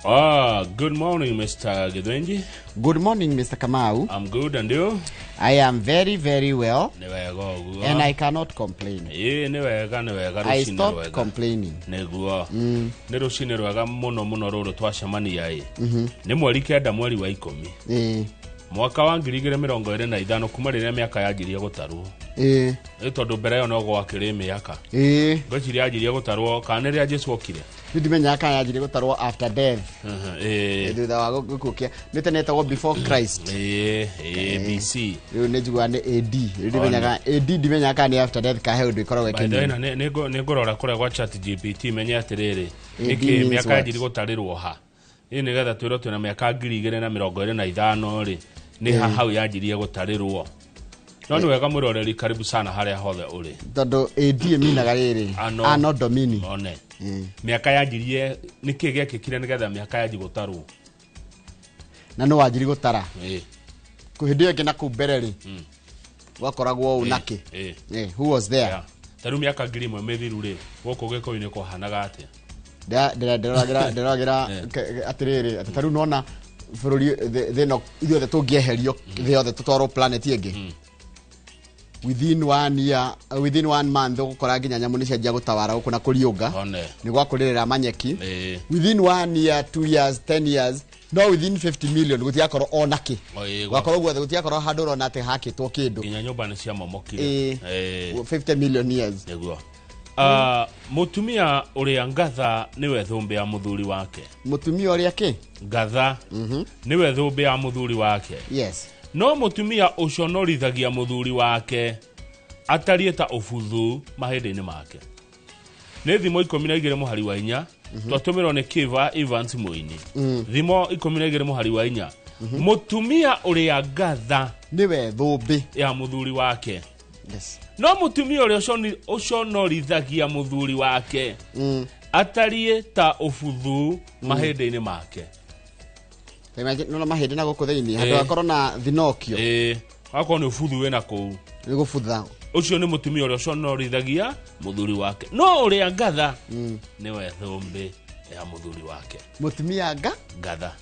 Good morning, Mr. Githinji. Good morning, Mr. Kamau. I'm good, and you? I am very, very well. Nĩ wega ũguo. And I cannot complain. Ĩĩ, nĩ wega, nĩ wega. I Rũcinĩ stopped rwega. complaining. Nĩguo. Nĩ rũcinĩ rwega mũno mũno rũrũ twacemania ĩ. Nĩ 9 mweri wa 10. Mwaka wa 2025 kuma rĩrĩa mĩaka yanjirie gũtarwo. Nĩ tondũ mbere ĩyo no gwakĩrĩ mĩaka. Ngwĩciria yanjirie gũtarwo kana nĩ rĩrĩa Jesu okire. Nĩ ndimenyaga kana yanjirie gũtarwo after death. Thutha wa gĩkuũ kĩa nĩ tene etagwo before Christ. Ĩĩ, ĩĩ, BC. Rĩu nĩ njiguaga nĩ AD. Rĩu ndimenyaga AD, ndimenyaga kana nĩ after death kana he ũndũ ĩkoragwo By the way, ĩkĩmean. na nĩ ngũrora kũrĩa gwa Chat GPT menye atĩrĩrĩ, AD nĩkĩ means mĩaka what? yanjirie gũtarĩrwo ha ĩ nĩgetha twĩrwo twĩna mĩaka 2025 rĩ, nĩ ha hau yanjirie gũtarĩrwo. No nĩ wega mwĩroreri, karibu sana harĩa hothe ũrĩ. Tondũ AD ĩminaga rĩrĩ. Anno. Anno Domini. One mĩaka yanjirie, nĩkĩ gĩekĩkire nĩgetha mĩaka yanji gũtarwo? Na nĩ wanjirie gũtara. Hĩndĩ ĩyo ĩngĩ na kũu mbere rĩ, gwakoragwo ũũ nakĩ? Who was there? Yeah. Ta rĩu mĩaka 1000 mĩthiru rĩ, gũkũ gĩkũyũ-inĩ kwahanaga atĩa? Ndĩroragĩra atĩrĩrĩ, atĩ ta rĩu nona bũrũri thĩ ĩno ithuothe tũngĩeherio thĩ yothe tũtwarwo planet ĩngĩ within one year, within one month ũgũkora nginya nyamũ nĩ cianjia gũtawara gũkũ na kũriũnga. One. Nĩ gwakũrĩrĩra manyeki. Within one year, 2 years, 10 years, no within 50 million gũtigakorwo ona kĩ. O, ĩĩ, gwakorwo guothe gũtigakorwo handũ ũrona atĩ hakĩtwo kĩndũ. Nginya nyũmba nĩ ciamomokire. 50 million years. Nĩguo. Mũtumia ũrĩa ngatha nĩwe thũmbĩ ya mũthuri wake. Mũtumia ũrĩa kĩ? Ngatha nĩwe thũmbĩ ya mũthuri wake. No mũtumia ũconorithagia mũthuri wake atariĩ ta ũbuthu mahĩndĩ-inĩ make. Nĩ Thimo 12 mũhari wa 4. Twatũmĩrwo nĩ Kiva Evans Mũini. Thimo 12 mũhari wa 4, mũtumia ũrĩa ngatha nĩwe thũmbĩ ya mũthuri wake. No mũtumia ũrĩa ũconorithagia mũthuri wake atariĩ ta ũbuthu mahĩndĩ-inĩ make. Ta imagine, nona mahĩndĩ na gũkũ thĩinĩ handũ hakorwo na thinokio. Ĩĩ, akorwo nĩ ũbuthu wĩna kũu. Nĩ gũbutha. Ũcio nĩ mũtumia ũrĩa ũconorithagia mũthuri wake, no ũrĩa ngatha nĩwe thũmbĩ ya mũthuri wake. Mũtumia nga ngatha.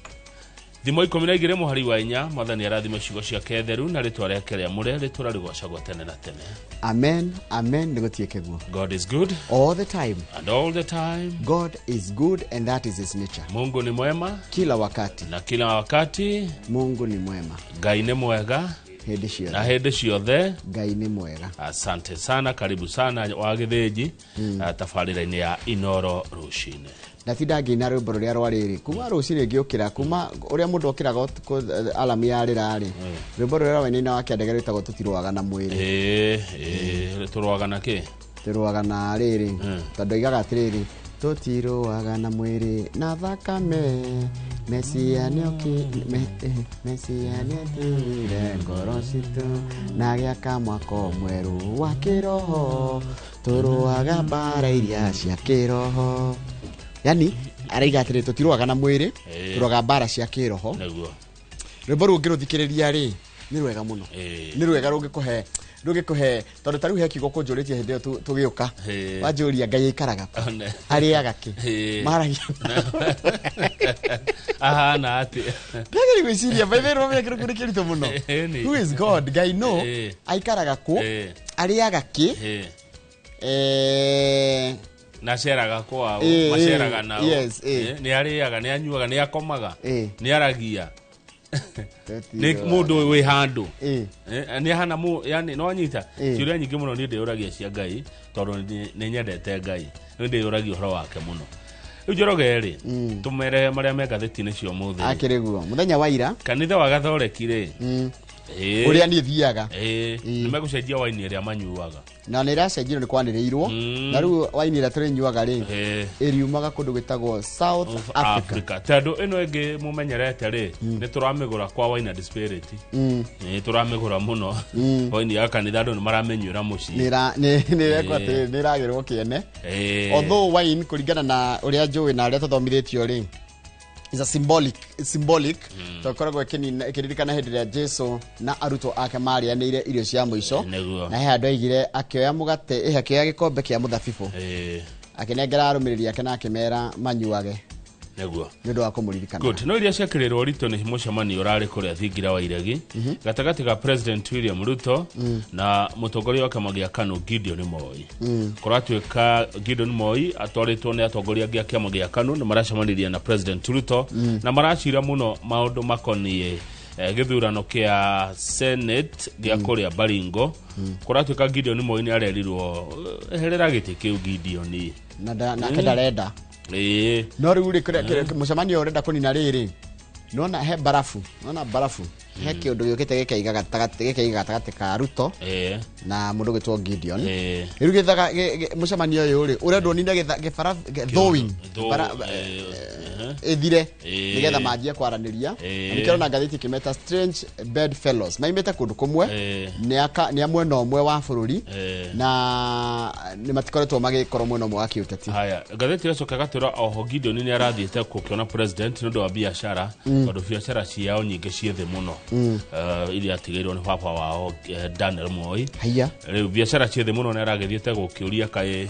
Thimo 12 mũhari wa 4. Mwathani arathime ciugo ciake theru na rĩtwa rĩake rĩamũre rĩtũra rĩgocagwo tene na tene. Amen, amen. Nĩ gũtuĩke guo. God is good all the time and all the time. God is good and that is his nature. Mungu ni mwema kila wakati na kila wakati. Mungu ni mwema. Ngai nĩ mwega hĩndĩ na ciothe. Hĩndĩ ciothe. Ngai nĩ mwega. Asante sana, karibu sana wa Gĩthĩnji tabarĩra-inĩ ya Inoro Rũcinĩ. Ndatinda ngĩina rwĩmbo rũrĩa rwa rĩrĩ kuma rũcinĩ ngĩũkĩra, kuma ũrĩa mũndũ okĩraga ũtukũ, alarm yarĩra rĩ, rwĩmbo rũrĩa rwainĩina wa kĩandege rwĩtagwo "Tũtirũaga na Mwĩrĩ". Ĩĩ, ĩĩ, tũrũaga na kĩ? Tũrũaga na rĩrĩ, tondũ oigaga atĩrĩrĩ, tũtirũaga na mwĩrĩ na thakame, Mesia Mesia nĩatũire ngoro citũ na gĩaka mwako mwerũ wa kĩroho, tũrũaga mbara iria cia kĩroho. Yani araiga atĩrĩ, tũtirũaga na mwĩrĩ, tũrũaga mbara cia kĩroho. Rwĩmbo rũu ũngĩrũthikĩrĩria rĩ, nĩ rwega mũno. Nĩ rwega rũngĩkũhe, tondũ ta rĩu he kiugo kũnjũrĩtie hĩndĩ ĩyo tũgĩũka. Wanjũria Ngai aikaraga kũ? One. Arĩaga kĩ? Maragia Ahana atĩa? Ndagĩrĩ gwĩciria by the way, rũmenya kĩrĩkũ nĩ kĩritũ mũno. Ĩĩ, nĩ. Who is God? Ngai no aikaraga kũ? Arĩaga kĩ? Na ceraga kwao? Maceraga nao? Nĩ arĩaga, nĩ anyuaga, nĩ akomaga, nĩ aragia, nĩ mũndũ wĩ handũ? Nĩ ahana yani no anyita. Ciũria nyingĩ mũno niĩ ndĩyũragia cia Ngai, tondũ nĩ nyendete Ngai, nĩ ndĩyũragia ũhoro wake mũno. Rĩu Njoroge rĩ, tũmere marĩa me ngathĩti-inĩ cia ũmũthĩ. Akĩrĩ guo mũthenya wa ira. Kanitha wa Gathoreki rĩ, ũrĩa niĩ thiaga. Nĩ megũcenjia waini ĩrĩa manyuaga. Na nĩ ĩracenjirio, nĩ kwanĩrĩirwo. Na rĩu waini ĩrĩa tũrĩnyuaga rĩ, ĩriumaga kũndũ gwĩtagwo South Africa. Africa, tondũ ĩno ĩngĩ mũmenyerete rĩ, nĩ tũramĩgũra kwa Wine and Spirit. Nĩ tũramĩgũra mũno waini ya kanitha, andũ nĩ maramĩnyuĩra mũciĩ. Nĩ ĩrekwo atĩ nĩ ĩragĩrwo kĩene. Although wine, kũringana na ũrĩa njũĩ na ũrĩa tũthomithĩtio rĩ, is a symbolic, tondũ ĩkoragwo ĩkĩririkana hĩndĩ ĩrĩa Jesu na arutwo ake marĩanĩire irio cia mũico. Na he handũ aigire akĩoya mũgate, akĩoya gĩkombe kĩa mũthabibũ, akĩnengera arũmĩrĩri ake na akĩmera manyuage. Nĩguo. Nĩ ũndũ wa kũmũririkana. Good. No iria ciakĩrĩrwo ritũ nĩ mũcemanio ũrarĩ kũrĩa thingira wa iregi gatagatĩ ga President William Ruto na mũtongoria wa kĩama gĩa KANU Gideon Moi. Kũratuĩka Gideon Moi atwarĩtwo nĩ atongoria angĩ a kĩama gĩa KANU nĩ maracemanirie na President Ruto na maracira mũno maũndũ makoniĩ gĩthurano kĩa Senate gĩa kũrĩa Baringo. Kũratuĩka Gideon Moi nĩ arerirwo, "Eherera gĩtĩ kĩu, Gideon." Na nake ndarenda. No rĩu rĩ, mũcemanio ũrenda kũnina rĩrĩ, nona he barafu, nona barafu he kĩũndũ gĩũkĩte gĩkaiga gatagatĩ, gĩkaiga gatagatĩ ka Ruto na mũndũ gwĩtwo Gideon. Rĩu gĩthaga mũcemanio ũyũ rĩ, ũrendwo nine gĩbarafu thawing ĩthire nĩgetha manjie kwaranĩria. Na nĩkĩo na ngathĩti ĩkĩmeta strange bedfellows, maimĩte kũndũ kũmwe, nĩ a mwena ũmwe wa bũrũri na nĩ matikoretwo magĩkorwo mwena ũmwe wa kĩũteti. Haya, ngathĩti ĩracoka ĩgatwĩra oho Gideon nĩ arathiĩte gũkĩona president nĩ ũndũ wa biacara, tondũ biacara ciao nyingĩ ciĩ thĩ mũno, iria atigĩirwo nĩ baba wao, Daniel Moi. Haiya. Rĩu biacara ciĩ thĩ mũno, nĩ aragĩthiĩte gũkĩũria kaĩ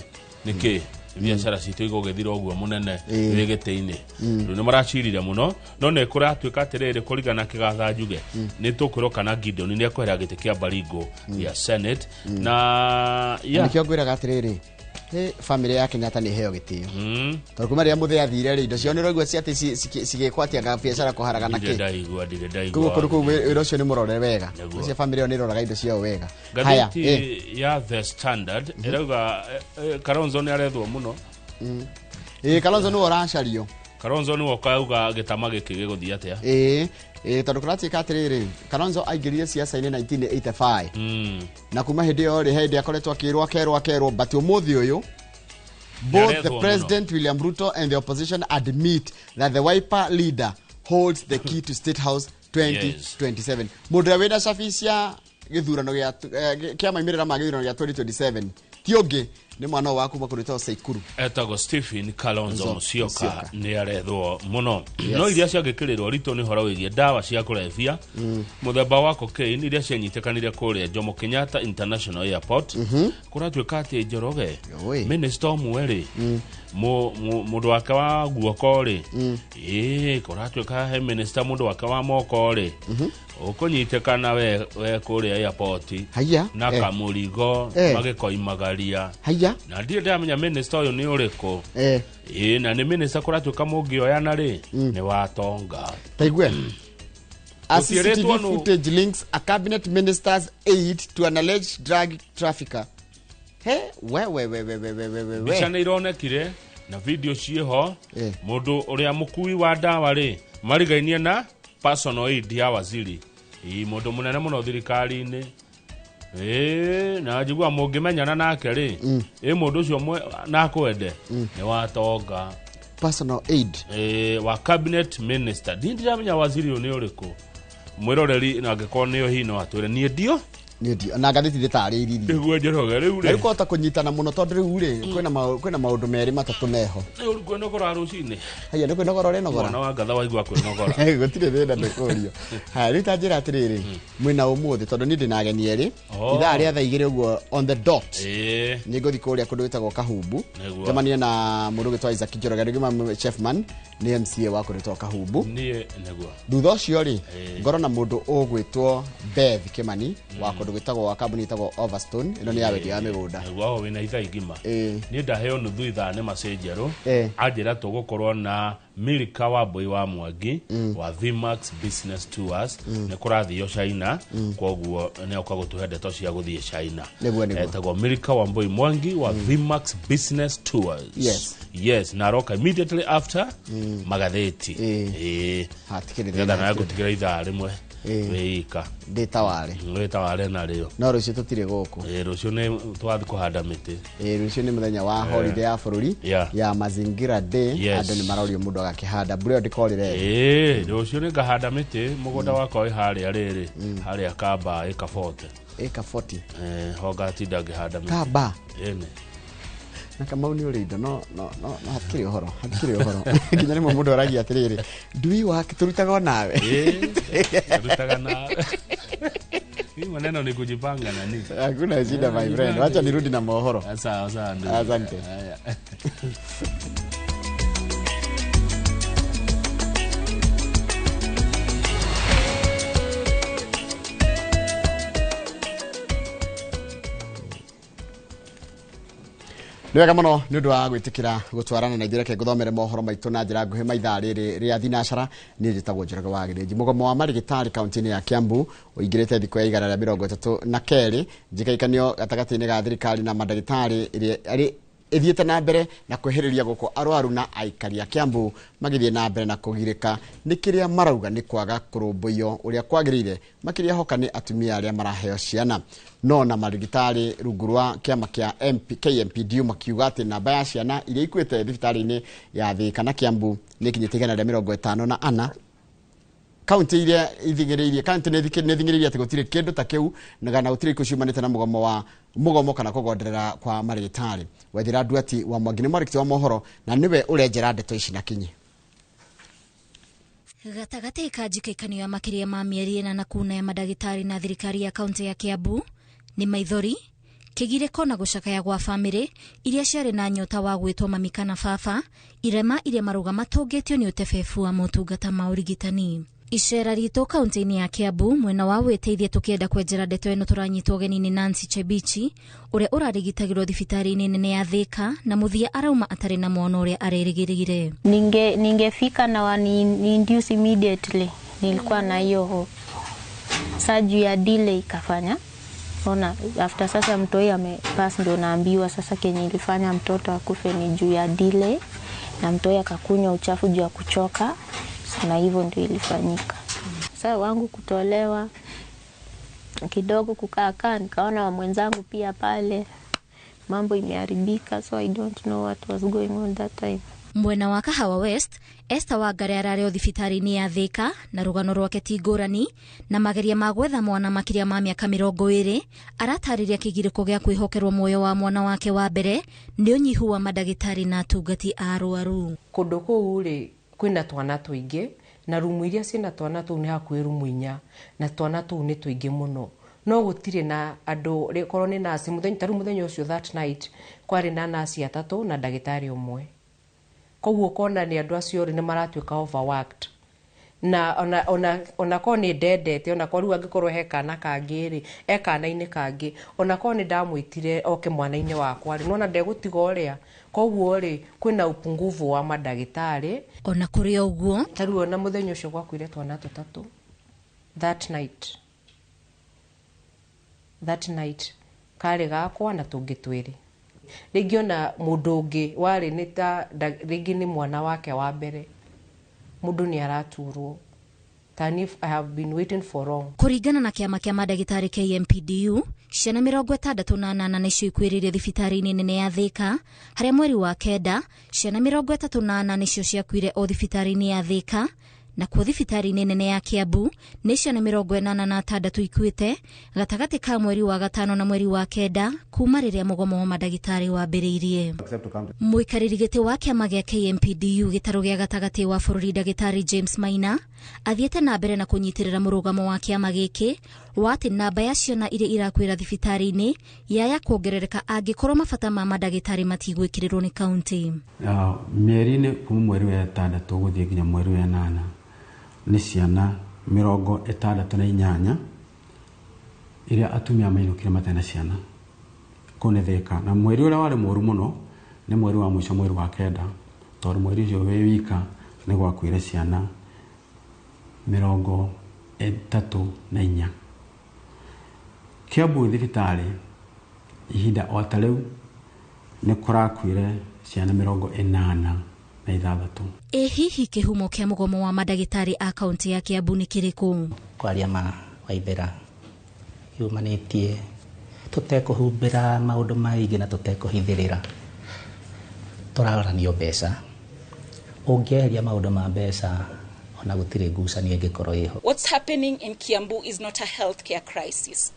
nĩkĩ biacara citũ igũgĩthira ũguo mũnene wĩ gĩtĩ-inĩ. Rĩu nĩ maracirire mũno, no nĩ kũratuĩka atĩrĩrĩ, kũringana na kĩgatha njuge, nĩ tũkwĩrwo kana Gideon nĩ ekwehera gĩtĩ kĩa Baringo gĩa Senate na yeah. Nĩkĩo ngwĩraga atĩrĩrĩ, hĩ, bamĩrĩ ya Kenyatta nĩ ĩheo gĩtĩo, tondũ kuma rĩrĩa mũthee athire rĩ, indo ciao nĩ ũraigua ci atĩ cigĩkwo atĩa, biacara kũharagana Ndirĩ kĩ. ndaigua, ndirĩ Koguo ndaigua. kũndũ kũu wĩra ũcio nĩ mũrore wega. Nĩguo. Ũcio bamĩrĩ ĩyo nĩ ĩroraga indo ciao wega. Haya. Ngathĩti ya The Standard ĩrauga Kalonzo nĩ arethwo mũno. Ĩ, Kalonzo nĩwe ũracario. Kalonzo nĩwe ũkauga gĩtama gĩkĩ gĩgũthiĩ atĩa. Ĩ, tondũ kũratuĩka atĩrĩrĩ, Kalonzo aingĩrire siasa-inĩ 1985 na kuma hĩndĩ ĩyo rĩ, hĩndĩ akoretwo akĩrwo, akerwo, akerwo, but ũmũthĩ ũyũ both the Nĩarethwo mũno. President William Ruto and the opposition admit that the Wiper leader holds the key to State House 2027. Mũndũ ũrĩa wĩna cabi cia gĩthurano gĩa kĩa maimĩrĩra ma gĩthurano gĩa 2027 ti ũngĩ nĩ mwana ũyũ wa kuma kũndũ gwĩtagwo Saikuru. Etagwo Stephen Kalonzo Nzo Musyoka. Musyoka. Nĩ arethwo mũno. No iria ciangĩkĩrĩrwo ritũ nĩ ũhoro wĩgiĩ ndawa cia kũrebia mũthemba wa cocaine iria cianyitĩkanire kũrĩa Jomo Kenyatta International Airport. Kũratuĩka atĩ Njoroge, Oi. minister ũmwe rĩ, mũndũ wake wa guoko rĩ, ĩĩ, kũratuĩka he minister mũndũ wake wa moko rĩ, ũkũnyitĩkana we kũrĩa airport Haiya. na kamũrigo magĩkoimagaria. Haiya. Na ndirĩ ndĩramenya minister ũyũ nĩ ũrĩkũ. Ĩĩ, na nĩ minister kũratuĩka mũngĩoyana rĩ, nĩ watonga. Taigue a Gũtiĩrĩtwo CCTV nũ. footage links a cabinet minister's aide to an alleged drug trafficker. He, we we we we we we we we Mbica we. nĩ ironekire na video ciĩho. Mũndũ ũrĩa mũkui wa ndawa rĩ, marigainie na personal aid ya waziri. Ĩ, mũndũ mũnene mũno thirikari-inĩ. Ĩĩ, na njigua mũngĩmenyana nake rĩ, ĩ, mũndũ ũcio nakwende nĩ watonga. Personal aid. Ĩ, wa cabinet minister. Ndi ndiramenya waziri ũyũ nĩ ũrĩkũ, mwĩroreri, na angĩkorwo nĩyo hihi no atwĩre, niĩ ndio. Nĩ ndio na ngathĩti ndĩtarĩiririe. Nĩguo, Njoroge, rĩu Na rĩu rĩ, kũhota kũnyitana mũno, tondũ rĩu rĩ, kwĩna maũndũ merĩ matatũ meho. Nĩ ũru kwĩnogora rũcinĩ. Haiya, nĩ kwĩnogora ũrenogora. Mwana wa ngatha waigua kwĩnogora. Gũtirĩ thĩna, ndũkũrio. Haya, rĩu ta njĩra atĩrĩrĩ, mwĩna ũmũthĩ, tondũ niĩ ndĩna ageni erĩ. Oh. Ithaa rĩa thaa 2 ũguo on the dot nĩ ngũthiĩ kũrĩa kũndũ gwĩtagwo Kahumbu. Nĩguo. Njemanie na mũndũ ũgwĩtwo Isaac Njoroge, rĩngĩ chefman nĩ MCA wa kũndũ gwĩtagwo Kahumbu. Niĩ nĩguo. Thutha ũcio rĩ, ngorwo na mũndũ ũgwĩtwo Beth Kimani wa kũndũ gwĩtagwo, wa kambuni ĩtagwo Overstone, ĩno nĩ ya wendia wa mĩgũnda. Nĩguo, aho wĩna ithaa igima. Niĩ ndaheo nuthu ithaa nĩ macĩ njerũ. Anjĩra tũgũkorwo na Milika wa Mbui wa Mwangi wa Vmax Business Tours, nĩ kũrathio China, koguo nĩ oka gũtũhe ndeto cia gũthiĩ China. Nĩguo. Etagwo Milika wa Mbui Mwangi wa Vmax Business Tours. Yes, na aroka immediately after magathĩti. Ĩĩ. Hatikĩrĩ Nĩgetha thĩna. nawe ngũtigĩra ithaa rĩmwe wĩika. Ndĩtaware. Wĩtaware narĩo. No rũciũ tũtirĩ gũkũ. Ĩĩ, rũciũ nĩ twathiĩ kũhanda mĩtĩ. Ĩĩ, rũciũ nĩ mũthenya wa holiday ya bũrũri ya Mazingira Day. Andũ nĩ marorio mũndũ agakĩhanda, mbura ĩyo ndĩkorĩre. Ĩĩ, rũciũ nĩ ngahanda mĩtĩ mũgũnda wakwa wĩ harĩa rĩrĩ, harĩa kamba ĩka 40. Ĩka 40. Eh, ho ngatinda ngĩhanda mĩtĩ. Kamba. Ĩni. Na Kamau nĩ ũrĩ indo, no hatikĩrĩ ũhoro, hatikĩrĩ ũhoro, nginya rĩmwe mũndũ aragia atĩrĩrĩ, ndui wake tũrutaga o nawe. Ĩĩ, rutaga na hii maneno ni kujipanga nani. Hakuna shida, my friend, wacha nirudi na mohoro. Sawa sawa, ndugu. Asante. Haya. Nĩ wega mũno nĩ ũndũ wa gwĩtĩkĩra gũtwarana na ithuĩ. Reke ngũthomere mohoro maitũ na njĩra nguhĩ maithaa rĩrĩ rĩa thinacara. Niĩ njĩtagwo Njoroge wa Gĩthĩnji. Mũgomo wa marigĩtarĩ kaunti-inĩ ya Kiambu ũingĩrĩte thikũ ya 132, njĩkaikanio gatagatĩ-inĩ ga thirikari na mandagĩtarĩ ĩrĩa ĩthiĩte na mbere na kwĩhĩrĩria gũkũ arwaru na aikari a Kiambu magĩthiĩ na mbere na kũgirĩka nĩ kĩrĩa marauga nĩ kwaga kũrũmbũiyo ũrĩa kwagĩrĩire, makĩria hoka nĩ atumia arĩa maraheo ciana. No na marigĩtarĩ rungu rwa kĩama kĩa KMPDU makiuga atĩ namba ya ciana iria ikuĩte thibitarĩ-inĩ ya Thika na Kiambu nĩ ikinyĩte 154. Kaunti iria ithing'ĩrĩirie, kaunti nĩ ithing'ĩrĩirie atĩ gũtirĩ kĩndũ ta kĩu kana gũtirĩ ikuũ ciumanĩte na mũgomo wa mũgomo kana kũgonderera kwa marigĩtarĩ. Wethira Nduati wa Mwangi nĩ mwandĩki wa mohoro na nĩwe ũrenjera ndeto ici na kinyi. Gatagatĩ ka njikaikanio ya makĩria ma mĩeri 4 kuna ya mandagĩtarĩ na thirikari ya kaunti ya Kiambu nĩ maithori, kĩgirĩko na gũcakaya gwa bamĩrĩ iria ciarĩ na nyota wa gwĩtwo mami kana baba, irema iria marauga matũngĩtio nĩ ũtebebu wa motungata ma ũrigitani. Icera ritũ kaunti-inĩ ya Kiambu mwena wa wĩteithie tũkĩenda kwenjera ndeto ĩno tũranyitwo ũgeni nĩ Nancy Chebichi ũrĩa ũrarigitagĩrwo thibitarĩ-inĩ nene ya Thika na mũthia arauma atarĩ na mwana ũrĩa arerĩgĩrĩire. Ningefika na wani induce immediately, nilikuwa na hiyo hope. Sasa juu ya delay ikafanya ona after sasa mtoi amepass ndio naambiwa sasa kenye ilifanya mtoto akufe ni juu ya delay na mtoi akakunywa uchafu juu ya kuchoka, na hivyo ndio ilifanyika. Sasa wangu kutolewa kidogo kukaa nikaona wa mwenzangu pia pale mambo imeharibika, so I don't know what was going on that time. Mwena wa Kahawa West, Esther Wangari ararĩ o thibitarĩ-inĩ ya Thika na rũgano rwake ti ngũrani na mageria ma gwetha mwana makĩria ma mĩaka 20. Aratarĩria kĩgirĩko gĩa kwĩhokerwo muoyo wa mwana wake wa mbere nĩ ũnyihu wa mandagĩtarĩ na atungati a arwaru. Kũndũ kũu rĩ kwĩna twana tũingĩ na rumu iria ciĩna twana tũu nĩ hakuhĩ rumu 4 na twana tũu nĩ tũingĩ mũno, no gũtirĩ na andũ korwo nĩ nasi mũthenya ta rĩu mũthenya ũcio that night kwarĩ na nasi 3 na ndagĩtarĩ ũmwe. Koguo ũkona nĩ andũ acio rĩ nĩ maratuĩka overworked na ona korwo nĩ ndendete, ona korwo rĩu angĩkorwo he kana kangĩ rĩ e kana-inĩ kangĩ, ona korwo nĩ ndamwĩtire oke mwana-inĩ wakwa rĩ nĩwona ndegũtiga ũrĩa. Koguo rĩ kwĩna upungufu wa mandagĩtarĩ. Ona kũrĩ o ũguo ta rĩu ona mũthenya ũcio gwakuire twana 3 that night karĩ gakwa na tũngĩ 2. Rĩngĩ ona mũndũ ũngĩ warĩ nĩ ta rĩngĩ nĩ mwana wake wa mbere, mũndũ nĩ araturwo. Tani I have been waiting for long. Kũringana na kĩama kĩa mandagĩtarĩ KMPDU, ciana 68 nĩcio ikuĩrĩire thibitarĩ-inĩ nene ya Thika, harĩa mweri wa 9 ciana 34 nĩcio ciakuire o thibitarĩ-inĩ ya Thika, na kuo thibitarĩ-inĩ nene ya Kiambu nĩ ciana 86 ikuĩte gatagatĩ ka mweri wa 5 na mweri wa 9 kuma rĩrĩa mũgomo wa mandagĩtarĩ wambĩrĩirie. Mũikarĩri gĩtĩ wa kĩama gĩa KMPDU gĩtarũ gĩa gatagatĩ wa bũrũri ndagĩtarĩ James Maina athiĩte na mbere na kũnyitĩrĩra mũrũgamo wa kĩama gĩkĩ wa atĩ namba ya ciana iria irakuĩra thibitarĩ-inĩ yaya kuongerereka angĩkorwo mabata ma mandagĩtarĩ matigwĩkĩrĩrwo nĩ kaunti. Mĩeri-inĩ kuma mweri wa 6 gũthiĩ nginya mweri wa 8 nĩ ciana 68 iria atumia mainũkire matarĩ na ciana kũu nĩ Thika. Na mweri ũrĩa warĩ mũru mũno nĩ mweri wa mũico, mweri wa 9, tondũ mweri ũcio wĩ wika nĩ gwakuire ciana 34. Kiambu thibitarĩ ihinda o ta rĩu nĩ kũrakuire ciana 86. Ĩ hihi kĩhumo kĩa mũgomo wa mandagĩtarĩ a kaunti ya Kiambu nĩ kĩrĩkũ? Kwaria ma Waithera yumanĩtie tũtekũhumbĩra maũndũ maingĩ na tũtekũhithĩrĩra, tũraranio mbeca. Ũngĩeheria maũndũ ma mbeca ona gũtirĩ ngucanio ĩngĩkorwo ĩho. What's happening in Kiambu is not a healthcare crisis.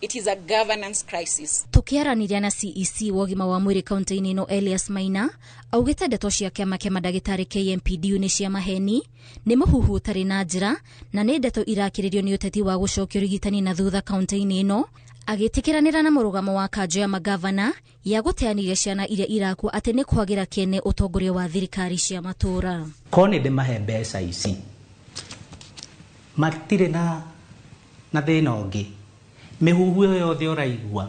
It is a governance crisis. Tukiaranĩria na CEC wa ũgima wa mwĩrĩ kaunti-inĩ ĩno Elias Maina augĩte ndeto cia kĩama kĩa mandagĩtarĩ KMPDU nĩ cia maheni, nĩ mũhuhu ũtarĩ na njĩra na nĩ ndeto irakĩrĩrio nĩ ũteti wa gũcokia ũrigitani na thutha kaunti-inĩ ĩno, agĩtĩkĩranĩra na mũrũgamo wa kanjũ ya magavana ya gũteanĩria ciana iria irakua atĩ nĩ kwagĩra kĩene ũtongoria wa thirikari cia matũũra. Korwo nĩ ndĩmahe mbeca ici matirĩ na thĩna ũngĩ, mĩhuhu ĩyo yothe ũraigua,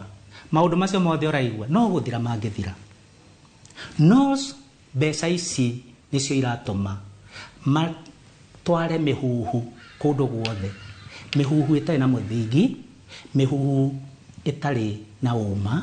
maũndũ macio mothe ũraigua no gũthira mangĩthira. No mbeca ici nĩcio iratũma matware mĩhuhu kũndũ guothe, mĩhuhu ĩtarĩ na mũthingi, mĩhuhu ĩtarĩ na ũma,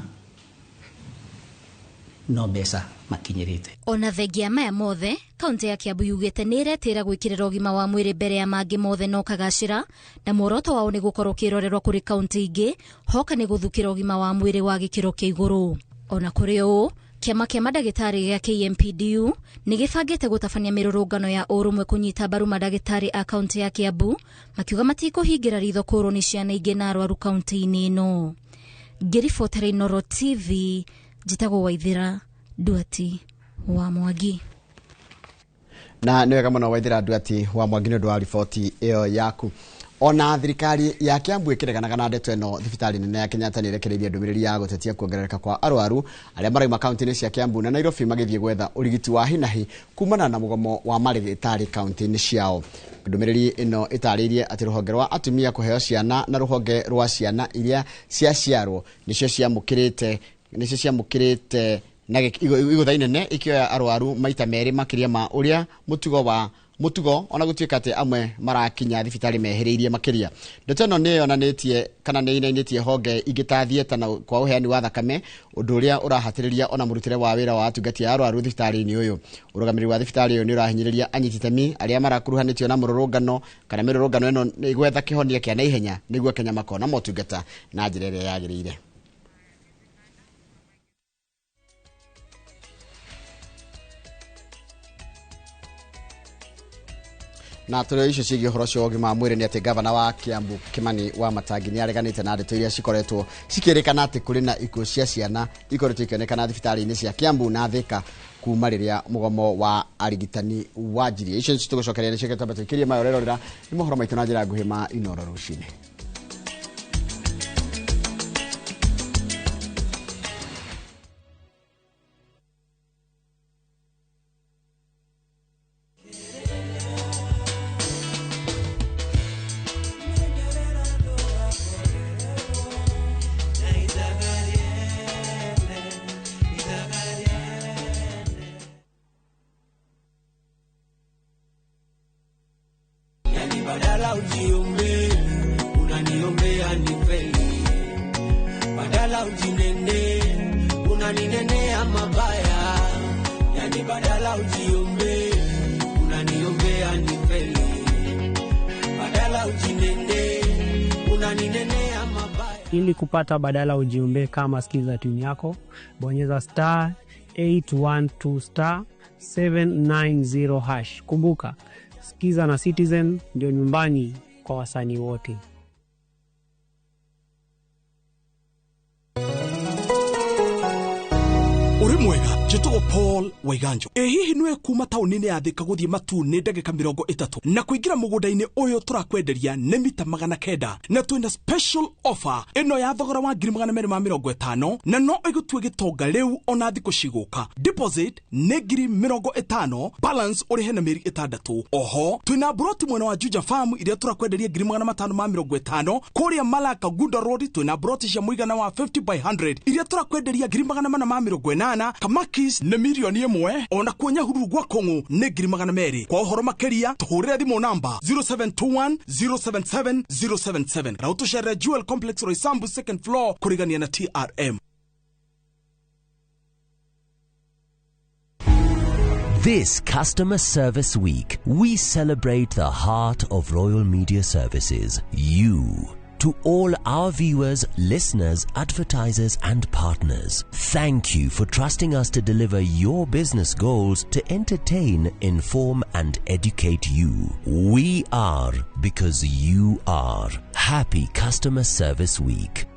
no mbeca makinyĩrĩte. Ona thengia maya mothe, kaunti ya Kiambu yugĩte nĩ ĩretĩra gwĩkĩrĩra ũgima wa mwĩrĩ mbere ya mangĩ mothe na ũkagacĩra, na muoroto wao nĩ gũkorwo ũkĩrorerwo kũrĩ kaunti ingĩ hoka nĩ gũthukĩra ũgima wa mwĩrĩ wa gĩkĩro kĩa igũrũ. Ona kũrĩ ũũ, kĩama kĩa mandagĩtarĩ gĩa KMPDU nĩ gĩbangĩte gũtabania mĩrũrũngano ya ũrũmwe kũnyita mbaru mandagĩtarĩ a kaunti ya Kiambu, makiuga matikũhingĩra ritho kũrwo nĩ ciana ingĩ na arwaru kaunti-inĩ ĩno. Ngĩribotera Inooro TV, njĩtagwo Waithĩra Nduati wa Mwangi. Na nĩ wega mũno Waithĩra Nduati wa Mwangi nĩ ũndũ wa riboti ĩyo yaku. Ona thirikari ya Kiambu ĩkĩreganaga na ndeto ĩno, thibitarĩ nene ya Kenyatta nĩ ĩrekereirie ndũmĩrĩri ya gũtetia kuongerereka kwa arwaru arĩa marauma kaunti-inĩ cia Kiambu na Nairobi magĩthiĩ gwetha ũrigiti wa hinahi kumana na mũgomo wa marĩgĩtarĩ kaunti-inĩ ciao. Ndũmĩrĩri ĩno ĩtarĩirie atĩ rũhonge rwa atumia kũheo ciana na rũhonge rwa ciana iria ciaciarwo nĩcio ciamũkĩrĩte na igũtha inene ikĩoya arwaru maita merĩ makĩria ma ũrĩa mũtugo ona gũtuĩka atĩ amwe marakinya thibitarĩ mehereirie makĩria. Ndeto ĩno nĩ yonanĩtie kana nĩ ĩinainĩtie honge ingĩ ta thieta na kwa ũheani wa thakame, ũndũ ũrĩa ũrahatĩrĩria ona mũrutĩre wa wĩra wa atungati a arwaru thibitarĩ-inĩ ũyũ. Ũrũgamĩrĩri wa thibitarĩ ũyũ nĩ ũrahinyĩrĩria anyiti itemi arĩa marakuruhanĩtio na mũrũrũngano kana mĩrũrũngano ĩno nĩ gwetha kĩhonia kĩa naihenya nĩguo Kenya makona motungata na njĩra ĩrĩa yagĩrĩire. Na tũrĩ icio ciĩgiĩ ũhoro ũcio wa ũgima wa mwĩrĩ nĩ atĩ gavana wa Kiambu Kimani wa Matangi nĩ areganĩte na ndeto iria cikoretwo cikĩrĩkana atĩ kũrĩ na ikuũ cia ciana ikoretwo ikĩonekana thibitarĩ-inĩ cia Kiambu na Thika kuma rĩrĩa mũgomo wa arigitani wanjirie. Icio nĩcio tũgũcokeria nĩcio twambe tũikĩrie mayo rerorera nĩ mohoro maitũ na njĩra nguhĩ ma Inooro rũcinĩ. Badala ujiombe, unaniombea nifeli. Badala ujinene, unaninenea mabaya. Yani badala ujiombe, unaniombea nifeli. Badala ujinene, unaninenea mabaya. Ili kupata badala ujiombe kama skiza tune yako, bonyeza star 812 star 790 hash. Kumbuka, Skiza na Citizen ndio nyumbani kwa wasanii wote. Uri mwega njĩtagwo Paul Waiganjo. Ĩ hihi nĩwe kuma taũni-inĩ ya Thika gũthiĩ Matu nĩ ndagĩka 30 na kũingĩra mũgũnda-inĩ ũyũ tũrakwenderia nĩ mita 900 na twĩna special offer ĩno ya thogora wa 250,000 na no ĩgũtue gĩtonga rĩu ona thikũ cigũka. Deposit nĩ 50,000, balance ũrĩhe na mĩeri 6. Oho twĩna broti mwena wa Juja Farm iria tũrakwenderia 550,000 kũrĩa Malaka Gunda Road twĩna broti cia mũigana wa 50 by 100 iria tũrakwenderia 480,000. Kamakis nĩ 1,000,000 ona kuo Nyahururu gwa Kong'u nĩ 200,000. Kwa ũhoro makĩria tũhũrĩre thimũ namba 0721 077 077 na ũtũcerere Jewel Complex Roysambu second floor kũrigania na TRM. This Customer Service Week, we celebrate the heart of Royal Media Services, you. To all our viewers, listeners, advertisers, and partners, thank you for trusting us to deliver your business goals to entertain, inform, and educate you. We are because you are. Happy Customer Service Week.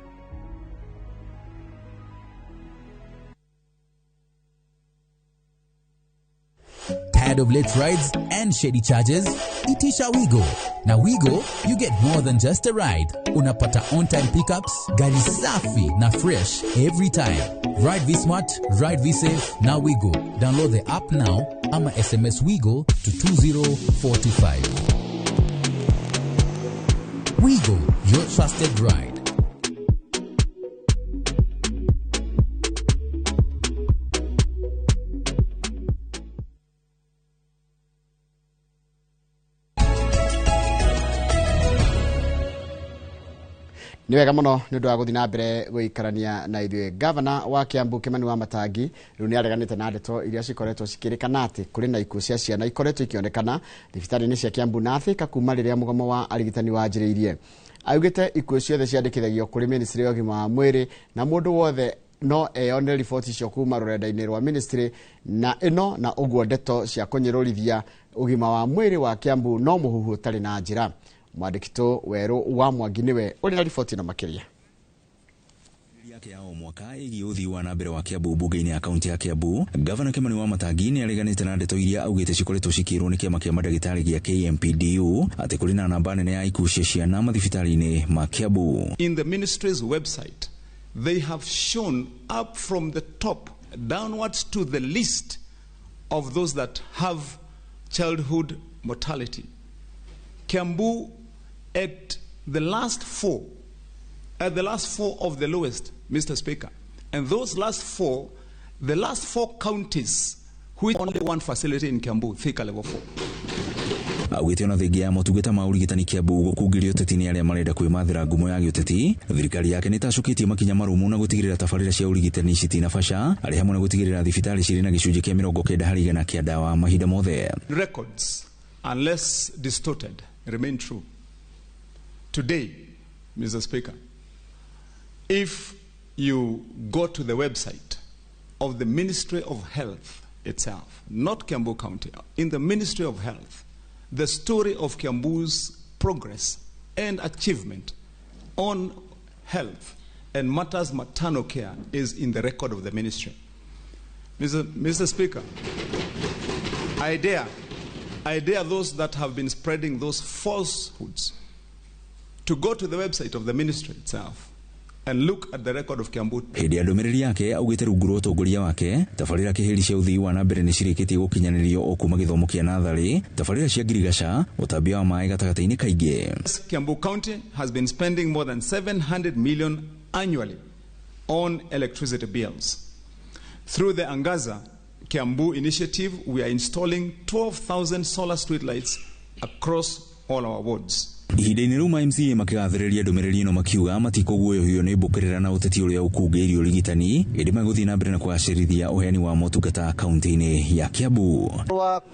Tired of late rides and shady charges? Itisha Wigo. Now Wigo, you get more than just a ride. Unapata on-time pickups, gari safi na fresh every time. Ride V-Smart, ride V-Safe, now Wigo. Download the app now ama SMS Wigo to 20425. Wigo, your trusted ride. Nĩ wega mũno nĩ ũndũ wa gũthiĩ na mbere gũikarania na ithuĩ. Gavana wa Kiambu Kimani wa Matangi rĩu nĩ areganĩte na ndeto iria cikoretwo cikĩrĩkana atĩ kũrĩ na ikuũ cia ciana ikoretwo ikĩonekana thibitarĩ-inĩ cia Kiambu na Thika kuma rĩrĩa mũgomo wa arigitani wanjĩrĩirie. Augĩte ikuũ ciothe ciandĩkithagio kũrĩ ministry ya ũgima wa mwĩrĩ na mũndũ wothe no eyonere riboti icio kuma rũrenda-inĩ rwa ministry na ĩno, na ũguo ndeto cia kũnyũrũrithia ũgima wa mwĩrĩ wa Kiambu no mũhuhu ũtarĩ na njĩra. Mwandĩkitũ Werũ wa Mwangi nĩwe ũrĩ na riboti na makĩria. Yake ya o mwaka ĩgiĩ ũthii wa na mbere wa Kiambu mbunge-inĩ ya kaunti ya Kiambu, Gavana Kimani wa Matangi nĩ areganĩte na ndeto iria augĩte cikoretwo cikĩrwo nĩ kĩama kĩa mandagĩtarĩ gĩa KMPDU atĩ kũrĩ na namba nene ya ikuũ cia ciana mathibitarĩ-inĩ ma Kiambu. In the ministry's website, they have shown up from the top downwards to the list of those that have childhood mortality. Kiambu at the last four, at the last four of the lowest, Mr. Speaker. And those last four, the last four counties, which only one facility in Kiambu, Thika level 4. Augĩte ona thengia ya motungata ma ũrigitani Kiambu gũkungĩrio ũteti nĩ arĩa marenda kwĩmathĩra ngumo ya gĩũteti, thirikari yake nĩ ĩtacũkĩtie makinya marũmu na gũtigĩrĩra tabarĩra cia ũrigitani citinabaca, arĩ hamwe na gũtigĩrĩra thibitarĩ cirĩ na gĩcunjĩ kĩa 90% kĩa ndawa mahinda mothe. Records, unless distorted, remain true. Today, Mr. Speaker, if you go to the website of the Ministry of Health itself, not Kiambu County, in the Ministry of Health, the story of Kiambu's progress and achievement on health and matters maternal care is in the record of the ministry. Mr. Speaker, I dare those that have been spreading those falsehoods to go to the website of the ministry itself and look at the record of Kiambu. Hĩndĩ ya ndũmĩrĩri yake augĩte rungu rwa ũtongoria wake tabarĩra kĩhĩri cia ũthii wa na mbere nĩ cirĩkĩtie gũkinyanĩrio o kuma gĩthomo kĩa natharĩ, tabarĩra cia ngirigaca, ũtambia wa maĩ gatagatĩ-inĩ kaingĩ. Kiambu County has been spending more than 700 million annually on electricity bills. Through the Angaza Kiambu initiative, we are installing 12,000 solar streetlights across all our wards. Ihinda-inĩ rĩu ma MCA makĩgathĩrĩria ndũmĩrĩri ĩno makiuga matikũguoyohio nĩ mbũkĩrĩra na ũteti ũrĩa ũkungĩirio ũrigitani, ĩndĩ megũthiĩ na mbere na kũgacĩrithia ũheani wa motungata kaunti-inĩ ya Kiambu.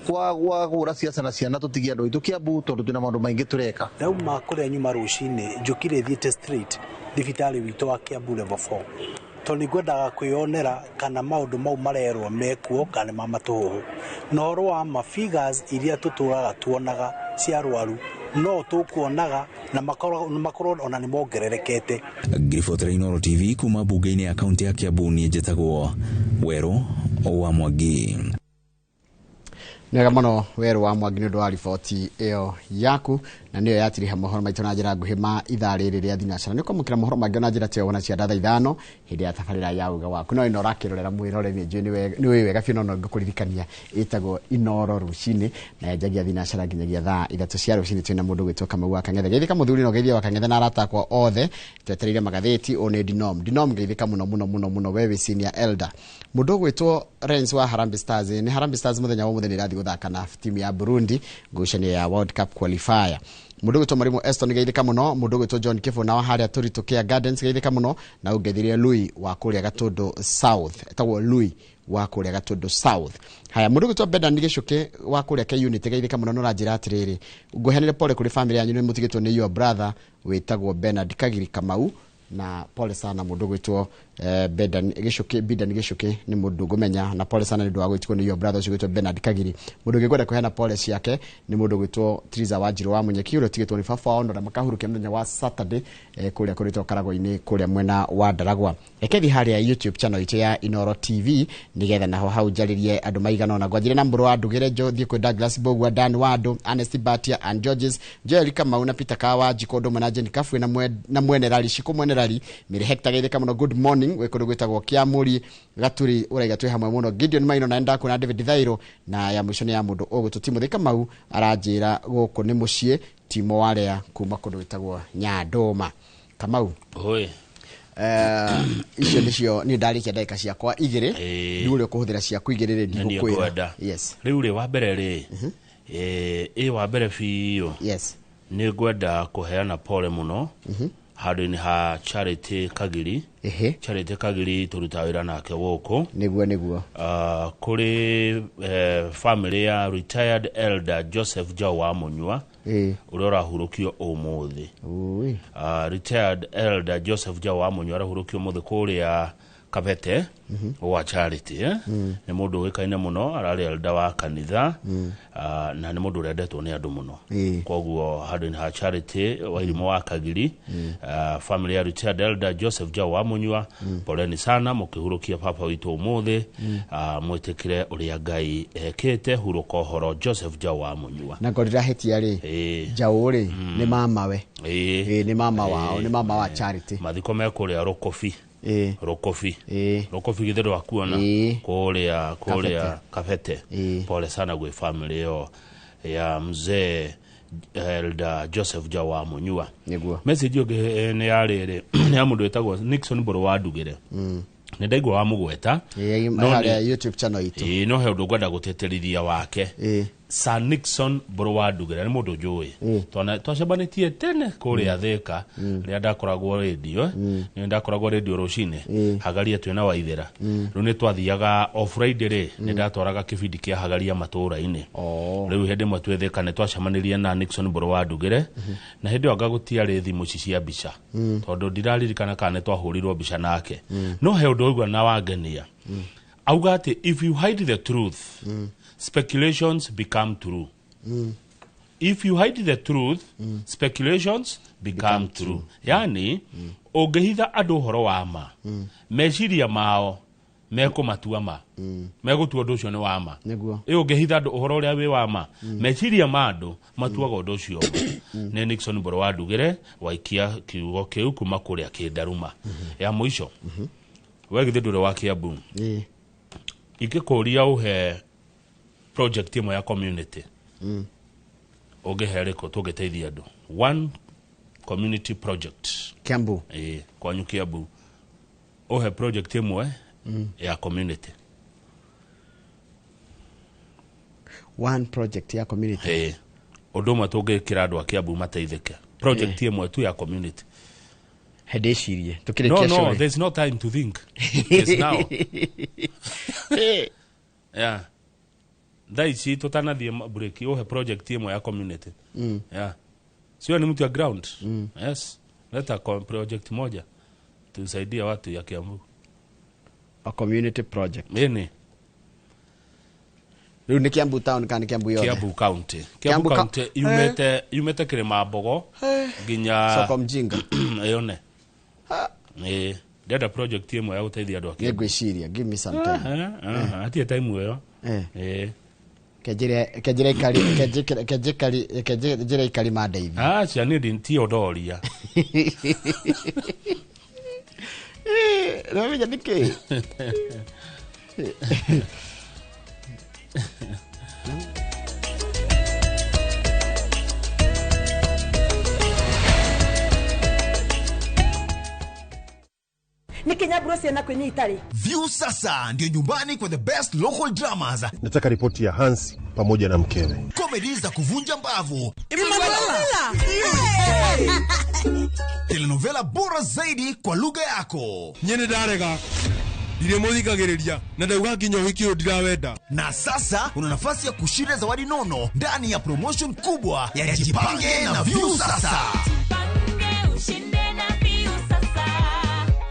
Wagũra ciaca na ciana tũtigie andũ aitũ Kiambu tondũ twĩna maũndũ maingĩ tũreka. Ndauma kũrĩa nyuma rũcinĩ njũkire thiĩte straight thibitarĩ witũ wa Kiambu level 4 tondũ nĩngwendaga kwĩyonera kana maũndũ mau marerwo mekuo kana ma matũhũhũ, na ũhoro wa ma figures iria tũtũraga tuonaga cia arwaru no tũkuonaga na makorwo ona nĩ mongererekete. Ngiribotera Inooro TV kuma mbunge-inĩ ya kaunti ya Kiambu, niĩ njĩtagwo Werũ wa Mwangi. Nĩ wega mũno Werũ wa Mwangi nĩ ũndũ wa riboti ĩyo yaku, na nĩyo yatiriha mohoro maitũ na njĩra nguhĩ ma ithaa rĩrĩ rĩa thinacara. Nĩ kwamũkĩra mohoro mangĩ na njĩra ta ĩyo cia thaa 5 hĩndĩ ya tabarĩra ya uga waku. No ĩno ũrakĩrorera mwĩrore nĩ njũĩ nĩ ũĩ wega biũ, no no ngũkũririkania ĩtagwo Inooro rũcinĩ na yanjagia thinacara nginyagia thaa 3 cia rũcinĩ. Twĩna mũndũ gwĩtwo Kamau wa Kang'ethe. Geithĩka mũthuri na ũgeithie wa Kang'ethe na arata akwa othe. Twetereire magathĩti. Ũyũ nĩ Dinom. Dinom, geithĩka mũno mũno mũno mũno, we wĩ senior elder. Mũndũ ũgwĩtwo Renz wa Harambee Stars, nĩ Harambee Stars mũthenya wa ũmũthĩ nĩ ĩrathiĩ gũthaka na timu ya Burundi ngucanio ya World Cup qualifier. Mũndũ ũgwĩtwo Mwalimu Eston geithĩka mũno. Mũndũ ũgwĩtwo John Kĩbũ na wa harĩa Tũritũ Care Gardens geithĩka mũno, na ũngeithirie Lui wa kũrĩa Gatũndũ South, etagwo Lui wa kũrĩa Gatũndũ South. Haya, mũndũ ũgwĩtwo Bedan Gĩcũkĩ wa kũrĩa K Unit geithĩka mũno, na ũranjĩra atĩrĩrĩ, ngũheanĩre pole kũrĩ family yanyu nĩ mũtigĩtwo nĩ your brother wĩtagwo Bernard Kagiri Kamau, na pole sana mũndũ ũgwĩtwo Bedan Gĩcũkĩ. Bedan Gĩcũkĩ nĩ mũndũ ngũmenya, na pole sana nĩ ũndũ wa gwĩtwo nĩ your brother ũcio ũgwĩtwo Bernard Kagiri. Mũndũ ũngĩkwenda kũheana pole ciake nĩ mũndũ ũgwĩtwo Triza Wanjirũ wa Munyeki ũrĩa ũtigĩtwo nĩ baba wao na makahurukia mũthenya wa Saturday kũrĩa kũrĩtwo Karagũ-inĩ kũrĩa mwena wa Ndaragwa. Reke thiĩ harĩa YouTube channel itũ ya Inooro TV nĩgetha naho hau njarĩrie andũ maigana ũna. Ngwanjĩre na mũrũ wa Ndugĩre Njo, thiĩ kwĩ Douglas Mbũgua, Dan Wandũ, Ernest Batia, Ann Georges, Joel Kamau na Peter Kawanjikũ, ũndũ ũmwe na Jane Kabwe na Mwenerari Shikũ Mwenerari, Mary Hector geithĩka mũno, good morning wĩ kũndũ gwĩtagwo Kĩamũri Gaturi, ũraiga twĩ hamwe mũno. Gideon Maino na ndakũ na David Thairo, na ya mũico nĩ ya mũndũ ũgwĩtwo Timothy Kamau aranjĩra gũkũ nĩ mũciĩ Timo Warea kuma kũndũ gwĩtagwo Nyandũma. Kamau, Oi. Icio nĩcio niĩ ndarĩkia ndagĩka ciakwa igĩrĩ, nĩ ũrĩa ũkũhũthĩra ciaku igĩrĩ rĩ ndigũkwĩra. Yes. Rĩu rĩ wa mbere rĩ, ĩ wa mbere biũ. Yes. Nĩ ngwenda kũheana pole mũno Handũ-inĩ ha Charity Kagiri. Ehe. Charity Kagiri tũrutaga wĩra nake gũkũ. Nĩguo nĩguo. Kũrĩ family ya retired elder Joseph Jau wa Mũnyua ũrĩa ũrahurũkio ũmũthĩ. Ui. Retired elder Joseph Jau wa Mũnyua arahurũkio ũmũthĩ kũrĩa Kabete gwa Charity, eh? Nĩ mũndũ ũĩkaine mũno, ararĩ elder wa kanitha, na nĩ mũndũ ũrendetwo nĩ andũ mũno. Koguo handũ-inĩ ha Charity Wairimũ wa Kagiri, family ya retired elder Joseph Jau wa Mũnyua, poleni sana mũkĩhurũkia papa witũ ũmũthĩ. Mwĩtĩkĩre ũrĩa Ngai ekĩte. Hurũka ũhoro Joseph Jau wa Mũnyua. Na ngorira ndĩrahĩtia rĩ, Jau rĩ nĩ mamawe. Ĩĩ. Nĩ mama wao, nĩ mama wa Charity. Mathiko me kũrĩa Rũkobi. Rũkobi. Rũkobi githĩ ndwakuona? Kũrĩa kũrĩa Kabete. Pole sana gwĩ family ĩyo ya mzee elder Joseph Jau wa Mũnyua. Nĩguo. Message ũngĩ nĩ ya rĩrĩ, nĩ ya mũndũ wĩtagwo Nixon Mbũrũ wa Ndugĩre. Nĩ ndaigua wa mũgweta. No harĩa YouTube channel itũ. Ĩĩ, no he ũndũ ngwenda gũtĩtĩrithia wake. Sir Nixon Mbũrũ wa Ndugĩre nĩ mũndũ njũĩ. Twacemanĩtie tene kũrĩa Thĩka rĩrĩa ndakoragwo radio, nĩ ndakoragwo radio rũcinĩ Hagaria twĩna Waithera. Rĩu nĩ twathiaga o Friday rĩ, nĩ ndatwaraga kĩbindi kĩa Hagaria matũũra-inĩ. Rĩu hĩndĩ ĩmwe twĩ Thĩka nĩ twacemanirie na Nixon Mbũrũ wa Ndugĩre, na hĩndĩ ĩyo anga gũtiarĩ thimũ ici cia mbica, tondũ ndiraririkana kana nĩ twahũrirwo mbica nake. No he ũndũ waigua na wangenia. Auga atĩ if you hide the truth, speculations become true. If you hide the truth, speculations become true. Yani ũngĩhitha andũ ũhoro wa ma, meciria mao mekũmatua ma, megũtua ũndũ ũcio nĩ wa ma. Nĩguo. Ĩ ũngĩhitha andũ ũhoro ũrĩa wĩ wa ma, meciria ma andũ matuaga ũndũ ũcio ma. Nĩ Nixon Mbũrũ wa Ndugĩre waikia kiugo kĩu kuma kũrĩa Kĩndaruma. Ya mũico, we githĩ ndũrĩ wa Kiambu? Ĩĩ. Ingĩkũria ũhe project ĩmwe ya community, ũngĩhe rĩkũ tũngĩteithia andũ? One community project. Kiambu. Ĩĩ, kwanyu Kiambu ũhe project ĩmwe ya community. One project ya community. Ĩĩ, ũndũ ũmwe tũngĩkĩra andũ a Kiambu mateithĩke, project ĩmwe tu ya community. Ndĩcirie. No, Tũkĩrĩkia no, show rĩ. there's no time to think. It's now. Yeah, thaa ici tũtanathiĩ break, ũhe project ĩmwe ya community. Yeah, sio ni mtu ya ground. Yes, leta project moja tusaidie watu ya Kiambu. A community project. Nini? Rĩu nĩ Kiambu town kana nĩ Kiambu yothe? Kiambu County. Kiambu Kiambu County yumĩte Kĩrĩma Mbogo nginya Soko Mjinga. Ĩyone. Ĩĩ, ndĩrenda project ĩmwe ya gũteithia andũ a Kiambu. Nĩngwĩciria, give me some time. Hatirĩ time ĩyo. Ĩĩ. Kenjĩre ikari, kenjĩre ikari mandeithie. Aca, niĩ ti ũndoria. Nĩwamenya nĩkĩ? Nĩkĩ nyamburo ciana kwĩ itarĩ? View sasa ndio nyumbani kwa the best local dramas, Nataka ripoti ya Hansi pamoja na mkewe. Comedy za kuvunja mbavu, Emanuela! Telenovela bora zaidi kwa lugha yako. Nyene ndarega ndirĩmũthikagĩrĩria na ndauga nginya ũhiki ũyũ ndirawenda. Na sasa una nafasi ya kushinda zawadi nono ndani ya promotion kubwa ya Jipange na View Sasa.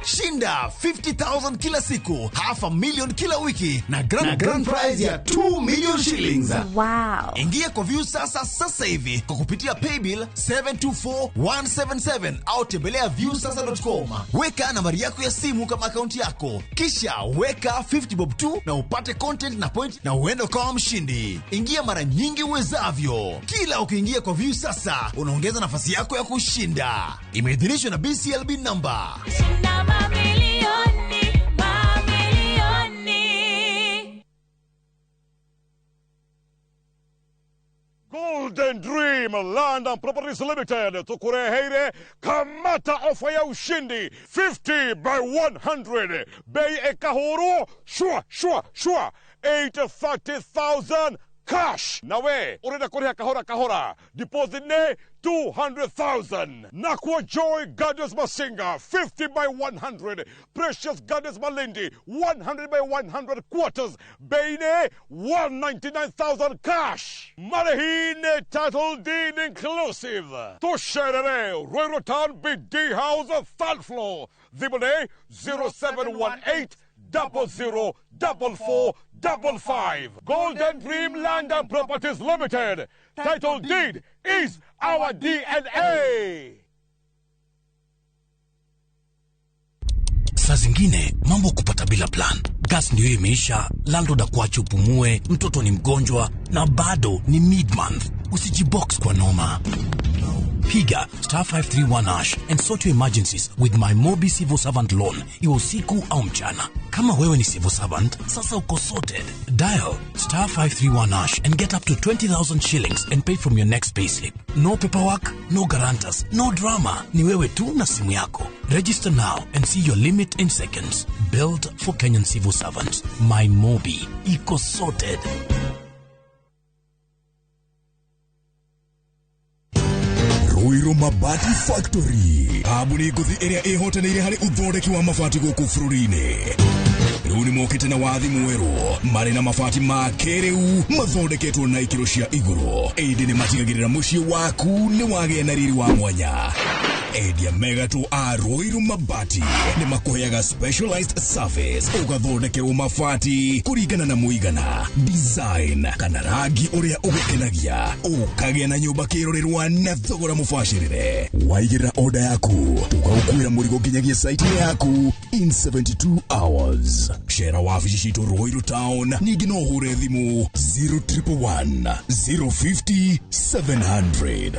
Shinda 50,000 kila siku, half a million kila wiki na grand prize ya 2 million shillings. Wow. Ingia kwa View Sasa sasa hivi kwa kupitia paybill 724177 au tembelea viewsasa.com. Weka nambari yako ya simu kama akaunti yako, kisha weka 50 bob tu na upate content na point na uende ukawa mshindi. Ingia mara nyingi uwezavyo. Kila ukiingia kwa View Sasa unaongeza nafasi yako ya kushinda. Imeidhinishwa na BCLB number. Shinda mamilioni, mamilioni. Golden Dream Land and Properties Limited tukureheire kamata ofa ya ushindi 50 by 100 bei ekahuru shwa shwa shwa 830,000 Cash. Na we urenda kuriha kahora kahora, deposit ne 200,000. Nakwa Joy Gardens Masinga 50 by 100. Precious Gardens Malindi 100 by 100 quarters. Beine 199,000 cash. Marihine title deed inclusive. Tusherere Ruiru Town BD House third floor. Thimũ 0718 00 44 55. Golden Dream Land and Properties Limited. Title deed is our DNA. Saa zingine mambo kupata bila plan. Gas ndio imeisha, landlord akuache upumue, mtoto ni mgonjwa na bado ni mid-month. Usijibox kwa noma. Piga star 531 hash and sort your emergencies with my Mobi Civil Servant Loan, iwe usiku au mchana. Kama wewe ni civil servant, sasa uko sorted. Dial star 531 hash and get up to 20,000 shillings and pay from your next payslip. No paperwork, no guarantors, no drama. Ni wewe tu na simu yako. Register now and see your limit in seconds. Built for Kenyan civil servants. My Mobi. Iko sorted. Ruiru Mabati Factory kambuni ngũthi ĩrĩa ĩhotanĩire harĩ ũthondeki wa mabati gũkũ bũrũri-inĩ. Rĩu nĩ mokĩte na wathi mwerũ marĩ na mabati ma kĩrĩu mathondeketwo na ikĩro cia igũrũ, ĩndĩ nĩ matigagĩrĩra mũciĩ waku nĩ wagĩa na riri wa mwanya. Endia megatũ a Ruiru Mabati nĩ makũheaga specialized service, ũgathondekerwo mabati kũringana na mũigana, design kana rangi ũrĩa ũgũkenagia, ũkagĩa na nyũmba kĩrorerwa na thogora mũbacĩrĩre. Waigĩrĩra order yaku tũgagũkuĩra mũrigo nginyagia site yaku in 72 hours. Cera wabici citũ Ruiru Town, ningĩ no ũhũre thimũ 0111 050 700.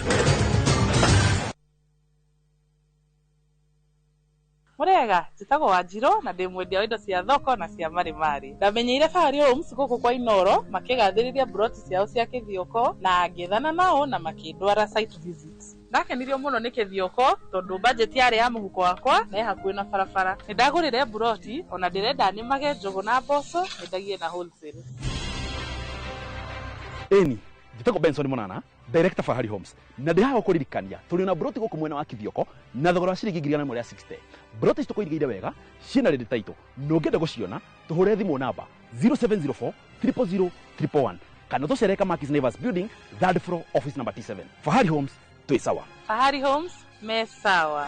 Murega, njĩtagwo Wanjirũ na ndĩ mwendia wa indo cia thoko na cia marimari. Ndamenyeire Fahari Homes gũkũ kwa Inoro makĩgathĩrĩria broti ciao cia Kĩthioko na ngĩethana nao na makĩndwara site visit. Ndakenirio mũno nĩ Kĩthioko tondũ budget yarĩ ya mũhuko wakwa na ĩ hakuhĩ na barabara. Nĩndagũrire broti ona ndĩrenda nĩmage njũgũ na mboco nyendagie na wholesale. Ĩni, njĩtagwo Benson Monana, Director Fahari Homes, na ndĩ haha gũkũririkania tũrĩ na broti gũkũ mwena wa Kĩthioko na thogora wa ciringi 160. Broti ici tũkũirigĩire wega ciĩna ready title, na ũngĩenda gũciona tũhũre thimũ namba 0704 000 111 kana tũcere Kamakis Neighbors Building, third floor, office number T7. Fahari Homes, twĩ sawa. Fahari Homes me sawa.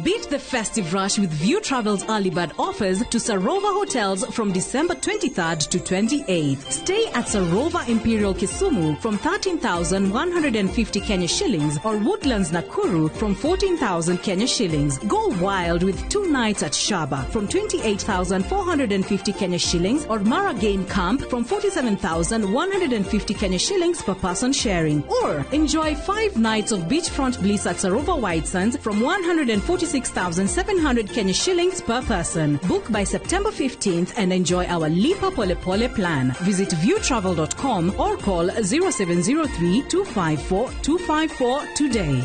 Beat the festive rush with View Travel's early bird offers to Sarova Hotels from December 23rd to 28th. Stay at Sarova Imperial Kisumu from 13,150 Kenya shillings or Woodlands Nakuru from 14,000 Kenya shillings. Go wild with 2 nights at Shaba from 28,450 Kenya shillings or Mara Game Camp from 47,150 Kenya shillings per person sharing. Or enjoy 5 nights of beachfront bliss at Sarova White Sands from 146,700 Kenya shillings per person. Book by September 15th and enjoy our Lipa Pole Pole plan. Visit viewtravel.com or call 0703 254 254 today.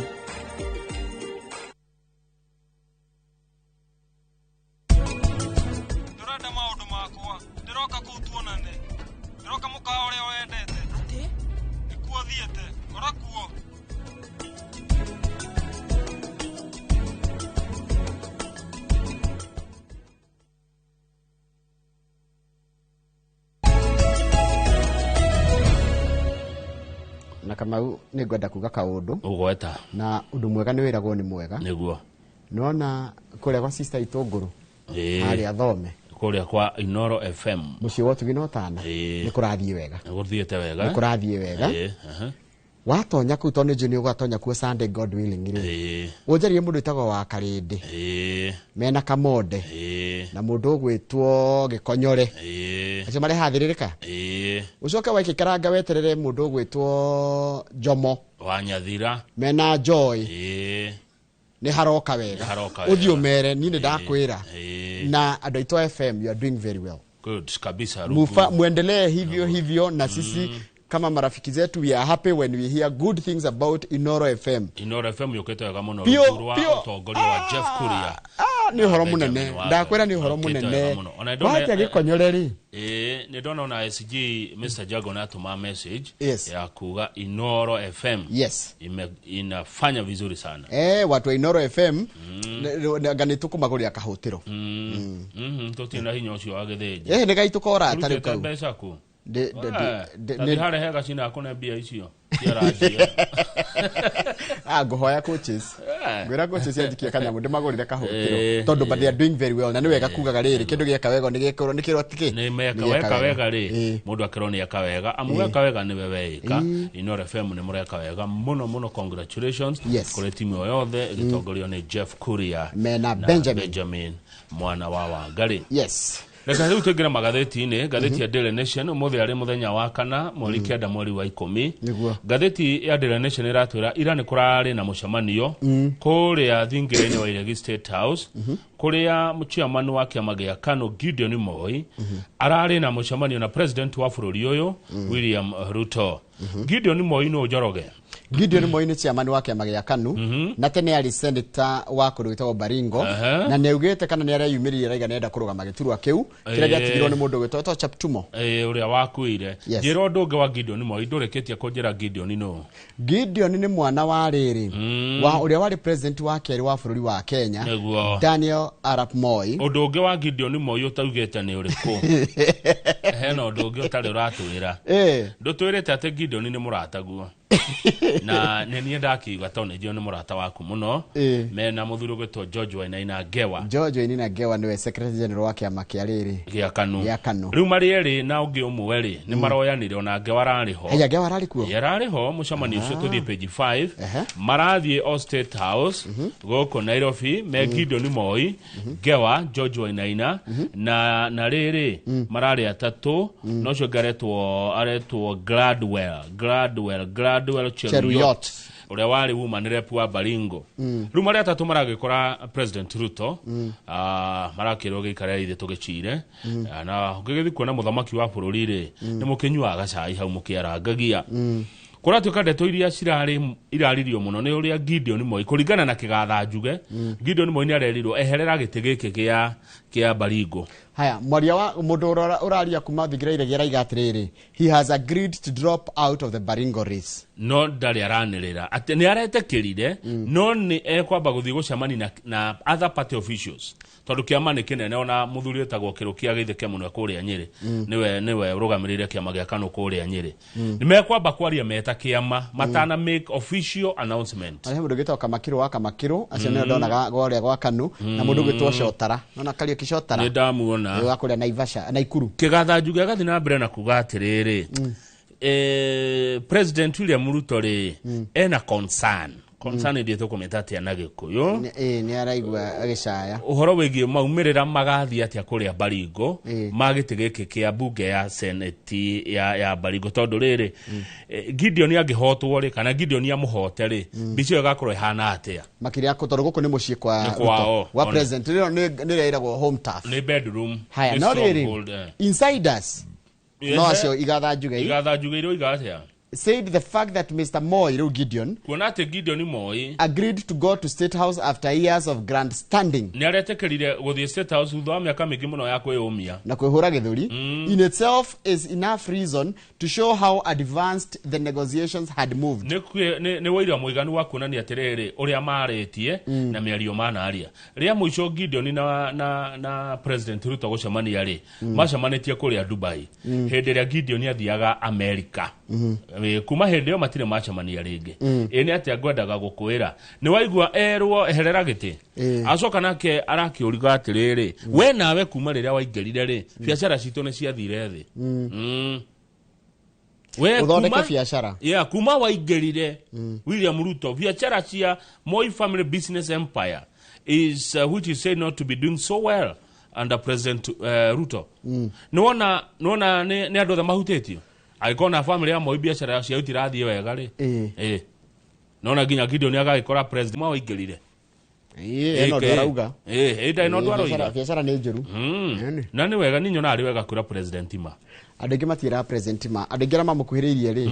Ndĩrenda maũndũ makwa, ndĩroka kũu tuonane, ndĩroka mũkawa ũrĩa wendete. Atĩ? Nĩkuo thiĩte, kora kuo. Na Kamau nĩ ngwenda kuga kaũndũ ũgweta na ũndũ mwega nĩ wĩragwo nĩ mwega nĩguo nĩwona kũrĩa gwa sister Itũngũrũ harĩa Thome kũrĩa kwa Inoro FM mũciĩ wa ũtugi na ũtana nĩ kũrathiĩ wega, nĩ gũthiĩte wega, nĩ kũrathiĩ wega. Watonya kũu tondũ nĩ njũĩ nĩ ũgatonya kuo Sunday God willing rĩ, ũnjarĩrie mũndũ wĩtagwo wa Karĩndĩ mena Kamonde na mũndũ ũgwĩtwo Gĩkonyore, acio marehathĩrĩrĩka. Ũcoke waikĩkaranga weterere mũndũ ũgwĩtwo Jomo wa Nyathira mena Joy, nĩ haroka wega, ũthiĩ ũmere niĩ nĩ ndakwĩra. Na andũ aitũ FM, you are doing very well. Good kabisa. Muendelee hivyo hivyo na sisi kama marafiki zetu, we are happy when we hear good things about Inoro FM. Inoro FM yũkĩte wega mũno rungu rwa ũtongoria wa Jeff Kuria. Nĩ ũhoro mũnene. Ndakwĩra nĩ ũhoro mũnene. Watia gĩkonyore rĩ. Nĩ ndona ona SG Mr. Jago na atũma message Yes. ya kuga Inoro FM Yes. inafanya vizuri sana. Watu wa Inoro FM anga nĩ tũkũmagũrĩra kahũtĩro. Tũtirĩ na hinya ũcio wa gĩthĩnji. Nĩ gaitũ kora tarĩ Ũrutĩte kau. mbeca kũ? Nĩ- Harĩa hega cina kũne mbia icio ciaranjia. Ngũhoya coaches. Ngwĩra coaches yanjikie kanyamũ ndĩmagũrĩre kahũtĩro. Tondũ but they are doing very well na nĩ wega kugaga rĩrĩ kĩndũ gĩeka wega nĩ gĩkĩrwo nĩ kĩrwo tikĩ. Nĩ meka Nĩ gĩeka weka wega. wega rĩ mũndũ akĩrwo nĩ eka wega amu weka wega nĩwe weĩka. Inoro FM nĩ mũreka wega mũno mũno, congratulations Yes. kũrĩ timu ĩyo yothe ĩgĩtongorio nĩ Jeff Kuria Mena na Benjamin. Benjamin mwana wa Wangari. Yes. Reke rĩu tũingĩre magathĩti-inĩ. Ngathĩti ya Daily Nation ũmũthĩ arĩ mũthenya wa kana, mweri 9, mweri wa 10. Nĩguo. Ngathĩti ya Daily Nation ĩratwĩra ira nĩ kũrarĩ na mũcemanio kũrĩa thingira-inĩ wa Iregi State House, kũrĩa chairman wa kĩama gĩa KANU Gideon Moi ararĩ na mũcemanio na president wa bũrũri ũyũ William Ruto. Gideon Moi nũ, Njoroge? Gideon Moi nĩ chairman wa kĩama gĩa KANU na tene arĩ senator wa kũndũ gwĩtagwo Baringo na nĩ augĩte kana nĩ areyumĩririe araiga nĩarenda kũrũgama gĩturwa kĩu kĩrĩa gĩatigirwo nĩ mũndũ ũgwĩtwo Cheptumo. Ũrĩa wakuire. Yes. Njĩra ũndũ ũngĩ wa Gideon Moi, ndũrĩkĩtie kũnjĩra Gideon nũ. Gideon nĩ mwana wa rĩrĩ wa ũrĩa warĩ president wa kerĩ wa bũrũri wa Kenya, Daniel Arap Moi. Ũndũ ũngĩ wa Gideon Moi ũtaugĩte nĩ ũrĩkũ? Hena ũndũ ũngĩ ũtarĩ ũratwĩra. Ndũtwĩrĩte atĩ Gideon nĩ mũrataguo na nĩ niĩ ndakiuga tondũ nĩ njũĩ nĩ mũrata waku mũno, mena mũthuri ũgwĩtwo George Wainaina Ngewa. George Wainaina Ngewa nĩwe secretary general wa kĩama kĩa rĩrĩ gĩa KANU. Gĩa KANU. Rĩu marĩ erĩ na ũngĩ ũmwe rĩ nĩ maroyanire, ona Ngewa ararĩ ho. Haya, Ngewa ararĩ kuo? Ĩ, ararĩ ho mũcemanio ũcio. Tũthiĩ page 5. Marathiĩ o State House gũkũ Nairobi me Gideon Moi, Ngewa, George Wainaina na rĩrĩ mararĩ atatũ, na ũcio ũngĩ aretwo Gladwell Cheruiyot Cheruiyot. ũrĩa warĩ woman rep wa Baringo. Rĩu marĩ atatũ maragĩkora President Ruto, marakĩrwo gĩikare ithe tũgĩcire. Na ũngĩgĩthiĩ kuona mũthamaki wa bũrũri rĩ, nĩ mũkĩnyuaga gacai hau mũkĩarangagia. Kũratuĩka ndeto iria cirarĩ iraririo mũno nĩ ũrĩa Gideon Moi, kũringana na kĩgatha njuge, Gideon Moi nĩ arerirwo eherera gĩtĩ gĩkĩ kĩa Baringo. Haya, mwaria wa mũndũ ũrĩa ũraria kuma thingira iregi araiga atĩrĩrĩ, he has agreed to drop out of the Baringo race. No ndarĩ aranĩrĩra atĩ nĩ aretĩkĩrire, no nĩ ekwamba gũthiĩ gũcemania na other party officials tondũ kĩama nĩ kĩnene. Ona mũthuri wĩtagwo Kĩrũkia Gĩtheke mũno kũrĩa Nyĩrĩ nĩwe ũrũgamĩrĩire kĩama gĩa KANU kũrĩa Nyĩrĩ. Nĩ mekwamba kwaria meta kĩama matana make official announcement. Harĩ mũndũ ũgĩtagwo Kamakĩrũ wa Kamakĩrũ, acio nĩo ndonaga gwarĩa gwa KANU, na mũndũ ũgwĩtwo Cotara, nona Kariũki Cotara. Nĩ ndamuona. Wa kũrĩa Naivasha, Naikuru. Kĩgatha njuge agathiĩ na mbere na kuga atĩrĩrĩ, President William Ruto rĩ ena concern ndiĩ tũkũmĩta atĩa na Gĩkũyũ. Nĩ araigua agĩcaya. Ũhoro wĩgiĩ maumĩrĩra magathiĩ atĩa kũrĩa Baringo ma gĩtĩ gĩkĩ kĩa mbunge ya seneti ya Baringo, tondũ rĩrĩ Gideon angĩhotwo rĩ, kana Gideon amũhote rĩ, mbica ĩyo ĩgakorwo ĩhana atĩa? Makĩria tondũ gũkũ nĩ mũciĩ kwa Nĩ kwao. Ruto, wa president rĩo nĩ rĩrĩa ĩragwo home turf. Nĩ bedroom. Haya, nĩ no rĩrĩ stronghold, eh. Insiders no acio igatha njuge Igatha njuge iroiga atĩa? Said the fact that Mr. Moi, rĩu Gideon, kuona atĩ Gideon Moi agreed to go to State House after years of grandstanding nĩ aretĩkĩrire gũthiĩ State House thutha wa mĩaka mĩingĩ mũno ya kwĩyũmia na kwĩhũra gĩthũri in itself is enough reason to show how advanced the negotiations had moved. Nĩ wũira mũiganu wa kuonania atĩrĩrĩ ũrĩa marĩtie na mĩario manaria rĩa mũico Gideon na President Ruto gũcemania rĩ, macemanĩtie kũrĩa Dubai hĩndĩ ĩrĩa Gideon athiaga Amerika. Kuma hĩndĩ ĩyo matirĩ macemania rĩngĩ. Ĩ nĩ atĩa ngwendaga gũkwĩra, nĩ waigua erwo eherera gĩtĩ, acoka nake arakĩũriga atĩrĩrĩ, we nawe kuma rĩrĩa waingĩrire rĩ, biacara citũ nĩ ciathire thĩ. We Ũthondeke biacara. Yeah, kuma waingĩrire William Ruto, biacara cia Moi family business empire is which is said not to be doing so well under President Ruto. Nĩwona nĩ andũ othe mahutĩtio angĩkorwo na family ya Moi biacara ciao itirathiĩ wega rĩ. Nona nginya Gideon agagĩkora president ma waingĩrire. Ĩĩ, ĩno ũndũ arauga. Ĩĩ, ndarĩ na ũndũ aroiga. Biacara nĩ njũru. Na nĩ wega, niĩ nyonaga arĩ wega kwĩra president ma. Andũ aingĩ matiĩraga president ma. Andũ aingĩ arĩa mamũkuhĩrĩirie rĩ,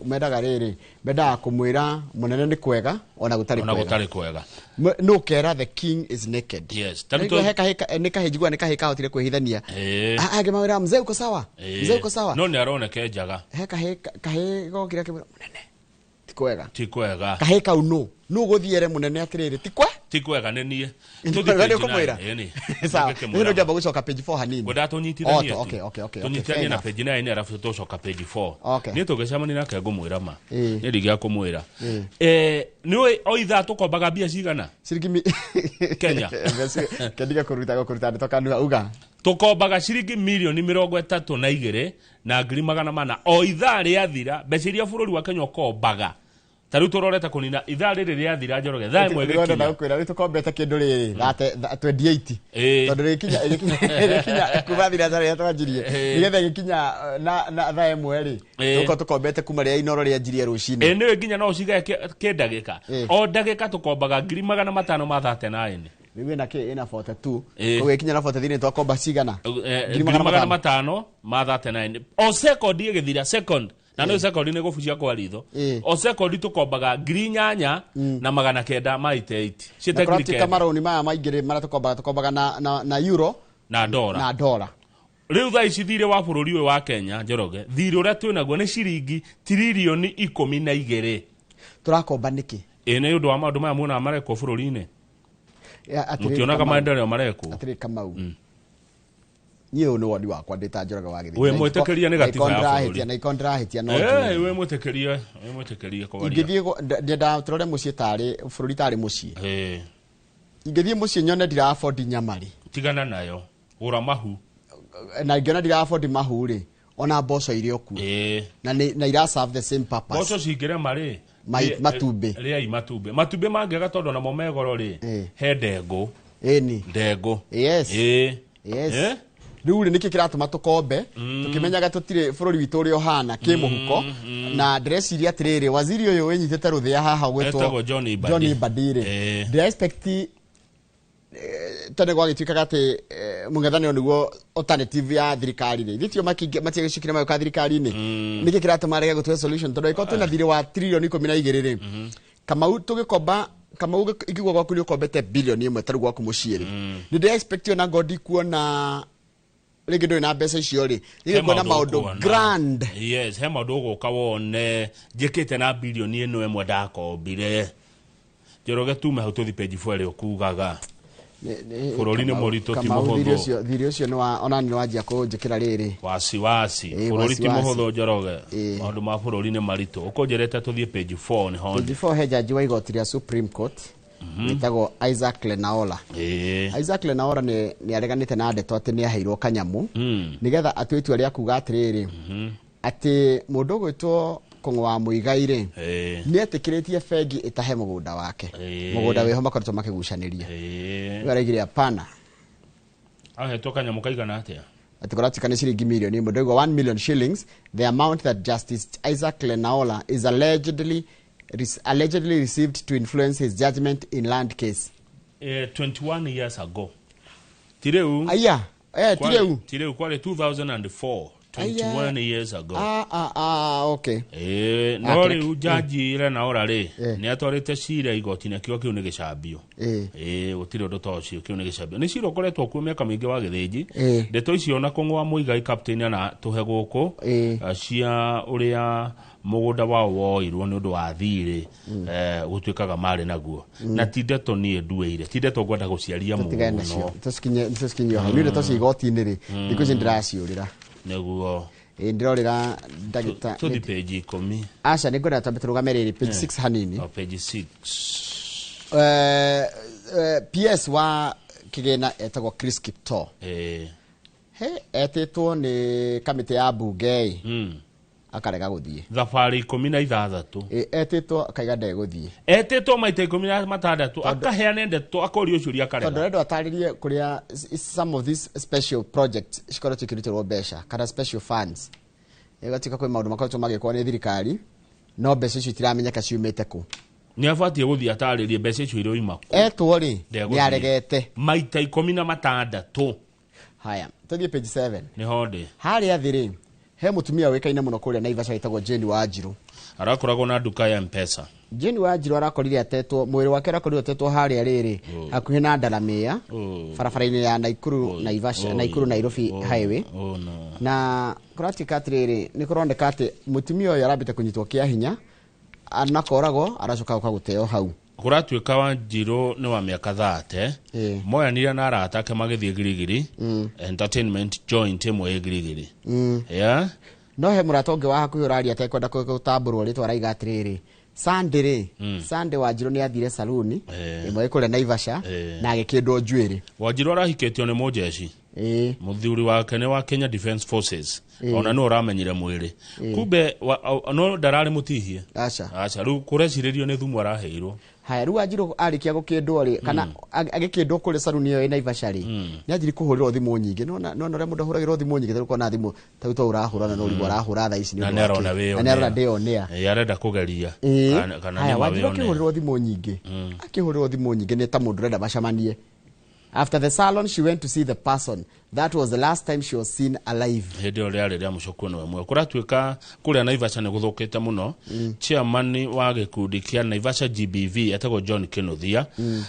mendaga rĩrĩ, mendaga kũmwĩra mũnene nĩ kwega ona gũtarĩ Ona kwega. gũtarĩ kwega. No kera the king is naked. Yes. Ta rĩu he kahĩ nĩ kahĩ njiguaga nĩ kahĩ kahotire kwĩhithania. Angĩ mawĩra, mzee uko sawa, mzee uko sawa. No nĩ aroneka njaga. He kahĩ kahĩ gokire akĩmwĩra, mũnene, ti kwega. Ti kwega. Kahĩ kau nũ gũthiĩ ere mũnene atĩrĩrĩ ti kwe Ti kwega nĩ niĩ. Nĩ Tũthiĩ ũkũmwĩra? page 9. Sawa. Nĩngĩkĩmwĩra. Nĩ ngĩamba gũcoka page 4 hanini. Ngwendaga tũnyitithanie Oh, tu. okay, Tũnyitithanie fair na enough. page 9 arabu tũcoka page 4. Okay. Niĩ tũngĩcemania nake ngũmwĩra ma. Niĩ ndingĩaga kũmwĩra. Nĩ ũĩ o ithaa tũkombaga mbia cigana? Ciringi mi Kenya. Kendiga kũruta ndeto kanua uga. Tũkombaga ciringi 32,400,000 o ithaa rĩathira, mbeca iria bũrũri wa Kenya ũkombaga. Ta rĩu tũrorete kũnina ithaa rĩrĩ rĩathira, Njoroge, thaa 1 Ndĩrona ĩgĩkinya. Ndagũkwĩra rĩu tũkombete kĩndũ rĩrĩ 28 tondũ rĩgĩkinya kuma thinacara rĩrĩa twanjirie, nĩgetha ĩgĩkinya na thaa 1 rĩ, tũgũkorwo tũkombete kuma rĩrĩa Inoro rĩanjirie rũcinĩ. Ĩĩ, nĩũĩ nginya no ũcigae kĩndagĩka. O ndagĩka tũkombaga 539,000. Rĩu ĩna kĩ, ĩna 42. Koguo ĩkinya na 43 nĩ twakomba cigana? 539,000 o second ĩgĩthira, second na nĩ second nĩ gũbucia kwa ritho. O second tũkombaga 8,988 Na ciĩte ngiri kũratuĩka kenda. Marũni maya maingĩ rĩ, marĩa tũkombaga na euro na ndora. Na ndora. Rĩu thaa ici thirĩ wa bũrũri ũyũ wa Kenya, Njoroge, thirĩ ũrĩa twĩ naguo nĩ ciringi 12 tiririoni. Tũrakomba nĩkĩ? Ĩ, nĩ ũndũ wa maũndũ maya muonaga marekwo bũrũri-inĩ. Ya, atĩrĩrĩ, Mũtionaga Kamau. maendeleo marekwo? Atĩrĩrĩ Kamau, niĩ ũyũ nĩ woni wakwa ndĩ ta Njoroge wa Gĩthĩnji. Wĩ mwĩtĩkĩrie nĩ gatiba ya bũrũri. Na ikorwo ndĩrahĩtia no njũrie. Wĩ mwĩtĩkĩrie, wĩ mwĩtĩkĩrie kwaria. Ingĩthiĩ ndĩendaga tũrore mũciĩ tarĩ bũrũri tarĩ mũciĩ. Ingĩthiĩ mũciĩ nyone ndira afford nyama rĩ, Tigana nayo, gũra mahu. Na ingĩona ndira afford mahu rĩ, ona mboco irĩ o kuo na ira serve the same purpose. Mboco cingĩrema rĩ, Matumbĩ. Rĩai matumbĩ. Matumbĩ mangĩaga, tondũ namo me goro rĩ, he ndengũ. Ĩni. Ndengũ. Yes. Yes. Rĩu rĩ, nĩkĩ kĩratũma tũkombe tũkĩmenyaga tũtirĩ bũrũri witũ ũrĩa ũhana kĩmũhuko? Na ndĩreciria atĩrĩrĩ, waziri ũyũ wĩnyitĩte rũthĩa haha ũgwĩtwo Etagwo John Mbadi. John Mbadi rĩ, ndĩra expect tene gwagĩtuĩkaga atĩ mũng'ethanĩro nĩguo alternative ya thirikari rĩ, ithuĩ tio matiagĩcukire magĩũka thirikari-inĩ. Nĩkĩ kĩratũma arege gũtũhe solution? Tondũ angĩkorwo twĩna thirĩ wa 12 tiririoni rĩ, Kamau, tũgĩkomba, Kamau, ingĩgua gwaku nĩ ũkombete 1 bilioni tarĩu gwaku mũciĩ rĩ, nĩ ndĩ expect ona ngodi kuona rĩngĩ ndũrĩ na mbeca icio rĩ, He rĩngĩ kuona maũndũ ũkuona. grand. Yes, he maũndũ ũgũka wone njĩkĩte na 1 bilioni ĩno ndakombire. Njoroge, tume hau tũthi page 4 ĩrĩa ũkugaga bũrũri nĩ mũritũ, ti Kamau, thirĩ mũhũthũ. ũcio, thirĩ ũcio nĩ wa ona nĩ wanjia kũnjĩkĩra rĩrĩ. Wasiwasi. Bũrũri ti Wasiwasi. mũhũthũ, Njoroge, maũndũ ma bũrũri nĩ maritũ. Ũkũnjĩrĩte tũthiĩ page 4 nĩho. Page 4 he jaji wa igoti rĩa Supreme Court wĩtagwo Isaac Lenaola. Isaac Lenaola nĩ areganĩte na ndeto atĩ nĩ aheirwo kanyamũ nĩgetha atue itua rĩa kuga atĩrĩrĩ, atĩ mũndũ ũgwĩtwo Kũng'ũ wa Mũigai rĩ, nĩ etĩkĩrĩtie bengi ĩtahe mũgũnda wake, mũgũnda wĩho makoretwo makĩgucanĩria. Rĩu araigire hapana. Ahetwo kanyamũ kaigana atĩa? Atĩ kũratuĩka nĩ ciringi 1 milioni. Ndauga 1 million shillings, the amount that Justice Isaac Lenaola is allegedly received to influence his judgment in land case. 21 years ago, ti rĩu. Aya, ti rĩu. Ti rĩu, kwarĩ 2004, 21 years ago. Ah, ah, ah, okay. No Ah, rĩu jaji Lenaola rĩ, nĩ atwarĩte cira igoti-inĩ akiuga kĩu nĩ gĩcambio. Gũtirĩ ũndũ ta ũcio, kĩu nĩ gĩcambio, nĩ cira ũkoretwo kuo mĩaka mĩingĩ wa Gĩthĩnji. Ndeto icio na Kũng'wa Mũigai captain ana tũhe gũkũ cia ũrĩa mũgũnda wao woirwo nĩ ũndũ wa thirĩ, gũtuĩkaga marĩ naguo, na ti ndeto niĩ nduĩire, ti ndeto ngwenda gũciaria Tũtigane nacio. mũno. Tũcikinye hau. Nĩ ndeto cia igoti-inĩ rĩ, thikũ ici ndĩraciũrĩra. Nĩguo. Ĩĩ, ndĩrorĩra ndagĩta. Tũthi page 10. Aca, nĩ ngwenda twambe tũrũgame rĩrĩ page 6 hanini. O, page 6. PS wa kĩgĩna etagwo Chris Kiptoo. He etĩtwo nĩ kamĩtĩ ya mbunge ĩ, akarega gũthiĩ. Thabarĩ 16. Etĩtwo akaiga ndegũthiĩ. Etĩtwo maita 16, akaheana ndeto, akorio ciũria, Tondũ akarega. arenda atarĩrie kũrĩa some of these special projects cikoretwo ikĩrutĩrwo mbeca kana special funds. Ĩgatuĩka kwĩ maũndũ makoretwo magĩkwo nĩ thirikari, no mbeca icio itiramenyeka ciumĩte kũ. Nĩ abatiĩ gũthiĩ atarĩrie mbeca icio iroima kũ. Etwo rĩ, Ndegũthiĩ. nĩ aregete. Maita 16. Haya, tũthiĩ page 7. Nĩho ndĩ. Harĩa thĩ rĩ, he mũtumia ũĩkaine mũno kũrĩa Naivasha wĩtagwo Jane Wanjiru. Arakoragwo na nduka ya Mpesa. Jane Wanjiru arakorire atetwo, mwĩrĩ wake ũrakorirwo atetwo harĩa rĩrĩ, hakuhĩ na Ndaramĩa, barabara-inĩ ya Naikuru Naivasha, Naikuru Nairobi highway. Oh no. Na kũratuĩka atĩrĩrĩ, nĩ kũroneka atĩ mũtumia ũyũ arambĩte kũnyitwo kĩa hinya, anakoragwo aracoka gũka gũteo hau. Kũratuĩka Wanjiru nĩ wa mĩaka 30, moyanire na arata ake magĩthiĩ Girigiri, entertainment joint ĩmwe ĩ Girigiri. Yeah? No he mũrata ũngĩ wa hakuhĩ ũraria atekwenda gũtambũrwo rĩtwa araiga atĩrĩrĩ, Sunday rĩ, Sunday Wanjiru nĩ athire saluni ĩmwe ĩ kũrĩa Naivasha na agĩkĩndwo njuĩrĩ. Wanjiru arahikĩtio nĩ mũjeshi. Mũthuri wake nĩ wa Kenya Defence Forces. Ona nĩ ũramenyire mwĩrĩ. Kumbe no ndararĩ mũtihie. Aca. Aca, rĩu kũrecirĩrio nĩ thumu araheirwo. Haya, rĩu Wanjiru arĩkia gũkĩndwo rĩ, kana agĩkĩndwo kũrĩa saluni ĩyo ĩ Naivasha rĩ, nĩ anjirie kũhũrĩrwo thimũ nyingĩ. Nĩwona ũrĩa mũndũ ahũragĩrwo thimũ nyingĩ, tarĩu ũkona thimũ ta rĩu to ũrahũra na no ũrigwo arahũra thaa ici nĩ Na ũndũ nĩ wa arona kĩ. wĩ Na nĩ arona on air. ndĩ on air. Arenda kũgeria. Kana Haya, nĩ ma Wanjiru wĩ on air. akĩhũrĩrwo thimũ nyingĩ. Akĩhũrĩrwo thimũ nyingĩ nĩ ta mũndũ ũrenda macemanie. After the salon, she went to see the person. That was the last time she was seen alive. Hĩndĩ ĩyo rĩarĩ rĩa mũico kuonwo ĩmwe. Kũratuĩka kũrĩa Naivasha nĩ gũthũkĩte mũno. Chairman wa gĩkundi kĩa Naivasha GBV etagwo John Kinuthia,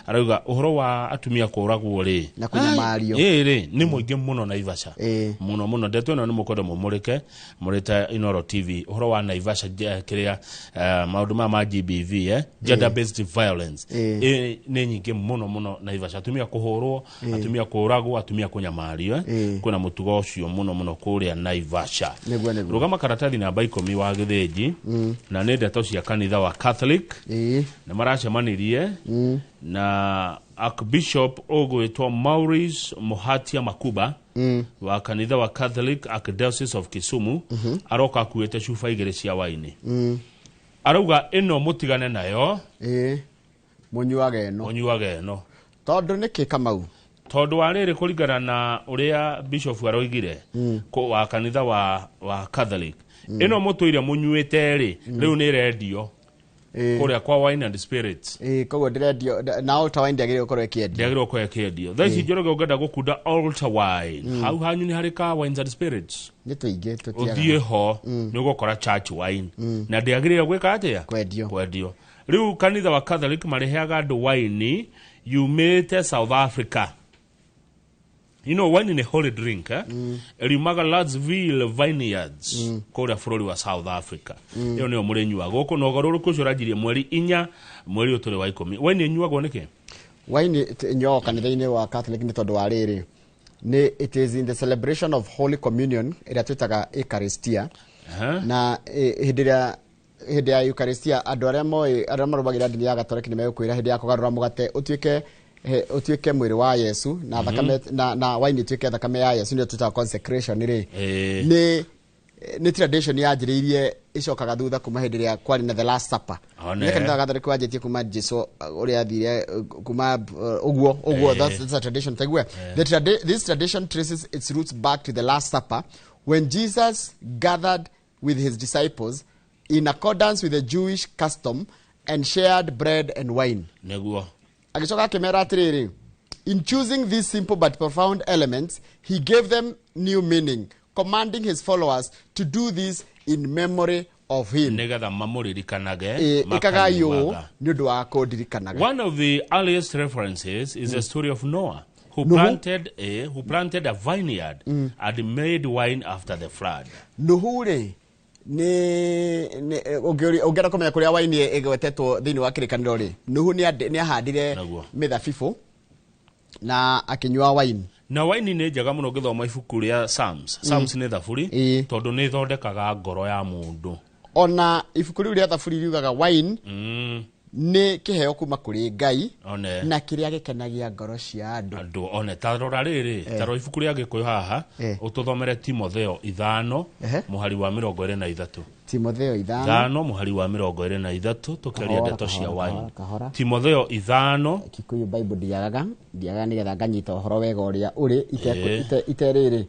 arauga ũhoro wa atumia kũragwo rĩ na kũnyamario. Ĩĩ rĩ, nĩ mũingĩ mũno Naivasha. Mũno mũno. Ndeto ĩno nĩ mũkwenda mũmũrĩke mũrĩte Inooro TV. Ũhoro wa Naivasha kĩrĩa, maũndũ maya ma GBV, gender based violence. Nĩ nyingĩ mũno mũno Naivasha. Atumia kũhũrwo, atumia kũragwo, atumia kũnyamario. Kwĩna mũtugo ũcio mũno mũno kũrĩa Naivasha. Nĩguo, nĩguo. Rũgama karatathi namba 10 wa Gĩthĩnji, na nĩ ndeto cia kanitha wa Catholic. Nĩ maracemanirie na Archbishop ũgwĩtwo Maurice Muhatia Makuba wa kanitha wa Catholic Archdiocese of Kisumu, aroka akuĩte cuba 2 cia waini. Arauga ĩno mũtigane nayo. Mũnyuage ĩno. Mũnyuage ĩno. Tondũ nĩkĩ Kamau? Tondũ wa rĩrĩ, kũringana na ũrĩa bishop aroigire, wa kanitha wa Catholic, ĩno mũtũire mũnyuĩte rĩ, rĩu nĩ ĩrendio kũrĩa kwa Wine and Spirits. Koguo ndĩrendio na Altar Wine ndĩagĩrĩirwo gũkorwo ĩkĩendio. Ndĩagĩrĩirwo gũkorwo ĩkĩendio. Thaa ici Njoroge ũngĩenda gũkunda Altar Wine, hau hanyu nĩ harĩ ka Wines and Spirits. Nĩ tũingĩ tũtiagaga. Ũthiĩ ho, nĩ ũgũkora Church Wine. Na ndĩagĩrĩire gwĩka atĩa? Kwendio. Kwendio. Rĩu kanitha wa Catholic mareheaga andũ waini yumĩte South Africa. You know, wine ni holy drink, eh? Riumaga Ladsville Vineyards, kũrĩa bũrũri wa South Africa. Ĩyo nĩyo mũrĩnyuaga gũkũ, na ũgarũrũku ũcio ũranjirie mweri 4, mweri ũyũ tũrĩ wa 10. Wine ĩnyuagwo nĩkĩ? Wine ĩnyuagwo kanitha-inĩ wa Catholic nĩ tondũ wa rĩrĩ, nĩ it is in the celebration of Holy Communion ĩrĩa twĩtaga Eucharistia. Na hĩndĩ ĩrĩa hĩndĩ ya Eucharistia, andũ arĩa moĩ, arĩa marũmagĩrĩra ndini ya Gatoreki nĩ megũkwĩra hĩndĩ ya kũgarũra mũgate ũtuĩke mwĩrĩ wa Yesu na thakame, na wine ĩtuĩke thakame ya Yesu, nĩyo twĩtaga consecration rĩ. Nĩ tradition yanjĩrĩirie ĩcokaga thutha kuma hĩndĩ ĩrĩa kwarĩ na the last supper. One. Nĩ kanitha wa Gatoreki wanjĩtie kuma Jesu ũrĩa athire, kuma ũguo ũguo, that's a tradition. Tague. This tradition traces its roots back to the last supper when Jesus gathered with his disciples in accordance with the Jewish custom and shared bread and wine. Nĩguo. Agĩcoka akĩmera atĩrĩrĩ, in choosing these simple but profound elements, he gave them new meaning, commanding his followers to do this in memory of him. Nĩgetha mamũririkanage, Ĩkagai ũũ makanyuaga. nĩ ũndũ wa kũndirikanaga. One of the earliest references is the story of Noah, Nuhu? who planted a vineyard and made wine after the flood. Nuhu rĩ, nĩ ũngĩenda kũmenya kũrĩa waini ĩgwetetwo thĩinĩ wa kĩrĩkanĩro rĩ, Nuhu nĩ ahandire mĩthabibũ na akĩnyua waini. Na waini nĩ njega mũno ũngĩthoma ibuku rĩa Psalms. Psalms nĩ thaburi, tondũ nĩ ĩthondekaga ngoro ya mũndũ. Ona ibuku rĩu rĩa thaburi riugaga wine nĩ kĩheo kuma kũrĩ Ngai na kĩrĩa gĩkenagia ngoro cia andũ. Andũ one ta rora rĩrĩ, ta rora ibuku rĩa Gĩkũyũ haha, ũtũthomere Timotheo 5, mũhari wa 23. Timotheo 5. 5, mũhari wa 23, tũkĩaria Kahora, ndeto cia kahora, wine. kahora. Timotheo 5. Kikuyu Bible ndiagaga nĩgetha nganyita ũhoro wega ũrĩa ũrĩ, iterĩrĩ,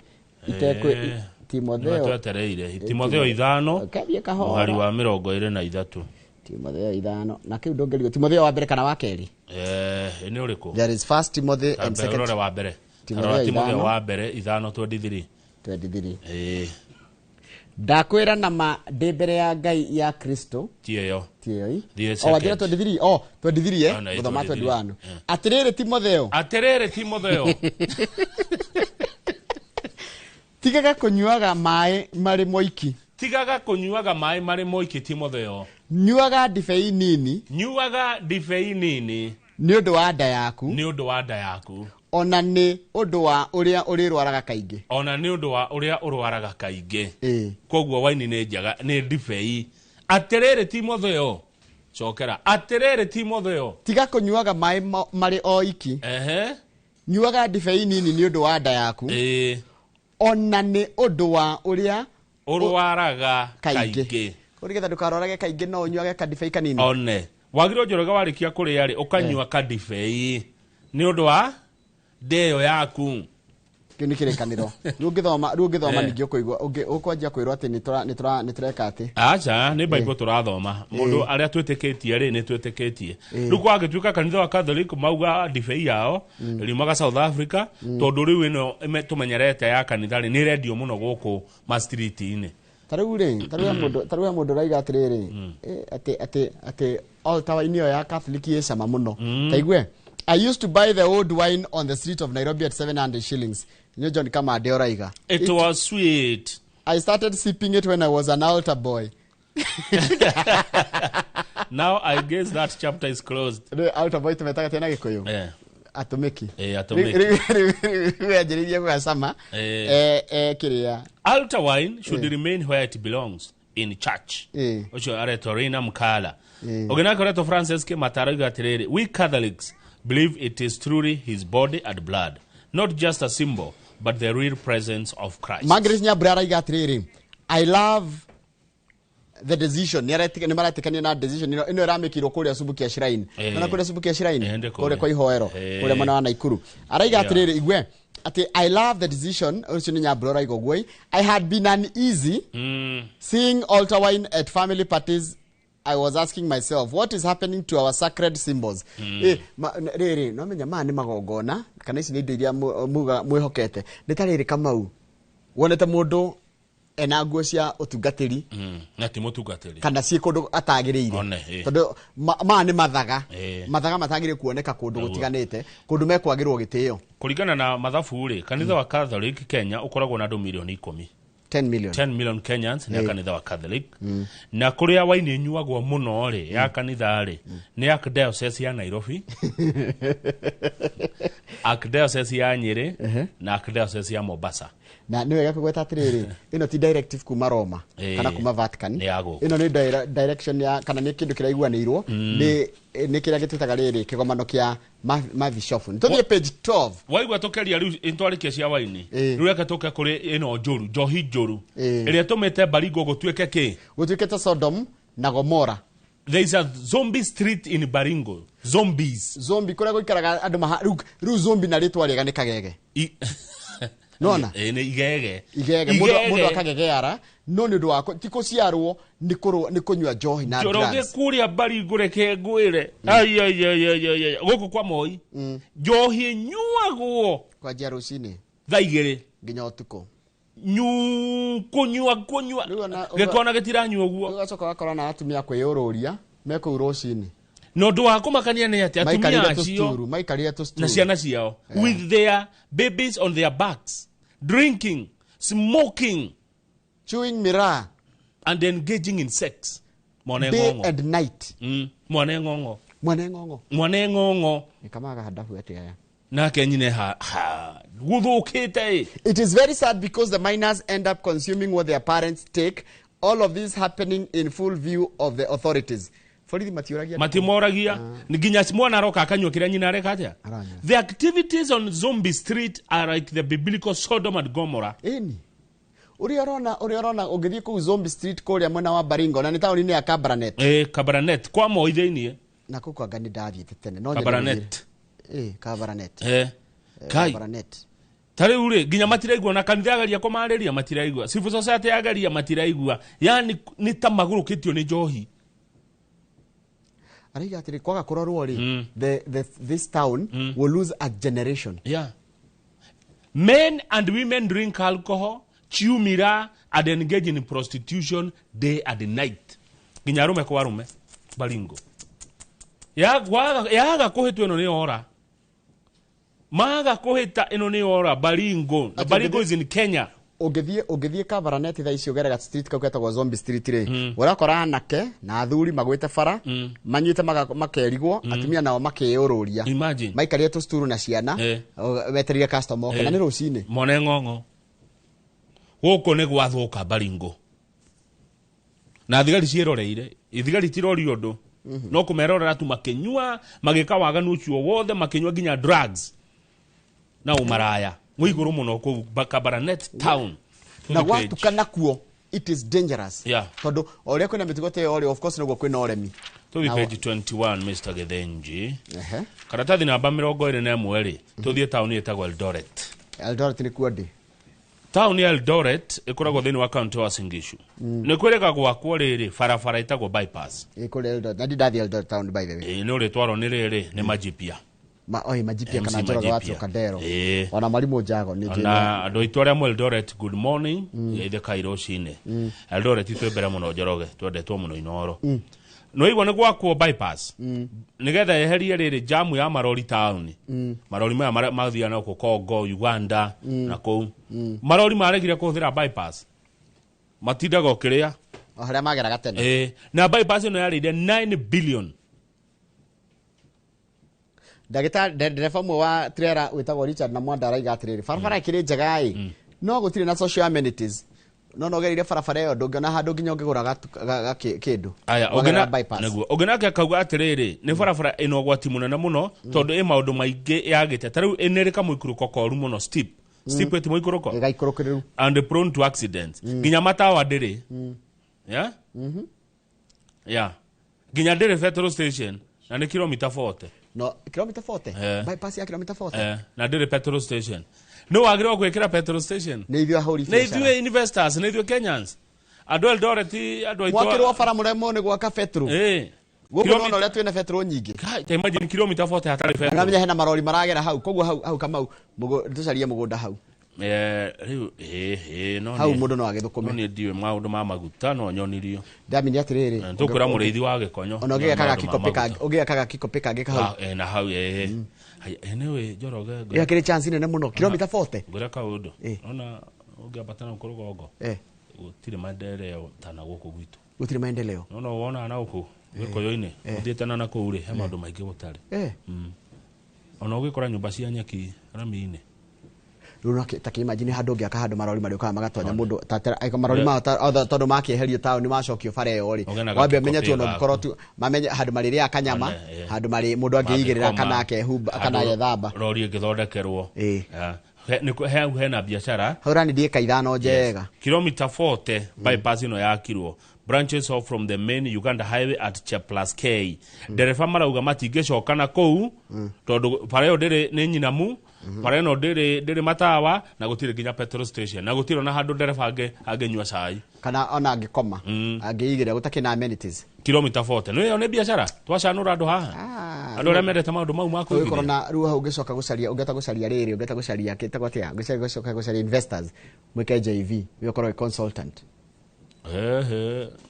itekũ- Timotheo. Nĩwe twetereire. Timotheo 5, Kambie kahora. mũhari wa 23. Timotheo 5 na kiu ndũngĩrigwo Timotheo wa mbere kana wa kerĩ? Nĩ ũrĩkũ? There is first Timothy and second. Rore wa mbere. Timotheo Rora Timotheo 5. wa mbere 5:23. 23. Ndakwĩra na ma ndĩ mbere ya Ngai ya Kristo. Ti ĩyo. Ti ĩyo. Thiĩ O wanjĩra second. 23. Oh, 23 Oh, no, Gũthoma 23. 21. Atĩrĩrĩ Timotheo. Atĩrĩrĩ Timotheo. Tigaga kũnyuaga maĩ marĩ moiki. Tigaga kũnyuaga maĩ marĩ moiki Timotheo. Nyuaga ndibei nini. Nyuaga ndibei nini. Nĩ ũndũ wa nda yaku. Nĩ ũndũ wa nda yaku. Ona nĩ ũndũ wa ũrĩa ũrĩrwaraga kaingĩ. Ona nĩ ũndũ wa ũrĩa ũrwaraga kaingĩ. Koguo waini nĩ njega nĩ ndibei. Atĩrĩrĩ Timotheo. Cokera. Atĩrĩrĩ Timotheo. Tiga kũnyuaga maĩ marĩ o iki. Nyuaga ndibei nini nĩ ũndũ wa nda yaku. Ona nĩ ũndũ wa ũrĩa ũrwaraga kaingĩ. Ũrĩgetha ndũkarwarage kaingĩ no ũnyuage kandibei kanini. One. Wagĩrĩirwo Njoroge warĩkia kũrĩa rĩ ũkanyua kandibei nĩ ũndũ wa ndĩyo yaku. Kĩu nĩ kĩrĩkanĩro. Rĩu ũngĩthoma ningĩ ũkũigua ũkwanjia kwĩrwo atĩ nĩ tũreka atĩ. Aca nĩ Bible tũrathoma. Mũndũ arĩa twĩtĩkĩtie rĩ nĩ twĩtĩkĩtie. Rĩu gwagĩtuĩka kanitha wa Catholic mauga ndibei yao riumaga South Africa tondũ rĩu ĩno tũmenyerete ya kanitha rĩ nĩ ĩrendio mũno gũkũ ma street-inĩ. Ta rĩu rĩ, ta rĩu mũndũ ũraiga atĩrĩrĩ, atĩ altar wine ĩyo ya Catholic ĩ cama mũno. Ta igue, I used to buy the old wine on the street of Nairobi at 700 shillings. Nĩ John Kamande ũraiga. It was sweet. I started sipping it when I was an altar boy. Now I guess that chapter is closed. Rĩu altar boy tũmetaga tena Gĩkũyũ? Atumiki. Atumiki. Rĩu anjĩrĩirie gũgacama. Kĩrĩa. Altar wine should remain where it belongs, in church. Ũcio aretwo Reina Mkala. Ũngĩ nake ũretwo Francis Kĩmataro oiga atĩrĩrĩ, we Catholics believe it is truly his body and blood, not just a symbol, but the real presence of Christ. Margaret Nyambura araiga atĩrĩrĩ, I love the decision. Nĩ maretĩkania na decision ĩno ĩramĩkirwo kũrĩa Subukia Shrine. Nona kũrĩa Subukia Shrine, kũrĩa kwa ihoero, kũrĩa mwena wa Naikuru. Araiga atĩrĩrĩ, igue, atĩ I love the decision, ũcio nĩ Nyambura ũraiga ũguo. I had been uneasy seeing altar wine at family parties. I was asking myself, what is happening to our sacred symbols? Rĩrĩ, no menya maya nĩ magongona, kana ici nĩ indo iria mwĩhokete. Nĩ ta rĩrĩ Kamau, wonete mũndũ ena nguo cia ũtungatĩri. Na ti mũtungatĩri. Kana ciĩ kũndũ atagĩrĩire. Tondũ maya nĩ mathaga. Mathaga matagĩrĩire kuoneka kũndũ gũtiganĩte, kũndũ mekwagĩrwo gĩtĩo. Kũringana na mathabu rĩ, kanitha wa Catholic Kenya ũkoragwo na andũ milioni 10. 10 million. 10 million Kenyans nĩ kanitha wa Catholic. Na kũrĩa waini ĩnyuagwo mũno rĩ ya kanitha rĩ nĩ Archdiocese ya Nairobi, Archdiocese ya Nyeri na Archdiocese ya Mombasa. Na nĩ wega kũgweta atĩrĩrĩ, ĩno ti directive kuma Roma kana kuma Vatican. Ĩno nĩ direction ya kana nĩ kĩndũ kĩraiguanĩirwo nĩ kĩrĩa gĩtwĩtaga rĩrĩ kĩgomano kĩa mabishofu. Tũthiĩ page 12. Waigua tũkĩaria rĩu ntwarĩkia cia waini. Rĩu reke tũke kũrĩ ĩno njũru, njohi njũru. Ĩrĩa ĩtũmĩte Baringo gũtuĩke kĩ? Gũtuĩke ta Sodom na Gomora. There is a zombie street in Baringo. Zombies. Zombie kũrĩa gũikaraga andũ rĩu zombie na rĩtwa rĩega nĩ kagege. Nona? Nĩ igege. Igege. Mũndũ akagegeara, no nĩ ũndũ wa ti kũciarwo nĩ kũnyua njohi na drugs. Njoroge kũrĩa Baringo reke ngwĩre. Ai ai ai ai. Gũkũ kwa Moi. Njohi ĩnyuagwo kwanjia rũcinĩ thaa 2 nginya ũtukũ. Kũnyua gĩkona gĩtiranyua ũguo. Ũgacoka ũgakora na atumia kwĩyũrũria me kũu rũcinĩ. Na ũndũ wa kũmakania nĩ atĩ atumia acio maikarire tũsturu na ciana ciao with their babies on their backs, drinking, smoking, chewing miraa and engaging in sex. Mwana day ng'ong'o. And night. Mwana ng'ong'o. Mwana ng'ong'o. Mwana ng'ong'o. Nikamaga hadafu ati aya. Nake nyine ha guthukite. It is very sad because the minors end up consuming what their parents take. All of this happening in full view of the authorities. Borithi matiũragia. Matimoragia. Nginya mwana aroka akanyua kĩrĩa nyina areka atĩa. The activities on Zombie Street are like the biblical Sodom and Gomorrah. Ĩni. Ũrĩa ũrona ũngĩthiĩ kũu Zombie Street kũrĩa mwena wa Baringo na nĩ taũni-inĩ ya Kabarnet. Kabarnet kwa Moi thĩinĩ. Na kũu kwanga nĩ ndathiĩte tene. No Kabarnet. Kabarnet. Kai. Kabarnet. Ta rĩu rĩ nginya matiraigua na kanitha yagaria kũmarĩria matiraigua. Civil society yagaria matiraigua. Yani nĩ ta magũrũkĩtio nĩ njohi. Araiga atĩrĩ kwaga kũrorwo rĩ, this town will lose a generation. Yeah. Men and women drink alcohol, chew miraa and engage in prostitution day and night. Nginya arume kwa arume Baringo. Yaga kũhĩtwo ĩno nĩ ora. Maga kũhĩta ĩno nĩ ora Baringo. Na Baringo is in Kenya. Ũngĩthiĩ Kabarnet thaa ici ũgerega street kau getagwo Zombie Street rĩ, ũrakora anake na athuri magwĩte bara, manyuĩte makerigwo, atumia nao makĩyũrũria. Imagine. Maikarĩte tũcuturu na ciana, wetereire customer oke, na nĩ rũcinĩ. Mone ng'ong'o. Gũkũ nĩ gwathũka Baringo. Na thigari ciĩroreire, thigari tirori ũndũ. No kũmerorera tu makĩnyua, magĩka waganu ũcio wothe, makĩnyua nginya drugs. Na umaraya. Mwiguru muno kuu Kabarnet town. Na gwatukana kuo it is dangerous. Yeah. Tondu oria kwina mitigo te ori of course niguo kwina uremi. Tuthi page 21 Mr. Gethenji. Karatathi namba 21 ri tuthie town yetagwo Eldoret. Eldoret ni kuo ndi. Town ya Eldoret ikoragwo thiini wa county wa Uasin Gishu. Ni kwirega gwakwo riri barabara itagwo bypass. Ikore Eldoret. Na ndi Eldoret town by the way. Ni uritwarwo ni riri ni Majipia. Majipia kana Njoroge wa Trocadero. Ona Mwalimu Njago ni na andu aitu aria mu Eldoret good morning ithe kairo cine. Eldoret itwe mbere muno Njoroge twendetwo muno Inoro. No igwa ni gwakwo bypass. Nigetha yeherie riri jamu ya marori town. Marori maya mathiaga na kũ Congo, Uganda na kũu. Marori maregire kũhũthĩra bypass. Matindaga ũkĩrĩa. O harĩa mageraga tene. Na bypass ĩno yarĩire 9 billion. Ndagĩtarĩ ndereba ũmwe wa trailer wĩtagwo Richard na Mwanda araiga atĩrĩrĩ, barabara ĩkĩrĩ njega ĩ, no gũtirĩ na social amenities. No nogereire barabara ĩyo ndũngĩona handũ nginya ũngĩgũra kĩndũ. Aya, nĩguo. Ũngĩnake akauga atĩrĩrĩ, nĩ barabara ĩna ũgwati mũnene mũno tondũ ĩ maũndũ maingĩ yagĩte. Ta rĩu ĩnĩrĩ kamũikũrũko koru mũno steep. Steep ĩti mũikũrũko. Ĩgaikũrũkĩrĩru. And prone to accidents. Nginya matawa ndĩrĩ. Yeah? Yeah. Nginya ndĩrĩ petrol station na nĩ kilomita 40. No, kilomita 40? Bypass ya kilomita 40? Na ndĩrĩ petrol station. No wagĩrĩirwo gwĩkĩra petrol station. Nĩ ithuĩ ahũri biacara. Nĩ ithuĩ investors, nĩ ithuĩ Kenyans. Andũ Eldoret, andũ aitũ. Mwakĩrwo bara mũremwo nĩ gwaka petrol. Gũkũ nona ũrĩa twĩna petrol nyingĩ. Ta imagine kilomita 40 hatarĩ petrol. Ngamenya hena marori maragera hau, koguo hau Kamau, tũcarie mũgũnda hau. Rĩu no hau mũndũ no agĩthũkũme. No niĩ ndiũĩ maũndũ ma maguta no nyonirio. Ndamenya atĩrĩrĩ, tũkwĩra mũrĩithi wa gĩkonyo. Ona ũngĩgĩaka gakikopi kangĩ kahau. Na hau anyway Njoroge. Ĩyo chance nene mũno kilomita 40. Ngwĩra kaũndũ. Ona ũngĩambata na gũkũ rũgongo. Gũtirĩ maendeleo ta na gũkũ gwitũ. Gũtirĩ maendeleo. No wona na gũkũ gĩkũyũ-inĩ ũthiĩte na kũu rĩ he maũndũ maingĩ gũtarĩ. Ona ũgĩkora nyũmba cia nyeki rami-inĩ. Rĩu ta kĩimagine handũ ũngĩaka handũ marori marĩũkaga magatonya mũndũ marori mao tondũ makĩeherio taũni macokio bara ĩyo rĩ, wambe ũmenye tu ona ũngĩkorwo tu mamenye handũ marĩrĩaga kanyama, handũ marĩ mũndũ angĩigĩrĩra kana akehumba kana agethamba. Rori ĩngĩthondekerwo. Hau hena biacara. Hau ũranindie ĩka ithano njega. Kilomita 40 bypass ĩno yakirwo. Branches off from the main Uganda highway at Cheplas K. Ndereba marauga matingĩcoka na kũu tondũ bara ĩyo ndĩrĩ nĩ nyinamu, bara ĩno ndĩrĩ matawa na gũtirĩ nginya petrol station na gũtirĩ ona handũ ndereba angĩnyua cai kana ona angĩkoma angĩigĩrĩra gũtakĩ na amenities. Kilomita 40 nĩ ĩyo nĩ biacara twacanũra andũ haha andũ arĩa mendete maũndũ mau ma kũigithia. Ũgĩkorwo na rĩu hau ũngĩcoka gũcaria ũngĩhota gũcaria rĩrĩ ũngĩhota gũcaria kĩtagwo atĩa ũngĩcoka gũcaria investors mwĩke JV we ũkorwo wĩ consultant.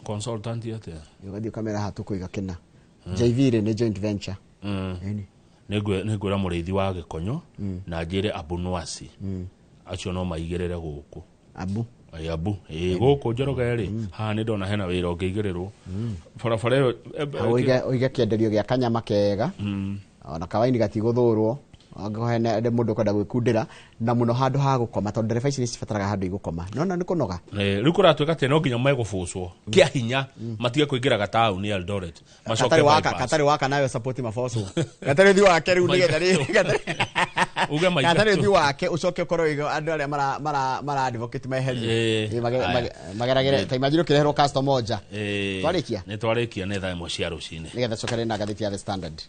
Consultant atĩa? Ũgathiĩ ũkamera haha tũkũiga kĩna. JV rĩ nĩ joint venture. Nĩngwĩra mũrĩithi wa gĩkonyo na njĩre Abu Nwasi acio no maigĩrĩre gũkũ. Abu? Abu. Gũkũ Njoroge rĩ haha nĩ ndona hena wĩra ũngĩigĩrĩrwo. Barabara ĩyo ũige kĩenderio gĩa kanyama kega ona kawaini gatigũthũrwo angĩkorwo hena mũndũ ũkwenda gwĩkundĩra na mũno handũ ha gũkoma tondũ ndereba ici nĩ cibataraga handũ igũkoma nona nĩ kũnoga. Rĩu kũratuĩka atĩ no nginya megũbũcwo kĩa hinya matige kũingĩra gataũni Eldoret macoke bypass. Gatarĩ waka nayo support mabocwo gatarĩ thi wake rĩu nĩgetha uge maitũ gatarĩ thi wake ũcoke ũkorwo andũ arĩa mara advocate meherio mageragere ta imagine ũkĩreherwo customer nja. Twarĩkia nĩ twarĩkia nĩ thaa 1 cia rũcinĩ nĩgetha cokere na ngathĩti ya The Standard.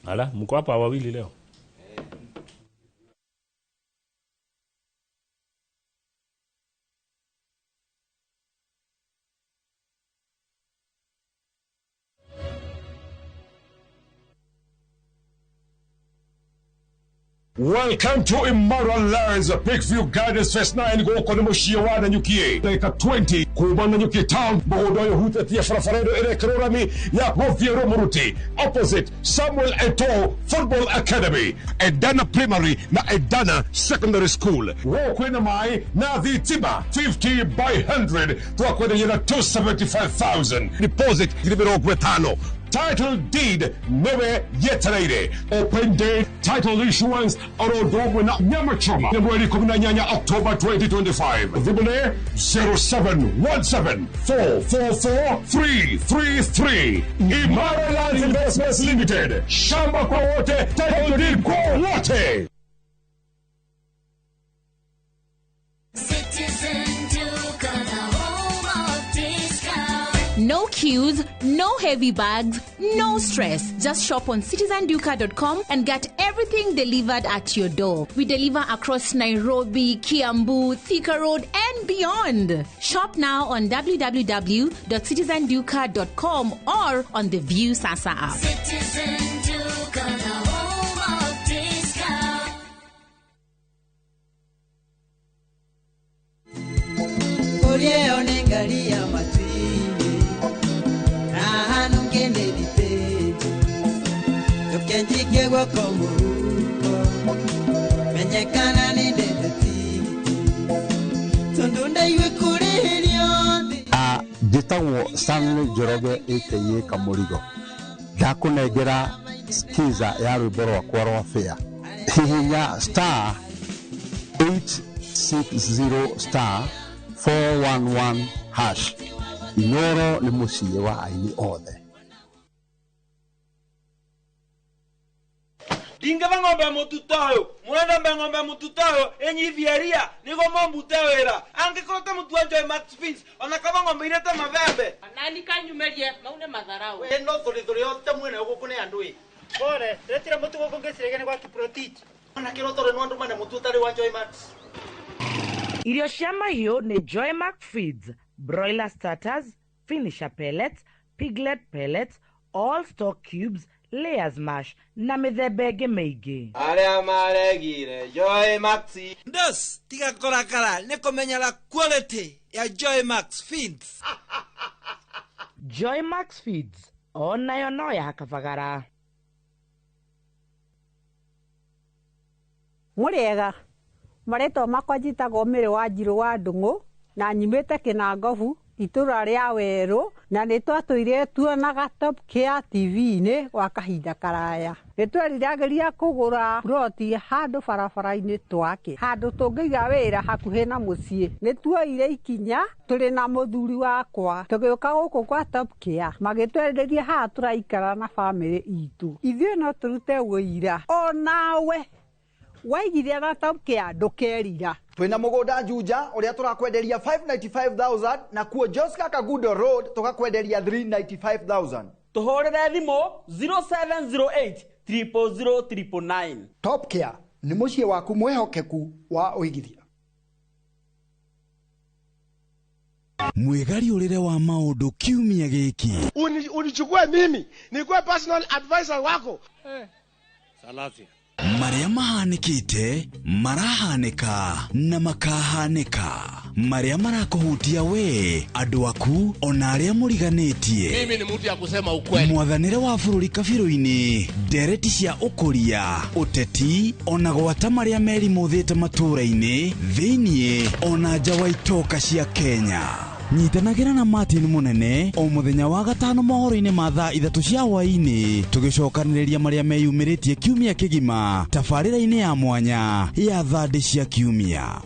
Ala, mko hapa wawili leo. Welcome to Imara Lands, Peakview Gardens Phase 9 gũkũ nĩ mũciĩ wa Nanyuki. Ndagĩka 20 kuma Nanyuki town, mũgũnda ũyũ ũhutĩtie barabara ĩno ĩrekĩrwo rami ya gũthiĩ Rũmũruti, opposite Samuel Eto'o Football Academy, Edana Primary na Edana Secondary School. Gũkũ kwĩna maĩ na thitima 50 by 100 twakwenderia na 275,000 deposit 50,000. Title deed newe yetereire. Open day title issuance oro ũndũ na nyama choma nĩ mweri 18 October 2025. Thimũ nĩ 0717 444 333. Imara Lands Investments Limited, shamba kwa wote, title deed kwa wote. Citizen Duka, the home of discount. No queues, no heavy bags, no stress. Just shop on citizenduka.com and get everything delivered at your door. We deliver across Nairobi, Kiambu, Thika Road, and beyond. Shop now on www.citizenduka.com or on the View Sasa app. Citizen Duka, the home of discount. Ulieonengalia matwini na hanungenelite tukenjike gwako muhuko menyekana ni ndeteti tundu ndaiwe kurihirio. Njĩtagwo Stanley Njoroge aka Kamũrigo. Ndakũnengera skiza ya rwĩmbo rwakwa rwa fare. Hihinya star 860 star 411 hash. Inoro nĩ mũciĩ wa aini othe. Ndingĩba ng'ombe mũtuta ũyũ mũrenda ng'ombe mũtuta ũyũ ĩnyithie ria nĩguo mũmbute wĩra angĩkorwo ta mũtu wa Joy Max Feeds ona kaba ng'ombe irete mabembe nani kanyumerie maune matharau we no thũrĩ yote mwene gũkũ nĩ andũ ĩ pore retira mũtu gũkũ ngĩciragia nĩ gwa Kiprotich ona kĩroto rĩ no andũ mane mũtu ũtarĩ wa Joy Max. Irio cia mahiũ nĩ Joy Max Feeds, broiler starters, finisher pellets, piglet pellets, all stock cubes, layers mash na mĩthemba ĩngĩ mĩingĩ. Arĩa maregire Joy Max. Ndos tiga kũrakara nĩ kũmenyera quality ya Joy Max Feeds. Joy Max Feeds onayo no ya kabagara. Mũrĩega, marĩtwa makwa njĩtagwo Mĩrĩ wa Njirũ wa Ndung'u na nyumĩte Kĩnangobu itũra rĩa werũ na nĩ twatũire tuonaga Top Care TV-inĩ gwa kahinda karaya. Nĩ tweriragĩria kũgũra ploti handũ barabara-inĩ twake, handũ tũngĩiga wĩra hakuhĩ na mũciĩ. Nĩ tuoire ikinya tũrĩ na mũthuri wakwa tũgĩũka gũkũ kwa Top Care, magĩtwenderia haha tũraikara na bamĩrĩ itũ. Ithuĩ no tũrute wũira onawe waigithia na Top Care ndũkerira. Twina mũgũnda Juja ũrĩa tũrakwenderia 595,000 na kuo Joska Kagudo Road tũgakwenderia 395,000. Tũhũrĩre thimũ 0708 000 999. Top Care nĩ mũciĩ waku mwĩhokeku wa ũigithia. Mwĩgariũrĩre wa maũndũ kiumia gĩkĩ. Unichukue mimi nikuwe personal advisor wako. Salasia. Marĩa mahanĩkĩte marahanĩka na makahanĩka, marĩa marakũhutia we, andũ aku ona arĩa mũriganĩtie. Mimi ni mtu ya kusema ukweli. Mwathanĩre wa bũrũri kabirũ-inĩ, ndereti cia ũkũria, ũteti ona gwata marĩa merimũthĩte matũũra-inĩ thĩiniĩ ona nja wa itoka cia Kenya. Nyitanagĩra na Martin Mũnene o mũthenya wa gatano mohoro-inĩ ma thaa 3 cia hwaĩ-inĩ, tũgĩcokanĩrĩria marĩa meyumĩrĩtie kiumia kĩgima tabarĩra-inĩ ya mwanya ya thandĩ cia kiumia.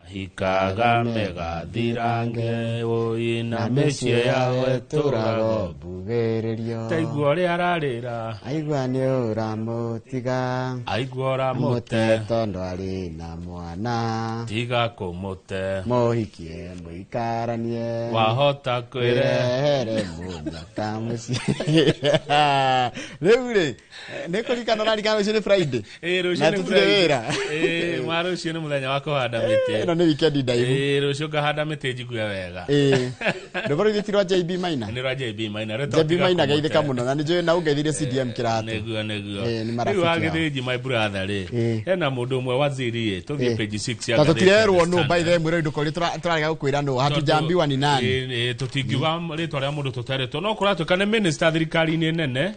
Hikaga megathirange oi na mĩciĩ yao ĩtũrago mbugĩrĩrio. Taigua ũrĩa ararĩra, aigua nĩ ũramũtiga, aigua ũramũte tondũ arĩ na mwana, tiga kũmũte, mũhikie mũikaranie, wahota kwĩrehere mũnyaka mũciĩ. Rĩu rĩ nĩ kũririkana ũraririkana rũciũ nĩ Friday. Ĩĩ rũciũ nĩ Friday. Ĩĩ ma rũciũ nĩ mũthenya wa kũhanda mĩtĩ. Ĩno nĩ Weekend ndaihu. Ĩĩ, rũciũ ngahanda mĩtĩ njigue wega. Ĩĩ, rwĩmbo rũu ti rwa JB Maina? Nĩ rwa JB Maina. JB Maina geithĩka mũno, na nĩ njũĩ na ũngeithirie CDM kĩratũ. Nĩguo. Ĩĩ, nĩ marafiki Rĩu ao. Wagĩthĩnji, my brother rĩ, hena mũndũ ũmwe waziri ĩ, tũthiĩ page 6 ya Ta ngathĩti ya tũtirerwo The nũ, by Standard. the way, mwĩrori ndũkorie tũrarega gũkwĩra nũ, hatujambiwa ni nani. Ĩĩ, tũtingiuga rĩtwa rĩa mũndũ tũtaretwo, no kũratuĩka nĩ minister thirikari-inĩ nene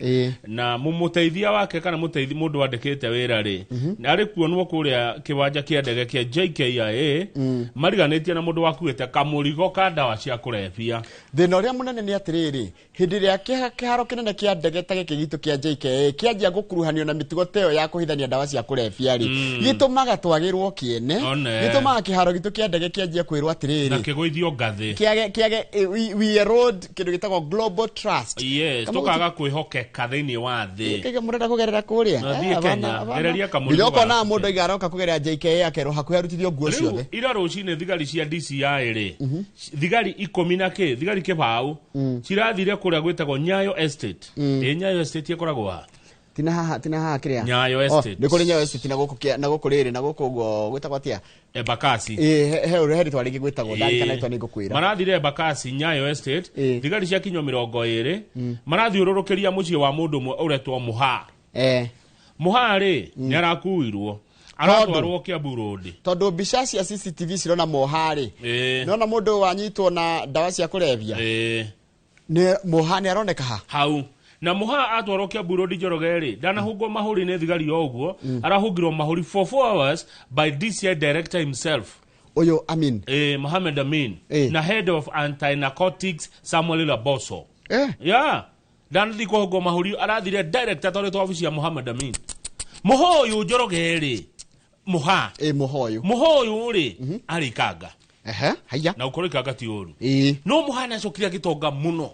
na mũmũteithia wake kana mũteithi mũndũ wandĩkĩte wĩra rĩ, arĩ kuonwo kũrĩa kĩwanja kĩa ndege kĩa JKIA mariganĩtie na mũndũ wakuĩte kamũrigo ka ndawa cia kũrebia. Thĩna ũrĩa mũnene nĩ atĩrĩrĩ, hĩndĩ ĩrĩa kĩharo kĩnene kĩa ndege ta gĩkĩ gitũ kĩa JKIA kĩanjia gũkuruhanio na mĩtugo ta ĩyo ya kũhithania ndawa cia kũrebia rĩ, gĩtũmaga twagĩrwo kĩene. One. Gĩtũmaga kĩharo gitũ kĩa ndege kĩanjie kwĩrwo Na atĩrĩrĩ, kĩgũithio ngathĩ. Kĩage we erode kĩndũ gĩtagwo global trust. Yes. Kama Tũkaga kwĩhokeka thĩinĩ wa thĩ. Kĩge mũrenda kũgerera kũrĩa. Na thiĩ Eh, Kenya, hapana. gereria kamũrigo Nginya ũkona gaku. mũndũ aiga aroka kũgerera JKIA akerwo hakuhĩ arutithio nguo Rĩu ciothe. ira rũcinĩ thigari cia DCI rĩ, thigari ikũmi na kĩ, thigari kĩbaũ cirathire kũrĩa gwĩtagwo Nyayo Estate. Ĩ, Nyayo Estate ĩkoragwo ha? Tina haha kĩrĩa. Nyayo Oh, Estate. nĩ kũrĩ Nyayo Estate na gũkũ na gũkũ rĩrĩ na gũkũ ũguo gwĩtagwo atĩa? Embakasi. Ĩ, he rĩtwa rĩngĩ gwĩtagwo, ndarikana rĩtwa nĩ ngũkwĩra. Marathire Embakasi Nyayo Estate, thigari cia kinywa 20 marathiũrũrũkĩria mũciĩ wa mũndũ ũmwe ũretwo Mũha. Mũha rĩ, nĩ arakuirwo, aratwarwo Kiambu Road. Tondũ mbica cia CCTV cirona moha rĩ, nona mũndũ wanyitwo na ndawa cia kũrebia, nĩ moha nĩ aroneka ha. Hau na Mũha atwarwo Kiambu Road, Njoroge rĩ, ndanahungwo mahũri nĩ thigari o ũguo, arahungirwo mahũri for 4 hours by DCI director himself. Ũyũ Amin. Mohamed Amin na head of anti-narcotics Samuel Laboso. Yeah, ndanathiĩ kũhungwo mahũri, arathire direct atwarĩtwo wabici ya Mohamed Amin. Mũha ũyũ, Njoroge rĩ, Mũha. Ĩ, mũha ũyũ. Mũha ũyũ rĩ, arĩ ikanga. Ehe, haiya. Na ũkorwo ikanga ti ũru. Ĩĩ. No Mũha nĩacokire agĩtonga mũno.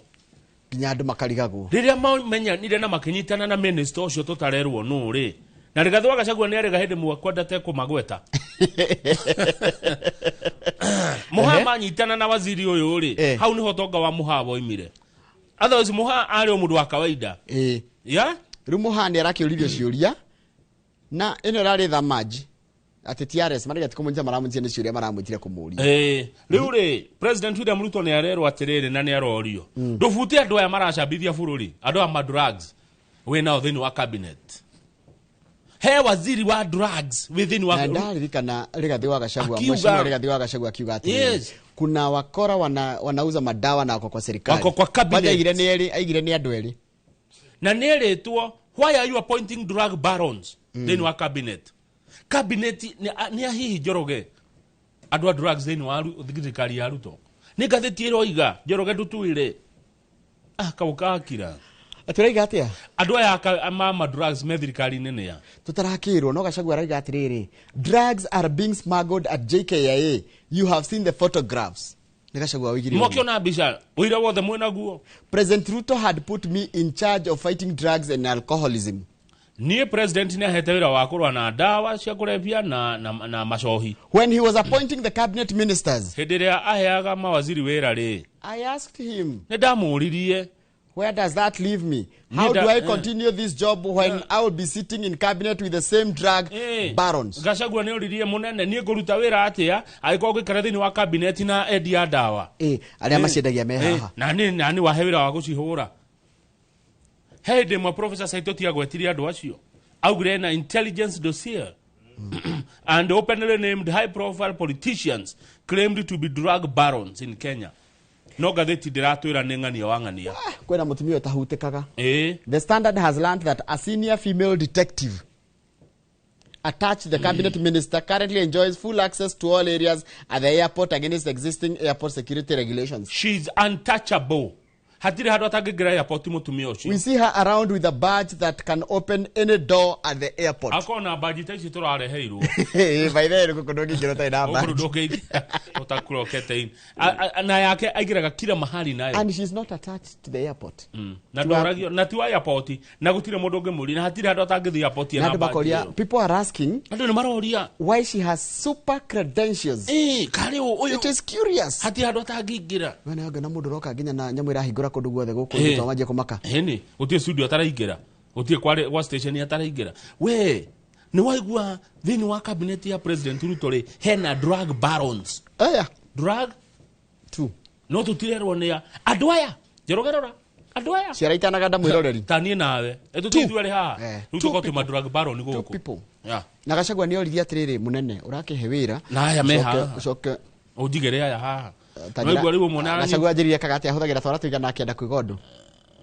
Nginya andũ makarigagwo. Rĩrĩa mamenyanire na makĩnyitana na minister ũcio tũtarerwo nũ rĩ, na Rigathĩ wa Gachagua nĩ arĩga hĩndĩ mwakwa ndatekũmagweta. Mũha manyitana na waziri ũyũ rĩ, hau nĩho ũtonga wa Mũha woimire. Otherwise Mũha arĩ o mũndũ wa kawaida. Yeah? Rĩu Mũha nĩ arakĩũririo ciũria na ĩno ĩrarĩ thamaji atĩ TRS maraiga ti kũmũnyita maramũnyita, nĩ ciũria maramwĩtire kũmũria. Rĩu rĩ, President William Ruto nĩ arerwo atĩrĩrĩ na nĩ arorio, ndũbute andũ aya maracambithia bũrũri, andũ aya ma drugs wĩ nao thĩinĩ wa cabinet, he waziri wa drugs wĩ thĩinĩ wa Na ndaririkana Rigathĩ wa Gachagua, Akiuga Mheshimiwa Rigathĩ wa Gachagua akiuga atĩrĩrĩ, kuna wakora wanauza madawa na wako kwa serikali. Wako kwa cabinet. Kwanza aigire nĩ erĩ, aigire nĩ andũ erĩ. Na nĩ erĩtwo, why are you appointing drug barons thĩinĩ wa cabinet? Cabinet nĩ a hihi, Njoroge, andũ a drugs thĩinĩ wa thirikari ya Ruto? Nĩ ngathĩti ĩroiga, Njoroge, ndũtuire ah kau kakira. Atũraiga atĩa? Andũ aya ma drugs me thirikari-inĩ nĩ a? Tũtarakĩrwo, no Gachagua araiga atĩrĩrĩ, drugs are being smuggled at JKIA, you have seen the photographs. Nĩ Gachagua oigire ũguo. Mwakiona mbica ũira wothe mwĩnaguo. President Ruto had put me in charge of fighting drugs and alcoholism. Niĩ president nĩ ahete wĩra wa kũrũa na ndawa cia kũrebia na macohi. When he was appointing the cabinet ministers, Hĩndĩ ĩrĩa aheaga mawaziri wĩra rĩ, I asked him, nĩ ndamũririe, where does that leave me? How do I continue this job when I will be sitting in cabinet with the same drug barons? Gachagua nĩ oririe mũnene, niĩ ngũruta wĩra atĩa angĩkorwo ngũikara thĩinĩ wa cabinet na endia ndawa? Arĩa maciendagia me haha. Na nĩ wahe wĩra wa gũcihũra. He hĩndĩ ĩmwe Professor Saitoti agwetirie andũ acio, augire na intelligence dossier and openly named high profile politicians claimed to be drug barons in Kenya, no ngathĩti ndĩratwĩra nĩ ng'ania wa ng'ania. Kwĩna mũtumia ũtahutĩkaga. Ĩĩ. The Standard has learned that a senior female detective attached to the cabinet minister currently enjoys full access to all areas at the airport against existing airport security regulations. She's untouchable, hatirĩ handũ atangĩingĩra airport mũtumia ũcio. We see her around with a badge that can open any door at the airport. Akorwo na mbanji ta ici tũrareheirwo. By the way, gũkũ ndũngĩingĩra ũtarĩ na Gũkũ badge. ndũngĩingĩra ũtakurokete na yake aingĩraga kila mahali nayo. And she's not attached to the airport. Na ndoragio na ti wa airport, na gũtirĩ mũndũ ũngĩmũria, na hatirĩ handũ atangĩthiĩ airport Na ena andũ badge makoria, ĩyo. people are asking Andũ nĩ maroria why she has super credentials. Karĩ ũyũ. It is curious. Hatirĩ handũ atangĩingĩra. We nĩ na mũndũ ũroka nginya na nyamũ ĩrahingũra kũndũ guothe gũkũ Eh. twamanjia kũmaka. Ĩni gũtirĩ studio ataraingĩra, gũtirĩ kwa station ataraingĩra we. Nĩ waigua thĩinĩ wa cabinet ya President Ruto rĩ, hena drug barons. Aya. Drug two. No tũtirerwo nĩ a andũ aya. Njoroge rora. Andũ aya. Ciara itanaganda mwĩroreri. Ta niĩ nawe. Ĩtũtithuĩ arĩ haha. Rĩu Two tũkorwo twĩ ma drug baron gũkũ. People. Yeah. Na Gachagua nĩ oririe atĩrĩrĩ, mũnene ũrakĩhe wĩra. Na aya me haha. Ũcoke Ũnjigĩre aya haha. Ta Waigua rĩu ũmwe na Gachagua anjĩrire kaga atĩ ahũthagĩra twara tũigana akĩenda kũiga ũndũ.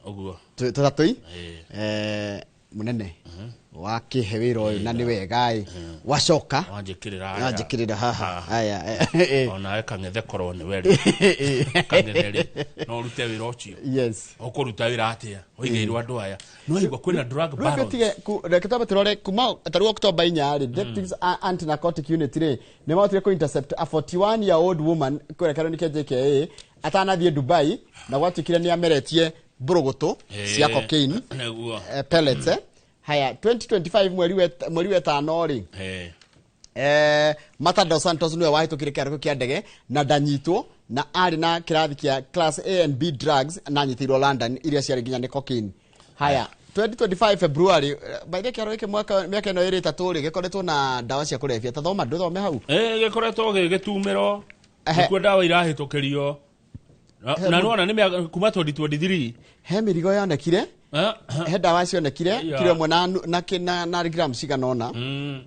Ũguo. Tũtatũ mũnene wakĩhe wĩra ũyũ na nĩ wega ĩ wacoka Wanjĩkĩrĩra aya. Wanjĩkĩrĩra haha aya. Onawe kang'ethe korwo nĩ we rĩ. Kang'ethe rĩ. No ũrute wĩra ũcio. Yes. Ũkũruta wĩra atĩa? Ũigĩirwo andũ aya. No waigua kwĩna drug Rĩu barons. tige reke twambe tũrore kuma tarĩu October 4 rĩ, detectives anti narcotic unit rĩ nĩ mahotire kũ intercept a 41 year old woman kũrekerwo nĩ KJKA atanathiĩ Dubai, na gwatuĩkire nĩ ameretie mbũrũgũtũ cia cocaine Nĩguo. Pellets. Haya, 2025 mweri wetano rĩ, Mata dos Santos niwe wahĩtũkire kĩharũko kĩa ndege na ndanyitwo, na arĩ na kĩrathi kĩa class A and B drugs na anyitĩirwo London iria ciarĩ nginya nĩ cocaine. Haya, 2025 February, by the way, kĩharo gĩkĩ mwaka mĩaka ĩno ĩrĩ ĩtatũ rĩ gĩkoretwo na ndawa cia kũrebia. Ta thoma ndũthome hau. Gĩkoretwo gĩgĩtumĩrwo nĩkuo ndawa irahĩtũkĩrio na nĩwona nĩ kuma 2023. He mĩrigo yonekire, he ndawa cionekire kiro ĩmwe na gram cigana ũna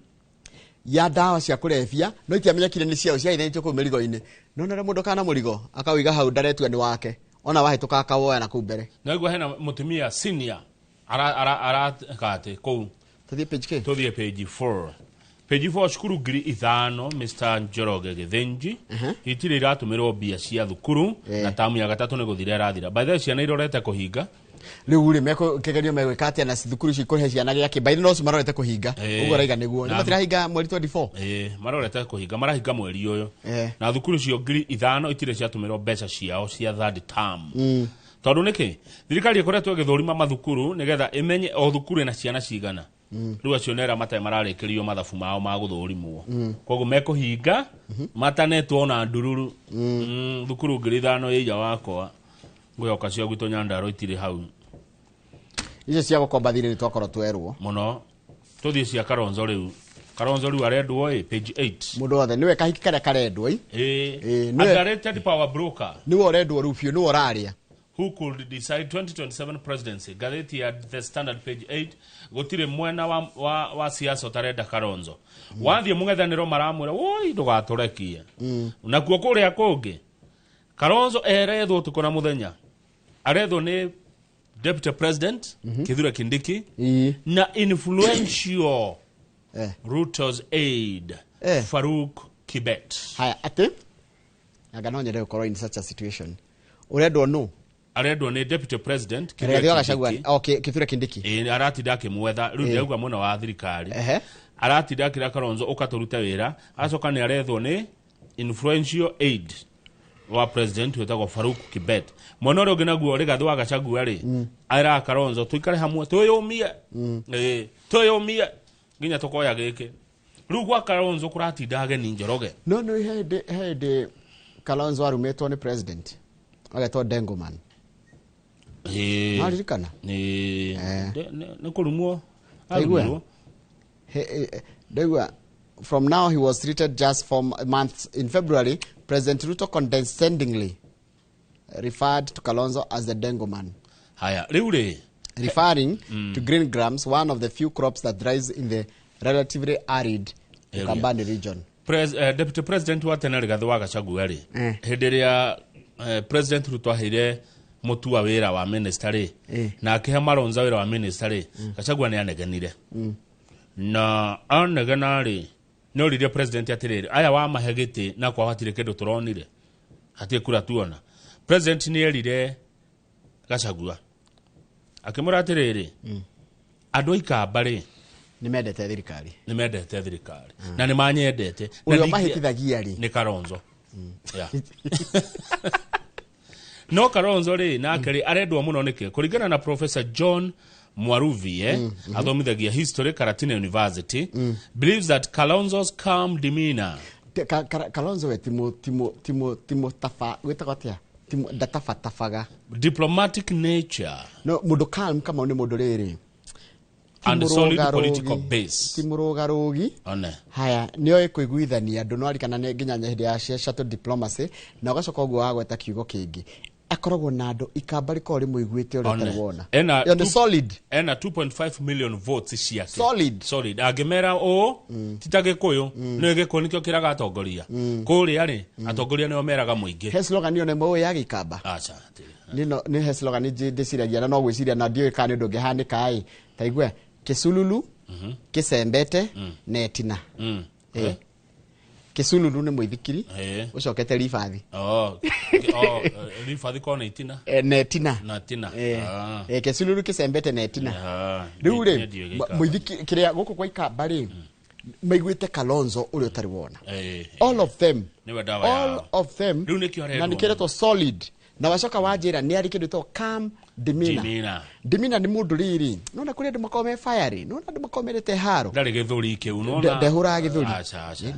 ya ndawa cia kũrebia, no itiamenyekire nĩ ciao, ciahithanĩtio kũu mĩrigo-inĩ. No nĩ mũndũ kana mũrigo akauiga hau ndaretua nĩ wake, ona wahĩtũka akawoya na kũu mbere. Naigua hena mũtumia senior areka atĩ kũu. Tũthiĩ page k. Tũthiĩ page 4. Page 4, cukuru 5,000, Mr Njoroge Gĩthĩnji, itirĩ iratũmĩrwo mbia cia thukuru na tamu ya gatatũ nĩ gũthira ĩrathira. By the way, ciana irorete kũhinga. Rĩu rĩ kĩgerio megwĩka atĩa na thukuru ici kũhe ciana gĩakĩ? By the way, no marorete kũhinga. Ũguo araiga nĩguo nĩ matirahinga mweri 24. Marorete kũhinga, marahinga mweri ũyũ. Na thukuru cio 5,000 itirĩ ciatũmĩrwo mbeca ciao cia third term. Tondũ nĩkĩ thirikari ĩkoretwo ĩgĩthũrima mathukuru nĩgetha ĩmenye o thukuru ĩna ciana cigana. Rĩu acio nĩ arĩa matarĩ mararĩkĩrio mathabu mao ma gũthũrimwo. Koguo mekũhinga matanetwo ona ndururu. Thukuru 5,000 ĩija wakwa ngwĩhoka cia gwitũ Nyandarua itirĩ hau. Icio cia gũkomba thirĩ nĩ twakorwo twerwo mũno. Tũthiĩ cia Kalonzo rĩu. Kalonzo rĩu arendwo ĩ page 8. Mũndũ wothe nĩwe kahiki karĩa karendwo ĩ. Underrated power broker. Nĩwe ũrendwo rĩu biũ, nĩwe ũrarĩa. Who could decide 2027 presidency? Ngathĩti ya The Standard page 8, gũtirĩ mwena wa siasa ũtarenda Kalonzo. Wathiĩ mũng'ethanĩro maramwĩra woi ndũgatũrekie. Nakuo kũrĩa kũngĩ Kalonzo erethwo ũtukũ na mũthenya. Arethwo nĩ Deputy President Kithure Kindiki na influential Ruto's aide Farouk Kibet. Haya, atĩ anga no nyende gũkorwo in such a situation. Ũrendwo nũ? Arendwo nĩ Deputy President Kithure Rigathi wa Gachagua. Kindiki. Okay, Kithure Kindiki. Aratinda akĩmwetha rĩu ndĩrauga mwena wa thirikari. Aratinda akĩra Kalonzo ũka tũrute wĩra, acoka nĩ arethwo nĩ influential aide wa president wĩtagwo Farouk Kibet. Mwena ũrĩa ũngĩ naguo Rigathi wa Gachagua rĩ, araga Kalonzo tũikare hamwe twĩyũmie. Twĩyũmie nginya tũkoya gĩkĩ. Rĩu gwa Kalonzo kũratinda ageni Njoroge. No no hĩndĩ Kalonzo arumĩtwo nĩ president agetwo Dengoman. Maririkana? Nĩ kũrumwo. Ndaigua. Arumirwo. Ndaigua from now he was treated just 4 months. In February, President Ruto condescendingly referred to Kalonzo as the Dengoman. Haya, rĩu rĩ. Referring to green grams, one of the few crops that thrives in the relatively arid Area. Ukambani region. Deputy President wa tene Rigathi wa Gachagua rĩ, hĩndĩ ĩrĩa President Ruto aheire Mutua wĩra wa minister rĩ, na akĩhe Malonza wĩra wa minister rĩ, Gachagua nĩ anegenire. Na anegena rĩ, nĩ oririe president atĩrĩrĩ, aya wamahe gĩtĩ na kwao hatirĩ kĩndũ tũronire, hatirĩ kura tuona. President nĩ erire Gachagua akĩmwĩra atĩrĩrĩ, andũ a Ikamba rĩ nĩ mendete thirikari, nĩ mendete thirikari na nĩ manyendete. Na Ũrĩa mahĩtithagia rĩ nĩ Kalonzo. Yeah. No Kalonzo rĩ nake rĩ arendwo mũno nĩkĩ? Kũringana na Professor John Mwaruvi, athomithagia history Karatina University, believes that Kalonzo's calm demeanor. Kalonzo we timo tafa wĩtagwo atĩa? Timo ndatabatabaga. Diplomatic nature. No mũndũ calm kama nĩ mũndũ rĩrĩ. And solid political base. Ti mũrũgarũgi. One. Haya, nĩoĩ kũiguithania andũ no arikana nĩ nginya hĩndĩ ya shuttle diplomacy na ũgacoka ũguo wagweta kiugo kĩngĩ. Akoragwo na andũ ikamba rĩkoragwo rĩmũiguĩte ũrĩa ũtarĩ wona. Ena Ĩyo nĩ solid. Ena 2.5 million votes ciake. Solid. Solid. Angĩmera ũũ ti ta Gĩkũyũ, nĩ Gĩkũyũ nĩkĩo kĩraga atongoria. Kũrĩa rĩ, atongoria nĩo meraga mũingĩ. He slogan ĩyo nĩ mũĩ ya Gĩkamba? Aca. Nĩ he slogan ndĩciragia na no gwĩciria na ndiũĩ kana nĩ ũndũ ũngĩhanĩka ĩ. Ta igue Kĩsululu, Kĩcembete, na Etina. Kĩsululu nĩ mũithikiri ũcokete ribathi. Ribathi korwo nĩ itina. Na Etina. Na Etina. Kĩsululu, Kĩcembete na Etina. Rĩu rĩ, mũithikiri kĩrĩa gũkũ kwa Ikamba rĩ, maiguĩte Kalonzo ũrĩa ũtarĩ wona. All of them. Nĩwe ndawa yao. All of them. Rĩu nĩkĩo Na arendwo nĩkĩretwo solid. Na wacoka wanjĩra nĩ arĩ kĩndũ gĩtagwo calm demeanor. Demeanor. Demeanor nĩ mũndũ rĩrĩ, nona kũrĩ andũ makoragwo me fiery, nona andũ makoragwo mendete haro. Ndarĩ gĩthũri kĩu, nona. Ndehũraga gĩthũri. Aca, aca.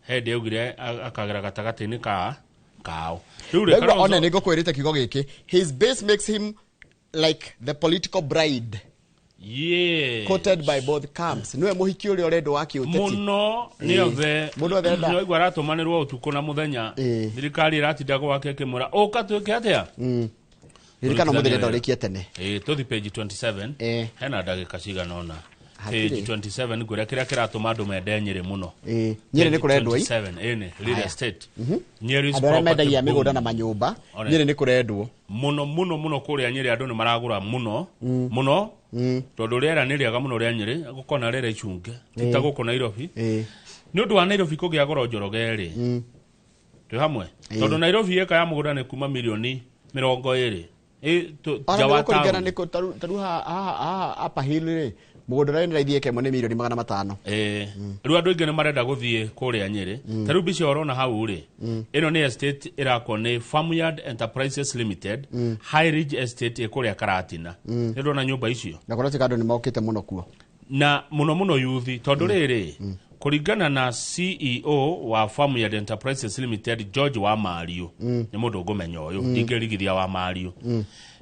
Hĩndĩ augire akagera gatagatĩ-inĩ ka kao. Rĩu rĩ, Ndaigua Kalonzo- one nĩ ngũkwĩrĩte kiugo gĩkĩ. His base makes him like the political bride. Yeah. Courted by both camps. Niwe mũhiki ũrĩa ũrendwo wa kĩũteti. Mũno nĩ othe. Mũndũ othe arenda. Nĩwaigua aratũmanĩrwo ũtukũ na mũthenya. Thirikari ĩratinda gwake ĩkĩmwĩra ũka twĩke atĩa? Ririkana mũthenya ndorĩkie tene. Tũthi page 27. Hena ndagĩka cigana ũna. Hatirĩ. Page 27 ngwĩra kĩrĩa kĩratũma andũ mende Nyĩrĩ mũno. Nyĩrĩ nĩ kũrendwo ĩ? 27, ĩni, real Haya. estate. Nyeri's Andũ arĩa property mendagia boom. mĩgũnda na manyũmba, One. Nyĩrĩ nĩ kũrendwo. Mũno mũno mũno kũrĩa Nyĩrĩ andũ nĩ maragũra mũno mũno tondũ rĩera nĩ rĩega mũno rĩa Nyĩrĩ gũkorwo na rĩera icunge ti ta gũkũ Nairobi. Nĩ ũndũ wa Nairobi kũgĩa goro Njoroge rĩ, twĩ hamwe tondũ Nairobi ĩka ya mũgũnda nĩ kuma milioni 20 Ona nja wa nĩ gũkũringana taũni. nĩ tarĩu haha Upper Hill rĩ, mũgũnda ũrĩa wĩna raithi ĩka ĩmwe nĩ milioni 500. Rĩu andũ aingĩ nĩ marenda gũthiĩ kũrĩa Nyĩrĩ. Ta rĩu mbica ũrona hau rĩ, ĩno nĩ estate ĩrakwo nĩ Farmyard Enterprises Limited, High Ridge Estate ĩ kũrĩa Karatina. Nĩ ndona nyũmba icio Na kũratuĩka andũ nĩ mokĩte mũno kuo. Na mũno mũno yuthi tondũ rĩrĩ, kũringana na CEO wa Farmyard Enterprises Limited George wa Mario, nĩ mũndũ ngũmenya ũyũ, ndingĩrigithia wa Mario,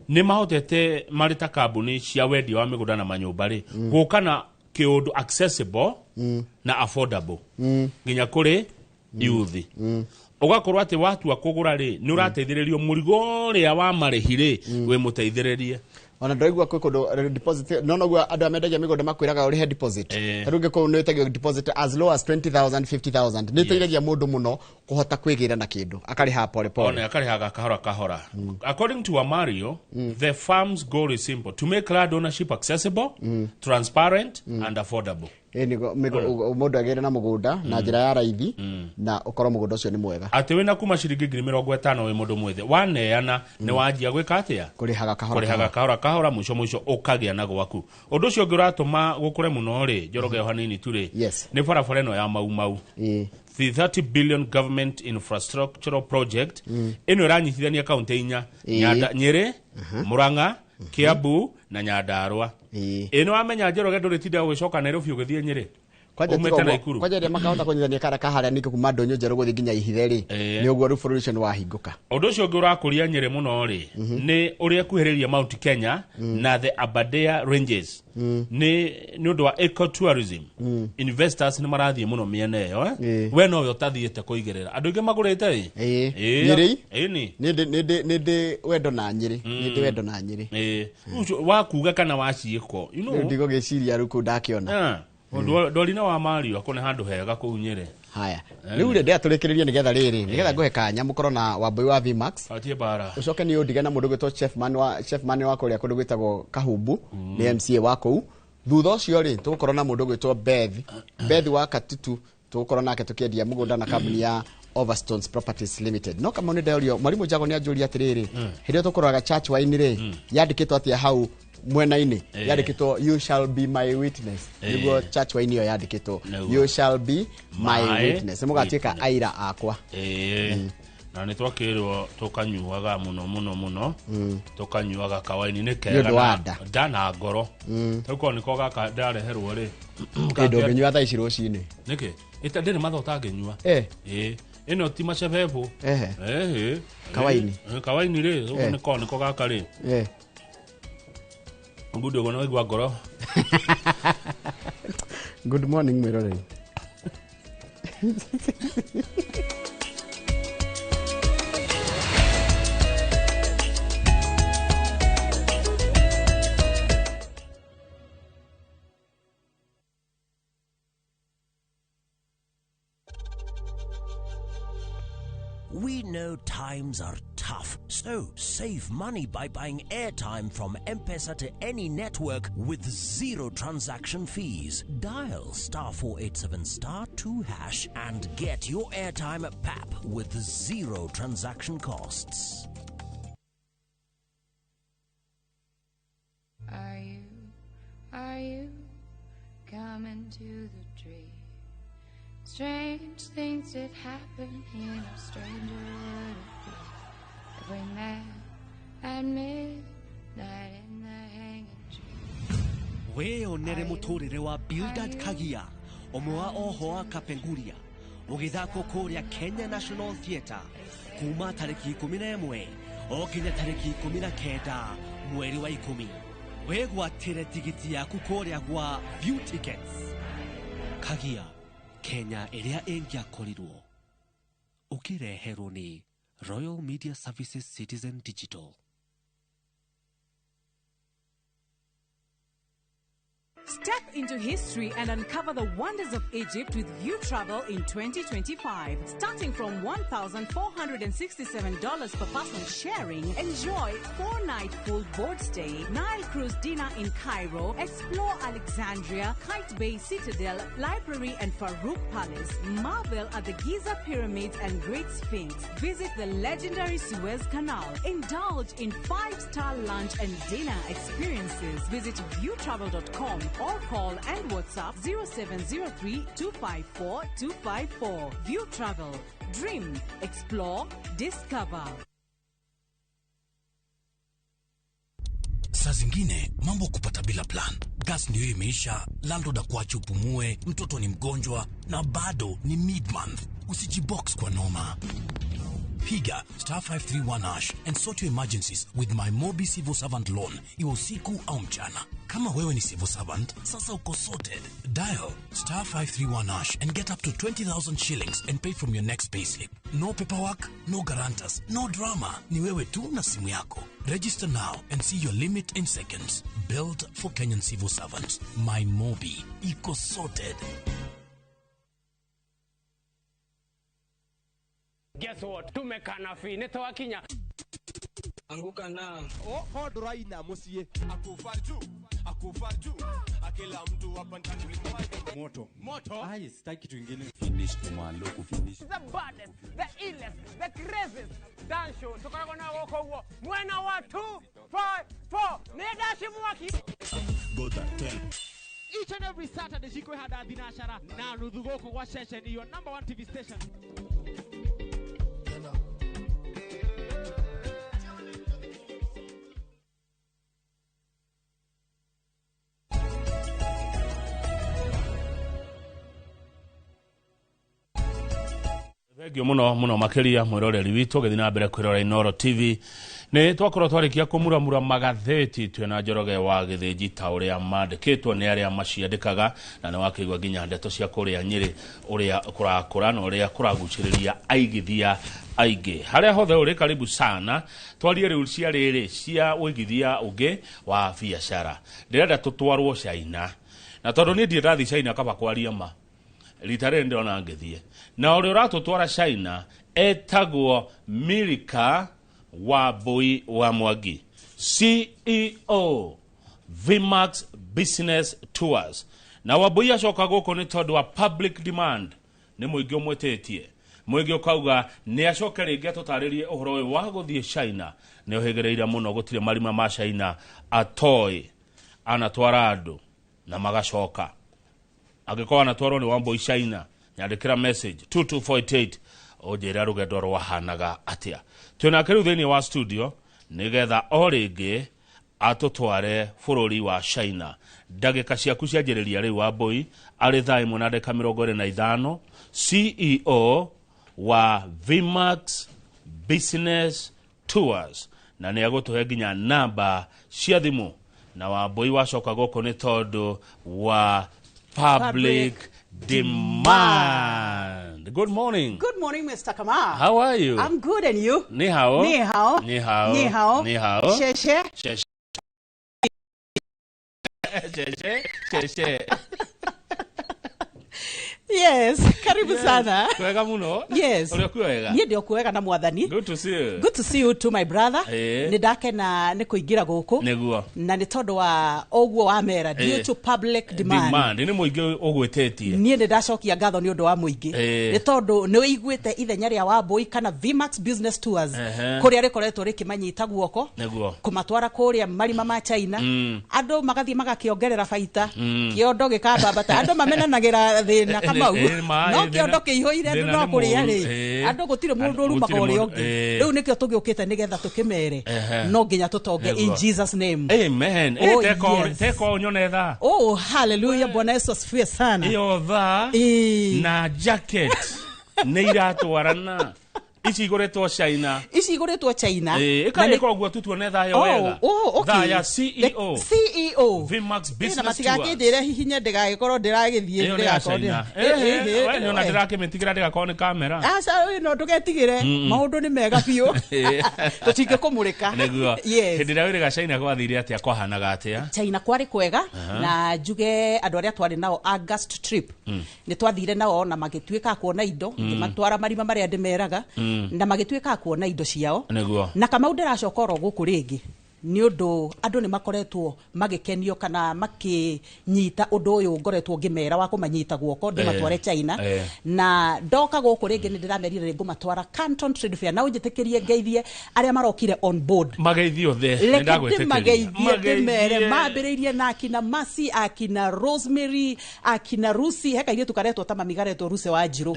nĩ mahotete marĩ ta kambuni cia wendia wa mĩgũnda na manyũmba rĩ, gũka na kĩũndũ accessible na affordable nginya kũrĩ yuthi, ũgakorwo atĩ watua kũgũra rĩ, nĩ ũrateithĩrĩrio mũrigo ũrĩa wa marĩhi rĩ, wĩ mũteithĩrĩrie. Ona ndĩraigua kwĩ kũndũ deposit no noguo andũ arĩa mendagia mĩgũnda makwĩraga ũrĩhe deposit. Ta rĩu ũngĩkorwo nĩ wĩtagio deposit as low as 20,000 50,000, nĩ ĩteithagia mũndũ mũno kũhota kwĩgĩra na kĩndũ akarĩha pole pole. One akarĩhaga kahora kahora. According to Amario, the farm's goal is simple: to make land ownership accessible, transparent and affordable. Mũndũ agĩre na mũgũnda na njĩra ya raithi na ũkorwo mũgũnda ũcio nĩ mwega. Atĩ wĩna kuma ciringi 50,000 wĩ mũndũ mwĩthĩ, waneana nĩ wanjia gwĩka atĩa? Kũrĩhaga kahora. Kũrĩhaga kahora kahora, mũico mũico ũkagĩa na gwaku. Ũndũ ũcio ũngĩ ũratũma gũkũre mũno rĩ, Njoroge, o hanini tu rĩ, nĩ barabara ĩno ya Mau Mau, the 30 billion government infrastructural project ĩno ĩranyitithania kaunti inya, Nyĩrĩ, Murang'a, Kiambu na Nyandarua. Ĩ nĩ wamenya Njoroge ndũrĩtinda ũgĩcoka Nairobi ũgĩthiĩ Nyĩrĩ umĩte Naikuru. Kwanja rĩrĩa makahota kũnyitithania kara kaharĩa ningĩ kuma ndũnyũ njerũ gũthiĩ nginya Ihithe rĩ, nĩ ũguo rĩu bũrũri ũcio nĩ wahingũka. Ũndũ ũcio ũngĩ ũrakũria Nyĩrĩ mũno rĩ, nĩ ũrĩa ĩkuhĩrĩirie Mount Kenya na the Aberdare Ranges, nĩ ũndũ wa ecotourism. Investors nĩ marathiĩ mũno mĩena ĩyo. We nowe ũtathiĩte kũigĩrĩra andũ aingĩ magũrĩte ĩ. Nyĩrĩ? Ĩni. Nĩ ndĩ wendo na Nyĩrĩ, nĩ ndĩ wendo na Nyĩrĩ. Ũcio wa kuga kana wa ciĩko, you know. Rĩu ndigũgĩciria rĩu kũu ndakĩona. Ndwarina wa Mario akone handũ hega kũu Nyĩrĩ. Haya, rĩu rĩ, ndĩratũrĩkĩrĩria nĩgetha rĩrĩ, nĩgetha ngũhe kanya mũkorwo na Wambui wa Vmax. Atie bara. Ũcoke nĩ ũndige na mũndũ gwĩtwo Chefman wa kũrĩa kũndũ gwĩtagwo Kahumbu, nĩ MCA wa kũu. Thutha ũcio rĩ, tũgũkorwo na mũndũ gwĩtwo Beth wa Katutu, tũgũkorwo nake tũkĩendia mũgũnda na kambuni ya Overstones Properties Limited. No kama nĩ ndeorio mwarimũ Jago nĩ anjũria atĩrĩrĩ, hĩndĩ ĩyo tũkũroraga church wine rĩ, yandĩkĩtwo atĩa hau mwena-inĩ? Yandĩkĩtwo "You shall be my witness". Nĩguo church wine ĩyo yandĩkĩtwo "You shall be my witness", nĩ mũgatuĩka aira akwa. Na nĩ twakĩrwo tũkanyuaga mũno mũno mũno, tũkanyuaga kawaini nĩ Nĩ kega ũndũ wa nda. Nda na ngoro. Rĩu korwo nĩko gaka ndareherwo rĩ. Ĩ ndũngĩnyua thaa ici rũcinĩ? Nĩkĩ? Ĩta ndĩrĩ mathaa ũtangĩnyua. Ĩno ti macebebo. Kawaini. Kawaini rĩ, ũguo nĩko gaka rĩ. Ngundi ũguo nĩwaigua ngoro. Good morning mwĩroreri. We know times are tough, so save money by buying airtime from M-Pesa to any network with zero transaction fees. Dial *487*2# and get your airtime at PAP with zero transaction costs. Are you coming to the tree? Strange things did happen here, no stranger would it be if we met at midnight in the hanging tree. Wĩyonere mũtũrĩre wa Bildad Kagia ũmwe wa oho a Kapenguria ũgĩthakwo kũrĩa Kenya National Theatre kuma tarĩki 11 o nginya tarĩki 19 mweri wa 10. Wĩgwatĩre tigiti yaku kũrĩa gwa View Tickets. Kagia, Kenya ĩrĩa ĩngĩakorirwo. Ũkĩreherwo nĩ Royal Media Services Citizen Digital. Step into history and uncover the wonders of Egypt with View Travel in 2025. Starting from $1,467 per person sharing, enjoy 4-night full board stay, Nile cruise dinner in Cairo, explore Alexandria, Kite Bay Citadel, Library and Farouk Palace, marvel at the Giza Pyramids and Great Sphinx, visit the legendary Suez Canal, indulge in 5-star lunch and dinner experiences. Visit viewtravel.com or call and WhatsApp 0703 254 254. View Travel. Dream, explore, discover. Saa zingine mambo kupata bila plan. Gas ndio imeisha, landlord akuache upumue, mtoto ni mgonjwa na bado ni mid-month. Usijibox kwa noma. Piga *531# and sort your emergencies with my Mobi Civil Servant Loan, iwe usiku au mchana. Kama wewe ni civil servant, sasa uko sorted. Dial *531# and get up to 20,000 shillings and pay from your next payslip. No paperwork, no guarantors, no drama. Ni wewe tu na simu yako. Register now and see your limit in seconds. Built for Kenyan civil servants. My Mobi. Iko sorted. Guess what? Tumekana fi nitwakinya. Anguka na. Oh, koduraina musie. Akufaju, akufaju. Akila mtu hapa ndani moto. Moto. Ai, sitaki kitu kingine. Finish kumalo kufinish. The baddest, the illest, the craziest dance show. Tukoragwo na goko guo. Mwena wa 2 5 4. Ni dashi mwaki. Go that 10. Each and every Saturday shikwe hada thinashara na nuthu goko gwa session your number 1 TV station. Thengio muno muno makiria mwiroreri witũ gĩthiĩ na mbere kwĩrora Inooro TV. Nĩ twakorwo twarĩkia kũmuramura magathĩti twĩna Njoroge wa Gĩthĩnji ta ũrĩa mandĩkĩtwo nĩ arĩa maciandĩkaga, na nĩ wakĩigua nginya ndeto cia kũrĩa Nyĩrĩ ũrĩa kũrakũra na ũrĩa kũragucĩrĩria aigithia aingĩ. Harĩa hothe ũrĩ karibu sana twarie rĩu cia rĩrĩ cia ũigithia ũngĩ wa biacara. Ndĩrenda tũtwarwo China, na tondũ niĩ ndirĩ ndathiĩ China kaba kwaria ma rita rĩrĩ ndĩrona ngĩthiĩ. Na ũrĩa ũratũtwara China etagwo Milika Wambui wa Mwangi, CEO Vmax Business Tours. Na Wambui acoka gũkũ nĩ tondũ wa public demand, nĩ mũingĩ ũmwĩtĩtie. Mũingĩ ũkauga nĩ acoke rĩngĩ atũtarĩrie ũhoro ũyũ wa gũthiĩ China. Nĩ ũhĩgĩrĩire mũno, gũtirĩ marima ma China atoĩ, anatwara andũ na magacoka. Angĩkorwo anatwarwo nĩ Wambui China, nyandĩkĩra message 22488 ũnjĩre rũgendo rwahanaga atĩa. Twĩnake rĩu thĩinĩ wa studio nĩgetha o rĩngĩ atũtware bũrũri wa China. Ndagĩka ciaku cianjĩrĩria rĩu Wambui, arĩ thaa 1 na ndagĩka 25, CEO wa Vmax Business Tours, na nĩ egũtũhe nginya namba cia thimũ Na Wambui wacoka gũkũ nĩ tondũ wa public demand. Good morning. Good morning, Mr. Kamau. How are you? I'm good, and you? Ni hao. Ni hao. Ni hao. Ni hao. Ni hao. Sheshe. Sheshe. Sheshe. Sheshe. Yes, karibu sana. Kwega muno. Yes. Ũrĩ okuo wega? Niĩ ndĩ okuo wega na mwathani. Good to see you. Good to see you too, my brother. Nĩ ndakena nĩ kũingĩra gũkũ. Nĩguo. Na nĩ tondũ wa ũguo wa mera due to public demand. Demand nĩ mũingĩ ũgwĩtĩtie. Niĩ nĩ ndacokia ngatho nĩ ũndũ wa mũingĩ. Nĩ tondũ nĩ ũiguĩte ithenya rĩa Wambui kana Vmax Business Tours kũrĩa rĩkoretwo rĩkĩmanyita guoko. Nĩguo. Kũmatwara kũrĩa marima ma China. Andũ magathiĩ magakĩongerera baita. Kĩondo gĩkambambata. Andũ mamenanagĩra thĩna Kamau. No kĩondo kĩihũire andũ no kũrĩa rĩ. Andũ gũtirĩ mũndũ ũrumaga ũrĩa ũngĩ. Rĩu nĩkĩo tũgĩũkĩte nĩgetha tũkĩmere. No nginya tũtonge in Jesus name. Amen. Oh, teko nyone thaa. Oh, hallelujah. Bwana Yesu asifiwe sana. Iyo thaa na jacket nĩ iratwarana. Ici igũrĩtwo China. Ici igũrĩtwo China. Ĩkarĩka ũguo tu tuone thaa ĩyo wega. Oh, okay. Thaa ya CEO. CEO. Vmax Business Na matigakĩnjĩre hihinye ndĩgagĩkorwo ndĩragĩthiĩ. Ĩyo nĩ ya China. We nĩ ona ndĩrakĩmĩtigĩra ndĩgakorwo nĩ kamera. Aca no ndũgetigĩre. Maũndũ nĩ mega biũ. Tũtingĩkũmũrĩka. Nĩguo. Yes. Hĩndĩ ĩrĩa wĩrĩga China gwathire atĩa, kwahanaga atĩa? China kwarĩ kwega na njuge andũ arĩa twarĩ nao August trip. Nĩ twathire nao na magĩtuĩka a kuona indo, ngĩmatwara marima marĩa ndĩmeraga. Na magĩtuĩka kuona indo ciao. Nĩguo. Na Kamau ndĩracoka oro gũkũ rĩngĩ nĩ ũndũ andũ nĩ makoretwo magĩkenio kana makĩnyita ũndũ ũyũ ngoretwo ngĩmera wa kũmanyita guoko ndĩmatware China. Na ndoka gũkũ rĩngĩ nĩ ndĩramerire ngũmatwara Canton Trade Fair na ũnjĩtĩkĩrie ngeithie arĩa marokire on board. Mageithie othe. Reke ndĩmageithie ndĩmere mambĩrĩirie na akina Mercy, akina Rosemary, akina Rusi, he kairĩtu karetwo ta mami karetwo Rusi wa Njirũ.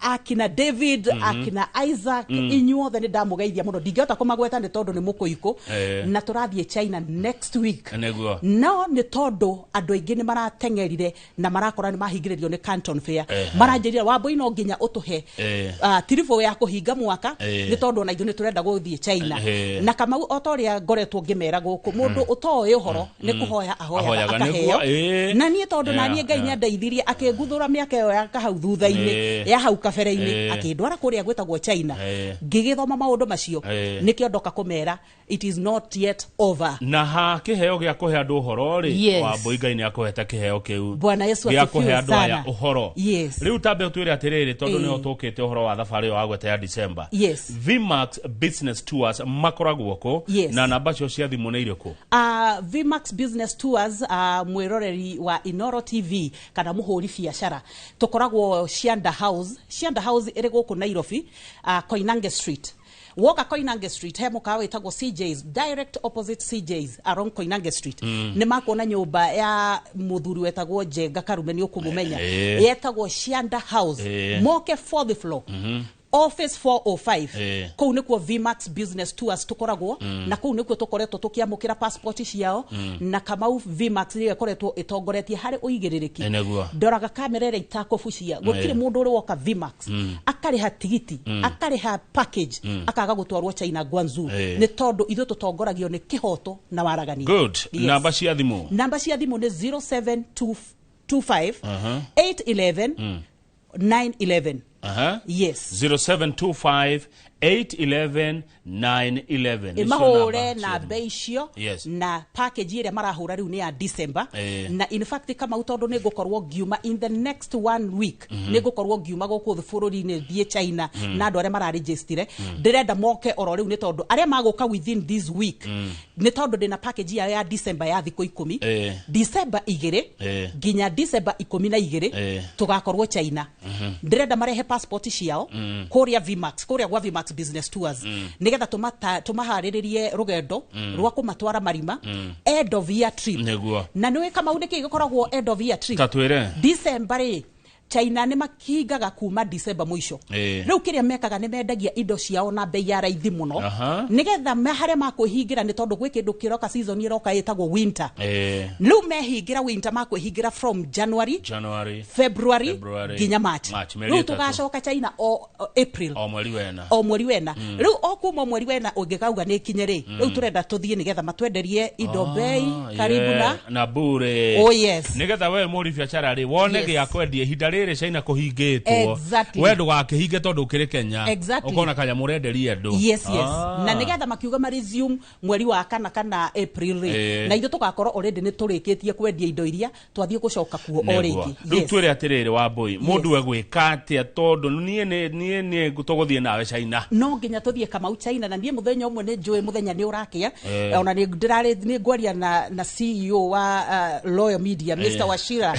Akina David, akina Isaac, inyuothe nĩ ndamũgeithia mũno. Ndingĩhota kũmagweta nĩ tondũ nĩ mũkũikũ. Na tũrathiĩ China next week. Nĩguo. No nĩ tondũ andũ aingĩ nĩ marateng'erire na marakora nĩ mahingĩrĩrio nĩ Canton Fair. Maranjĩrire Wambui no nginya ũtũhe tiribũ ya kũhinga mwaka nĩ tondũ ona ithuĩ nĩ tũrenda gũthiĩ China. Na Kamau o ta ũrĩa ngoretwo ngĩmera gũkũ mũndũ ũtoĩ ũhoro nĩ kũhoya ahoyaga akaheo. Na niĩ tondũ na niĩ Ngai nĩandeithirie akĩnguthũra mĩaka ĩyo ya kahau thutha-inĩ ya hau kabere-inĩ akĩndwara kũrĩa gwĩtagwo China ngĩgĩthoma maũndũ macio nĩkĩo ndoka kũmera it is not yet over. Na ha kĩheo gĩa kũhe andũ ũhoro rĩ, Wambui Ngai nĩ akũhete kĩheo kĩu. Bwana Yesu gĩa asifiwe kũhe andũ aya sana. ũhoro. Yes. Rĩu tambe ũtwĩre atĩrĩrĩ tondũ nĩho tũkĩte ũhoro wa thabarĩ ĩyo wagweta ya December. Yes. Vmax Business Tours makoragwo kũ? Yes. Na namba cio cia thimũ nĩ irĩkũ? Vmax Business Tours, mwĩroreri wa Inoro TV kana mũhũri biacara tũkoragwo Cianda House. Cianda House ĩrĩ gũkũ Nairobi, Koinange Street. Woka Koinange Street he mũkawa wĩtagwo CJ's, direct opposite CJ's along Koinange Street. Nĩ makuona nyũmba ya mũthuri wetagwo Njenga Karume nĩ ũkũmũmenya. Yetagwo Cianda House. Moke fourth floor. Office 405. Kũu nĩkuo Vmax Business Tours tũkoragwo na kũu nĩkuo tũkoretwo tũkĩamũkĩra passport ciao. Na Kamau Vmax nĩyo ĩkoretwo ĩtongoretie harĩ ũigĩrĩrĩki. Ndoraga kamera ĩrĩa itakũbucia gũtirĩ mũndũ ũrĩ woka Vmax akarĩha tigiti akarĩha package akaga gũtwarwo China Guangzhou nĩ tondũ ithuĩ tũtongoragio nĩ kĩhoto na waragania. Good. Namba cia thimũ. Namba cia thimũ nĩ 07225 811 911. Yes. 0725 811 911. Mahũre namba icio. Yes. Na package ĩrĩa marahũra rĩu nĩ ya December. Na in fact Kamau tondũ nĩ ngũkorwo ngiuma in the next 1 week nĩ ngũkorwo ngiuma gũkũ bũrũri-inĩ thiĩ China na andũ arĩa mararegistire ndĩrenda moke oro rĩu nĩ tondũ arĩa magũka within this week nĩ tondũ ndĩna package yao ya December ya thikũ 10 December 2 nginya December 12 tũgakorwo China. Ndĩrenda marehe passport ciao kũrĩa Vmax, kũrĩa gwa Vmax Business Tours nĩgetha tũmaharĩrĩrie rũgendo rwa kũmatwara marima end of year trip. Nĩguo. Na nĩũĩ Kamau nĩkĩ gĩkoragwo end of year trip? Ta twĩre. December rĩ China nĩ makihingaga kuma December mũico. Rĩu kĩrĩa mekaga nĩ mendagia indo ciao na bei ya raithi mũno, nĩgetha harĩa makwĩhingĩra, nĩ tondũ gwĩ kĩndũ kĩroka, season ĩroka ĩtagwo winter. Rĩu mehingĩra winter, makwĩhingĩra from January, January, February, February, nginya March. March, mĩeri Rĩu 3. Tũgacoka China o April. O mweri wena. O mweri wena. Rĩu o kuma mweri wena ũngĩkauga nĩ ikinye rĩ, rĩu tũrenda tũthiĩ nĩgetha matwenderie indo bei karibu na na bure. Oh, yes. Nigetha we mũri biacara rĩ wone gĩa kwendia ihinda rĩrĩ China kũhingĩtwo. We ndũgakĩhinge tondũ ũkĩrĩ Kenya. Ũkona kanyamũ ũrenderia andũ. Yes. Na nĩgetha makiuga ma resume mweri wa kana April rĩ, na ithuĩ tũgakorwo already nĩ tũrĩkĩtie kwendia indo iria twathiĩ gũcoka kuo o rĩngĩ. Rĩu twĩre atĩrĩrĩ, Wambũi, mũndũ egwĩka atĩa, tondũ niĩ tũgũthiĩ nawe China? No nginya tũthiĩ, Kamau, China, na niĩ mũthenya ũmwe nĩ njũĩ mũthenya nĩ ũrakĩa. Ona nĩ ndĩrarĩ nĩ ngwaria na CEO wa Loyal Media, Mr. Wachira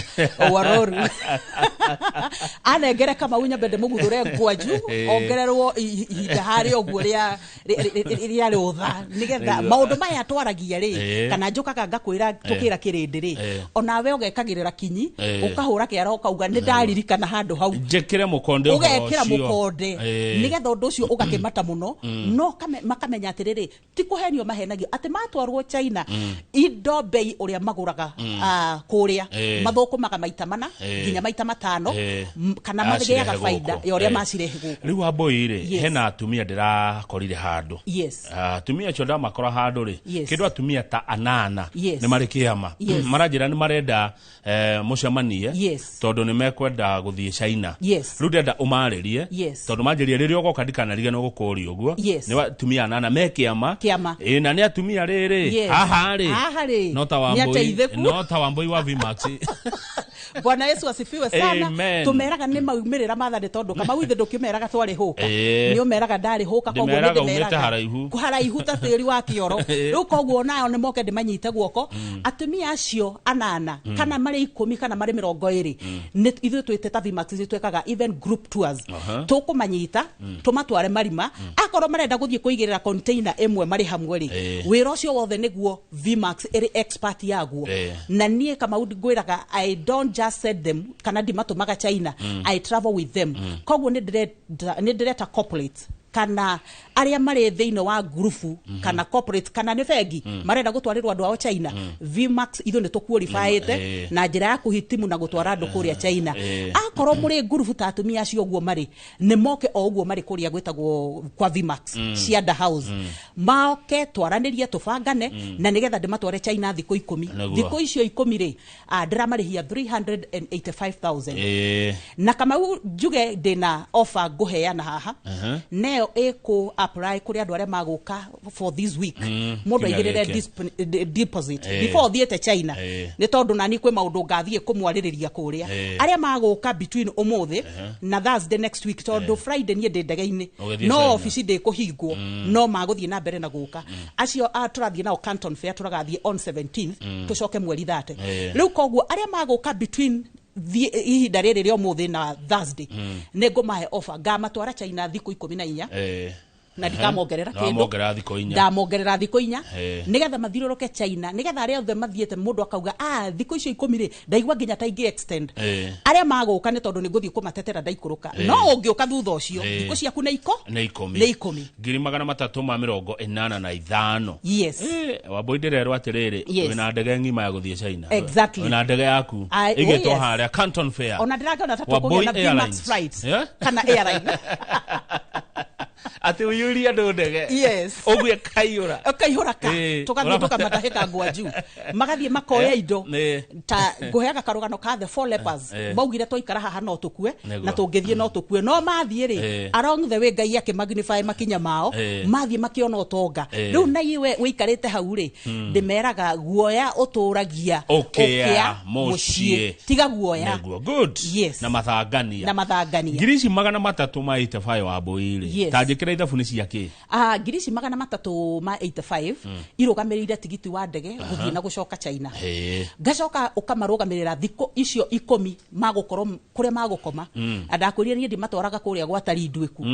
Waroru, anengere Kamau nyambe ndĩmũguthũre ngwanju, ongererwo ihinda harĩa ũguo rĩa rũtha, nĩgetha maũndũ maya twaragia rĩ, kana njũkaga ngakwĩra tũkĩra kĩrĩndĩ rĩ, onawe ũgekagĩrĩra kinyi, ũkahũra kĩara ũkauga nĩ ndaririkana handũ hau. Njĩkĩre mũkonde ũhoro Ũgekĩra ũcio. mũkonde, nĩgetha ũndũ ũcio ũgakĩmata mũno. No makamenya atĩrĩrĩ, ti kũhenio mahenagio atĩ matwarwo China, indo bei ũrĩa magũraga kũrĩa, mathũkũmaga maita 4 nginya maita 5, kana Acirehe magĩaga baida gũkũ. ya ũrĩa macirehe gũkũ. Rĩu Wambũi rĩ, hena atumia ndĩrakorire handũ. Atumia acio ndamakora handũ rĩ, kĩndũ atumia ta 8 nĩ marĩ kĩama. Maranjĩra nĩ marenda mũcemanie, tondũ nĩ mekwenda gũthiĩ China. Rĩu ndĩrenda ũmarĩrie, tondũ manjĩrie rĩrĩa ũgoka ndikanariganĩrwo gũkũria ũguo. Nĩ atumia 8 me kĩama. Kĩama. Ĩ, na nĩ atumia rĩrĩ, haha rĩ, Haha rĩ, no ta nĩ Wambũi, ateithĩku. no ta Wambũi wa Vmax. Bwana Yesu asifiwe sana. Amen. Tumeraga nĩ maumĩrĩra mathani, tondũ Kamau ithe ndũkĩmeraga twarĩ hũka. Nĩ ũmeraga ndarĩ hũka, koguo nĩ Ndĩmeraga umĩte ndĩmeraga haraihu. Haraihu ta tĩri wa kĩoro. Rĩu koguo nao nĩ moke ndĩmanyite guoko, atumia acio 8 kana marĩ 10 kana marĩ 20. Nĩ ithuĩ twĩte ta Vmax nĩ twĩkaga even group tours. Tũkũmanyita, tũmatware marima, akorwo marenda gũthiĩ kũigĩrĩra container ĩmwe marĩ hamwe rĩ, wĩra ũcio wothe nĩguo Vmax ĩrĩ expert yaguo. Na niĩ Kamau ngwĩraga, I don't just send them, kana ndimatũmaga China, I travel with them. Koguo nĩ ndĩreta corporate kana arĩa marĩ thĩinĩ wa ngurubu, kana corporate, kana nĩ bengi, marenda gũtwarĩrwo andũ ao China. Vmax ithuĩ nĩ tũqualifyĩte na njĩra ya kũhitimu na gũtwara andũ kũrĩa China. Akorwo mũrĩ ngurubu ta atumia acio ũguo marĩ, nĩ moke o ũguo marĩ kũrĩa gwĩtagwo kwa Vmax, Cianda House. Maoke twaranĩrie, tũbangane, na nĩgetha ndĩmatware China thikũ 10. Thikũ icio 10 rĩ, ndĩramarĩhia 385,000. Na Kamau njuge ndĩna offer ngũheana haha, neyo ĩkũ apply kũrĩ andũ arĩa magũka for this week. Mũndũ Kiumia aigĩrĩre gĩkĩ. deposit before ũthiĩte China, nĩ tondũ nani kwĩ maũndũ ngathiĩ kũmwarĩrĩria kũrĩa. Arĩa magũka between ũmũthĩ na Thursday next week, tondũ Friday niĩ ndĩ ndege-inĩ, Ũgĩthiĩ no China. obici ndĩkũhingwo, no magũthiĩ na mbere na gũka acio tũrathiĩ nao Canton Fair, tũragathiĩ on 17th, tũcoke mweri 30. Rĩu koguo arĩa magũka between ihinda rĩrĩ rĩa ũmũthĩ na Thursday, nĩ ngũmahe offer, ngamatwara China thikũ 14, na ndikamongerera Na kĩndũ. wamongerera thikũ 4. Ndamongerera thikũ 4, nĩgetha mathiũrũrũke China, nĩgetha arĩa othe mathiĩte, mũndũ akauga thikũ icio 10 rĩ, ndaigua nginya ta ingĩ extend. Arĩa magũka, nĩ tondũ nĩ ngũthiĩ kũmatetera ndaikũrũka. No ũngĩũka thutha ũcio, thikũ ciaku nĩ iko Nĩ 10. Nĩ 10. 385,000. Yes. Wambũi, ndĩrerwo atĩrĩrĩ, wĩna ndege ng'ima ya gũthiĩ China. Wĩna ndege yaku ĩgĩtwo harĩa Canton Fair. Ona ndĩrakĩona ta Wambui tũkũgĩa na Vmax Airlines. flight kana airline. Atĩ ũiyũrie andũ ndege. Ũguo ĩkaiyũra. Ĩkaihũra ka tũgathiĩ tũkamatahĩka ngwanju, magathiĩ makoya indo. Ta ngũheaga karũgano ka the four lepers. Maugire twaikara haha no tũkue, na tũngĩthiĩ no tũkue, no mathiĩ rĩ, along the way Ngai akĩmagnify makinya mao, mathiĩ makĩona ũtonga. Rĩu na iwe wĩikarĩte hau rĩ, ndĩmeraga guoya ũtũragia Ũkĩa mũciĩ. Tiga guoya. Nĩguo, good. Yes. Na mathangania. Na mathangania. Ngiri ici 385, Wambũi rĩ, ta Njĩkĩra ithabu nĩ cia kĩ? Ngiri ici 385 irũgamĩrĩire tigiti wa ndege gũthiĩ na gũcoka China. Ngacoka ũkamarũgamĩrĩra thikũ icio 10 magũkorwo kũrĩa magũkoma. Ndakwĩrire niĩ ndimatwaraga kũrĩa gwa Tarinduĩku,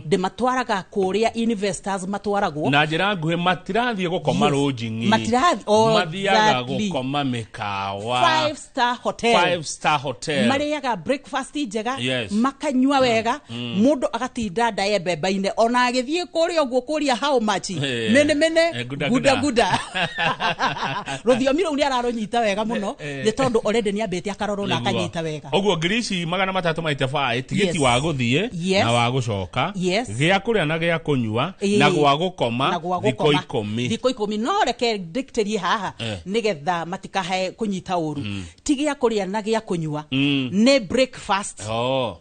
ndĩmatwaraga kũrĩa investors matwaragwo. Na njĩra nguhĩ matirathiĩ gũkoma lodging. Matirathiĩ, oh, mathiaga exactly. gũkoma mĩkawa. Five star hotel. Five star hotel. Marĩaga breakfast njega, Yes. makanyua wega, mũndũ agatinda nda mbemba-inĩ ona agĩthiĩ kũrĩa ũguo kũria how much, mene mene, guda, guda guda. Guda rũthiomi rũu nĩ ararũnyita wega mũno, nĩ tondũ already nĩ ambĩte akarorwo na akanyita wega. Ũguo ngiri ici 385 tigiti wa gũthiĩ na wa gũcoka, gĩa kũrĩa na gĩa kũnyua, na gwa gũkoma Na gwa thikũ gũkoma. 10. Thikũ 10. No reke ndĩkĩtĩrie haha nĩgetha matikahe kũnyita ũru. Ti gĩa kũrĩa na gĩa kũnyua, nĩ breakfast.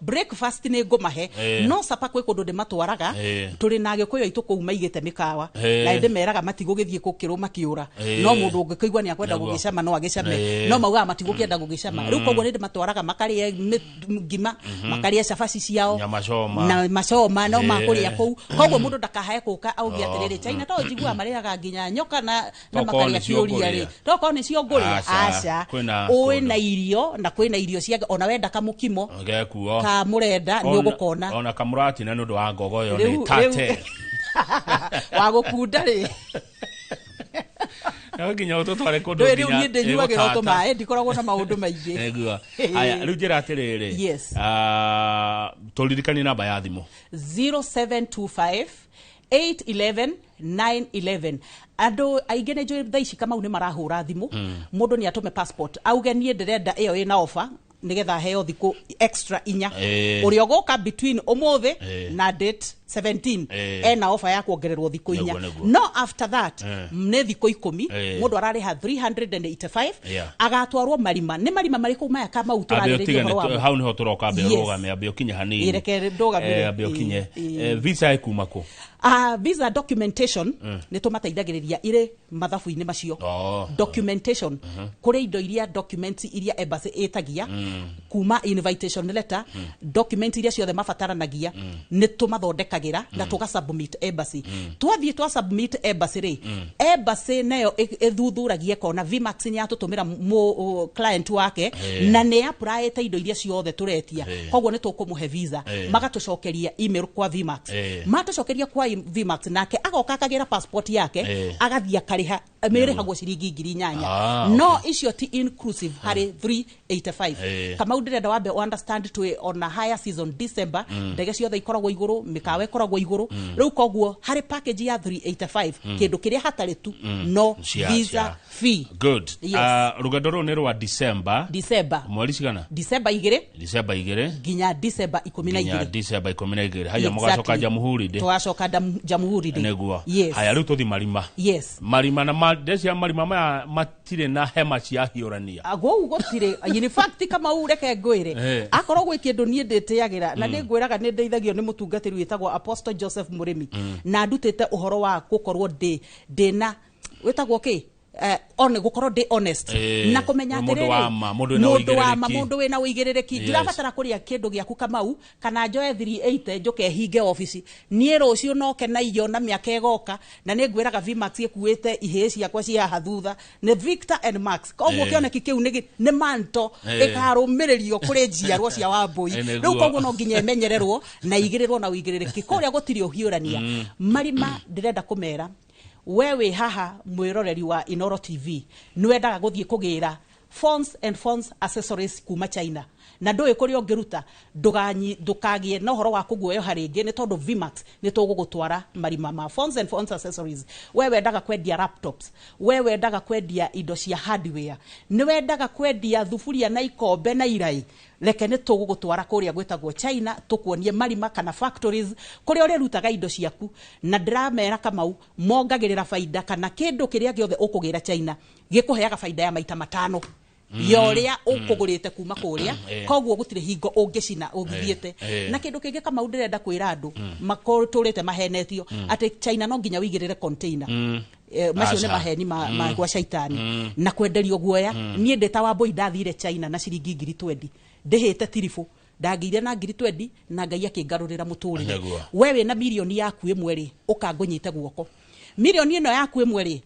Breakfast nĩ ngũmahe, no sapa kwĩ kũndũ ndĩmatwaraga. Tũrĩ na Agĩkũyũ aitũ kũu maigĩte mĩkawa, na ndĩmeraga matigũgĩthiĩ gũkĩrũma kĩũra, no mũndũ ũngĩkĩigua nĩ akwenda gũgĩcama no agĩcame, no maugaga matigũkĩenda gũgĩcama. Rĩu koguo nĩ ndĩmatwaraga makarĩe ngima, makarĩe cabaci ciao nyama choma. Na macoma no makũrĩa kũu. Koguo mũndũ ndakahae kũka auge atĩrĩrĩ, China to njiguaga marĩaga nginya nyoka na Tokorwo makarĩa nĩcio kĩũria rĩ, ngũrĩa. tokorwo nĩcio ngũrĩa. Aca, aca kwĩna ũĩ kũndũ. Na irio, na kwĩna irio cia ona wenda kamũkimo gekuo kamũrenda nĩ ũgũkona. Ona kamũratina nĩ ũndũ wa ngogoyo nĩ tate. Wa gũkunda rĩ. No nginya ũtũtware kũndũ Ndũĩ rĩu nginya niĩ ndĩnyuagĩra ĩgũtata. tũmaĩ, ndikoragwo na maũndũ maingĩ. Nĩguo. Aya, rĩu njĩra atĩrĩrĩ. Yes. Tũririkanie namba ya thimũ. 0725 811 911. Andũ aingĩ nĩ njũĩ thaa ici Kamau nĩ marahũra thimũ. Mũndũ nĩ atũme passport auge niĩ ndĩrenda ĩyo ĩna offer nĩgetha heo thikũ extra 4. Ũrĩa ũgũka between ũmũthĩ na date 17 ena offer ya kuongererwo thikũ 4. Nĩguo. No after that nĩ thikũ 10. Mũndũ ararĩha 385, agatwarwo marima. Nĩ marima marĩkũ maya Kamau Ambe tũrarĩrĩria ũtigane ũhoro wamo? Hau nĩho tũroka, ambe ũrũgame, ambe ũkinye hanini. Ĩ, reke ndũgamĩre. Ambe ũkinye. Visa ĩkuma kũ? Visa documentation nĩ tũmateithagĩrĩria irĩ mathabu-inĩ macio. Documentation, kũrĩ indo iria, documents iria embassy ĩtagia, kuma invitation letter, document iria ciothe mabataranagia, nĩ tũmathondekagĩra na tũga submit embassy. Twathiĩ twa submit embassy rĩ, embassy nayo ĩthuthuragia ĩkona Vmax nĩ yatũtũmĩra client wake na nĩ applyĩte indo iria ciothe tũretia, koguo nĩ tũkũmũhe visa. Magatũcokeria email kwa Vmax. Matũcokeria kwa Vmax, nake agoka akagĩra passport yake, agathiĩ akarĩha, mĩrĩhagwo ciringi 8,000. No icio ti inclusive harĩ 385. Kamau, ndĩrenda wambe understand twĩ ona higher season, December. Ndege ciothe ikoragwo igũrũ, mĩkawa ĩkoragwo igũrũ. Rĩu koguo harĩ package ya 385, kĩndũ kĩrĩa hatarĩ tu no visa fee. Good. Yes. Rũgendo rũrũ nĩ rwa December. December. Mweri cigana? December 2. December 2. Nginya December 12. Nginya December 12. Haya, mũgacoka Jamhuri Day. Tũgacoka Jamhuri Day. Nĩguo. Yes. Haya, rĩu tũthi marima. Yes. Marima na ndecia marima maya matirĩ na hema cia hiũrania. Gũu gũtirĩ. In fact, Kamau, reke ngwĩre, akorwo gwĩ kĩndũ niĩ ndĩtĩagĩra na nĩ ngwĩraga nĩ ndeithagio nĩ mũtungatĩri wĩtagwo Apostle Joseph Mũrĩmi, na ndutĩte ũhoro wa gũkorwo ndĩ ndĩna wĩtagwo kĩ, on gũkorwo ndĩ honest na kũmenya Mũndũ atĩrĩrĩ, wa ma, mũndũ wĩna mũndũ wa ma, ũigĩrĩrĩki. Mũndũ wĩna ũigĩrĩrĩki. Ndirabatara kũrĩa kĩndũ gĩaku Kamau, kana njoe 380 njũke hinge obici. Niĩ rũciũ noke na irio na mĩaka ĩgoka, na nĩ ngwĩraga Vmax ĩkuĩte ihĩĩ ciakwa cia haha thutha nĩ Victor and Max, koguo kĩoneki kĩu nĩ manto ĩkarũmĩrĩrio kũrĩ njiarwa cia Wambũi. Rĩu koguo no nginya ĩmenyererwo na igĩrĩrwo na ũigĩrĩrĩki. Kũrĩa gũtirĩ ũhiũrania. Marima ndĩrenda kũmera, we wĩ haha mwĩroreri wa Inoro TV, nĩ wendaga gũthiĩ kũgĩra phones and phones accessories kuma China na ndũĩ kũrĩa ũngĩruta, ndũkagĩe na ũhoro wa kũguoyoha rĩngĩ, nĩ tondũ Vmax nĩ tũgũgũtwara marima ma phones and phones accessories. We wendaga kwendia laptops, we wendaga kwendia indo cia hardware, nĩ wendaga kwendia thuburia na ikombe na irai, reke nĩ tũgũgũtwara kũrĩa gwĩtagwo China, tũkuonie marima kana factories kũrĩa ũrĩrutaga indo ciaku. Na ndĩramera Kamau, mongagĩrĩra baida, kana kĩndũ kĩrĩa gĩothe ũkũgĩra China gĩkũheaga baida ya maita matano ya ũrĩa ũkũgũrĩte kuma kũrĩa. Koguo gũtirĩ hingo ũngĩcina ũngĩthiĩte. Na kĩndũ kĩngĩ Kamau ndĩrenda kwĩra andũ, matũrĩte mahenetio atĩ China no nginya wĩigĩrĩre container. Macio nĩ Aca. maheni ma gwa caitani na kwenderio guoya. Niĩ ndĩ ta Wambũi ndathire China na ciringi 20,000 ndĩhĩte tiribũ. Ndagĩire na ngiri 20 na Ngai akĩngarũrĩra mũtũrĩre. Nĩguo. We wĩna mirioni yaku ĩmwe rĩ, ũkangũnyite guoko. Mirioni ĩno yaku ĩmwe rĩ,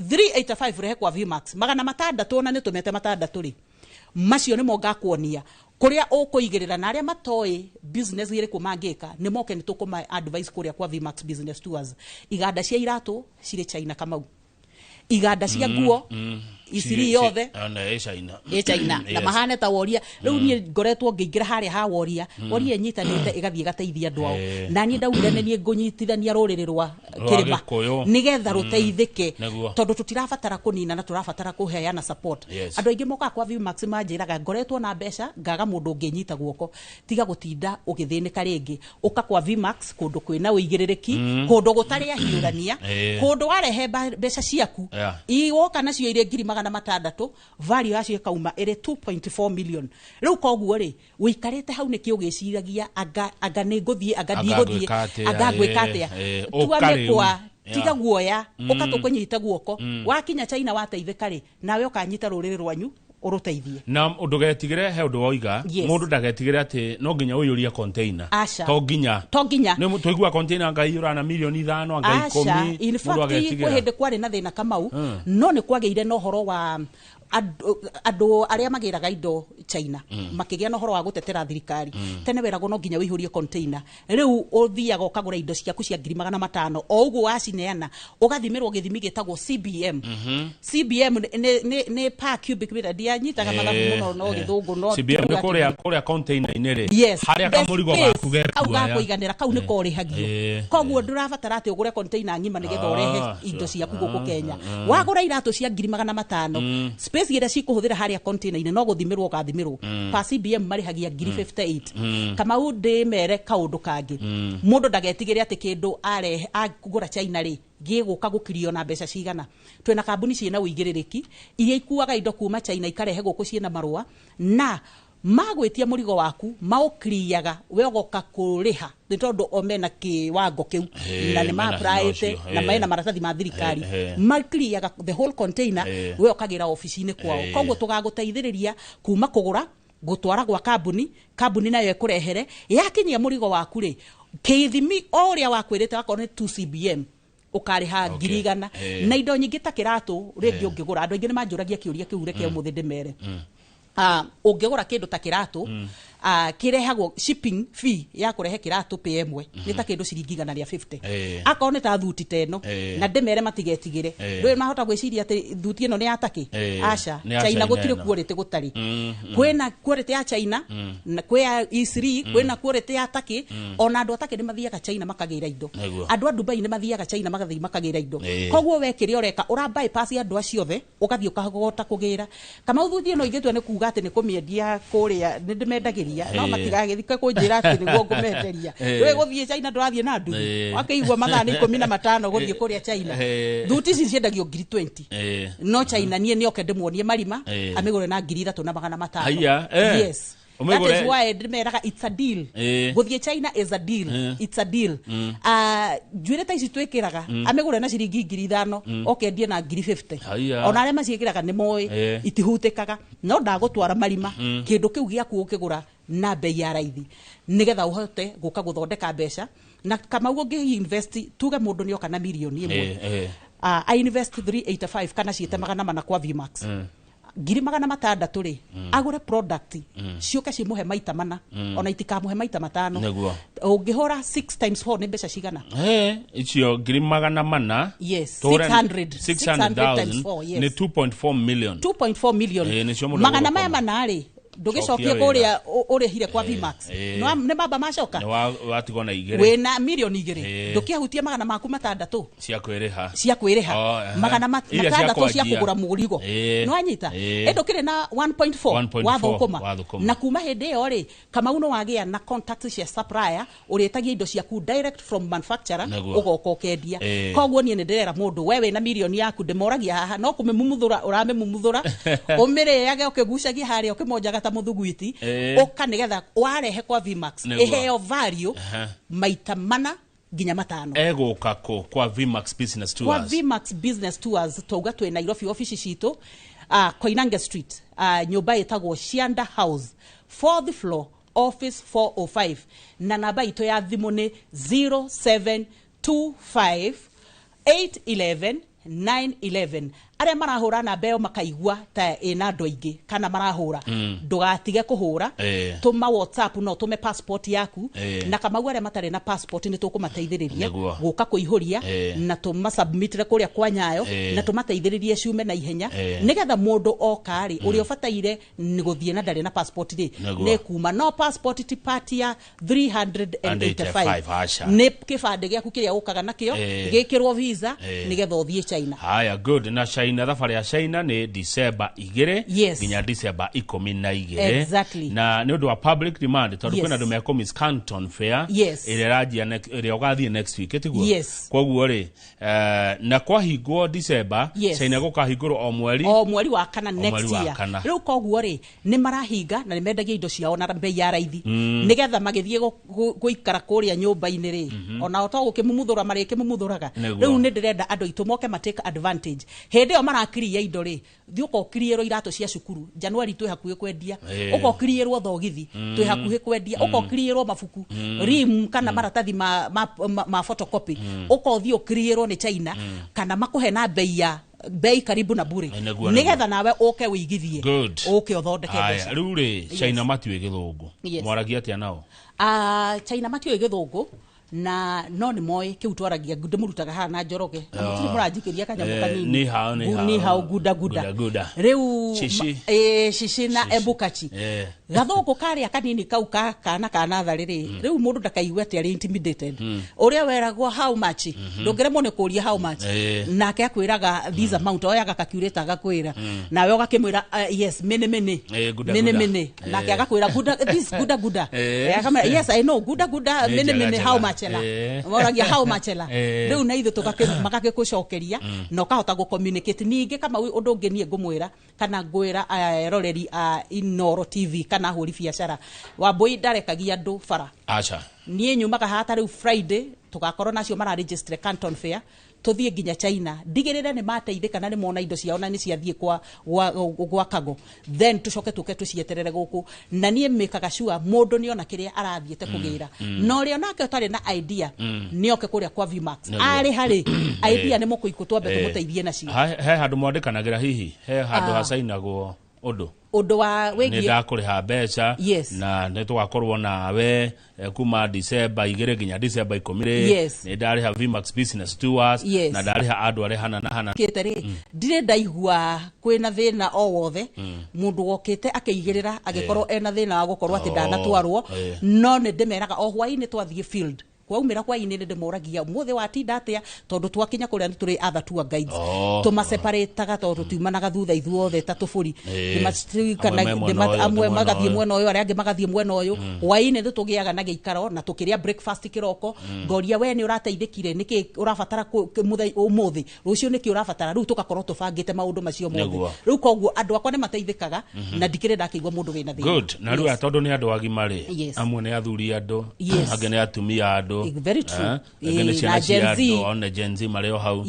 385 rehe kwa Vmax 600, ona nĩ tũmete 600 rĩ, macio nĩmo ngakuonia kũrĩa ũkũigĩrĩra, na arĩa matoĩ business ĩrĩkũ mangĩka nĩ moke, nĩ tũkũma advice kũrĩa kwa Vmax Business Tours. Iganda cia iratũ cirĩ China, Kamau, iganda cia nguo Isiri yothe Ona ĩ China. Ĩ China na mahane ta woria rĩu. Niĩ ngoretwo ngĩingĩra harĩa ha woria. Woria ĩnyitanĩte ĩgathiĩ ĩgateithia andũ ao. Na niĩ ndaugire nĩ niĩ ngũnyitithania rũrĩrĩ rwa Rwa kĩrĩma Gĩkũyũ. nĩgetha rũteithĩke, tondũ tũtirabatara kũnina na tũrabatara kũheana support. Andũ aingĩ mokaga kwa Vmax manjĩraga, ngoretwo na mbeca ngaga mũndũ ũngĩnyita guoko. Tiga gũtinda ũgĩthĩnĩka rĩngĩ, ũka kwa Vmax, kũndũ kwĩna ũigĩrĩrĩki, kũndũ gũtarĩ ahiũrania, kũndũ warehe mbeca ciaku iwoka nacio irĩ 600,000, value yacio ĩkauma ĩrĩ 2.4 million. Rĩu koguo rĩ, ũikarĩte hau nĩkĩ ũgĩciragia anga nĩ ngũthiĩ, anga Anga ndigũthiĩ, ngwĩka atĩa, anga ngwĩka atĩa? Tua ũka rĩu. mĩkwa, tiga guoya, ũka tũkũnyite guoko. Wakinya China wateithĩka rĩ, nawe ũkanyita rũrĩrĩ rwanyu ũrũteithie. Na ndũgetigĩre, he ũndũ woiga, mũndũ ndagetigĩre atĩ no nginya ũiyũrie container. Aca. To nginya. To nginya. Nĩ tũigua container anga iyũra na mirioni 5, anga Aca, 10. in Mũndũ fact kwĩ agetigĩra. hĩndĩ kwarĩ na thĩna, Kamau, no nĩ kwagĩire na ũhoro wa andũ arĩa magĩraga indo China makĩgĩa na ũhoro wa gũtetera thirikari. Tene weragwo no nginya ũihũrie container. Rĩu ũthiaga ũkagũra indo ciaku cia 500,000, o ũguo wacineana ũgathimĩrwo gĩthimi gĩtagwo CBM. CBM nĩ per cubic meter. Ndianyitaga mathabu mũno, no gĩthũngũ no CBM nĩ tuga kũrĩa container-inĩ rĩ, Yes, harĩa the kamũrigo space, gaku kau gekuoya. gakũiganĩra kau nĩko ũrĩhagio. Koguo ndũrabatara atĩ ũgũre container ng'ima nĩgetha ũrehe indo ciaku gũkũ Kenya. Wagũra iratũ cia 500,000, space ĩrĩa cikũhũthĩra harĩa container-inĩ no gũthimĩrwo ũgathimĩrwo. Pa CBM marĩhagia ngiri 58. Kamau, ndĩmere kaũndũ kangĩ. Mũndũ ndagetigĩre atĩ kĩndũ arehe agũra China rĩ, gĩgũka gũkirio na mbeca cigana. Twĩna kambuni ciĩna ũigĩrĩrĩki iria ikuaga indo kuma China ikarehe gũkũ, ciĩna marũa, na magwĩtia mũrigo waku maũkiriaga, we ũgoka kũrĩha, nĩ tondũ o mena kĩwango kĩu na nĩ Mena hinya ma-applyĩte ũcio, na mena maratathi ma thirikari. Makiriaga the whole container, we ũkagĩra obici-inĩ kwao. Koguo tũgagũteithĩrĩria kuma kũgũra, gũtwara gwa kambuni, kambuni nayo ĩkũrehere. Yakinyia mũrigo waku rĩ, kĩthimi o ũrĩa wakwĩrĩte, wakorwo nĩ 2 CBM, ũkarĩha 100,000. Na indo nyingĩ ta kĩratũ rĩngĩ ũngĩgũra, andũ aingĩ nĩ manjũragia kĩũria kĩu, reke ũmũthĩ ndĩmere. Ũngĩgũra kĩndũ ta kĩratũ, kĩrehagwo, shipping fee ya kũrehe kĩratũ pĩ ĩmwe nĩ ta kĩndũ ciringi 150. Akorwo nĩ ta thuti ta ĩno, na ndĩmere matigetigĩre. Ndũĩ mahota gwĩciria atĩ thuti ĩno nĩ ya takĩ. Aca. Nĩ ya China China gũtirĩ ĩno. quality gũtarĩ. Kwĩna quality ya China, na kwĩ ya E3, kwĩna quality ya Turkey. Ona andũ a Turkey nĩ mathiaga China makagĩra indo. Andũ a Dubai nĩ mathiaga China magathiĩ makagĩra indo. Koguo we kĩrĩa ũreka, ũra bypass andũ acio othe, ũgathiĩ ũkahota kũgĩra. Kamau, thuti ĩno ingĩtua nĩ kuga atĩ nĩ kũmĩendia kũrĩa, nĩ ndĩmendagĩria, no matigagĩthike kũnjĩra atĩ nĩguo ngũmenderia. Ndũĩ gũthiĩ China, ndũrathiĩ na nduthi. Wakĩigua mathaa nĩ 15 gũthiĩ kũrĩa China. Thuti ici ciendagio ngiri 20, no China niĩ nĩoke ndĩmuonie marima, amĩgũre na 3500. Haiya, Yes. That Ũmĩgũre- is why ndĩmeraga it's a deal. Gũthiĩ China is a deal. It's a deal. Njuĩrĩ ta ici twĩkĩraga, amĩgũre na ciringi 5,000, oke endie na ngiri 50. Haiya. Ona arĩa maciĩkĩraga nĩ moĩ itihutĩkaga, no ndagũtwara marima. Kĩndũ kĩu gĩaku ũkĩgũra na bei ya raithi nĩgetha ũhote gũka gũthondeka mbeca. Na Kamau, ũngĩ invest, tuge mũndũ nĩoka na mirioni 1, I invest 385 kana ciĩte 400 kwa Vmax, 600,000 rĩ, agũre product ciũke cimũhe maita mana, ona itikamũhe maita matano. Ũngĩhũra 6 times 4 nĩ mbeca cigana? Icio 400,000. Yes, Tũhũre 600, 600 times 600,000 4, yes. Nĩ 2.4 million. 2.4 million. Nĩcio mũndũ Magana agũkoma. maya mana rĩ, ndũgĩcokie Cokia kũrĩa ũrĩhire kwa Vmax. Nĩ mamba macoka. Nĩ watigwo na 2. Wĩna mirioni 2. Ndũkĩahutia 600 Cia kwĩrĩha. Cia kwĩrĩha. Oh, ehe. Magana Iria cia matandatũ cia kwanjia. kũgũra mũrigo. Nĩwanyita? Ĩndũ kĩrĩ na 1.4 1.4 wathũkũma. Wathũkũma. Na kuma hĩndĩ ĩyo rĩ, Kamau, no wagĩa na contacts cia supplier, ũrĩtagia indo ciaku direct from manufacturer, ũgoka ũkendia. Koguo niĩ nĩ ndĩrera mũndũ, we wĩna mirioni yaku, ndĩmoragia haha, no kũmĩmumuthũra ũramĩmumuthũra, ũmĩrĩage ũkĩgucagia harĩa ũkĩmonjaga ta mũthuguiti. Ũka nĩgetha warehe kwa Vmax, ĩheo value maita mana nginya matano. Egũka kũ kwa Vmax Business Kwa Tours? Vmax Business Tours, twauga twĩ Nairobi, obici citũ Koinange Street, nyũmba ĩtagwo Shianda House, fourth floor. Office 405, na namba itũ ya thimũ nĩ 0725 811 911. Arĩa marahũra namba ĩyo makaigua ta ĩna andũ aingĩ kana marahũra, ndũgatige kũhũra. Tũma WhatsApp, no tũme passport yaku. Na Kamau, arĩa matarĩ na passport nĩ tũkũmateithĩrĩria gũka kũihũria na tũmasubmitire kũrĩa kwa Nyayo na tũmateithĩrĩrie ciume na ihenya, nĩgetha mũndũ oka rĩ, ũrĩa ũbataire nĩ gũthiĩ na ndarĩ na passport rĩ, nĩ kuma no passport ti part ya 385. Aca. Nĩ kĩbandĩ gĩaku kĩrĩa ũkaga nakĩo, gĩkĩrwo visa, nĩgetha ũthiĩ China. Haya, good. Na China, thabarĩ ya China nĩ December 2 nginya December 12. Na nĩ ũndũ wa public demand, tondũ kwĩna andũ mekũ miss Canton Fair ĩrĩa ĩranjia ĩrĩa ũgathiĩ next week, tiguo? Yes. Koguo rĩ, na kwahingwo December, China gũkahingũrwo o mweri o mweri wa kana O next mweri wa year. kana. Rĩu koguo rĩ, nĩ marahinga na nĩ mendagia indo ciao na bei ya raithi, nĩgetha magĩthiĩ gũikara kũrĩa nyũmba-inĩ rĩ, onao to gũkĩmumuthũra marĩkĩmumuthũraga. Rĩu nĩ ndĩrenda andũ aitũ moke ma take advantage hĩndĩ ĩyo marakiria indo rĩ. Thiĩ ũkokiriĩrwo iratũ cia cukuru Januari, twĩ hakuhĩ kwendia. Ũkokiriĩrwo thogithi, twĩ hakuhĩ kwendia. Ũkokiriĩrwo mabuku, rim kana maratathi ma photocopy. Ũkothiĩ ũkiriĩrwo nĩ China kana makũhe na bei ya bei karibu na bure, nĩgetha nawe ũke wĩigithie, ũke ũthondeke Haya, mbeca. rĩu rĩ, China matiũĩ gĩthũngũ. Mwaragia atĩa nao? Ah, China matiũĩ gĩthũngũ na no nĩ moĩ kĩu twaragia. Ndĩmũrutaga haha na Njoroge na mũtirĩ mũranjikĩria kanyamũ kanini. Ni hao, ni hao. Ni hao, guda guda. Guda guda. Rĩu Shishi. Shishi na ebukachi. Gathũngũ karĩa kanini kau ka kana ka natharĩ rĩ, rĩu mũndũ ndakaigue atĩ arĩ intimidated. Ũrĩa weragwo how much, ndũngĩremwo nĩ kũria how much. Nake akwĩraga this amount, oyaga calculator agakwĩra, nawe ũgakĩmwĩra yes, mene mene. Guda mene guda. Mene. Nake agakwĩra guda this, guda guda. Akamwĩra, yes, I know guda guda, mene njega, mene, njega. how much ela. Moragia how much ela. Rĩu na ithuĩ magagĩkũcokeria na ũkahota gũ-communicate. Ningĩ kama ũndũ ũngĩ niĩ ngũmwĩra kana ngwĩra eroreri a Inoro TV kana ahũri biacara, Wambũi ndarekagia andũ bara. Aca. Niĩ nyumaga haha ta rĩu Friday, tũgakorwo nacio mararegistre Canton Fair, tũthiĩ nginya China, ndigĩrĩre nĩ mateithĩka na nĩ mona indo ciao na nĩ ciathiĩ kwa kago, then tũcoke tũke tũcieterere gũkũ. Na niĩ mĩkaga sure mũndũ nĩ ona kĩrĩa arathiĩte kũgĩra, na ũrĩa onake ũtarĩ na idea nĩ oke kũrĩa kwa Vmax. Arĩ harĩ idea nĩ mũkũikũ twambe tũmũteithie nacio. He handũ mwandĩkanagĩra hihi? He handũ Ah. hacainagwo ũndũ? Ũndũ wa Nĩ wĩgiĩ ndakũrĩha mbeca na nĩ tũgakorwo nawe kuma December 2 nginya December 10 rĩ. Nĩ ndarĩha Vmax Business Tours na ndarĩha andũ arĩa hana na hana. Kĩte rĩ, ndirĩ ndaigua kwĩna thĩna o wothe. Mũndũ wokĩte akĩigĩrĩra agĩkorwo ena thĩna wa gũkorwo atĩ ndanatwarwo, no nĩ ndĩmeraga o hwaĩ-inĩ twathiĩ field, kwaumĩra hwaĩ-inĩ nĩ ndĩmoragia ũmũthĩ watinda atĩa, tondũ twakinya kũrĩa nĩ tũrĩ other tour guides. Tũmaseparataga tondũ tiumanaga thutha ithuothe ta tũbũri. Amwe me mwena ũyũ, amwe angĩ mwena magathiĩ ũyũ. Mwena ũyũ, arĩa angĩ magathiĩ mwena ũyũ. Hwaĩ-inĩ nĩ tũgĩaga na gĩikaro na tũkĩrĩa breakfast kĩroko, ngoria we nĩ ũrateithĩkire, nĩkĩ ũrabatara ũmũthĩ, rũciũ nĩkĩ ũrabatara. Rĩu tũgakorwo tũbangĩte maũndũ macio mothe. Rĩu koguo andũ akwa nĩ mateithĩkaga na ndikĩrĩ ndakĩigua mũndũ wĩna thĩna. Good. Na rĩu aya tondũ nĩ andũ agima rĩ, amwe nĩ athuri andũ, angĩ nĩ atumia andũ, Very true. Angĩ nĩ ciana na cia Gen Z. andũ, one Gen Z marĩ o hau.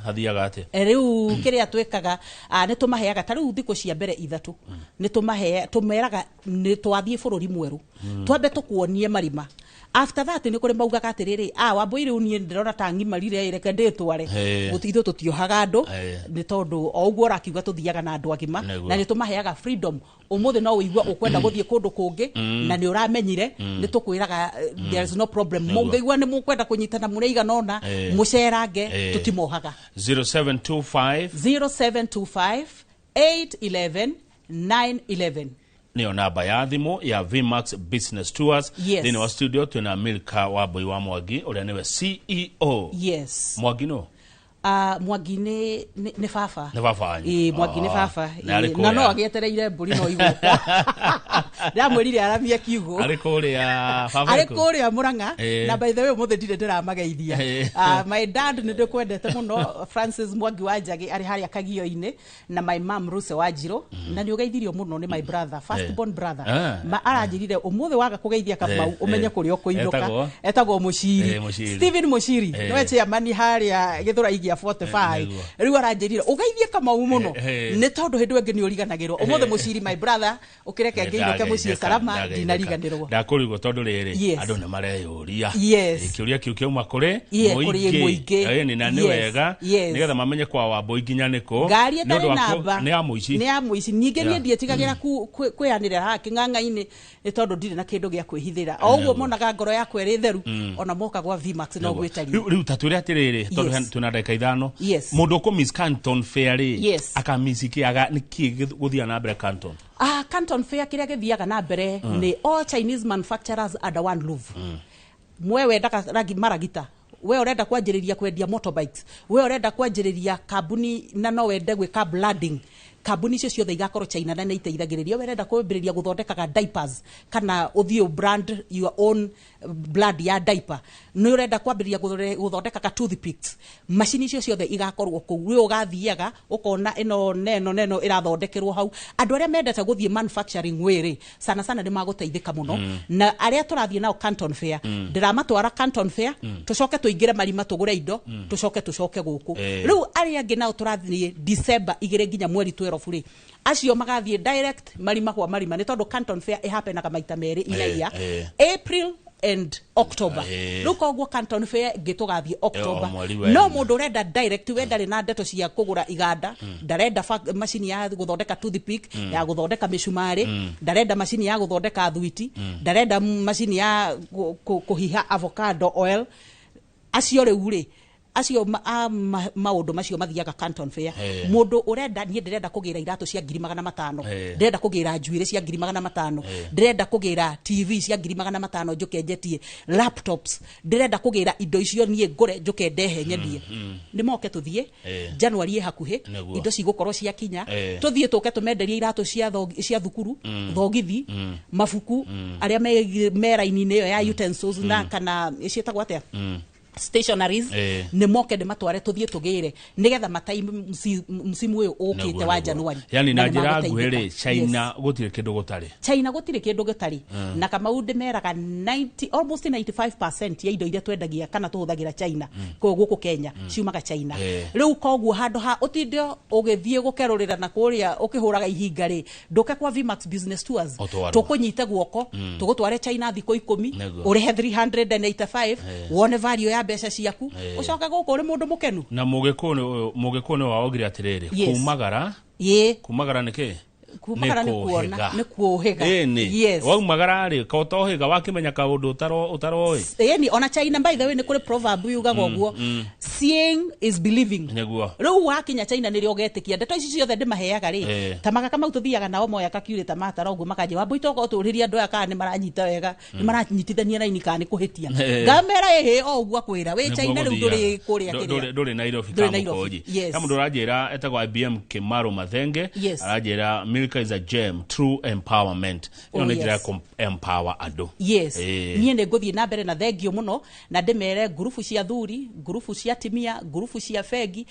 Hathiaga atĩa? Rĩu kĩrĩa twĩkaga, nĩ tũmaheaga ta rĩu thikũ cia mbere 3, nĩ tũmahe tũmeraga nĩ twathiĩ bũrũri mwerũ, twambe tũkuonie marima. After that nĩ kũrĩ maugaga atĩrĩrĩ, Wambũi, rĩu niĩ ndĩrona ta ng'imarire, reke ndĩtware. Ithuĩ tũtiohaga andũ, nĩ tondũ o ũguo ũrakiuga tũthiaga na andũ agima. Na nĩ tũmaheaga freedom. Ũmũthĩ no ũigue ũkwenda gũthiĩ kũndũ kũngĩ na nĩ ũramenyire, nĩ tũkwĩraga there is no problem. Mũngĩigua nĩ mũkwenda kũnyitana mũrĩ aigana ũna, mũcerange, tũtimohaga. 0725 0725 811 911. Nĩyo namba ya thimũ ya Vmax Business Tours. Thĩinĩ wa studio twĩna Milka Wambui wa Mwangi, ũrĩa nĩwe CEO. Mwangi no Mwangi nĩ baba. Nĩ baba wanyu? Ĩĩ, Mwangi nĩ baba. Na arĩ Ĩĩ, na no kũrĩa? agĩetereire mbũri no igũka, ndamwĩrire aramie kiugũ. Arĩ kũrĩa baba? Arĩ Ĩkũ? kũrĩa Mũrang'a. Na by the way, ũmũthĩ ndirĩ ndĩramageithia. My dad, nĩ ndĩkwendete mũno, Francis Mwangi wa Njagĩ, arĩ harĩa Kagio-inĩ, na my mom Ruse wa Njirũ, na nĩ ũgeithirio mũno nĩ my brother, first born brother. Ma aranjĩrire ũmũthĩ waga kũgeithia Kamau, ũmenye kũrĩa ũkũinũka. Etagwo? Etagwo Mũciri. Mũciri. Stephen Mũciri, nĩwe chairman harĩa Gĩthũrai gĩa cia 45. Nĩguo. Rĩu aranjĩrire ũgeithie Kamau mũno, nĩ tondũ hĩndĩ ĩyo ĩngĩ nĩ ũriganagĩrwo. Ũmũthĩ mũciri, my brother, ũkĩreke ngĩinũke mũciĩ salama, ndinariganĩrwo. Ndakũrigwo tondũ rĩrĩ, andũ nĩ mareyũria. Kĩũria kĩu kĩauma kũrĩ kũrĩ mũingĩ. Ĩni, na nĩ wega nĩgetha mamenye kwa Wambũi nginya nĩkũ. Ngari Nĩ ũndũ ĩtarĩ wa namba nĩ ya mũici. Nĩ ya mũici. Ningĩ niĩ ndiĩtigagĩra kwĩanĩrĩra haha kĩng'ang'a-inĩ, nĩ tondũ ndirĩ na kĩndũ gĩa kwĩhithĩra. O ũguo monaga ngoro yakwa ĩrĩ theru, ona moka gwa Vmax no gwĩtaria. Rĩu ta twĩre atĩrĩrĩ, tondũ twĩna ndagĩka 5, mũndũ ũkũmiss Canton Fair rĩ, akamiss kĩ? Aga nĩkĩ gũthiaga na mbere Canton? Ah, Canton Fair, kĩrĩa gĩthiaga na mbere nĩ all Chinese manufacturers under one roof. Mwe wendaga rangi maragita, we ũrenda kwanjĩrĩria kwendia motorbikes, we ũrenda kwanjĩrĩria kambuni na no wende gwĩka branding, kambuni icio ciothe igakorwo China na nĩ iteithagĩrĩria. We ũrenda kwambĩrĩria gũthondekaga diapers kana ũthiĩ brand your own brand ya diaper, nĩ ũrenda kwambĩrĩria gũthondekaga toothpicks, macini icio ciothe igakorwo kũu. Rĩu ũgathiaga ũkona ĩno neno neno ĩrathondekerwo hau. Andũ arĩa mendete gũthiĩ manufacturing wĩrĩ sana sana nĩ magũteithĩka mũno. Na arĩa tũrathiĩ nao Canton Fair, ndĩramatwara Canton Fair, tũcoke tũingĩre marima tũgũre indo, tũcoke gũkũ. Rĩu arĩa angĩ nao tũrathiĩ December 2 nginya mweri 12 rĩ, acio magathiĩ direct marima kwa marima, nĩ tondũ Canton Fair ĩhapenaga maita merĩ in a year, April and October. Rĩu koguo Canton Fair ĩngĩ tũgathiĩ October. O mweri wa No ĩna. Mũndũ ũrenda direct, we ndarĩ na ndeto cia kũgũra iganda, ndarenda macini ya gũthondeka toothpick, ya gũthondeka mĩcumarĩ, ndarenda macini ya gũthondeka thwiti, ndarenda macini ya kũhiha avocado oil, acio rĩu rĩ, acio maũndũ macio mathiaga Canton Fair. Mũndũ ũrenda, niĩ ndĩrenda kũgĩra iratũ cia 500,000, ndĩrenda kũgĩra njuĩrĩ cia 500,000, ndĩrenda kũgĩra TV cia 500,000, njũke njetie laptops, ndĩrenda kũgĩra indo icio niĩ ngũre njũke ndehe nyendie, nĩ moke tũthiĩ. January ĩ hakuhĩ. Indo cigũkorwo ciakinya, tũthiĩ tũke tũmenderie iratũ cia thukuru, thogithi, mabuku, arĩa me raini-inĩ ĩyo ya utensils na kana ciĩtagwo atĩa, stationaries, nĩ moke ndĩmatware tũthiĩ tũgĩre nĩgetha matai msimu ũyũ ũkĩte wa January. Yani na nĩ njĩra nguhĩ magũteithĩka. rĩ, China gũtirĩ kĩndũ gũtarĩ. China gũtirĩ kĩndũ gĩtarĩ. Na Kamau, ndĩmeraga 90, almost 95% ya indo iria twendagia kana tũhũthagĩra China kũu gũkũ Kenya ciumaga China. Rĩu koguo handũ ha ũtinde ũgĩthiĩ gũkerũrĩra na kũrĩa ũkĩhũraga ihinga rĩ, ndũke kwa Vmax Business Tours. Ũtwarwo. Tũkũnyite guoko, tũgũtware China thikũ 10, ũrĩhe 385, wone value ya mbeca ciaku, ũcoke gũkũ ũrĩ mũndũ mũkenu. Na mũgĩkũyũ nĩ waugire atĩrĩrĩ, kumagara, kumagara nĩ kĩ? Kumagara nĩ kuona, nĩ kuũhĩga. Ĩni. Waumagara rĩ, ka ũtohĩga wakĩmenya kaũndũ ũtaroĩ. Ĩni, ona China, by the way, nĩ kũrĩ proverb yugaga ũguo, "Seeing is believing." Rĩu wakinya China nĩrĩo ũgetĩkia ndeto ici ciothe ndĩmaheaga rĩ. Ta magaka mau tũthiaga nao moya kakiurĩ ta matara ũguo, makanjia, "Wambui, toka ũtũrĩrie andũ aya kana nĩ maranyita wega, nĩ maranyitithania raini kana nĩ kũhĩtia?" Ngamera, "Ĩhĩ, o ũguo akwĩra wĩ Nĩguo China rĩu, gũthiaga. ndũrĩ kũrĩa kĩrĩa." Ndũrĩ Nairobi. Ndũrĩ Nairobi. Kamũkũnji ya mũndũ ũranjĩra etagwo IBM Kimaro Mathenge, aranjĩra Milka is a gem, true empowerment. Ĩyo nĩ njĩra ya empower andũ. Niĩ nĩ ngũthiĩ na mbere na thengio mũno na ndĩmere ngurubu cia thuri, ngurubu cia atimia, ngurubu cia bengi,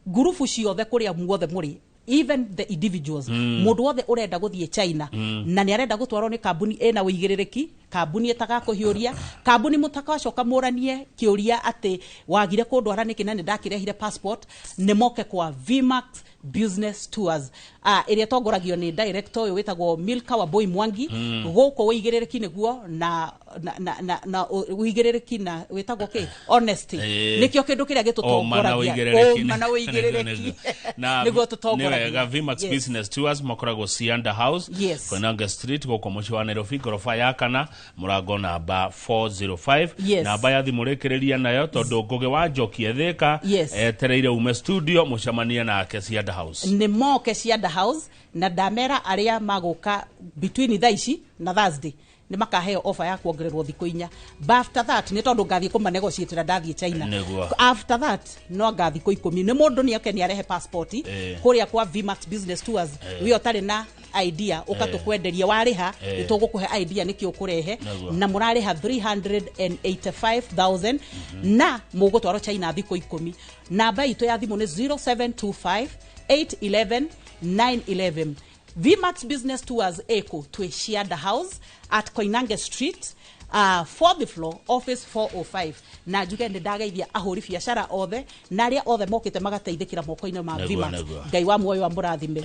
ngurubu ciothe kũrĩa muothe mũrĩ, even the individuals, mũndũ wothe ũrenda gũthiĩ China na nĩ arenda gũtwarwo nĩ kambuni ĩna ũigĩrĩrĩki, kambuni ĩtagakũhiũria, kambuni mũtakacoka mũranie kĩũria atĩ wagire kũndwara nĩkĩ na nĩ ndakĩrehire passport, nĩ moke kwa Vmax Business Tours, ĩrĩa ĩtongoragio nĩ director ũyũ wĩtagwo Milka Wambui Mwangi. Gũkũ ũigĩrĩrĩki nĩguo na ũigĩrĩrĩki na wĩtagwo kĩ, honesty, nĩkĩo kĩndũ kĩrĩa Ũma na gĩtũtongoragia. ũigĩrĩrĩki. Ũma na ũigĩrĩrĩki Na nĩguo nĩ tũtongoragia. wega. Vmax Business Tours makoragwo Cianda House, Koinange Street, gũkũ mũciĩ wa Nairobi, ngoroba ya kana, mũrango namba 405. Namba ya thimũ rĩkĩrĩria nayo, tondũ Ngũgĩ wa Njoki ethĩka etereire ume studio mũcemanie nake Cianda House. Nĩ moke Cianda House, na ndamera arĩa magũka between thaa ici na Thursday nĩ makaheo offer ya kuongererwo thikũ 4. But after that, nĩ tondũ ngathiĩ kũmanegotiatĩra ndathiĩ China, after that no anga thikũ 10. Nĩ mũndũ nĩ oke nĩ arehe passport kũrĩa kwa Vmax Business Tours. We ũtarĩ na idea, ũka tũkwenderia, warĩha nĩ tũgũkũhe idea nĩkĩ ũkũrehe. Na mũrarĩha 385,000 na mũgũtwarwo China thikũ 10. Namba itũ ya thimũ nĩ 0725 811 911. Vmax Business Tours ĩkũ twĩ Cianda House at Koinange Street. Fourth floor, office 405. Na njuge nĩ ndageithia ahũri biacara othe na arĩa othe mokĩte magateithĩkĩra moko-inĩ ma Nĩguo, Vmax. nĩguo. Ngai wa muoyo amũrathime.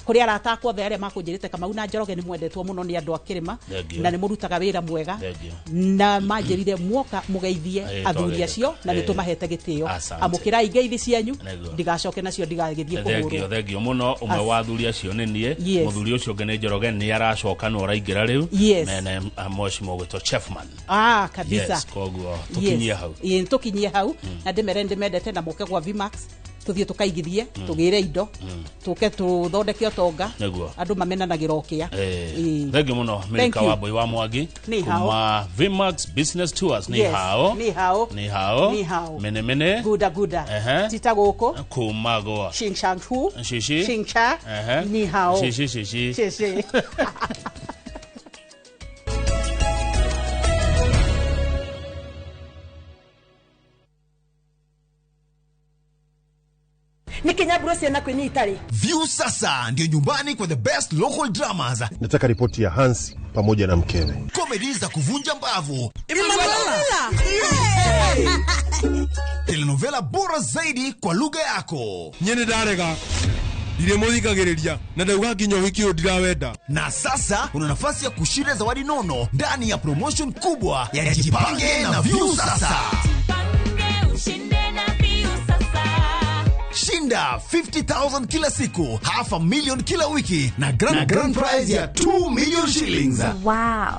Kũrĩ arata akwa othe arĩa makũnjĩrĩte Kamau na Njoroge, nĩ mwendetwo mũno nĩ andũ a kĩrĩma Thank you. na nĩ mũrutaga wĩra mwega. Thank you. Na manjĩrire muoka mũgeithie athuri acio na nĩ tũmahete gĩtĩo. Asante. Amũkĩrai ngeithi cianyu. Nĩguo. Ndigacoke nacio, ndigagĩthiĩ Thengio, kũhũrwo. thengio mũno. Ũmwe wa athuri acio nĩ niĩ. Mũthuri ũcio ũngĩ nĩ Njoroge, nĩ aracoka no araingĩra rĩu. Mene mheshimiwa ũgwĩtwo Chefman. Ah, kabisa. Yes, koguo tũkinyie hau. Ĩĩ, tũkinyie hau na ndĩmere ndĩmendete na moke gwa Vmax, tũthiĩ tũkaigithie, tũgĩre indo, tũke tũthondeke ũtonga. Andũ mamenanagĩra ũkĩa. Thengio mũno, Milika Thank you. wa Mbui wa Mwangi Ni hao. kuma Vmax Business Tours. Ni Yes, hao. Ni hao. Ni hao. Ni hao. Mene mene. Guda guda. Tita gũkũ. Kuma gwa Shing shang hu. Shishi. Shing cha. Ni hao. Shishi shishi. Shishi. Nä kä nyamburo ciana kwä nä itarä. View sasa ndio nyumbani kwa the best local dramas, Nataka ripoti ya Hansi pamoja na mkewe. Comedy za kuvunja mbavu, telenovela bora zaidi kwa lugha yako. Nyene ndarega ndirä må thikagä rä ria na ndauga nginya å hiki å ndirawenda. Na sasa una nafasi ya kushinda zawadi nono ndani ya promotion kubwa ya Jipange na View Sasa. Shinda 50,000 kila siku, half a million kila wiki na grand prize ya 2 million shillings. Wow.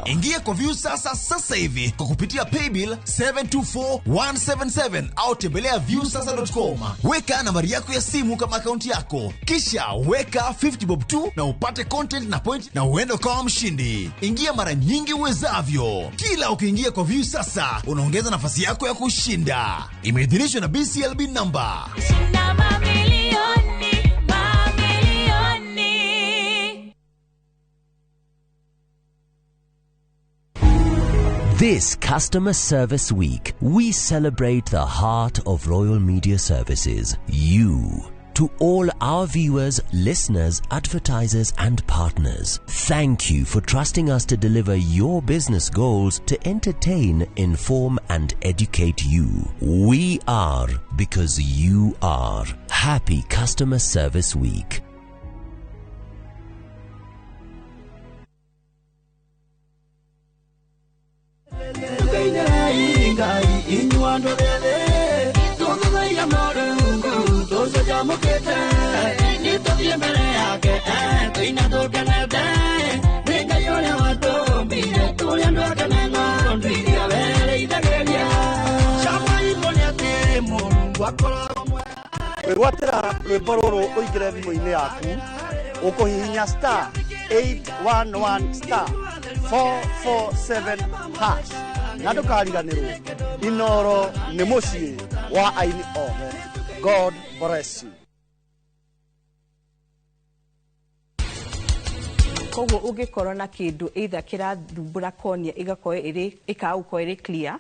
Ingia kwa View Sasa sasa hivi kwa kupitia paybill 724177 au tembelea viewsasa.com. Weka nambari yako ya simu kama akaunti yako, kisha weka 50 bob tu na upate content na point na uende ukawa mshindi. Ingia mara nyingi uwezavyo. Kila ukiingia kwa View Sasa unaongeza nafasi yako ya kushinda. Imeidhinishwa na BCLB number. Mamilioni, mamilioni. This Customer Service Week, we celebrate the heart of Royal Media Services, you. To all our viewers, listeners, advertisers, and partners, thank you for trusting us to deliver your business goals to entertain, inform, and educate you. We are because you are. Happy Customer Service Week. Wĩgwatĩra rwĩmbo rũrũ ũingĩre thimũ-inĩ yaku ũkũhihinya star 811 star 447 hash na ndũkariganĩrwo Inoro nĩ mũciĩ wa aini othe. God bless you. Koguo ũngĩkorwo na kĩndũ either kĩrathumbũra cornea ĩgakorwo ĩrĩ ĩkaga gũkorwo ĩrĩ clear,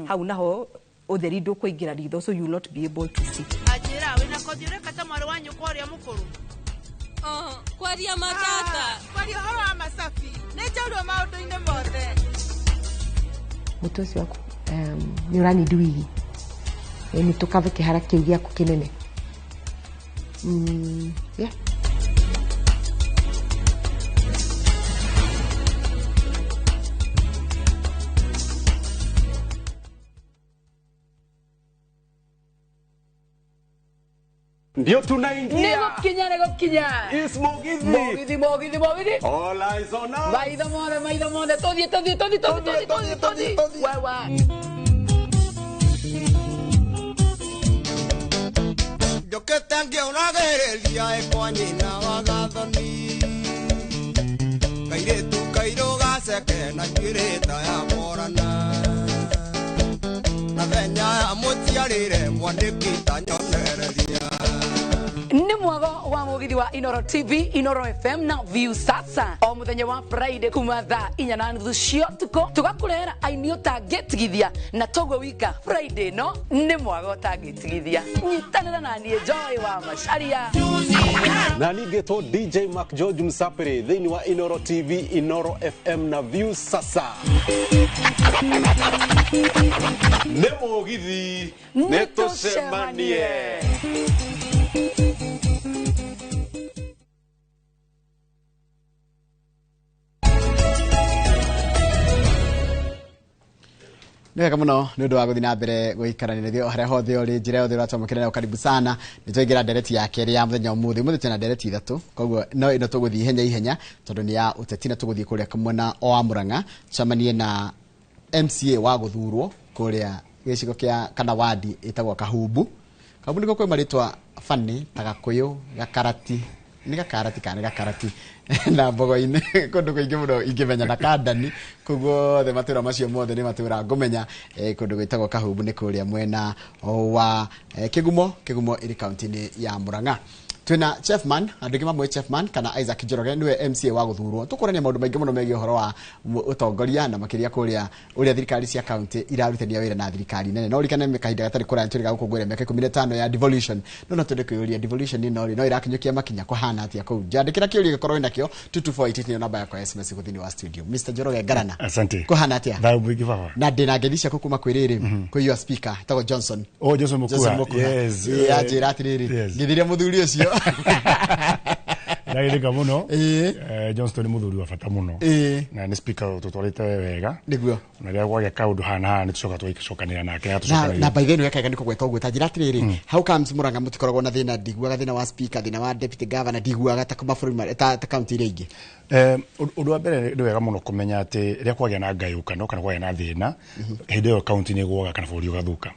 hau naho ũtheri ndũkũingĩra ritho, so you will not be able to see. Anjĩra wĩna kothi ũreka ta mwarĩ wa nyũkwa ũrĩa mũkũrũ. Kwaria matata. Kwaria ũhoro wa macabi nĩ njaurwo maũndũ-inĩ mothe. Mũtwe ũcio waku nĩ ũranindi wigi nĩ tũkave kĩhara kĩu gĩaku kĩnene. Yeah. Ndio tunaingia. Nĩgũkinya, nĩgũkinya. Is Mugithi. Mugithi, Mugithi, Mugithi. All eyes on us. Maitho mothe, maitho mothe. Tũthiĩ, tũthiĩ, tũthiĩ, tũthiĩ, tũthiĩ, tũthiĩ, tũthiĩ. Wewe. Njũkĩte ngĩũragĩrĩria ĩkwa nyina wa gathoni kairĩtu kairũ gaceke na njuĩrĩ ta ya morana na thenya ya mũciarĩre mwandĩki ta nyonereria. Nĩ mwago wa Mugithi. Mũgithi wa Inoro TV, Inoro FM na View Sasa o mũthenya wa Friday kuma thaa 4:30 cia ũtukũ, tũgakũrehera aini ũtangĩtigithia na toguo wika Friday no nĩ mwaga ũtangĩtigithia. Nyitanĩra na niĩ Joy wa Macharia. Na ningĩtwo DJ Mark George Msapiri thĩinĩ wa Inoro TV, Inoro FM na View Sasa. Nĩ mũgithi, nĩ tũcemanie. Nĩ wega mũno nĩ ũndũ wa gũthiĩ na mbere gũikarania na ithuĩ harĩa hothe ũrĩ, njĩra yothe ũratwamũkĩra nayo, karibu sana. Nĩ twaingĩra ndereti ya kerĩ ya mũthenya ũmũthĩ. Ũmũthĩ twĩna ndereti ithatũ, koguo no ĩno tũgũthiĩ ihenya ihenya tondũ nĩ ya ũteti, na tũgũthiĩ kũrĩa mwena wa Murang'a tũcemanie na MCA wa gũthurwo kũrĩa gĩcigo kĩa kana wadi ĩtagwo Kahumbu. Kahumbu nĩkuo kwĩ marĩtwa bani ta Gakũyũ, Gakarati, nĩ Gakarati kana nĩ Gakarati na Mbogo-inĩ, kũndũ kũingĩ mũno ingĩmenya, na Kandani, kũu guothe matũra macio mothe nĩ matũra ngũmenya. Kũndũ gwĩtagwo Kahumbu nĩ kũrĩa mwena wa Kĩgumo. Kĩgumo ĩrĩ kaunti-inĩ ya Murang'a. Twĩna Chefman, andũ aingĩ mamũĩ Chefman kana Isaac Njoroge, nĩwe MCA wa gũthurwo. Tũkũrania maũndũ maingĩ mũno megiĩ ũhoro wa ũtongoria na makĩria kũrĩa ũrĩa thirikari cia kaunti irarutithania wĩra na thirikari nene. No ũririkane kahinda gatarĩ kũraya tũrĩ gũkũngũĩra mĩaka 15 ya devolution. No twende kwĩyũria devolution ĩno rĩ no ĩrakinyũkia makinya kũhana atĩa kũu. Njandĩkĩra kĩũria gĩkorwo wĩnakĩo, 22488 nĩyo namba yakwa ya SMS gũthĩinĩ wa studio. Mr Njoroge Ngarana. Asante. Kũhana atĩa? Thayũ mũingĩ baba. Na ndĩna ngeithi ciaku kuma kwĩ rĩrĩ, kwĩ your speaker etagwo Johnson. Oh, Johnson Mukuha. Johnson Mukuha. Yes. Ĩĩ, anjĩra atĩrĩrĩ, ngĩthirie mũthuri ũcio. Ndagĩrĩka mũno. Johnston nĩ mũthuri wa bata mũno. Na nĩ speaker tũtwarĩte wega. Nĩguo. Na rĩrĩa kwagĩa kaũndũ hana haha nĩ tũcoka tũgacokanĩra nake Na atũcokanĩria. na by the way wekaga nĩ kũgweta ũguo, ta njĩra atĩrĩrĩ, how comes Murang'a mũtikoragwo na thĩna? Ndiguaga thĩna wa speaker, thĩna wa deputy governor, ndiguaga ta mabũrũri ta kaunti iria ingĩ. Ũndũ wa mbere nĩ wega mũno kũmenya atĩ rĩrĩa kwagĩa na ngayũkano kana kwagĩa na thĩna, hĩndĩ ĩyo kaunti nĩ ĩgũaga kana bũrũri ũgathũka.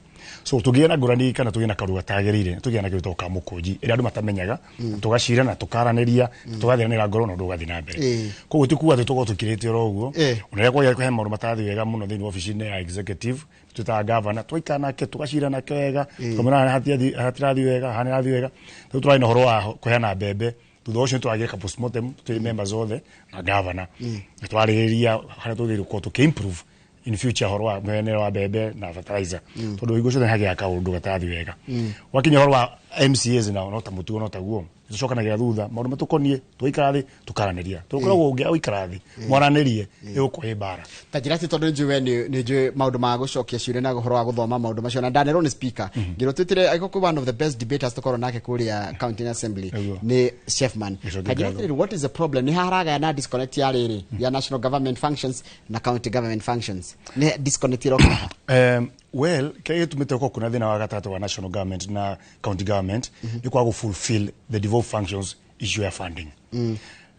So tũngĩgĩa na ngũrani kana tũgĩe na kaũndũ gatagĩrĩire, tũgĩe na kĩndũ gĩtagwo kamũkũnji ĩrĩa andũ matamenyaga, tũgacira na tũkaranĩria, tũgathiranĩra ngoro na ũndũ ũgathiĩ na mbere. Koguo ti kuga atĩ tũkorwo tũkirĩte oro ũguo. Ona rĩrĩa kwagĩa he maũndũ matarathiĩ wega mũno thĩinĩ wa obici-inĩ ya executive, twĩtaga governor, twaikara nake tũgacira nake wega, tũkamwĩra haha hatirathiĩ wega, haha nĩharathiĩ wega. Rĩu tũrarĩ na ũhoro wa kũheana mbembe, thutha ũcio nĩtũragĩka ka postmortem twĩ members othe na governor, na twarĩrĩria harĩa tũgĩrĩirwo gũkorwo tũkĩ-improve in future ũhoro wa mũheanĩre wa mbembe na fertilizer, tondũ hingo ciothe nĩhagĩaga kaũndũ gatarathiĩ wega. Gwakinya ũhoro wa MCAs nao no ta mũtugo no taguo, tũcokanagia thutha maũndũ matũkoniĩ, tũgaikara thĩ tũkaranĩria, tondũ ũkoragwo ũngĩaga gũikara thĩ mwaranĩrie ĩgũkorwo ĩ mbara. Ta njĩra atĩ tondũ nĩnjũĩ we nĩ njũĩ maũndũ ma gũcokia ciũria na ũhoro wa gũthoma maũndũ macio, na ndanerwo nĩ speaker ngĩrwo twĩtĩre angĩkorwo kwĩ one of the best debaters tũkorwo nake kũrĩa county assembly nĩ Chefman. Gĩcokia Ta njĩra ngatho. atĩrĩrĩ, what is the problem? Nĩ haragaya na disconnect ya rĩrĩ ya national government functions na county government functions, nĩ disconnect ĩroka ha? Well, kĩrĩa gĩtũmĩte gũkorwo kwĩna thĩna wa gatagatĩ wa national government na county government nĩ kwaga fulfill the devolved functions issue ya funding.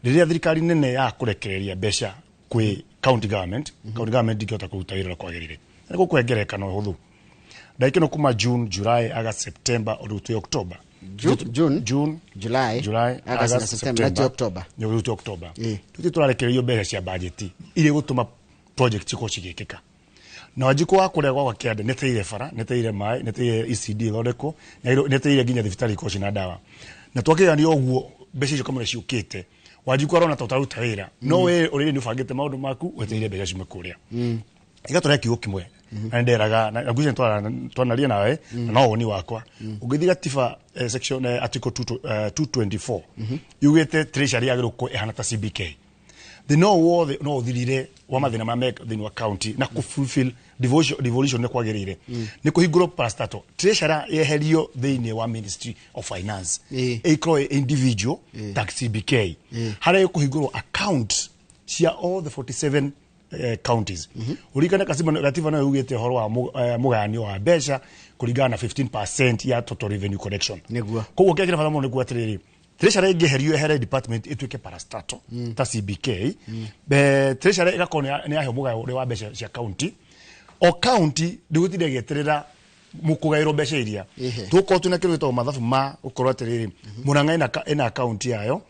Rĩrĩa thirikari nene ya kũrekereria mbeca kwĩ county government, county government ndingĩhota kũruta wĩra ũrĩa kwagĩrĩire. Na nĩ gũkũhe ngerekano hũthũ, ndagĩka ĩno kuma June, July, August, September, rĩu twĩ October. June, June, July, July, August na September, na twĩ October. Nĩ rĩu twĩ October. Tũtirĩ tũrarekererio mbeca cia budget iria igũtũma project cikorwo cigĩkĩka. Na Wanjikũ wa kũrĩa gwakwa kĩanda nĩteire bara, nĩteire maĩ, nĩteire ECD ĩthondekwo, nĩteire nginya thibitarĩ ikorwo ciĩna ndawa. Na twakĩgania ũguo mbeca icio kamũira ciũkĩte, Wanjikũ arona ta ũtaruta wĩra, no we ũrĩrĩ nĩ ũbangĩte maũndũ maku wetereire mbeca ciume kũrĩa. Igatũrehe kiugo kĩmwe na nĩnderaga na ngwĩciria twanaria nawe na no woni wakwa, ũngĩthiĩ gatiba section article 224 yugĩte treasury yagĩrĩirwo gũkorwo ĩhana ta CBK. Thĩna o wothe no ũthirire wa mathĩna ma meka thĩinĩ wa county na kũ fulfill devolution nĩ kwagĩrĩire nĩ kũhingũrwo parastatal, treasurer yeherio thĩinĩ wa Ministry of Finance, ĩkorwo ĩ individual ta CBK, harĩa ĩkũhingũrwo account cia all the 47 counties. Ũririkane gatiba nayo yugĩte ũhoro wa mũgayanio wa mbeca kũringana na 15% ya total revenue collection. Nĩguo. Koguo kĩrĩa kĩrĩ bata mũno nĩ kuga atĩrĩrĩ, treasury ĩngĩeherio yehere department ĩtuĩke parastatal ta CBK, treasury ĩgakorwo nĩ yaheo mũgayo ũrĩa wa mbeca cia county, o county ndĩgũtinda ĩgĩeterera mũkũgaĩrwo mbeca iria. Tũgũkorwo twĩna kĩndũ gĩtagwo mathabu ma gũkorwo atĩrĩrĩ, Murang'a ĩna account yayo,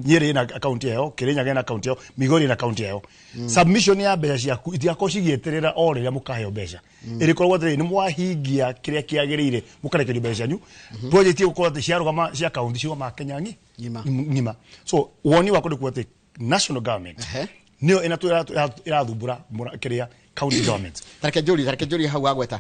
Nyeri ina akaunti yayo, Kirinyaga ina akaunti yayo, Migori ina akaunti yayo. Submission ya mbeca ciaku itigakorwo cigĩeterera o rĩrĩa mũkaheo mbeca. Ĩrĩkoragwo atĩrĩrĩ, nĩ mwahingia kĩrĩa kĩagĩrĩire mũkarekerio mbeca cianyu. Project ĩgũkorwo atĩ ciarũgama cia kaunti cirũgamaga Kenya ng'ima. So woni wakwa nĩ kuga atĩ national government nĩyo ĩrathumbũra kĩrĩa county government. Tareke njũrie hau wagweta.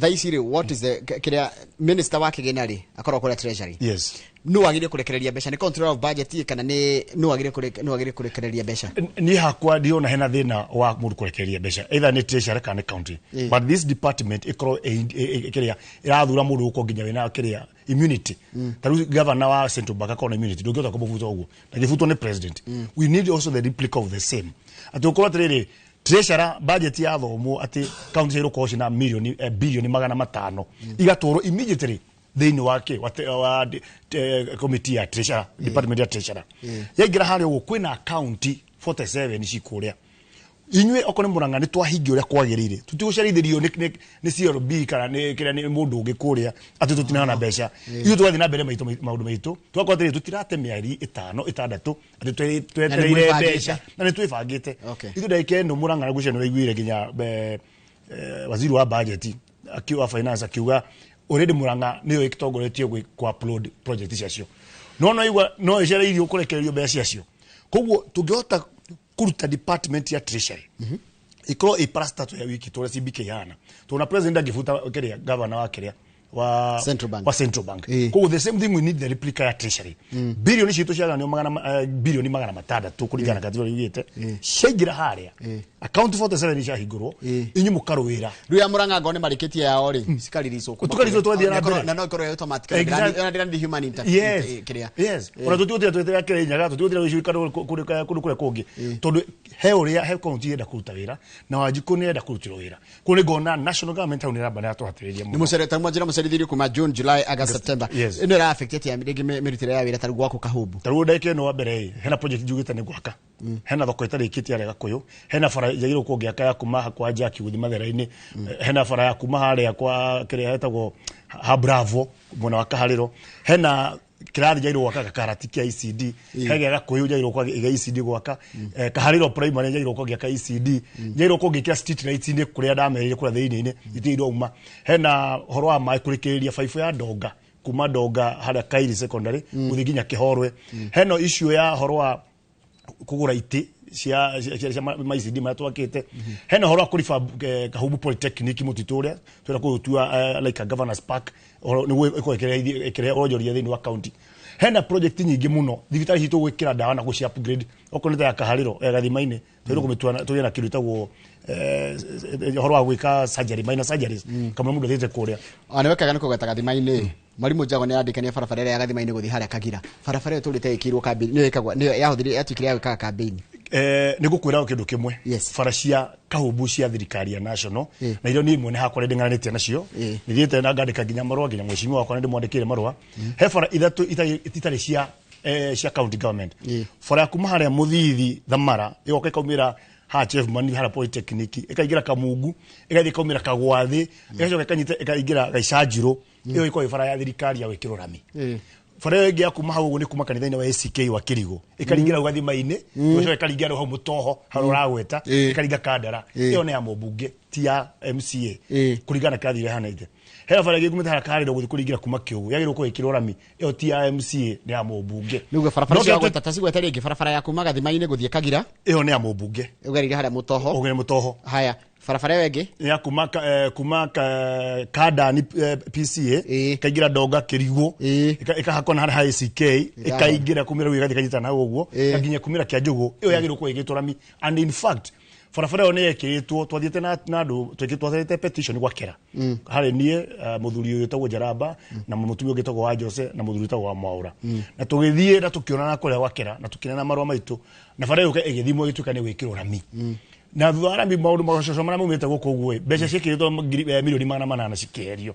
Thaa ici rĩ, what is the kĩrĩa minister wa kĩgĩna rĩ akoragwo kũrĩa treasury? Yes. Nũ wagĩrĩire kũrekereria mbeca? Nĩ controller of budget kana nĩ nũ wagĩrĩire kũrekereria mbeca? Niĩ hakwa ndirona hena thĩna wa mũndũ kũrekereria mbeca, either nĩ treasury kana nĩ county. But this department ĩkorwo kĩrĩa ĩrathura mũndũ gũkorwo nginya wĩna kĩrĩa immunity. Ta rĩu governor wa Central Bank akorwo na immunity, ndũngĩhota kũmũbuta ũguo, ndangĩbutwo nĩ president. We need also the replica of the same, atĩ ũkorwo atĩrĩrĩ, treasurer budget yathomwo atĩ county ciagĩrĩirwo gũkorwo ciĩna milioni bilioni 500 igatwarwo immediately thĩinĩ wa kĩ wa committee ya treasurer, department ya treasurer. Yaingĩra harĩa ũguo kwĩna county 47 cikũrĩa inyuĩ okorwo nĩ Mũrang'a nĩ twahingia ũrĩa kwagĩrĩire, tũtigũcerithĩrio nĩ CRB kana nĩ kĩrĩa nĩ mũndũ ũngĩ kũrĩa atĩ tũtinana mbeca. Ithuĩ tũgathiĩ na mbere maitũ maũndũ maitũ, tũgakorwo atĩrĩrĩ, tũtirate mĩeri 5 6 atĩ twetereire mbeca na nĩ twĩbangĩte. Ithuĩ ndagĩka ĩno Mũrang'a ngwĩciria nĩ waiguire nginya waziri wa budget wa finance akiuga already Mũrang'a nĩyo ĩtongoretie ku upload project ciacio, no no igua no ĩcereirio kũrekererio mbeca ciacio. Koguo tũngĩhota kũruta department ya treasury ikorwo ĩ parastatal ya wiki tũrĩa CBK yana, tũna president angĩbuta kĩrĩa governor wa kĩrĩa wa Central Bank, wa Central Bank. Koguo the same thing, we need the replica ya treasury. Bilioni citũ ciaganio magana bilioni 600 kũringana na katiba yugĩte, ciaingĩra harĩa account 47 ciahingũrwo, inyuĩ mũkarũĩra. Rĩu ya Mũrang'a ngone marĩkĩtie yao rĩ, cikaririco kuma tũkaririco twathiĩ na mbere na no ikorwo automatic na ndĩra human interface kĩrĩa. Yes, ona tũtigũtira tweterera Kĩrĩnyaga, tũtigũtira gũciũka kũndũ kũrĩa kũngĩ, tondũ he ũrĩa he county yenda kũruta wĩra na Wanjikũ nĩ enda kũrutĩrwo wĩra. Koguo nĩ ngona national government hau nĩ ĩramba nĩ yatũhatĩrĩria mũno. Nĩ mũcere mwanjĩra mũcerithirio kuma June, July, August, September. Ĩno ĩra affect atĩa rĩngĩ mĩrutĩre ya wĩra ta rĩu gwaku Kahumbu? Ta rĩu ndagĩka ĩno wa mbere ĩ, hena project njugĩte nĩ gwaka, hena thoko ĩtarĩkĩtie harĩa Gakũyũ, hena bara njagĩrĩirwo gũkorwo ngĩaka ya kuma kwa Jackie gũthiĩ Mathera-inĩ, hena bara ya kuma harĩa kwa kĩrĩa hetagwo ha Bravo mwena wa Kaharĩro, hena kĩrathi njagĩrĩirwo gwaka gakarati kĩa ECD, he gĩa Gakũyũ njagĩrĩirwo gũkorwo gĩa ECD gwaka, Kaharĩro primary njagĩrĩirwo gũkorwo ngĩaka ECD, njagĩrĩirwo gũkorwo ngĩkĩra street lights inĩ kũrĩa ndamerire kũrĩa thĩinĩ-inĩ itigĩirwo uma, hena ũhoro wa maĩ kũrĩkĩrĩria baibũ ya Ndonga kuma Ndonga harĩa Kairi secondary gũthiĩ nginya Kĩhorwe, hena issue ya ũhoro wa kũgũra itĩ cia ma ECD marĩa twakĩte, hena ũhoro wa kũriba Kahumbu Polytechnic mũtitũ ũrĩa twenda kũũtua like a governors park nĩguo ĩkorwo ĩkĩrehe onjoria thĩinĩ wa county. Hena project nyingĩ mũno, thibitarĩ citũ gwĩkĩra ndawa na gũci upgrade, okorwo nĩ ta ya Kaharĩro ya Gathima-inĩ twagĩrĩirwo kũmĩtua tũgĩe na kĩndũ ĩtagwo ũhoro wa gwĩka surgery, minor surgeries, kamũira mũndũ athiĩte kũrĩa. Ona wekaga nĩ kũgweta Gathima-inĩ, Mwarimu Njago nĩ arandĩkania barabara ĩrĩa ya Gathima-inĩ gũthiĩ harĩa Kagira, barabara ĩyo tũrĩte ĩkĩirwo kambĩini, nĩyo ĩkagwo nĩyo yahũthĩrire yatuĩkire ya gwĩkaga kambĩini. Nĩ ngũkwĩra kĩndũ kĩmwe, bara cia Kahumbu cia thirikari ya national na iria niĩ mwene hakwa nĩ ndĩng'aranĩtie nacio, nĩ thiĩte na ngandĩka nginya marũa, nginya mheshimiwa wakwa nĩ ndĩmwandĩkĩire marũa. He bara ithatũ itarĩ cia county government. Bara ya kuma harĩa Mũthithi Thamara ĩgoka ĩkaumĩra haha Chiefman harĩa Polytechnic, ĩkaingĩra Kamungu, ĩgathiĩ ĩkaumĩra Kagwathĩ, ĩgacoka ĩkanyita ĩkaingĩra Gaicanjirũ, ĩyo ĩkoragwo ĩ bara ya thirikari ya gwĩkĩrwo rami. Bara ĩyo ĩngĩ ya kuma hau ũguo nĩ kuma kanitha-inĩ wa ACK wa Kĩrigũ, ĩkaringĩra hau Gathima-inĩ, ĩgacoka ĩkaringĩra hau Mũtoho harĩa ũragweta, ĩkaringa Kandara. Ĩyo nĩ ya mũmbunge, ti ya MCA, kũringana na kĩrathi ũrĩa ĩhanĩte. Hena bara ĩngĩ kumĩte harĩa Kaharĩro gũthiĩ kũringĩra kuma Kĩũgũ, yagĩrĩirwo gũkorwo ĩkĩrwo rami, ĩyo ti ya MCA, nĩ ya mũmbunge. Nĩguo barabara cio wagweta, ta cigwete rĩngĩ, barabara ya kuma Gathima-inĩ gũthiĩ Kagira ĩyo nĩ ya mũmbunge, ũgereire harĩa Mũtoho, ũgere Mũtoho. Haya, barabara ĩyo ĩngĩ ya kuma kuma Kandani PCA ĩkaingĩra Ndonga Kĩrigũ, ĩkahakwo na harĩa ha ACK, ĩkaingĩra kumĩra rĩu ĩgathiĩ ĩkanyitana hau ũguo nginya kumĩra Kĩanjũgũ, ĩyo yagĩrĩirwo gũkorwo ĩkĩrĩtwo rami. And in fact barabara ĩyo nĩ yekĩrĩtwo, twathiĩte na andũ twatwarĩte petition gwakĩra harĩ niĩ, mũthuri ũyũ wĩtagwo Njaramba na mũtumia ũngĩ wĩtagwo wa Jose na mũthuri wĩtagwo wa Mwaũra, na tũgĩthiĩ na tũkĩonana kũrĩa gwakĩra na tũkĩnena marũa maitũ, na bara ĩyo ĩgĩthimwo ĩgĩtuĩka nĩ gwĩkĩrwo rami. Na thutha wa rami maũndũ macoco marĩa maumĩte gũkũ ũguo ĩ, mbeca ciĩkĩrĩtwo milioni 800 cikĩeherio.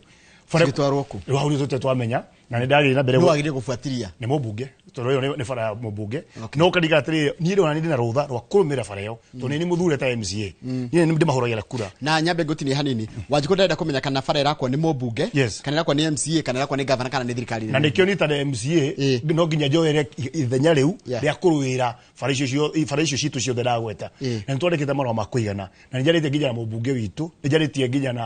Cigĩtwarwo kũ? Rĩu hau nĩ tũte twamenya. Na nĩ ndagĩrĩ na mbere Nũ wagĩrĩire gũbuatĩria? Nĩ mũmbunge, tondũ ĩyo nĩ bara ya mũmbunge. No kariga atĩrĩrĩ, niĩ rĩu ona nĩ ndĩ na rũtha rwa kũrũmĩrĩra bara ĩyo, tondũ nĩ mũthure ta MCA, niĩ nĩ ndĩmahũragĩra kura. Na nyambe ngũtinie hanini. Wanjikũ ndarenda kũmenya kana bara ĩrakwo nĩ mũmbunge, kana ĩrakwo nĩ MCA, kana ĩrakwo nĩ gavana, kana nĩ thirikari Na nene. nĩkĩo niĩ ta MCA no nginya njoere ithenya rĩu rĩa kũrũĩra bara icio bara icio citũ ciothe ndagweta. Na nĩ twandĩkĩte marũa ma kũigana, na nĩ njarĩtie nginya na mũmbunge witũ, nĩ njarĩtie nginya na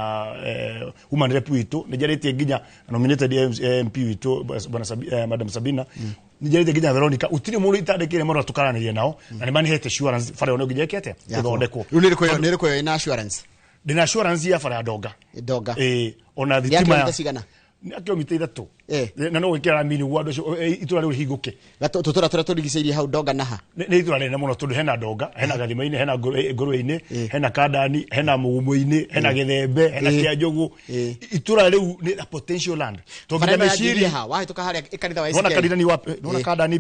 woman rep witũ, nĩ njarĩtie nginya na nominated MP witũ, bwana Madam Sabina, nĩ njarĩtie nginya Veronica. Gũtirĩ mũndũ itandĩkĩire marũa tũkaranĩria nao, na nĩ manihete assurance bara ĩyo no nginya ĩke atĩa? Ĩthondekwo. Rĩu nĩ ĩrĩkũ ĩyo ĩna assurance? Ndĩna assurance ya bara ya Ndonga. Ndonga. Ĩĩ, ona Nĩ ya thitima ya kilomita cigana? Nĩ kilomita 3. Na no gwĩkĩra rami nĩguo andũ acio, itũra rĩu rĩhingũke. Tũtũra tũrĩa tũrigicĩirie hau Ndonga na ha? Nĩ itũra rĩnene mũno, tondũ hena Ndonga, hena Gathima-inĩ, hena Ngũrwe-inĩ, hena Kandani, hena Mũgumu-inĩ, hena Gĩthembe, hena Kĩanjũgũ. Itũra rĩu nĩ a potential land. Tondũ Bara nginya ĩno yanjirie mĩciri ha? Wahĩtũka harĩa kanitha wa Nĩwona ACK? kanitha ni wa, nĩwona Kandani,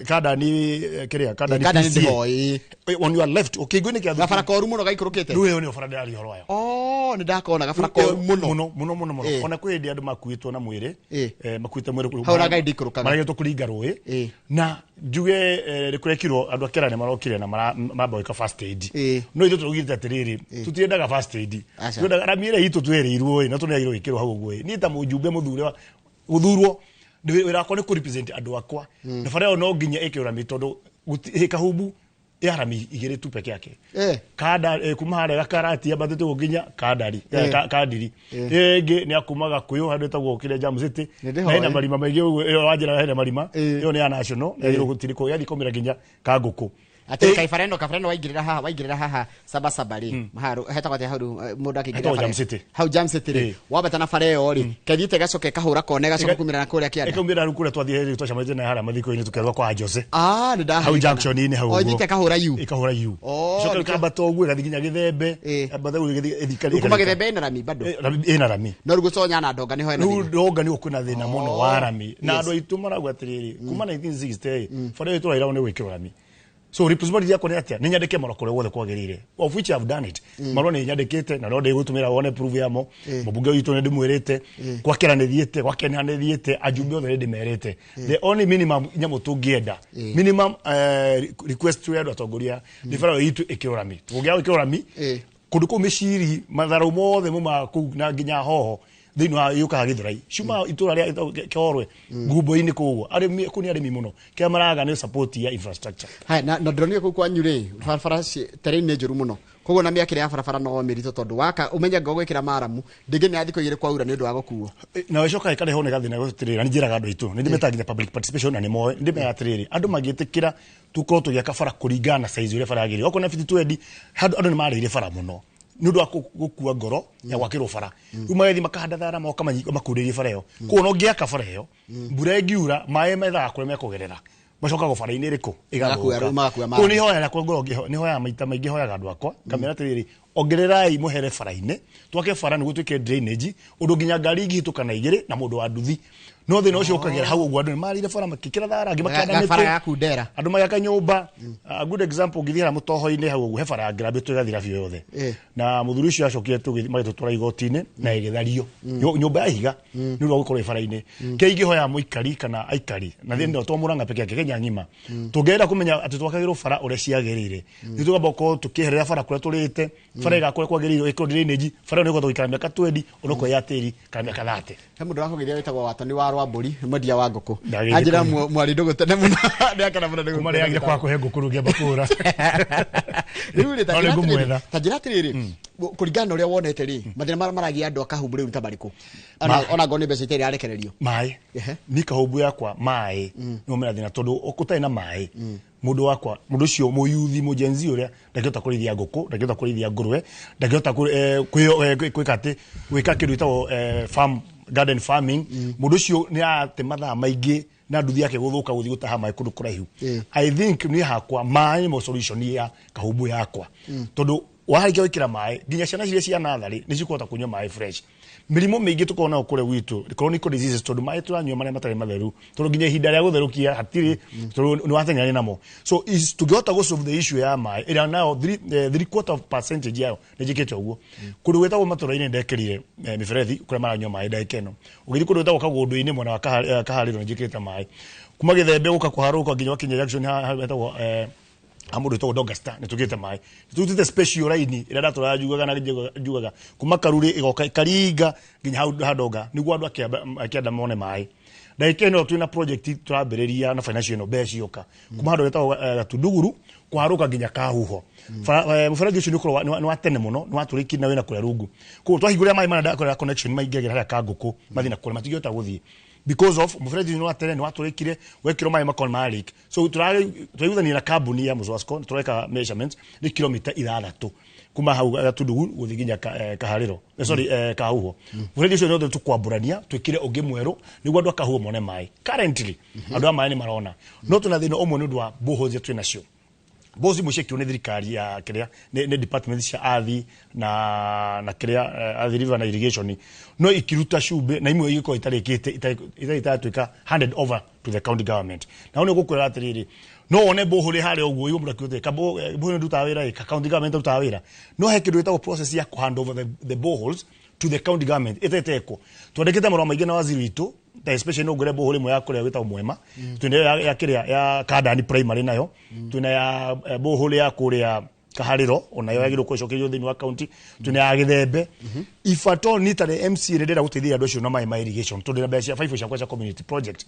Kandani, kĩrĩa, Kandani Kandani PCA. ndĩho, ĩĩ. On your left, ũkĩingũ-inĩ kĩa Gabara koru mũno gaikũrũkĩte? Rĩu ĩyo nĩyo bara ndĩraria ũhoro wayo. Oh, nĩ ndakona gabara koru mũno. Mũno, mũno, mũno, mũno. Ona kwĩ hĩndĩ andũ makuĩtwo na mwĩrĩ, makuĩte mwĩrĩ Hau na ngai ndikũrũkaga. Maregetwo kũringa rũĩ. Na njuge nĩ kũrekirwo andũ a Kera nĩ marokire na mamba gwĩka first aid. No ithuĩ tũraugĩte atĩrĩrĩ, tũtiendaga first aid. Aca. Twendaga rami ĩrĩa itũ twĩrĩirwo ĩ, na tũneagĩrwo gwĩkĩrwo hau ũguo ĩ. Niĩ ta mũjumbe mũthure wa gũthurwo, wĩra wakwa nĩ kũ-represent andũ akwa. Na bara ĩyo no nginya ĩkĩrwo rami, tondũ Kahumbu ya rami 2 tu peke yake. Kanda kuma harĩa Gakarati yambatĩte ũguo nginya Kandari, Kandiri. Ĩngĩ nĩ akuma Gakũyũ handũ ĩtagwo kĩrĩa Jam City. Nĩ ndĩhoe. Na ĩna marima maingĩ ũguo, ĩyo wanjĩra hena marima. Ĩyo nĩ ya national, yagĩrĩirwo gũtirĩkwo, yathiĩ kũmĩra nginya Kangũkũ. Atĩ kaibareno, kabareno waingĩrĩra haha, waingĩrĩra haha saba saba rĩ, haru hetagwo atĩa hau rĩu, mũndũ akĩingĩra Hetagwo bara Jam ĩyo? City. Hau Jam City rĩ, wambata na bara ĩyo rĩ, kethiĩte gacoke kahũra kone gacoka kumĩra na kũrĩa kĩanda. Ĩkaumĩra rĩu kũrĩa twathiĩ hĩndĩ twacemanĩtie naye harĩa mathiko-inĩ tũkerwo kwa Jose. Ah, nĩ Hau ndaharirikana. junction-inĩ hau O, ũguo. ĩthiĩte ĩkahũra U. Ĩkahũra U. Oh, Ĩcoka nĩkĩo. ĩkambata ũguo ĩgathiĩ nginya Gĩthembe. Ĩkambata ũguo ĩgathiĩ Rĩu kuma Gĩthembe ĩna rami bado. Ĩna rami. No rĩu gũconya na Ndonga nĩho ĩna Rĩu thĩna. Ndonga nĩho kwĩna thĩna mũno wa rami. Na Yes. andũ aitũ marauga atĩrĩrĩ, kuma 1960 bara ĩyo tũrairagwo nĩ gwĩkĩrwo rami. So responsibility yakwa nĩ atĩa? Nĩ nyandĩke marũa kũrĩa guothe kwagĩrĩire. Of which I have done it. Marũa nĩ nyandĩkĩte na no ndĩgũtũmĩra wone proof yamo. Mũmbunge witũ nĩ ndĩmwĩrĩte, kwa Kera nĩ thiĩte, kwa Kenya nĩ thiĩte, ajumbe othe nĩ ndĩmerĩte. The only minimum nyamũ tũngĩenda, minimum request tũrĩ andũ atongoria, nĩ bara ĩyo itũ ĩkĩrwo rami. Tũngĩaga gwĩkĩrwo rami, kũndũ kũu mĩciri, matharũ mothe maumaga kũu na nginya hoho thĩinĩ wa yũkaga Gĩthũrai, ciumaga itũra rĩa Kĩhorwe, ngumbo-inĩ kũu ũguo. Arĩmi kũu nĩ arĩmi mũno, kĩrĩa maraga nĩ support ya infrastructure. Haya, na ndĩronire kũu kwanyu rĩ, barabara terrain nĩ njũru mũno. Koguo na mĩakĩre ya barabara no mĩritũ, tondũ waka ũmenye ngo gwĩkĩra maramu ndĩngĩ nĩ ya thikũ 2 kwaura nĩ ũndũ wa gũkuo. Na ĩcokaga ĩkarehwo nĩ gathĩna atĩrĩrĩ, na nĩ njĩraga andũ aitũ, nĩ ndĩmetaga nginya public participation na nĩ moĩ, nĩ ndĩmeraga atĩrĩrĩ, andũ mangĩtĩkĩra tũkorwo tũgĩaka bara kũringana na size ũrĩa bara yagĩrĩire. Okorwo nĩ fiti 20, handũ andũ nĩ marĩire bara mũno nĩ ũndũ wa gũkua ngoro ya gwakĩrwo bara. Rĩu magathiĩ makahanda thara moka makurĩrie bara ĩyo. Koguo ona ũngĩaka bara ĩyo, mbura ĩngiura, maĩ methaga kũrĩa mekũgerera, macokaga bara-inĩ ĩrĩkũ? Magakua, Ĩgathũka. magakua maĩ. Koguo nĩ hoya rĩakwa ngoro nĩ hoyaga maita maingĩ, hoyaga andũ akwa ngamera atĩrĩrĩ, ongererai mũhere bara-inĩ, twake bara nĩguo twĩke drainage, ũndũ nginya ngari ingĩhĩtũka na igĩrĩ na mũndũ wa nduthi. No thĩna ũcio ũkagera hau ũguo, andũ nĩ marĩire bara makĩkĩra thara, angĩ makĩhanda Bara mĩtĩ, ya kundera. andũ magĩaka nyũmba. A good example, ũngĩthiĩ harĩa mũtoho-inĩ hau ũguo, he bara ya ngirambĩtwo ĩgathira biũ yothe. Na mũthuri ũcio acokire magĩtũtwara igoti-inĩ na ĩgĩthario. Nyũmba ya ihiga nĩ ũndũ wa gũkorwo ĩ bara-inĩ. Kĩrĩa ingĩhoya mũikari kana aikari na thĩinĩ to Mũrang'a peke yake, Kenya ng'ima, tũngĩenda kũmenya atĩ twakagĩrwo bara ũrĩa ciagĩrĩire, nĩ tũkamba gũkorwo tũkĩeherera bara kũrĩa tũrĩte, bara ĩgakwo ũrĩa kwagĩrĩirwo, ĩkorwo drainage, bara ĩyo nĩ ĩkũhota gũikara mĩaka 20, onokorwo ya tĩri, kana mĩaka 30. He mũndũ wakũgeithia wĩtagwo Watoni wa Rwambũri, mwendia wa ngũkũ. Ndagĩrĩire Anjĩra kũmenya. mwarĩ ndũgũ tene mũno. Nĩakena mũno nĩ Kuma rĩrĩa agire kwaga kũhe ngũkũ rĩu ngĩamba kũgũra. Rĩu rĩ, ta No nĩ njĩra atĩrĩrĩ, ngũmwetha. ta njĩra atĩrĩrĩ, kũringana na ũrĩa wonete rĩ, mathĩna marĩa maragia andũ a Kahumbu rĩu nĩ ta marĩkũ? Ona ngorwo nĩ mbeca itarĩ irarekererio. Maĩ. Ni Kahumbu yakwa maĩ nĩmo mena thĩna, tondũ gũtarĩ na maĩ, mũndũ wakwa, mũndũ ũcio mũyuthi, mũjenzi ũrĩa ndangĩhota kũrĩithia ngũkũ, ndangĩhota kũrĩithia ngũrwe, ndangĩhota gwĩka atĩ gwĩka kĩndũ gĩtagwo farm garden farming. Mũndũ ũcio nĩ arate mathaa maingĩ na nduthi yake gũthũka gũthiĩ gũtaha maĩ kũndũ kũraihu. I think niĩ hakwa maĩ nĩmo solution ya Kahumbu yakwa, tondũ Warĩkia gwĩkĩra maĩ, nginya ciana ciria cia natharĩ nĩ cikũhota kũnyua maĩ fresh. Mĩrimũ mĩingĩ tũkoragwo nayo kũrĩa gwitũ, chronic diseases, tondũ maĩ tũranyua marĩa matarĩ matheru, tondũ nginya ihinda rĩa gũtherũkia hatirĩ, tondũ nĩ wateng'erania namo. So tũngĩhota gũ solve the issue ya maĩ ĩrĩa nayo three quarter of percentage yayo nĩ njĩkĩte ũguo. Kũndũ gwĩtagwo matũra-inĩ ndekĩrire mĩberethi kũrĩa maranyua maĩ ndagĩka ĩno. Ũgĩthiĩ kũndũ gwĩtagwo Kagũndũ-inĩ mwena wa Kaharĩro nĩ njĩkĩrĩte maĩ. Kuma Gĩthembe gũka kũharũka nginya wakinya junction hetagwo ha mũndũ wĩtagwo Dogasta nĩ tũgĩte maĩ. Tũrutĩte special line ĩrĩa ndatũraga njugaga na njugaga kuma Karurĩ ĩgoka ĩkaringa nginya hau ha Donga nĩguo andũ a kĩanda mone maĩ. Ndagĩka ĩno twĩna project tũrambĩrĩria na financial ĩno mbeca cioka kuma handũ hetagwo Gatunduguru kũharũka nginya Kahuho. Mũberethi ũcio nĩ ũkoragwo nĩ wa tene mũno, nĩ watũrĩkire na wĩna kũrĩa rungu. Koguo twahingũrĩra maĩ marĩa ndakũrĩa connection maingĩagĩra harĩa Kangũkũ mathiĩ na kũrĩa matingĩhota gũthiĩ because of mũberethi ũcio nĩ wa tene, nĩ watũrĩkire, wekĩrwo maĩ makorwo nĩ leak. So tũraiguithania na kambuni ya Muzwasco, tũreka measurements nĩ kilomita 6 kuma hau Gatundugu gũthiĩ nginya Kaharĩro, sorry, Kahuho. Mũberethi ũcio nĩothe tũkwambũrania twĩkĩre ũngĩ mwerũ nĩguo andũ a Kahuho mone maĩ. Currently andũ a maĩ nĩ marona, no twĩna thĩna ũmwe nĩ ũndũ wa boreholes iria twĩ nacio. Boreholes imwe ciekirwo nĩ thirikari ya kĩrĩa nĩ department cia ardhi na kĩrĩa Athi River na irrigation, no ikiruta cumbĩ na imwe igĩkorwo itarĩkĩte, itarĩ itaratuĩka handed over to the county government. Na nĩ gũkwĩra atĩrĩrĩ, no wone borehole harĩa ũguo igũ mũndũ akiuga ka borehole ndutaga wĩra ĩ, ka county government ndutaga wĩra, no he kĩndũ gĩtagwo process ya kũ hand over the boreholes to the county government ĩtetekwo. Twandĩkĩte marũa maingĩ na waziri witũ, ta especially no ngũre borehole ĩmwe ya kũrĩa gwĩtagwo Mwema, twĩna ya kĩrĩa ya Kandani primary, nayo twĩna ya borehole ya kũrĩa Kaharĩro, onayo yagĩrĩirwo gũcokerio thĩinĩ wa county, twĩna ya Gĩthembe. If at all ni tarĩ MCA ndĩrenda gũteithia andũ acio na maĩ ma irrigation, tondũ ndĩna mbeca cia baibũ ciakwa cia community project,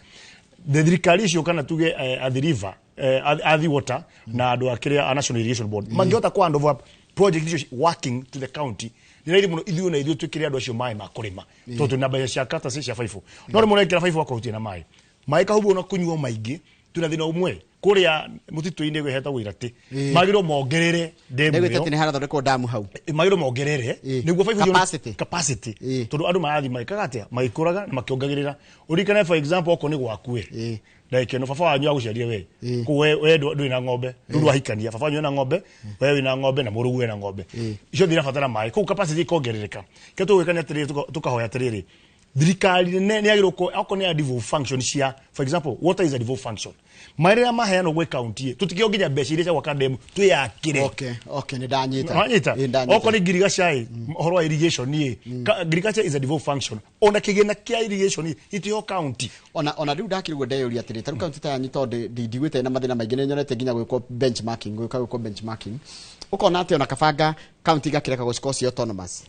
the thirikari icio kana tuge Athi River, Athi Water na andũ a kĩrĩa a National Irrigation Board mangĩhota kũ hand over project icio working to the county, nĩ raithi mũno ithuĩ na ithuĩ twĩkĩre andũ acio maĩ ma kũrĩma, tondũ twĩna mbeca cia karatasi cia baibũ. No rĩmwe ũrekĩra baibũ akorwo gũtirĩ na maĩ. Maĩ Kahubu ona kũnyuo maingĩ, twĩna thĩna ũmwe kũrĩa mũtitũ-inĩ hetagwo Iratĩ, magĩrĩirwo mongerere demu Ndegwĩte ĩyo. Atĩ nĩ harathondekwo damu hau. Magĩrĩirwo mongerere nĩguo baibũ icio Capacity. Capacity, tondũ andũ marathiĩ magĩkaga atĩa, magĩkũraga na makĩongagĩrĩra. Ũririkane, for example, okorwo nĩ gwaku ĩ, ndagĩka ĩno baba wanyu agũciarire we, kũu we ndũrĩ na ng'ombe, rĩu ndwahikania, baba wanyu ena ng'ombe, we wĩna ng'ombe na mũrũguo ena ng'ombe, icio irabatara maĩ, koguo capacity ĩkongerereka. Kĩrĩa tũgwĩka nĩ atĩrĩrĩ, tũkahoya atĩrĩrĩ, thirikari nene nĩ yagĩrĩirwo okorwo nĩ ya devolve function cia, for example, water is a devolve function, maĩ rĩrĩa maheanwo gwĩ county, tũtikĩo nginya mbeca iria cia gwaka demu twĩyakĩre. Okay, nĩ ndanyita. Wanyita? Ĩ, ndanyita. Okorwo nĩ ngirigaca ĩ, ũhoro wa irrigation ĩ, ngirigaca is a devolve function, ona kĩgĩna kĩa irrigation ĩ gĩtiho county. Ona rĩu ndakĩrigwo ndeyũria atĩrĩ, ta rĩu kaunti ta yanyu, tondũ ndiguĩte na mathĩna maingĩ, nĩ nyonete nginya gwĩkwo benchmarking, gwĩka gwĩkwo benchmarking, ũkona atĩ ona kabanga kaunti igakĩreka gũcikorwo ci autonomous,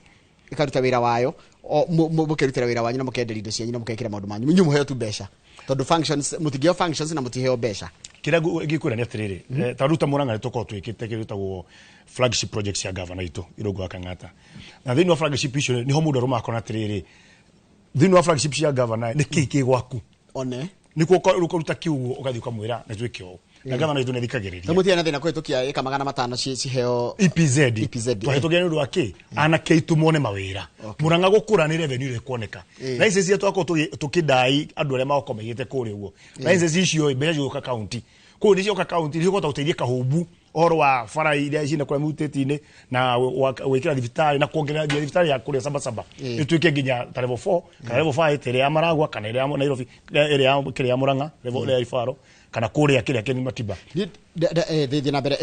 ikaruta wĩra wayo, o mũkĩrutĩra wĩra wanyu na mũkenderia indo cianyu na mũkekĩra maũndũ manyu, inyuĩ mũheo tu mbeca, tondũ functions mũtingĩheo functions na mũtiheo mbeca. Kĩrĩa ngĩkwĩra nĩ atĩrĩrĩ, ta rĩu ta Murang'a nĩ tũkoragwo twĩkĩte kĩndũ gĩtagwo flagship project cia gavana witũ Irũngũ wa Kang'ata, na thĩinĩ wa flagship icio nĩho mũndũ arũmaga akona atĩrĩrĩ, thĩinĩ wa flagship cia gavana nĩ kĩĩ kĩ gwaku one nĩkuo ũkaruta kiugo ũgathiĩ ũkamwĩra na twĩke ũũ, na gavana witũ nĩ athikagĩrĩria. Na mũtirĩ na thĩna kũhĩtũkia ĩka 500 ciheo EPZ? EPZ. Twahĩtũkia nĩ ũndũ wa kĩ anake aitũ mone mawĩra. Murang'a gũkũra nĩ revenue ĩrĩa ĩkuoneka. License iria twakorwo tũkĩdai andũ arĩa magokorwo maigĩte kũrĩa ũguo, license icio mbeca cigũka county, koguo nĩ cioka county nĩ cikũhota gũteithia Kahumbu ũhoro wa bara iria cina kũrĩa mũtĩti-inĩ na gwĩkĩra thibitarĩ na kuongerera nginya thibitarĩ ya kũrĩa Sabasaba ĩtuĩke nginya ta level 4 kana level 5, ta ĩrĩa ya Maragwa kana ĩrĩa ya Nairobi, ĩrĩa ya kĩrĩa ya Murang'a, level ĩrĩa ya Ibaro kana kũrĩa kĩrĩa kĩ Matiba. Thiĩ na mbere.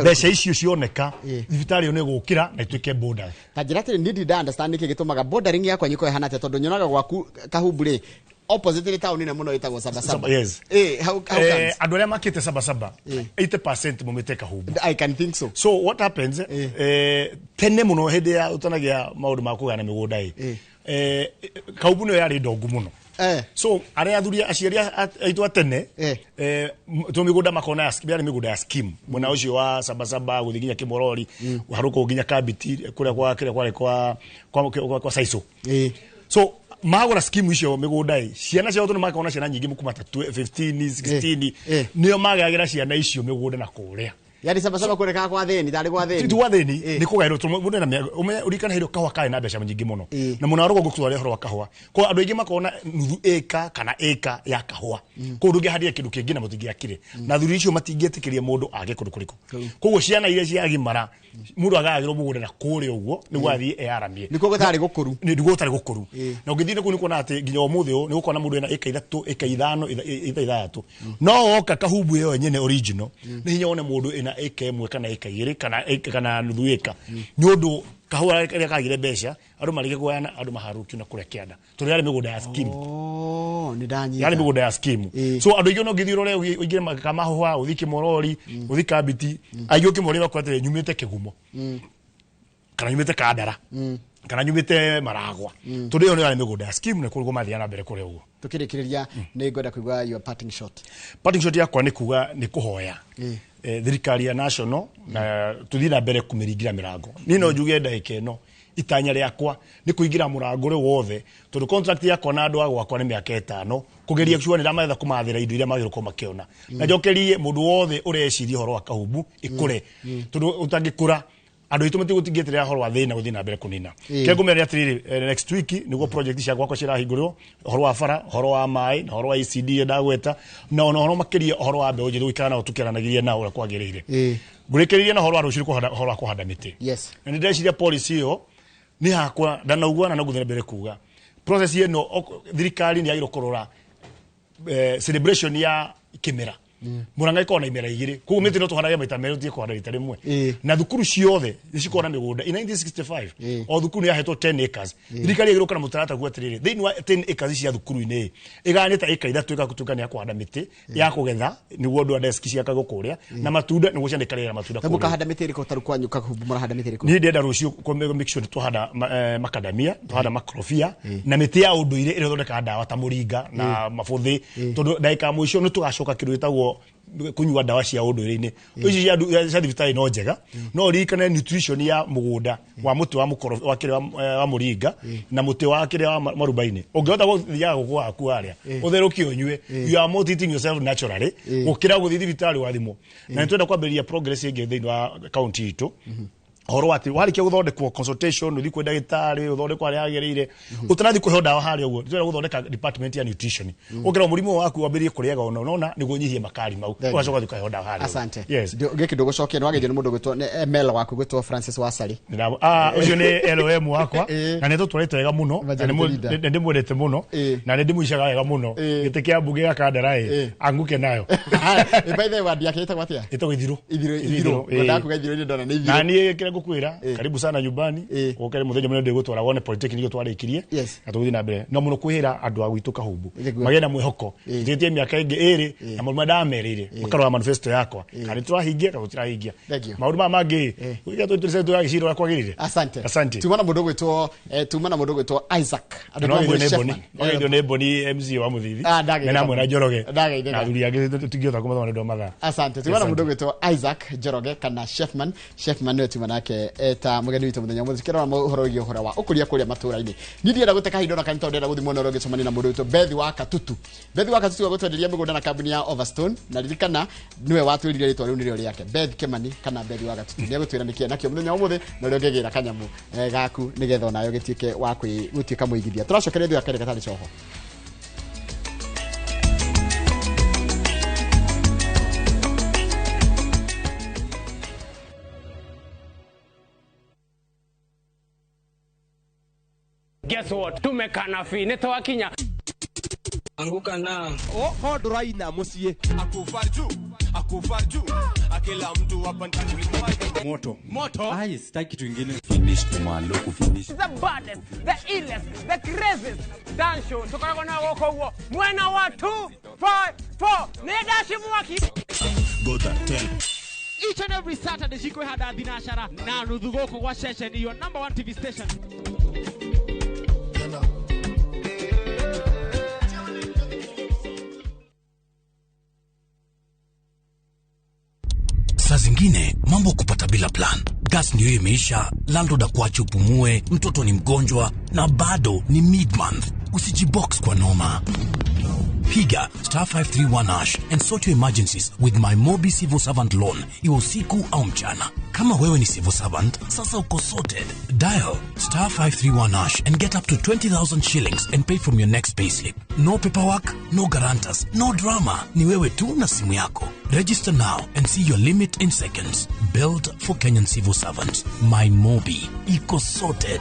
Mbeca icio cioneka, thibitarĩ ĩyo nĩ ĩgũkĩra na ĩtuĩke border. Ta njĩra atĩrĩ, niĩ ndinda understand nĩkĩ gĩtũmaga bordering yakwa nyiko ĩhana atĩa, tondũ nyonaga gwaku Kahumbu rĩ, opposite nĩ taũni nene mũno ĩtagwo Sabasaba. Yes. How comes? Andũ arĩa makĩte Sabasaba 80% maumĩte Kahumbu. I can think so. So what happens, tene mũno hĩndĩ ya ũtanagĩa maũndũ ma kũgayana mĩgũnda ĩ, Kahumbu nĩyo yarĩ ndongu mũno. So arĩa athuri aciari aitũ a tene, to mĩgũnda makona yarĩ mĩgũnda ya scheme mwena ũcio wa Sabasaba gũthiĩ nginya Kĩmorori, harũka nginya Kabiti kũrĩa kwa kĩrĩa kwarĩ kwa Saiso. So magũra scheme icio mĩgũnda ĩ, ciana ciao tondũ makona ciana nyingĩ kuma ta 15 16, nĩo magayagĩra ciana icio mĩgũnda na kũrĩa. Yani sabasaba kuonekaga kwa thĩni tarĩ gwa thĩni. Ti gwa thĩni, nĩ kũgaĩrwo tondũ mũndũ ena ũririkane hĩndĩ ĩyo kahũa karĩ na mbeca nyingĩ mũno. Na mũno wa rũgongo twarĩ ũhoro wa kahũa. Kwa andũ aingĩ makona nuthu ĩka kana ĩka ya kahũa. Koguo ndũngĩhandire kĩndũ kĩngĩ na mũtingĩakire. Na athuri icio matingĩetĩkĩria mũndũ age kũndũ kũrĩkũ. Koguo ciana iria ciagimara mũndũ agayagĩrwo mũgũnda na kũrĩa ũguo nĩguo athiĩ eyaramie. Nĩkuo gũtarĩ gũkũru. Nĩguo gũtarĩ gũkũru. Na ũngĩthiĩ nĩkũu nĩkuona atĩ nginya ũmũthĩ ũyũ nĩgũkona mũndũ ena ĩka 3 ĩka 5 ĩka 6. No woka Kahumbu ĩyo nyene original nĩ hinya wone mũndũ ĩna ĩka 1 kana ĩka 2 kana nuthu ĩka. Nĩ ũndũ kahũa karĩa kagire mbeca andũ marĩke kũgayana andũ maharũkio na kũrĩa kĩanda tondũ yarĩ mĩgũnda ya scheme. Nĩ ndanyita. Yarĩ mĩgũnda ya scheme. So andũ aingĩ no ũngĩthiĩ ũrore ũingĩre Kamahũa, ũthiĩ Kĩmorori, ũthiĩ Kambiti, aingĩ ũkĩmoria makwĩra atĩrĩ nyumĩte Kĩgumo kana nyumĩte Kandara kana nyumĩte Maragwa, tondũ ĩyo nĩyo yarĩ mĩgũnda ya scheme na kũrĩa mathiaga na mbere kũrĩa ũguo. Tukĩrĩkĩrĩria nĩ ngwenda kũigua your parting shot. Parting shot yakwa nĩ kuga nĩ kũhoya thirikari ya national na tuthiĩ na mbere kũmĩringĩra mĩrango. Niĩ no njuge ndagĩka ĩno itanya rĩakwa nĩ kũingĩra mũrango ũrĩ wothe tondũ contract yakwa na andũ a gwakwa nĩ mĩaka 5 kũgeria sure nĩ ndamaetha kũmathĩra indo iria magĩrĩirwo gũkorwo makĩona. Na njokerie mũndũ wothe ũreciria ũhoro wa Kahumbu ĩkũre, tondũ ũtangĩkũra andũ aitũ matigũtingĩeterera ũhoro wa thĩna gũthiĩ na mbere kũnina. Kĩrĩa ngũmera atĩrĩrĩ, next week nĩguo project cia gwakwa cirahingũrwo, ũhoro wa bara, ũhoro wa maĩ na ũhoro wa ECD ĩrĩa ndagweta, na ona ũhoro makĩria ũhoro wa mbeũ njĩthĩ gũikara nao tũkĩaranagĩria nao ũrĩa kwagĩrĩire. Ngũrĩkĩrĩria na ũhoro wa rũciũ kũhanda, ũhoro wa kũhanda mĩtĩ. Na nĩ ndĩreciria policy ĩyo nĩ hakwa ndanaugua na no ngũthiĩ na mbere kuga process ĩno thirikari nĩ yagĩrĩirwo kũrora celebration ya kĩmera. Murang'a ĩkoragwo na imera 2, koguo mĩtĩ no tũhandage maita merĩ, tũtige kũhanda rita rĩmwe. Na thukuru ciothe nĩ cikoragwo na mĩgũnda. In 1965 o thukuru nĩ yahetwo 10 acres. Thirikari ĩgĩrĩirwo kana mũtaratara kuga atĩrĩrĩ, thĩinĩ wa 10 acres cia thukuru-inĩ ĩgayanĩte ĩka 3 ĩgatuĩka nĩ ya kũhanda mĩtĩ ya kũgetha nĩguo andũ a desk ciakagwo kũrĩa, na matunda nĩguo ciana ikarĩra matunda Na kũrĩa. Mũkahanda mĩtĩ ĩrĩkũ tarĩu kwanyu Kahumbu mũrahanda mĩtĩ ĩrĩkũ? Niĩ ndĩrenda rũciũ make sure nĩ twahanda macadamia, twahanda makorobia na mĩtĩ ya ũndũire ĩrĩa ĩthondekaga ndawa ta mũringa na mabũthĩ, tondũ ndagĩka ya mũico nĩ tũgacoka kĩndũ gĩtagwo kũnyua ndawa cia ũndũire-inĩ. Ici cia thibitarĩ no njega, no ũririkane nutrition ya mũgũnda wa mũtĩ wa mũkoro wa kĩrĩa wa mũringa na mũtĩ wa kĩrĩa wa marubainĩ. Ũngĩhota gũthiaga gũkũ waku harĩa ũtherũkie ũnyue, you are more treating yourself naturally gũkĩra gũthiĩ thibitarĩ wathimwo. Na nĩ twenda kwambĩrĩria progress ĩngĩ thĩinĩ wa kaunti itũ, ũhoro wa atĩ warĩkia gũthondekwo consultation ũthiĩ kwĩ ndagĩtarĩ ũthondekwo harĩa hagĩrĩire ũtanathiĩ kũheo ndawa harĩa ũguo. Twenda gũthondeka department ya nutrition, ũkĩrwo mũrimũ waku wambĩrĩrie kũrĩaga ona ũnona nĩguo ũnyihie makari mau, ũgacoka ũthiĩ ũkaheo ndawa harĩa ũguo. Asante. Yes. Gĩkĩ ndũgũcokia nĩ wageithio nĩ mũndũ ũgwĩtwo nĩ ML waku gwĩtwo Francis Wasari. Ũcio nĩ LOM wakwa na nĩ tũtwarĩte wega mũno, na Majority leader. nĩ ndĩmwendete mũno na nĩ ndĩmũicaga wega mũno. Gĩtĩ kĩa mbunge gĩa Kandara ĩ anguke nayo. By the way, wadi yake ĩtagwo atĩa? Ĩtagwo Ithirũ. Ithirũ, Ithirũ, Ithirũ. Ngwendaga kuga Ithirũ, ndona nĩ Ithirũ. Na niĩ kĩrĩa ngũkwĩra, karibu sana nyumbani, ũke mũthenya mũnene ndĩgũtwara wone polytechnic ĩyo twarĩkirie na tũgũthiĩ na mbere no mũno kwĩra andũ a gwitũ Kahumbu magĩe na mwĩhoko tũtigĩtie mĩaka ĩngĩ 2 na maũndũ marĩa ndamerĩire makarora manifesto yakwa kana nĩtũrahingia kana tũtirahingia maũndũ maya mangĩ gũikara tũtũrĩce tũgagĩcira ũrĩa kwagĩrĩire. Asante. Asante. Tuma na mũndũ ũgwĩtwo tuma na mũndũ ũgwĩtwo Isaac. Andũ Na mamwĩre nĩ Chefman. Boni. Wageithio nĩ Boni MC wa Mũthithi. Ah, ndageithĩka. Na namwe na Njoroge. Ndageithĩka. Na athuri angĩ tũtingĩhota kũmathoma nĩ ũndũ wa mathaa. Asante. Tuma na mũndũ ũgwĩtwo Isaac Njoroge kana Chefman. Chefman nĩwe tuma nake eta mũgeni witũ mũthenya ũmũthĩ tukĩrora ũhoro wĩgiĩ ũhoro wa ũkũria kũrĩa matũra-inĩ. Niĩ ndienda gũte kahinda ona kanini tondũ ndĩrenda gũthiĩ mwena ũrĩa ũngĩcemania na mũndũ witũ Bethi wa Katutu. Bethi wa Katutu agũtwenderia mĩgũnda na kambuni ya Overstone, na ririkana nĩwe watwĩrire rĩtwa rĩu nĩrĩo rĩake, Beth Kimani kana Bethi wa Katutu. Nĩ egũtwĩra nĩkĩĩ nakĩo mũthenya ũmũthĩ na ũrĩa ũngĩgĩra kanyamũ gaku nĩgetha onawe ũgĩtuĩke wa gũtuĩka mũigithia. Tũracokeria ithuĩ akerĩ gatarĩ coho. Guess what? Tumekana fi nĩ twakinya. Anguka na oho ndũraina mũciĩ akufa juu akufa juu akila mtu hapa ndani moto moto. Ai, sitaki kitu kingine. Finish kumalo kufinish. The baddest, the illest, the craziest dance show tukoragwo na gũkũ ũguo mwena wa 2 5 4 nĩ ndaci mwaki. Gota 10. Each and every Saturday cikwĩhanda thinacara na nuthu gũkũ gwa ceceni your number 1 TV station. Saa zingine mambo kupata bila plan. Gas ndio imeisha, landlord akuache upumue, mtoto ni mgonjwa na bado ni mid-month. Usijibox kwa noma. Piga star 531 hash and sort your emergencies with My Mobi Civil Servant Loan, iwe usiku au mchana. Kama wewe ni civil servant, sasa uko sorted. Dial star 531 hash and get up to 20,000 shillings and pay from your next payslip. No paperwork, no guarantors, no drama. Ni wewe tu na simu yako. Register now and see your limit in seconds. Built for Kenyan civil servants. My Mobi. Iko sorted.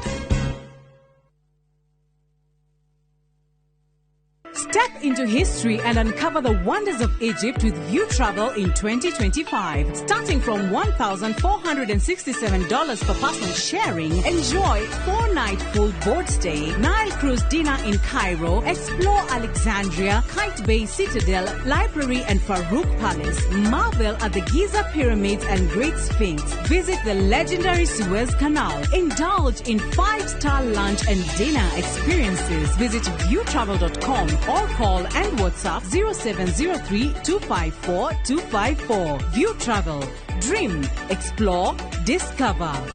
Step into history and uncover the wonders of Egypt with View Travel in 2025. Starting from $1,467 per person sharing, enjoy 4-night full board stay, Nile cruise dinner in Cairo, explore Alexandria, Kite Bay Citadel, Library and Farouk Palace, marvel at the Giza Pyramids and Great Sphinx, visit the legendary Suez Canal, indulge in 5-star lunch and dinner experiences. Visit viewtravel.com or call and WhatsApp 0703 254 254. View Travel. Dream, explore, discover.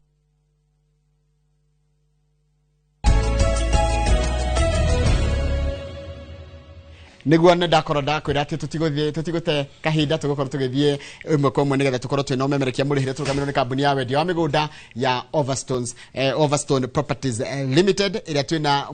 Niguo nĩ ndakorwo ndakwĩra atĩ tũtigũthiĩ tũtigũte kahinda tũgũkorwo tũgĩthiĩ ĩmwe kwa ĩmwe nĩgetha tũkorwo twĩna ũmemerekia mũrĩhĩre tũrũgamĩrĩirwo nĩ kambuni ya wendia wa mĩgũnda ya Overstones, Overstone Properties Limited ĩrĩa twĩna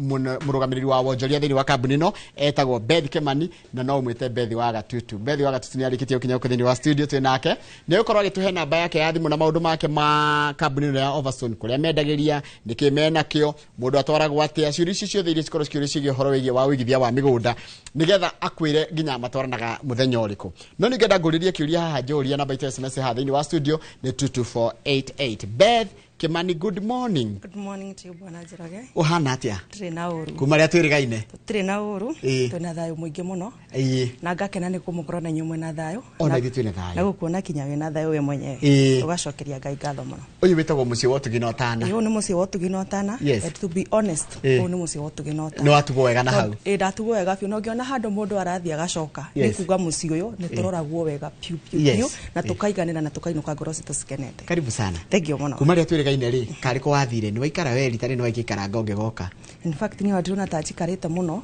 mũrũgamĩrĩri wa wonjoria thĩinĩ wa kambuni ĩno etagwo Beth Kimani na no ũmwĩte Beth wa Gatutu. Beth wa Gatutu nĩ arĩkĩtie gũkinya gũkũ thĩinĩ wa studio twĩ nake nĩ egũkorwo agĩtũhe namba yake ya thimũ na maũndũ make ma kambuni ĩno ya Overstone kũrĩa mendagĩria nĩkĩ menakĩo mũndũ atwaragwo atĩa ciũria ici ciothe iria cikorwo cikĩũrio ciĩgiĩ ũhoro wĩgiĩ wa ũigithia wa mĩgũnda nĩgetha akwĩre nginya matwaranaga mũthenya ũrĩkũ. No ningĩenda ngũrĩrie kĩũria haha njũria namba itũ ya SMS haha thĩinĩ wa studio nĩ 22488. Beth Kimani, good morning. Good morning to you, Bwana Njoroge. Ũhana atĩa? Tũtirĩ na ũru. Kuma rĩa twĩrĩgaine? Tũtirĩ na ũru. Twĩna thayũ mũingĩ mũno. Na ngakena nĩ kũmũkorwo na inyuĩ mwĩna thayũ. Ona ithuĩ twĩna thayũ. Na gũkuona kinya wĩna thayũ we mwenyewe. Ũgacokeria Ngai ngatho mũno. Ũyũ wĩtagwo mũciĩ wa ũtugi na ũtana. Ũyũ nĩ mũciĩ wa ũtugi na ũtana. Yes. And to be honest, ũyũ nĩ mũciĩ wa ũtugi na ũtana. Nĩ watugwo wega na hau. Ndatugwo wega biũ. Na ũngĩona handũ mũndũ arathiĩ agacoka, nĩ kuga mũciĩ ũyũ nĩ tũroragwo wega piũ piũ piũ na tũkaiganĩra na tũkainũka ngoro citũ cikenete. Karibu sana. Thank you mũno. Kuma rĩa twĩrĩgaine rĩ, karĩ kũ wathire? Nĩ waikara weri tarĩ nĩ waikĩikaranga ũngĩgoka? In fact niĩ ndĩrona ta njikarĩte mũno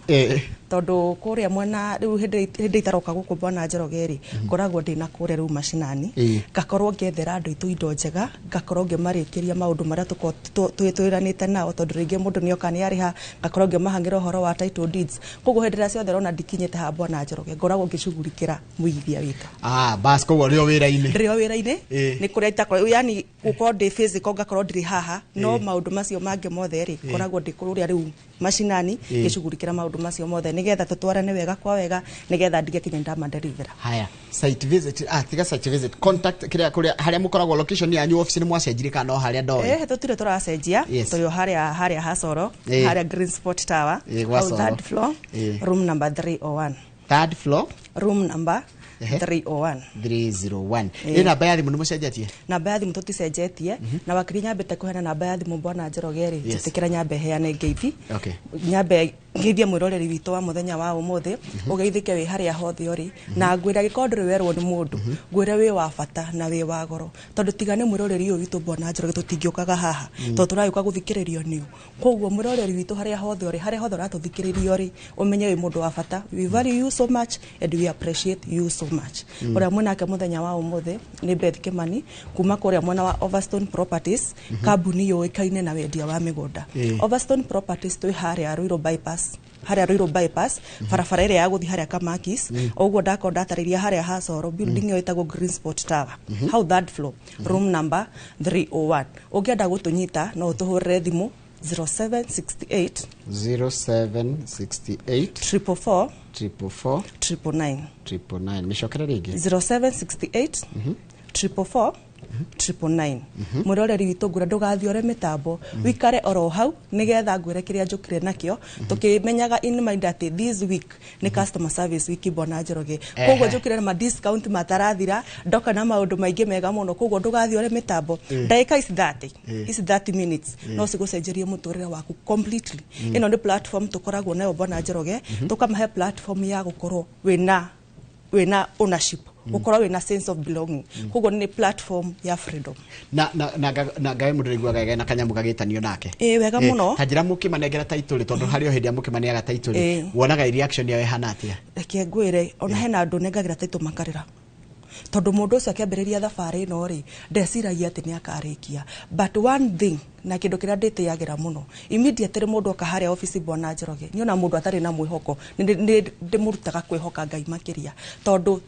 tondũ kũrĩa mwena rĩu hĩndĩ itaroka gũkũ Bwana Njoroge rĩ, ngoragwo ndĩna kũrĩa rĩu macinani, ngakorwo ngĩethera andũ aitũ indo njega, ngakorwo ngĩmarĩkĩria maũndũ marĩa twĩranĩte nao tondũ rĩngĩ mũndũ nĩoka nĩarĩha, ngakorwo ngĩmahang'ĩra ũhoro wa title deeds. Koguo hĩndĩ ĩrĩa ciothe ũrona ndikinyĩte haha Bwana Njoroge, ngoragwo ngĩcugurikĩra mũigithia witũ. Bas koguo ũrĩ o wĩra-inĩ. Ndĩrĩ o wĩra-inĩ, nĩ kũrĩa itakorwo, yani gũkorwo ndĩ physical ngakorwo ndĩrĩ haha, no maũndũ macio mangĩ mothe rĩ, ngoragwo ndĩ kũrĩa rĩu macinani ngĩcugurikĩra maũndũ macio mothe nĩgetha tũtwarane wega kwa wega nĩgetha ndige kinya ndamaderivera. Haya, site visit, tiga site visit, contact kĩrĩa kũrĩa harĩa mũkoragwo location yanyu office nĩ mwacenjirie kana no harĩa ndoĩ? Tũtirĩ tũracenjia, tũrĩ o harĩa Hasoro, harĩa Green Spot Tower, third floor, room number 301. Third floor, room number 301. 301. Ĩ namba ya thimũ nĩ mũcenjetie? Namba ya thimũ tũticenjetie, na wakiri nyambĩte kũheana namba ya thimũ Bwana Njoroge rĩ, njĩtĩkĩra nyambe heane ngeithi. Nyambe ngeithie mwĩroreri witũ wa mũthenya wa ũmũthĩ, ũgeithĩke wĩ harĩa hothe ũrĩ, na ngwĩre angĩkorwo ndũrĩ werwo nĩ mũndũ, ngwĩre wĩ wa bata na wĩ wa goro, tondũ tiga nĩ mwĩroreri ũyũ witũ Bwana Njoroge tũtingĩũkaga haha, tondũ tũragĩũka gũthikĩrĩrio nĩũ. Koguo mwĩroreri witũ harĩa hothe ũrĩ, harĩa hothe ũratũthikĩrĩrio rĩ, ũmenye wĩ mũndũ wa bata. We value you so much and we appreciate you so much. Ũrĩa mwĩnake mũthenya wa ũmũthĩ nĩ Beth Kimani kuma kũrĩa mwena wa Overstone Properties, kambuni yũĩkaine na wendia wa mĩgũnda. Overstone Properties twĩ harĩa Ruiru Bypass, harĩa Ruiru Bypass, barabara ĩrĩa ya gũthiĩ harĩa Kamakis, ũguo ndakorwo ndatarĩria harĩa Hasoro, building ĩyo ĩtagwo Green Spot Tower, hau third floor, room number 301. Ũngĩenda gũtũnyita no ũtũhũrĩre thimũ 0768 0768 444 444 999 999. Mĩcokere rĩngĩ. 0768 444 999. Mwĩroreri witũ ngwĩra ndũgathiore mĩtambo, wikare oro hau nĩgetha ngwĩre kĩrĩa njũkire nakĩo, tũkĩmenyaga in mind atĩ this week nĩ customer service week Bwana Njoroge. Koguo njũkire na ma discount matarathira, ndoka na maũndũ maingĩ mega mũno, koguo ndũgathiore mĩtambo. Ndagĩka ici 30, ici 30 minutes no cigũcenjerie mũtũrĩre waku completely. Ĩno nĩ platform tũkoragwo nayo Bwana Njoroge, tũkamahe platform ya gũkorwo wĩna ownership Gũkorwo wĩna sense of belonging. Koguo nĩ platform ya freedom. Na ngawe mũndũ rĩguaga wega na kanyamũ gagĩtanio nake. Ĩĩ, wega mũno. Ta njĩra mũkĩmanengera title rĩ, tondũ harĩ o hĩndĩ ĩrĩa mũkĩmaneaga title rĩ, Ĩĩ. wonaga reaction yao ĩhana atĩa? Reke ngwĩre, ona hena andũ nengagĩra title makarĩra, tondũ mũndũ ũcio akĩambĩrĩria thabarĩ ĩno rĩ, ndeciragia atĩ nĩ akarĩkia. But one thing na kĩndũ kĩrĩa ndĩtĩagĩra mũno, immediately mũndũ oka harĩa obici, bwana Njoroge, niona mũndũ atarĩ na mwĩhoko, nĩ ndĩmũrutaga kwĩhoka Ngai makĩria, tondũ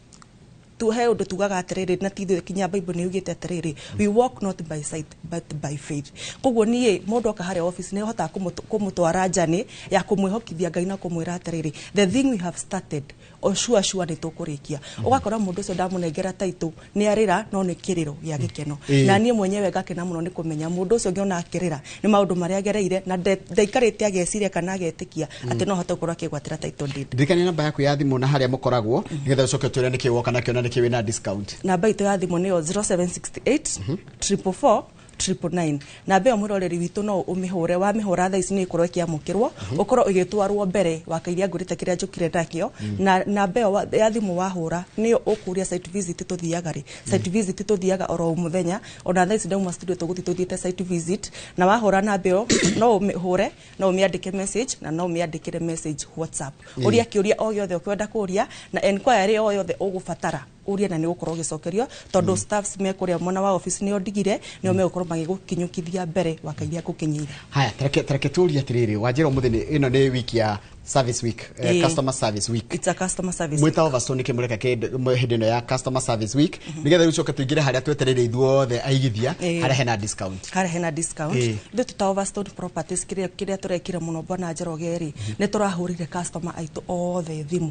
tu he ũndũ tugaga atĩrĩrĩ, na ti ithuĩ, kinya Bible nĩ yugĩte atĩrĩrĩ, "We walk not by sight but by faith." Koguo niĩ mũndũ oka harĩa office nĩ hotaga kũmũtwara njani ya kũmwĩhokithia Ngai na kũmwĩra atĩrĩrĩ, "The thing we have started, o sure sure nĩ tũkũrĩkia." Ũgakora mũndũ ũcio ndamũnengera title nĩ arĩra, no nĩ kĩrĩro gĩa gĩkeno. Na niĩ mwenyewe ngakena mũno nĩ kũmenya mũndũ ũcio ngĩona akĩrĩra nĩ maũndũ marĩa agereire na ndaikarĩte ageciria kana agetĩkia atĩ no ahote gũkorwo akĩgwatĩra title deed. Ndirikania namba yaku ya thimũ na harĩa mũkoragwo, nĩgetha ũcoke ũtwĩre nĩkĩ woka nakĩo na nĩkĩ wĩna discount. Namba itũ ya thimũ nĩyo 0768 444 999. Namba ĩyo, mwĩroreri witũ, no ũmĩhũre. Wamĩhũra thaa ici nĩ ĩkorwo ĩkĩamũkĩrwo, ũkorwo ĩgĩtwarwo mbere wa kairia ngũrĩte kĩrĩa njũkire nakĩo. Na namba ĩyo ya thimũ wahũra nĩyo ũkũria site visit tũthiaga rĩ. Site visit tũthiaga oro mũthenya, ona thaa ici ndauma studio tũgũthiĩ tũthiĩte site visit. Na wahũra namba ĩyo, no ũmĩhũre, no ũmĩandĩke message, na no ũmĩandĩkĩre message WhatsApp. Ũria kĩũria o gĩothe ũkwenda kũria na enquiry o yothe ũgũbatara ũrie, na nĩ ũgũkorwo ũgĩcokerio, tondũ staffs me kũrĩa mwena wa office nĩo ndigire, nĩo megũkorwo magĩgũkinyũkithia mbere wa kairia ngũkinyĩire. Haya, tareke tũrie atĩrĩrĩ, wanjĩra ũmũthĩ ĩno nĩ wiki ya service week, customer service week. It's a customer service. Mwĩta Overstone nĩkĩ mũreka hĩndĩ ĩno ya customer service week, nĩgetha rĩu coke tũingĩre harĩa twetereire ithuothe aigithia, harĩa hena discount? Harĩa hena discount. Ithuĩ tũta Overstone Properties, kĩrĩa tũrekire mũno, bwana Njoroge rĩ, nĩ tũrahũrire customer aitũ othe thimũ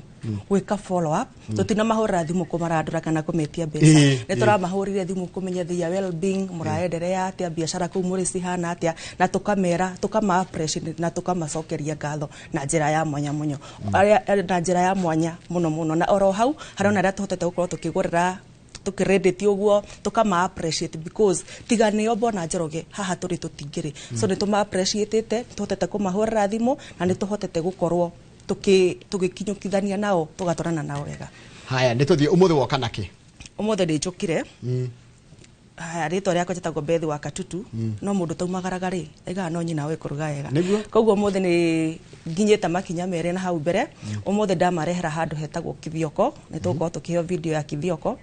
gwĩka follow up. Tũtinamahũrĩra thimũ kũmarandũra kana kũmetia mbeca. Nĩ tũramahũrire thimũ kũmenya their well being, mũraenderea atĩa, biacara kũu mũrĩ cihana atĩa, na tũkamera tũkama appreciate na tũkamacokeria ngatho na njĩra ya mwanya mũno. Na njĩra ya mwanya mũno mũno. Na oro hau harĩ ona arĩa tũhotete gũkorwo tũkĩgũrĩra, tũkĩrĩndĩtie ũguo, tũkama appreciate, because tiga nĩo, bwana Njoroge, haha tũrĩ tũtingĩrĩ. So nĩ tũma appreciatĩte, tũhotete kũmahũrĩra thimũ na nĩ tũhotete gũkorwo tũgĩkinyũkithania nao, tũgatwarana nao wega. Haya, nĩ tũthiĩ, ũmũthĩ woka nakĩ? Ũmũthĩ nĩ njũkire. Haya, rĩtwa rĩakwa njĩtagwo Beth wa Katutu. No mũndũ taumagaraga rĩ, aigaga no nyina we kũruga wega. Koguo ũmũthĩ nĩ nginyĩte makinya merĩ na hau mbere. Ũmũthĩ ndamarehera handũ hetagwo Kithioko. Nĩ tũgũkorwo tũkĩheo video ya Kithioko,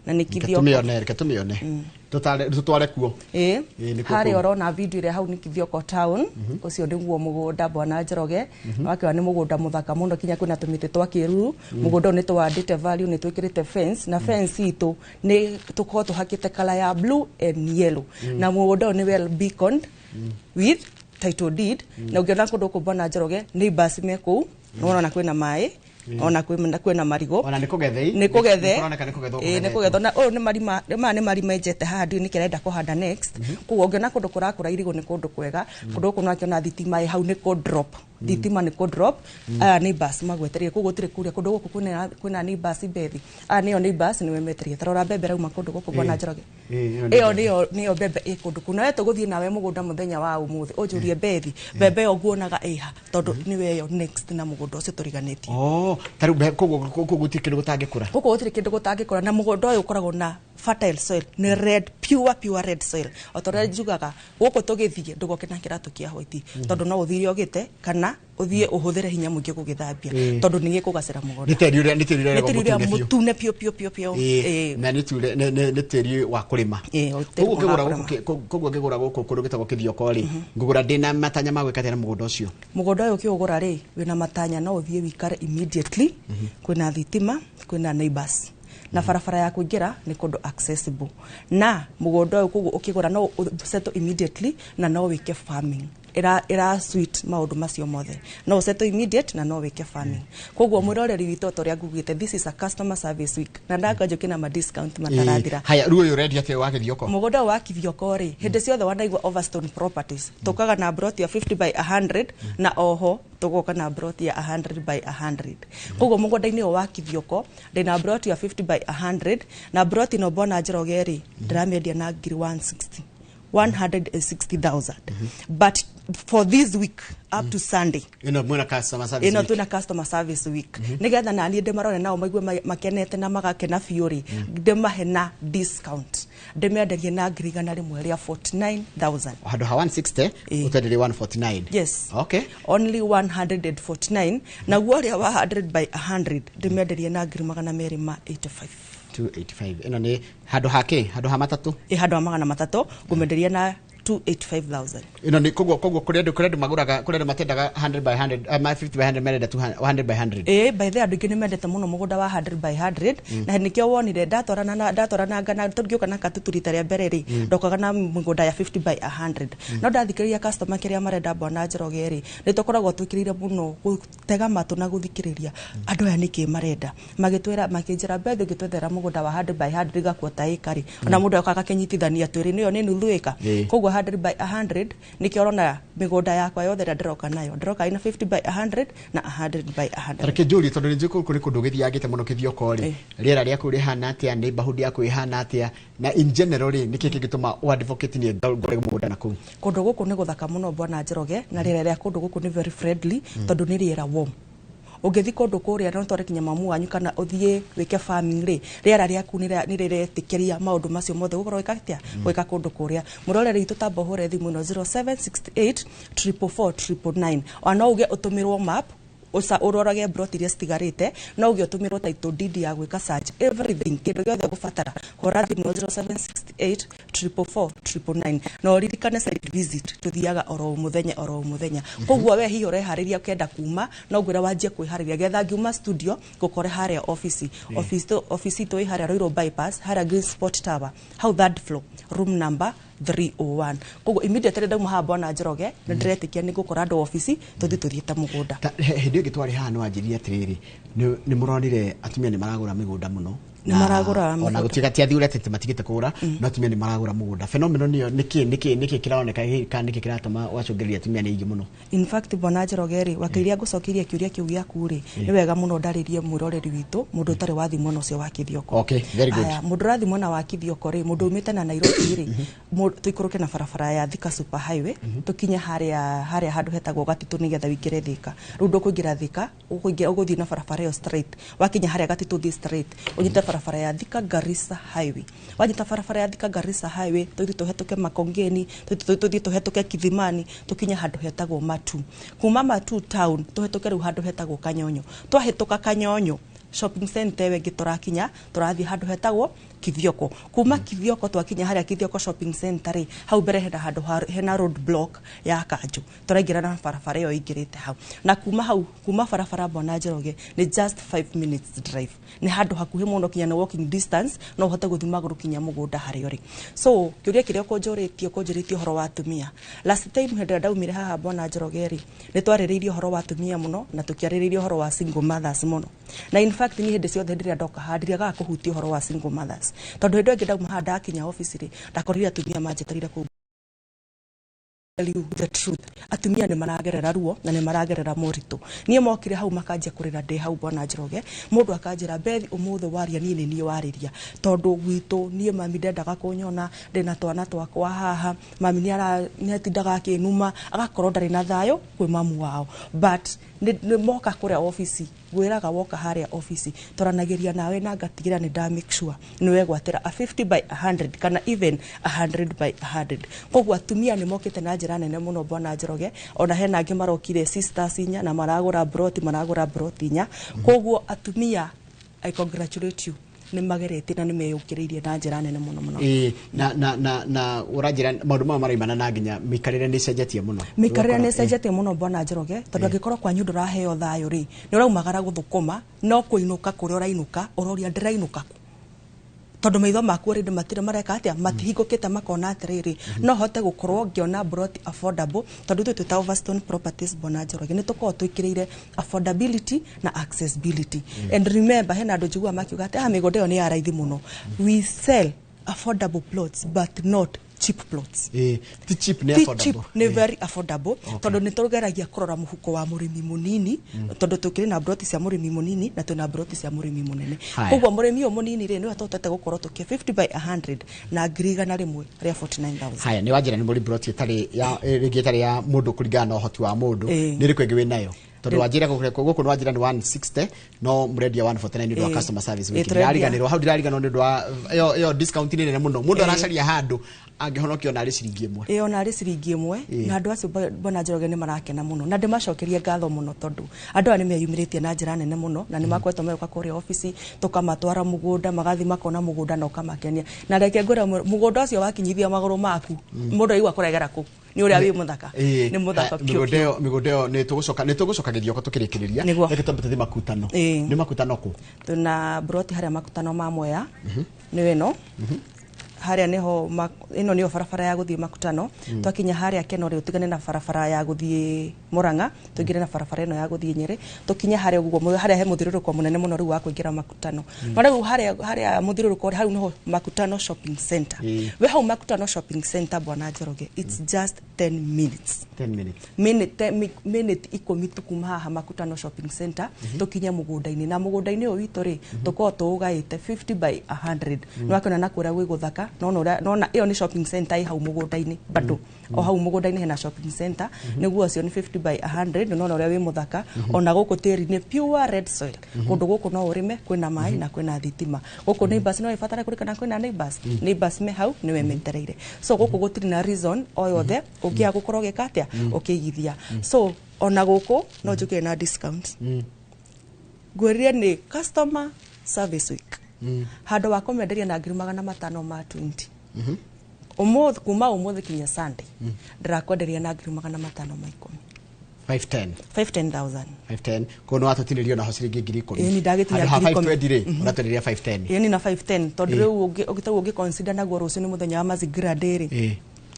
na nĩ Kithioko. Tũmĩone, reke tũmĩone. Tũtware kuo. Ĩĩ. Ĩĩ, nĩkuo Harĩa kũu. ũrona video ĩrĩa hau nĩ Kithioko town. Ũcio nĩguo mũgũnda, bwana Njoroge. Wakĩona nĩ mũgũnda mũthaka mũno, kinya kwĩna tũmĩtĩ twa kĩruru. Mũgũnda ũyũ nĩ tũwandĩte value, nĩ twĩkĩrĩte fence, na fence itũ nĩ tũkorwo tũhakĩte colour ya blue and yellow. Na mũgũnda ũyũ nĩ well beaconed with title deed. Na ũngĩona kũndũ gũkũ, bwana Njoroge, neighbors me kũu, nĩwona kwĩna maĩ, ona kwĩna marigũ. Ona nĩ kũgethei. Nĩ kũgethe. Nĩ kũroneka nĩ kũgethwo. Ĩĩ, nĩ kũgethetwo. kũgethwo. Na ũyũ nĩ marima, maya nĩ marima enjete haha, ndiũĩ nĩkĩ arenda kũhanda next. Koguo ũngĩona kũndũ kũrakũra irigũ nĩ kũndũ kwega. Kũndũ gũkũ nĩwakĩona thitima ĩ hau, nĩ kũ drop thitima, nĩ kũ drop. Aya neighbors magwetereire, koguo gũtirĩ kũria kũndũ gũkũ kwĩna neighbors bethi. Aya nĩo neighbors nĩwe metereire. Tarora mbembe rauma kũndũ gũkũ, bwana Njoroge. Ĩĩ, ĩyo nĩ Ĩyo mbembe. nĩyo mbembe ĩ kũndũ kũu. Nawe tũgũthiĩ nawe mũgũnda mũthenya wa ũmũthĩ, ũnjũrie bethi, mbembe ĩyo nguonaga ĩha, tondũ nĩwe ĩyo next na mũgũnda ũcio tũriganĩtie. Oh, ta rĩu koguo gũtirĩ kĩndũ gũtangĩkũra. Gũkũ gũtirĩ kĩndũ gũtangĩkũra, na mũgũnda ũyũ ũkoragwo na fertile soil, nĩ red, pure pure red soil. O ta ũrĩa njugaga, gũkũ tũgĩthiĩ ndũgoke na kĩratũ kĩa white, tondũ no ũthire ũgĩte kana ũthiĩ ũhũthĩre hinya mũingĩ gũgĩthambia, tondũ nĩ gĩkũgacĩra mũgũnda. Nĩ tĩri ũrĩa, nĩ tĩri ũrĩa Nĩ tĩri ũrĩa mũtune biũ. Mũtune piũ piũ piũ piũ. Ĩĩ, na nĩ tĩri wa kũrĩma. Ĩĩ, tĩri Koguo wa ngĩgũra kũrĩma. gũkũ, koguo ngĩgũra gũkũ kũndũ gĩtagwo Kĩthioko rĩ, ngũgũra ndĩna matanya ma gwĩka atĩa na mũgũnda ũcio? Mũgũnda ũyũ ũkĩũgũra rĩ, wĩna matanya no ũthiĩ wĩikare immediately. Kwĩna thitima, kwĩna neighbors, na barabara ya kũingĩra nĩ kũndũ accessible na mũgũnda ũyũ. Koguo ũkĩgũra no settle immediately na no wĩke farming. Ĩra suit maũndũ macio mothe, no settle immediate na no wĩke farming. Koguo mwĩroreri witũ, ta ũrĩa ngugĩte, this is a customer service week, na ndanga njũke na ma discount matarathira. Haya, rĩu ũyũ ũrendia atĩa wa Gĩthioko? Mũgũnda wa Kithioko rĩ, hĩndĩ ciothe wanaigua Overstone Properties, tũkaga na broti ya 50 by 100, na oho tũgoka na broti ya 100 by 100. Koguo mũgũnda-inĩ ũyũ wa Kithioko ndĩna broti ya 50 by 100, na broti ĩno, bwana Njoroge rĩ, ndĩramĩendia na ngiri 160, 160,000, but For this week up to Sunday. Ĩno mwĩna customer service Ĩno week. Twĩna customer service week nĩgetha naniĩ ndĩmarore nao maigue makenete na magakena biũ rĩ, ndĩmahe na discount, ndĩmenderie na 149,000. Handũ ha 160 ũtwenderie 149? Yes. Okay. Only 149. Naguo ũrĩa wa 100 by 100 ndĩmenderie na 285,000. 285. Ĩno nĩ handũ ha kĩ? Handũ ha matatũ? Ĩ, handũ ha 300 ngũmenderia na 285,000. Ĩno nĩ koguo kũrĩ andũ magũraga, kũrĩ andũ matendaga 100 by 100, 50 by 100, merenda 200, 100 by 100. Ĩ, by the way, andũ aingĩ nĩ mendete mũno mũgũnda wa 100 by 100. Na nĩkĩo wonire ndatwarana na ndatwarananga na tondũ ngĩũka na katutu rita rĩa mbere rĩ, ndokaga na mĩgũnda ya 50 by 100. No ndathikĩrĩria customer kĩrĩa marenda, bwana Njoroge rĩ, nĩ tũkoragwo twĩkĩrĩire mũno gũtega matũ na gũthikĩrĩria andũ aya nĩkĩ marenda. Magĩtwĩra, makĩnjĩra, "Bethi, ũngĩtwethera mũgũnda wa 100 by 100 gakuota ĩka rĩ, ona mũndũ okaga akĩnyitithania twĩrĩ nĩyo nĩ nuthu ĩka." Koguo 100 by 100 nĩkĩo ũrona mĩgũnda yakwa yothe ĩrĩa ndĩroka nayo, ndĩroka ina 50 by 100 na 100 by 100. Reke njũrie, tondũ nĩ njũĩ kũu kũrĩ kũndũ gĩthiangĩte mũno kĩthioko rĩ, rĩera rĩaku rĩhana atĩa? Neighborhood yaku ĩhana atĩa? Na in general rĩ, nĩkĩ kĩngĩtũma ũ advocate niĩ ngũre mũgũnda na kũu? Kũndũ gũkũ nĩ gũthaka mũno, bwana Njoroge, na rĩera rĩa kũndũ gũkũ nĩ very friendly, tondũ nĩ rĩera warm. Ũngĩthiĩ kũndũ kũrĩa no tware kinya mamu wanyu kana ũthiĩ wĩke farming rĩ, rĩera rĩaku nĩ rĩretĩkĩria maũndũ macio mothe gũkorwo wĩka atĩa, gwĩka kũndũ kũrĩa. Mũroreri witũ, tamba ũhũre thimũ ĩno 0768 444 999. Ona no uge ũtũmĩrwo map uca ũrorage broti iria citigarĩte, no uge ũtũmĩrwo title deed ya gwĩka search, everything, kĩndũ gĩothe ũgũbatara, hũra thimũ 0768 444 999. Na ũririkane site visit tũthiaga oro mũthenya oro mũthenya. Koguo we hihi ũreharĩria ũkenda kuma, no ngwĩra wanjie kwĩharĩria getha ngiuma studio ngũkore harĩa ofici. Ofici itũ ĩ harĩa Ruiru Bypass, harĩa Green Sport Tower, hau third floor, room number 301. Koguo immediately ndauma haha, bwana Njoroge, nĩ ndĩretĩkia nĩ ngũkora andũ ofici tũthiĩ tũthiĩte mũgũnda. Hĩndĩ ĩngĩ twarĩ haha nĩ wanjĩrire atĩrĩrĩ, nĩ mũronire atumia nĩ maragũra mĩgũnda mũno. Nĩ maragũra Ona mĩgũnda. gũtuĩka ti athuri atĩ matigĩte kũgũra, no atumia nĩ maragũra mũgũnda. Phenomenon ĩyo nĩkĩ kĩroneka hihi, kana nĩkĩ kĩratũma wacũngĩrĩria atumia nĩ aingĩ mũno? In fact, bwana Njoroge rĩ, wakĩiria ngũcokeria kĩũria kĩu gĩaku rĩ, nĩ wega mũno ndarĩrie mwĩroreri witũ mũndũ ũtarĩ wathiĩ mwena ũcio wa Kĩthioko. Okay, very good. Aya, mũndũ ũrathiĩ mwena wa Kĩthioko rĩ, mũndũ umĩte na Nairobi rĩ, tũikũrũke na barabara ya Thika Super Highway, tũkinye harĩa handũ hetagwo Gatitũ nĩgetha wĩingĩre Thika. Rĩu ndũkũingĩra Thika, ũgũthiĩ na barabara ĩyo straight. Wakinya harĩa Gatitũ, thiĩ straight, ũnyite barabara ya Thika Garissa Highway. Wanyita barabara ya Thika Garissa Highway, tũthiĩ tũhetũke Makongeni, tũthiĩ tũhetũke Kithimani, tũkinye handũ hetagwo Matu. Kuma Matu town tũhetũke rĩu handũ hetagwo Kanyonyo. Twahĩtũka Kanyonyo shopping center ĩyo ĩngĩ, tũrakinya tũrathiĩ handũ hetagwo Kithioko. Kuma Kithioko, twakinya harĩa Kithioko shopping center rĩ, hau mbere hena handũ hena road block ya kanjũ, tũraingĩra na barabara ĩyo ĩingĩrĩte hau. Na kuma hau, kuma barabara, bwana Njoroge, nĩ just 5 minutes drive. Nĩ handũ hakuhĩ mũno, kinya nĩ walking distance, no ũhote gũthiĩ magũrũ kinya mũgũnda harĩa ũrĩ. So kĩũria kĩrĩa ũkũnjũrĩtie ũhoro wa atumia, last time hĩndĩ ĩrĩa ndaumire haha, bwana Njoroge rĩ, nĩ twarĩrĩirie ũhoro wa atumia mũno na tũkĩarĩrĩria ũhoro wa single mothers mũno. Na in fact niĩ hĩndĩ ciothe hĩndĩ ĩrĩa ndoka haha ndiriagaga kũhutia ũhoro wa single mothers, tondũ hĩndĩ ĩyo ĩngĩ ndauma haha ndakinya ofici rĩ, ndakorire atumia manjetereire kũu. Tell you the truth, atumia nĩ maragerera ruo na nĩ maragerera moritũ. Niĩ mokire hau makanjia kũrĩra ndĩ hau, bwana Njoroge. Mũndũ akanjĩra, "Bethi, ũmũthĩ waria niĩ nĩ niĩ warĩria, tondũ gwitũ niĩ mami ndendaga kũnyona ndĩna twana twakwa haha. Mami nĩ atindaga akĩnuma, agakorwo ndarĩ na thayũ kwĩ mamu wao." But nĩ moka kũrĩa ofici, ngwĩraga woka harĩa ofici twaranagĩria nawe na ngatigĩra nĩ nda make sure nĩ wegwatĩra a 50 by 100 kana even 100 by 100. Koguo atumia nĩ mokĩte na njĩra nene mũno, bwana Njoroge. Ona hena angĩ marokire sisters inya na maragũra broti, maragũra broti inya. Koguo atumia, I congratulate you, nĩ mageretie na nĩ meyũkĩrĩirie na njĩra nene mũno mũno. Ĩĩ, na ũranjĩra maũndũ maya maraimana na nginya mĩikarĩre nĩ ĩcenjetie mũno. Mĩikarĩre nĩ Ũgakora, ĩcenjetie mũno, bwana Njoroge, tondũ angĩkorwo kwanyu ndũraheo thayũ rĩ, nĩ ũraumagara gũthũkũma, no kũinũka kũrĩa ũrainũka ũroria ndĩrainũka kũ, tondũ maitho maku already matirĩ mareka atĩa, matihingũkĩte makona atĩrĩrĩ, no hote gũkorwo ngĩona broti affordable. Tondũ ithuĩ twĩta Overstone Properties, bwana Njoroge, nĩ tũkoragwo twĩkĩrĩire affordability na accessibility. And remember, hena andũ njiguaga makiuga atĩ ah, mĩgũnda ĩyo nĩ ya raithi mũno. We sell affordable plots but not cheap plots. Ti cheap, nĩ Ti affordable. cheap, nĩ very affordable, tondũ nĩ tũgeragia kũrora mũhuko wa mũrĩmi mũnini, tondũ tũkĩrĩ na broti cia mũrĩmi mũnini na twĩna broti cia mũrĩmi mũnene. Haya. Koguo mũrĩmi ũyũ mũnini rĩ, nĩwe tũhotete gũkorwo tũkĩ 50 by 100 na 149,000. Haya, nĩ wanjĩra nĩ mũrĩ broti ĩtarĩ ya rĩngĩ ĩtarĩ ya mũndũ kũringana na ũhoti wa mũndũ. Nĩ ĩrĩkũ ĩngĩ wĩ nayo? Tondũ wanjĩra gũkũ nĩ wanjĩra nĩ 160, no mũrendia 149 nĩ ũndũ wa customer service week. Tũrendia. Ndĩrariganĩrwo hau, ndĩrariganĩrwo nĩ ũndũ wa ĩyo discount nĩ nene mũno, mũndũ aracaria handũ angĩhonokio narĩ ciringi 1. Ĩyo narĩ ciringi 1. Na andũ acio bwana Njoroge nĩ marakena mũno, na ndĩmacokerie ngatho mũno, tondũ andũ aya nĩ meyumĩrĩtie na njĩra nene mũno, na nĩ makoretwo magĩũka kũrĩa obici, tũkamatwara mũgũnda, magathiĩ makona mũgũnda na ũkamakenia. Na reke ngwĩre, mũgũnda ũcio wakinyithia magũrũ maku, mũndũ aigua kũregera kũu nĩ ũrĩa wĩ mũthaka, nĩ mũthaka piũ. Mĩgũnda ĩyo, mĩgũnda ĩyo nĩ tũgũcoka gĩthioko tũkĩrĩkĩrĩria. Nĩguo. Reke twambe tũthiĩ Makutano. Nĩ Makutano kũ? Twĩna broti harĩa Makutano ma Mwea, nĩ ĩno harĩa nĩho ĩno nĩyo barabara ya gũthiĩ Makutano. Twakinya harĩa Keno rĩ, ũtigane na barabara ya gũthiĩ Murang'a, tũingĩre na barabara ĩno ya gũthiĩ Nyĩrĩ. Tũkinye harĩa ũguo harĩa he mũthiũrũrũko mũnene mũno rĩu wa kũingĩra Makutano. No rĩu harĩa mũthiũrũrũko rĩ, hau nĩho Makutano Shopping Center. We hau Makutano Shopping Center, bwana Njoroge, it's just 10 minutes. 10 minutes. Minute 10 tu kuma haha Makutano Shopping Center tũkinye mũgũnda-inĩ. Na mũgũnda-inĩ ũyũ witũ rĩ, tũkoragwo tũũgaĩte 50 by 100. Nĩ wakĩona na kũrĩa gwĩ gũthaka, nona ũrĩa nona ĩyo nĩ shopping center ĩ hau mũgũnda-inĩ bado. O hau mũgũnda-inĩ hena shopping center. Nĩguo ũcio nĩ 50 by 100, nona ũrĩa wĩ mũthaka. Ona gũkũ tĩri nĩ pure red soil. Kũndũ gũkũ no ũrĩme, kwĩna maĩ na kwĩna thitima. Gũkũ neighbors no ĩbatare kũrĩkana, kwĩna neighbors, neighbors me hau nĩwe metereire. So gũkũ gũtirĩ na reason o yothe ũngĩaga gũkorwo ũgĩka atĩa, ũkĩigithia. So ona gũkũ no njũkire na discount. Ngwĩrire nĩ customer service week. Handũ wa kũmenderia na 520,000, ũmũthĩ, kuma ũmũthĩ kinya Sunday, ndĩrakwenderia na 510,000. 510. 510,000. 510, koguo nĩ watũtinĩrio naho ciringi 10,000. Ĩĩ, nĩ ndagĩtinia Handũ ha 10,000. 520 rĩ, ũratwenderia 510. Ĩĩ, ni na 510, tondũ rĩu ũngĩ ũngĩ consider naguo rũciũ nĩ mũthenya wa Mazingira Day rĩ,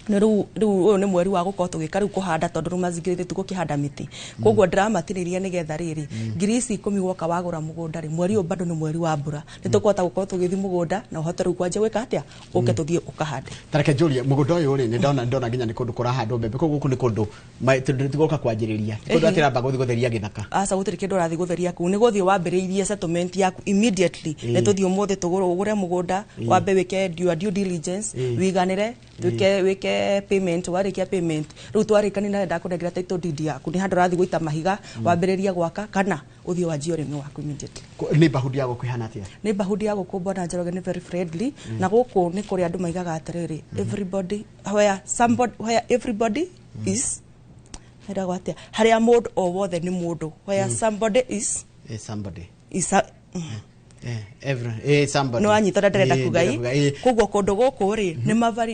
nĩ rĩu ũyũ nĩ mweri wa gũkorwo tũgĩka rĩu kũhanda, tondũ rĩu mazingira ithuĩ tũgũkĩhanda mĩtĩ. Koguo ndĩramatinĩria nĩgetha rĩrĩ 10,000 woka wagũra mũgũnda rĩ, mweri ũyũ bado nĩ mweri wa mbura, nĩ tũkũhota gũkorwo tũgĩthiĩ mũgũnda na ũhote rĩu kwanjia gwĩka atĩa, ũke tũthiĩ ũkahande. Tareke njũrie, mũgũnda ũyũ rĩ, nĩ ndona nginya nĩ kũndũ kũrahandwo mbembe, koguo gũkũ nĩ kũndũ tondũ tigũka kwanjĩrĩria, ti kũndũ atĩ ũramba gũthiĩ gũtheria gĩthaka. Aca, gũtirĩ kĩndũ ũrathiĩ gũtheria kũu, nĩ gũthiĩ wambĩrĩirie settlement yaku immediately. Nĩ tũthiĩ ũmũthĩ tũgũre, ũgũre mũgũnda, wambe wĩke your due diligence, wiganĩre, wĩke payment. Warĩkia payment, rĩu twarĩkania nawe, ndakũnengera title deed yaku, nĩ handũ ũrathiĩ gũita mahiga wambĩrĩrie gwaka, kana ũthiĩ wanjie ũrĩmi waku immediately. Neighborhood ya gũkũ ĩhana atĩa? Neighborhood ya gũkũ, bwana Njoroge, nĩ very friendly. Na gũkũ nĩ kũrĩa andũ maigaga atĩrĩrĩ, everybody where somebody, where everybody is, ĩragwo atĩa, harĩa mũndũ o wothe nĩ mũndũ, where somebody is Somebody is a, somebody. Nĩ wanyita ũrĩa ndĩrenda kuga? Ndĩrenda Ĩ. kuga, ĩ. Koguo kũndũ gũkũ rĩ,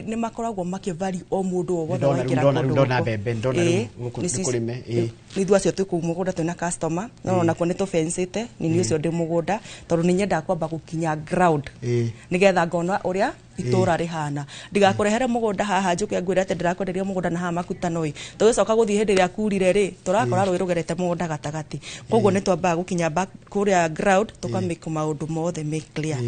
nĩ makoragwo makĩvari o mũndũ o wothe Ndona rĩu, waingĩra ndona rĩu, kũndũ ndona gũkũ. mbembe, ndona rĩu gũkũ nĩ kũrĩme, ĩ. Nĩ ithuĩ acio twĩ kũu mũgũnda twĩna customer, no onakuo nĩ tũbensĩte nĩ niĩ ũcio ndĩ mũgũnda, tondũ nĩ nyendaga kwamba gũkinya ground nĩgetha ngona ũrĩa itũra rĩhana, ndigakũrehere mũgũnda haha njũke ngwĩre atĩ ndĩrakwenderia mũgũnda na haha Makutano ĩ, tũgĩcoka gũthiĩ hĩndĩ ĩrĩa kurire rĩ, tũrakora rũĩ rũgerete mũgũnda gatagatĩ. Koguo nĩ twambaga gũkinya back kũrĩa ground, tũka make maũndũ mothe make clear.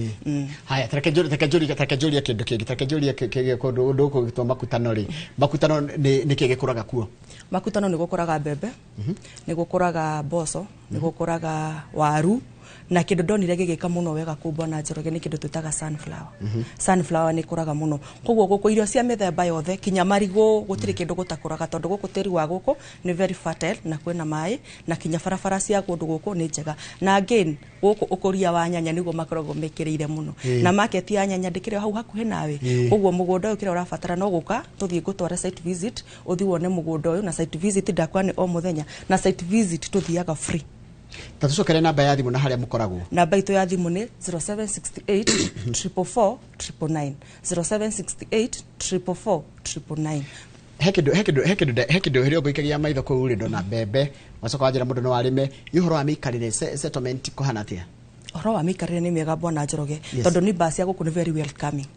Haya, tareke njũrie kĩndũ kĩngĩ, tareke njũrie kĩgiĩ kũndũ gũkũ gwĩtwo Makutano rĩ, Makutano nĩ kĩ gĩkũraga kuo? Makutano nĩ gũkũraga mbembe, nĩ gũkũraga mboco, nĩ gũkũraga waru, na kĩndũ ndonire gĩgĩka mũno wega kũu, bwana Njoroge, nĩ kĩndũ twĩtaga sunflower. Sunflower nĩ ĩkũraga mũno. Koguo gũkũ irio cia mĩthemba yothe, kinya marigũ, gũtirĩ kĩndũ gũtakũraga, tondũ gũkũ tĩri wa gũkũ nĩ very fertile, na kwĩna maĩ, na kinya barabara cia kũndũ gũkũ nĩ njega. Na again, gũkũ ũkũria wa nyanya nĩguo makoragwo mekĩrĩire mũno. Na market ya nyanya ndĩkĩrĩ o hau hakuhĩ nawe. Koguo mũgũnda ũyũ, kĩrĩa ũrabatara no gũka tũthiĩ ngũtware site visit, ũthiĩ wone mũgũnda ũyũ. Na site visit ndakwa nĩ o mũthenya, na site visit tũthiaga free. Ta tũcokere namba ya thimũ na harĩa mũkoragwo. Namba itũ ya thimũ nĩ 0768 444 999, 0768 444 999. He kĩndũ hĩrĩa ũngĩikagia maitho kũu rĩ, ndona mbembe, wacoka wanjĩra mũndũ no arĩme. Ĩ ũhoro wa mĩikarĩre, settlement kũhana atĩa? Ũhoro wa mĩikarĩre nĩ mĩega, bwana Njoroge, Yes. tondũ nĩ cia gũkũ nĩ very welcoming.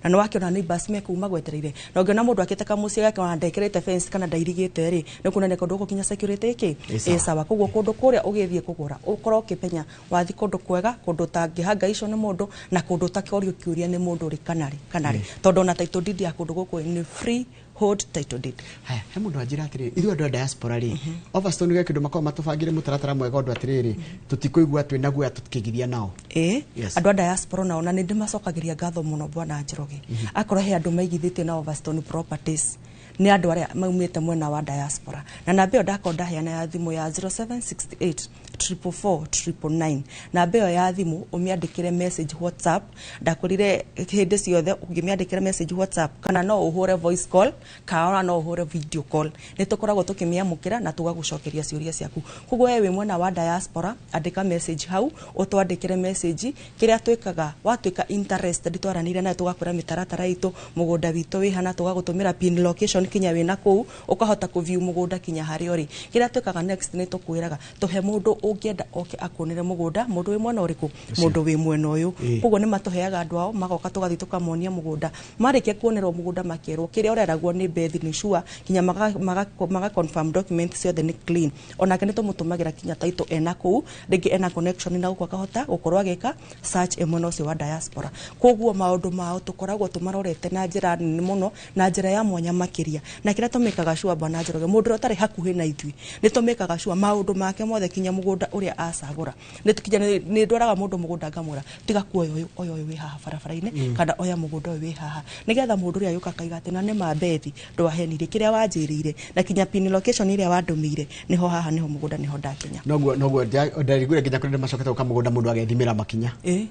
Na nĩ wakĩona neighbors me kũu magwetereire, na ũngĩona mũndũ akĩte kamũciĩ gake ona ndekĩrĩte fence kana ndairigĩte rĩ, nĩ kuonania kũndũ gũkũ kinya security ĩkĩ Ĩ sawa. ĩ sawa. Koguo kũndũ kũrĩa ũgĩthiĩ kũgũra, ũkorwo ũkĩmenya wathiĩ kũndũ kwega, kũndũ ũtangĩhangaicwo nĩ mũndũ, na kũndũ ũtakorio kĩũria nĩ mũndũ rĩ kana rĩ kana rĩ, tondũ ona title deed ya kũndũ gũkũ nĩ free hold title deed. Haya, he mũndũ anjĩra atĩrĩrĩ, ithuĩ andũ a diaspora rĩ, Overstone gwĩ kĩndũ makoragwo matũbangĩre mũtaratara mwega ũndũ atĩrĩrĩ, tũtikũigua twĩ na guoya tũkĩgiria nao. Ĩ. Yes. Andũ a diaspora nao na nĩ ndĩmacokagĩria ngatho mũno, bwana Njoroge. Akorwo he andũ maigithĩtie na Overstone Properties, nĩ andũ arĩa maumĩte mwena wa diaspora. Na namba ĩyo ndakorwo ndaheana ya thimũ ya 0768 444 999, namba ĩyo ya thimũ ũmĩandĩkĩre message WhatsApp. Ndakwĩrire hĩndĩ ciothe ũngĩmĩandĩkĩra message WhatsApp, kana no ũhũre voice call, kana ona no ũhũre video call, nĩ tũkoragwo tũkĩmĩamũkĩra na tũgagũcokeria ciũria ciaku. Koguo we wĩ mwena wa diaspora, andĩka message hau, ũtwandĩkĩre message. Kĩrĩa twĩkaga, watuĩka interested, twaranĩire nayo, tũgakwĩra mĩtaratara itũ, mũgũnda witũ wĩ hana, tũgagũtũmĩra pin location kinya wĩna kũu, ũkahota kũview mũgũnda kinya harĩa ũrĩ. Kĩrĩa twĩkaga next, nĩ tũkwĩraga tũhe mũndũ ũngĩenda oke akuonere mũgũnda, mũndũ wĩ mwena ũrĩkũ, mũndũ wĩ mwena ũyũ. Koguo nĩ matũheaga andũ ao, magoka, tũgathiĩ tũkamonia mũgũnda. Marĩkia kuonerwo mũgũnda, makerwo kĩrĩa ũreragwo nĩ Bethi nĩ sure, kinya maga confirm document ciothe nĩ clean. Onake nĩ tũmũtũmagĩra kinya title ena kũu, rĩngĩ ena connection na gũkũ, akahota gũkorwo agĩka search ĩ mwena ũcio wa diaspora. Koguo maũndũ mao tũkoragwo tũmarorete na njĩra nene mũno, na njĩra ya mwanya makĩria. Na kĩrĩa tũmĩkaga sure, bwana Njoroge, mũndũ ũrĩa ũtarĩ hakuhĩ na ithuĩ, nĩ tũmĩkaga sure maũndũ make mothe, kinya mũgũnda ũrĩa acagũra, nĩ kinya nĩ ndwaraga mũndũ mũgũnda ngamwĩra, tiga kuoya ũyũ, oya ũyũ wĩ haha barabara-inĩ, kana oya mũgũnda ũyũ wĩ haha, nĩgetha mũndũ ũrĩa agĩũka akaiga atĩ na nĩ ma Bethi ndwahenirie kĩrĩa wanjĩrĩire, na kinya pin location ĩrĩa wandũmĩire, nĩho haha, nĩho mũgũnda, nĩho ndakinya. Noguo ndariguire nginya kũrĩ macokete gũka mũgũnda, mũndũ agethimĩra makinya. Ĩ.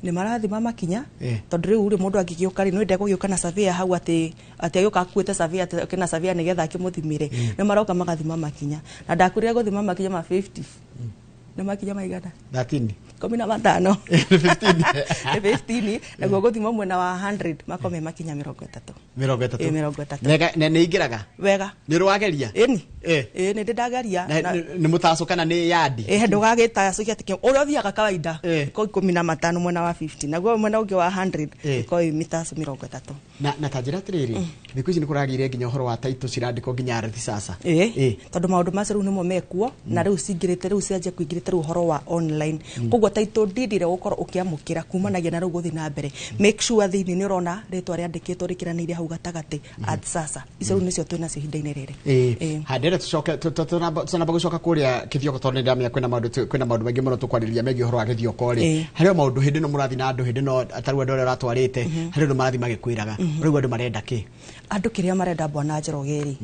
Nĩ marathima makinya, tondũ rĩu rĩ, mũndũ angĩgĩũka rĩ, nĩ ndegũgĩũka na surveyor hau atĩ agĩũka akuĩte surveyor, atĩ oke na surveyor nĩgetha akĩmũthimĩre. Nĩ maroka magathima makinya, na ndakwĩrire gũthima makinya ma 50 nĩ makinya maigana? 13. 15. 15. Nĩ 15. Naguo gũthima mwena wa 100 makorwo me makinya 30. 30. Ĩ, 30. Na nĩ ingĩraga? Wega. Nĩ rwageria? Ĩni. Ĩ, nĩ ndĩ ndageria. Nĩ mũtacũ kana nĩ yandi? Ĩ, ndũgagĩtacũkia atĩ ũrĩa ũthiaga kawaida ko 15 mwena wa 50, naguo mwena ũngĩ wa 100 ĩkorwo ĩ mĩtacũ 30. Na ta njĩra atĩrĩrĩ, thikũ ici nĩ kũragĩire nginya ũhoro wa title cirandĩkwo nginya ardhi sasa. Ĩ, tondũ maũndũ macio rĩu nĩmo mekuo, na rĩu cingĩrĩte, rĩu cianjia kũingĩrĩte rĩu ũhoro wa online. Koguo title deed ĩrĩa ũgũkorwo ũkĩamũkĩra kumanagia na rĩu gũthiĩ na mbere, make sure thĩinĩ nĩ ũrona rĩtwa rĩandĩkĩtwo rĩkĩranĩire hau gatagatĩ at sasa. Icio rĩu nĩcio twĩ nacio ihinda-inĩ rĩrĩ. Ĩ, handĩra tũcoke tũtanamba gũcoka kũrĩa Kĩthioko, tondũ nĩ ndamenya kwĩna maũndũ maingĩ mũno tũkwarĩrĩria megiĩ ũhoro wa Gĩthioko rĩ. Harĩ o maũndũ hĩndĩ ĩno mũrathiĩ na andũ, hĩndĩ ĩno tarĩu andũ arĩa ũratwarĩte, harĩ ũndũ marathiĩ magĩkwĩraga, rĩu andũ marenda kĩ? Andũ kĩrĩa marenda, bwana Njoroge rĩ,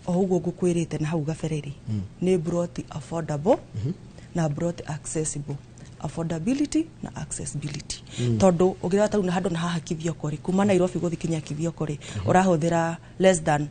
o ũguo ngũkwĩrĩte na hau gabere rĩ, nĩ broti affordable na broti accessible. Affordability na accessibility, tondũ ũngĩrora tarĩu na handũ na haha Kithioko rĩ, kuma Nairobi gũthiĩ kinya Kithioko rĩ, ũrahũthĩra less than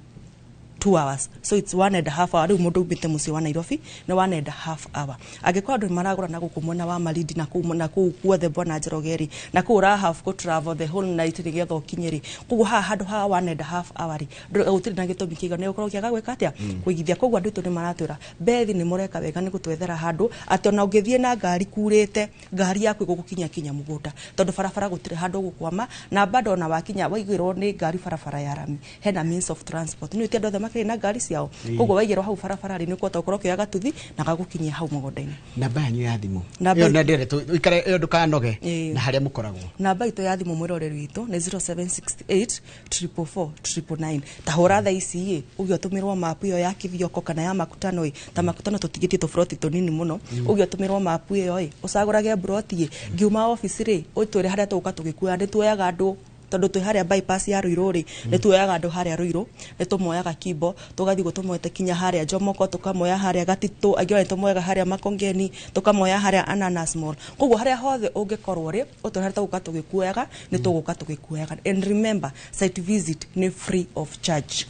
2 hours, so it's 1.5 hour. Rĩu mũndũ umĩte mũciĩ wa Nairobi nĩ 1.5 hour. Angĩkorwo andũ nĩ maragũra na gũkũ mwena wa Malindi na kũu guothe, bwana Njoroge rĩ, na kũu ũra have kũ travel the whole night nĩgetha ũkinye rĩ. Koguo haha handũ haha 1.5 hour rĩ, gũtirĩ na gĩtũmi kĩiganu nĩ gũkorwo ũkĩaga gwĩka atĩa, kũigithia. Koguo andũ aitũ nĩ maratwĩra, Bethi, nĩ mũreka wega nĩ gũtwethera handũ atĩ ona ũngĩthiĩ na ngari kurĩte, ngari yaku ĩgũgũkinya kinya mũgũnda, tondũ barabara gũtirĩ handũ ũgũkwama. Na bado ona wakinya waigĩrwo nĩ ngari barabara ya rami, hena means of transport. Nĩ ti andũ othe makĩrĩ na ngari ciao. Koguo waigĩrwo hau barabara rĩ, nĩ ũkũhota gũkorwo ũkĩoya gatuthi na gagũkinyia hau mũgũnda-inĩ. Namba yanyu ya thimũ? Namba Ĩyo na ndĩrenda ũikare ĩyo, ndũkanoge. Ĩ. Na harĩa mũkoragwo? Namba itũ ya thimũ, mwĩroreri witũ, nĩ 0768 444 999. Ta hũra thaa ici ĩ, ũgĩ ũtũmĩrwo mapu ĩyo ya Kithioko kana ya Makutano ĩ. Ta Makutano tũtigĩtie tũburoti tũnini mũno. Ũgĩ ũtũmĩrwo mapu ĩyo ĩ, ũcagũrage buroti ĩ, ngiuma obici rĩ, ũtwĩre harĩa tũgũka tũgĩkuoya. Nĩ tuoyaga andũ, tondũ twĩ harĩa bypass ya Ruiru rĩ, nĩ tuoyaga andũ harĩa Ruiru, nĩ tũmoyaga Kimbo, tũgathiĩ tũmoete kinya harĩa Jomoko, tũkamoya harĩa Gatitũ, angĩ ona nĩ tũmoyaga harĩa Makongeni, tũkamoya harĩa Ananas Mall. Koguo harĩa hothe ũngĩkorwo rĩ, ũtwĩre harĩa tũgũka tũgĩkuoyaga, nĩ tũgũka tũgĩkuoyaga. And remember, site visit nĩ free of charge.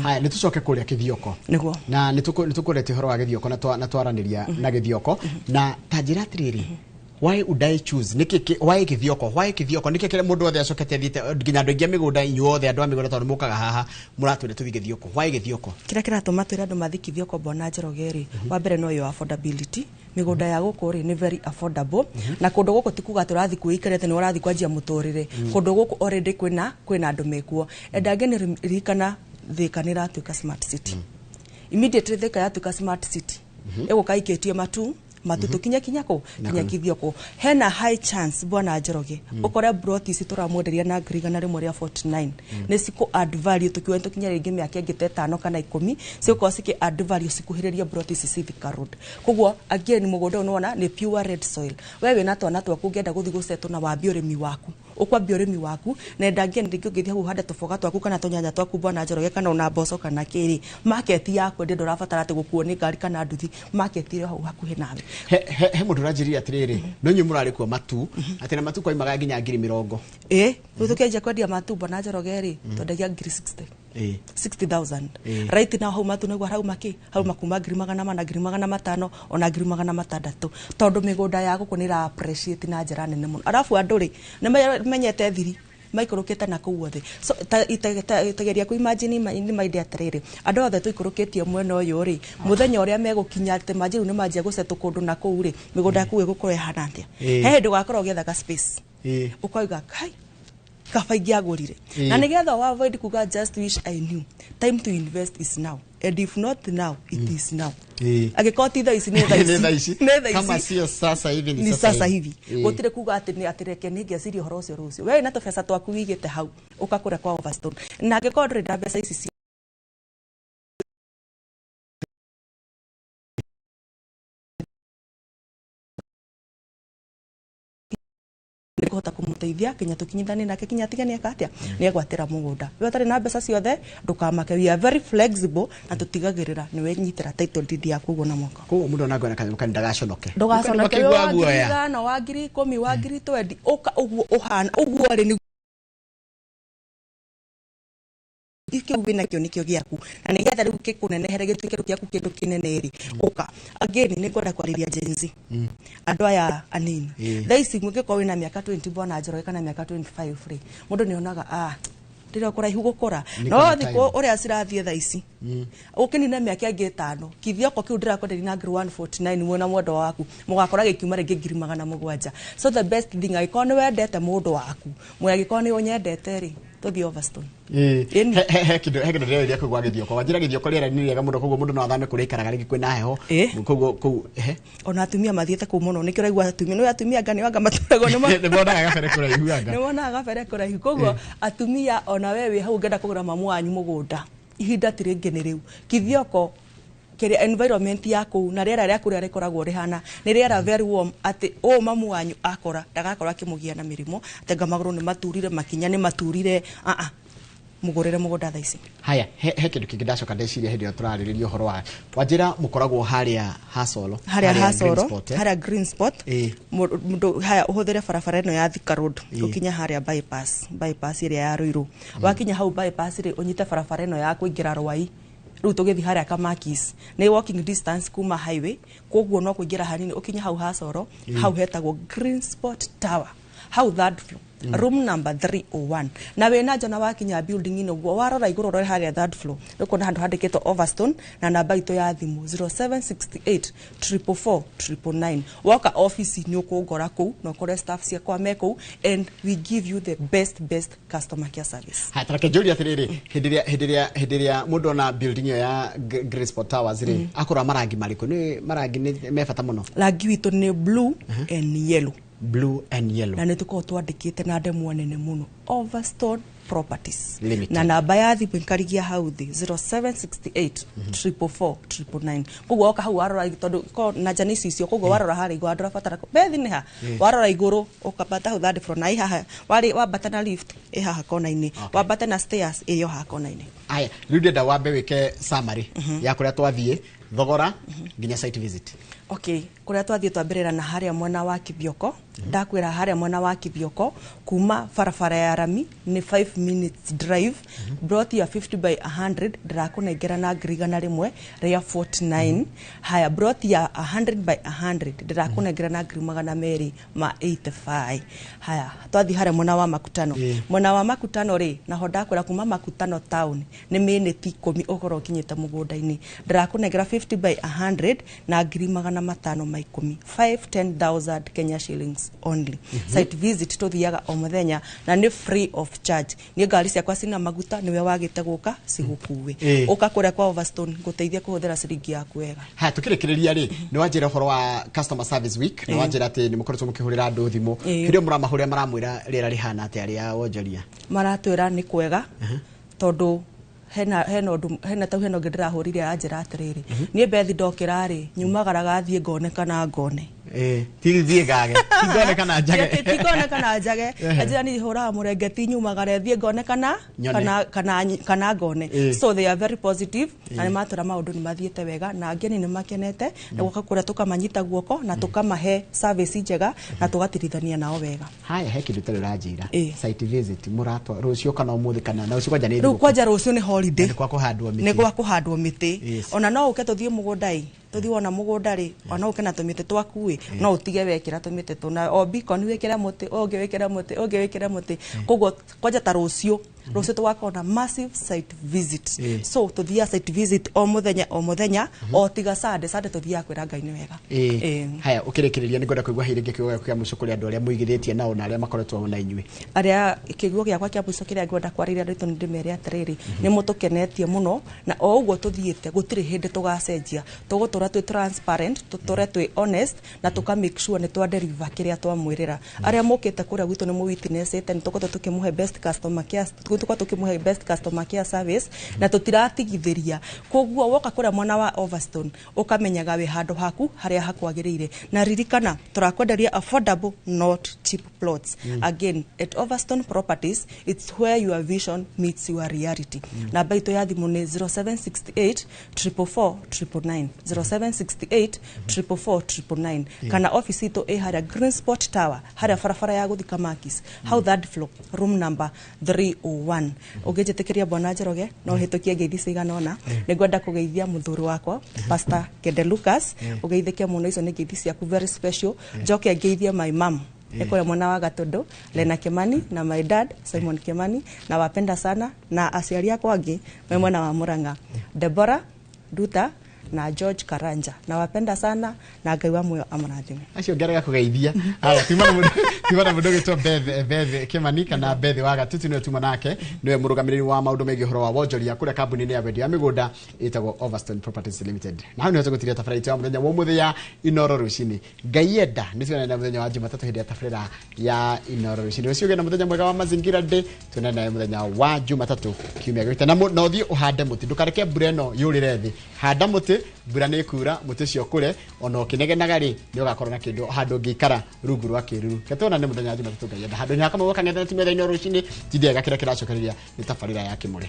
Haya, nĩ tũcoke kũrĩa Kĩthioko. Nĩguo. Na nĩ tũkũrete ũhoro wa Gĩthioko na twaranĩria na Gĩthioko, na ta njĩra atĩrĩrĩ, why would I choose nĩkĩ why Gĩthioko, why Gĩthioko? Nĩkĩ kĩrĩa mũndũ wothe acokete athiĩte, nginya andũ aingĩ a mĩgũnda, inyuothe andũ a mĩgũnda, tondũ mũkaga haha mũratwĩra tũthiĩ Gĩthioko, why Gĩthioko? Kĩrĩa kĩratũma twĩre andũ mathiĩ Kithioko, bwana Njoroge rĩ, wa mbere no yo affordability. Mĩgũnda ya gũkũ rĩ nĩ very affordable, na kũndũ gũkũ ti kuga atĩ ũrathiĩ kwĩikarĩte nĩ ũrathiĩ kwanjia mũtũrĩre. Kũndũ gũkũ already kwĩna andũ mekuo. And again, ririkana Thika nĩ ĩratuĩka smart city. Immediately Thika yatuĩka smart city, ĩgũka ikĩtie matu matu tũkinye kinya kũ kinya Kithioko. Hena high chance, bwana Njoroge, ũkore broti ici tũramwenderia na 149,000 nĩ cikũ add value tũkiuga tũkinye rĩngĩ mĩaka ĩngĩ ta 5 kana 10, cigũkorwo cikĩ add value cikuhĩrĩrie broti ici ci Thika Road. Koguo again, mũgũnda ũyũ nĩwona nĩ pure red soil. We wĩna twana twaku, ũngĩenda gũthiĩ gũcetwo na wambie ũrĩmi waku, ũkwambia ũrĩmi waku. Na and again, rĩngĩ ũngĩthiĩ hau ũhande tũboga twaku kana tũnyanya twaku, bwana Njoroge, kana ona mboco kana kĩrĩ, market ya kwendia ndũrabatara atĩ gũkuo nĩ ngari kana nduthi, market ĩrĩ o hau hakuhĩ nawe. He mũndũ ũranjĩrire atĩrĩrĩ, no inyuĩ mũrarĩ kuo matu, atĩ na matu kwaimaga nginya 40,000. Ĩ, rĩu tũkĩanjia kwendia matu, bwana Njoroge rĩ, twendagia 60,000. 60,000. Right now hau matu nĩguo harauma kĩ hauma kuma 400,000, 500,000, ona 600,000, tondũ mĩgũnda ya gũkũ nĩ ĩra appreciate na njĩra nene mũno. Arabu andũ rĩ nĩ menyete thiri maikũrũkĩte na kũu othe. So ta geria kũ imagine nĩ mainde atĩrĩrĩ, andũ othe tũikũrũkĩtie mwena ũyũ rĩ, mũthenya ũrĩa megũkinya atĩ manjĩrĩu nĩ manjia gũcetwo kũndũ na kũu rĩ, mĩgũnda ya kũu ĩgũkorwo ĩhana atĩa? He hĩndĩ ũgakorwo ũgĩethaga space, ũkoiga kai kaba ingĩagũrire. Na nĩgetha wa avoid kuga just wish I knew, time to invest is now, and if not now, it is now. Angĩkorwo ti thaa ici, nĩ thaa Nĩ thaa ici. ici. Nĩ thaa Kama ici. sio sasa hivi, ni ni sasa hivi. Gũtirĩ kuga atĩ nĩ atĩ reke nĩ ngeciria ũhoro ũcio rũciũ. We wĩna tũbeca twaku wĩigĩte hau, ũkakũrĩa kwa Overstone, na angĩkorwo ndũrĩ na mbeca ici kũhota kũmũteithia kinya tũkinyithanie nake kinya atige nĩ eka atĩa, nĩ egwatĩra mũgũnda. We ũtarĩ na mbeca ciothe, ndũkamake, we are very flexible na tũtigagĩrĩra nĩ wenyitĩra title deed yaku ũguo na moko. Koguo mũndũ ona ngona kanyamũ kani ndagaconoke. Ndũgaconoke. Wĩ wa Makĩigua ngiri guoya. 5, wa 10,000, wa 20,000, ũka ũguo ũhana ũguo rĩ, nĩ kĩu wĩnakĩo nĩkĩo gĩaku, na nĩgetha rĩu gĩkũnenehere gĩtuĩke rĩu gĩaku kĩndũ kĩnene rĩ, ũka. Again, nĩ ngwenda kwarĩria Gen Z, andũ aya anini. Thaa ici ũngĩkorwo wĩna mĩaka 20, bwana Njoroge, kana mĩaka 25 rĩ, mũndũ nĩ onaga ah ndĩrĩ kũraihu gũkũra. Nĩ No kũna thikũ time. ũrĩa cirathiĩ thaa ici, ũkĩnina mĩaka ĩngĩ 5, kithioko kĩu ndĩrakwenderia na 149,000 mwena mwendwa waku mũgakora gĩkiuma rĩngĩ 700,000. So the best thing, angĩkorwo nĩ wendete mũndũ waku mwe, angĩkorwo nĩ ũnyendete rĩ, tũthiĩ Overstone. He kĩndũ ndĩreria kũu gwa Gĩthioko, wanjĩra Gĩthioko rĩera nĩ rĩega mũno, koguo mũndũ no athame kũrĩa aikaraga rĩngĩ kwĩna heho. Koguo kũu he Ona atumia mathiĩte kũu mũno, nĩkĩo ũraigua atumia nĩ atumia anga nĩ anga maturagwo nĩ nĩ monaga gabere kũraihu anga. Nĩ wonaga gabere kũraihu. Koguo atumia, ona we wĩ hau ũngĩenda kũgũra mamu wanyu mũgũnda, ihinda ti rĩngĩ, nĩ rĩu. Kithioko kĩrĩa environment ya kũu na rĩera rĩa kũrĩa rĩkoragwo rĩhana nĩ rĩera very warm, atĩ ũũ mamu wanyu akora ndagakorwo akĩmũgia na mĩrimũ atĩ anga magũrũ nĩ maturire, makinya nĩ maturire. Aa, mũgũrĩre mũgũnda thaa ici. Haya, he kĩndũ kĩngĩ ndacoka ndeciria hĩndĩ ĩyo tũrarĩrĩria ũhoro wa wanjĩra mũkoragwo harĩa Hasolo. Harĩa Green Hasoro. Spot, eh? Harĩa Green Spot. Mũndũ haya ũhũthĩre barabara ĩno ya Thika Road, ũkinye harĩa bypass ĩrĩa ya Ruiru. Wakinya hau bypass rĩ, ũnyite barabara ĩno ya kũingĩra Rwai, rĩu tũgĩthiĩ harĩa Kamakis, nĩ walking distance kuma highway, koguo no kũingĩra hanini ũkinye hau Hasoro. Hau hetagwo Green Spot Tower, hau third floor, room number 301. Na wĩna nja na wakinya building ĩno ũguo, warora igũrũ, ũrore harĩa third floor, nĩ ũkuona handũ handĩkĩtwo Overstone na namba itũ ya thimũ 0768 444 999. Woka office nĩ ũkũngora kũu na ũkore staff ciakwa me kũu, and we give you the best best customer care service. Haya, tareke njũrie atĩrĩrĩ, hĩndĩ ĩrĩa mũndũ ona building ĩyo ya Green Spot Towers rĩ, akorwo marangi marĩkũ? Nĩ marangi nĩ me bata mũno. Rangi witũ nĩ blue and yellow. Blue and yellow. Na nĩ tũkoragwo twandĩkĩte na ndemwa nene mũno Overstone Properties Limited. Na namba ya thimũ ikarigia hau thĩ, 0768 444 999. Koguo woka hau warora, tondũ ko na nja nĩ icicio, koguo warora harĩa igũrũ andũ rabatara bethi nĩ ha. Warora igũrũ ũkambata hau third floor, na ĩ haha warĩ wambata na lift ĩ haha kona-inĩ, wambata na stairs ĩ yo haha kona-inĩ. Aya, rĩu ndĩrenda wambe wĩke summary ya kũrĩa twathiĩ, thogora nginya site visit. Okay, kũrĩa twathiĩ, twambĩrĩra na harĩa mwena wa Kithioko. Ndakwĩra harĩa mwena wa Kithioko, kuma barabara ya rami nĩ 5 minutes drive. Plot ya 50 by 100 ndĩrakũnengera na 149,000. Haya, plot ya 100 by 100 ndĩrakũnengera na 285,000. Haya, twathiĩ harĩa mwena wa Makutano. Mwena wa Makutano rĩ, naho ndakwĩra kuma Makutano town nĩ mĩnĩti 10 ũkorwo ũkinyĩte mũgũnda-inĩ. Ndĩrakũnengera 50 by 100 na ngiri magana 5,510 5 10,000 Kenya shillings only. Site visit tuthiaga o muthenya na ni free of charge. Ni ngari ciakwa cina maguta niwe wagite guka cigukuwe. Uka kuria kwa Overstone nguteithia kuhuthira ciringi yaku wega. Ha tukirikiria ri ni wanjira uhoro wa customer service week na wanjira ati ni mukoretwo mukihurira andu thimu kiria muramahurira maramwira rira rihana atia ria wonjoria maratwira ni kwega tondu hena hena undu hena tau hena ungi ndirahurire anjira atiriri nie Bethi ndokira ri nyumagaraga thie ngone kana ngone ti thie gage ti ngone kana njage ti ngone kana njage anjira ni huraga murenge ti nyumagare thie ngone kana kana kana kana ngone. So they are very positive na ni matura maundu ni mathiete wega na angeni ni makenete na guka kuria tukamanyita guoko na tukamahe service njega na tugatirithania nao wega. Haya he kindu tari uranjira site visit muratwa rucio kana umuthi kana na ucio kwanja ni riu kwanja rucio ni holiday ni kwa kuhandwo miti ni gwa kuhandwo miti ona no uke tuthie mugunda i tuthi wona mugunda ri ona uke na tumiti twaku no utige wekira tumiti tuna o beacon wikira muti ungi wikira muti ungi wikira muti koguo kwanja ta rucio rucio tugakona massive site visit. So tuthia site visit o muthenya o muthenya o tiga Sunday Sunday tuthia kwira Ngai ni wega. Haya ukirikiria ni ngwenda kuigua hiringe kiugo gĩaku kĩa mũico kũrĩ andũ arĩa mũigithĩtie nao na arĩa makoretwo na inyuĩ aria kiugo gĩakwa kĩa mũico kĩrĩa ngwenda kwarĩria andũ nĩ ndĩmere atĩrĩrĩ nĩ mũtũkenetie mũno na o ũguo tũthiĩte gũtirĩ hĩndĩ tũgacenjia tũgũtũra twĩ transparent tũtũre twĩ honest na tũka make sure nĩ twa deliver kĩrĩa twamwĩrĩra arĩa mokĩte kũrĩa gwitũ nĩ mũwitnessĩte nĩ tũkoretwo tũkĩmũhe best customer care tũkoretwo tũkĩmũhe best customer care service na tũtiratigithĩria koguo woka kũrĩa mwena wa Overstone ũkamenyaga wĩ handũ haku harĩa hakwagĩrĩire na ririkana tũrakwenderia affordable not cheap plots. Again at Overstone Properties it's where your vision meets your reality. Namba itũ ya thimũ nĩ 0768 444 999 0768 444 999 kana office itũ ĩ harĩa Green Spot Tower harĩa barabara ya gũthika Makis hau third floor room number 301. Ũngĩnjĩtĩkĩria Bwana Njoroge no hĩtũkie ngeithi cigana ũna nĩ ngwenda kũgeithia mũthuri wakwa Pastor Kende Lucas ũgeithĩke mũno icio nĩ ngeithi ciaku very special. Njoke ngeithie my mom ekuria mwana wa Gatondo Lena Kimani na my dad Simon Kimani na wapenda sana na aciari akwa angĩ me mwena wa Murang'a Deborah Duta na George Karanja na wapenda sana na Ngai wa muoyo amũrathime. Acio ngerega kugeithia haya timana mundu gitwo Beth Kimani kana Beth wa Gatutu niwe tuma nake niwe murugamiriri wa maundu megie uhoro wa wonjoria kuria kambuni-ini ya wendia wa migunda itagwo Overstone Properties Limited. Na hau niho tugutiria tabarĩra itũ ya muthenya wa umuthi ya Inoro Rucini. Ngai enda nĩ tuonane na muthenya wa Jumatatu hindi ya tabarĩra ya Inoro Rucini. Ucio ũgĩe na muthenya mwega wa Mazingira Day tuonane nawe muthenya wa Jumatatu kiumia gĩũkĩte na no ũthiĩ ũhande mũtĩ ndũkareke mbura ĩno yũrĩre thĩ handa mũtĩ mbura nĩ kura mũtĩ ũcio ũkũre ona ũkĩnegenaga rĩ nĩ ũgakorwo na kĩndũ handũ ũngĩikara rungu rwa kĩruru. Reke tuonane mũthenya wa Jumatatũ Ngai enda handũ-inĩ ha Kamau Kang'ethe na timu ya Inoro Rucini tithiaga kĩrĩa kĩracokereria nĩ tabarĩra ya Kĩmũre.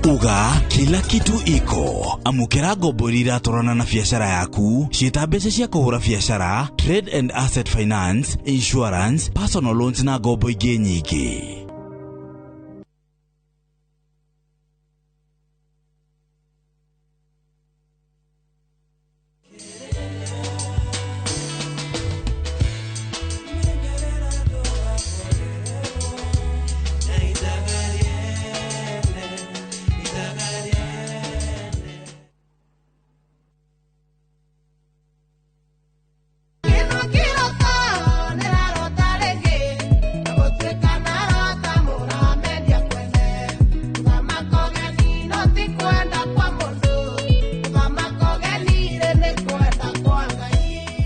Uga kila kitu iko amukira ngombo iria iratwarana na biacara yaku ciĩta mbeca cia kũhũra biacara trade and asset finance insurance personal loans na ngombo ingĩ nyingĩ.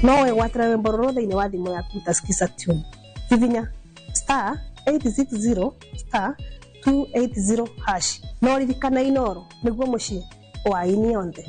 No wegwatĩra rwĩmbo rũrũ thĩinĩ wa thimũ yaku ta Skiza Tune. Hihinya star 860 star 280 hash. No ririkana Inoro nĩguo mũciĩ wa aini othe.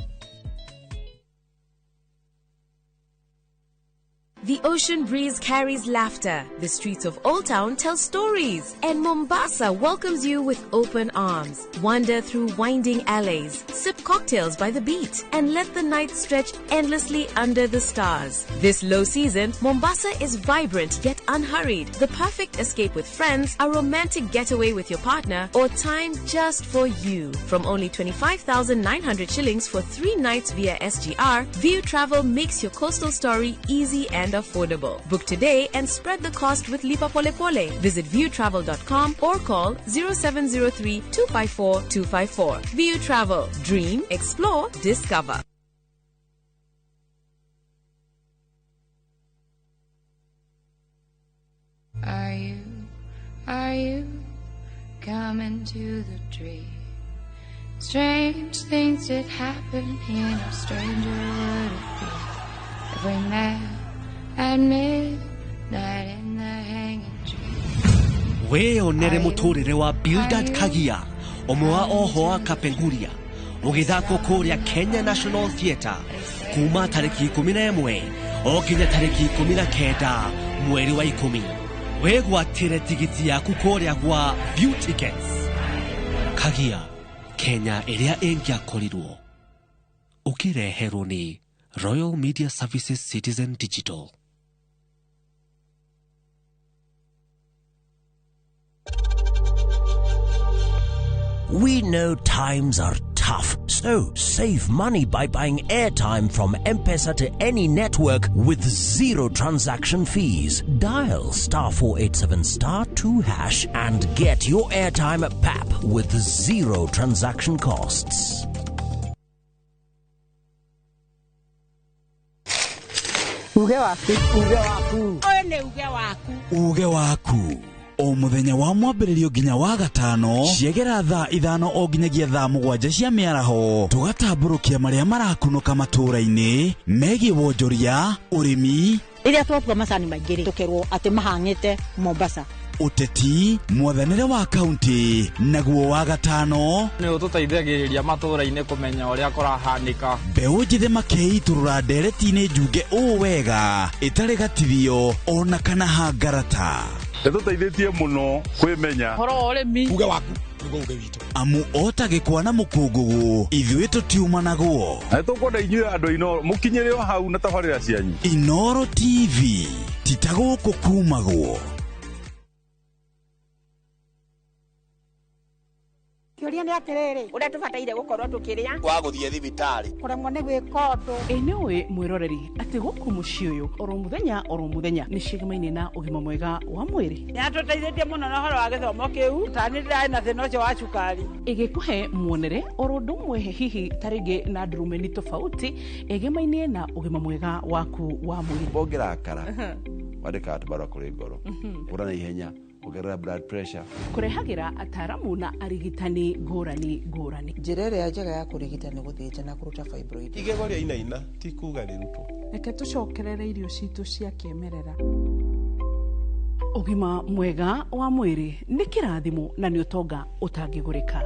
The ocean breeze carries laughter, the streets of Old Town tell stories, and Mombasa welcomes you with open arms. Wander through winding alleys, sip cocktails by the beach, and let the night stretch endlessly under the stars. This low season, Mombasa is vibrant yet unhurried, the perfect escape with friends, a romantic getaway with your partner, or time just for you. From only 25,900 shillings for 3 nights via SGR, View Travel makes your coastal story easy and affordable. Book today and spread the cost with Lipa Pole Pole. Visit viewtravel.com or call 0703 254 254. View Travel. Dream, explore, discover. Are you coming to the tree? Strange things did happen here, no stranger would it be if we met at midnight in the hanging tree. Wĩyonere mũtũrĩre wa Bildad Kagia ũmwe wa oho a Kapenguria ũgĩthakwo kũrĩa Kenya National Theatre kuma tarĩki 11 o nginya tarĩki 19 mweri wa 10. Wĩgwatĩre tigiti yaku kũrĩa gwa View Tickets. Kagia, Kenya ĩrĩa ĩngĩakorirwo. Ũkĩreherwo nĩ Royal Media Services Citizen Digital. We know times are tough, so save money by buying airtime from M-Pesa to any network with zero transaction fees. Dial *487 *2# and get your airtime at PAP with zero transaction costs. Uge waku, uge waku. Ũyũ nĩ uge waku. Uge waku. O muthenya wa mwambĩrĩrio nginya wa gatano ciegera thaa 5 o nginyagia thaa 7 cia mĩaraho tũgatambũrũkia marĩa marakunũka matũũra-inĩ megiĩ wonjoria, ũrĩmi, rĩrĩa twatua macani maingĩ rĩ tũkerwo atĩ mahang'ĩte Mombasa, ũteti, mwathanĩre wa kaunti, naguo wa gatano nĩ ũtũteithagĩrĩria matũũra-inĩ kũmenya ũrĩa kũrahanĩka. Mbeũ njĩthĩ makĩitũrũra ndereti-inĩ njunge ũũ wega ĩtarĩ gatithio ona kana hangarata. Nĩtũteithĩtie mũno kwĩmenya ũhoro wa ũrĩmi. Uge waku nĩguo uge witũ. Amu ota gĩkwa na mũkũngũgũ ithuĩ tũtiumanagwo. Na nĩtũkwenda inyuĩ andũ a Inooro mũkinyĩre o hau na tabarĩra cianyu. Inooro TV ti ta gũkũ kumagwo. Kĩũria nĩ atĩrĩrĩ, ũrĩa tũbataire gũkorwo tũkĩrĩa wa gũthiĩ thibitarĩ kũremwo nĩ gwĩka ũndũ. Ĩ nĩ ũĩ mwĩroreri atĩ gũkũ mũciĩ ũyũ oro mũthenya nĩ ciĩgamaine na ũgima mwega wa mwĩrĩ. Nĩ atũteithĩtie mũno na ũhoro wa gĩthomo kĩu, ta nĩ ndĩrarĩ na thĩna ũcio wa cukari. Ĩgĩkũhe muonere oro ũndũ ũmwe hihi ta rĩngĩ na ndurumeni tofauti ĩgemaine na ũgima mwega waku wa mwĩrĩ. Ũngĩrakara wandĩkaga tũbarũa kũrĩ ngoro, ũra na ihenya ongerera blood pressure. Kũrehagĩra ataramu na arigitani ngũrani ngũrani. Njĩra ĩrĩa njega ya kũrigita nĩ gũthĩnja na kũruta fibroid. Igego rĩa inaina ti kuga rĩrutwo. Reke tũcokerere irio citũ cia kĩmerera. Ũgima mwega wa mwĩrĩ nĩ kĩrathimo na nĩ ũtonga ũtangĩgũrĩka.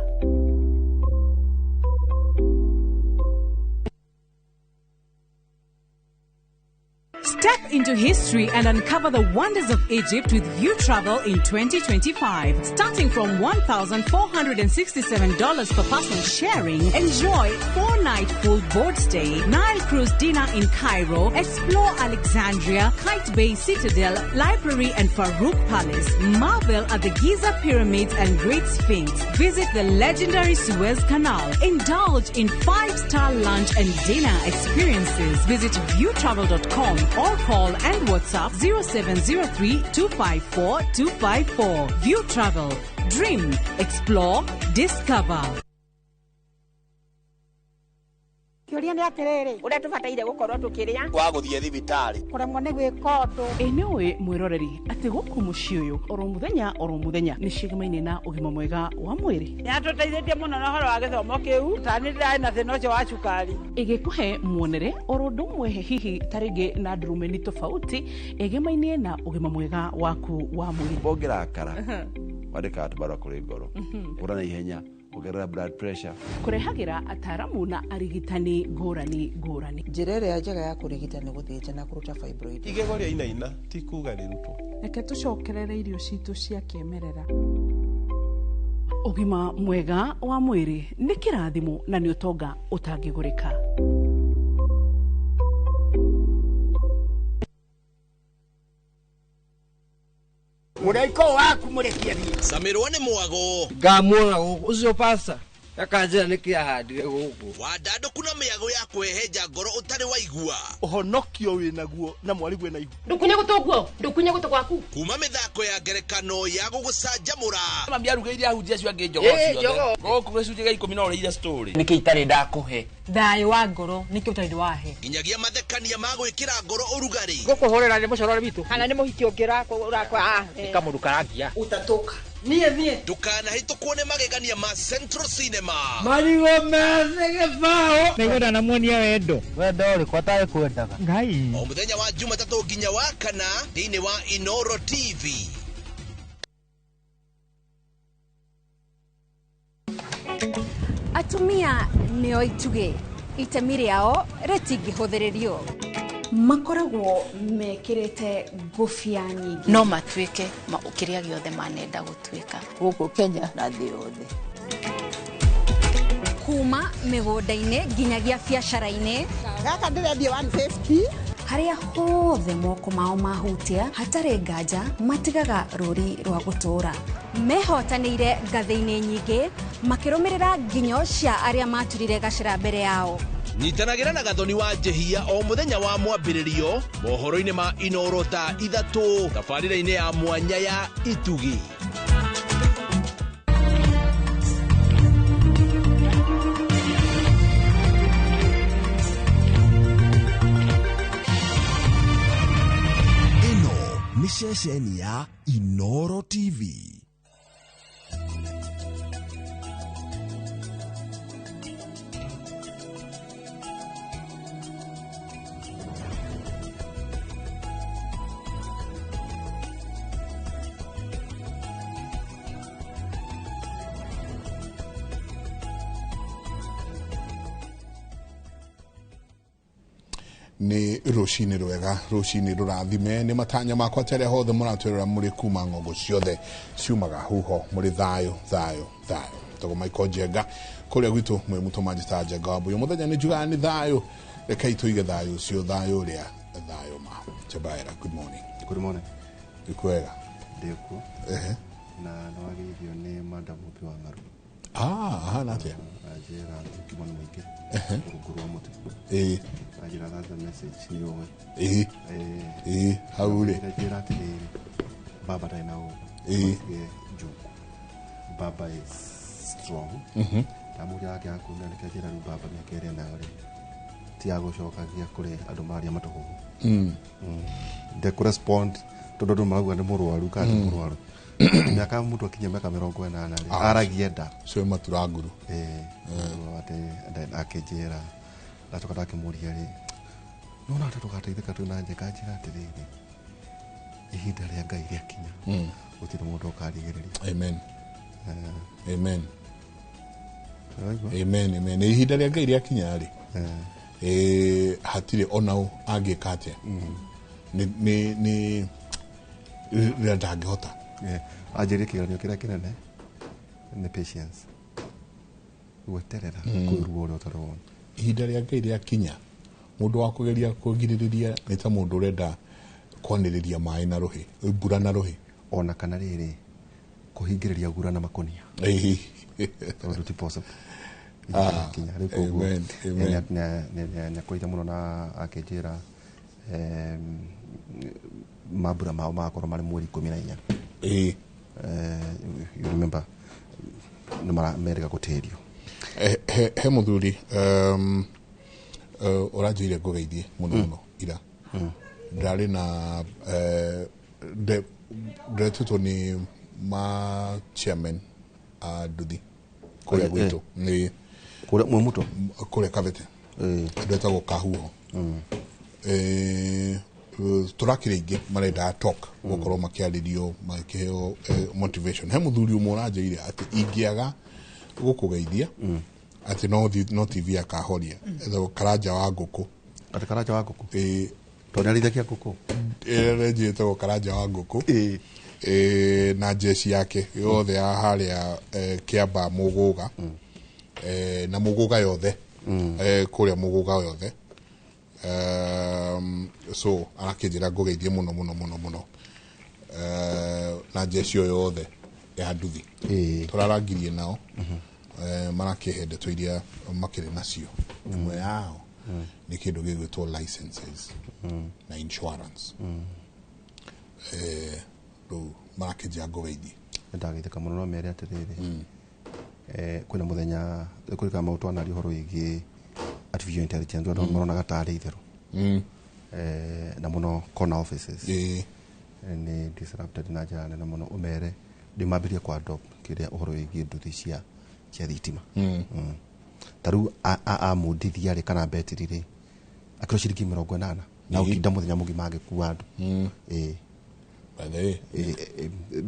Step into history and uncover the wonders of Egypt with View Travel in 2025. Starting from $1,467 per person sharing, enjoy 4-night full board stay, Nile cruise dinner in Cairo, explore Alexandria, Kite Bay Citadel, Library and Farouk Palace, marvel at the Giza Pyramids and Great Sphinx, visit the legendary Suez Canal, indulge in 5-star lunch and dinner experiences. Visit viewtravel.com or call and WhatsApp 0703 254 254. View Travel. Dream, explore, discover. Kĩũria nĩ atĩrĩrĩ, ũrĩa tũbataire gũkorwo tũkĩrĩa wa gũthiĩ thibitarĩ kũremwo nĩ gwĩka ũndũ. Ĩ nĩ ũĩ mwĩroreri atĩ gũkũ mũciĩ ũyũ oro mũthenya nĩ ciĩgamaine na ũgima mwega wa mwĩrĩ. Nĩ atũteithĩtie mũno na ũhoro wa gĩthomo kĩu, ta nĩ ndĩrarĩ na thĩna ũcio wa cukari. Ĩgĩkũhe muonere oro ũndũ ũmwe hihi ta rĩngĩ na ndurumeni tofauti ĩgemaine na ũgima mwega waku wa mwĩrĩ. Ũngĩrakara wandĩkaga tũbarũa kũrĩ ngoro, ũra na ihenya Ongerera blood pressure. Kũrehagĩra ataramu na arigitani ngũrani ngũrani. Njĩra ĩrĩa njega ya kũrigita nĩ gũthĩnja na kũruta fibroid. Igego rĩa inaina ti kuga rĩrutwo. Reke tũcokerere irio citũ cia kĩmerera. Ũgima mwega wa mwĩrĩ nĩ kĩrathimo na nĩ ũtonga ũtangĩgũrĩka. Mũraika waku mũrekie thiĩ. Samirwo nĩ mwago. Ngamuona gũkũ ũcio pasta akanjĩra nĩkĩ ahandire gũkũ. Wandandũku na mĩago ya kwehenja ngoro ũtarĩ waigua. Ũhonokio wĩnaguo na mwarigwe na ihu. Ndũkunye gũtũ guo, ndũkunye gũtũ gwaku. Kuma mĩthako ya ngerekano ya gũgũcanjamũra. Mami arugĩire ahunjia acio angĩ njogoo ciothe. Gũkũ gĩcunjĩ gĩa 10 no ũrĩire story. Nĩkĩ itarĩ ndakũhe? Thayũ wa ngoro nĩkĩ ũtarĩ wahe? Nginyagia mathekania ma gwĩkĩra ngoro ũrugarĩ. Gũkũhũrĩra nĩ mũcorore witũ. Kana nĩ mũhiki ũngĩ ũrakwa. Nĩ kamũndũ karangia. Ũtatũka. Niĩ niĩ. Ndũkanahĩtũkwo nĩ magegania ma Central Cinema. Marigũ methĩ gĩbaũ. Nĩngwenda namuonia wendo. Wendo ũrĩkũ atarĩ kwendaga? Ngai. O mũthenya wa Jumatatũ nginya wa kana thĩinĩ wa Inoro TV. Atumia nĩo itugĩ, itemi rĩao rĩtingĩhũthĩrĩrio. Makoragwo mekĩrĩte ngũbia nyingĩ. No matuĩke kĩrĩa gĩothe manenda gũtuĩka. Gũkũ Kenya na thĩ yothe. Kuma mĩgũnda-inĩ nginyagia biacara-inĩ. Gaka ndĩrendia 150. Harĩa hothe moko mao mahutia hatarĩ nganja matigaga rũri rwa gũtũũra. Mehotanĩire ngathĩ-inĩ nyingĩ makĩrũmĩrĩra nginyo cia arĩa maturire gacĩra mbere yao. Nyitanagĩra na Gathoni wa Njehia o mũthenya wa mwambĩrĩrio mohoro-inĩ ma Inoro thaa 3 tabarĩra-inĩ ya mwanya ya Itugi. Ĩno nĩ ceceni ya Inoro TV. Nĩ rũcinĩ rwega, rũcinĩ rũrathime, nĩ matanya makwa terĩa hothe mũratwĩrora mũrĩ kuma ng'ongo ciothe ciumaga huho mũrĩ thayũ thayũ thayũ. Togo Michael Njenga kũrĩa gwitũ mwĩ mũtũma njĩta Njenga wa Mbuyu. Mũthenya nĩ njugaga nĩ thayũ, rekei tũige thayũ ũcio, thayũ ũrĩa thayũ ma. Chabaira, good morning. Good morning. Ikwega? Ndĩkuo. Ehe. Na nĩwagĩithio nĩ Madam Mũmbi wa Ng'aru. Ah, ahana atĩa? Anjĩra mũkimo nĩ mũingĩ. Rungu rwa mũtĩ. Ĩĩ. Anjĩra that's the message nĩ ũĩ. Ĩĩ. Ĩĩ, hau rĩ. Anjĩra atĩrĩrĩ, baba ndarĩ na ũũ. Ĩĩ. Njuku. Baba is strong. Ndamũria wake akunda nĩkĩo anjĩra rĩu baba mĩaka ĩrĩa nayo rĩ ti ya gũcokagia kũrĩ andũ maria matũhũhũ. Ndekũrespond tondũ andũ marauga nĩ mũrwaru kana ti mũrwaru. Mĩaka mũndũ akinyia mĩaka 80 rĩ aragia nda. Cio matura nguru. Ĩĩ. Akĩnjĩra ndacoka ndakĩmũria rĩ nona atĩ tũgateithĩka twĩ na Njenga, anjĩra atĩrĩrĩ ihinda rĩa Ngai rĩakinya gũtirĩ mũndũ ũkarigĩrĩria. Amen. Amen. Amen, amen. Ihinda rĩa Ngai rĩakinya rĩ hatirĩ ona ũ angĩka atĩa. Nĩ rĩrĩa ndangĩhota. Anjĩrie kĩgeranio kĩrĩa kĩnene nĩ patience, gweterera kwĩruo ũrĩa ũtarĩ wona. Ihinda rĩa Ngai rĩakinya mũndũ wa kũgeria kũgirĩrĩria nĩ ta mũndũ ũrenda kwanĩrĩria maĩ na rũhĩ, mbura na rũhĩ. Ona kana rĩrĩ kũhingĩrĩria ngura na makũnia. Tondũ ti possible. Kinya rĩu koguo nĩakũrĩte mũno na akĩnjĩra mambura mao magakorwo marĩ mweri 14. Ĩĩ. You remember nĩ merĩga gũtĩrio. He mũthuri ũranjĩire ngũgeithie mũno mũno ira. Ndarĩ na ndetĩtwo nĩ ma chairman a nduthi kũrĩa gwitũ. Nĩ kũrĩa mwĩ mũtũ? Kũrĩa Kabete. Andũ etagwo Kahuho. Tũrakĩrĩ aingĩ marenda talk gũkorwo makĩarĩrio makĩheo motivation. He mũthuri ũmwe ũranjĩire atĩ ingĩaga Gũkũgeithia atĩ no TV akahoria. Ethagwo Karanja wa ngũkũ. Atĩ Karanja wa ngũkũ? Ĩĩ. Tondũ nĩarĩithagia ngũkũ? Ĩrĩa ĩtagwo Karanja wa ngũkũ. Ĩĩ. Na jeshi yake yothe ya harĩa Kĩamba Mũgũga. Na Mũgũga yothe. Kũrĩa Mũgũga yothe. So arakĩnjĩra ngũgeithie mũno mũno mũno mũno. Na jeshi ĩyo yothe ya nduthi. Tũrarangirie nao. Marakĩhe ndeto iria makĩrĩ nacio. Ĩmwe yao nĩ kĩndũ gĩgwĩtwo licenses na insurance. Rĩu marakĩnjĩra ngũgeithie. Nĩndageithĩka mũno no mere atĩrĩrĩ. Kwĩna mũthenya kũrĩ kama maũndũ twanaria ũhoro wĩgiĩ artificial intelligence andũ maronaga tarĩ itherũ. Na mũno corner offices. Nĩ disrupted na njĩra nene mũno ũmere ndĩmambĩrie kwa adopt kĩrĩa ũhoro wĩgiĩ nduthi cia thitima. Ta rĩu amundithia rĩ kana betiri rĩ akĩrwo ciringi 80 na ũtinda mũthenya mũgima agĩkua andũ.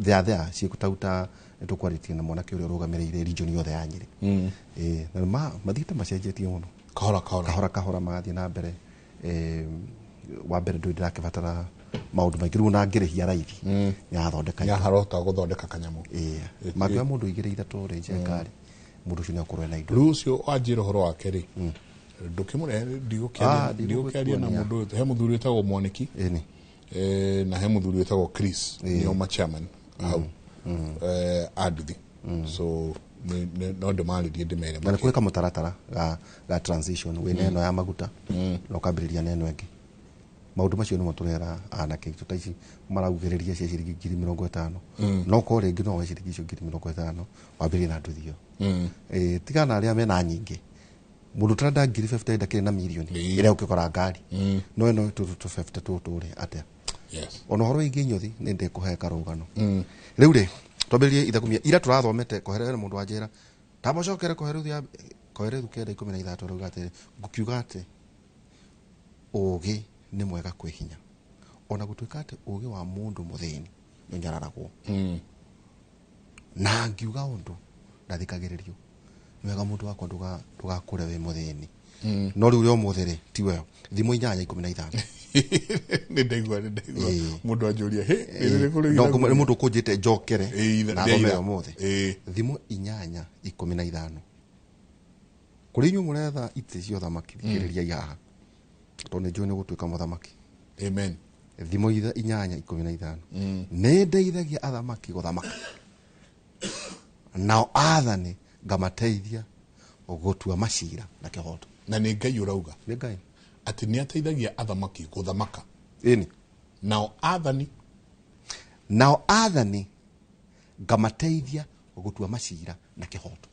There ciĩkũtauta nĩtũkwarĩtie na mwanake ũrĩa ũrũgamĩrĩire region yothe ya Nyĩrĩ. Na mathiĩte macenjetie mũno. Kahora kahora. Kahora kahora magathiĩ na mbere. Wa mbere ndũĩ ndĩrakĩbatara maũndũ maingĩ rĩu ona ngĩrĩhia raithi nĩarathondeka indo. Nĩarahota gũthondeka kanyamũ. Mangĩoya mũndũ 2 3 rĩ njenga rĩ mũndũ ũcio nĩakorwo ena indo. Rĩu ũcio wanjĩra ũhoro wake rĩ ndũkĩmũrehe ndigũkĩaria na mũndũ ũyũ. He mũthuri wĩtagwo Mwaniki. Na he mũthuri wĩtagwo Chris nĩo ma chairman hau anduthi. So no ndĩmarĩrie ndĩmere. Na nĩ kũrĩ kamũtaratara ga transition wĩna ĩno ya maguta na ũkambĩrĩria na ĩno ĩngĩ. Maũndũ macio nĩmo tũrera anake aitũ ta ici maraugĩrĩria cia ciringi 50,000. No korwo rĩngĩ no woe ciringi icio 50,000 wambĩrĩrie na nduthi ĩyo. Tiga na arĩa mena nyingĩ. Mũndũ ũtarenda 50,000 ndakĩrĩ na mirioni ĩrĩa ũngĩkora ngari. No ĩno tũtũ 50 tũtũ rĩ atĩa. Ona ũhoro wĩgiĩ inyothi nĩ ndĩkũhe karũgano. Rĩu rĩ twambĩrĩrie ithakumia ira tũrathomete koherere mũndũ wa njĩra tamũcokere koherethu ya koherethu 9:13 rauga atĩ ngũkiuga atĩ ũgĩ nĩ mwega kwĩ hinya ona gũtuĩka atĩ ũgĩ wa mũndũ mũthĩni nĩũnyararagwo. Na ngiuga ũndũ ndathikagĩrĩrio nĩ wega mũndũ wakwa ndũgakũre wĩ mũthĩni. No rĩu ũrĩa ũmũthĩ rĩ ti weo thimũ 8:15. Nĩ ndaigua mũndũ anjũria hĩ no nĩ mũndũ ũkũnjĩte njokere na thome ũmũthĩ thimũ 8:15 kũrĩ inyuĩ mũretha itĩ cia ũthamaki thikĩrĩriai haha tondũ nĩ njũĩ nĩ gũtuĩka mũthamaki. Amen. Thimũ 8:15 nĩ ndeithagia athamaki gũthamaka nao athani ngamateithia gũtua macira na kĩhoto. Na nĩ Ngai ũrauga. Nĩ Ngai atĩ nĩ ateithagia athamaki gũthamaka. Ĩni. Nao athani ngamateithia gũtua macira na kĩhoto.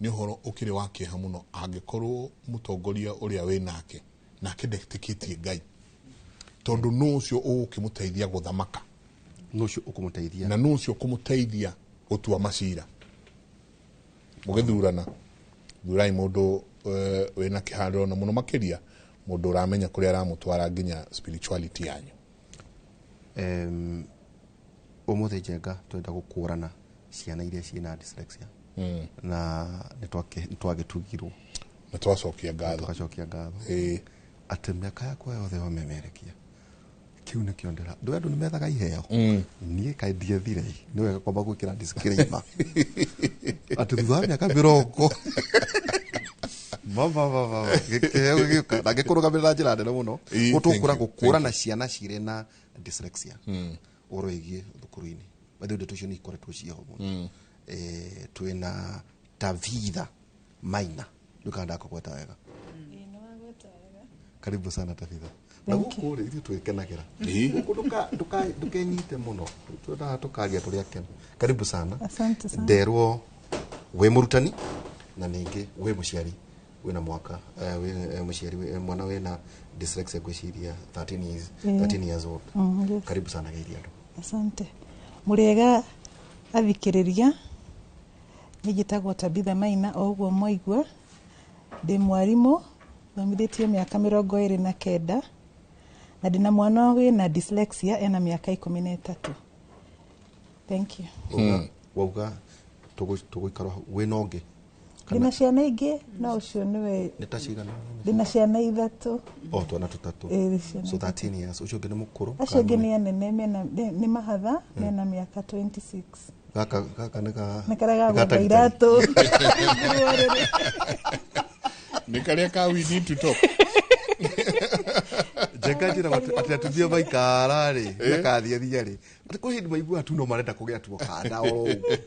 Nĩ ũhoro ũkĩrĩ wa kĩeha mũno angĩkorwo mũtongoria ũrĩa wĩ nake nake ndetĩkĩtie Ngai tondũ nũ ũcio ũgũkĩmũteithia gũthamaka, nũ ũcio ũkũmũteithia na nũ ũcio ũkũmũteithia gũtua macira. Mũgĩthurana thurai mũndũ wĩna kĩharĩro na mũno makĩria mũndũ ũramenya kũrĩa aramũtwara nginya spirituality yanyu. Ũmũthĩ njenga twenda gũkũrana ciana iria ciĩna dyslexia. Na nĩtwagĩtugirwo na twacokia ngatho. Tũgacokia ngatho atĩ mĩaka yakwa yothe wamemerekia kĩu nĩkĩo ndĩra ndũ andũ nĩmethaga iheo. Niĩ kaĩ ndiethire nĩ wega kwamba gwĩkĩra disclaimer atĩ thutha wa mĩaka 20 mama gĩkĩheo gĩgĩũka na ngĩkũrũgamĩrĩra na njĩra nene mũno gũtũkũra gũkũrana ciana cirĩ na dyslexia ũhoro wĩgiĩ thukuru-inĩ. By the way ndeto icio nĩ ikoretwo ciĩho mũno. Twĩna Tabitha Maina nduka ndakũgweta wega. Karibu sana Tabitha. Na gũkũ rĩ ithuĩ twĩkenagĩra gũkũ ndũkenyite mũno twendaga tũkaria tũrĩ akenu. Karibu sana. Asante sana. Nderwo wĩ mũrutani na ningĩ wĩ mũciari wĩna mwaka wĩ mũciari mwana wĩna dyslexia ngwĩciria 13 years 13 years old. Yes. Karibu sana geithia andũ. Asante. Mũrĩega athikĩrĩria. Niĩ njĩtagwo Tabitha Maina o ũguo mwaigua. Ndĩ mwarimũ thomithĩtie mĩaka 29 na ndĩna mwana wĩna dyslexia ena mĩaka 13. Thank you. Wauga Tũgũikara wĩna ũngĩ? Ndĩna ciana ingĩ, no ũcio nĩwe. Nĩ ta cigana? Ndĩna ciana 3. Oh, twana tũtatũ. So 13 years. Ũcio ũngĩ nĩ mũkũrũ? Acio angĩ nĩ anene, mena nĩ mahatha, mena mĩaka 26. Gaka nĩ ka nĩ karĩa ga gwetha iratũ. Nĩ karĩa ka we need to talk. Njenga njĩra atĩ atumia maikara rĩ, makathia rĩ, atĩ kwĩ hĩndĩ maiguaga tu no marenda kũgĩa tuo kana oro ũguo.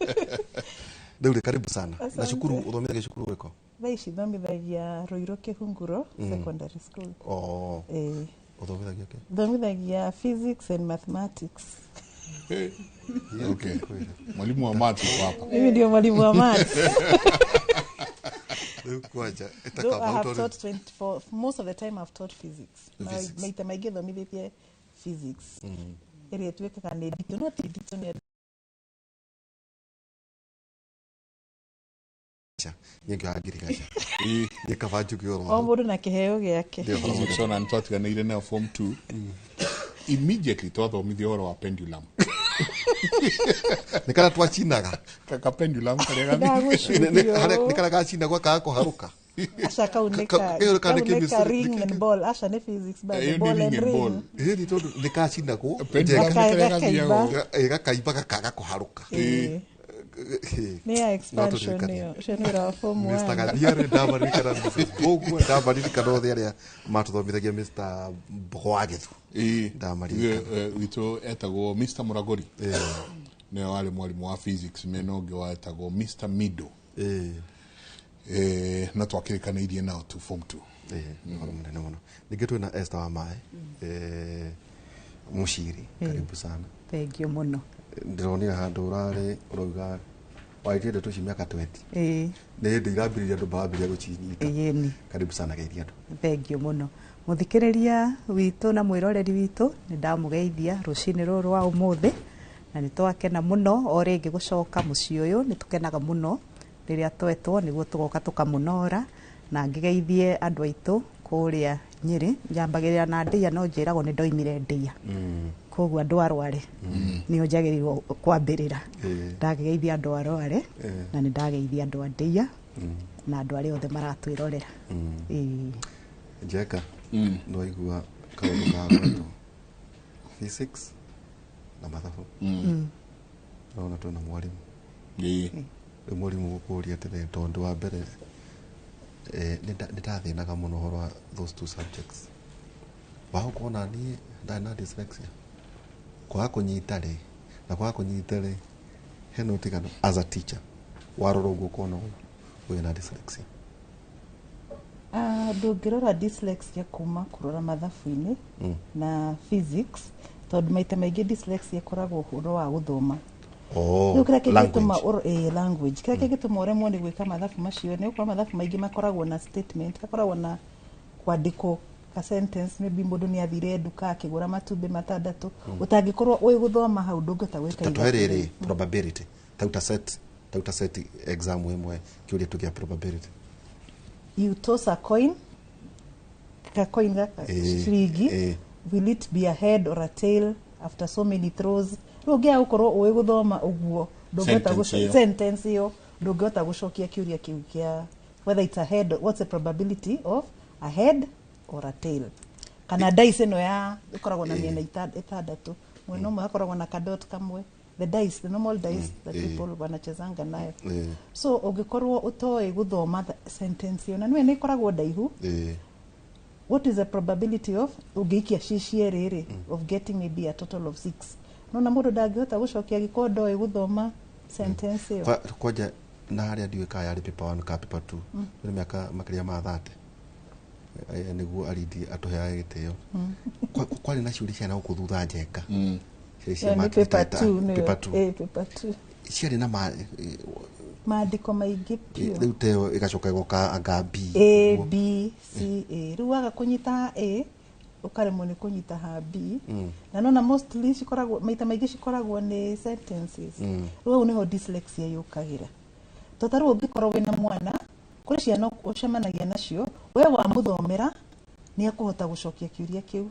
Rĩu rĩ, karibu sana. Na cukuru ũthomithagia cukuru ũrĩkũ? Thaa ici thomithagia Ruiru Kĩhunguro Secondary School. Oh. Ũthomithagia kĩ? Thomithagia physics and mathematics. Okay. Mwalimu wa maths uko hapa. Mimi ndio mwalimu wa maths. Though I have taught 24, most of the time I've taught physics. Maita maingĩ thomithĩtie physics. Ĩrĩa ĩtuĩkaga nĩ nditũ, no ti nditũ nĩ o mũndũ na kĩheo gĩake. Physics ona nĩ twatiganĩire nayo form 2. Immediately twathomithio ũhoro wa pendulum. Nĩ karĩa twacinaga. Ka pendulum karĩa nĩ karĩa gacinagwo kaga kũharũka. Aca kau nĩ ka ring and ball. Aca nĩ physics but the ball and ring. Ĩni tondũ nĩ kacinagwo gakaimba gakaga kũharũka. Nĩ ya expansion ĩyo. Ũcio nĩ wĩra wa form 1. Mr. Gathiarĩ ndamaririkana, Mrs. Mbũgua ndamaririkana, othe arĩa matũthomithagia, Mr. Mbogo wa Gĩthu ndamaririkana. Witũ etagwo Mr. Muragori, nĩwe warĩ mwarimũ wa physics, mena ũngĩ wetagwo Mr. Mido. Na twakĩrĩkanĩirie nao tu form 2. Ũhoro mũnene mũno. Ningĩ twĩna Esther wa Maĩ, Mũciri, karibu sana. Thank you mũno. Ndĩronire handũ ũrarĩ ũrauga warĩtie ndeto ici mĩaka 20. Nĩ hĩndĩ irambĩrĩria andũ marambĩrĩria gũcinyita. Karibu sana, geithia andũ. Thank you mũno. Mũthikĩrĩria witũ na mwĩroreri witũ, nĩ ndamũgeithia rũcinĩ rũrũ rwa ũmũthĩ, na nĩ twakena mũno o rĩngĩ gũcoka mũciĩ ũyũ. Nĩ tũkenaga mũno rĩrĩa twetwo nĩguo tũgoka tũkamũnora, na ngĩgeithie andũ aitũ kũrĩa Nyĩrĩ. Njambagĩrĩra na Ndĩa, no njĩragwo nĩ ndoimire Ndĩa, koguo andũ a Rware nĩo njagĩrĩirwo kwambĩrĩra. Ndakĩgeithia andũ a Rware, na nĩ ndageithia andũ a Ndĩa na andũ arĩa othe maratwĩrorera. Njeka, nĩwaigua kaũndũ ka gwetwo physics na mathabu. Ũrona twĩna mwarimũ. Rĩu mwarimũ gũkũria atĩrĩrĩ, tondũ wa mbere nĩ ndathĩnaga mũno ũhoro wa those two subjects. Wahota kuona niĩ ndarĩ na dyslexia. Kwaga kũnyita rĩ, na kwaga kũnyita rĩ, hena ũtiganu. As a teacher, warora ũguo ũkona ũyũ na dyslexia. Ndũngĩrora dyslexia kuma kũrora mathabu-inĩ na physics, tondũ maita maingĩ dyslexia ĩkoragwo ũhoro wa gũthoma. Language. Kĩrĩa kĩngĩtũma ũremwo nĩ gwĩka mathabu macio nĩ gũkorwo mathabu maingĩ makoragwo na statement, hakoragwo na kwandĩkwo ka sentence, maybe mũndũ nĩ athire nduka akĩgũra matumbĩ 6. Ũtangĩkorwo ũĩ gũthoma hau ndũngĩhota gwĩka ithabu. Rĩrĩ probability tauta set exam ĩmwe kĩũria tu kĩa probability. You toss a coin, ka coin gaka ciringi, will it be a head or a tail after so many throws? Rĩu ũngĩaga gũkorwo ũĩ gũthoma ũguo, ndũngĩhota sentence ĩyo, ndũngĩhota gũcokia kĩũria kĩu kĩa whether it's a head, what's the probability of a head or a tail. Kana dice ĩno ya ĩkoragwo na mĩena 6, mwena ũmwe hakoragwo na kadot kamwe, the dice, the normal dice that people wanachezanga nayo. So ũngĩkorwo ũtoĩ gũthoma sentence ĩyo, na nĩwe nĩ ĩkoragwo ndaihu. What is the probability of ũngĩikia cierĩ rĩ of getting maybe a total of 6? Nona mũndũ ndangĩhota gũcokia gĩkorwo ndoĩ gũthoma sentence ĩyo. Kwanja na harĩa ndiũĩ kana yarĩ paper 1 kana paper 2, nĩ mĩaka makĩria ma 30 nĩguo aridi atũheaga gĩtĩo. Kwarĩ na ciũria ciana gũkũ thutha Njenga. Paper 2. Paper 2. Ciarĩ na maandĩko maingĩ piũ. Rĩu teo ĩgacoka ĩgoka anga B. A B C A. Rĩu waga kũnyita A ũkaremwo nĩ kũnyita ha B. Na nona mostly cikoragwo maita maingĩ cikoragwo nĩ sentences. Rĩu hau nĩho dyslexia yũkagĩra. To ta rĩu ũngĩkorwo wĩna mwana, kũrĩ ciana ũcemanagia nacio, we wamũthomera nĩ ekũhota gũcokia kĩũria kĩu.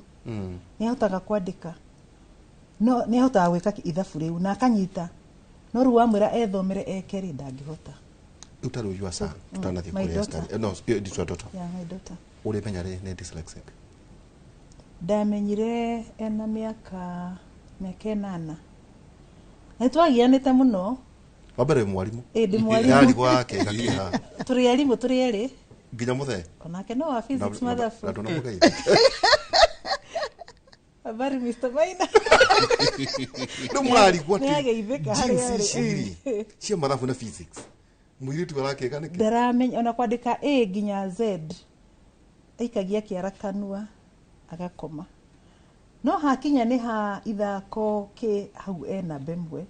Nĩ ahotaga kwandĩka. No nĩ ahotaga gwĩka ithabu rĩu na akanyita. No rĩu wamwĩra ethomere eke rĩ, ndangĩhota. Rĩu ta rĩu your son, tũtanathiĩ My kũrĩ daughter. Esther. No, it's your daughter. Yeah, my daughter. Ũrĩmenya rĩ nĩ dyslexic? Ndamenyire ena mĩaka 8. Na nĩtwagianĩte mũno. Wa mbere wĩ mwarimũ. Ĩ, ndĩ mwarimũ. Ndarigwo yake ĩgakĩha. Tũrĩ arimũ tũrĩ erĩ. Nginya mũthee. Onake no wa physics, mathabu. Na ndũnamũgeithia. Habari Mr. Maina. Rĩu mũrarigwo atĩ Nĩageithĩka harĩa genes ici arĩ. rĩ, cia mathabu na physics. Mũirĩtu arakĩka nĩkĩ? Ndaramenya ona kwandĩka A nginya Z. Aikagia kĩara kanua agakoma. No hakinya nĩ ha ithako kĩ hau ena mbemwe.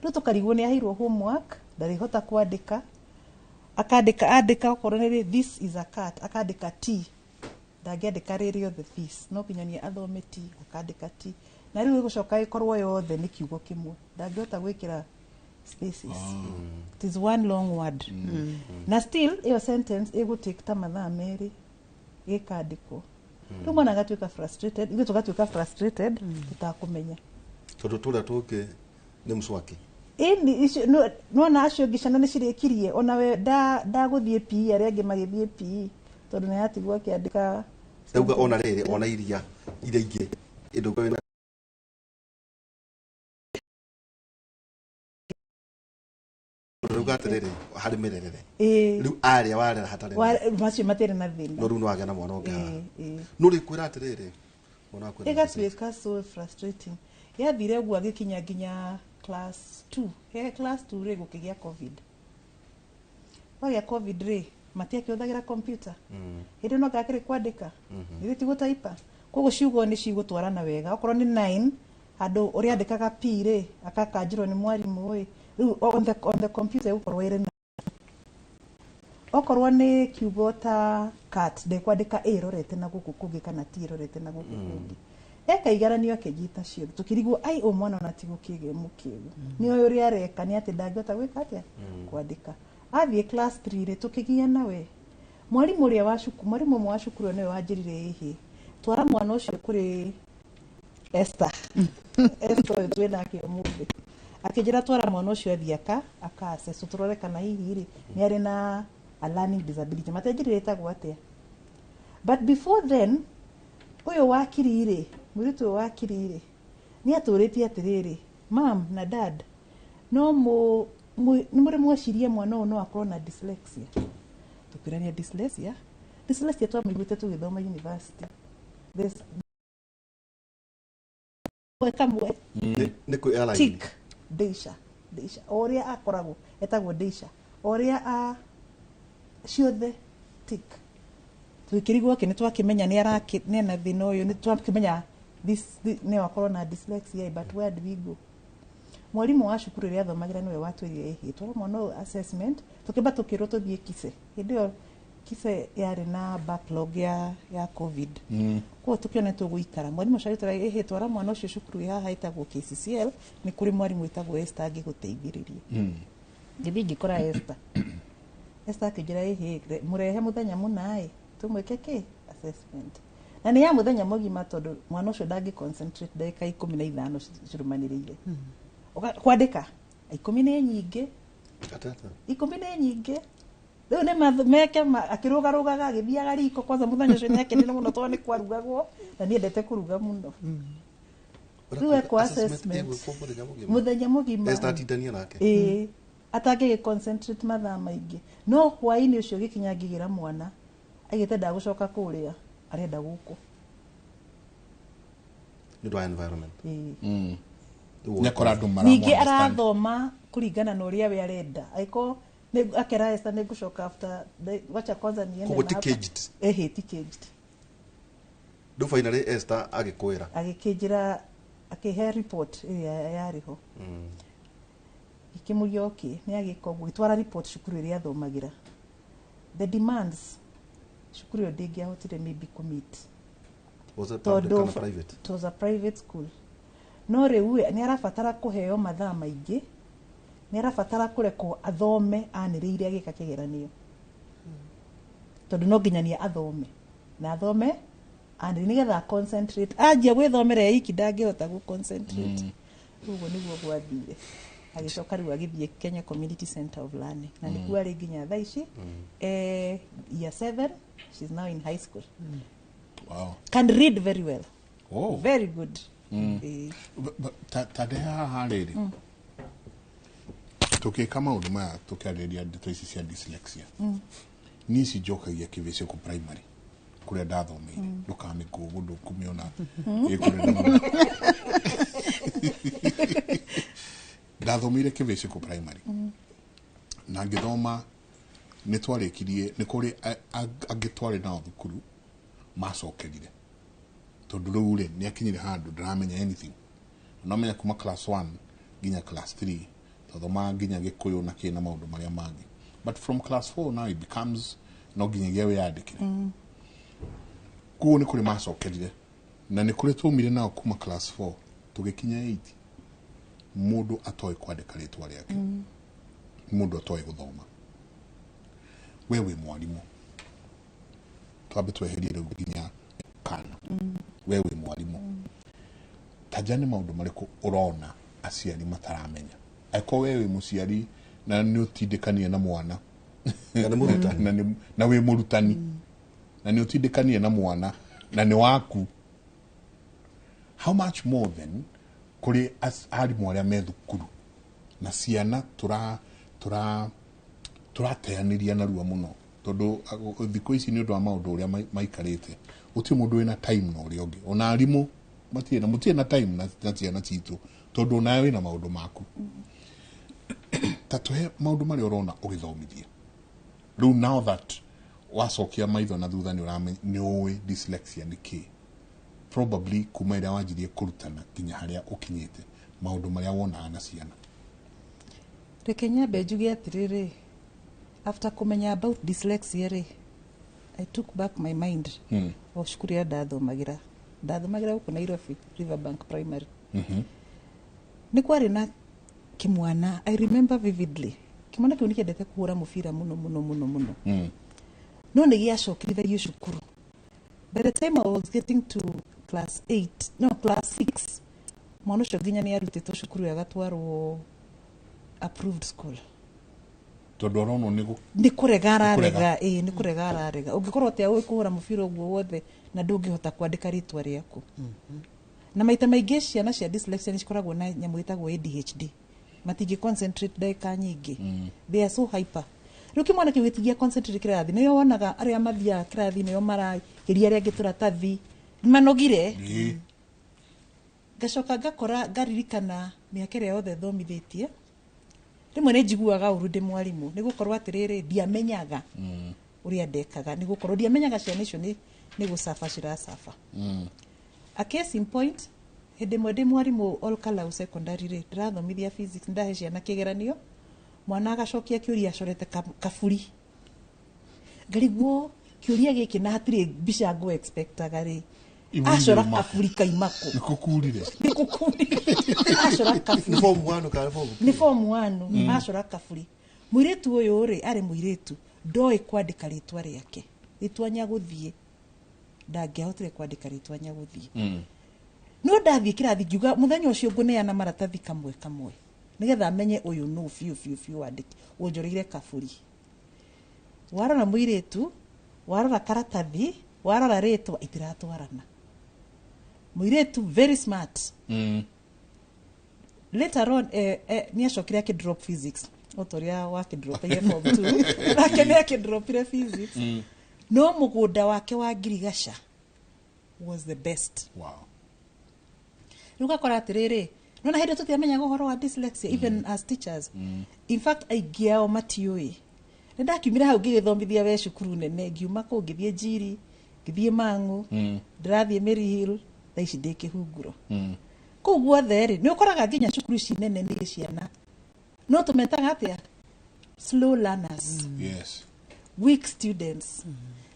Rĩu tũkarigwo nĩ aheirwo homework, ndarĩhota kwandĩka. Akandĩka andĩka okorwo nĩ this is a cat, akandĩka T. Ndangĩandĩka rĩ rĩothe this, no nginya athome T, akandĩka T. Na rĩu ĩgũcoka ĩkorwo yothe nĩ kiugo kĩmwe. Ndangĩhota gwĩkĩra spaces. It is one long word. Na still ĩyo sentence ĩgũtake ta mathaa 2 ĩkandĩkwo. Rĩu mwana agatuĩka frustrated, ithuĩ tũgatuĩka frustrated tũtakũmenya. Tondũ tũrĩa tũngĩ nĩ mswaki. Ĩni icio nĩwona acio angĩ ciana nĩcirĩkirie onawe ndagũthiĩ PE arĩa angĩ magĩthiĩ PE tondũ nĩaratigwo akĩandĩka. Ndauga ona rĩrĩ ona iria ingĩ ĩndũga wĩna ndauga atĩrĩrĩ harĩ mĩrerere. Rĩu arĩa warera hatarĩ na macio matirĩ na thĩna. No rĩu nĩwagĩa na mwana ũngĩ haha. No rĩkwĩra atĩrĩrĩ mwana waku ena Ĩgatuĩka so frustrating. Yathire ũguo agĩkinya nginya class 2. He class 2 rĩ gũkĩgĩa COVID. Kwagĩa COVID rĩ matiakĩhũthagĩra computer. Hĩndĩ ĩno ngakĩrĩ kwandĩka. Githĩ ti gũtaipa. Koguo ciugo nĩ cigũtwarana wega. Okorwo nĩ 9 handũ ũrĩa andĩkaga P rĩ akakanjirwo nĩ mwarimũ ĩ. Rĩu on the computer ĩgũkorwo ĩrĩ na. Okorwo nĩ kiugo ta cat ndekwandĩka A ĩrorete na gũkũ kũngĩ kana T ĩrorete na gũkũ kũngĩ. Eka igaranio akĩnyita ciothe tũkĩrigwo ai ũyũ mwana ona ti gũkĩgĩa mũkĩgu. Nĩ oĩ ũrĩa areka nĩ atĩ ndangĩhota gwĩka atĩa kwandĩka. Athiĩ class 3 rĩ tũkĩgia nawe. Mwarimũ ũrĩa wa cukuru, mwarimũ ũmwe wa cukuru ũyũ nĩwe wanjĩrire ĩhĩ. Twara mwana ũcio kũrĩ Esther. Esther ũyũ twĩ nake ũmũthĩ. Akĩnjĩra twara mwana ũcio athiĩ aka assess tũrore kana hihi rĩ nĩ arĩ na a learning disability. Matianjĩrire ĩtagwo atĩa. But before then ũyũ wa kiri rĩ, mũirĩtu ũyũ wa kiri rĩ, nĩ atũrĩtie atĩrĩrĩ, mam na dad, no nĩ mũrĩ mwecirie mwana ũyũ no akorwo na dyslexia. Tũkĩrania dyslexia. Dyslexia twamĩiguĩte tũgĩthoma university. This kamwe. Nĩ kwĩ airline. Tick. Deisha. Deisha. O ũrĩa akoragwo etagwo Deisha. O ũrĩa a ciothe tick. Tũkĩrigwo okay, nĩ twakĩmenya nĩ ena thĩna ũyũ, nĩ twakĩmenya this no akorwo na dyslexia, but where do we go? Mwarimũ wa cukuru ĩrĩa athomagĩra nĩwe watwĩrire ĩhĩ twara mwana ũyũ assessment, tũkĩamba tũkĩrwo tũthiĩ Kise. Hĩndĩ ĩyo Kise yarĩ na backlog ya COVID. Koguo tũkĩona tũgũikara. Mwarimũ ũcio agĩtwĩra ĩhĩ twara mwana ũcio cukuru ĩ haha ĩtagwo KCCL, nĩ kũrĩ mwarimũ wĩtagwo Esther angĩgũteithĩrĩria. Ngĩthiĩ ngĩkora Esther. Esther akĩnjĩra ĩhĩ mũrehe mũthenya mũna ĩ tũmwĩke kĩ assessment. Na nĩ ya mũthenya mũgima tondũ mwana ũcio ndangĩ concentrate ndagĩka 15 cirũmanĩrĩire. Kwandĩka 10 nĩ nyingĩ. 10 nĩ nyingĩ. Rĩu nĩ meke akĩrũgarũgaga agĩthiaga riko kwanza mũthenya ũcio nĩakenire mũno tondũ nĩ kwarugagwo na niendete kũruga mũno. Rĩu ekwo assessment mũthenya mũgima. Esther atindania nake. Ĩĩ. Atangĩgĩ concentrate mathaa maingĩ. No hwaĩ-inĩ ũcio gĩkinya ngĩgĩra mwana aigĩte ndagũcoka kũrĩa arenda gũkũ. Nĩ ũndũ wa environment. Nĩakora andũ mara Ningĩ arathoma kũringana na ũrĩa we arenda. Angĩkorwo akera Esther nĩngũcoka after wacha kwanza niende. Koguo ti caged. Ĩhĩ ti caged. Rĩu finally Esther agĩkwĩra. Agĩkĩnjĩra akĩhe report ĩrĩa yarĩ ho. Ngĩkĩmũria okay nĩ agĩka ũguo gĩtwara report cukuru ĩrĩa athomagĩra. The demands cukuru ĩyo ndĩngĩahotire maybe kũ-meet. Was it public kana private? It was a private school. No rĩu nĩ arabatara kũheo mathaa maingĩ, nĩ arabatara kũrekwo athome anĩrĩire agĩka kĩgeranio. Tondũ no nginya nĩ athome. Na athome anĩrĩire nĩgetha concentrate. Anjia gwĩthomera e iki ndangĩhota gũ concentrate. Ũguo nĩguo gwathire. Agĩcoka rĩu agĩthiĩ Kenya Community Center of Learning na nĩkuo arĩ nginya thaa ici. Year 7, she's now in high school. Can read very well. Oh. Very good. Ta ndehe haha rĩrĩ, tũgĩka maũndũ maya, tũkĩarĩrĩria ndeto ici cia dyslexia, niĩ ici njokagia kĩbĩcĩ kũ primary kũrĩa ndathomeire. Ndũkamĩkũgũ ndũkũmĩona ĩ kũrĩa mũno. Ndathomeire kĩbĩcĩ kũ primary na ngĩthoma, nĩ twarĩkirie, nĩ kũrĩ angĩ twarĩ nao thukuru macokerire tondũ rĩu rĩ nĩ akinyire handũ ndaramenya anything. Nomenya kuma class 1 nginya class 3 twathomaga nginya Gĩkũyũ na kĩ na maũndũ marĩa mangĩ, but from class 4 now it becomes no nginyagia wĩyandĩkĩre. Koguo nĩ kũrĩ macokerire na nĩ kũrĩ twaumire nao kuma class 4 tũgĩkinya 8 mũndũ atoĩ kwandĩka rĩtwa rĩake, mũndũ atoĩ gũthoma. We wĩ mwarimũ, twambe tweherie rĩu nginya kana we wĩ mwarimũ, tanja nĩ maũndũ marĩkũ ũrona aciari mataramenya, angĩkorwo we wĩ mũciari na nĩ ũtindĩkanie na mwana Na nĩ mũrutani. Na wĩ mũrutani na nĩ ũtindĩkanie na mwana na nĩ waku, how much more than kũrĩ arimũ arĩa me thukuru na ciana tũrateanĩria narua mũno, tondũ thikũ ici nĩ ũndũ wa maũndũ ũrĩa maikarĩte gũtirĩ mũndũ wĩna time na ũrĩa ũngĩ, ona arimũ matirĩ na mũtirĩ na time na ciana citũ tondũ onawe wĩna maũndũ maku. Ta tũhe maũndũ marĩa ũrona ũgĩthomithia rĩu, now that wacokia maitho na thutha nĩ ũramenya nĩ ũĩ dyslexia nĩ kĩ, probably kuma ĩrĩa wanjirie kũrutana nginya harĩa ũkinyĩte, maũndũ marĩa wonaga na ciana. Reke nyambe njuge atĩrĩrĩ, after kũmenya about dyslexia rĩ, I took back my mind o cukuru ĩrĩa ndathomagĩra gũkũ Nairobi, Riverbank Primary. Nĩ kwarĩ na kĩmwana, I remember vividly, kĩmwana kĩu nĩ kĩendete kũhũra mũbira mũno mũno mũno mũno, no nĩ gĩacokerithagio cukuru. By the time I was getting to class 8, no, class 6, mwana ũcio nginya nĩ arutĩtwo cukuru agatwarwo approved school. Tondũ aronwo nĩ Nĩ kũrega ararega, ĩĩ, nĩ kũrega ararega. Ũngĩkorwo atĩa ũĩ kũhũra mũbira ũguo wothe na ndũngĩhota kwandĩka rĩtwa rĩaku? Na maita maingĩ ciana cia dyslexia nĩ cikoragwo na nyamũ ĩtagwo ADHD, matingĩ concentrate ndagĩka nyingĩ. They are so hyper. Rĩu kĩmwana kĩu gĩtingĩa concentrate kĩrathi, nĩo wonaga arĩa mathiaga kĩrathi nĩo marageria arĩa angĩ tũratathi, manogire. Ngacoka ngakora ngaririkana mĩaka ĩrĩa yothe thomithĩtie, rĩmwe nĩ njiguaga ũru ndĩ mwarimũ nĩ gũkorwo atĩrĩrĩ, ndiamenyaga ũrĩa ndekaga, nĩ gũkorwo ndiamenyaga ciana icio nĩ gũcaba ciracaba. A case in point, hĩndĩ ĩmwe ndĩ mwarimũ Olkalau Secondary rĩ, ndĩrathomithia physics, ndahe ciana kĩgeranio, mwana agacokia kĩũria acorete kaburi, ngarigwo kĩũria gĩkĩ na hatirĩ mbica ngũ expectaga rĩ, acora kaburi kaimako. Nĩ kũkurire. Nĩ kũkurire, acora kaburi. Nĩ form 1 kana form Nĩ form 1. Acora kaburi. Mũirĩtu ũyũ rĩ, arĩ mũirĩtu ndoĩ kwandĩka rĩtwa rĩake, rĩtwa Nyagũthiĩ, ndangĩahotire kwandĩka rĩtwa Nyagũthiĩ. No ndathiĩ kĩrathi ngiuga mũthenya ũcio ngũneana maratathi kamwe kamwe nĩgetha amenye ũyũ nũ biũ biũ biũ wandĩki ũnjoreire kaburi. Warora mũirĩtu, warora karatathi, warora rĩtwa, itiratwarana. Mũirĩtu very smart. Later on nĩ acokire akĩdrop physics o ta ũrĩa wakĩdropire form 2, nake nĩ akĩdropire physics. No mũgũnda wake wa ngirigaca was the best. Rĩu ũgakora atĩrĩrĩ, nona hĩndĩ tũtiamenyaga ũhoro wa dyslexia, even as teachers. In fact, aingĩ ao matiũĩ. Nĩ ndakiumire hau ngĩgĩthomithia we cukuru nene, ngiuma kũu ngĩthiĩ Njiri, ngĩthiĩ Mang'u, ndĩrathiĩ Maryhill, thaa ici ndĩ Kĩhunguro. Kũu guothe rĩ, nĩ ũkoraga nginya cukuru ici nene nĩ ciana no tũmetaga atĩa, slow learners, weak students,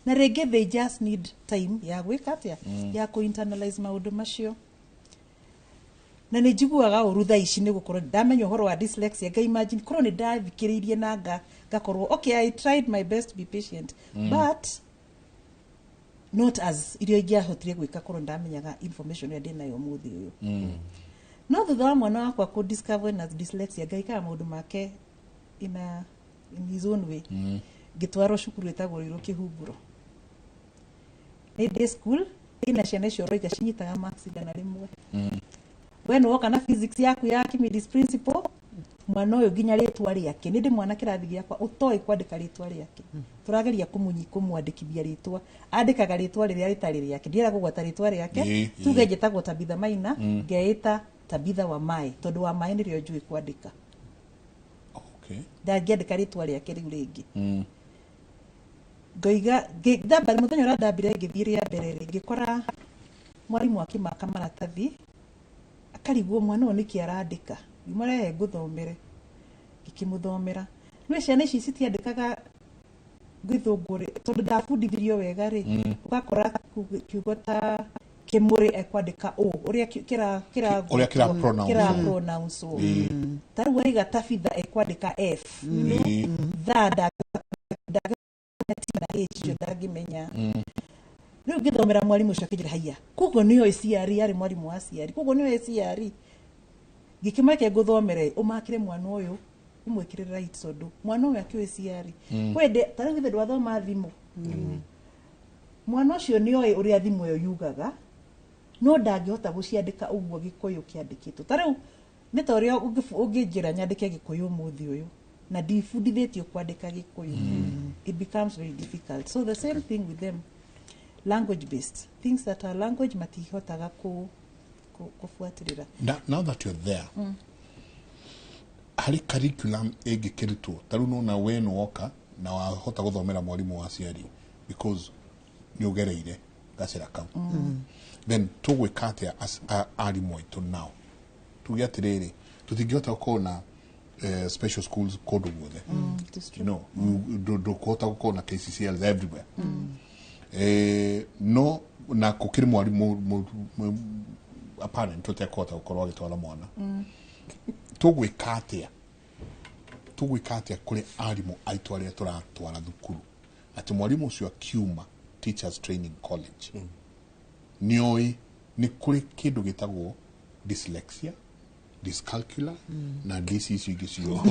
na rĩngĩ they just need time ya gwĩka atĩa, ya kũ internalize maũndũ macio. Na nĩ njiguaga ũru thaa ici nĩ gũkorwo ndamenya ũhoro wa dyslexia, nga imagine korwo nĩ ndathikĩrĩirie na ngakorwo okay, I tried my best to be patient, but not as iria ingĩahotire gwĩka korwo ndamenyaga information ĩrĩa ndĩnayo ũmũthĩ ũyũ. No thutha wa mwana wakwa kũ discover na dyslexia, ngaikaga maũndũ make in his own way. Ngĩtwarwo cukuru ĩtagwo Ruiru Kĩhumbũro. Nĩ day school ĩna ciana icio ũroiga cinyitaga marks 100. We nĩ woka na physics yaku ya Archimedes principle, mwana ũyũ nginya rĩtwa rĩake, nĩ ndĩ mwana kĩrathi gĩakwa ũtoĩ kwandĩka rĩtwa rĩake. Tũrageria kũmwandĩkithia rĩtwa, andĩkaga rĩtwa rĩrĩa rĩtarĩ rĩake, ndienda kũgweta rĩtwa rĩake. Tuge njĩtagwo Tabitha Maina, ngeĩta Tabitha wa Maĩ, tondũ wa Maĩ nĩrĩo njũĩ kwandĩka. Ndangĩandĩka rĩtwa rĩake rĩu rĩngĩ. Ngoiga ndamba mũthenya ũrĩa ndambire ngĩthiĩ rĩa mbere rĩ, ngĩkora mwarimũ akĩmaka maratathi, akarigwo mwana ũyũ nĩkĩ arandĩka, ngiumũrehe ngũthomere, ngĩkĩmũthomera. Nĩ ciana ici citiandĩkaga gĩthũngũ rĩ, tondũ ndabundithirio wega rĩ, ũgakora kiugo ta kĩmũrĩ ekwandĩka ũ ũrĩa kĩra pronounce. Ta rĩu waiga Tabitha ekwandĩka F, tha na H ndangĩmenya. Rĩu ngĩthomera mwarimũ ũcio akĩnjĩra haiya, koguo nĩoĩ CRE, arĩ mwarimũ wa CRE, koguo nĩoĩ CRE. Ngĩkĩmweke ngũthomere, ũmakĩre mwana ũyũ ũmwĩkĩre right, tondũ mwana ũyũ akĩũĩ CRE. Kwende ta rĩu githĩ ndwathoma thimũ, mwana ũcio nĩoĩ ũrĩa thimũ ĩyo yugaga, no ndangĩhota gũciandĩka ũguo Gĩkũyũ kĩandĩkĩtwo. Ta rĩu nĩ ta ũrĩa ũngĩnjĩra nyandĩke Gĩkũyũ ũmũthĩ ũyũ na ndibundithĩtio kwandĩka Gĩkũyũ, it becomes very difficult. So the same thing with them, language based things that are language matihotaga kubuatĩrĩra. Now that you're there, harĩ curriculum ĩngĩkĩrutwo ta rĩu nona we nĩ woka na wahota gũthomera mwarimũ wa ciari because nĩ ũgereire gacĩra kau, then tũgwĩka atĩa as arimũ aitũ nao? Tuge atĩrĩrĩ, tũtingĩhota gũkorwo na special schools kũndũ guothe, no ndũkũhota gũkorwo na KCCLs everywhere. No na gũkĩrĩ mwarimũ a parent ũtekũhota gũkorwo agĩtwara mwana, tũgwĩka atĩa? Tũgwĩka atĩa kũrĩ arimũ aitũ arĩa tũratwara thukuru, atĩ mwarimũ ũcio akiuma Teachers Training College nĩoĩ nĩ kũrĩ kĩndũ gĩtagwo dyslexia, dyscalculia na DC icio ingĩ ciothe.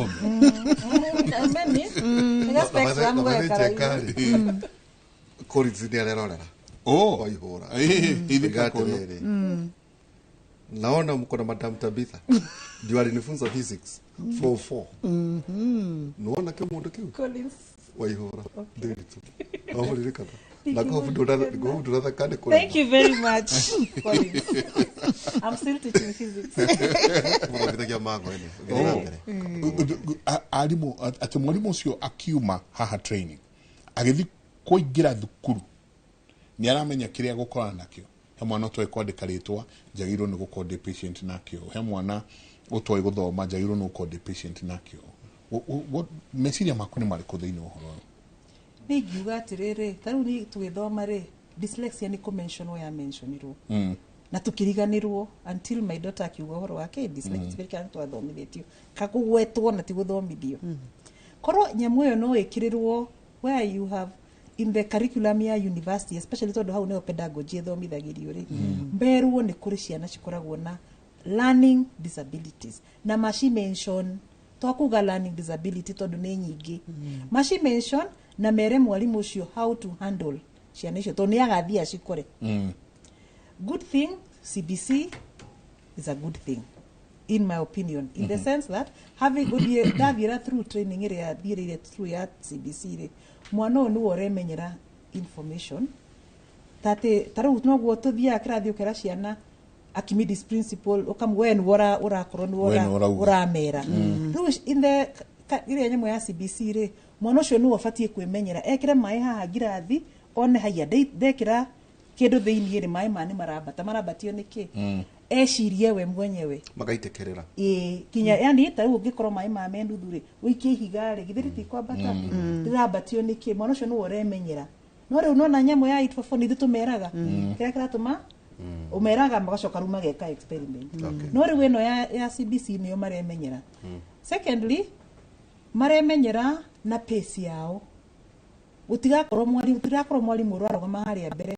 Collins nĩ arerorera. Waihũra. Naona mko na Madam Tabitha. Ndio alinifunza physics 4-4. Naona kio mundu kiu. Collins. Waihũra. Ndiritu. Wahuririkana. Na Thank you very much, Collins. I'm still teaching physics. Arimũ atĩ mwarimũ ũcio akiuma haha training agĩthiĩ kũingĩra thukuru nĩ aramenya kĩrĩa gũkorana nakĩo. He mwana ũtoĩ kwandĩka rĩtwa, njagĩrĩirwo nĩ gũkorwo ndĩ patient nakĩo. He mwana ũtoĩ gũthoma, njagĩrĩirwo nĩ gũkorwo ndĩ patient nakĩo. Meciria maku nĩ marĩkũ thĩinĩ wa ũhoro ũyũ? Nĩ ingiuga atĩrĩrĩ, ta rĩu nĩ tũgĩthoma rĩ, dyslexia nĩ kũmentionwo ya mentionirwo na tũkĩriganĩrwo until my daughter akiuga ũhoro wake dyslexia kana twathomithĩtio kakũgwetwo na ti gũthomithio. Korwo nyamũ ĩyo no ĩkĩrĩrwo where you have in the curriculum ya university, especially tondũ hau nĩho pedagogy ĩthomithagĩrio rĩ, mberwo nĩ kũrĩ ciana cikoragwo na learning disabilities na maci mention twakuga learning disability tondũ nĩ nyingĩ, maci mention na mere mwarimu ũcio how to handle ciana icio tondũ nĩ agathiĩ acikore. Good thing CBC is a good thing in my opinion, in the sense that having gũthiĩ ndathiĩra through training ĩrĩa thiĩrĩire through ya CBC rĩ, mwana ũyũ nĩwe ũremenyera information tate ta rĩu noguo tũthiaga kĩrathi ũkera ciana Archimedes principle ũkamwe we nĩwe ũrakorwo nĩwe ũramera. Rĩu in the ĩrĩa nyamũ ya CBC rĩ, mwana ũcio nĩwe ũbatiĩ kwĩmenyera, ekĩre maĩ haha ngirathi one haiya ndekĩra kĩndũ thĩiniĩ rĩ, maĩ ma nĩ marambata, marambatio nĩkĩ? Ecirie we mwenyewe magaitekerera. Ĩĩ, kinya yani ta rĩu ũngĩkorwo maĩ ma me nuthu rĩ, ũikie ihiga rĩ, githĩ rĩtikwambata? Rĩrambatio nĩkĩ? Mwana ũcio nĩwe ũremenyera. No rĩu nona nyamũ ya 844 nĩ ithuĩ tũmeraga kĩrĩa kĩratũma ũmeraga magacoka rĩu mageka experiment. No rĩu ĩno ya CBC nĩyo maremenyera. Secondly, maremenyera na pace yao. Gũtigakorwo mwarimu, gũtigakorwo mwarimu ũrarũgama harĩa mbere.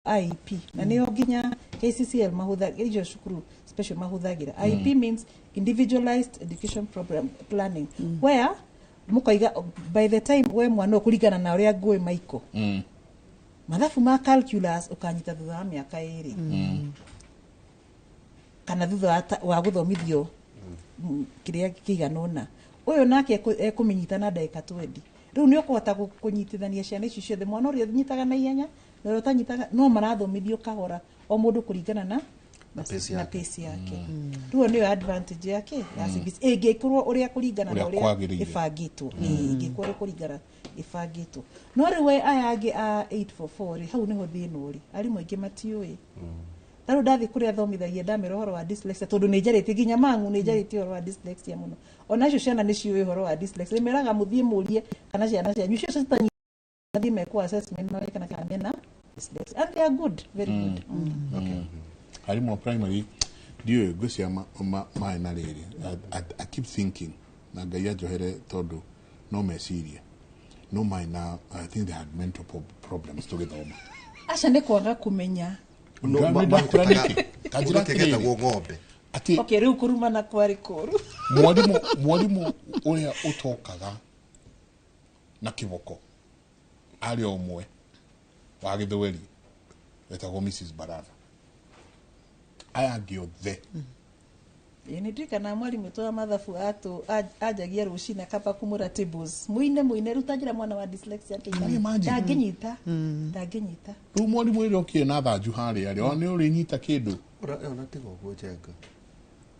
IEP na nĩyo nginya KCCL mahũthagĩra, icio cukuru special mahũthagĩra. IEP means individualized education program planning, where mũkoiga by the time we mwana ũkũringana na ũrĩa ngũĩ maiko mathabu ma calculus ũkanyita thutha wa mĩaka 2 kana thutha wa gũthomithio kĩrĩa kĩigana ũna. Ũyũ nake ekũmĩnyita na ndagĩka 20. Rĩu nĩ ũkũhota kũnyitithania ciana ici ciothe, mwana ũrĩa ũnyitaga na ihenya na ũrĩa ũtanyitaga, no marathomithio kahora o mũndũ kũringana na pace yake. Rĩu nĩyo advantage yake ya CBC ĩngĩkorwo ũrĩa kũringana na ũrĩa ĩbangĩtwo, ĩngĩkorwo kũringana ĩbangĩtwo. No rĩu aya angĩ a 844 rĩ, hau nĩho thĩna ũrĩ, arimũ aingĩ matiũĩ. Ta rĩu ndathiĩ kũrĩa thomithagia ndamera ũhoro wa dyslexia, tondũ nĩ njarĩtie nginya mangu nĩ njarĩtie ũhoro wa dyslexia mũno. Ona icio ciana nĩ ciũĩ ũhoro wa dyslexia, meraga mũthiĩ mũrie kana ciana cianyu icio citanyithiĩ mekwo assessment marĩ kana mena dyslexia, and they are good, very good. Okay. Arimũ a primary ndiũĩ ngwĩciria maĩ na rĩrĩ, I keep thinking na Ngai anjohere tondũ no meciria no maĩ na, I think they had mental problems tũgĩthoma. Aca nĩ kwaga kũmenya. Okay, rĩu kũrumana kwarĩ kũũru. Mwarimũ ũrĩa ũtokaga na kĩboko arĩ o ũmwe wa gĩthweri wetagwo Mrs. Barava. Aya angĩ othe. Ĩĩ nĩ ndirikanaga mwarimũ witũ wa mathabu anjagia rũcinĩ akamba kũmũra tables. Mũine mũine, rĩu tanjĩra mwana wa dyslexia ndangĩnyita. Ndangĩnyita. Rĩu mwarimũ ũrĩa okire na thanju harĩa rĩ, ona nĩ ũrĩnyita kĩndũ. Ona tiga ũguo Njenga.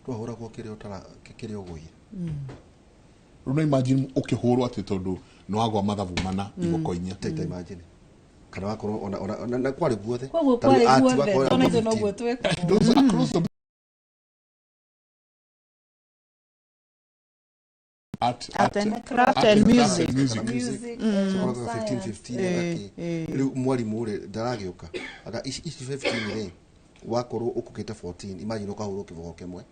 Twahũragwo kĩrĩa kĩrĩa ũgũire. Rĩu no imagine ũkĩhũrwo atĩ tondũ nĩ wagwa mathabu mana iboko 4. Ta imagine. Kana wakorwo ona na kwarĩ guothe. Koguo kwarĩ guothe, ona ithuĩ noguo twekagwo. Art and craft and music. So 15 15 rĩu mwarimũ rĩ ndaragĩũka aka ici 15 rĩ wakorwo ũkũgĩte 14, imagine ũkahũrwo kĩboko kĩmwe,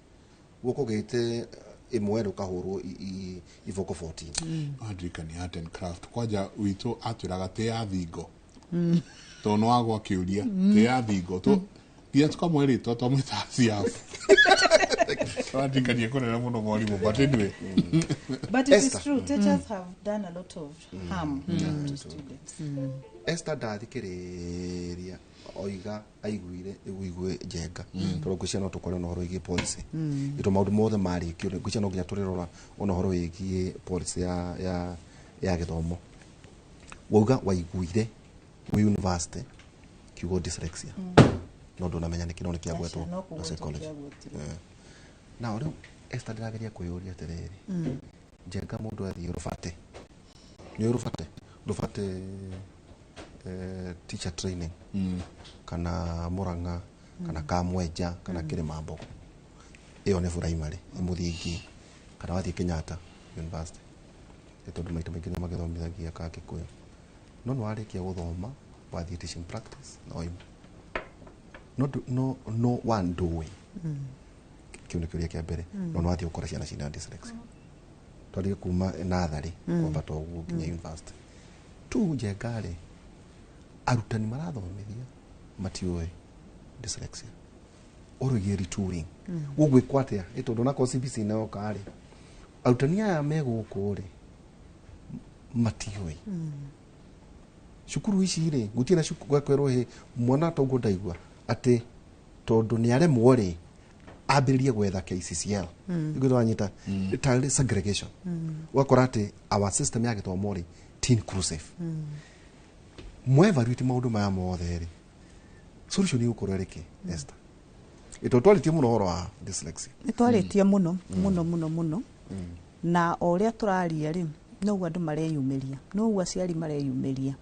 ũkũgĩte ĩmwe ũkahũrwo iboko 14. Ndirikania art and craft kwanja witũ atwĩraga tĩ ya thingo tondũ nĩ wagwa kĩũria tĩ ya thingo nginya tũkamwe rĩtwa twamwĩtaga ciabu. Ndirikania kũnene mũno mwarimũ, but anyway. But it is true, teachers have done a lot of harm to students. Esther ndathikĩrĩria oiga aiguire ĩguigue Njenga tondũ ngwĩciria no tũkore na ũhoro wĩgiĩ policy ĩtũ maũndũ mothe marĩkio ngwĩciria no nginya tũrĩrora ona ũhoro wĩgiĩ policy ya gĩthomo. Wauga waiguire wĩ university kiugo dyslexia no ndũnamenya nĩkĩ no nĩkĩagwetwo na psychology. Na rĩu Esther ndĩrageria kwĩyũria atĩrĩrĩ, Njenga mũndũ athiĩ Rũbate, nĩ Rũbate Rũbate teacher training kana Murang'a kana Kamwenja kana Kĩrĩmambogo, ĩyo nĩ primary mũthingi, kana wathiĩ Kenyatta University tondũ maita maingĩ nĩ magĩthomithagia ka Gĩkũyũ, no nĩ warĩkia gũthoma wathiĩ teaching practice na waima no no wa ndũĩ kĩu nĩ kĩũria kĩa mbere, no nĩ wathiĩ gũkora ciana cina dyslexia twarĩkia kuma natharĩ kwambata ũguo nginya university tu. Njenga rĩ, arutani marathomithia matiũĩ dyslexia ũrũgie retooling gũgwĩkwo atĩa ĩ tondũ onakorwo CBC nayoka rĩ, arutani aya me gũkũ rĩ matiũĩ cukuru ici rĩ gũtirĩ na cukuru gwakwĩrwo hĩ mwana toguo ndaigua atĩ tondũ nĩ aremwo rĩ ambĩrĩrie gwetha KCCL iguo wanyita tarĩ segregation ũgakora atĩ our system ya gĩthomo rĩ ti inclusive. Mwe evaluate maũndũ maya mothe rĩ, solution ĩgũkorwo ĩrĩ kĩ Esther? Ĩtondũ twarĩtie mũno ũhoro wa dyslexia. Nĩ twarĩtie mũno mũno mũno mũno, na o ũrĩa tũraria rĩ noguo andũ mareyumĩria, noguo aciari mareyumĩria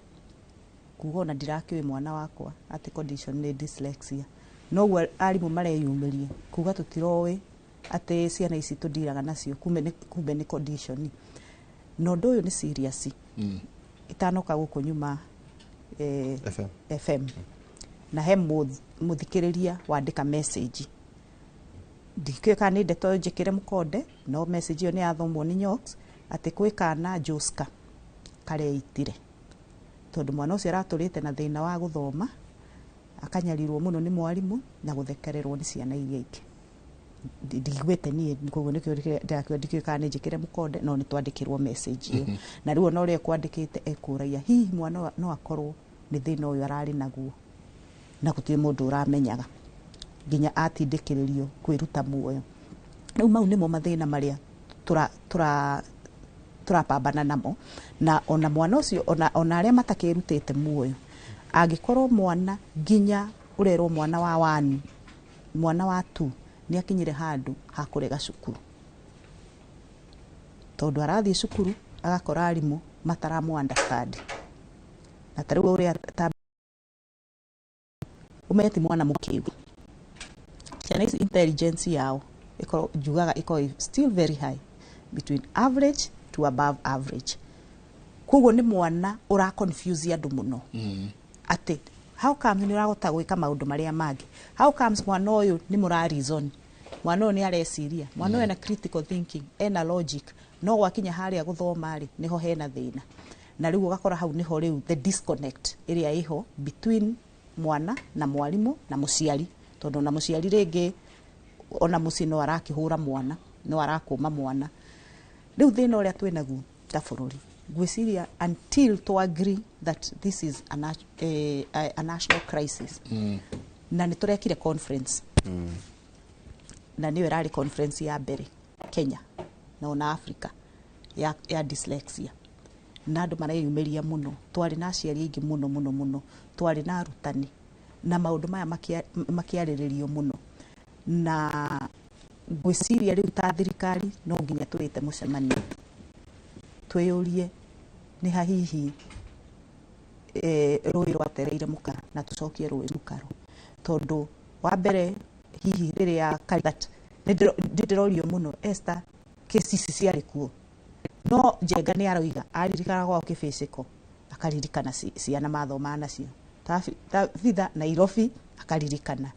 kuga ona ndirakĩũĩ mwana wakwa atĩ condition nĩ dyslexia, noguo arimũ mareyumĩria kuga tũtiroĩ atĩ ciana ici tũndiraga nacio kumbe nĩ condition. Na ũndũ ũyũ nĩ serious. Itanoka gũkũ nyuma FM na he mũthikĩrĩria wandĩka message, ndikĩũĩ kana nĩ ndeto njĩkĩre mũkonde, no message ĩyo nĩ yathomwo nĩ Nyox atĩ kwĩ kana Joska kareitire tondũ mwana ũcio aratũrĩte na thĩna wa gũthoma, Akanyarirwo mũno nĩ mwarimũ na gũthekererwo nĩ ciana iria ingĩ. Ndiguĩte niĩ, koguo nĩkĩo ndĩrakiuga ndikĩũĩ kana nĩ njĩkĩre mũkonde, no nĩ twandĩkĩrwo message ĩyo. Na rĩu ona ũrĩa ekwandĩkĩte ekũragia hihi mwana ũyũ no akorwo nĩ thĩna ũyũ ararĩ naguo na gũtirĩ mũndũ ũramenyaga nginya atindĩkĩrĩrio kwĩruta muoyo. Rĩu mau nĩmo mathĩna marĩa tũrapambana namo. Na ona mwana ũcio, ona arĩa matakĩrutĩte muoyo, angĩkorwo mwana nginya ũrerwo mwana wa 1, mwana wa 2 nĩ akinyire handũ ha kũrega cukuru, tondũ arathiĩ cukuru agakora arimũ mataramu understand. Na ta rĩu ũrĩa ta ũmenye ti mwana mũkĩgu, ciana ici intelligence yao ĩkorwo, njugaga ĩkorwo still very high, between average to above average. Koguo nĩ mwana ũra confuse andũ mũno, atĩ how comes nĩ ũrahota gwĩka maũndũ marĩa mangĩ, how comes mwana ũyũ nĩ mũra reason, mwana ũyũ nĩ areciria, mwana ũyũ ena critical thinking, ena logic, no gwakinya harĩa gũthoma rĩ, nĩho hena thĩna. Na rĩu ũgakora hau nĩho rĩu the disconnect ĩrĩa ĩho between mwana na mwarimũ na mũciari, tondũ ona mũciari rĩngĩ ona mũciĩ no arakĩhũra mwana, no arakũma mwana. Rĩu thĩna ũrĩa twĩnaguo ta bũrũri, ngwĩciria until to agree that this is a national crisis. Na nĩ tũrekire conference, na nĩyo ĩrarĩ conference ya mbere Kenya na ona Africa ya dyslexia, na andũ mareyumĩria mũno. Twarĩ na aciari aingĩ mũno mũno mũno, twarĩ na arutani, na maũndũ maya makĩarĩrĩrio mũno. Na ngwĩciria rĩu ta thirikari no nginya twĩte mũcemanio twĩyũrie nĩ ha hihi rũĩ rwatereire mũkaro, na tũcokie rũĩ mũkaro. Tondũ wa mbere hihi rĩrĩa that nĩ ndĩrorio mũno, Esther, kesi ici ciarĩ kuo, no Njenga nĩ aroiga aririkana gwao kĩbĩcĩko, akaririkana ciana mathomaga nacio Tabitha Nairobi, akaririkana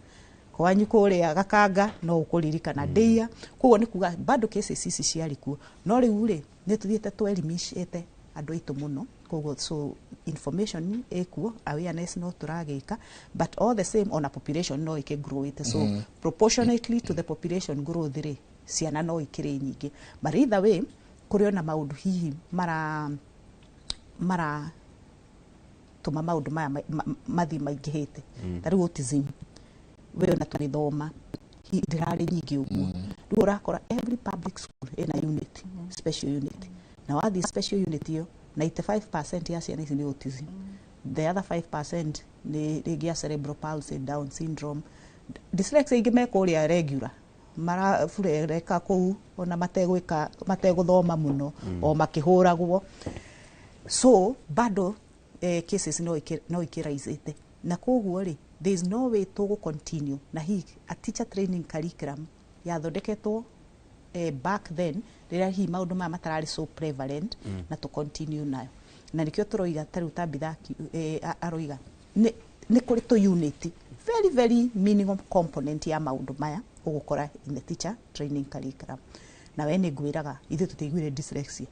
kwanyu kũrĩa Gakanga, no ũkũririkana ndĩia. Koguo nĩ kuga bado cases ici ciarĩ kuo, no rĩu rĩ nĩ tũthiĩte twerimicĩte andũ aitũ mũno, koguo so information ĩkuo, awareness no tũragĩka, but all the same ona population no ĩkĩ growĩte, so proportionately to the population growth rĩ, ciana no ikĩrĩ nyingĩ. But either way kũrĩ ona maũndũ hihi mara tũma maũndũ maya mathiĩ maingĩhĩte. Ta rĩu autism we ona tũgĩthoma ndĩrarĩ nyingĩ ũguo. Rĩu ũrakora every public school ĩna unit, special unit, na wathiĩ special unit ĩyo 95% ya ciana ici nĩ autism, the other 5% nĩ rĩngĩ ya cerebral palsy, Down syndrome, dyslexia. Ingĩ me kũrĩa regular maraburereka kũu ona mategwĩka, mategũthoma mũno, o makĩhũragwo. So bado cases no ikĩraicĩte, na koguo rĩ there is no way tũgũ continue na hihi a teacher training curriculum yathondeketwo back then rĩrĩa hihi maũndũ maya matararĩ so prevalent, na tũ continue nayo. Na nĩkĩo tũroiga ta rĩu Tabitha aroiga nĩ kũrĩ tũ unit, very very minimum component ya maũndũ maya ũgũkora in the teacher training curriculum. Na we nĩ ngwĩraga ithuĩ tũtiaiguire dyslexia.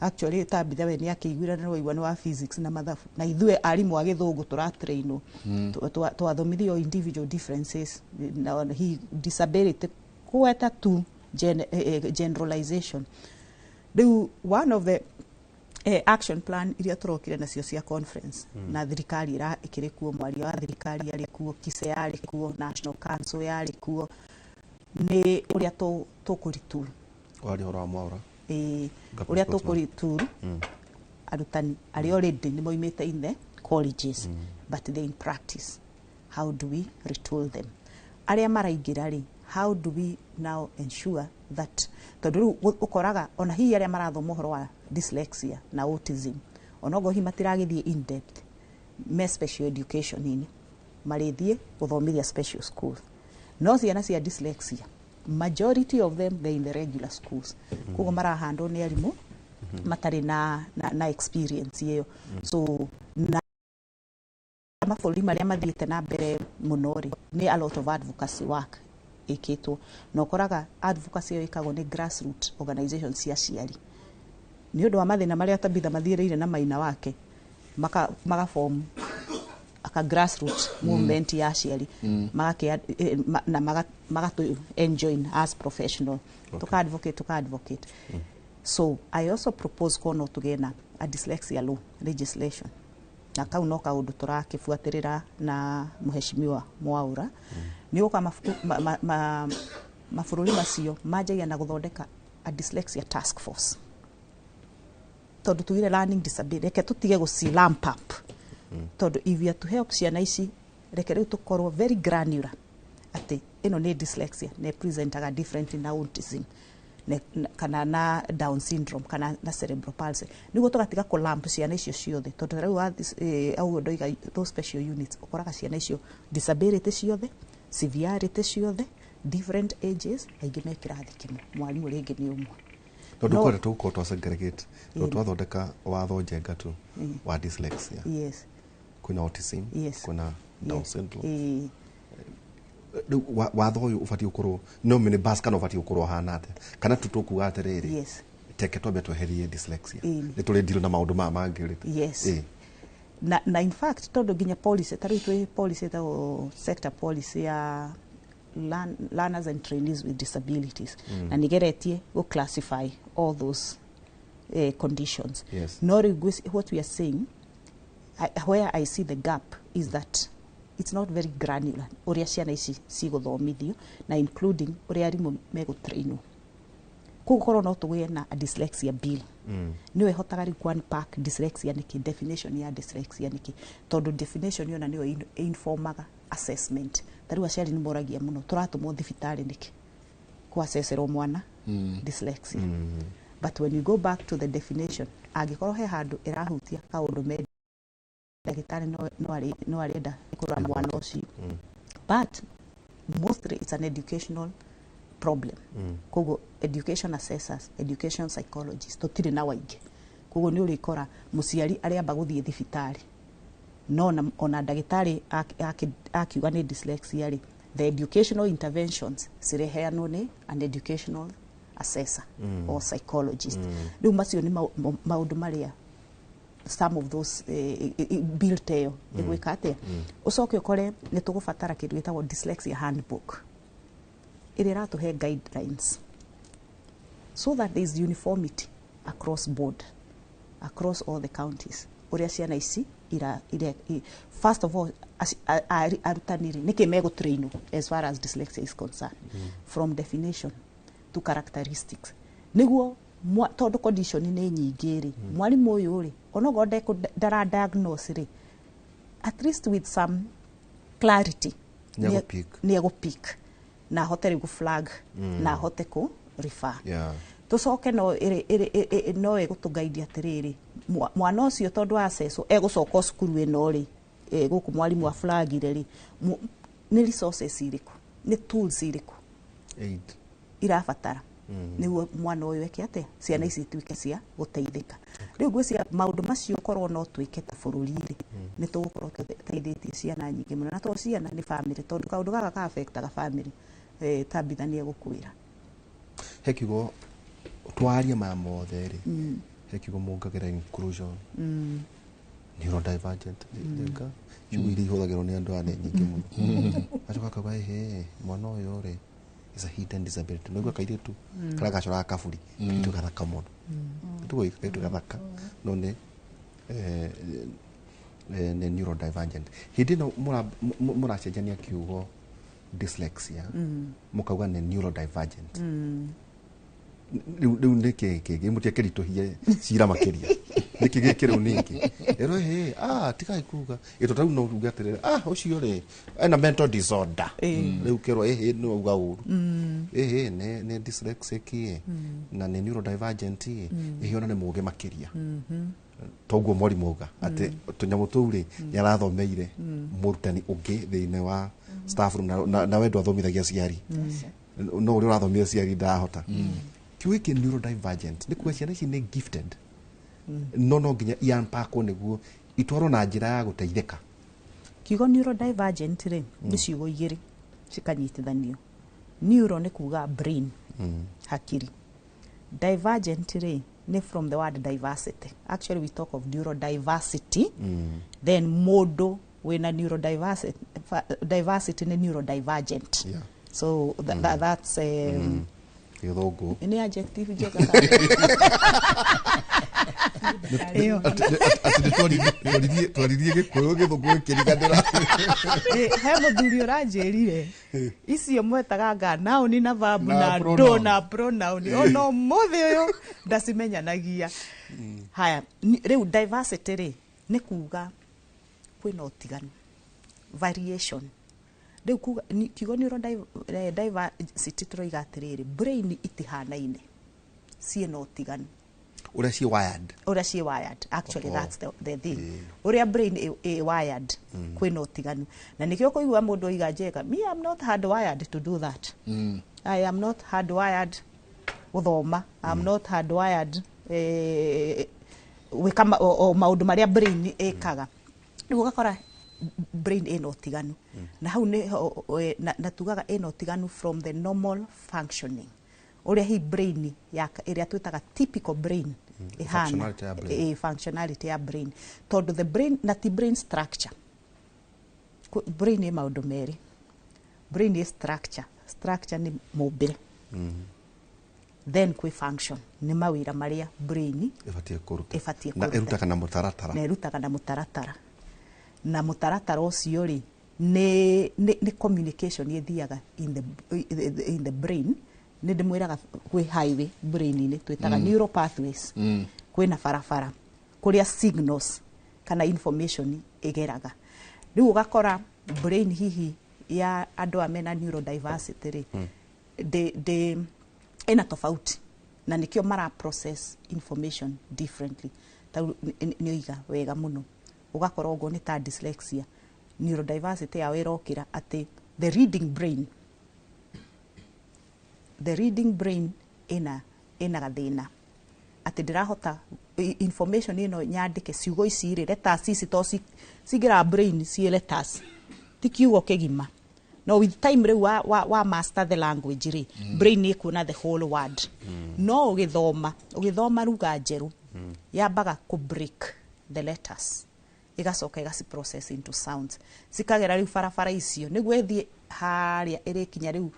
Actually Tabitha we nĩ akĩiguire na waigua nĩ wa physics na mathabu, na ithuĩ arimũ a gĩthũngũ tũratrainwo, twathomithio individual differences na hi disability gweta tu generalization. Rĩu one of the action plan iria tũrokire nacio cia conference, na thirikari ĩra ĩkĩrĩ kuo, mwaria wa thirikari arĩ kuo, KISE yarĩ kuo, National Council yarĩ kuo, nĩ ũrĩa tũkũritool. Waria ũhoro wa Mwaura. Ĩĩ, Government ũrĩa spokesman. Tũkũritool arutani arĩa already nĩ moimĩte in the colleges, but they in practice, how do we retool them? Arĩa maraingĩra rĩ, how do we now ensure that, tondũ rĩu ũkoraga ona hihi arĩa marathoma ũhoro wa dyslexia na autism, onogo hihi matiragĩthiĩ in depth, me special education inĩ marĩthiĩ gũthomithia special schools, no ciana cia dyslexia majority of them they in the regular schools. Koguo marahandwo nĩ arimũ matarĩ na experience ĩyo. So na mabũrũri marĩa mathiĩte na mbere mũno rĩ, nĩ a lot of advocacy work ĩkĩtwo, na ũkoraga advocacy ĩyo ĩkagwo nĩ grassroot organizations cia aciari nĩ ũndũ wa mathĩna marĩa Tabitha mathiĩrĩire na maina wake, magaform a aka grassroots movement ya aciari magakĩ na magatũ enjoin as professional tuka advocate tuka advocate. So I also propose ko no tũgĩe na a dyslexia law legislation, na kau no kaũndũ tũrakĩbuatĩrĩra na Mheshimiwa Mwaura. Nĩ gũka mabũrũri macio manjagia na gũthondeka a dyslexia task force, tondũ tugire learning disability, reke tũtige gũci lamp up, tondũ if we are to help ciana ici, reke rĩu tũkorwo very granular atĩ ĩno nĩ dyslexia nĩ presentaga differently na autism kana na Down syndrome kana na cerebral palsy, nĩguo tũgatiga kũ lump ciana icio ciothe, tondũ rĩu au ndoiga those special units ũkoraga ciana icio disability ciothe, severity ciothe, different ages, aingĩ me kĩrathi kĩmwe, mwarimũ rĩngĩ nĩ ũmwe. Tondũ kwenda tũgũkorwo twa segregate, tondũ twathondeka watho njenga tu wa dyslexia, kwĩna autism, kwĩna Down syndrome. Rĩu watho ũyũ ũbatiĩ gũkorwo no minibus kana ũbatiĩ gũkorwo ũhana atĩa, kana tu tũkuga atĩrĩrĩ, teke twambe tweherie dyslexia, nĩ tũrĩ deal na maũndũ maya mangĩ rĩ. Yes. Na in fact tondũ nginya policy ta rĩu twĩ policy ĩtagwo sector policy ya learners and trainees with disabilities, na nigeretie go classify all those conditions. No, what we are saying, where I see the gap is that it's not very granular uria ciana ici ciguthomithio na including uria arimũ megũtrainwo. Koguo korwo no tũgĩe na a dyslexia bill, nĩyo ĩhotaga rĩu unpack dyslexia nĩkĩ, definition ya dyslexia nĩkĩ, tondũ definition yona nĩyo informaga assessment. Ta rĩu aciari nĩ moragia mũno, tũratũmwo thibitarĩ nĩkĩ kũacecerwo mwana dyslexia? But when you go back to the definition, angĩkorwo he handũ ĩrahutia kaũndũ me ndagĩtarĩ no arenda kũrora mwana ũcio, but mostly it's an educational problem. Koguo education assessors, education psychologists tũtirĩ na waingĩ, koguo nĩ ũrĩkora mũciari arĩamba gũthiĩ thibitarĩ, no ona ndagĩtarĩ akiuga nĩ dyslexia rĩ, the educational interventions cireheanwo nĩ an educational assessor or psychologist. Rĩu macio nĩ maũndũ marĩa some of those bill teyo ĩgwĩka atĩa. Ũcoke ũkore nĩ tũgũbatara kĩndũ gĩtagwo dyslexia handbook ĩrĩa ĩratũhe guidelines so that there is uniformity across board, across all the counties, ũrĩa ciana ici first of all arutani rĩ nĩkĩ megũtrainwo as far as dyslexia is concerned, from definition to characteristics, nĩguo tondũ condition nĩ nyingĩ rĩ, mwarimũ ũyũ rĩ onokorwo ndara diagnose rĩ, at least with some clarity nĩ egũpick na ahote rĩu gũ-flag na ahote kũ refer. Tũcoke no no ĩgũtũguide atĩrĩrĩ, mwana ũcio tondũ acecwo egũcoka cukuru ĩno rĩ, gũkũ mwarimũ aflagire rĩ, nĩ resources irĩkũ, nĩ tools irĩkũ irabatara nĩguo mwana ũyũ eke atĩa, ciana ici ituĩke cia gũteithĩka. Rĩu ngwĩciria maũndũ macio korwo no twĩke ta bũrũri rĩ, nĩ tũgũkorwo tũteithĩtie ciana nyingĩ mũno, na to ciana nĩ family, tondũ kaũndũ gaka ka affectaga family. Tabitha nĩ egũkwĩra he kiugo twaria maya mothe rĩ, he kiugo mũngagĩra inclusion, neurodivergent, njenga ciugo iria ihũthagĩrwo nĩ andũ aya nĩ nyingĩ mũno. Acoka akauga ĩhĩ, mwana ũyũ rĩ is a hidden disability. Nĩguo kairĩtu karĩa gacoraga kaburi, kairĩtu gathaka mũno, kairĩtu gathaka, no nĩ nĩ neurodivergent. Hĩndĩ ĩno mũracenjania kiugo dyslexia, mũkauga nĩ neurodivergent. Rĩu nĩkĩ kĩngĩ mũtiakĩritũhie cira makĩria, nĩkĩ gĩkĩ rĩu ningĩ ĩrwo ĩhĩ, tigai kuga ĩto tarĩu no uge atĩrĩrĩ, ũcio rĩ ena mental disorder, rĩu kĩrwo ĩhĩ nĩ wauga ũru, ĩhĩ nĩ dyslexic ĩ na nĩ neurodivergent ĩ, ĩhĩ ona nĩ mũũgĩ makĩria. Toguo mwarimũ auga atĩ tũnyamũ tũu rĩ nĩ arathomeire mũrutani ũngĩ thĩinĩ wa staff room, na we ndwathomithagia aciari, no ũrĩa ũrathomithia aciari ndarahota. Kiugo gĩkĩ neurodivergent nĩ kuga ciana ici nĩ gifted, no no nginya i-unpackwo nĩguo itwarwo na njĩra ya gũteithĩka. Kiugo neurodivergent rĩ nĩ ciugo igĩrĩ cikanyitithanio. Neuro nĩ kuga brain, hakiri. Divergent rĩ nĩ from the word diversity. Actually we talk of neurodiversity. Then mũndũ Wĩna neurodiversity, diversity nĩ neurodivergent. So that's Gĩthũngũ. Nĩ adjective njega. Atĩ nĩ twaririe Gĩkũyũ, Gĩthũngũ gĩkĩriganĩra. He mũthuri ũranjĩrire icio mwetaga nga noun na verb na na pronoun. Do na pronoun, ona ũmũthĩ ũyũ ndacimenyanagia. Haya, rĩu diversity rĩ, nĩ kuga kwĩna ũtiganu, variation. Rĩu kuga kiugo neurodiversity, tũroiga atĩrĩrĩ, brain itihanaine, ciĩna ũtiganu. Ũrĩa ci wired. Ũrĩa ciĩ wired, actually. Oh. That's the thing, ũrĩa brain ĩ wired, kwĩna ũtiganu, na nĩkĩo kũigua mũndũ oiga njega, me, I'm not hardwired to do that. I am not hardwired gũthoma, I'm not hardwired gwĩka o maũndũ marĩa brain ĩkaga. Rĩu ũgakora brain ĩna ũtiganu, na hau nĩho na tugaga ĩna ũtiganu from the normal functioning, ũrĩa hi brain ya ĩrĩa twĩtaga typical brain ĩhana. Functionality ya brain. Functionality ya brain, tondũ the brain na ti brain structure. Brain ĩ maũndũ merĩ. Brain ĩ structure, structure nĩ mũmbĩre. Then kwĩ function, nĩ mawĩra marĩa brain ĩbatiĩ kũruta. Ĩbatiĩ na kũruta. Ĩrutaga na mũtaratara. Na ĩrutaga na mũtaratara, na mũtaratara ũcio rĩ, nĩ communication ĩthiaga in the brain. Nĩ ndĩmwĩraga kwĩ highway brain-inĩ twĩtaga neural pathways. Kwĩna barabara kũrĩa signals kana information ĩgeraga. Rĩu ũgakora brain hihi ya andũ a mena neurodiversity rĩ, ndĩ ĩna tofauti, na nĩkĩo mara process information differently. Tau nĩ oiga wega mũno, ũgakora ũguo nĩ ta dyslexia, neurodiversity yao ĩrokĩra atĩ the reading brain ĩna gathĩna, atĩ ndĩrahota information ĩno nyandĩke ciugo ici rĩ, letters ici, to cingĩraga brain ciĩ letters, ti kiugo kĩgima. No with time rĩu wa master the language rĩ, brain ĩkuona the whole word. No ũgĩthoma lugha njerũ, yambaga kũ break the letters, ĩgacoka ĩgaci process into sounds, cikagera rĩu barabara icio nĩguo ĩthiĩ harĩa ĩrĩkinya rĩu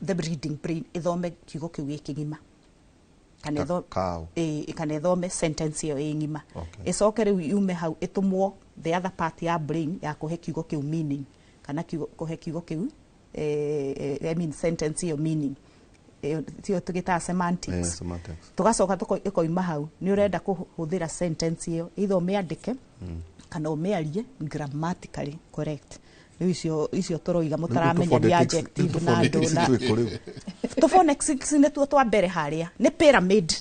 the reading brain, ĩthome kiugo kĩu gĩ kĩgima kana Cow. Ĩ, kana ĩthome sentence ĩyo ĩ ng'ima. Ĩcoke rĩu yume hau, ĩtũmwo the other part ya brain ya kũhe kiugo kĩu meaning, kana kiugo, kũhe kiugo kĩu I mean sentence ĩyo meaning. Ĩyo tiyo tũgĩtaga semantics. Semantics. Tũgacoka ĩkoima hau, nĩ ũrenda kũhũthĩra sentence ĩyo, either ũmĩandĩke kana ũmĩarie grammatically correct. Rĩu icio tũroiga mũtaramenya nĩ adjective na ndũ na Twĩkũ rĩu? Tũ phonetics nĩtuo twa mbere harĩa, nĩ pyramid,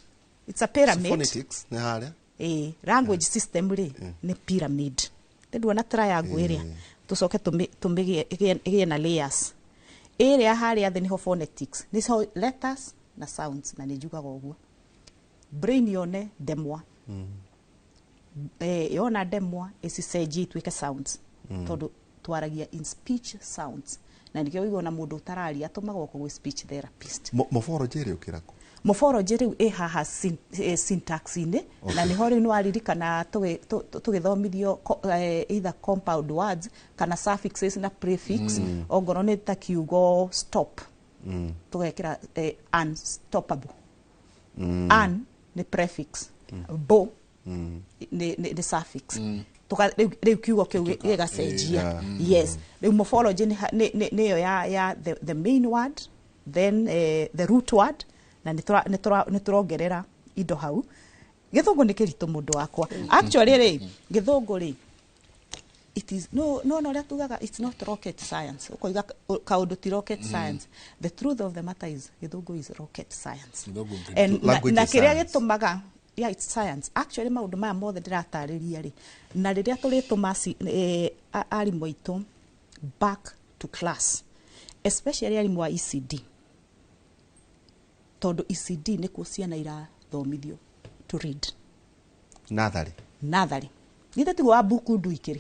it's a pyramid. Phonetics nĩ harĩa. Ĩ, language system rĩ, nĩ pyramid. Nduona triangle ĩrĩa tũcoke tũmĩgĩe ĩgĩe na layers. Ĩrĩa harĩa thĩ nĩho phonetics, nĩho letters na sounds, na nĩ njugaga ũguo brain yone ndemwa, yona ndemwa ĩcicenjie ituĩke sounds, tondũ twaragia in speech sounds, na nĩkĩo ũigua na mũndũ ũtararia atũmagwo gwĩ speech therapist. Morphology ĩrĩ ũkĩra kũ? Morphology rĩu ĩ haha syntax-inĩ. Na nĩho rĩu nĩwaririkana tũgĩthomithio either compound words kana suffixes na prefix. Ongorwo nĩ ta kiugo stop, tũgekĩra unstoppable. Un nĩ prefix, bo nĩ suffix. Rĩu kiugo kĩu gĩgacenjia. Yes, rĩu morphology nĩyo ya the main word, then the root word, na nĩ tũrongerera indo hau. Gĩthũngũ nĩ kĩritũ, mũndũ wakwa. Actually rĩ, gĩthũngũ rĩ, it is no no ũrĩa tugaga it's not rocket science. Ũkoiga kaũndũ ti rocket science. The truth of the matter is gĩthũngũ is rocket science. Gĩthũngũ nĩ And Language na is kĩrĩa science. gĩtũmaga, yeah, it's science actually. Maũndũ maya mothe ndĩratarĩria rĩ, na rĩrĩa tũrĩtũma arimũ aitũ back to class, especially arimũ a ECD, tondũ ECD nĩkuo ciana irathomithio to read. Natharĩ. Natharĩ, githĩ tiguo wa buku nduikĩrĩ?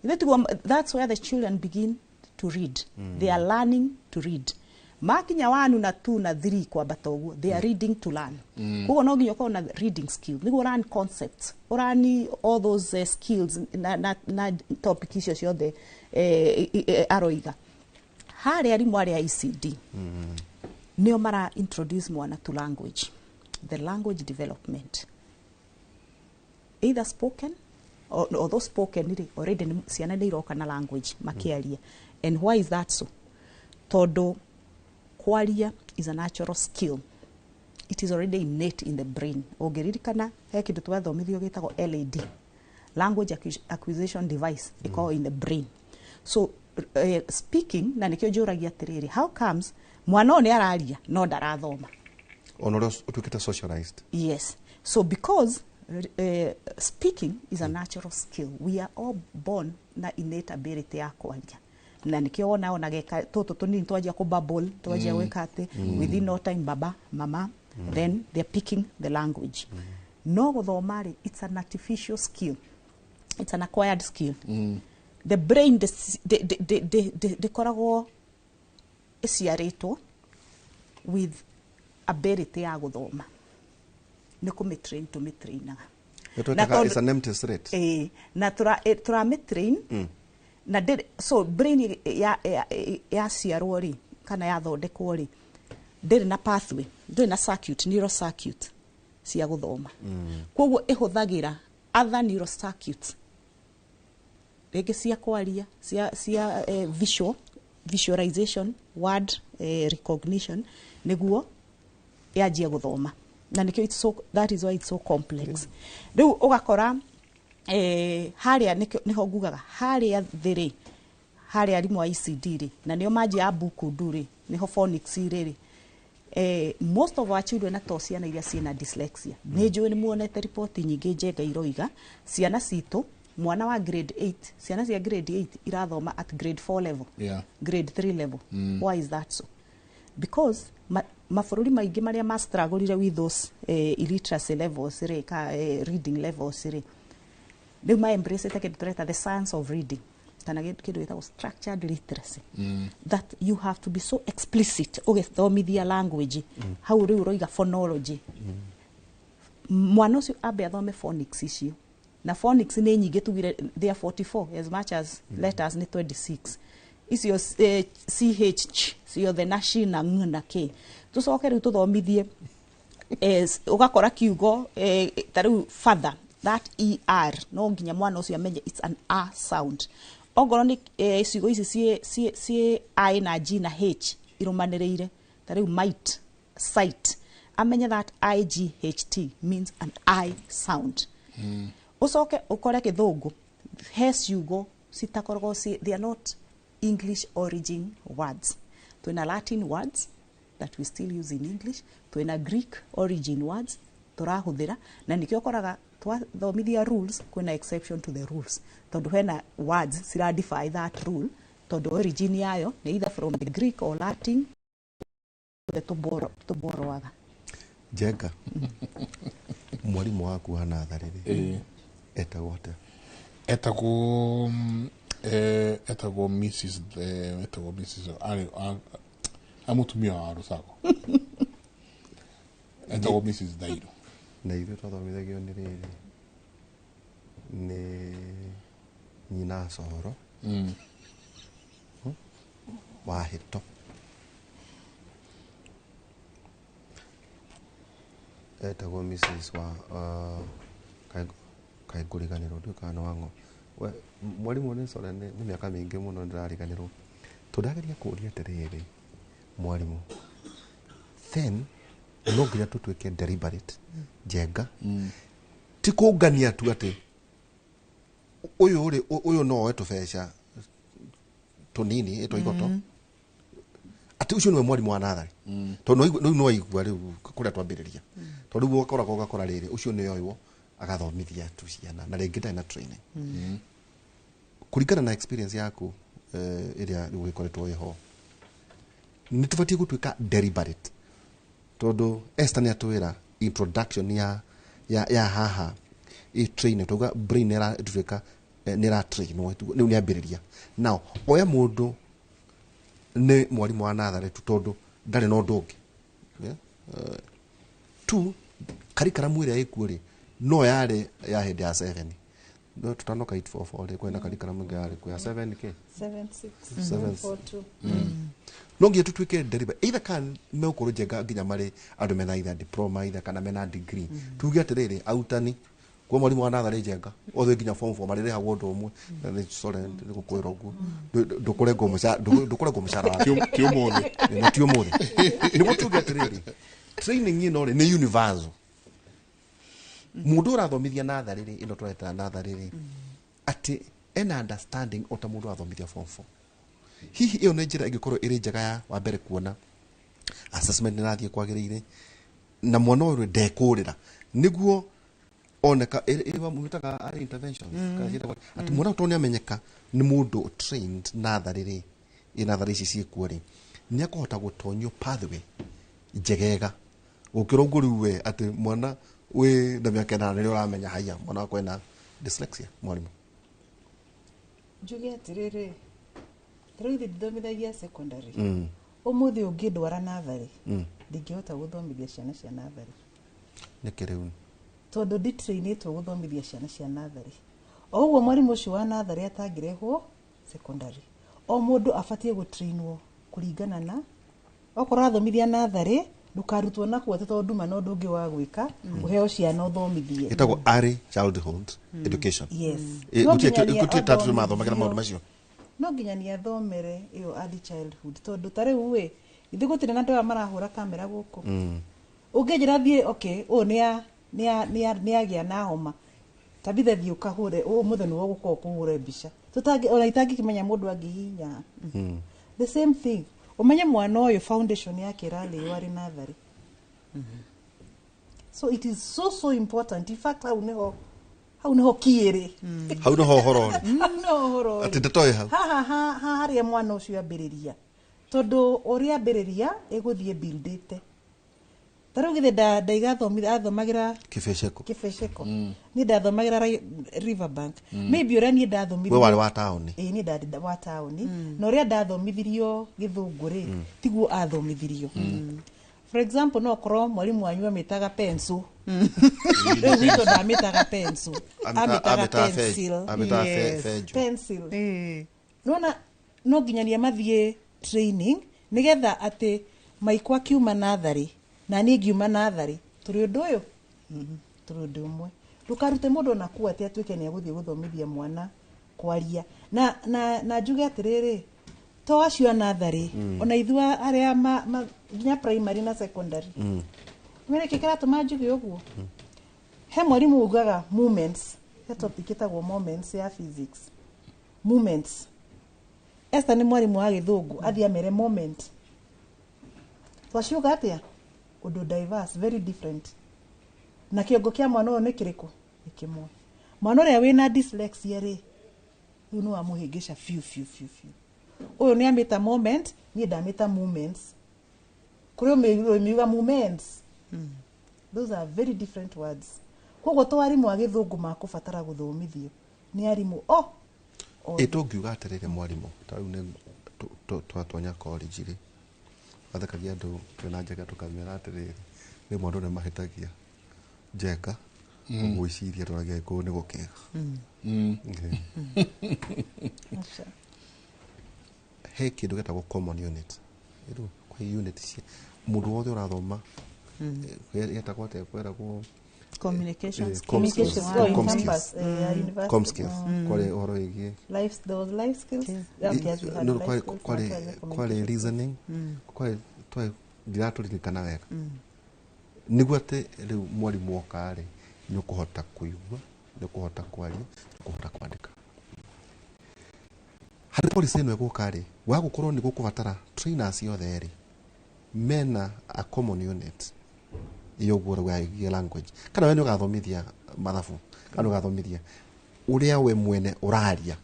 Githĩ tiguo? That's where the children begin to read. They are learning to read. Makinya 1 na 2 na 3 kwambata ũguo, they are reading to learn. Koguo no nginya ũkorwo na reading skill nĩguo learn concepts, ũrani all those skills na topic icio ciothe aroiga. Harĩa arimũ arĩa ECD nĩo mara introduce mwana to language, the language development, either spoken or, although spoken rĩ, already ciana nĩ iroka na language makĩaria. And why is that so? Tondũ kwaria is a natural skill, it is already innate in the brain. Ũngĩririkana he kĩndũ twathomithio gĩtagwo LAD, language acquisition device, ĩkoragwo in the brain. So speaking, na nĩkĩo njũragia atĩrĩrĩ, how comes mwana ũyũ nĩ araria no ndarathoma? Ona ũrĩa ũtuĩkĩte socialized. Yes. So because speaking is a natural skill, we are all born na innate ability ya kwaria. Na nĩkĩo wona ona geka tũtũ tũnini twanjia kũ bubble, twanjia gwĩka atĩ within no time, baba, mama, then they're picking the language. No gũthoma rĩ, it's an artificial skill. It's an acquired skill. The brain ndĩkoragwo ĩciarĩtwo with ability ya gũthoma, nĩ kũmĩtrain tũmĩtrainaga. Nĩ it's an empty slate. Ĩĩ, na tũramĩtrain na ndĩrĩ. So brain yaciarwo rĩ, kana yathondekwo rĩ, ndĩrĩ na pathway, ndĩrĩ na circuit, neural circuit cia gũthoma. Koguo ĩhũthagĩra other neural circuits, rĩngĩ cia kwaria, cia visualization, word recognition, nĩguo yanjie gũthoma. Na nĩkĩo it's so, that is why it's so complex. Rĩu ũgakora harĩa nĩho ngugaga harĩa thĩ rĩ, harĩa arimũ a ECD rĩ, na nĩo manjia ya bukundu rĩ, nĩho phonics rĩ, most of our children, na to ciana iria ciĩna dyslexia, nĩ njũĩ nĩ muonete riboti nyingĩ njenga iroiga ciana citũ, mwana wa grade 8, ciana cia grade 8 irathoma at grade 4 level, grade 3 level. Why is that so? Because mabũrũri maingĩ marĩa ma struggle with those illiteracy levels rĩ, ka reading levels rĩ, rĩu ma embrace kĩndũ tũreta the science of reading, kana kĩndũ gĩtagwo structured literacy, that you have to be so explicit ũgĩthomithia language. Hau rĩu ũroiga phonology, mwana ũcio ambe athome phonics icio, na phonics nĩ nyingĩ, tugire they are 44, as much as letters nĩ 26 icio, ch ch ciothe, na c na ng na k. Tũcoke rĩu tũthomithie, ũgakora kiugo ta rĩu father, that er, no nginya mwana ũcio amenye it's an a sound. Ongorwo nĩ ciugo ici ciĩ I na G na H irũmanĩrĩire, ta rĩu might, sight, amenye that I G H T means an I sound. Ũcoke ũkore gĩthũngũ he ciugo citakoragwo they are not English origin words. Twĩna Latin words that we still use in English, twĩna Greek origin words tũrahũthĩra, na nĩkĩo ũkoraga twathomithia rules kwĩna exception to the rules, tondũ hena words cira defy that rule, tondũ origin yayo nĩ either from the Greek or Latin tũboroaga. Njenga, mwarimũ waku wa natharĩ rĩ, etagwo atĩa? Etagwo Mrs, etagwo Mrs, arĩ a mũtumia wa Rũcago, etagwo Mrs Dairo. Na ithuĩ twathomithagio nĩ rĩrĩ, nĩ nyina Coro wa Hĩto, etagwo Mrs wa kaĩ ngũriganĩrwo, ndiũĩ kana nĩ Wang'o. We mwarimũ nĩ core, nĩ mĩaka mĩingĩ mũno ndĩrariganĩrwo. Tũndageria kũũria atĩrĩrĩ, mwarimũ, then no nginya tũtuĩke deliberate, Njenga, ti kũngania tu atĩ ũyũ rĩ, ũyũ no oe tũbeca tũnini ĩtwa igoto, atĩ ũcio nĩwe mwarimũ wa natharĩ, tondũ rĩu no aigua rĩu kũrĩa twambĩrĩria, tondũ rĩu ũgakoragwo ũgakora rĩrĩ ũcio nĩ oĩwo agathomithia tu ciana na rĩngĩ ndarĩ na training. Kũringana na experience yaku ĩrĩa rĩu ĩkoretwo ĩho, nĩ tũbatiĩ gũtuĩka deliberate, tondũ Esther nĩ atwĩra introduction ya haha ĩ train, tuga brain nĩ ĩratuĩka nĩ ĩratrainwo rĩu nĩ ambĩrĩria. Now oya mũndũ nĩ mwarimũ wa natharĩ tu, tondũ Ndarĩ na ũndũ ũngĩ. Yeah? Two, curriculum ĩrĩa ĩkuo rĩ no yarĩ ya hĩndĩ ya 7 no tutanoka 844 rĩ kwĩna curriculum ĩngĩ yarĩ kuo ya 7 kĩ 7 6 Seven, 4 2. No nginya tutuĩke deliberate either kana megũkorwo njenga nginya marĩ andũ mena either diploma either kana mena degree. Tuge atĩrĩrĩ, arutani kwa mwarimũ wa natharĩ njenga othe nginya form 4 marĩrĩhagwo ũndũ ũmwe. Na nĩ sorry nĩ gũkwĩra ũguo, ndũkũrengwo mũcara, ndũkũrengwo mũcara waku. Ti ũmũthĩ. Na ti ũmũthĩ. Nĩguo tuge atĩrĩrĩ, training ĩno rĩ nĩ universal. Mũndũ ũrathomithia natharĩ rĩ, ĩno tũreta natharĩ rĩ, atĩ ena understanding o ta mũndũ ũrathomithia form 4. Hihi ĩyo nĩ njĩra ĩngĩkorwo ĩrĩ njega ya wa mbere kuona assessment nĩ ĩrathiĩ kwagĩrĩire na mwana ũyũ ndekũrĩra nĩguo oneka ĩtaga early interventions kana ciĩtagwo atĩ mwana ũyũ tondũ nĩamenyeka nĩ mũndũ trained natharĩ rĩ, ĩ natharĩ ici ciĩkuo rĩ, nĩ akũhota gũtonyio pathway njegega gũkĩra ũguo rĩu we atĩ mwana wĩ na mĩaka 8 nĩrĩo ũramenya haiya mwana wakwa ena dyslexia mwarimũ. Njuge atĩrĩrĩ, ta rĩu ithuĩ ndithomithagia secondary. Ũmũthĩ ũngĩndwara natharĩ, ndingĩhota gũthomithia ciana cia natharĩ. Nĩkĩ rĩu? Tondũ nditrainĩtwo gũthomithia ciana cia natharĩ. O ũguo mwarimũ ũcio wa natharĩ atangĩrehwo secondary, o mũndũ abatiĩ gũtrainwo kũringana na okorwo arathomithia natharĩ, ndũkarutwo nakuo atĩ tondũ nduma na ũndũ ũngĩ wa gwĩka, ũheo ciana ũthomithie. Ĩtagwo early childhood education. Yes. Ĩ, No gũtirĩ nginya nĩ gũtirĩ tatu mathomagĩra maũndũ macio. No nginya nĩ athomere ĩyo early childhood, tondũ ta rĩu ĩ ithuĩ gũtirĩ na andũ aya marahũra kamera gũkũ. Ũngĩnjĩra thiĩ, okay, ũyũ nĩ agĩa na homa, Tabitha thiĩ ũkahũre, ũmũthĩ nĩwe ũgũkorwo kũhũra mbica. Tũtangĩ ona itangĩkĩmenya mũndũ angĩhihinya. The same thing, ũmenye mwana ũyũ foundation yake ĩrarĩo arĩ natharĩ. So it is so so important. In fact, hau nĩho kiĩrĩ. Hau nĩho ũhoro ũrĩ. Hau nĩho ũhoro ũrĩ. Atĩ ndatoĩ hau. Haha ha harĩa mwana ũcio ambĩrĩria, tondũ ũrĩa ambĩrĩria ĩgũthiĩ buildĩte. Ta rĩu githĩ ndaiga athomagĩra Kĩbeceko. Kĩbeceko. Niĩ ndathomagĩra Riverbank. Maybe ũrĩa niĩ ndathomithirio We warĩ wa taũni. Ĩĩ, niĩ ndarĩ wa taũni. Na ũrĩa ndathomithirio gĩthũngũ rĩ, tiguo athomithirio. For example, no korwo mwarimũ wanyu amĩtaga pencil, rĩu gwitũ ndamĩtaga pencil, amĩtaga amĩtaga pencil. Amĩtaga benjũ. Pencil. Nona no nginya mathiĩ training nĩgetha atĩ maikwa akiuma natharĩ na niĩ ngiuma natharĩ tũrĩ ũndũ ũyũ, tũrĩ ũndũ ũmwe. Ndũkarute mũndũ ona kuu atĩ atuĩke nĩ egũthiĩ gũthomithia mwana kwaria na njuge atĩrĩrĩ, to acio a natharĩ, ona ithuĩ arĩa nginya primary na secondary. Nĩ kĩ kĩratũma njuge ũguo? He mwarimũ ugaga moments, he topic ĩtagwo moments ya physics. Moments, Esther nĩ mwarimũ wa gĩthũngũ, athiĩ amere moment, twaciuga atĩa? Ũndũ diverse, very different. Na kĩongo kĩa mwana ũyũ nĩ kĩrĩkũ? Nĩ kĩmwe. Mwana ũrĩa wĩna dyslexia rĩ, rĩu nĩ wamũhĩngĩca biũ biũ biũ biũ. Ũyũ nĩ amĩta moment, niĩ ndamĩta moments. Kũrĩ ũmĩuga moments. Those are very different words. Koguo to arimũ a gĩthũngũ makũbatara gũthomithio, nĩ arimũ o Ĩ tũngiuga atĩrĩrĩ, mwarimũ, ta rĩu nĩ twatonya college rĩ, mathekagia andũ twĩna Njenga, tũkamera atĩrĩrĩ, rĩmwe andũ nĩ mahĩtagia Njenga gwĩciria tũragia Gĩkũyũ nĩ gũkĩga. Okay. Aca. He kĩndũ gĩtagwo common unit. Rĩu kwĩ unit cia mũndũ wothe ũrathoma, getagwo atĩa, kweragwo Communication skills. Com skills. Communication. Oh, in Com campus, skills. ya university. Com skills. Kwarĩ ũhoro wĩgiĩ Life, there was life skills. Okay, yes, we had no, life kwarĩ skills, kwarĩ na kwarĩ communication. reasoning, kwarĩ twarĩ ndiratũririkana wega. Nĩguo atĩ rĩu mwarimũ oka rĩ, nĩ ũkũhota kũigua, nĩ ũkũhota kwaria, nĩ ũkũhota kwandĩka. Harĩ policy ĩno ĩgũka rĩ, wa gũkorwo nĩ gũkũbatara trainers othe rĩ mena a common unit ya ũguo rĩu ya language, kana we nĩ ũgathomithia mathabu kana nĩ ũgathomithia ũrĩa we mwene ũraria,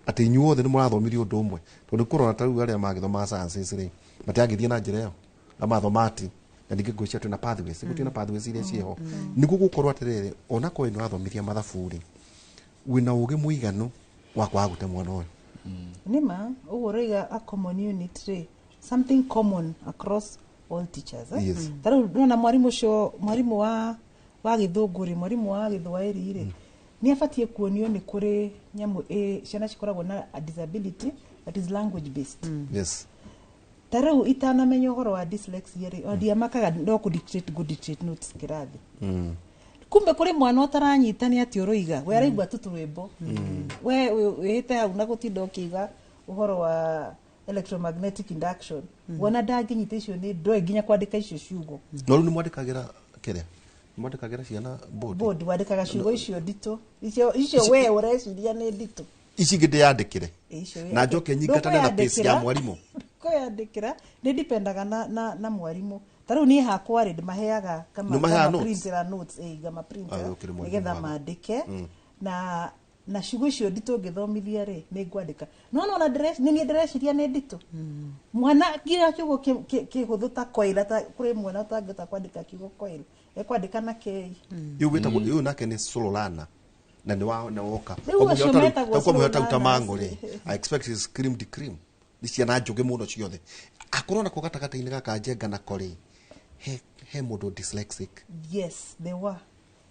atĩ inyuothe nĩ mũrathomithio ũndũ ũmwe, tondũ kũrora ta rĩu arĩa magĩthoma sciences rĩ matiangĩthiĩ na njĩra ĩyo na mathoma ati na ningĩ ngwĩciria twĩna pathways, gũtirĩ na pathways iria ciĩho nĩguo gũkorwo atĩrĩrĩ, onakorwo nĩ ũrathomithia mathabu rĩ, wĩna ũgĩ mũiganu wa kwaga gũte mwana ũyũ. Nĩma ũguo ũroiga a common unit rĩ, something common across all teachers, eh? Yes. Ta rĩu ndĩrona mwarimũ ũcio, mwarimũ wa gĩthũngũ rĩ, mwarimũ wa gĩthwaĩri rĩ, nĩ abatiĩ kuonio nĩ kũrĩ nyamũ ciana cikoragwo na a disability that is language based. Ta rĩu itanamenya ũhoro wa dyslexia rĩ, o ndiamakaga no kũ dictate, go dictate notes kĩrathi. Kumbe kũrĩ mwana ũtaranyita nĩ atĩ ũroiga, we araigua tu tũrwĩmbo. We wĩhĩte hau na gũtinda ũkĩiga ũhoro wa electromagnetic induction. Wona ndangĩnyita icio, nĩ ndoĩ nginya kwandĩka icio ciugo. No rĩu nĩ mwandĩkagĩra kĩrĩa, nĩ mwandĩkagĩra ciana board? Board wandĩkaga ciugo icio nditũ, icio we ũreciria nĩ nditũ. Ici ingĩ ndĩyandĩkĩre Icio na njoke nyingatane na pace ya mwarimũ. Kwĩyandĩkĩra nĩ dipendaga na mwarimũ. Ta rĩu niĩ hakwa rĩ, ndĩmaheaga Nĩ ũmaheaga notes? Printera notes, ngamaprintera Ah, ũkĩrĩ mwarimũ nĩgetha mwega. mandĩke. Na ciugo icio nditũ ngĩthomithia rĩ, nĩ ngwandĩka, no nona nĩ niĩ ndĩreciria nĩ nditũ. Mwana nginya kiugo kĩhũthũ ta coil, ta kũrĩ mwana ũtangĩhota kwandĩka kiugo coil, ekwandĩka na K. Rĩu wĩtagwo ũyũ nake nĩ Sololana na nĩ wa na woka. Rĩu acio metagwo kwa mũheo ta slow mango rĩ, learners. I expect is cream de cream, nĩ ciana njũgĩ mũno ciothe. Akorwo nako gatagatĩ-inĩ gaka Njenga nako rĩ, he mũndũ dyslexic? Yes, they were.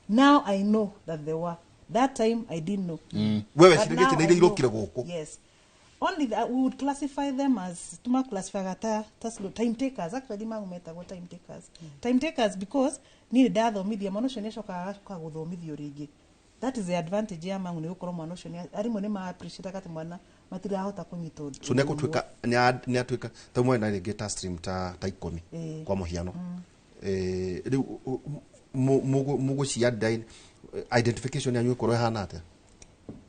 Now I know that they were. That time I didn't know. Wewe But weciragia now atĩ nĩ I iria know. irokire gũkũ. Yes. Only that we would classify them as, tuma classify ta slow time takers. Actually mangu metagwo time takers. Time takers because niĩ ndathomithia mwana ũcio nĩ acokaga agacoka gũthomithio rĩngĩ. That is the advantage ya mangu, nĩ gũkorwo mwana ũcio arimũ nĩ ma appreciate atĩ mwana matirahota kũnyita ũndũ. So nĩ egũtuĩka nĩ atuĩka ta mwena rĩngĩ ta stream ta 10 kwa mũhiano. Rĩu mũgũcia identification yanyu ĩkorwo ĩhana atĩa?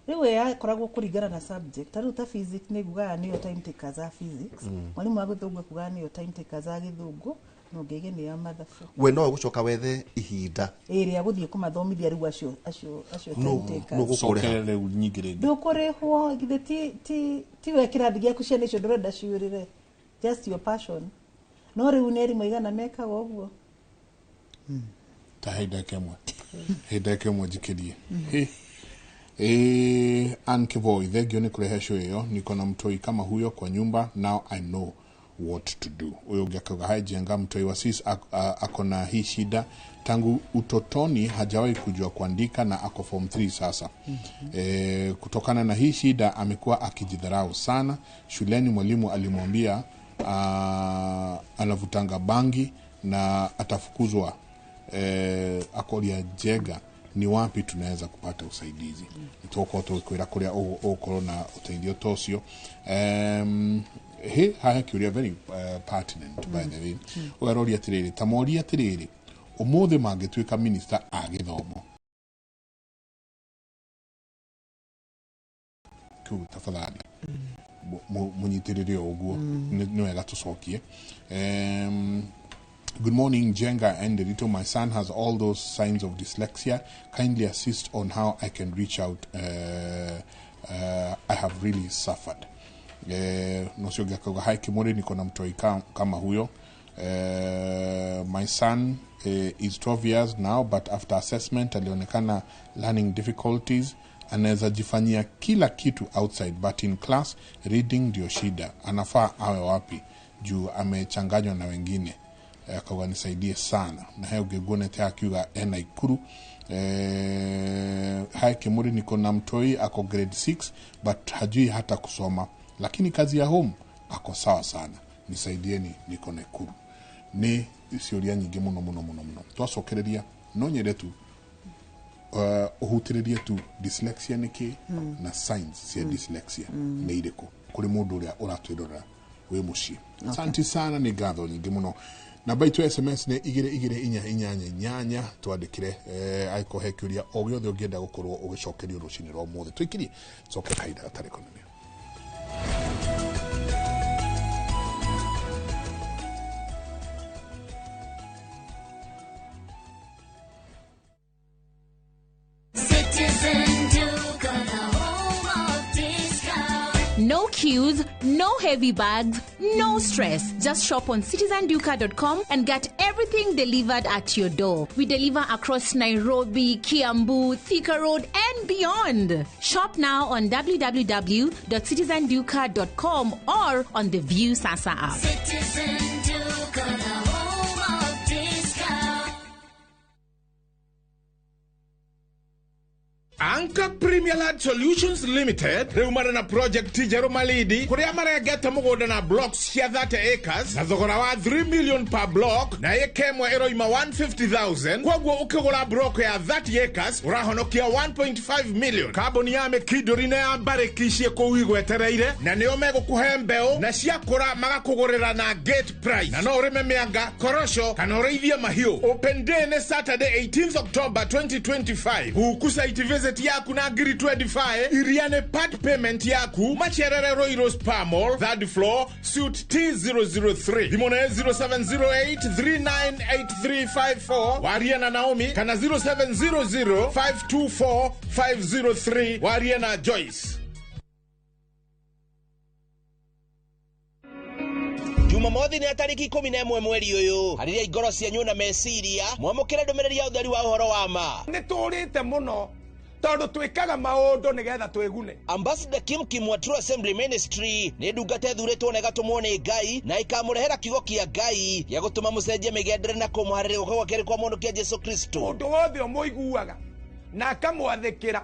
Rĩu yakoragwo kũringana na subject. Ta rĩu ta physics nĩ ngugaga nĩyo time takers a physics. Mwarimũ wa gĩthũngũ ekugaga nĩyo time takers a gĩthũngũ, na ũngĩige nĩyo mathabu. We no ũgũcoka wethe ihinda ĩrĩa gũthiĩ kũmathomithia rĩu acio time takers. No gũkũrĩha. Cokere rĩu nyingĩ rĩngĩ. Ndũkũrĩhwo githĩ ti we kĩrathi gĩaku, ciana icio ndũrenda ciũrĩre, just your passion. No rĩu nĩ arimũ aigana mekaga ũguo? Ta he ndagĩka ĩmwe, he ndagĩka ĩmwe njikĩrie. Ann Kivoi, thengio nĩ kũrehe show ĩyo. Niko na mtoi kama huyo kwa nyumba, now I know what to do. Huyo ũngĩ akauga, "Hi Jenga, mtoi wa sis ako na hii shida tangu utotoni, hajawahi kujua kuandika na ako form 3 sasa. Kutokana na hii shida amekuwa akijidharau sana shuleni. Mwalimu alimwambia anavutanga bangi na atafukuzwa. Akoria Jega, ni wapi tunaweza kupata usaidizi?" Nĩtũgũkorwo tũgĩkwĩra kũrĩa ũgũkorwo na ũteithio ta ũcio. He haha kĩũria very pertinent, by the way. Ũgaroria atĩrĩrĩ, ta moria atĩrĩrĩ, ũmũthĩ mangĩtuĩka minister a gĩthomo kĩu, tafadhali mũnyitĩrĩre o ũguo. Nĩ wega tũcokie. Good morning, Jenga and Derito. My son has all those signs of dyslexia. Kindly assist on how I can reach out. I have really suffered." Nocio ũngĩ akauga, "Hi Kimuri, niko na mtoi kama huyo. My son is 12 years now, but after assessment alionekana learning difficulties. Anaweza jifanyia kila kitu outside, but in class reading ndio shida. Anafaa awe wapi juu amechanganywa na wengine?" Akauga nisaidie sana. Na he ũngĩ akiuga ena Ikuru, "Hi Kimuri, niko na mtoi ako grade 6 but hajui hata kusoma, lakini kazi ya home ako sawa sana. Nisaidieni, niko Nakuru." Nĩ ciũria nyingĩ mũno mũno mũno mũno. Twacokereria no nyende tu ũhutĩrĩrie tu dyslexia nĩ kĩ na signs cia dyslexia nĩ irĩkũ kũrĩ mũndũ ũrĩa ũratwĩrora wĩ mũciĩ. Asante sana, nĩ ngatho nyingĩ mũno. Namba itũ ya SMS nĩ 22488, twandĩkĩre angĩkorwo he kĩũria o gĩothe ũngĩenda gũkorwo ũgĩcokerio rũcinĩ rwa ũmũthĩ. Tũikirie coke kahinda gatarĩ kũnene. Citizen Duka, the home of discount. No queues, no heavy bags, no stress. Just shop on citizenduka.com and get everything delivered at your door. We deliver across Nairobi, Kiambu, Thika Road, and beyond. Shop now on www.citizenduka.com or on the View Sasa app. Citizen Duka, the home of discount. Anchor Premier Land Solutions Limited rĩu marĩ na project njerũ Malindi kũrĩa marengete mũgũnda na blocks cia 30 acres na thogora wa 3 million per block na ĩka ĩmwe ĩroima 150,000. Kwoguo ũkĩgũra block ya 30 acres ũrahonokia 1.5 million. Kambuni ya Mĩkindũri na ya Mbarĩki ciĩ kũu igwetereire na nĩo megũkũhe mbeũ na ciakũra magakũgũrĩra na gate price, na no ũrĩme mĩanga, korosho kana ũrĩithie mahiũ. Open day nĩ Saturday 18th October 2025. Huku site visit yaku na ngiri 25 iria nĩ part payment yaku. Macerere Royal Spa Mall, third floor, suite T003. Thimũ nĩ 0708 398354 warie na Naomi kana 0700 524 503 warie na Joyce. Jumamothi nĩ tarĩki 11 mweri ũyũ harĩria ingoro cianyu na meciria mwamũkĩre ndũmĩrĩri ya ũtheri wa ũhoro wa ma. Nĩ tũrĩte mũno tondũ twĩkaga maũndũ nĩgetha twĩgune. Ambassador Kim Kim wa True Assembly Ministry nĩ ndungata ĩthurĩtwo na ĩgatũmwo nĩ Ngai na ĩkamũrehera kiugo kĩa Ngai gĩa gũtũma mũcenjie mĩgendere na kũmũharĩrĩria gũka gwa kerĩ kwa mũndũ kĩa Jesu Kristo. Mũndũ wothe ũmũiguaga na akamwathĩkĩra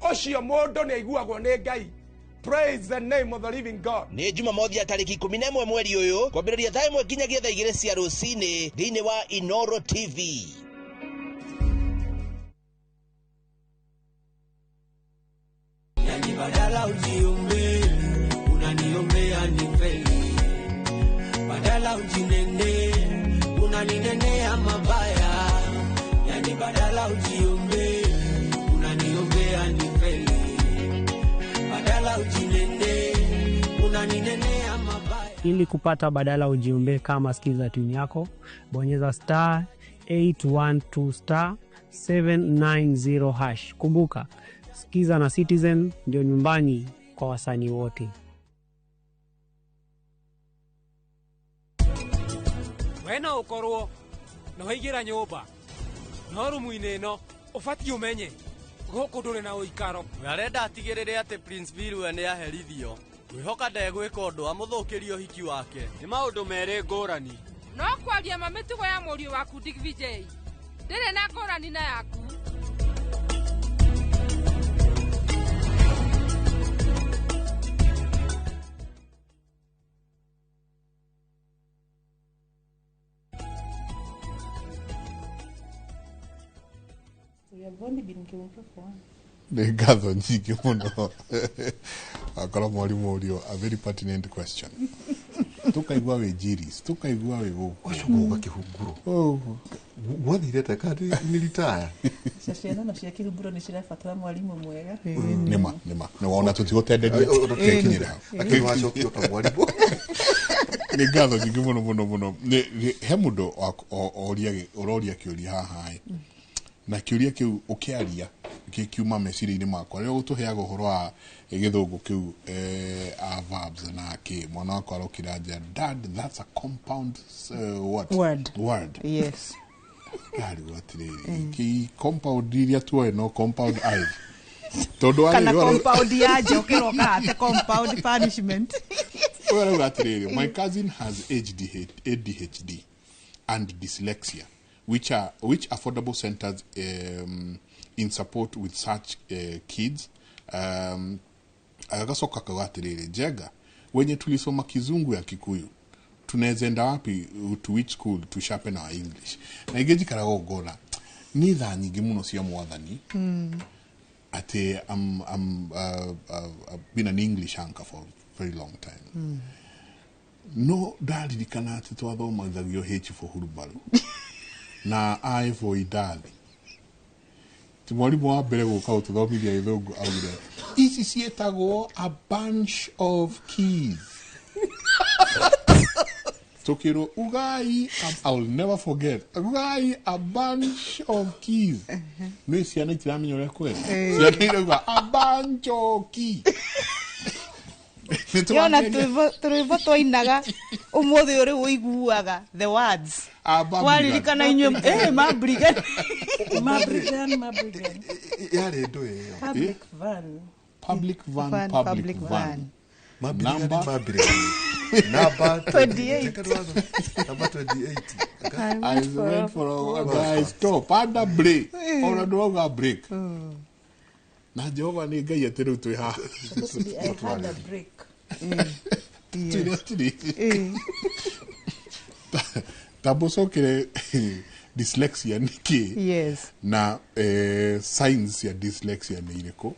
ũcio mũndũ nĩ aiguagwo nĩ Ngai. Praise the name of the living God. Nĩ Jumamothi ya tarĩki 11 mweri ũyũ kwambĩrĩria thaa 1 nginyagia thaa 2 cia rũcinĩ thĩinĩ wa Inoro TV. Yani badala ujiombe, unaniombea nifeli. Badala ujinene, unaninenea mabaya. Yani badala ujiombe, unaniombea nifeli. Badala ujinene, unaninenea mabaya. Ili kupata badala ujiombe kama skiza tune yako, bonyeza star 812 star 790 hash. Kumbuka, Skiza na Citizen ndio nyumbani kwa wasanii wote. Wena ukorwo na waigĩra nyũmba no rumu-inĩ ĩno ũbatiĩ ũmenye gũkũ ndũrĩ na ũikaro. We arenda atigĩrĩre atĩ Prince Bilwe nĩ aherithio. Ngwĩhoka ndegwĩka ũndũ amũthũkĩrie ũhiki wake. Nĩ maũndũ merĩ ngũrani. No kwaria ma mĩtugo ya mũriũ waku Dick VJ ndĩrĩ na ngũrani na yaku. Nĩ ngatho nyingĩ mũno akorwo mwarimũ ũrio a very pertinent question. Tukaigua wĩ Njiris, tukaigua wĩ gũkũ ũcoka kĩhunguro gwathire ta kandi nĩ ritaya. Ciana no cia kĩhunguro nĩ cirabatara mwarimũ mwega. Nĩma nĩma nĩ wona tũtigũtenderia tũtikinyĩre hau lakini wacokio ta mwarimũ. Nĩ ngatho nyingĩ mũno mũno mũno. He mũndũ ũroria kĩũria haha na kĩũria kĩu ũkĩaria gĩkiuma meciria-inĩ makwa rĩrĩa ũtũheaga ũhoro wa gĩthũngũ kĩu a verbs na kĩ mwana wakwa arokire anja dad that's a compound what word yes. Ndarigwo atĩrĩrĩ kĩ compound iria tuoe no compound i tondũ kana compound ya njokĩroka ate compound punishment. Ũyũ arauga atĩrĩrĩ my cousin has ADHD and dyslexia which affordable centers in support with such kids. Agacoka akauga atĩrĩrĩ Njenga wenye tulisoma kizungu ya Kikuyu tunaweza enda wapi to which school to sharpen our English. Na ingĩ njikaraga ngona nĩ thaa nyingĩ mũno cia mwathani atĩ I've been an English anchor for a very long time. No ndaririkana atĩ twathomithagio H for hurubaru na I for idathi. Ti mwarimu wa mbere gũka gũtũthomithia gĩthũngũ augire ici ciĩtagwo a bunch of keys. Tũkĩrwo ugai, I will never forget, ugai a bunch of keys. Nĩ ciana itiramenya ũrĩa kwenda. Ciana irauga a bunch of keys. Yona tũrwĩmbo twainaga ũmũthĩ ũrĩ ũiguaga the words. Waririkana inyuĩ Mabrigan. Mabrigan, Mabrigan. Yarĩ ndũ ĩyo. Public van. Public van, public van. Number Number 28. Number 28. I went for a guy stop and a break. Ona ndũrauga break. Na Jehova nĩ Ngai atĩ rĩu twĩ haha. I had a break. Tambũcokere dyslexia nĩ kĩ? Yes. Na signs ya dyslexia nĩ irĩkũ?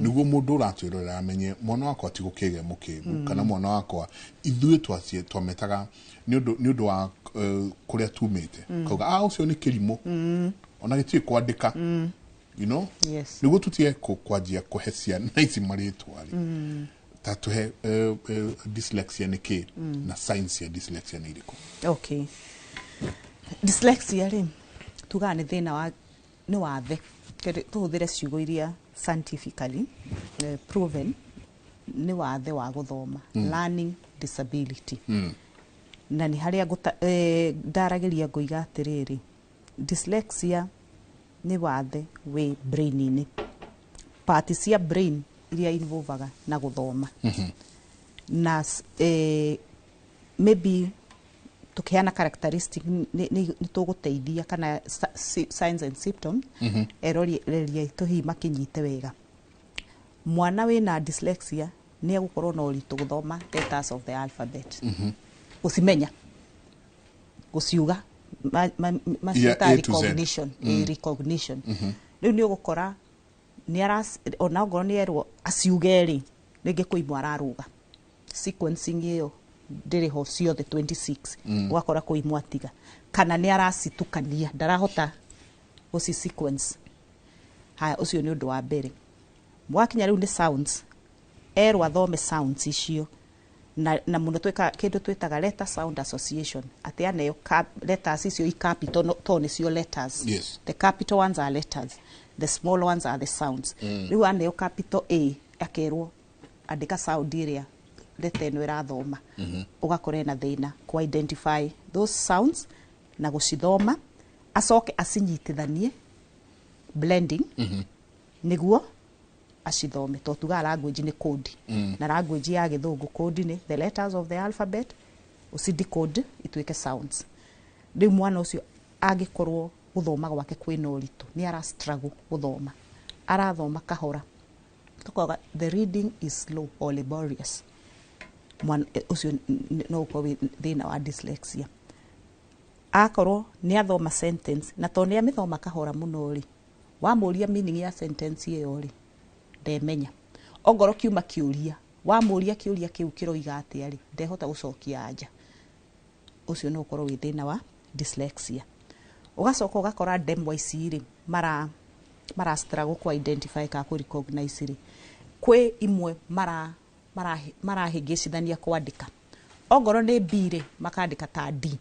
Nĩguo mũndũ ũratwĩrorera amenye mwana wakwa ti gũkĩgĩa mũkĩgu kana mwana wakwa ithuĩ twametaga nĩ ũndũ wa kũrĩa tumĩte. Kauga ũcio nĩ kĩrimũ. Ona gĩtiũĩ kwandĩka. You know? Yes. Nĩguo tũtige kwanjia kũhe ciana ici marĩtwa rĩ. Ta tũhe dyslexia nĩ kĩ na signs ya dyslexia nĩ irĩkũ? Okay. Dyslexia rĩ tugaga nĩ thĩna wa nĩ wathe tũhũthĩre ciugo iria scientifically proven nĩ wathe wa gũthoma learning disability. Na nĩ harĩa ndaragĩria ngoiga atĩrĩrĩ dyslexia nĩ wathe wĩ brain-inĩ, part cia brain iria involvaga na gũthoma. Na maybe tukiheana characteristic nĩ tũgũteithia kana signs and symptoms eroreria itũ hihi makinyite wega. Mwana wĩna dyslexia nĩ egũkorwo na ũritũ gũthoma letters of the alphabet, gũcimenya, gũciuga, maciĩtaga recognition, recognition. Rĩu nĩ ũgũkora nĩ ona ongorwo nĩ erwo aciuge rĩ, rĩngĩ kwĩ imwe ararũga sequencing ĩyo ndĩrĩ ho ciothe 26, ũgakora kwĩ imwe atiga kana nĩ aracitukania ndarahota gũci sequence. Haya, ũcio nĩ ũndũ wa mbere. Mwakinya rĩu nĩ sounds, erwo athome sounds icio na mũno twĩka kĩndũ twĩtaga letter sound association, atĩ aneo letters icio i capital to nĩcio letters. Yes. The capital ones are letters, the small ones are the sounds. Rĩu aneo capital A akerwo andĩka sound ĩrĩa letter ĩno ĩrathoma. Ũgakora ena thĩna ku identify those sounds na gũcithoma, acoke acinyitithanie blending nĩguo acithome. To tugaga language nĩ code, na language ya gĩthũngũ code nĩ the letters of the alphabet ũci decode ituĩke sounds. Rĩu mwana ũcio angĩkorwo gũthoma gwake kwĩna ũritũ, nĩ ara struggle gũthoma, arathoma kahora, tũkauga the reading is slow or laborious, mwana ũcio no ũkorwo wĩ thĩna wa dyslexia. Akorwo nĩ athoma sentence na to nĩ amĩthoma kahora mũno rĩ, wamũria meaning ya sentence ĩyo rĩ, ndemenya. Ongorwo kiuma kĩũria, wamũria kĩũria kĩu kĩroiga atĩa rĩ, ndehota gũcokia anja. Ũcio no ũkorwo wĩ thĩna wa dyslexia. Ũgacoka ũgakora ndemwa ici rĩ, mara struggle ku identify kana ku recognize rĩ, kwĩ imwe marahĩngĩcithania kwandĩka. Ongorwo nĩ B rĩ, makandĩka ta D.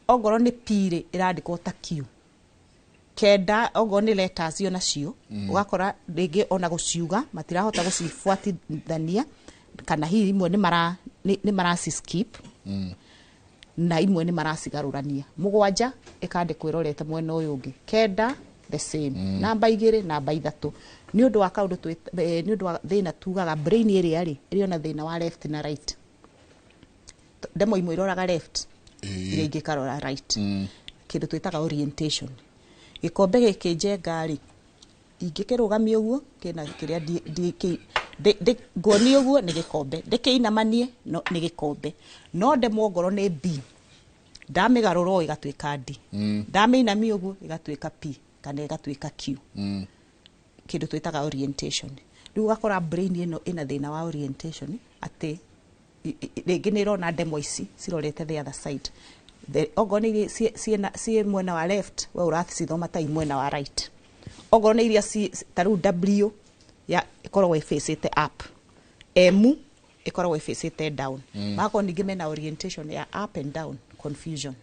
Ongorwo nĩ P rĩ, ĩrandĩkwo ta Q. Kenda ongorwo nĩ letters io nacio, ũgakora rĩngĩ ona gũciuga matirahota gũcibuatithania, kana hihi imwe nĩ maraci skip na imwe nĩ maracigarũrania. Mũgwanja ĩkandĩkwo ĩrorete mwena ũyũ ũngĩ, kenda the same, namba 2 namba 3. Nĩ ũndũ wa kaũndũ nĩ ũndũ wa thĩna tugaga brain ĩrĩa rĩ, ĩrĩ ona thĩna wa left na right. Ndemwa imwe iroraga left, iria ingĩ ikarora right. Kĩndũ twĩtaga orientation. Gĩkombe gĩkĩ njenga rĩ, ingĩkĩrũgamia ũguo kĩna kĩrĩa nguonie ũguo nĩ gĩkombe, ndĩkĩinamanie no nĩ gĩkombe. No ndemwa ongorwo nĩ B, ndamĩgarũra ũũ ĩgatuĩka D, ndamĩinamia ũguo ĩgatuĩka P kana ĩgatuĩka Q. Kĩndũ twĩtaga orientation. Rĩu ũgakora brain ĩno ĩna thĩna wa orientation, atĩ rĩngĩ nĩ ĩrona ndemwa ici cirorete the other side. Ongorwo nĩ iria ciĩ mwena wa left, we ũracithoma ta i mwena wa right. Ongorwo nĩ iria ta rĩu W ya ĩkoragwo ĩfacĩte up, M ĩkoragwo ĩfacĩte down. Magakorwo ningĩ mena orientation ya up and down confusion.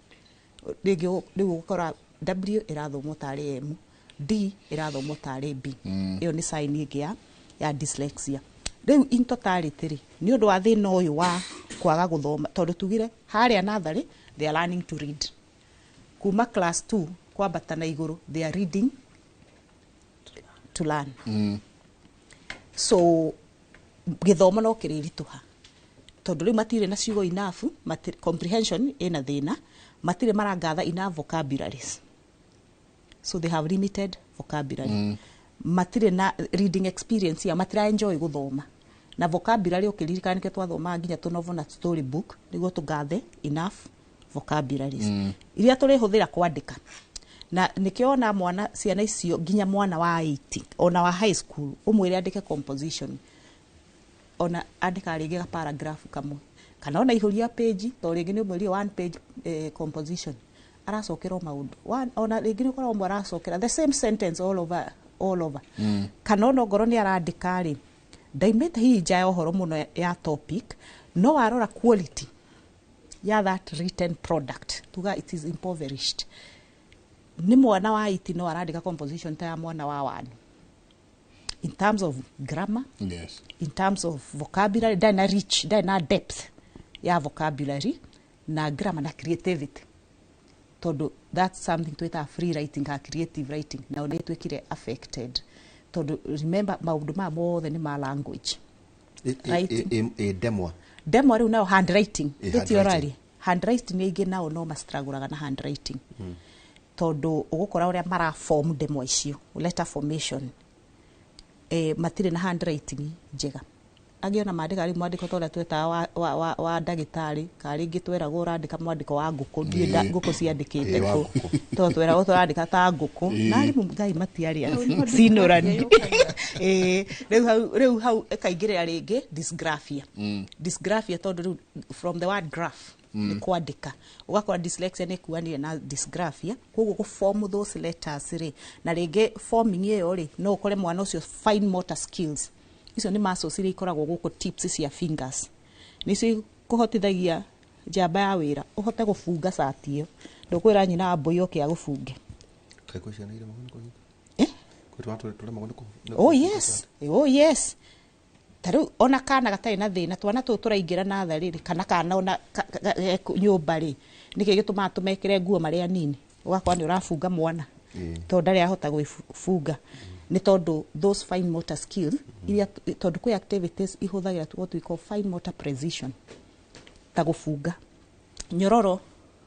Rĩngĩ rĩu ũgakora W ĩrathomwo tarĩ M, D ĩrathomwo tarĩ B. Ĩyo nĩ sign ĩngĩ ya dyslexia. Rĩu in totality rĩ, nĩ ũndũ wa thĩna ũyũ wa kwaga gũthoma, tondũ tugire harĩa natharĩ they are learning to read kuma class 2 kwambata na igũrũ, they are reading to learn. So gĩthomo no kĩrĩritũha tondũ rĩu matirĩ na ciugo enough, comprehension ĩna thĩna, matirĩ marangatha enough vocabularies, so they have limited vocabulary. Matirĩ na reading experience ya matira enjoy gũthoma na vocabulary. Ũkĩririkana nĩkĩo twathomaga nginya tũnovel na story book nĩguo tũgathe enough vocabularies iria tũrĩhũthĩra kwandĩka. Na nĩkĩo ona mwana, ciana icio, nginya mwana wa 8 ona wa high school, ũmwĩre andĩke composition, ona andĩka rĩngĩ ga paragraph kamwe kana ona ihũria page, to rĩngĩ nĩ ũmwĩrire one page composition, aracokera o maũndũ. Ona rĩngĩ nĩ ũkoragwo ũmwe aracokera the same sentence all over, all over. Kana ona ongorwo nĩ arandĩka rĩ, ndaimĩte hihi nja ya ũhoro mũno ya topic, no warora quality ya that written product, tuga it is impoverished. Nĩ mwana wa 8 no arandĩka composition ta ya mwana wa 1 in terms of grammar, in terms of vocabulary, ndarĩ na rich, ndarĩ na depth ya vocabulary na grammar na creativity, tondũ that's something twĩtaga free writing ka creative writing, nao nĩ ĩtuĩkire affected, tondũ remember maũndũ maya mothe nĩ ma language. Writing. Ĩ ndemwa. Ndemwa rĩu nayo handwriting. Ĩ, gĩti handwriting. Ũraria handwriting, aingĩ nao no mastragũraga na handwriting, tondũ ũgũkora ũrĩa maraform ndemwa icio, letter formation, matirĩ na handwriting njega. Angĩ ona mandĩka rĩu mwandĩko ta ũrĩa twetaga wa ndagĩtarĩ, ka rĩngĩ tweragwo ũrandĩka mwandĩko wa ngũkũ, ndiũĩ ngũkũ ciandĩkĩte Ĩ, wa kũ. ngũkũ. Tondũ tweragwo tũrandĩka ta ngũkũ. Na arimũ ngai matiarĩ cinũrani. Ĩ, rĩu hau ĩkaingĩrĩra rĩngĩ dysgraphia. Dysgraphia tondũ rĩu from the word graph, nĩ kwandĩka, ũgakora dyslexia nĩ ĩkuanire na dysgraphia, koguo gũ form those letters rĩ, na rĩngĩ forming ĩyo rĩ, no ũkore mwana ũcio fine motor skills icio nĩ muscles iria ikoragwo gũkũ tips cia fingers, nĩcio kũhotithagia njamba ya wĩra ũhote gũbunga cati ĩyo, ndũkwĩra nyina wa mbũi oke agũbunge. Kaĩ kwĩ ciana iremagwo nĩ kũhinga? Kwĩ twana tũremagwo nĩ Oh yes, oh yes. Ta rĩu ona kana gatarĩ na thĩna, twana tũtũ tũraingĩra natharĩ rĩ, kana kana ona nyũmba rĩ, nĩkĩ gĩtũmaga tũmekĩre nguo marĩ anini? Ũgakora nĩ ũrabunga mwana tondũ ndarĩ ahota gwĩbunga, nĩ tondũ those fine motor skills iria, tondũ kwĩ activities ihũthagĩra what we call fine motor precision, ta gũbunga nyororo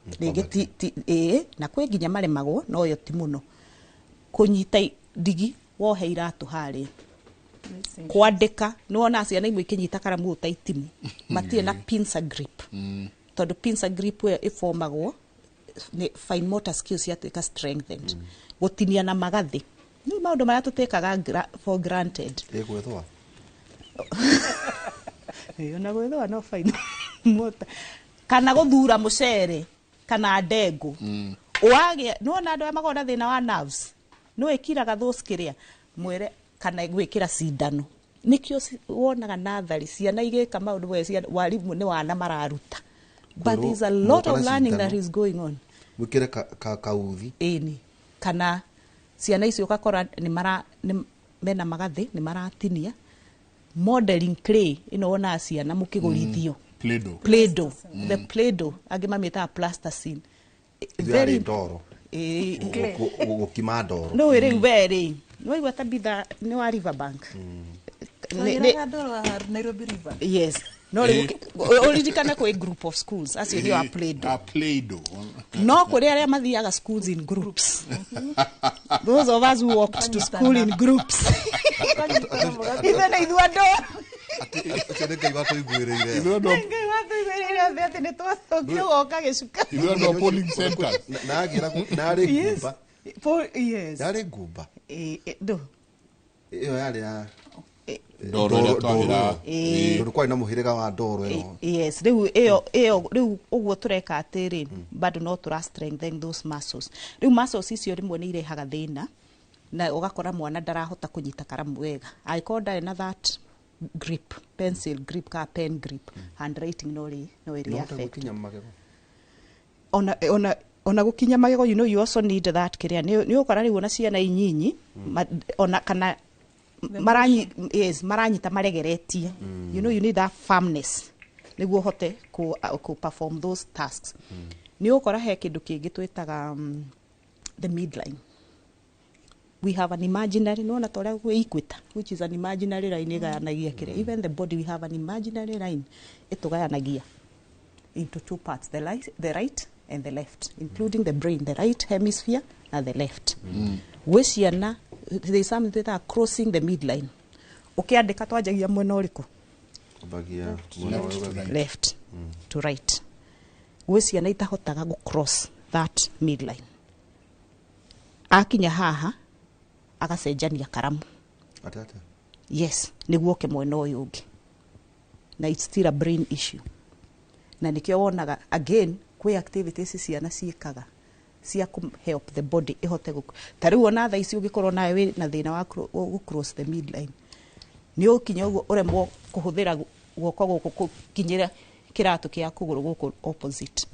rĩngĩ ti ĩĩ, na kwĩ nginya maremagwo, no yo ti mũno, kũnyita ndigi wohe iratũ harĩa, kwandĩka. Nĩ wona ciana imwe ikĩnyita karamu ta itimũ, matirĩ na pincer grip, tondũ pincer grip ĩyo ĩbomagwo nĩ fine motor skills ciatuĩka strengthened. Gũtinia na magathĩ nĩ maũndũ marĩa tũtĩkaga for granted. Ĩ gwĩthũa. Ĩ, ona gwĩthũa no fine motor, kana gũthura mũcere kana ndengũ. Wagĩa nĩwona andũ arĩa makoragwo na thĩna wa nerves, nĩ wĩkiraga those kĩrĩa mwĩre kana gwĩkĩra cindano, nĩkĩo wonaga natharĩ ciana igĩka maũndũ mwe ciana, warimũ nĩ wana mararuta, but there's a lot of Mwĩkĩra learning that cindano. is going on. Mwĩkĩre kauthi. Ĩni, kana ciana icio ũgakora nĩ mara nĩ mena magathĩ, nĩ maratinia modeling clay ĩno wonaga ciana mũkĩgũrithio. Play-Doh. Play-Doh. The Play-Doh, angĩ mamĩtaga plasticine. Ithuĩ yarĩ ndoro. Ĩĩ. Gũkima ndoro. No rĩu we rĩ, nĩwaigua Tabitha nĩ wa Riverbank. Twagĩraga ndoro wa Nairobi River. Yes, no rĩu ũririkane kwĩ group of schools, acio nĩ wa Play-Doh. A Play-Doh. No kũrĩ arĩa mathiaga schools in groups, those of us who walked to school in groups, ithuĩ na ithuĩ andũ. Ũcio nĩ Ngai watũiguĩrĩire. Ithuĩ andũ Ngai watũiguĩrĩire thĩ atĩ nĩ twacokire gũka gĩcuka. Ithuĩ andũ a polling centers. Narĩ ngumba. Yes. Yarĩ ngumba. Ĩ, ndũ. Ĩyo yarĩ ya Ndoro ĩrĩa twagĩra. Ĩ. Tondũ kwarĩ na mũhĩrĩga wa ndoro ĩno. Yes, rĩu ĩyo rĩu ũguo tũreka atĩrĩ, bado no tũra strengthen those muscles. Rĩu muscles icio rĩmwe nĩ irehaga thĩna na ũgakora mwana ndarahota kũnyita karamu wega, angĩkorwo ndarĩ na that grip, pencil grip ka pen grip. Handwriting no ĩrĩ No affect. gũkinya magego. Ona gũkinya magego, you know you also need that kĩrĩa nĩ ũkora rĩu ona ciana inyinyi ona kana maranyi yes maranyita maregeretie. You know, you need that firmness niguo hote ku perform those tasks. Ni ukora he kindu kingi twitaga the midline. We have an imaginary, no, na toria gwi equator, which is an imaginary line igayanagia kire. Even the body, we have an imaginary line itugayanagia into two parts, the right and the left, including the brain, the right hemisphere and the left. Gwĩ ciana, there is something that are crossing the midline. Ukiandika twanjagia mwena ũrĩkũ? Ambagia left to right. Gwĩ ciana itahotaga gũ cross that midline. Akinya haha agacenjania karamu. Atata. Yes, nĩguo oke mwena ũyũ ũngĩ. Na it's still a brain issue. Na nĩkĩo wonaga again kwĩ activities ciana ciĩkaga cia kũ help the body ihote gũ ta rĩu ona thaa ici ũngĩkorwo nawe wĩ na thĩna wa gũ cross the midline, nĩ ũkinya ũguo ũremwo kũhũthĩra guoko gũkũ gũkinyĩra kĩratũ kĩa kũgũrũ gũkũ opposite.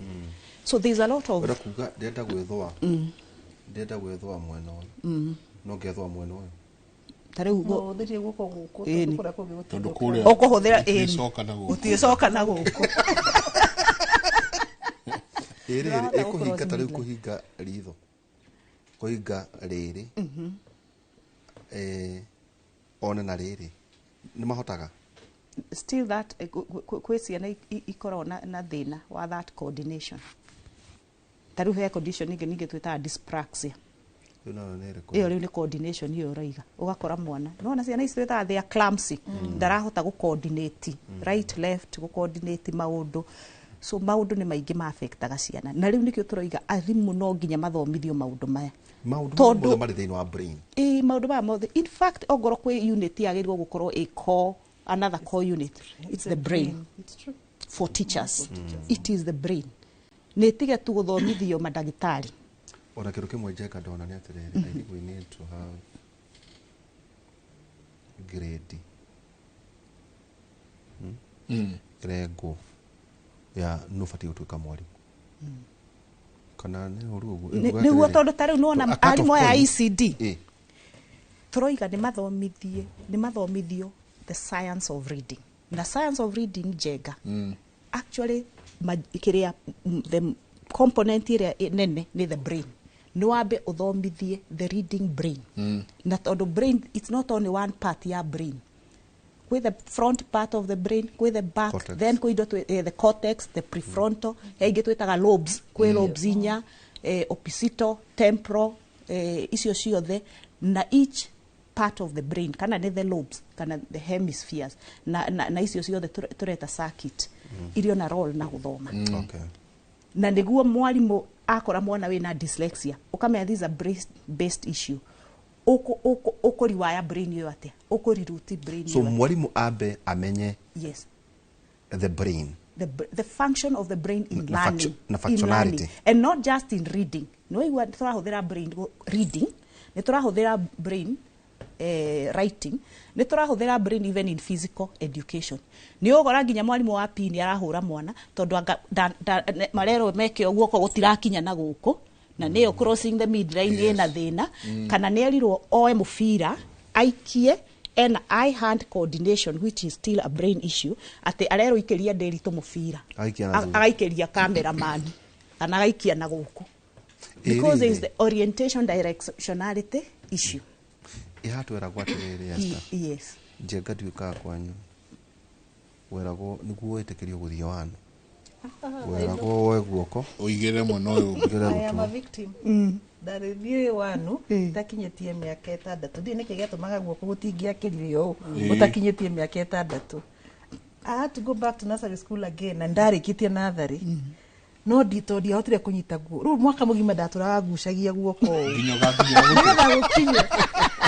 So there's a lot of Ũrenda kuga ndĩrenda gwĩthũa. Ndĩrenda gwĩthũa mwena ũyũ. No ngethũa mwena ũyũ. Ta rĩu No ũthĩrie guoko gũkũ tondũ kũrĩa kũngĩ Tondũ kũrĩa ũkũhũthĩra gũticoka na gũkũ. Gũticoka na gũkũ. Ĩrĩ Ndĩrahota ĩkũhinga gũ-cross ta rĩu midline. kũhinga ritho. Kũhinga rĩrĩ. One na rĩrĩ. Nĩ mahotaga. Still that kwĩ ciana ikoragwo na thĩna wa that coordination. Ta rĩu he condition ĩngĩ ningĩ twĩtaga dyspraxia. Rĩu nayo nĩ ĩrĩkũ? Ĩyo rĩu nĩ coordination ĩyo ũroiga. Ũgakora mwana nĩwona ciana ici twĩtaga they are clumsy. Ndarahota gũ coordinate right left, gũ coordinate maũndũ. So maũndũ nĩ maingĩ ma affectaga ciana. Na rĩu nĩkĩo tũroiga arimũ no nginya mathomithio maũndũ maya. Maũndũ Tondũ mothe marĩ thĩinĩ wa brain. Ĩĩ, maũndũ maya mothe. In fact, ongorwo kwĩ unit yagĩrĩirwo gũkorwo ĩ core, another core unit. It's the brain. It's true. For teachers. It is the brain. Nĩ tige tu gũthomithio mandagĩtarĩ. Ona kĩndũ kĩmwe Njenga ndona nĩ atĩrĩrĩ, I think we need to have grade. Rengo ya nũ ũbatiĩ gũtuĩka mwarimũ. Kana nĩ ũru ũguo? Nĩguo tondũ ta rĩu nĩwona arimũ aya a ECD Ĩ. tũroiga nĩ mathomithie, nĩ mathomithio the science of reading. Na science of reading Njenga. Actually kĩrĩa the component ĩrĩa nene nĩ the brain. Nĩ wambe ũthomithie the reading brain. Na tondũ brain, it's not only one part ya brain. Kwĩ the front part of the brain, kwĩ the back, Cortex. then kwĩ indo the cortex, the prefrontal, he ingĩ twĩtaga lobes, kwĩ lobes inya, occipital, temporal, icio ciothe, na each part of the brain, kana nĩ the lobes, kana the hemispheres, na icio ciothe tũreta circuit, irio na role na gũthoma. Okay. Na nĩguo mwarimũ akora mwana wĩna dyslexia, ũkamenya this is a brain based issue. Ũkũriwaya brain ĩyo atĩa? Ũkũriruti brain So ĩyo atĩa? mwarimũ ambe amenye Yes. the brain. The function of the brain in Na learning. na In functionality. learning. And not just in reading. No igua tũrahũthĩra brain reading, nĩ tũrahũthĩra brain writing, nĩ tũrahũthĩra brain even in physical education. Nĩ ũgora nginya mwarimũ wa PE nĩ arahũra mwana tondũ anga marerwo meke ũguo guoko gũtirakinya na gũkũ, na nĩyo crossing the midline ĩna thĩna, kana nĩ erirwo oe mũbira aikie ena eye hand coordination, which is still a brain issue, atĩ arerwo ikĩria ndĩritũ mũbira. Agaikia na thutha. Agaikĩria cameraman kana agaikia na gũkũ, because there is the orientation directionality issue. Ĩ hatweragwo atĩrĩrĩ, Esther. Yes. Njenga ndiũkaga kwanyu. Weragwo nĩguo wĩtĩkĩrio gũthiĩ wanu. Weragwo woe guoko. Ũigĩrĩre mwena ũyũ ũngĩ. Ũigĩrĩre I am a gũtũ. victim. Ndarĩ thiĩ wanu ndakinyĩtie mĩaka ĩtandatũ. Ndiũĩ nĩkĩ gĩatũmaga guoko gũtingĩakĩrire ũũ ũtakinyĩtie mĩaka ĩtandatũ. I had to go back to nursery school again na ndarĩkĩtie natharĩ. No tondũ ndiahotire kũnyita guo. Rĩu mwaka mũgima ndatũraga ngucagia guoko ũũ. Nginya ũgakinya gũtũ. Nĩgetha gũkinye.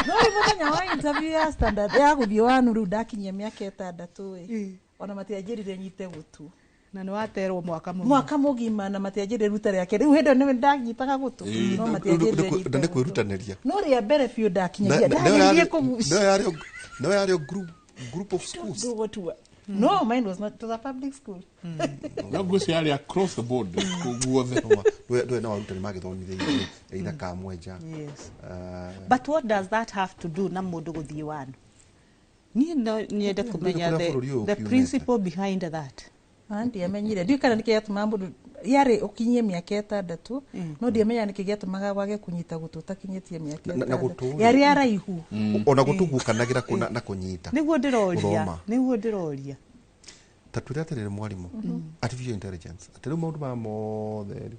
No rĩu mũthenya wa interview ya standard ya gũthiĩ wanu rĩu ndakinyia mĩaka ĩtandatũ ĩ. Ona matianjĩrire nyite gũtũ. Na nĩ waterwo mwaka mũgima. Mwaka mũgima na matianjĩrire ruta rĩake. Rĩu hĩndĩ ĩyo nĩwe ndanyitaga gũtũ. No matianjĩrire nyite Na nĩ gũtũ. kwĩrutanĩria. No rĩa mbere biũ ndakinyagia. Ndageririe kũgucia. No yarĩ group of schools. No, mine was not. It was a public school. No ngwĩciria yarĩ across the board guothe. Ndũĩ no arutani magĩthomithĩirio either Kamwenja. Yes. But what does that have to do na mũndũ gũthiĩ wanu? Niĩ no nyende kũmenya Kũrĩa bũrũri ũyũ the ũkiumĩte. principle behind that. Ona ndiamenyire, ndiũĩ kana nĩkĩ gĩatũmaga mũndũ yarĩ ũkinyie mĩaka 6, no ndiamenya nĩkĩ gĩatũmaga wage kũnyita gũtũ ũtakinyĩtie mĩaka Na 6. gũtũ rĩ. Yarĩ araihu. Ona gũtũ gukanagĩra kũ na kũnyita. Nĩguo ndĩroria. Gũthoma. Nĩguo ndĩroria. Ta twĩre atĩrĩrĩ mwarimũ, artificial intelligence, atĩ rĩu maũndũ maya mothe rĩ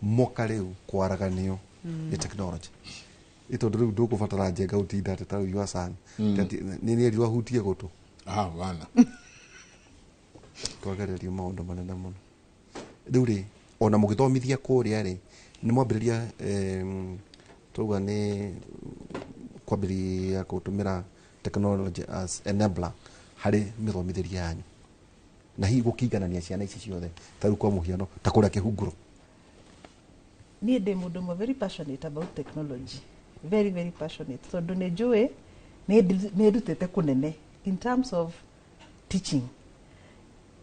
moka rĩu kwaraganio nĩ technology, ĩ tondũ rĩu ndũkũbatara njenga ũtinda atĩ ta rĩu your son nĩ nĩerirwo ahutie gũtũ. Ah, bana. Twagererio maũndũ manene mũno. Rĩu rĩ, ona mũgĩthomithia kũrĩa rĩ, nĩ mwambĩrĩria twauga nĩ kwambĩrĩria gũtũmĩra technology as enabler harĩ mĩthomithĩrie yanyu, na hihi gũkĩiganania ciana ici ciothe, ta rĩu kwa mũhiano ta kũrĩa kĩhunguro? Niĩ ndĩ mũndũ ũmwe very passionate about technology, very very passionate, tondũ nĩ njũĩ nĩ ndutĩte kũnene in terms of teaching.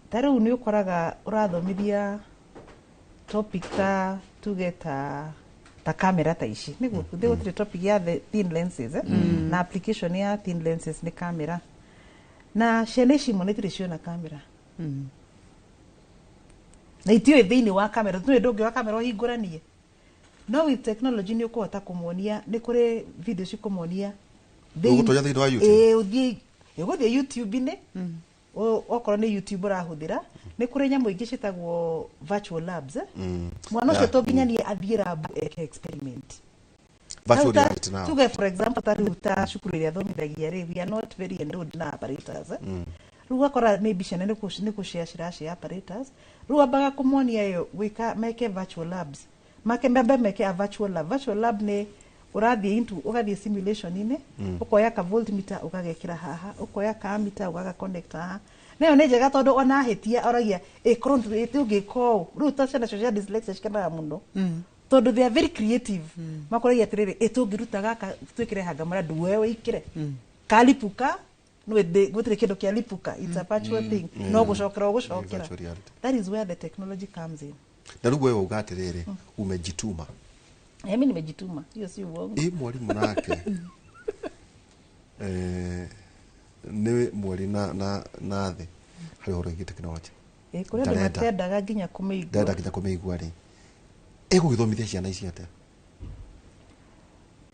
Ta rĩu nĩ ũkoraga ũrathomithia topic ta tuge ta kamera ta ici, nĩguo gũtirĩ topic ya the thin lenses, eh? Na application ya thin lenses nĩ kamera, na ciana ici imwe nĩ itirĩ ciona kamera na itiũĩ thĩinĩ wa kamera, tũĩ ndũngĩoya kamera ũhingũranie, no with technology nĩ ũkũhota kũmonia, nĩ kũrĩ video cikũmonia. Ũgũtonya thĩinĩ wa YouTube? Ĩĩ, ũthiĩ, ũgũthiĩ YouTube-inĩ. Okorwo nĩ YouTube ũrahũthĩra, nĩ kũrĩ nyamũ ingĩ ciĩtagwo virtual labs, eh? Mwana ũcio to nginya niĩ athiĩ lab eke experiment. Virtual Tarĩu reality now. Tuge for example, ta rĩu ta cukuru ĩrĩa thomithagia rĩ, we are not very endowed na apparatus, eh? Rĩu ũgakora maybe ciana nĩ kũshare cirashare apparatus. Rĩu ambaga kũmonia ĩyo gwĩka meke virtual labs, make mambe meke a virtual lab. Virtual lab nĩ ũrathiĩ into, ũgathiĩ simulation-inĩ, ũkoya ka voltmeter ũgagekĩra haha, ũkoya ka ammeter ũgaga connect haha. Nayo nĩ njega tondũ ona ahĩtia oragia ĩkorwo ũngĩka ũũ. Rĩu ta ciana cio cia dyslexia cikenaga mũno tondũ they are very creative. Makoragia atĩrĩrĩ, ĩ tũngĩruta gaka twĩkĩre hangamara nduwe wĩikĩre kalipuka, no gũtirĩ kĩndũ kĩa lipuka, it's a virtual thing. No gũcokera ũgũcokera. Virtual reality. That is where the technology comes in. Na rĩu we wauga atĩrĩrĩ, umejituma. Mimi nimejituma, hiyo si uongo. Ĩ mwarimũ nake nĩ mweri na thĩ harĩ ũhoro wĩgiĩ technology. Ĩ, kũrĩ andũ Ndarenda. matendaga nginya kũmĩigua. Ndarenda nginya kũmĩigua rĩ, ĩgũgĩthomithia ciana ici atĩa?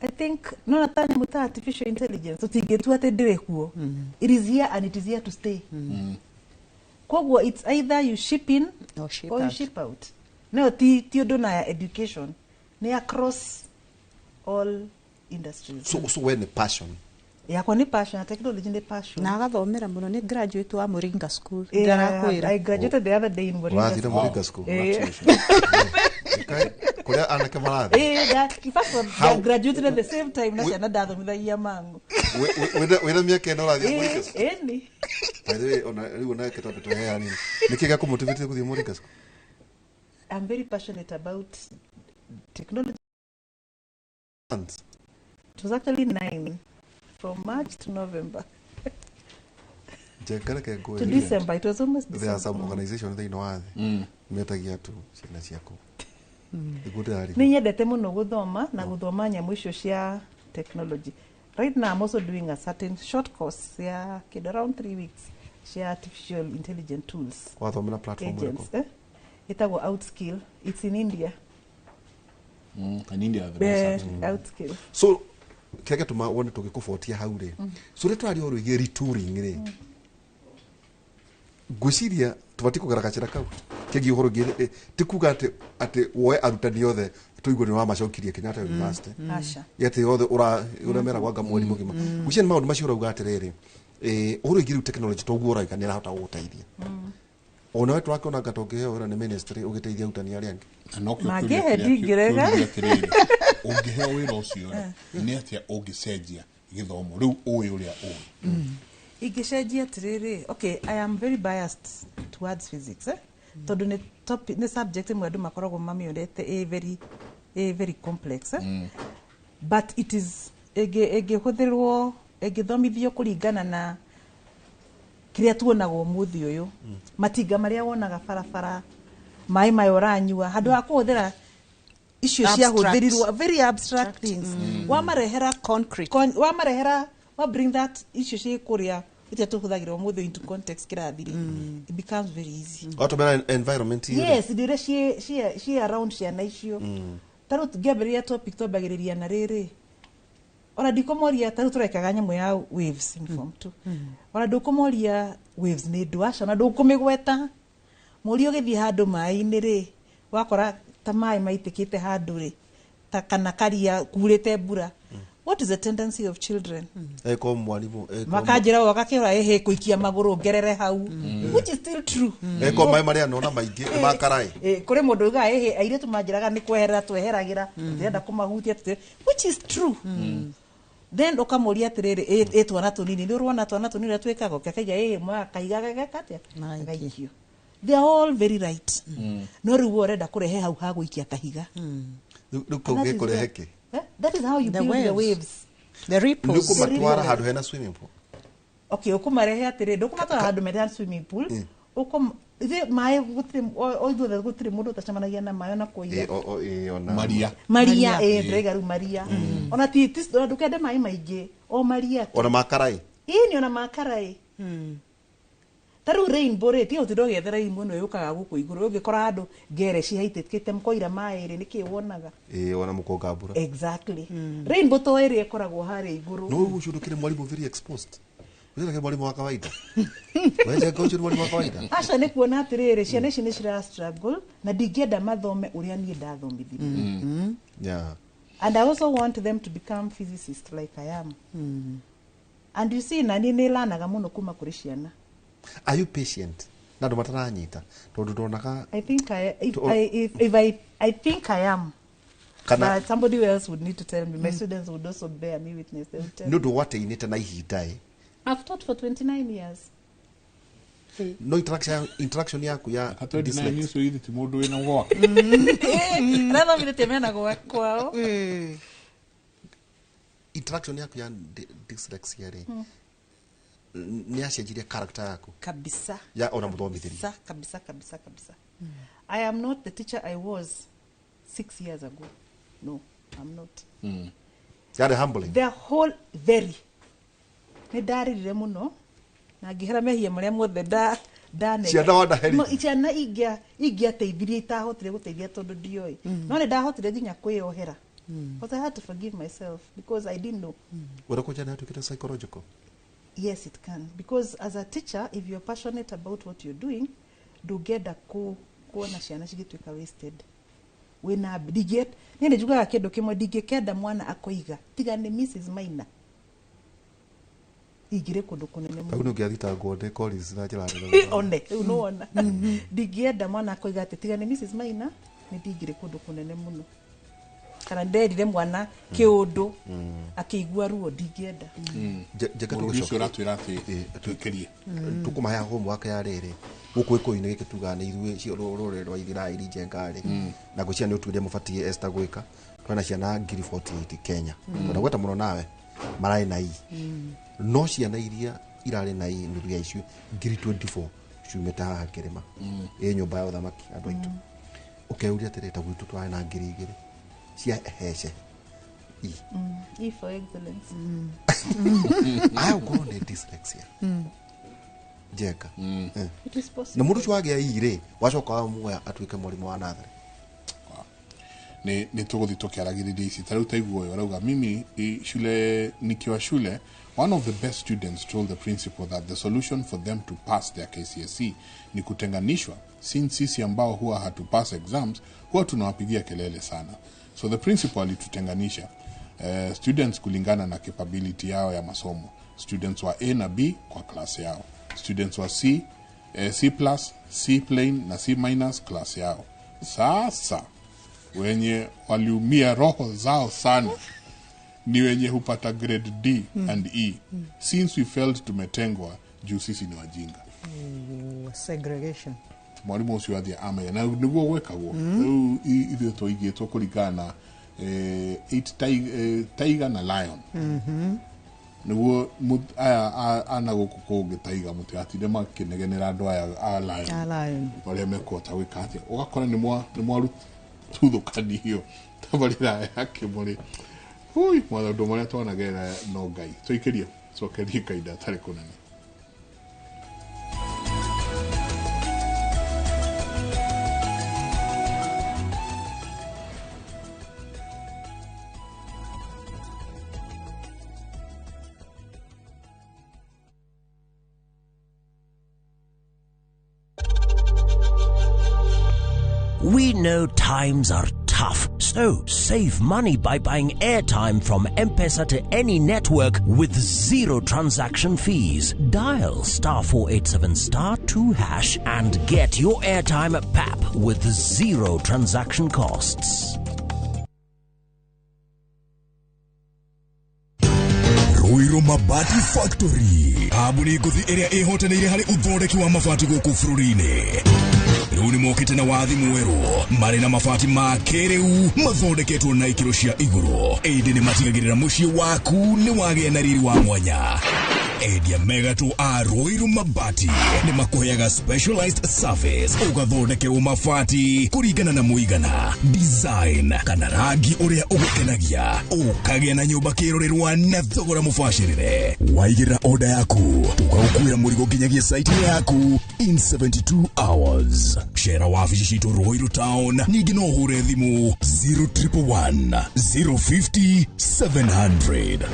I think no ta nyamũ ta artificial intelligence tũtingĩtua atĩ ndĩrĩ kuo. It is here and it is here to stay. Koguo it's either you ship in or ship or you out. Ship out. No ti ũndũ na ya education, nĩ across all industries. So we nĩ passion. Yakwa nĩ passion, na technology nĩ passion. Na agathomera mũno, nĩ graduate wa Muringa School. Eh, Ndarakwĩra. I graduated the other day in Moringa Ũrathire School. Moringa School? Eh. Kũrĩa anake marathiĩ. Eh, in fact, I graduated at the same time na ciana ndathomithagia mangu. Wĩna mĩaka ĩno ũrathiĩ Moringa School? Eh, ĩni. By the way, ona rĩu ona twambe tũheane, nĩkĩ gĩakũmotivate gũthiĩ Moringa School? I'm very passionate about technology. Months. It was actually 9, from March to November. Njenga reke ngwĩre. To December, it was almost There are some December. organization thĩinĩ wa thĩ metagia tu ciana ciaku. Nĩguo ndĩrarigwo. Nĩ nyendete mũno gũthoma na gũthoma nyamũ icio cia technology. Right now I'm also doing a certain short course ya kĩndũ around 3 weeks cia artificial intelligent tools. Wathomera platform Agents, ĩrĩkũ? eh? Ĩtagwo Outskill. It's in India. And India are the best at it. Outskill. So kĩrĩa gĩatũma wone tũgĩkũbotia hau rĩ, so rĩrĩa tũraria ũhoro wĩgiĩ retooling rĩ, ngwĩciria tũbatiĩ kũgera gacĩra kau kegiĩ ũhoro ũngĩ, ti kuga atĩ woe arutani othe tũigue nĩ wamacokirie Kenyatta University. Aca. Atĩ othe ũrĩa meragwo anga mweri mũgima. Ngwĩciria nĩ maũndũ macio ũrauga atĩrĩrĩ, ũhoro wĩgiĩ rĩu technology toguo ũrauga nĩ ĩrahota gũgũteithia. Ona we tũrakĩona anga tũngĩheo wĩra nĩ ministry ũgĩteithia arutani arĩa angĩ. Na nokĩo Mangĩhe kĩũria kĩrĩa ndingĩrega. kĩũria atĩrĩrĩ, ũngĩheo wĩra ũcio rĩ, nĩ atĩa ũngĩcenjia gĩthomo rĩu ũĩ ũrĩa ũĩ? Ingĩcenjia atĩrĩrĩ, okay, I am very biased towards physics, eh? Tondũ nĩ topic, nĩ subject ĩmwe andũ makoragwo mamĩonete ĩ very complex, eh? But it is ĩngĩhũthĩrwo, ĩngĩthomithio kũringana na kĩrĩa tuonaga ũmũthĩ ũyũ, matinga marĩa wonaga barabara, maĩ maya ũranyua, handũ ha kũhũthĩra icio Abstract. ciahũthĩrirwo very abstract things, wamarehera concrete, wamarehera wa bring that icio ciĩ kũrĩa Ĩrĩa tũhũthagĩra ũmũthĩ into context kĩrathi rĩ, it becomes very easy. Watũmĩra environment ĩrĩ. Yes, indo iria ciĩ around ciana icio. Ta rĩu ngĩambĩrĩria topic twambagĩrĩria na rĩrĩ, ona ndikũmoria, ta rĩu tũrekaga nyamũ ya waves in form 2, ona ndũkũmoria waves nĩ ndũ, aca, ona ndũkũmĩgweta. Mũria ũgĩthiĩ handũ maĩ-inĩ rĩ, wakora ta maĩ maitĩkĩte handũ rĩ, ta kana karia kurĩte mbura, what is the tendency of children? Eko mwarimũ eko Makanjĩra ũũ, agakĩũra ĩhĩ kũikia magũrũ ngerere hau, which is still true. Eko maĩ marĩa nona maingĩ nĩ makaraĩ. Kũrĩ mũndũ ugaga ĩhĩ airĩtu manjĩraga nĩ kweherera tweheragĩra, tũtirenda kũmahutia, which is true. Then ũkamũria atĩrĩrĩ, ĩ twana tũnini nĩ ũrona twana tũnini ũrĩa twĩkaga, ũkakaiga ĩ makaiga gageka atĩa, gagaikio. They are all very right, no rĩu we ũrenda kũrehe hau ha gũikia kahiga. Rĩu kau And that is gĩkũrehe where- kĩ? That is how you The build the waves. waves. The ripples. Nĩ ũkũmatwara handũ hena swimming pool. Okay, ũkũmarehe atĩrĩ, ndũkũmatwara handũ mena swimming pool. Ithuĩ maĩ gũtirĩ, o ithuothe gũtirĩ mũndũ ũtacemanagia na maĩ ona kũiga. Ĩ, ĩ, ona Maria. Maria, ĩ, ndĩraiga rĩu maria, ona ti ona ndũkende maĩ maingĩ, o maria tu. Ona makaraĩ. Ĩni, ona makaraĩ. Ta rĩu rainbow rĩ, tiga gũtinda ũgĩetha rainbow ĩno yũkaga gũkũ igũrũ, ũngĩkora handũ ngere cihaitĩkĩte mũkoira maĩ rĩ, nĩkĩ wonaga? Ĩ, ona mũkonga mbura. Exactly, rainbow to ĩrĩa ĩkoragwo harĩa igũrũ. No ũcio ndũkĩrĩ mwarimũ very exposed. Ũcio ndũkĩrĩ mwarimũ wa kawaida. We Njenga, ũcio nĩ mwarimũ wa kawaida. Aca, nĩ kuona atĩrĩrĩ, ciana ici nĩ cira struggle na ndingĩenda mathome ũrĩa niĩ ndathomithirie. And I also want them to become physicists like I am. And you see, na niĩ nĩ lanaga mũno kuma kũrĩ ciana. Are you patient na andũ mataranyita, tondũ ndonaga? I think I if I if, if I I think I am. Kana- But somebody else would need to tell me. My students would also bear me witness. They would tell Nĩ me. ũndũ gwatĩinĩte na ihinda ĩ. I've taught for 29 years. No interaction yaku ya 29 dyslexia. Ũcio ithi ti mũndũ wĩna gwake. Arathomithĩtie mena gwa kwao. Interaction yaku ya dyslexia rĩ, nĩ yacenjirie character yaku? Kabisa. Ya ona mũthomithĩrie? Kabisa, kabisa, kabisa, kabisa. I am not the teacher I was 6 years ago. No, I'm not. Yarĩ humbling? The whole very nĩ ndarĩrire mũno na ngĩhera mehia marĩa mothe ndaneka. Ciana wanaherithia? Ciana ingĩateithirie itahotire gũteithia tondũ ndioĩ, no nĩ ndahotire nginya kwĩyohera, but I had to forgive myself because I didn't know. Ũrĩa kũnjana yatuĩkĩte psychological? Yes, it can, because as a teacher, if you're passionate about what you're doing, ndũngĩenda kuona ciana cigĩtuĩka wasted. Wĩna ndingĩ, niĩ nĩ njugaga kĩndũ kĩmwe, ndingĩkenda mwana akoiga tiga nĩ Mrs Maina ingĩrĩ kũndũ kũnene Hau mũno. nĩ ũngĩathitangwo nĩ Collins na njĩra nene. One rĩu nĩwona, ndingĩenda mwana akoiga atĩ tiga nĩ Mrs Maina nĩ ndingĩrĩ kũndũ kũnene mũno, kana nderire mwana kĩũndũ akĩigua ruo, ndingĩenda. Njenga, Mũrũri ũcio tũgĩcoka ũratwĩra atĩ twĩkĩrie. Tũkũmahe homework ya rĩrĩ gũkũ gĩkũyũ-inĩ gĩkĩ, tugaga nĩ ithuĩ rũrĩrĩ rwa Ithiraeli. Njenga rĩ, na ngwĩciria nĩ ũtuĩria mũbatiĩ Esther gwĩka. Twĩna ciana 48,000 Kenya, tondũ gweta mũno nawe mararĩ na i, no ciana iria irarĩ na i nuthu ya icio 24,000 ciumĩte haha kĩrĩma ĩ nyũmba ya ũthamaki. Andũ aitũ ũkeuria atĩrĩ, ta gwitũ twarĩ na 2,000 cia hece i. E for excellence. Aya ũkorwo nĩ dyslexia, Njenga. It is possible. Na mũndũ ũcio wagĩa i rĩ, wacoka wamuoya atuĩke mwarimũ wa natharĩ? Nĩ tũgũthiĩ tũkĩaragĩrĩria ici. Ta rĩu taiguo ũyũ arauga, mimi shule, nikiwa shule, one of the best students told the principal that the solution for them to pass their KCSE ni kutenganishwa, since sisi ambao huwa hatupass exams huwa tunawapigia kelele sana. So the principal alitutenganisha students kulingana na capability yao ya masomo. Students wa A na B kwa class yao, students wa C, C plus, C plain na C minus class yao. Sasa wenye waliumia roho zao sana ni wenye hupata grade D and E, since we felt tumetengwa juu sisi ni wajinga. Segregation. Mwarimu ũcio athiĩ amenya na nĩguo gwĩkagwo. Rĩu ithuĩ twaigĩtwo kũringana na eight tiger na lion, nĩguo aya ana gũkũ kũngĩ tiger mũtigatinde makĩnegenera andũ aya a lion. A lion. Marĩa mekũhota gwĩka atĩa, ũgakora nĩ mwaruthuthũkanio tabarĩra ya kĩmũrĩ. Hui, maũndũ marĩa twanagerera no Ngai tũikĩrie cokerie kahinda atarĩ kũnene. We know times are tough, so save money by buying airtime from M-Pesa to any network with zero transaction fees. Dial star 487 star 2 hash and get your airtime at PAP with zero transaction costs. Ruiru Mabati Factory kambuni ngũthi ĩrĩa ĩhotanĩire harĩ ũthondeki wa mabati gũkũ bũrũri-inĩ. Rĩu nĩ mokĩte na wathi mwerũ marĩ na mabati ma kĩrĩu mathondeketwo na ikĩro cia igũrũ, ĩndĩ nĩ matigagĩrĩra mũciĩ waku nĩ wagĩa na riri wa mwanya. Endia megatũ a Ruiru Mabati nĩ makũheaga specialized service ũgathondekerwo mabati kũringana na mũigana, design kana rangi ũrĩa ũgũkenagia, ũkagĩa na nyũmba kĩrorerwa na thogora mũbacĩrĩre. Waigĩrĩra order yaku tũgagũkuĩra mũrigo nginyagia site yaku in 72 hours. Cera wabici citũ Ruiru Town, ningĩ no ũhũre thimũ 0111 050 700.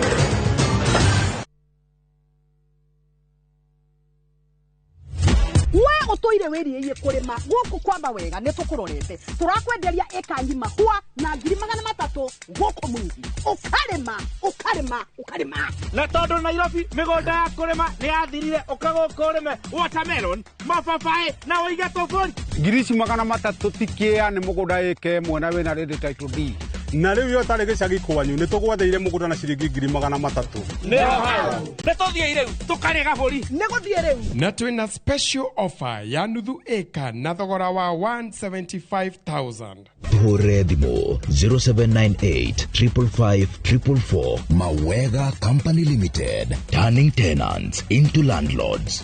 We utoire wiriie kurima guku kwamba wega ni tukurorete turakwenderia eka ngima hua na 300,000 guku mwingi ukarima ukarima ukarima na tondu Nairobi migunda ya kurima ni yathirire uka guku urime watermelon mababaĩ na uige tuburi 300,000 tikia ni mugunda eke mwena wina redi title D na riu yo tari gicagi kwanyu ni tugwatheire mugunda na ciringi 300,000 nĩ tũthiĩ rĩu tũkarĩe gabũri nĩ gũthiĩ rĩu na twĩna special offer ya nuthu eka na thogora wa 175,000. Hũre thimũ 0798 555 444. Mawega Company Limited, turning tenants into landlords.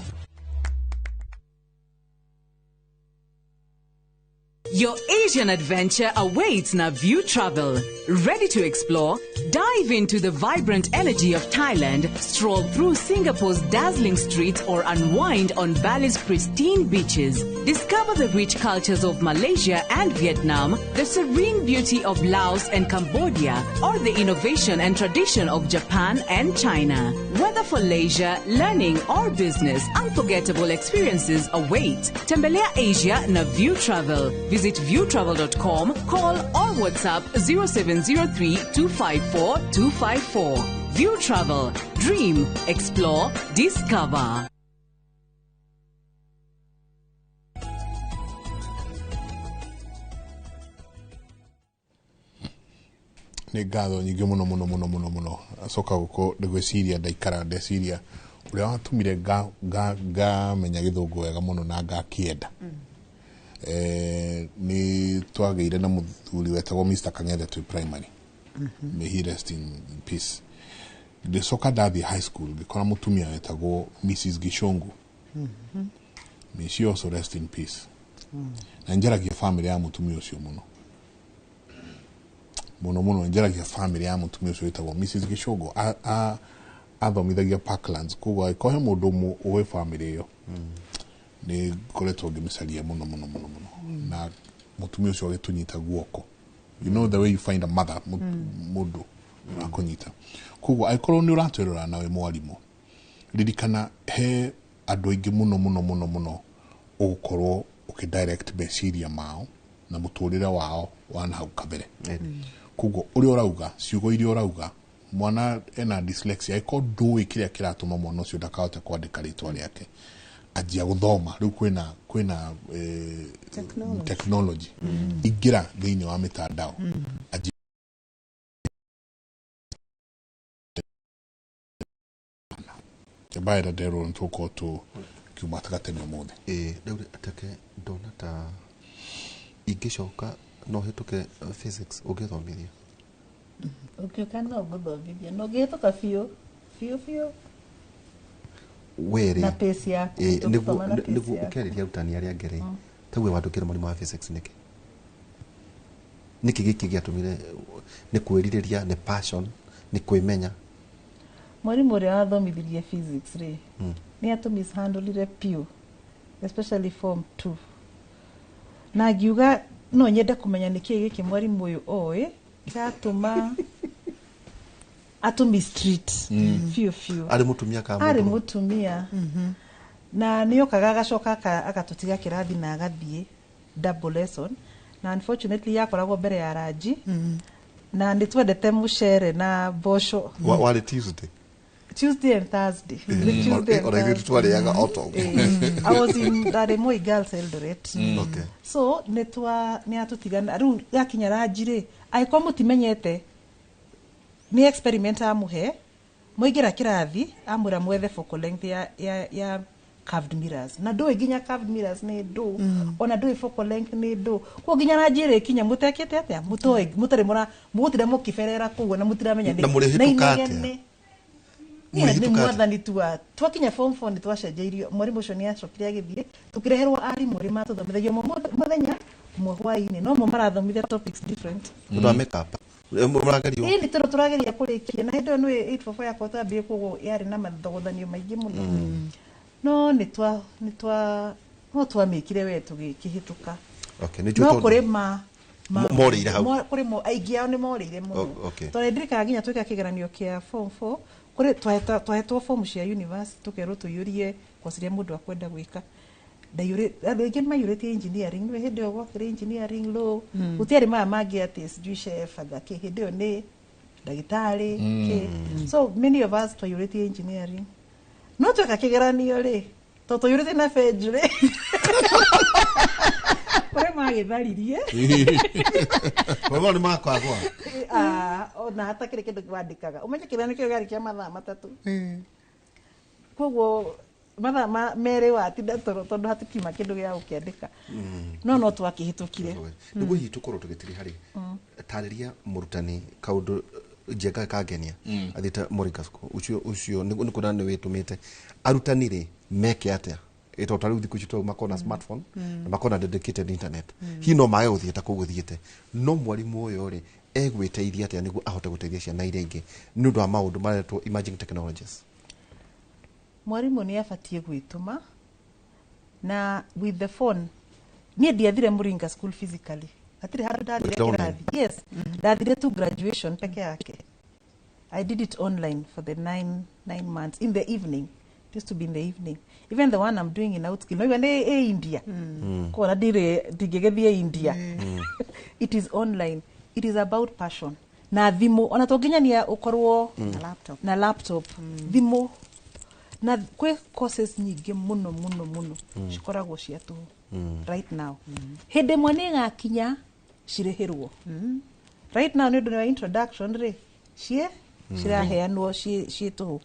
Your Asian adventure awaits na View Travel. Ready to explore? Dive into the vibrant energy of Thailand, stroll through Singapore's dazzling streets, or unwind on Bali's pristine beaches. Discover the rich cultures of Malaysia and Vietnam, the serene beauty of Laos and Cambodia, or the innovation and tradition of Japan and China. Whether for leisure, learning, or business, unforgettable experiences await. Tembelea Asia na View Travel. Visit viewtravel.com, call or WhatsApp 0703 254 254. View Travel. Dream, explore, discover. Nĩ ngatho nyingĩ mũno mũno mũno mũno mũno acoka gũkũ ndĩgwĩciria ndaikara ndeciria ũrĩa watũmire ngamenya gĩthũngũ wega mũno na ngakĩenda. Nĩ twagĩire na mũthuri wetagwo Mr. Kang'ethe twĩ primary. May he rest in peace. Ndĩcoka ndathiĩ high school ngĩkora mũtumia wetagwo Mrs. Gishongu. May she also rest in peace. Na njaragia family ya mũtumia ũcio mũno mũno mũno, njaragia family ya mũtumia ũcio wĩtagwo Mrs. Gishongo. Athomithagia Parklands, koguo angĩkorwo he mũndũ ũĩ family ĩyo nĩ ngoretwo ngĩmĩcaria mũno mũno mũno mũno. Na mũtumia ũcio agĩtũnyita guoko, you know the way you find a mother, mũndũ akũnyita. Koguo angĩkorwo nĩ ũratwĩrora nawe mwarimũ, ririkana he andũ aingĩ mũno mũno mũno mũno ũgũkorwo ũkĩ direct meciria mao na mũtũrĩre wao wa na hau kabere. Koguo ũrĩa ũrauga, ciugo iria ũrauga, mwana ena dyslexia, angĩkorwo ndũĩ kĩrĩa kĩratũma mwana ũcio ndakahote kwandĩka rĩtwa rĩake, anjia gũthoma. Rĩu kwĩna technology, ingĩra thĩinĩ wa mĩtandao, anjia mbaĩra nderwo nĩ tũgũkorwo tũkiuma gatene ũmũthĩ. Rĩu ateke ndona ta ingĩcoka no hĩtũke physics ũngĩthomithia. Ũngĩũka no ngũthomithia na ũngĩhĩtũka biũ biũ biũ werĩ na pace yaku, tũgũthoma na pace nĩguo yaku. Ũkĩarĩria arutani arĩa angĩ rĩ, ta we wandũkĩre mwarimũ wa physics nĩkĩ nĩkĩ gĩkĩ gĩatũmire? Nĩ kwĩrirĩria, nĩ passion, nĩ kwĩmenya? Mwarimũ ũrĩa wathomithirie physics rĩ, nĩ atũ mishandlire piũ, especially form 2, na ngiuga no nyende kũmenya nĩkĩĩ gĩkĩ mwarimũ ũyũ oĩ kĩratũma atũ mistreat biũ biũ. Arĩ mũtumia kana arĩ mũndũrũme? Mũtumia, na nĩ okaga agacoka agatũtiga kĩrathi na agathiĩ double lesson. Na unfortunately yakoragwo mbere ya ranji. Na nĩ twendete mũcere na mboco. Warĩ Tuesday? Tuesday and Thursday. Nĩ Tuesday and Ona ithuĩ Thursday. twarĩaga o ta ũguo. I was in ndarĩ Moi Girls Eldoret. So nĩ twa nĩ atũtigana rĩu yakinya ranji rĩ, angĩkorwo mũtimenyete nĩ experiment amũhe, mũingĩra kĩrathi amwĩra mwethe focal length ya curved mirrors, na ndũĩ nginya curved mirrors nĩ ndũ, ona ndũĩ focal length nĩ ndũ, koguo nginya ranji ĩrĩkinya mũtekĩte atĩa, mũtoĩ, mũtarĩ mũra mũgũtinda mũkĩberera kũu na mũtiramenya Na mũrĩhĩtũka atĩa? inegene. Nĩ Mũrĩhĩtũka atĩa? mwathani tua twakinya form 4 nĩ twacenjeirio, mwarimũ ũcio nĩ acokire agĩthiĩ, tũkĩreherwo arimũ arĩa matũthomithagia ũmwe mũthenya, ũmwe hwaĩ-inĩ, no mo marathomithia topics different. Ũndũ wa makeup mũragerio? Ĩĩ, nĩ tondũ tũrageria kũrĩkia, na hĩndĩ ĩyo nĩ 844 yakwa twambire, koguo yarĩ na mathogothanio maingĩ mũno, no nĩ twa nĩ twa no twamĩkire we tũgĩkĩhĩtũka. Okay, nĩ No njũĩ. kũrĩ ma Morĩire hau. Kũrĩ mo aingĩ ao nĩ morĩire mũno. Tondũ ndirikanaga nginya twĩka kĩgeranio kĩa form 4, kũrĩ twahetwo form cia university, tũkerwo tũiyũrie course iria mũndũ akwenda gwĩka. Ndaiyũrĩ, andũ aingĩ nĩ maiyũrĩtie engineering, nĩ hĩndĩ ĩyo gwakĩrĩ engineering, law, gũtiarĩ maya mangĩ atĩ sijui chef anga kĩ, hĩndĩ ĩyo nĩ ndagĩtarĩ kĩ. So many of us twaiyũrĩtie engineering, no tweka kĩgeranio rĩ, tondũ twaiyũrĩtie na benjũ rĩ, kũrĩ magĩtharirie. Marũa nĩ makwagwa. Ah, ona hatakĩrĩ kĩndũ wandĩkaga, ũmenye kĩgeranio kĩu kĩarĩ kĩa mathaa 3, koguo mathaa merĩ watinda toro tondũ hatikiuma kĩndũ gĩa gũkĩandĩka, no twakĩhĩtũkire. Nĩguo hihi tũkorwo tũgĩtiri harĩ tarĩria mũrutani kaũndũ Njenga kangenia athiĩte Moringa School, ũcio nĩ kuona nĩ wĩtũmĩte arutani rĩ meke atĩa? Tondũ ta rĩu thikũ ici makorwo na smartphone na makorwo na dedicated internet, hihi no mage gũthiĩ ta kũu gũthiĩte, no mwarimũ ũyũ rĩ egwĩteithia atĩa nĩguo ahote gũteithia ciana iria ingĩ nĩ ũndũ wa maũndũ maretwo emerging technologies? Mwarimũ nĩ abatiĩ gwĩtũma na with the phone. Niĩ ndiathire Muringa School physically, hatirĩ handũ ndathire Wĩkĩra online? kĩrathi. Yes, ndathire tu graduation peke yake. I did it online for the 9 months in the evening. It used to be in the evening. Even the one I'm doing in Outskill, no, nĩ ĩ India, kona ndirĩ ndingĩgĩthiĩ India. It is online. It is about passion na thimũ, ona to nginya ũkorwo Na laptop. Na laptop, thimũ, na kwĩ courses nyingĩ mũno mũno mũno cikoragwo cia tũhũ right now. Hĩndĩ ĩmwe nĩ ĩgakinya cirĩhĩrwo. Right now nĩ ũndũ wa introduction rĩ, ciĩ ciraheanwo ciĩ tũhũ.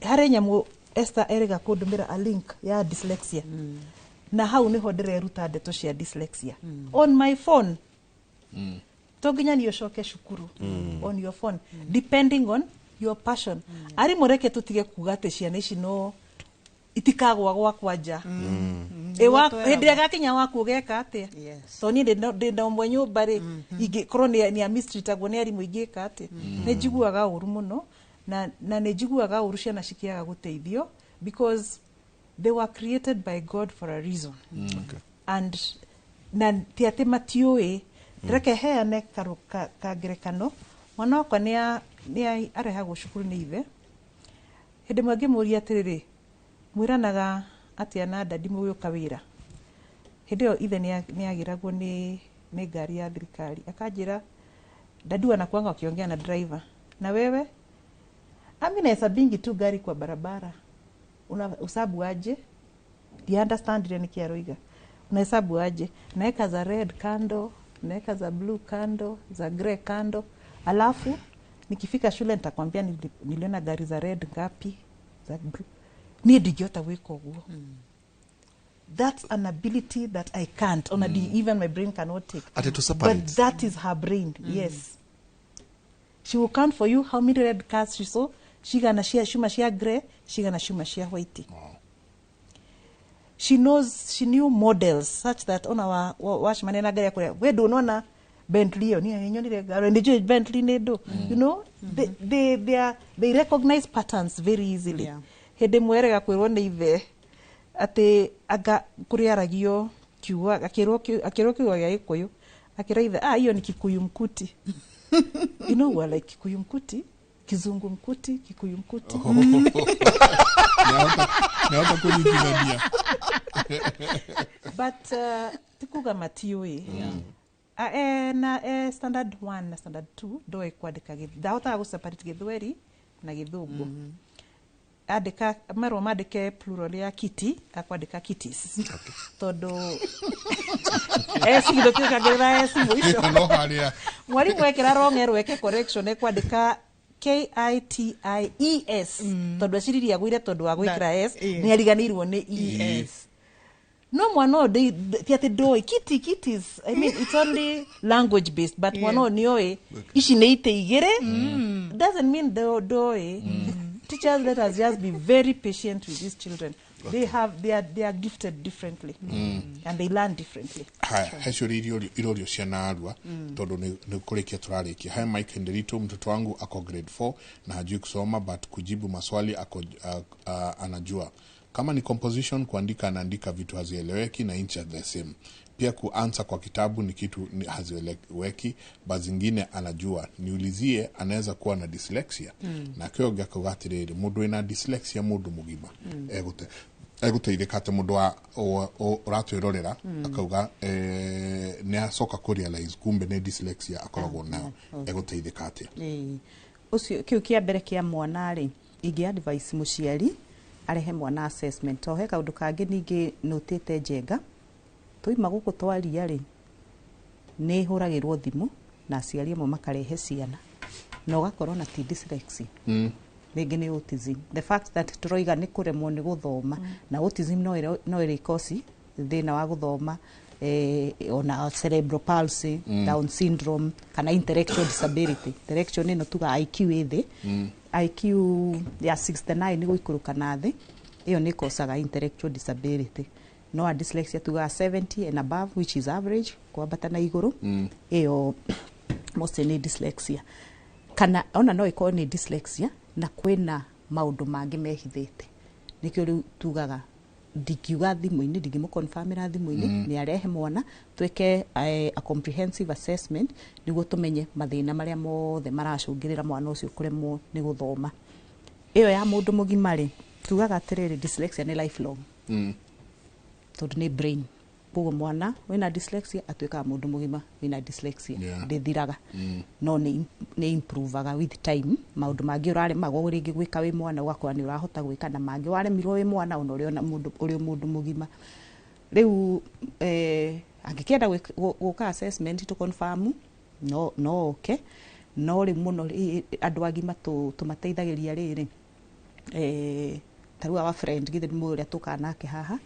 Harĩ nyamũ Esther erĩga kũndũmĩra a link ya dyslexia, na hau nĩho ndĩreruta ndeto cia dyslexia on my phone. To nginya nĩ ũcoke cukuru, on your phone, depending on your passion. Arimũ, reke tũtige kuga atĩ ciana ici no itikagwa gwakwa nja. Hĩndĩ ĩrĩa gakinya waku ũgeka atĩa? To niĩ ndĩ na ũmwe nyũmba rĩ, ingĩkorwo nĩ a mistreatagwo nĩ arimũ, ingĩka atĩa? Nĩ njiguaga ũru mũno, na nĩ njiguaga ũru ciana cikĩaga gũteithio, because they were created by God for a reason. And na ti atĩ matiũĩ. Reke heane kangerekano. Mwana wakwa nĩ arehagwo cukuru nĩ ithe. Hĩndĩ ĩmwe ngĩmũria atĩrĩrĩ, mwĩranaga atĩa na dadi mũgĩũka wĩra? Hĩndĩ ĩyo ithe nĩ agĩragwo nĩ ngari ya thirikari. Akanjĩra, "Dadi wanakuanga wakiongea na driver, na wewe?" "Ami nahesabingi tu gari kwa barabara." "Una usabu aje?" Ndi understand ile niki aroiga. "Unahesabu aje?" "Naeka za red kando, naeka za blue kando, za grey kando, alafu nikifika shule nitakwambia niliona gari za red ngapi, za blue." Niĩ ndingĩhota gwĩka ũguo. That's an ability that I can't ona even my brain cannot take. Ati to separate. But that is her brain. Yes, she will count for you how many red cars she saw, cigana cia ciuma cia grey, cigana ciuma cia white. She knows, she knew models such that ona wacemania na ngari akũrĩa, "We ndũnona Bentley ĩyo?" "Niĩ nyonire ngari, nĩ njũĩ Bentley nĩ ndũ." You know they, they, they, are, they recognize patterns very easily. Hĩndĩ ĩmwe erega kwĩrwo nĩ ithe atĩ anga kũrĩa aragio kiugo, akĩrwo kiugo gĩa Gĩkũyũ, akĩra ithe, "Ah, hiyo ni Kikuyu mkuti." We're like, "Kikuyu mkuti? Kizungu mkuti? Kikuyu mkuti?" Nĩahota kũnyitithania. But ti kuga matiũĩ. Na standard 1 na standard 2 ndoĩ kwandĩka, ndahotaga gũ separate Gĩthweri na Gĩthũngũ. Andĩka, merwo mandĩke plural ya kiti, akwandĩka kitis, tondũ S githũkĩkagĩrĩra S mũico. No harĩa. Mwarimu ekĩra wrong erwo eke correction, ekwandĩka kities, tondũ eciririe agũire tondũ wa gwĩkĩra S, nĩ ariganĩirwo nĩ es. No mwana ũyũ ti atĩ ndoĩ kiti kitis. I mean, it's only language based, but mwana ũyũ nĩoĩ ici nĩ itĩ igĩrĩ, doesn't mean ndoĩ. Teachers, let us just be very patient with these children. They are gifted differently and they learn differently. Haya, he ciũria irorio cia narua, tondũ nĩ kũrĩkia tũrarĩkia. He Mike Nderito: "Mtoto wangu ako grade 4 na hajui kusoma, but kujibu maswali ako, anajua. Kama ni composition, kuandika anaandika vitu hazieleweki na inchi the same. Pia kuanswer kwa kitabu ni kitu ni hazieleweki, ba zingine anajua. Niulizie, anaweza kuwa na dyslexia?" Na kĩo ngĩakauga atĩrĩrĩ, mũndũ wĩna dyslexia, mũndũ mũgima, egũteithĩka atĩ mũndũ ũratwĩrorera akauga nĩ acoka kũ realize kumbe nĩ dyslexia akoragwo nayo, egũteithĩka atĩa? Ĩĩ. Ũcio kĩu kĩa mbere kĩa mwana rĩ, ingĩ advice mũciari arehe mwana assessment, to he kaũndũ kangĩ ningĩ nũtĩte njenga tũima gũkũ twaria rĩ, nĩ hũragĩrwo thimũ na aciari amwe makarehe ciana na ũgakorwo na ti dyslexia, rĩngĩ nĩ autism. The fact that tũroiga nĩ kũremwo nĩ gũthoma, na autism no ĩrĩ kosi thĩna wa gũthoma, ona cerebral palsy, Down syndrome kana intellectual disability. Intellectual ĩno tuga IQ ĩ thĩ, IQ ya 69 gũikũrũka na thĩ, ĩyo nĩ kocaga intellectual disability. No a dyslexia tugaga 70 and above, which is average, kwambata na igũrũ, ĩyo mostly nĩ dyslexia, kana ona no ĩkorwo nĩ dyslexia na kwĩna maũndũ mangĩ mehithĩte. Nĩkĩo rĩu tugaga ndingiuga thimũ-inĩ, ndingĩmũconfirmĩra thimũ-inĩ. Nĩ arehe mwana twĩke a comprehensive assessment nĩguo tũmenye mathĩna marĩa mothe maracũngĩrĩra mwana ũcio kũremwo nĩ gũthoma. Ĩyo ya mũndũ mũgima rĩ, tugaga atĩrĩrĩ, dyslexia nĩ lifelong, tondũ nĩ brain. Koguo mwana wĩna dyslexia atuĩkaga mũndũ mũgima wĩna dyslexia. Ndĩthiraga, no nĩ improvaga with time. Maũndũ mangĩ ũraremagwo rĩngĩ gwĩka wĩ mwana, ũgakora nĩ ũrahota gwĩka, na mangĩ waremirwo wĩ mwana, ona ũrĩ ona mũndũ ũrĩ o mũndũ mũgima rĩu. Angĩkĩenda gũka assessment to confirm, no oke. No rĩu mũno andũ agima tũmateithagĩria rĩrĩ, ta rĩu our friend, githĩ nĩ mũĩ ũrĩa tũkaga nake haha,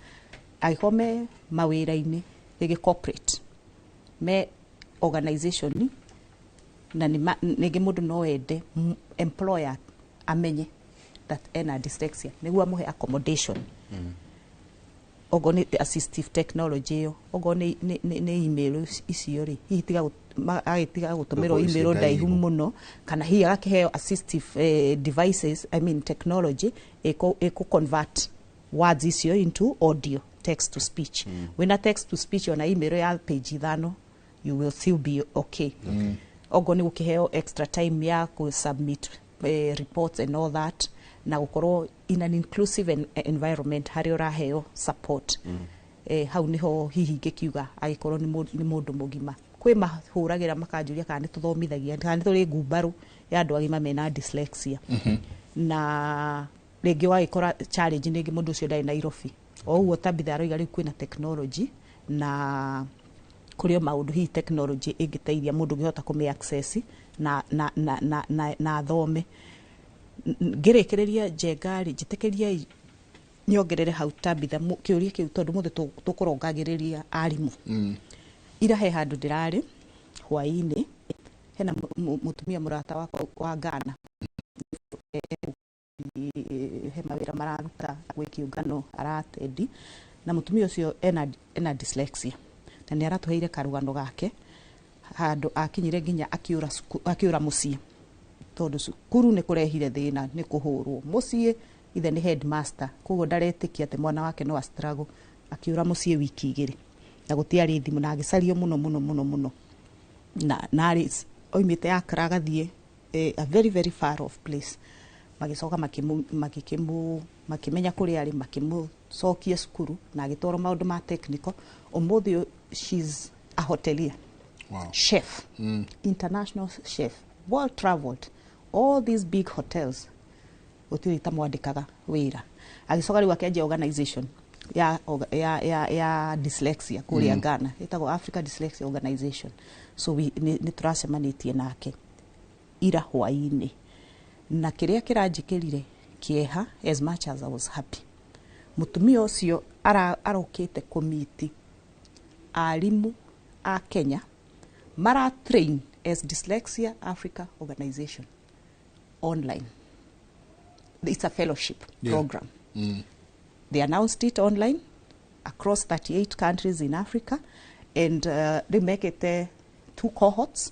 angĩkorwo me mawĩra-inĩ, rĩngĩ corporate, me organization, na rĩngĩ mũndũ no ende employer amenye that ena dyslexia nĩguo amũhe accommodation, okorwo nĩ assistive technology ĩyo, okorwo nĩ email icio rĩ, hihi tiga agĩtiga gũtũmĩrwo Gũkorwo icio email ndaihu ndaihu. mũno, kana hihi agakĩheo assistive devices, I mean technology ĩkũ convert words icio into audio, text to speech. Wĩna text to speech, ona email ya page 5, you will still be okay. Okorwo nĩ gũkĩheo extra time ya kũ submit reports and all that, na gũkorwo in an inclusive environment harĩa ũraheo support. Hau niho hihi ingĩkiuga agĩkorwo nĩ mũndũ mũgima. Kwĩ mahũragĩra makanjũria kana nĩ tũthomithagia, kana nĩ tũrĩ ngumbarũ ya andũ agima mena dyslexia. Na rĩngĩ ũgagĩkora challenge rĩngĩ mũndũ ũcio ndarĩ Nairobi. O ũguo Tabitha aroiga, rĩu kwĩna technology na kũrĩ o maũndũ hihi technology ĩngĩteithia mũndũ ũngĩhota kũmĩ access na athome. Ngĩrĩkĩrĩria njenga rĩ, njĩtĩkĩriei nyongerere hau Tabitha kĩũria kĩu, tondũ mũthĩ tũkũrongagĩrĩria arimũ. Ira he handũ ndĩrarĩ hwaĩ-inĩ, hena mũtumia mũrata wakwa wa Ghana, he mawĩra mararuta gwĩ kĩũngano aratendi, na mũtumia ũcio ena dyslexia, na nĩ aratũheire karũgano gake handũ akinyire nginya akĩũra akĩũra mũciĩ, tondũ cukuru nĩ kũrehire thĩna, nĩ kũhũrwo mũciĩ. Ithe nĩ headmaster, koguo ndaretĩkia atĩ mwana wake no a struggle. Akĩũra mũciĩ wiki 2, na gũtiarĩ thimũ, na agĩcario mũno mũno mũno mũno, na narĩ oimĩte Accra agathiĩ a very very far off place. Magĩcoka makĩmenya kũrĩa arĩ, makĩmũcokia cukuru na agĩtwarwo maũndũ ma technical. Ũmũthĩ ũyũ she's a hotelier. Wow. Chef, international chef, world traveled, all these big hotels gũtirĩ itamwandĩkaga wĩra. Agĩcoka rĩu akĩanjia organization ya dyslexia kũrĩa Ghana, ĩtagwo Africa Dyslexia Organization. So nĩ tũracemanĩtie nake ira hwaĩ-inĩ, na kĩrĩa kĩranjĩkĩrire kĩeha, as much as I was happy, mũtumia ũcio arokĩte kũmiti arimũ a Kenya mara train as Dyslexia Africa Organization online. It's a fellowship program. They announced it online across 38 countries in Africa, and they make it two cohorts.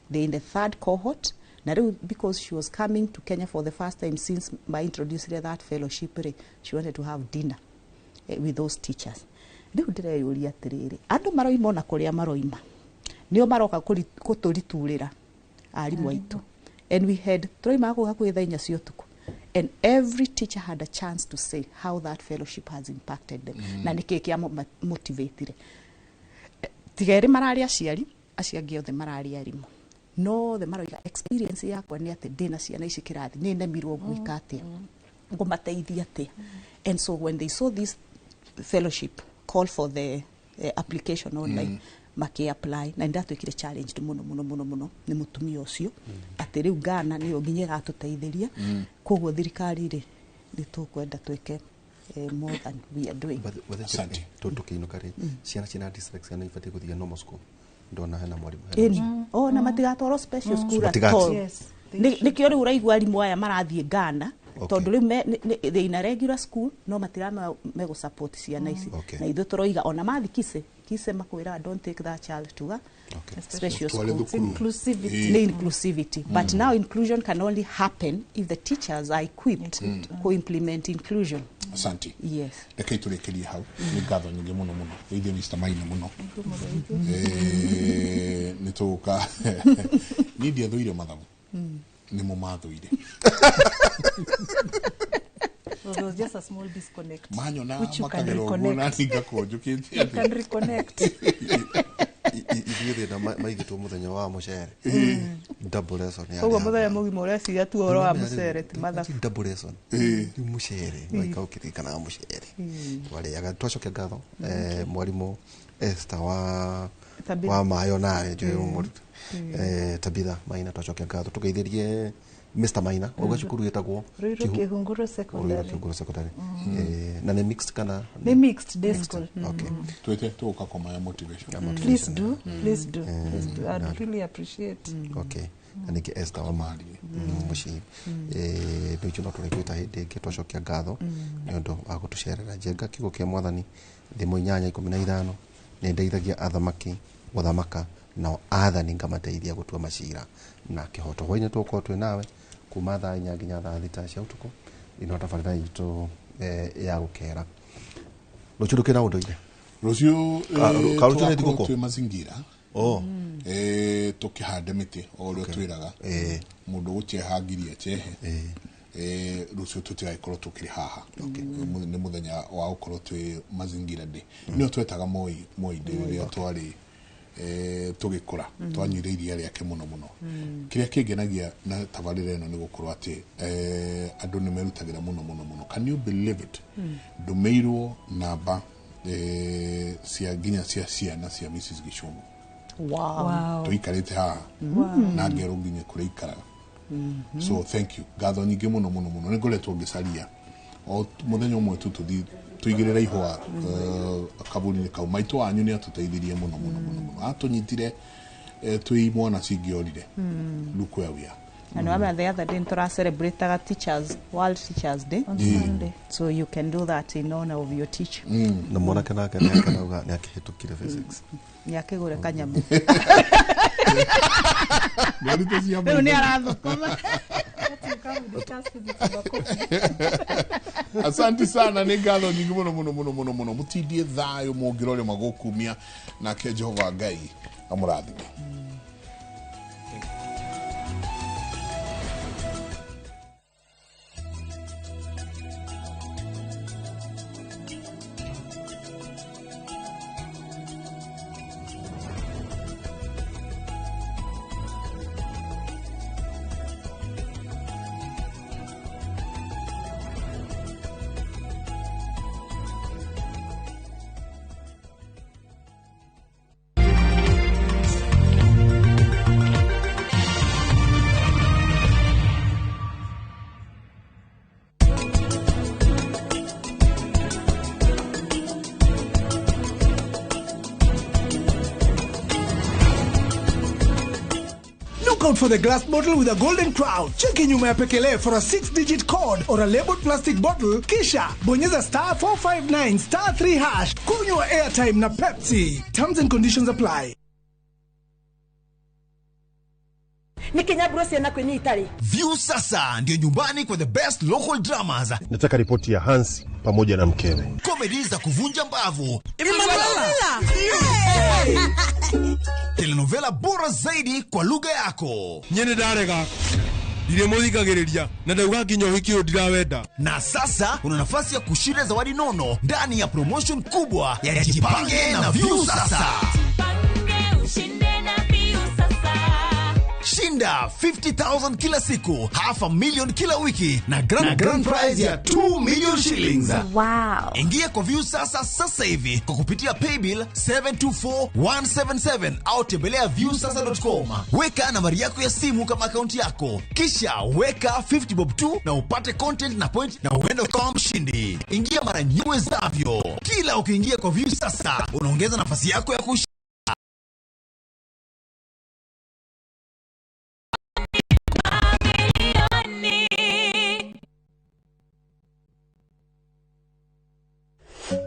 They're in the third cohort. Na rĩu because she was coming to Kenya for the first time since my introduced that fellowship, rĩ, she wanted to have dinner with those teachers. Rĩu ndĩreyũria atĩrĩrĩ, andũ maroima ona kũrĩa maroima, nĩo maroka gũtũriturĩra arimũ aitũ. And we had tũroimaga kũu hakuhĩ thaa 4 cia ũtukũ, and every teacher had a chance to say how that fellowship has impacted them na nĩkĩĩ kĩa motivatire. Tiga erĩ mararĩ aciari, acio angĩ othe mararĩ arimũ, no othe maroiga experience yakwa nĩ atĩ ndĩna ciana ici kĩrathi nĩ nemirwo gwĩka atĩa, ngũmateithia atĩa. And so when they saw this fellowship call for the application online, maki-apply, na nĩndatuĩkire challenged mũno mũno mũno mũno nĩ mũtumia ũcio atĩ rĩu Ghana nĩyo nginya ĩratũteithĩria. Koguo thirikari rĩ, nĩ tũkwenda twĩke more than we are doing. Asante. Tũkĩinũka rĩ, ciana ciĩna dyslexia nĩ ibatiĩ gũthiĩ normal school? Ndona hena mwarimũ, hena Ĩni mũciĩ. O na matigatwarwo special school at Matigati. all. Yes, they Nĩkĩo rĩu ũraigua arimũ aya marathiĩ Ghana, tondũ rĩu they in a regular school no matirama megũ support ciana ici. Na ithuĩ tũroiga ona mathi kise makwĩra, don't take that child to a special Tware school. thukuru. Inclusivity. Nĩ inclusivity, but now inclusion can only happen if the teachers are equipped to implement inclusion. Asante. Yes. Rekei tũrĩkĩrie hau. Nĩ ngatho nyingĩ mũno mũno. Geithio Mr. Maina mũno. Nĩ tũgũka. Niĩ ndiathũire mathabu, nĩmo mathũire. So there was just a small disconnect. Manyona which you can makagera ũguo na reconnect. niĩ ngakorwo njũkĩte You can reconnect. Ithuĩ thĩna maigĩtwo mũthenya wa mũcere, double lesson yarĩ Koguo ya mũthenya mũgima ũreciria tu ũhoro wa mũcere, ti mathabu. Double lesson. Rĩu mũcere waika ũkĩririkanaga mũcere twarĩaga. Twacokia ngatho mwarimũ Esther wa Tabitha. Wa mayo nawe njũĩ mũruta Tabitha Maina. Twacokia ngatho, tũgeithĩrie Mr. Maina. Wauga cukuru ĩtagwo? Ruiru Kihunguro Secondary. Ruiru Kihunguro Secondary. Na nĩ mixed kana? Nĩ mixed day school. Okay. Twĩte tũgũka koma ya motivation. Please do, please do, please do. I'd really appreciate. Okay, na ningĩ Esther wa mũciĩ nĩ no tũrĩkwĩta hĩndĩ ĩngĩ. Twacokia ngatho nĩ ũndũ wa gũtũcerera. Njenga, kiugo kĩa mwathani thimũ 8:15: nĩ ndeithagia athamaki gũthamaka, nao athani ngamateithia gũtua macira na kĩhoto. Hwainĩ tũgũkorwo twĩ nawe kuma thaa 4 nginya thaa 6 cia ũtukũ. Ĩno tabarĩra itũ ya gũkera. Rũciũ ndũkĩra ũndũire? Rũciũ Ka rũciũ nĩ tũgakorwo thigũkũ? Twĩ mazingira. Oh. Tũkĩhande mĩtĩ o ũrĩa twĩraga mũndũ gũcheha ngiri echehe. Rũciũ tũtigagĩkorwo tũkĩrĩ haha. Nĩ mũthenya wa gũkorwo twĩ mazingira day. Nĩyo twetaga Moi Moi Day rĩrĩa twarĩ tũgĩkũra, twanyuire iria rĩake mũno mũno. Kĩrĩa kĩngenagia na tabarĩra ĩno nĩ gũkorwo atĩ andũ nĩ merutagĩra mũno mũno mũno. Can you believe it, ndũmĩirwo namba cia nginya cia ciana cia Mrs. Gĩcũngũ. Wow. Wow. Tũikarĩte haha na ngerwo nginya kũrĩa ikaraga. So thank you, ngatho nyingĩ mũno mũno mũno. Nĩ ngoretwo ngĩcaria o mũthenya ũmwe tu tũthiĩ tũigĩrĩre ihũa kaburi-inĩ kau. Maitũ wanyu nĩ atũteithirie mũno mũno mũno mũno, atũnyitire twĩ imwana cingĩorire. Look where we are. And remember the other day nĩtũra celebrataga teachers, World Teachers Day. On Sunday. So you can do that in honor of your teacher. Na mwanake nake nĩ akenauga nĩ akĩhĩtũkire physics. Nĩ akĩgũre kanyamũ. Nĩarute cia Rĩu nĩ maitho. arathũkũma. Come we discuss physics over coffee. Asante sana, nĩ ngatho nyingĩ mũno mũno mũno mũno mũno. Mũtindie thayũ mũngĩra ũrĩa magũkumia, nake Jehova Ngai amũrathime. Look out for the glass bottle with a golden crown. Cheki nyuma ya pekele for a 6-digit code or a labeled plastic bottle, kisha bonyeza star 459 star 3 hash. Kunywa airtime na Pepsi. Terms and conditions apply. View sasa ndio nyumbani kwa the best local dramas. Nataka ripoti ya Hans pamoja na mkewe. Comedy za kuvunja mbavu. Telenovela bora zaidi kwa lugha yako. Nyene darega. Na na sasa una nafasi ya kushinda zawadi nono ndani ya promotion kubwa ya Jipange na View sasa. Shinda 50,000 kila siku, 500,000 kila wiki na grand prize ya 2 million shillings. Wow. Ingia kwa View sasa sasa hivi kwa kupitia paybill 724177 au tembelea viewsasa.com. Weka nambari yako ya simu kama akaunti yako. Kisha weka 50 bob 2 na upate content na point na uende kama mshindi. Ingia mara nyingi uwezavyo. Kila ukiingia kwa View sasa unaongeza nafasi yako ya kushinda.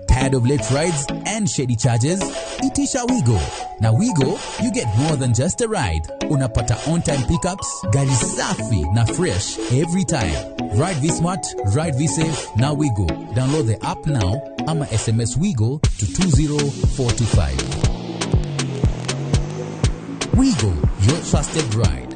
Tired of late rides and shady charges? Itisha Wigo. Na Wigo, you get more than just a ride. Unapata on-time pickups, gari safi na fresh every time. Ride V-Smart, ride V-Safe, na Wigo. Download the app now ama SMS Wigo to 20425. Wigo, your trusted ride.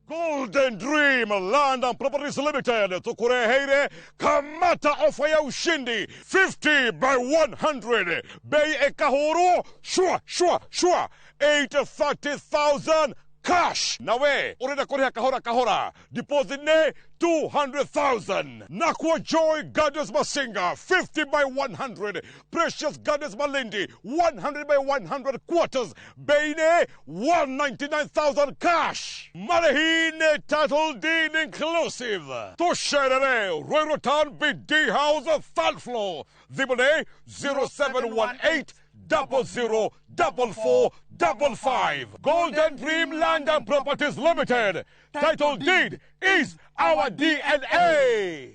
Golden Dream Land and Properties Limited tukureheire kamata ofa ya ushindi 50 by 100 bei ekahuru shua shua shua 830,000 cash. Nawe urenda kuriha kahora kahora deposit ne 200,000. Nakwa Joy Gardens Masinga 50 by 100, Precious Gardens Malindi 100 by 100 quarters bei ne 199,000 cash. Marehine title deed inclusive. Tusherere Ruiru Town BD House third floor. Thimũ 0718 00 44 55. Golden Dream Land and Properties Limited. Title deed is our DNA.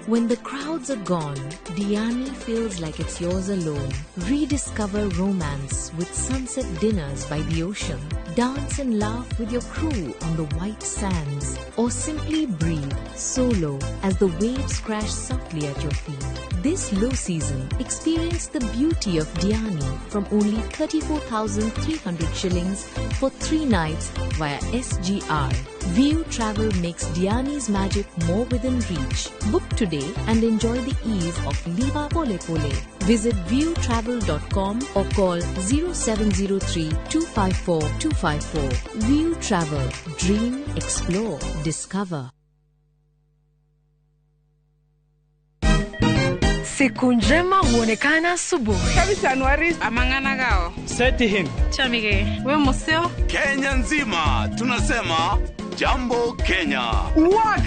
When the crowds are gone, Diani feels like it's yours alone. Rediscover romance with sunset dinners by the ocean. Dance and laugh with your crew on the white sands. Or simply breathe solo as the waves crash softly at your feet. This low season, experience the beauty of Diani from only 34,300 shillings for 3 nights via SGR. View Travel makes Diani's magic more within reach. Book today and enjoy the ease of Liva Pole Pole. Visit viewtravel.com or call 0703 254 254. View Travel. Dream, explore, discover. Siku njema huonekana asubuhi. Amangana gao. Seti him. Chamige. We museo. Kenya nzima tunasema Jambo Kenya. Wax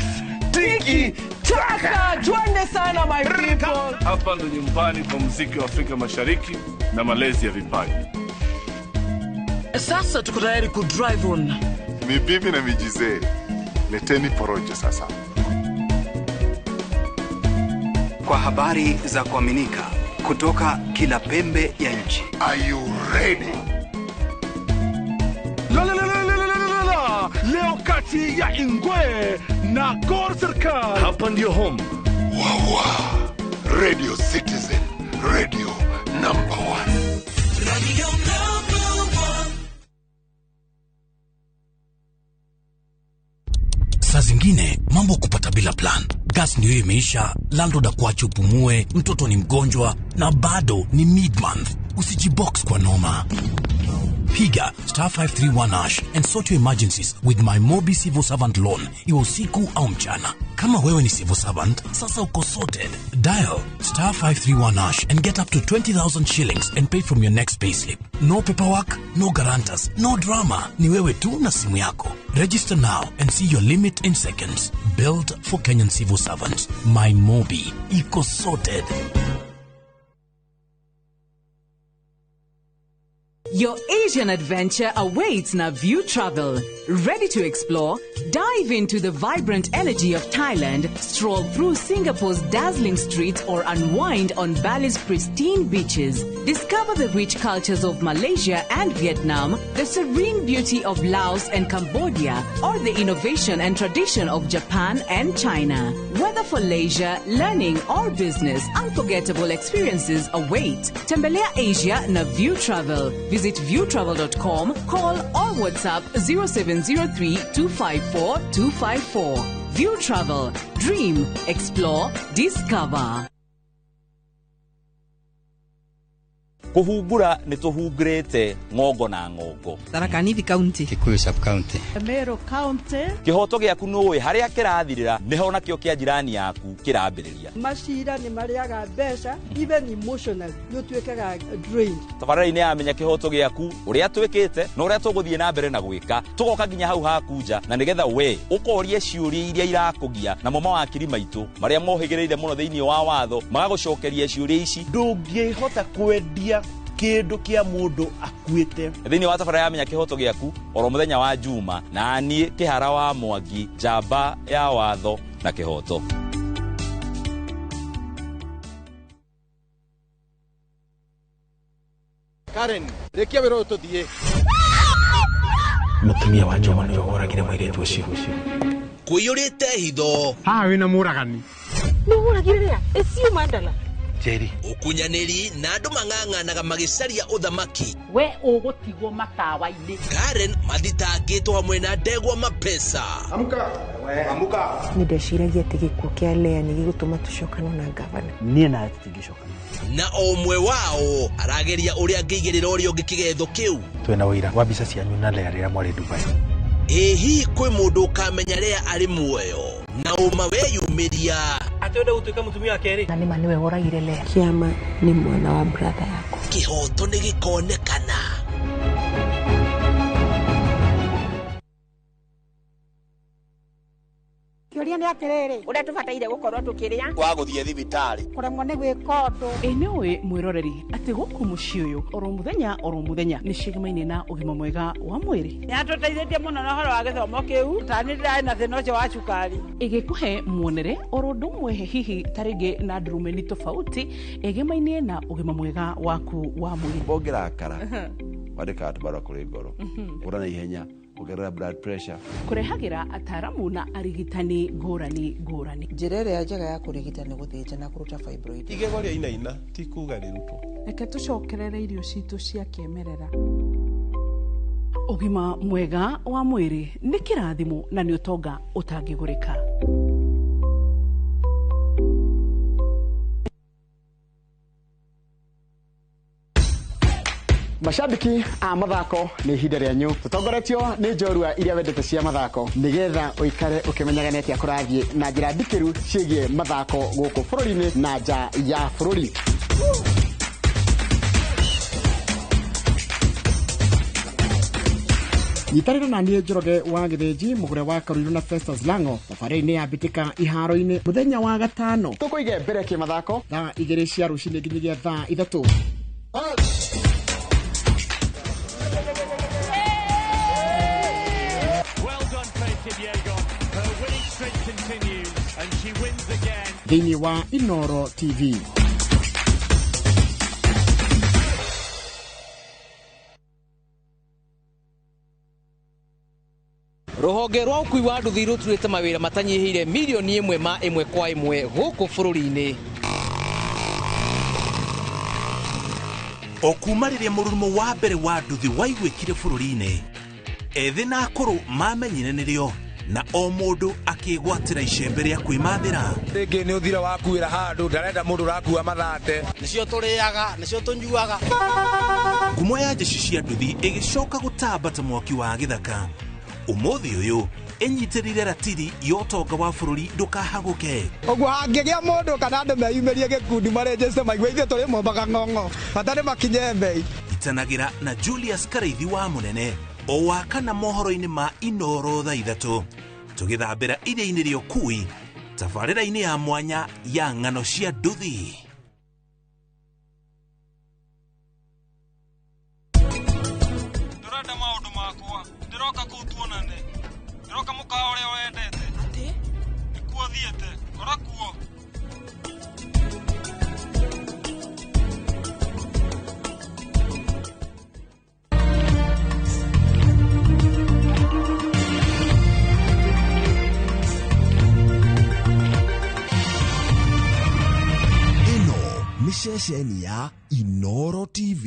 tiki taka, twende sana my people. Hapa ndo nyumbani kwa muziki wa Afrika Mashariki na malezi ya vipaji. Sasa tuko tayari ku drive on. Mibibi na mijizee, leteni porojo sasa. Kwa habari za kuaminika kutoka kila pembe ya nchi. Are you ready? La la la la la la la. Leo kati ya Ingwe na Gor Serikali. Hapa ndio home. Wawa. Radio Citizen, radio number 1. Radio number 1. Saa zingine mambo kupata bila plan. Gas ndio imeisha, landlord akuache upumue, mtoto ni mgonjwa na bado ni mid-month. Usijibox kwa noma. Piga star 531 hash and sort your emergencies with my Mobi Civil Servant Loan, iwe usiku au mchana. Kama wewe ni civil servant, sasa uko sorted. Dial star 531 hash and get up to 20,000 shillings and pay from your next payslip. No paperwork, no guarantors, no drama. Ni wewe tu na simu yako. Register now and see your limit in seconds. Built for Kenyan civil servants. My Mobi. Iko sorted. Your Asian adventure awaits na View Travel. Ready to explore? Dive into the vibrant energy of Thailand, stroll through Singapore's dazzling streets, or unwind on Bali's pristine beaches. Discover the rich cultures of Malaysia and Vietnam, the serene beauty of Laos and Cambodia, or the innovation and tradition of Japan and China. Whether for leisure, learning, or business, unforgettable experiences await. Tembelea Asia na View Travel. Visit viewtravel.com, call or WhatsApp 0703 254 254. View Travel. Dream, explore, discover. Kuhungura nĩ tũhungurĩte ng'ongo na ng'ongo. Tharaka Nithi County, Kikuyu sub county, Meru County. Kĩhoto gĩaku nũĩ harĩa kĩrathirĩra nĩho nakĩo kĩa jirani yaku kĩrambĩrĩria. Macira nĩ marĩaga mbeca, even emotionally nĩ ũtuĩkaga drained. Tabarĩra-inĩ ya Menya Kĩhoto Gĩaku, ũrĩa twĩkĩte na ũrĩa tũgũthiĩ na mbere na gwĩka, tũgoka nginya hau haku nja na nĩgetha we ũkorie ciũria iria irakũgia, namo mawakiri maitũ marĩa mohĩgĩrĩire mũno thĩinĩ wa watho magagũcokeria ciũria ici. Ndũngĩhota kwendia kĩndũ kĩa mũndũ akuĩte. Thĩinĩ wa tabarĩra ya Menya Kĩhoto Gĩaku oro mũthenya wa Juma, na niĩ Kĩhara wa Mwangi, njamba ya watho na kĩhoto. Karen, rĩkia wĩra ũyũ tũthiĩ. Mũtumia wa Njoma nĩwe woragire mũirĩtu ũcio. Kũiyũrĩte hitho. Haha wĩna mũragani. Nĩ ũragire rĩa? Ĩciũ mandala. Njeri. Ũkunyanĩri na andũ mang'ang'anaga magĩcaria ũthamaki. We ũgũtigwo matawa-inĩ. Karen mathitangĩtwo hamwe na ndegwa mapesa. Amka. Amka. Nĩ ndeciragia atĩ gĩkuũ kĩa Lea nĩ gĩgũtũma tũcokane na ngavana. Niĩ nawe tũtingĩcokana. Na o ũmwe wao arageria ũrĩa angĩigĩrĩra ũrĩa ũngĩ kĩgetho kĩu. Twĩna ũira wa mbica cianyu na Lea rĩrĩa mwarĩ Dubai. Ĩ hihi kwĩ mũndũ ũkamenya Lea arĩ muoyo na ũma weyumĩria atĩ gũtuĩka mũtumia wa kerĩ? Na nĩma nĩwe woragire Lea. Kĩama nĩ mwana wa brother yakwa. Kĩhoto nĩ gĩkonekana. Kĩũria nĩ atĩrĩrĩ, ũrĩa tũbataire gũkorwo tũkĩrĩa wa gũthiĩ thibitarĩ kũremwo nĩ gwĩka ũndũ. Ĩ nĩũĩ mwĩroreri atĩ gũkũ mũciĩ ũyũ oro mũthenya nĩ ciĩgamaine na ũgima mwega wa mwĩrĩ. Nĩ atũteithĩtie mũno na ũhoro wa gĩthomo kĩu, ta niĩ ndĩrarĩ na thĩna ũcio wa cukari. Ĩgĩkũhe muonere oro ũndũ ũmwe hihi ta rĩngĩ na ndurumeni tofauti ĩgemaine na ũgima mwega waku wa mwĩrĩ. Ũngĩrakara wandĩkaga tũbarũa kũrĩ ngoro, ũra na ihenya, ongerera blood pressure. Kũrehagĩra ataramu na arigitani ngũrani ngũrani. Njĩra ĩrĩa njega ya kũrigita nĩ gũthĩnja na kũruta fibroid. Igego rĩa inaina ti kuga rĩrutwo. Reke tũcokerere irio citũ cia kĩmerera. Ũgima mwega wa mwĩrĩ nĩ kĩrathimo na nĩ ũtonga ũtangĩgũrĩka. Mashabiki a mathako nĩ ihinda rĩanyu tũtongoretio nĩ njorua iria wendete cia mathako nĩgetha ũikare ũkĩmenyaga nĩ atĩa kũrathiĩ na njĩra ndikĩru ciĩgiĩ mathako gũkũ bũrũri-inĩ na nja ya bũrũri. Nyitanĩra na niĩ Njoroge wa Gĩthĩnji mũgũre wa Karuiru na Festus Lango thabarĩ-inĩ ya mbĩtĩka iharo-inĩ mũthenya wa gatano tũkũige mbere kĩmathako thaa 2 cia rũcinĩ nginyagia thaa 3. Thĩinĩ wa Inoro TV. Rũhonge rwa ũkui wa nduthi rũturĩte mawĩra matanyihĩire mirioni 1 ma 1 kwa 1 gũkũ bũrũri-inĩ. O kuma rĩrĩa mũrurumo wa mbere wa nduthi waiguĩkire bũrũri-inĩ, ethĩ na akũrũ mamenyire nĩrĩo na o mũndũ akĩ Makĩgwatĩra icembe rĩa kwĩmathĩra. Rĩngĩ nĩ ũthira wakuĩra handũ ndarenda mũndũ ũrakua mathate. Nĩcio tũrĩaga, nĩcio tũnyuaga. Ngumo ya jeshi cia nduthi ĩgĩcoka gũtamba ta mwaki wa gĩthaka. Ũmũthĩ ũyũ ĩnyitĩrĩire ratiri ya ũtonga wa bũrũri ndũkahagũke. Ũguo hangĩgĩa mũndũ kana andũ meyumĩrie gĩkundi marenjece maigue ithuĩ tũrĩ mombaga ng'ong'o bata nĩ makinye mbei. Itanagĩra na Julius Karaithi wa Mũnene o wa kana mohoro-inĩ ma Inoro thaa 3 tũgĩthambĩra iria-inĩ rĩa ũkui tabarĩra-inĩ ya mwanya ya ng'ano cia nduthi. Ndĩrenda maũndũ makwa, ndĩroka kũu tuonane. Ndĩroka mũkawa ũrĩa wendete. Atĩ? Nĩkuo thiĩte, kora kuo. Ĩno nĩ ceceni ya Inoro TV.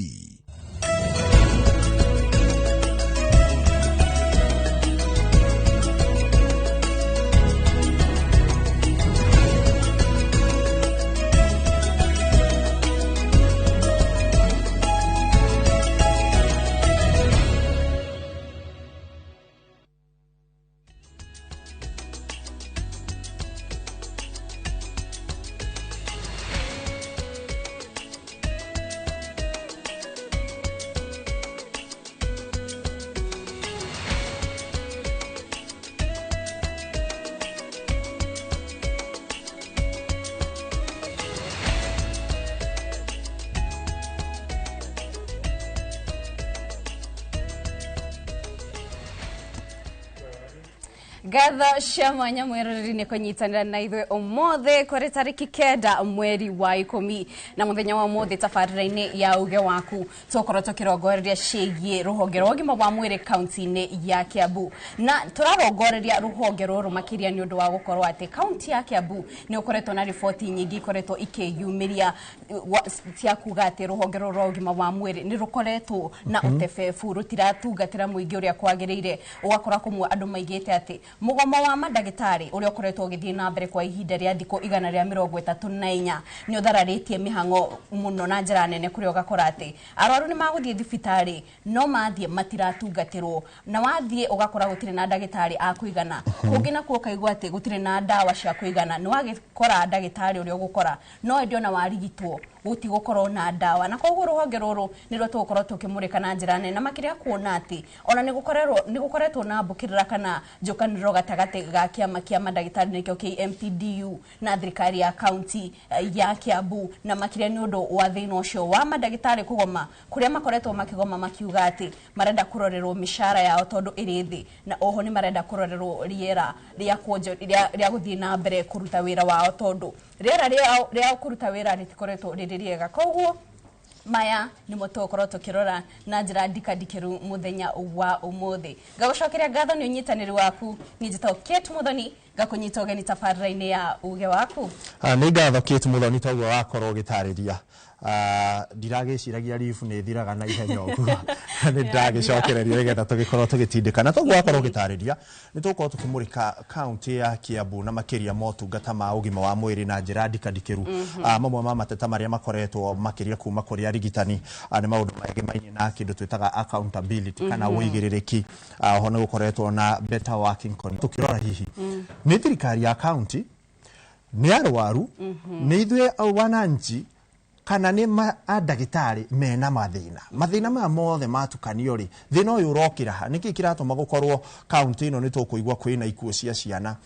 Ngatho cia mwanya mwĩroreri nĩ kũnyitanĩra na ithuĩ ũmũthĩ kũrĩ tarĩki 9 mweri wa 10 na mũthenya wa ũmũthĩ tabarĩra-inĩ ya uge waku tũkorwo tũkĩrongoreria ciĩgiĩ rũhonge rwa ũgima wa mwĩrĩ kaunti-inĩ ya Kiambu, na tũrarongoreria rũhonge rũrũ makĩria nĩ ũndũ wa gũkorwo atĩ kaunti ya Kiambu nĩ ũkoretwo na riboti nyingĩ ikoretwo ikĩyumĩria cia kuga atĩ rũhonge rũrũ rwa ũgima wa mwĩrĩ nĩ rũkoretwo na ũtebebu, rũtiratungatĩra mũingĩ ũrĩa kwagĩrĩire. Ũgakora kũmwe andũ maigĩte atĩ mũgomo wa mandagĩtarĩ ũrĩa ũkoretwo ũgĩthiĩ na mbere kwa ihinda rĩa thikũ 134 nĩ ũthararĩtie mĩhang'o mũno na njĩra nene, kũrĩa ũgakora atĩ arwaru nĩ magũthiĩ thibitarĩ no mathiĩ matiratungatĩrwo, na wathiĩ ũgakora gũtirĩ na ndagĩtarĩ a kũigana. Kũngĩ nakuo ũkaigua atĩ gũtirĩ na ndawa cia kũigana, nĩ wagĩkora ndagĩtarĩ ũrĩa ũgũkora no ĩndĩ ona warigitwo gũtigũkorwo na ndawa. Na koguo rũhonge rũrũ nĩruo tũgũkorwo tũkĩmũrĩka na njĩra nene, na makĩria kuona atĩ ona nĩ gũkoretwo na mbũkĩrĩra kana njũkanĩrĩro gatagatĩ ga kĩama kĩa mandagĩtarĩ nĩkĩo KMPDU na thirikari ya kaunti ya Kiambu, na makĩria nĩ ũndũ wa thĩna ũcio wa mandagĩtarĩ kũgoma, kũrĩa makoretwo makĩgoma makiuga atĩ marenda kũrorerwo mĩcara yao tondũ ĩrĩ thĩ, na oho nĩ marenda kũrorerwo rĩera rĩa rĩa gũthiĩ na mbere kũruta wĩra wao tondũ rĩera rĩa kũruta wĩra rĩtikoretwo rĩrĩ rĩega. Koguo maya nĩmo tũgũkorwo tũkĩrora na njĩra ndikandikĩru mũthenya wa ũmũthĩ. Ngagũcokeria ngatho nĩ ũnyitanĩri waku. Niĩ njĩtagwo Kate Muthoni, ngakũnyita ũgeni tabarĩra-inĩ ya uge waku. Nĩ ngatho Kate Muthoni toguo wakorwo ũgĩtarĩria. Ndiragĩciragia ribu nĩ ĩthiraga na ihenya ũguo, nĩ ndagĩcokereria nĩgetha tũgĩkorwo tũgĩtindĩkana. Toguo wakorwo ũgĩtarĩria, nĩ tũgũkorwo tũkĩmũrĩka kaunti ya Kiambu na makĩria motungata ma ũgima wa mwĩrĩ na njĩra ndikandikĩru. Mamwe ma mateta marĩa makoretwo makĩria kuma kũrĩ arigitani nĩ maũndũ megemaine na kĩndũ twĩtaga accountability kana ũigĩrĩrĩki. Oho nĩ gũkoretwo na better working conditions. Tũkĩrora hihi nĩ thirikari ya kaunti, nĩ arwaru, nĩ ithuĩ wananchi, kana nĩ ndagĩtarĩ mena mathĩna maya mothe matukanio rĩ, thĩna ũyũ ũrokĩra ha? Nĩkĩ kĩratũma gũkorwo kaunti ĩno nĩ tũkũigua kwĩna ikuũ cia ciana,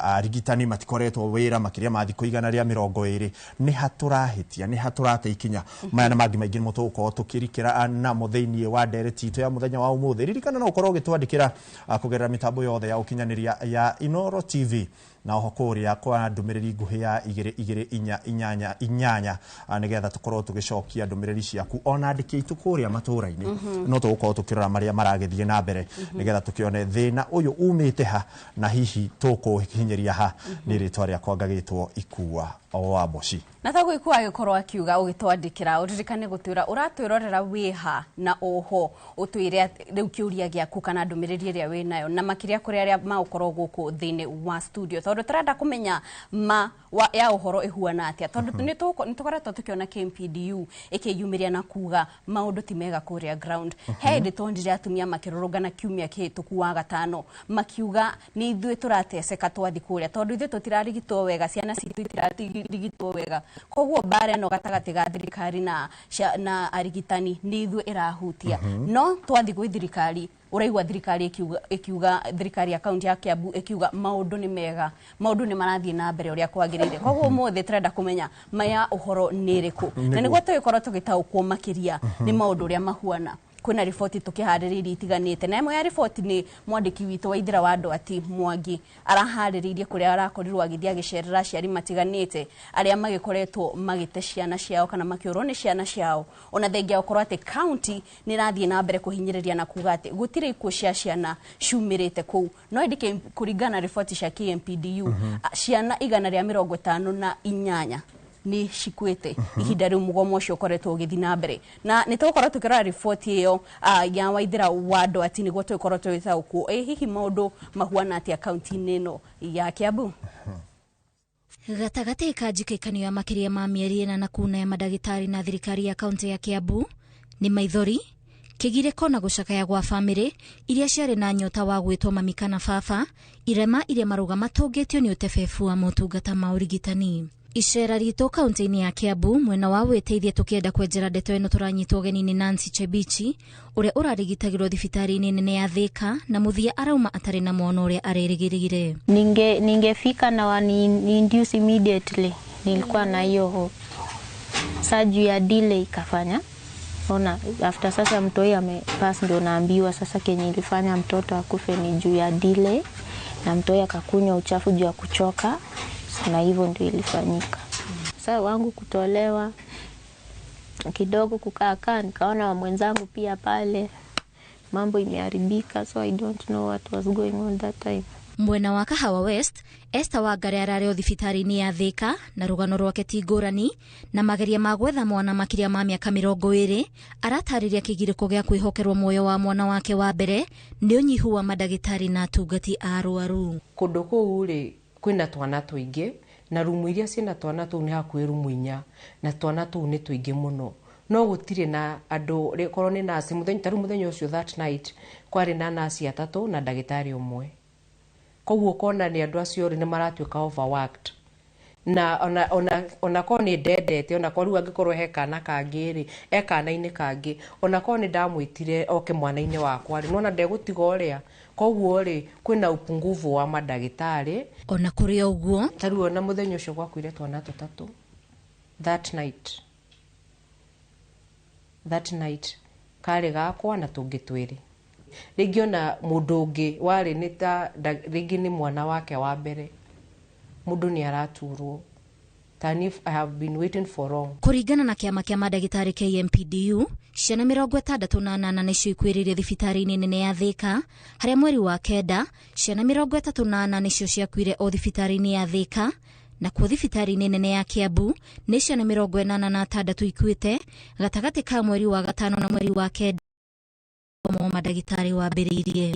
arigitani matikoretwo wĩra makĩria ma thikũ 120? Nĩ ha tũrahĩtia? Nĩ ha tũrate ikinya? Maya na mangĩ maingĩ nĩmo tũgũkorwo tũkĩrikĩra namo thĩinĩ wa ndereti itũ ya mũthenya wa ũmũthĩ. Ririkana no ũkorwo ũgĩtwandĩkĩra kũgerera mĩtambo yothe ya ũkinyanĩria ya Inoro TV, na oho kũrĩa kwa ndũmĩrĩri nguhĩ ya 2288 nĩgetha tũkorwo tũgĩcokia ndũmĩrĩri ciaku. Ona andĩki aitũ kũrĩa matũũra-inĩ no tũgũkorwo tũkĩrora marĩa maragĩthiĩ na mbere nĩgetha tũkĩone thĩna ũyũ umĩte ha na hihi tũkũhinyĩria ha. Nĩ rĩtwa rĩakwa ngagĩtwo Ikua Wa Moshi. Na taguo iku agĩkorwo akiuga ũgĩtwandĩkĩra ũririkane gũtwĩra ũratwĩrorera wĩha na oho ũtwĩre rĩu kĩũria gĩaku kana ndũmĩrĩri ĩrĩa wĩnayo na makĩria kũrĩ arĩa magũkorwo gũkũ thĩinĩ wa studio tondũ tũrenda kũmenya ma ya ũhoro ĩhuana atĩa tondũ nĩ tũkoretwo tũkĩona KMPDU ĩkĩyumĩria na kuga maũndũ ti mega kũrĩa ground. He hĩndĩ tuonire atumia makĩrũrũngana kiumia kĩhĩtũku wa gatano makiuga nĩ ithuĩ tũrateceka twathi kũrĩa tondũ ithuĩ tũtirarigitwo wega, ciana citũ itirarigitwo wega, koguo mbara ĩno gatagatĩ ga thirikari na arigitani nĩ ithuĩ ĩrahutia. No twathi gwĩ thirikari ũraigua thirikari ĩkiuga thirikari ya kaunti ya Kiambu ĩkiuga maũndũ nĩ mega, maũndũ nĩ marathiĩ na mbere ũrĩa kwagĩrĩire. Koguo ũmũthĩ tũrenda kũmenya maya ũhoro nĩ ĩrĩkũ na nĩguo tũgĩkorwo tũgĩtaũkwo makĩria nĩ maũndũ ũrĩa mahuana. Kwĩna riboti tũkĩharĩrĩirie itiganĩte na ĩmwe ya riboti nĩ mwandĩki witũ wa Ithira wa Ndwati Mwangi araharĩrĩirie kũrĩa arakorirwo agĩthiĩ agĩcerera aciari matiganĩte arĩa magĩkoretwo magĩte ciana ciao kana makĩũrwo nĩ ciana ciao, ona thengia gũkorwo atĩ kaunti nĩ ĩrathiĩ na mbere kũhinyĩrĩria na kuga atĩ gũtirĩ ikuũ cia ciana ciumĩrĩte kũu. No ĩndĩ kũringana na riboti cia KMPDU ciana 158 nĩ cikuĩte ihinda rĩu mũgomo ũcio ũkoretwo ũgĩthiĩ na mbere, na nĩ tũgũkorwo tũkĩrora riboti ĩyo ya Waithĩra wa Ndwati nĩguo tũgĩkorwo tũgĩtaũkwo ĩ hihi maũndũ mahuana atĩa kaunti-inĩ ĩno ya Kiambu. Gatagatĩ ka njikaikanio ya makĩria ma mĩeri ĩna na kuna ya mandagĩtarĩ na thirikari ya kaunti ya Kiambu nĩ maithori, kĩgirĩko na gũcakaya gwa bamĩrĩ iria ciarĩ na nyota wa gwĩtwo mami kana baba, irema iria marũgama matũngĩtio nĩ ũtebebu wa motungata ma ũrigitani. Icera ritũ kaunti-inĩ ya Kiambu mwena wa wĩteithie tũkĩenda kwenjera ndeto ĩno tũranyitwo ũgeni nĩ Nancy Chebichi ũrĩa ũrarigitagĩrwo thibitarĩ-inĩ nene ya Thika na mũthia arauma atarĩ na mwana ũrĩa arerĩgĩrĩire. Ningefika na wani induce immediately, nilikuwa na hiyo hope. Sasa juu ya delay ikafanya ona after sasa mtoi amepass ndio naambiwa sasa kenye ilifanya mtoto akufe ni juu ya delay na mtoi akakunywa uchafu juu ya kuchoka. Na hivyo ndio ilifanyika. Sasa wangu kutolewa kidogo kukaa nikaona mwenzangu pia pale mambo imeharibika, so I don't know what was going on that time. Mwena wa Kahawa West, Esther Wangari ararĩ o thibitarĩ-inĩ ya Thika na rũgano rwake ti ngũrani na mageria ma gwetha mwana makĩria ma mĩaka 20 aratarĩria kĩgirĩko gĩa kwĩhokerwo muoyo wa mwana wake wa mbere nĩ ũnyihu wa mandagĩtarĩ na atungati a arwaru. Kũndũ kũu rĩ kwĩna twana tũingĩ na rumu iria ciĩna twana tũu nĩ hakuhĩ rumu 4 na twana tũu nĩ tũingĩ mũno, no gũtirĩ na andũ korwo nĩ nurse mũthenya ta rĩu mũthenya ũcio that night kwarĩ na nurse 3 na ndagĩtarĩ ũmwe, koguo ũkona nĩ andũ acio rĩ nĩ maratuĩka overworked na ona korwo nĩ ndendete ona korwo rĩu angĩkorwo he kana kangĩ rĩ e kana-inĩ kangĩ ona korwo nĩ ndamwĩtire oke mwana-inĩ wakwa rĩ nona ndegũtiga ũrĩa, koguo rĩ kwĩna upungufu wa mandagĩtarĩ. Ona kũrĩ ũguo ta rĩu ona mũthenya ũcio gwakuire twana 3 that night karĩ gakwa na tũngĩ 2 rĩngĩ ona mũndũ ũngĩ warĩ nĩ ta rĩngĩ nĩ mwana wake wa mbere mũndũ nĩ araturwo than if I have been waiting for long. Kũringana na kĩama kĩa mandagĩtarĩ KMPDU ciana 68 nĩcio ikuĩrĩire thibitarĩ-inĩ nene ya Thika harĩa mweri wa 9 ciana 34 nĩcio ciakuire o thibitarĩ-inĩ ya Thika, na kuo thibitarĩ-inĩ nene ya Kiambu nĩ ciana 86 ikuĩte gatagatĩ ka mweri wa 5 na mweri wa 9 mandagĩtarĩ wambĩrĩirie.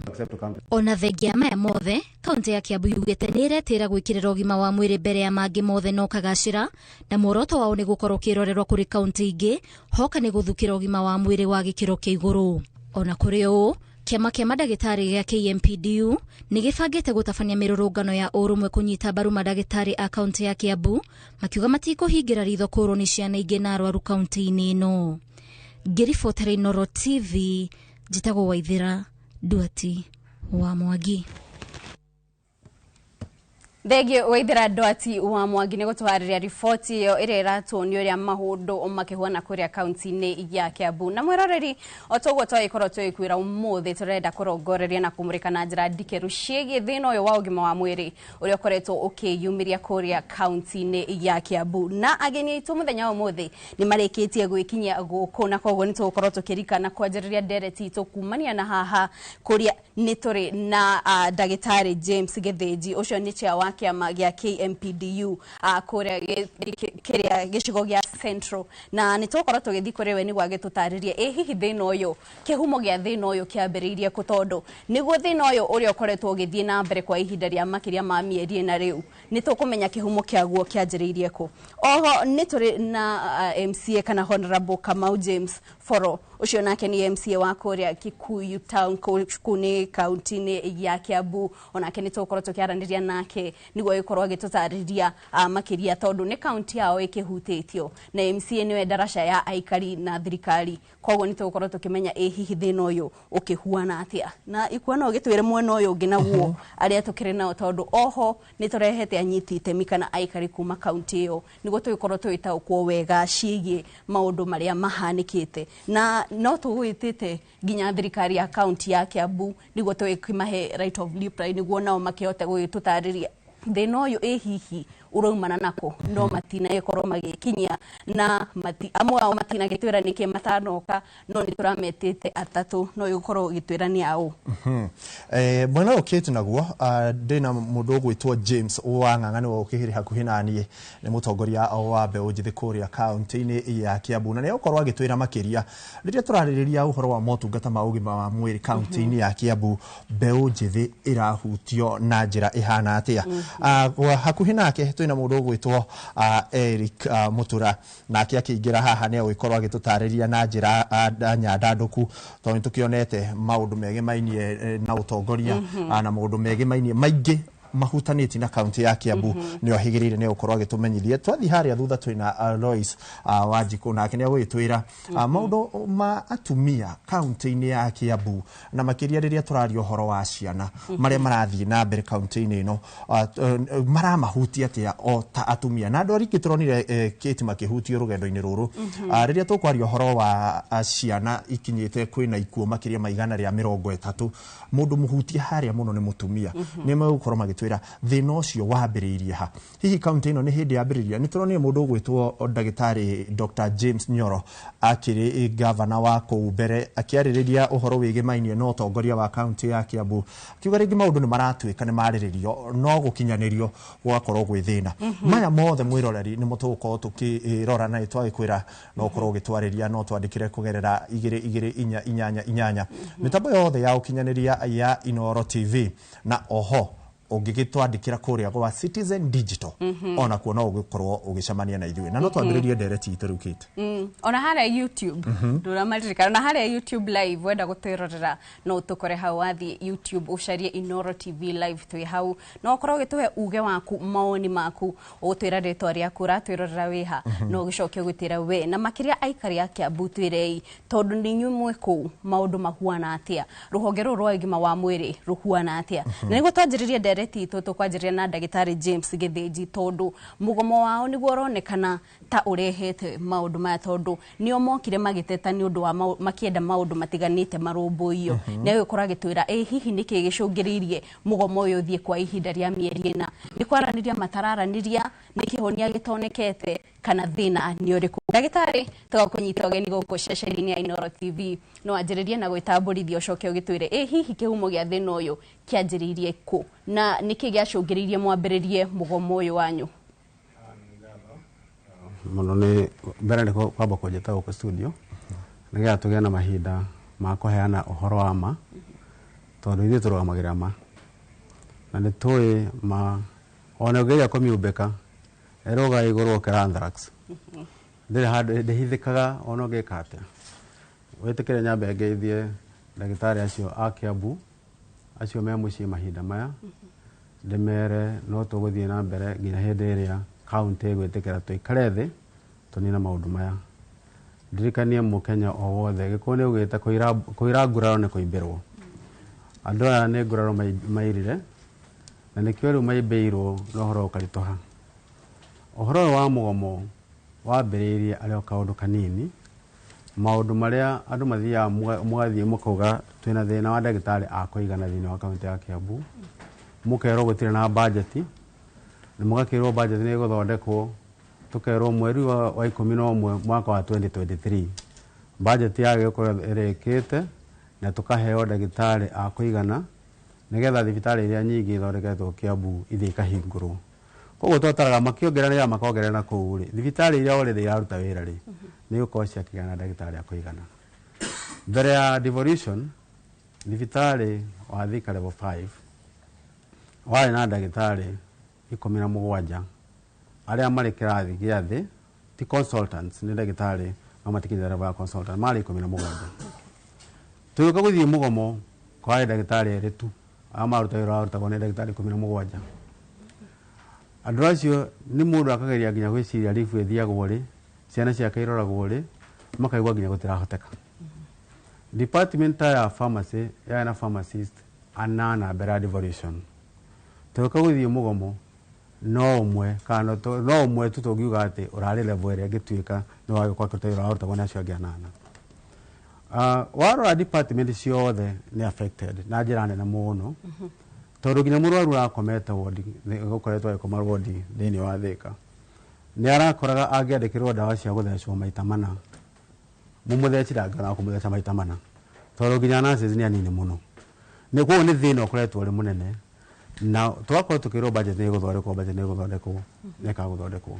Ona thengia maya mothe kaunti ya Kiambu yugĩte nĩ ĩretĩra gwĩkĩrĩra ũgima wa mwĩrĩ mbere ya mangĩ mothe no kagacĩra na muoroto wao nĩ gũkorwo kĩrorerwa kũrĩ kaunti ingĩ hoka nĩ gũthukĩra ũgima wa mwĩrĩ wa gĩkĩro kĩa igũrũ. Ona kũrĩ ũũ kĩama kĩa mandagĩtarĩ gĩa KMPDU nĩ gĩbangĩte gũtabania mĩrũrũngano ya ũrũmwe kũnyita mbaru mandagĩtarĩ a kaunti ya Kiambu makiuga matikũhingĩra ritho kũũrwo nĩ ciana ingĩ na arwaru kaunti-inĩ ĩno. Ngĩribotera Inooro TV njĩtagwo Waithĩra Nduati wa Mwangi. Thengio Waithĩra Nduati wa Mwangi nĩ gũtũharĩria riboti ĩyo ĩrĩa ĩratuonia ũrĩa maũndũ makĩhuana kũrĩa kaunti-inĩ ya Kiambu. Na mwĩroreri o toguo twagĩkorwo tũgĩkwĩra ũmũthĩ tũrenda kũrongoreria na kũmũrĩka na njĩra ndikĩru ciĩgiĩ thĩna ũyũ wa ũgima wa mwĩrĩ ũrĩa ũkoretwo ũkĩyumĩria kũrĩa kaunti-inĩ ya Kiambu. Na ageni aitũ mũthenya wa ũmũthĩ nĩ marĩkĩtie gwĩkinyia gũkũ na koguo nĩ tũgũkorwo tũkĩrikana kwanjĩrĩria ndereti itũ kumania na haha kũrĩa nĩ tũrĩ na ndagĩtarĩ James Gĩthĩnji, ũcio nĩ chair wa kĩama gĩa KMPDU kũrĩa kĩrĩa gĩcigo gĩa Central, na nĩ tũgũkorwo tũgĩthiĩ kũrĩ we nĩguo agĩtũtarĩrie ĩ hihi thĩna ũyũ, kĩhumo gĩa thĩna ũyũ kĩambĩrĩirie kũ, tondũ nĩguo thĩna ũyũ ũrĩa ũkoretwo ũgĩthiĩ na mbere kwa ihinda rĩa makĩria ma mĩeri 4 rĩu nĩ tũkũmenya kĩhumo kĩaguo kĩanjĩrĩirie kũ. Oho nĩ tũrĩ na MCA kana Honorable Kamau James Foro, ũcio nake nĩ MCA wa kũrĩa Kikuyu Town kũu nĩ kaunti-inĩ ya Kiambu, onake nĩ tũgũkorwo tũkĩaranĩria nake nĩguo agĩkorwo agĩtũtarĩria makĩria, tondũ nĩ kaunti yao ĩkĩhutĩtio na MCA nĩwe ndaraca ya aikari na thirikari, koguo nĩ tũgũkorwo tũkĩmenya ĩ hihi thĩna ũyũ ũkĩhuana atĩa, na ikuona ũgĩtwĩre mwena ũyũ ũngĩ naguo arĩa tũkĩrĩ nao, tondũ oho nĩ tũrehete anyiti itemi kana aikari kuma kaunti ĩyo nĩguo tũgĩkorwo tũgĩtaũkwo wega ciĩgiĩ maũndũ marĩa mahanĩkĩte, na no tũgwĩtĩte nginya thirikari ya kaunti ya Kiambu nĩguo tũgĩkĩmahe right of reply nĩguo nao makĩhote gũgĩtũtarĩria thĩna ũyũ ĩ hihi ũraumana nako, no matinagĩkorwo magĩkinyia na amwe ao matinagĩtwĩra nĩkĩ matanoka, no nĩ tũrametĩte atatũ, no ũgĩkorwo ũgĩtwĩra nĩ aũ. Mwena ũyũ Kate naguo ndĩna mũndũ ũgwĩtwo James wa Ng'ang'a nĩwe ũkĩrĩ hakuhĩ naniĩ, nĩ mũtongoria wa mbeũ njĩthĩ kũrĩa kaunti-inĩ ya Kiambu, na nĩ egũkorwo agĩtwĩra makĩria rĩrĩa tũrarĩrĩria ũhoro wa motungata ma ũgima wa mwĩrĩ kaunti-inĩ ya Kiambu, mbeũ njĩthĩ ĩrahutio na njĩra ĩhana atĩa. Hakuhĩ nake twĩna mũndũ ũgwĩtwo Eric Mutura, nake akĩingĩra haha nĩ egũgĩkorwo agĩtũtarĩria na njĩra nyandandũku, tondũ nĩ tũkĩonete maũndũ megemainie na ũtongoria na maũndũ megemainie maingĩ mahutanĩtie na kaunti ya Kiambu, nĩ ohĩgĩrĩire nĩ egũkorwo agĩtũmenyithia. Twathiĩ harĩa thutha twĩna Lois Wanjikũ, nake nĩ egũgĩtwĩra maũndũ ma atumia kaunti-inĩ ya Kiambu, na makĩria rĩrĩa tũraria ũhoro wa ciana marĩa marathiĩ na mbere kaunti-inĩ ĩno maramahutia atĩa o ta atumia, na andũ arĩa tũronire Kate makĩhutio rũgendo-inĩ rũrũ rĩrĩa tũkwaria ũhoro wa ciana ikinyĩte kwĩna ikuũ makĩria ma 130, mũndũ mũhutie harĩa mũno nĩ mũtumia, nĩ megũkorwo magĩtwĩra thĩna ũcio wambĩrĩirie ha, hihi kaunti ĩno nĩ hĩndĩ yambĩrĩria. Nĩ tũronire mũndũ ũgwĩtwo ndagĩtarĩ Dr. James Nyoro akĩrĩ gavana wa kũu mbere akĩarĩrĩria ũhoro wĩgĩmainie na ũtongoria wa kaunti ya Kiambu, akiuga rĩngĩ maũndũ nĩ maratuĩka nĩ marĩrĩrio no gũkinyanĩrio gũgakorwo gwĩ thĩna. Maya mothe mwĩroreri nĩmo tũgũkorwo tũkĩrora na nĩtwagĩkwĩra no ũkorwo ũgĩtwarĩria, no twandĩkĩre kũgerera 2 2 4 8 8 mĩtambo yothe ya ũkinyanĩria ya Inooro TV, na oho ũngĩgĩtwandĩkĩra kũrĩa gwa Citizen Digital onakuo no ũgĩkorwo ũgĩcemania na ithuĩ, na no twambĩrĩrie ndereti itũ rĩu Kate. Ona harĩa YouTube ndũramaririkana, ona harĩa YouTube live wenda gũtwĩrorera no ũtũkore hau, wathiĩ YouTube ũcarie Inooro TV live twĩ hau, no ũkorwo ũgĩtũhe uge waku, mawoni maku, ũgũtwĩra rĩtwa rĩaku, ũratwĩrorera wĩha, no ũgĩcoke ũgĩtwĩra we, na makĩria aikari a Kiambu twĩrei, tondũ nĩ inyuĩ mwĩ kũu maũndũ mahuana atĩa, rũhonge rũrũ rwa ũgima wa mwĩrĩ rũhuana atĩa. Na nĩguo twanjĩrĩrie ndereti itũ tũkwanjĩrĩria na ndagĩtarĩ James Gĩthĩnji, tondũ mũgomo wao nĩguo ũronekana ta ũrehete maũndũ maya, tondũ nĩo mokire magĩteta nĩ ũndũ wa makĩenda maũndũ matiganĩte marũmbũiyo. Nĩ agĩkorwo agĩtwĩra ĩ hihi nĩkĩ gĩcũngĩrĩirie mũgomo ũyũ ũthiĩ kwa ihinda rĩa mĩeri 4, nĩ kwaranĩria matararanĩria, nĩ kĩhonia gĩtonekete, kana thĩna nĩ ũrĩkũ. Ndagĩtarĩ, tũgakũnyita ũgeni gũkũ ceceni-inĩ ya Inooro TV, no wanjĩrĩrie na gwĩtambũrithia ũcoke ũgĩtwĩre ĩ hihi kĩhumo gĩa thĩna ũyũ kĩanjĩrĩirie kũ, na nĩkĩ gĩacũngĩrĩirie mwambĩrĩrie mũgomo ũyũ wanyu. Mũno nĩ mbere nĩ kwamba kũnjĩta gũkũ studio nĩgetha tũgĩe na mahinda ma kũheana ũhoro wa ma, tondũ ithuĩ tũrũgamagĩrĩra ma na nĩ tũĩ ma, ona ũngĩgeria kũmiumbĩka ĩrũga igũrũ gũkĩra anthrax, ndĩrĩ handũ ndĩhithĩkaga ona ũngĩka atĩa. Wĩtĩkĩre nyambe ngeithie ndagĩtarĩ acio a Kiambu acio me mũciĩ mahinda maya, ndĩmere no tũgũthiĩ na mbere nginya hĩndĩ ĩrĩa kaunti ĩgwĩtĩkĩra tũikare thĩ tũnine maũndũ maya. Ndirikanie mũkenya o wothe gĩkũyũ nĩ augĩte kũira nguraro nĩ kũimbĩrwo. Andũ aya nĩ nguraro mairire na nĩkĩo rĩu maimbĩirwo na ũhoro ũkaritũha. Ũhoro ũyũ wa mũgomo wambĩrĩirie arĩ o kaũndũ kanini, maũndũ marĩa andũ mathiaga mũgathiĩ mũkauga twĩna thĩna wa ndagĩtarĩ a kũigana thĩinĩ wa kaunti ya Kiambu, mũkerwo gũtirĩ na bajeti, na mũgakĩrwo bajeti nĩ ĩgũthondekwo, tũkerwo mweri wa 11 mwaka wa 2023 bajeti yagĩrĩirwo gũkorwo ĩrĩkĩte na tũkaheo ndagĩtarĩ a kũigana Nĩgetha thibitarĩ iria nyingĩ ithondeketwo Kiambu ithiĩ ikahingũrwo. Koguo twataraga makĩongerera makongerera na kũu rĩ, thibitarĩ iria already iraruta wĩra rĩ, nĩ igũkorwo ciakĩgĩa na ndagĩtarĩ a kũigana. Mbere ya devolution, thibitarĩ wa Thika level 5 warĩ na ndagĩtarĩ 17 arĩa marĩ kĩrathi gĩa thĩ, ti consultants, nĩ ndagĩtarĩ no matikinyĩte level ya consultant, marĩ 17. Tũgĩũka gũthiĩ mũgomo kwarĩ ndagĩtarĩ erĩ tu arĩa maruta wĩra warutagwo nĩ ndagĩtarĩ 17. Andũ acio nĩ mũndũ akageria nginya gwĩciria leave ĩthiagwo rĩ, ciana ciake iroragwo rĩ, makaigua nginya gũtirahoteka. Department ya pharmacy yarĩ na pharmacist 8 mbere ya devolution. Tũgĩũka gũthiĩ mũgomo no ũmwe kana no ũmwe tu tũngiuga atĩ ũrarĩ level ĩrĩa ĩngĩtuĩka nĩ wagĩkorwo akĩruta wĩra warutagwo nĩ acio angĩ 8. Warora department ciothe nĩ affected na njĩra nene mũno, tondũ nginya mũrwaru ũrakomete wodi, gũkoretwo agĩkoma wodi thĩinĩ wa Thika, nĩ arakoraga angĩandĩkĩrwo ndawa cia gũthecwo maita mana, mũmũtheci ndangĩona kũmũtheca maita mana, tondũ nginya nurses nĩ anini mũno. Nĩ koguo nĩ thĩna ũkoretwo ũrĩ mũnene, na tũgakorwo tũkĩrwo budget nĩ ĩgũthondekwo, budget nĩ ĩgũthondekwo, nĩ ĩkagũthondekwo.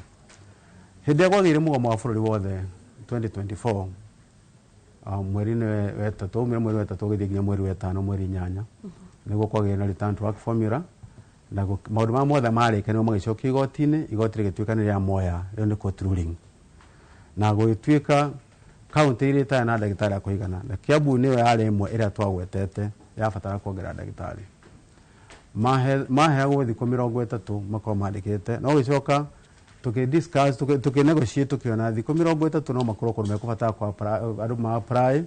Hĩndĩ ĩrĩa kwagĩire mũgomo wa bũrũri wothe 2024, mweri-inĩ wa ĩtatũ, umire mweri wa ĩtatũ ũgĩthiĩ nginya mweri wa ĩtano, mweri 8, nĩguo kwagĩire na return to work formula, na maũndũ marĩa mothe marĩkanĩirwo magĩcokio igoti-inĩ, igoti rĩgĩtuĩka nĩ rĩa moya, rĩu nĩ court ruling. Na gũgĩtuĩka kaunti iria itarĩ na ndagĩtarĩ a kũigana, na Kiambu nĩyo yarĩ ĩmwe ĩrĩa twagwetete yabatara kuongerera ndagĩtarĩ. Maheagwo thikũ 30 makorwo mandĩkĩte, no gĩcoka tũkĩ discuss, tũkĩ negotiate, tũkĩona thikũ 30 no makorwo kũndũ mekũbatara kwa andũ ma apply,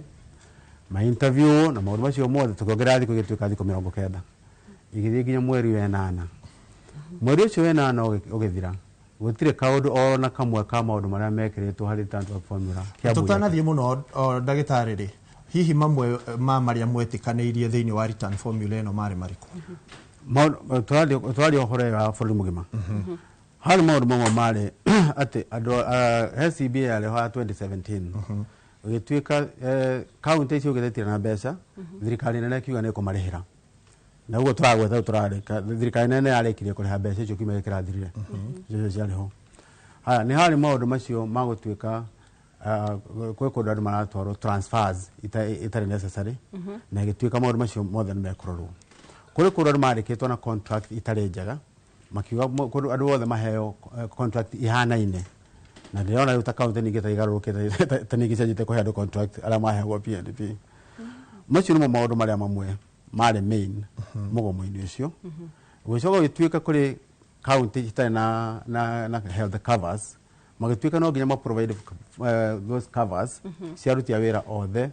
ma interview na maũndũ macio mothe, tũkĩongerera thikũ igĩtuĩka thikũ 90, igĩthiĩ nginya mweri wa 8. Mweri ũcio wa 8 ũgĩthira, gũtirĩ kaũndũ o na kamwe ka maũndũ marĩa mekĩrĩtwo harĩ return to work formula. Kiambu Tũtanathiĩ mũno ndagĩtarĩ rĩ, hihi mamwe ma marĩa mwetĩkanĩirie thĩinĩ wa return formula ĩno marĩ marĩkũ? Tũraria ũhoro wa bũrũri mũgima. Harĩ maũndũ mamwe marĩ atĩ andũ, he CBA yarĩ ho ya 2017, ũgĩtuĩka kaunti icio ũgĩte na mbeca, thirikari nene ĩkiuga nĩ ĩkũmarĩhĩra, na ũguo tũragweta tũrarĩka thirikari nene yarĩkirie kũrĩha mbeca icio kiumia gĩkĩ kĩrathirire, icio ciarĩ ho. Haya, nĩ harĩ maũndũ macio ma gũtuĩka kwĩ kũndũ andũ maratwarwo transfers itarĩ necessary, na ĩgĩtuĩka maũndũ macio mothe nĩ mekũrorwo. Kũrĩ kũndũ andũ mandĩkĩtwo na contract itarĩ njega, makiuga kũndũ andũ othe maheo contract ihanaine, na ndĩrona rĩu ta kaunti ningĩ ta igarũrũkĩte, ta ningĩ cianjĩte kũhe andũ contract arĩa maheagwo PNP. Macio nĩmo maũndũ marĩa mamwe marĩ main mũgomo-inĩ ũcio. Gũgĩcoka gũgĩtuĩka kũrĩ kaunti itarĩ na health covers, magĩtuĩka no nginya ma provide those covers cia aruti a wĩra othe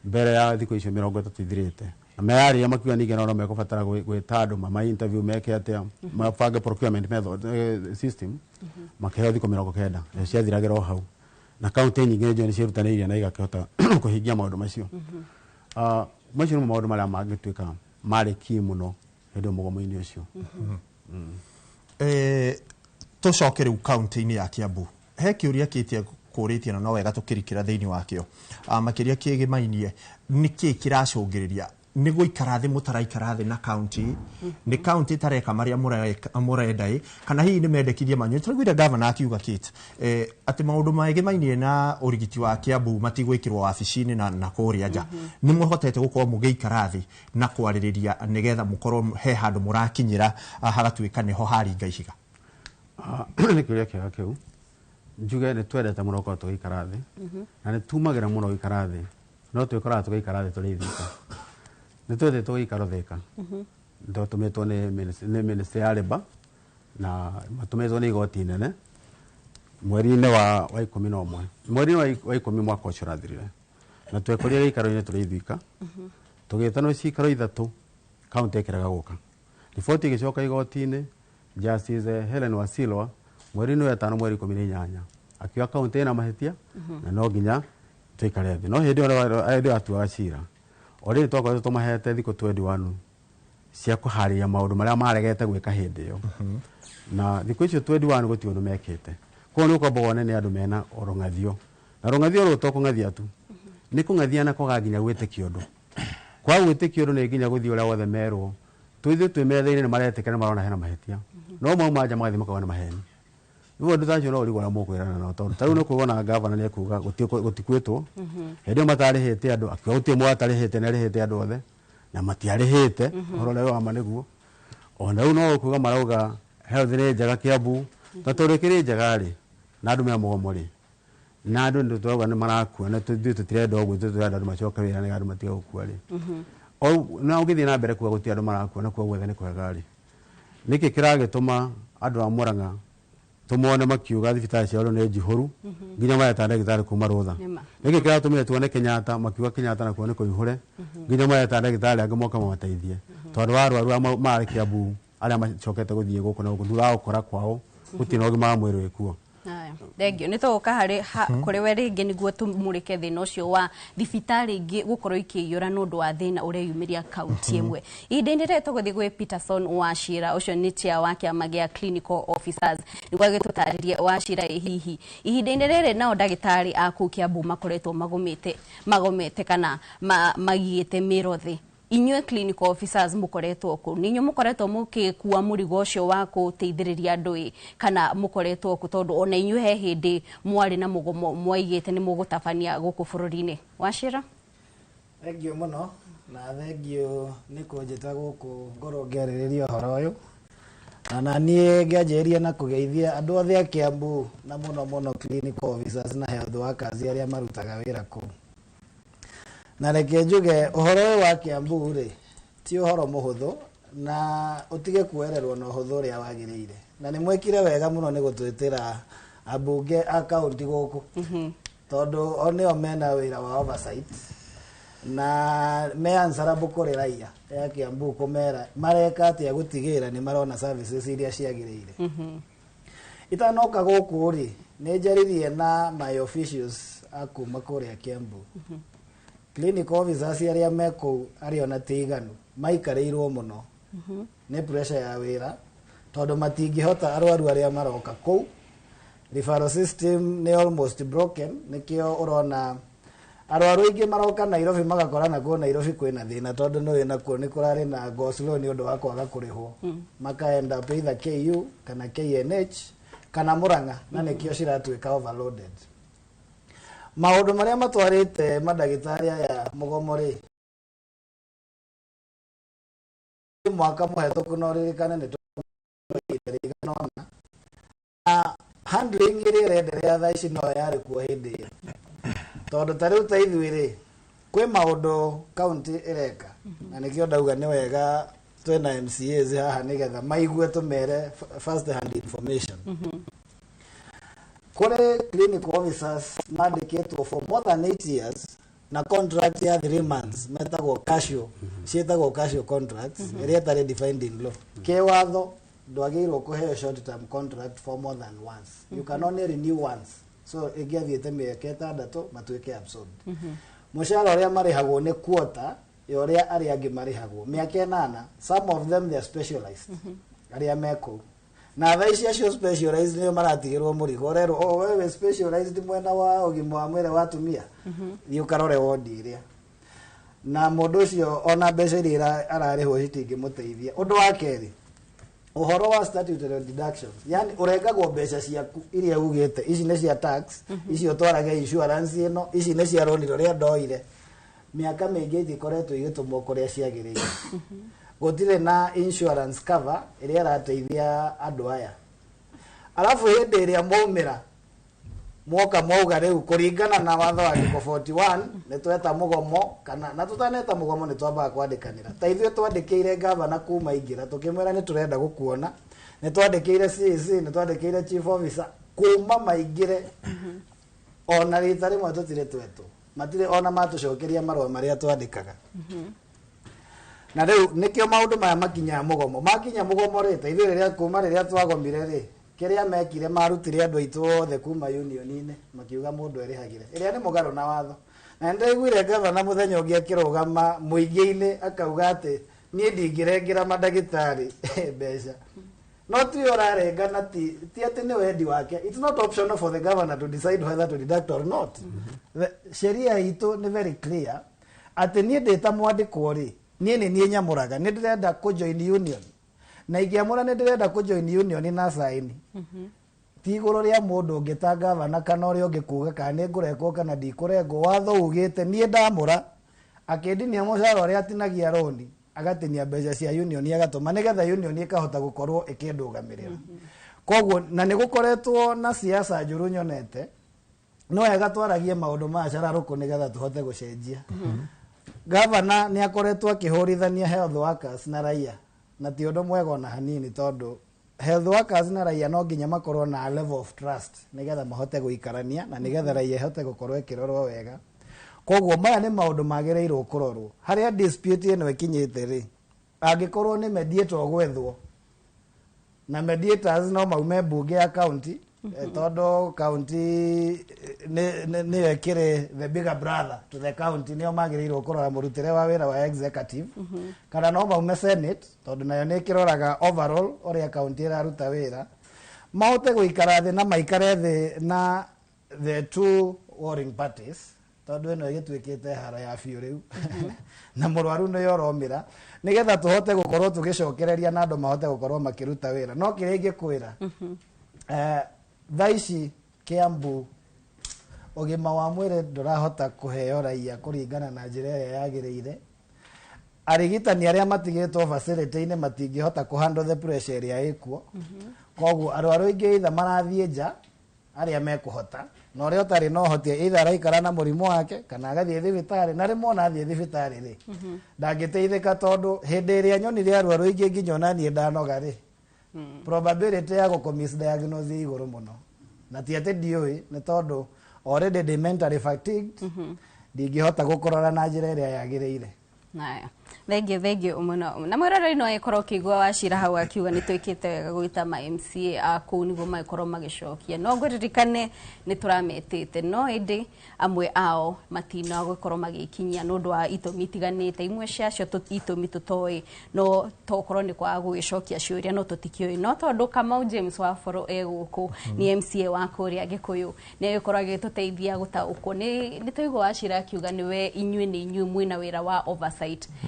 mbere ya thikũ icio 30 ithirĩte. Na meyarĩria makiuga ningĩ no mekũbatara gwĩta andũ mama interview, meke atĩa, mabange procurement method, system, makĩheo thikũ 90, nacio ciathiragĩra o hau. Na kaunti nyingĩ nĩ ciĩrutanĩirie na igakĩhota kũhingia maũndũ macio. Macio nĩmo maũndũ marĩa mangĩtuĩka marĩ key mũno hĩndĩ ĩyo mũgomo-inĩ ũcio. Tũcoke rĩu kaunti-inĩ ya Kiambu, he kĩũria kĩtie kũrĩtie na no wega tũkĩrikĩra thĩinĩ wakĩo, makĩria kĩgĩmainie nĩkĩ kĩracũngĩrĩria nĩ gũikara thĩ mũtaraikara thĩ na kaunti, nĩ kaunti ĩtareka marĩa mũrenda ĩ, kana hihi nĩ mendekithia manyu? Tũraiguire gavana akiuga kĩt atĩ maũndũ megĩmainie na ũrigiti wa Kiambu matigwĩkĩrwo wabici-inĩ na kũrĩa nja. Nĩ mũhotete gũkorwo mũgĩikara thĩ na kwarĩrĩria nĩgetha mũkorwo he handũ mũrakinyĩra, hagatuĩka nĩho haringa ihiga? Nĩ kĩũria kĩega kĩu. Njuge nĩ twendete mũno gũkorwo tũgĩikara thĩ, na nĩ tumagĩra mũno gũikara thĩ, no twĩkoraga tũgĩikara thĩ tũrĩ ithuika. Nĩ twendete gũikara Thika, tũtũmĩtwo nĩ ministry ya Labour na matũmĩtwo nĩ igoti inene mweri-inĩ wa 11, mweri-inĩ wa 10 mwaka ũcio ũrathirire, na twekorire gĩikaro-inĩ tũrĩ ithuika, tũgĩtanwo cikaro 3, kaunti ĩkĩrega gũka. Riboti ĩgĩcoka igoti-inĩ, Justice Helen Wasilwa mweri-inĩ wa 5 mweri 18 akiuga kaunti ĩna mahĩtia na no nginya tũikare thĩ. No hĩndĩ ĩyo atuaga cira, o rĩrĩ twakoretwo tũmahete thikũ 21 cia kũharĩria maũndũ marĩa maregete gwĩka hĩndĩ ĩyo, na thikũ icio 21 gũtirĩ ũndũ mekĩte. Koguo nĩ ũkwamba wone nĩ andũ mena rũng'athio, na rũng'athio rũrũ to kũng'athia tu, nĩ kũng'athia na kwaga nginya gwĩtĩkia ũndũ. Kwaga gwĩtĩkia ũndũ nĩ nginya gũthiĩ ũrĩa wothe merwo. Ithuĩ twĩ metha-inĩ nĩ maretĩkĩra nĩ marona hena mahĩtia, no mauma nja magathiĩ makauga nĩ maheni. Rĩu andũ ta acio no ũrigwo ũrĩa mũkwĩrana nao, tondũ ta rĩu nĩ kuona gavana nĩ ekuga gũtikwĩtwo. Hĩndĩ ĩyo matarĩhĩte andũ, akiuga gũtirĩ mũndũ atarĩhĩte, nĩ arĩhĩte andũ othe na matiarĩhĩte. Ũhoro ũrĩa wa ma nĩguo ona rĩu no kuga marauga health nĩ njega Kiambu, na tondũ ĩkĩrĩ njega rĩ, na andũ mena mũgomo rĩ, na andũ nĩ tũrauga nĩ marakua, na ithuĩ tũtirenda ũguo, ithuĩ tũrenda andũ macoke wĩra nĩgetha andũ matige gũkua rĩ. Na ũngĩthiĩ na mbere kuga gũtirĩ andũ marakua na kuga guothe nĩ kwega rĩ, nĩkĩ kĩragĩtũma andũ a Murang'a tũmone makiuga thibitarĩ ciao rĩu nĩ njihũru, nginya mareta ndagĩtarĩ kuma Rũtha? Nĩkĩ kĩratũmire tuone Kenyatta makiuga Kenyatta nakuo nĩ kũihũre, nginya mareta ndagĩtarĩ angĩ moka mamateithie, tondũ wa arwaru arĩa marĩ Kiambu arĩa macokete gũthiĩ gũkũ na gũkũ thutha wa gũkora kwao gũtirĩ na ũgima wa mwĩrĩ wĩkuo? Haya, thengio. Nĩ tũgũka harĩ kũrĩ we rĩngĩ nĩguo tũmũrĩke thĩna ũcio wa thibitarĩ ingĩ gũkorwo ikĩiyũra nĩ ũndũ wa thĩna ũreyumĩria kaunti ĩmwe. Ihinda-inĩ rĩrĩ tũgũthiĩ gwĩ Peterson Wachira, ũcio nĩ chair wa kĩama gĩa clinical officers, nĩguo agĩtũtarĩrie. Wachira, ĩ hihi ihinda-inĩ rĩrĩ nao ndagĩtarĩ a kũu Kiambu makoretwo magomete magomete kana magiĩte mĩro thĩ, inyuĩ clinical officers mũkoretwo kũ? Nĩ inyuĩ mũkoretwo mũgĩkua mũrigo ũcio wa gũteithĩrĩria andũ ĩ, kana mũkoretwo kũ? Tondũ ona inyuĩ he hĩndĩ mwarĩ na mũgomo mwaigĩte nĩ mũgũtabania gũkũ bũrũri-inĩ. Wachira. Thengio mũno, na thengio nĩ kũnjĩta gũkũ ngorwo ngĩarĩrĩria ũhoro ũyũ. Na niĩ ngĩanjĩrĩria na kũgeithia andũ othe a Kiambu, na mũno mũno clinical officers na health workers arĩa marutaga wĩra kũu. Na reke njuge, ũhoro ũyũ wa Kiambu rĩ, ti ũhoro mũhũthũ, na ũtige kuoererwo na ũhũthũ ũrĩa wagĩrĩire. Na nĩ mwekire wega mũno nĩ gũtwĩtĩra ambunge a kaunti gũkũ, tondũ o nĩo mena wĩra wa oversight na me answerable kũrĩ raia ya Kiambu, kũmera mareka atĩa gũtigĩrĩra nĩ marona services iria ciagĩrĩire. Itanoka gũkũ rĩ, nĩ njaririe na my officials a kuma kũrĩa Kiambu. Clinical officers arĩa me kũu, arĩa ona ti iganu, maikarĩirwo mũno nĩ pressure ya wĩra, tondũ matingĩhota arwaru arĩa maroka kũu. Referral system nĩ almost broken, nĩkĩo ũrona arwaru aingĩ maroka Nairobi, magakora nakuo Nairobi kwĩna thĩna, tondũ nĩ nakuo nĩ kũrarĩ na go slow nĩ ũndũ wa kwaga kũrĩhwo. Makaenda up either KU kana KNH kana Murang'a, na nĩkĩo ciratuĩka overloaded. Maũndũ marĩa matwarĩte mandagĩtarĩ aya mũgomo rĩ, mwaka mũhetũku no ririkane nĩ ihinda rĩigana ũna, na handling ĩrĩa ĩrenderea thaa ici no yarĩ kuo hĩndĩ ĩyo, tondũ ta rĩu ta ithuĩ rĩ, kwĩ maũndũ kaunti ĩreka, na nĩkĩo ndauga nĩ wega twĩna MCAs haha nĩgetha maigue tũmere first hand information. Kũrĩ clinical officers mandĩkĩtwo for more than 8 years na contract ya 3 months, metagwo casual, ciĩtagwo casual contracts, ĩrĩa ĩtarĩ defined in law. Kĩwatho ndwagĩrĩirwo kũheo short term contract for more than once. You can only renew once, so ĩngĩathiĩte mĩaka 6 matuĩke absorbed. Mũcara ũrĩa marĩhagwo nĩ quarter ya ũrĩa arĩa angĩ marĩhagwo mĩaka 8. Some of them, they are specialized, arĩa me kũu, na thaa ici acio specialized nĩo maratigĩrwo mũrigo. Ũrerwo, "Oh, wewe specialized mwena wa ũgima wa mwĩrĩ wa atumia, thiĩ ũkarore wodi ĩrĩa." Na mũndũ ũcio ona mbeca iria ararĩhwo citingĩmũteithia. Ũndũ wa kerĩ, ũhoro wa statutory deductions, yani ũrengagwo mbeca ciaku iria ugĩte ici nĩ cia tax, ici ũtwarage insurance ĩno, ici nĩ cia rũni rũrĩa ndoire. Mĩaka mĩingĩ itikoretwo igĩtũmwo kũrĩa ciagĩrĩire. Gũtirĩ na insurance cover ĩrĩa ĩrateithia andũ aya. Arabu hĩndĩ ĩrĩa mwaumĩra mwoka mwauga rĩu kũringana na watho wa article 41 nĩ tweta mũgomo, kana na tũtaneta mũgomo nĩ twambaga kwandĩkanĩra. Ta ithuĩ twandĩkĩire gavana kuma ingĩra, tũkĩmwĩra nĩ tũrenda gũkuona. Nĩ twandĩkĩire CAC, nĩ twandĩkĩire chief officer kuma maingĩre, ona rita rĩmwe tũtirĩ twetwo, matirĩ ona matũcokeria marũa marĩa twandĩkaga. Na rĩu nĩkĩo maũndũ maya makinyaga mũgomo. Makinya mũgomo rĩ, ta ithuĩ rĩrĩa kuma rĩrĩa twagomire rĩ, kĩrĩa mekire, marutire andũ aitũ othe kuma union-inĩ, makiuga mũndũ erĩhagĩre, ĩrĩa nĩ mũgarũ na watho. Na nĩndaiguire gavana mũthenya ũngĩ akĩrũgama mũingĩ-inĩ akauga atĩ niĩ ndingĩrengera mandagĩtarĩ mbeca, no ti ũrarenga, na ti atĩ nĩ wendi wake. It's not optional for the governor to decide whether to deduct or not. Sheria itũ nĩ very clear atĩ niĩ ndĩ ta mwandĩkwo rĩ Niĩ nĩ niĩ nyamũraga, nĩ ndĩrenda kũ join union, na ingĩamũra nĩ ndĩrenda kũ join union na sign ti igũrũ rĩa mũndũ ũngĩ ta gavana kana ũrĩa ũngĩ kuga kana nĩ ngũrekwo kana ndikũrengwo. Watho ugĩte niĩ ndamũra, akĩndinia mũcara ũrĩa atinagia roni, agatinia mbeca cia union agatũma nĩgetha union ĩkahota gũkorwo ĩkĩndũgamĩrĩra. Koguo na nĩ gũkoretwo na siasa njũru nyonete, no wega twaragie maũndũ ma cararũkũ nĩgetha tũhote gũcenjia. Gavana nĩ akoretwo akĩhũrithania health workers na raia, na ti ũndũ mwega ona hanini, tondũ health workers na raia no nginya makorwo na level of trust nĩgetha mahote gũikarania na nĩgetha raia ĩhote gũkorwo ĩkĩrorwo wega. Koguo maya nĩ maũndũ magĩrĩirwo kũrorwo. Harĩa dispute ĩno ĩkinyĩte rĩ, angĩkorwo nĩ mediator gwethwo, na mediators no maume mbunge ya county, tondũ county nĩyo ĩkĩrĩ the bigger brother to the county, nĩo magĩrĩirwo kũrora mũrutĩre wa wĩra wa executive, kana no maume senate, tondũ nayo nĩ ĩkĩroraga overall ũrĩa county ĩraruta wĩra, mahote gũikara thĩ na maikare thĩ na the two warring parties, tondũ ĩno ĩgĩtuĩkĩte haro ya biũ rĩu na mũrwaru nĩyo ũromĩra, nĩgetha tũhote gũkorwo tũgĩcokereria na andũ mahote gũkorwo makĩruta wĩra. No kĩrĩa ingĩkwĩra, thaa ici Kiambu ũgima wa mwĩrĩ ndũrahota kũheo raia kũringana na njĩra ĩrĩa yagĩrĩire. Arigitani arĩa matigĩtwo facility-inĩ matingĩhota kũ handle the pressure ĩrĩa ĩkuo. Koguo arwaru aingĩ either marathiĩ nja arĩa mekũhota, na ũrĩa ũtarĩ na ũhoti either araikara na mũrimũ wake kana agathiĩ thibitarĩ, na rĩmwe ona athiĩ thibitarĩ rĩ, ndangĩteithĩka, tondũ hĩndĩ ĩrĩa nyonire arwaru aingĩ nginya ona niĩ ndanoga rĩ, probability ya gũkũ misdiagnose ĩ igũrũ mũno. Na ti atĩ ndiũĩ, nĩ tondũ already ndĩ mentally fatigued, ndingĩhota gũkũrora na njĩra ĩrĩa yagĩrĩire. Naya, thengio, thengio mũno. Na mwĩroreri no ĩkorwo ũkĩigua Wacira hau akiuga nĩ twĩkĩte wega gwĩta ma MCA a kũu nĩguo magĩkorwo magĩcokia. No ngũririkane nĩ tũrametĩte, no ĩndĩ amwe ao matina gũkorwo magĩkinyia nĩ ũndũ wa itũmi itiganĩte. Imwe ciacio itũmi tũtoĩ, no tokorwo nĩ kwaga gũgĩcokia ciũria, no tũtikĩũĩ. No tondũ Kamau James wa Boro e gũkũ, nĩ MCA wa kũrĩa Gĩkũyũ, nĩ agĩkorwo agĩtũteithia gũtaũkwo. Nĩ twaigua Wacira akiuga nĩwe inyuĩ nĩ inyuĩ mwĩna wĩra wa oversight.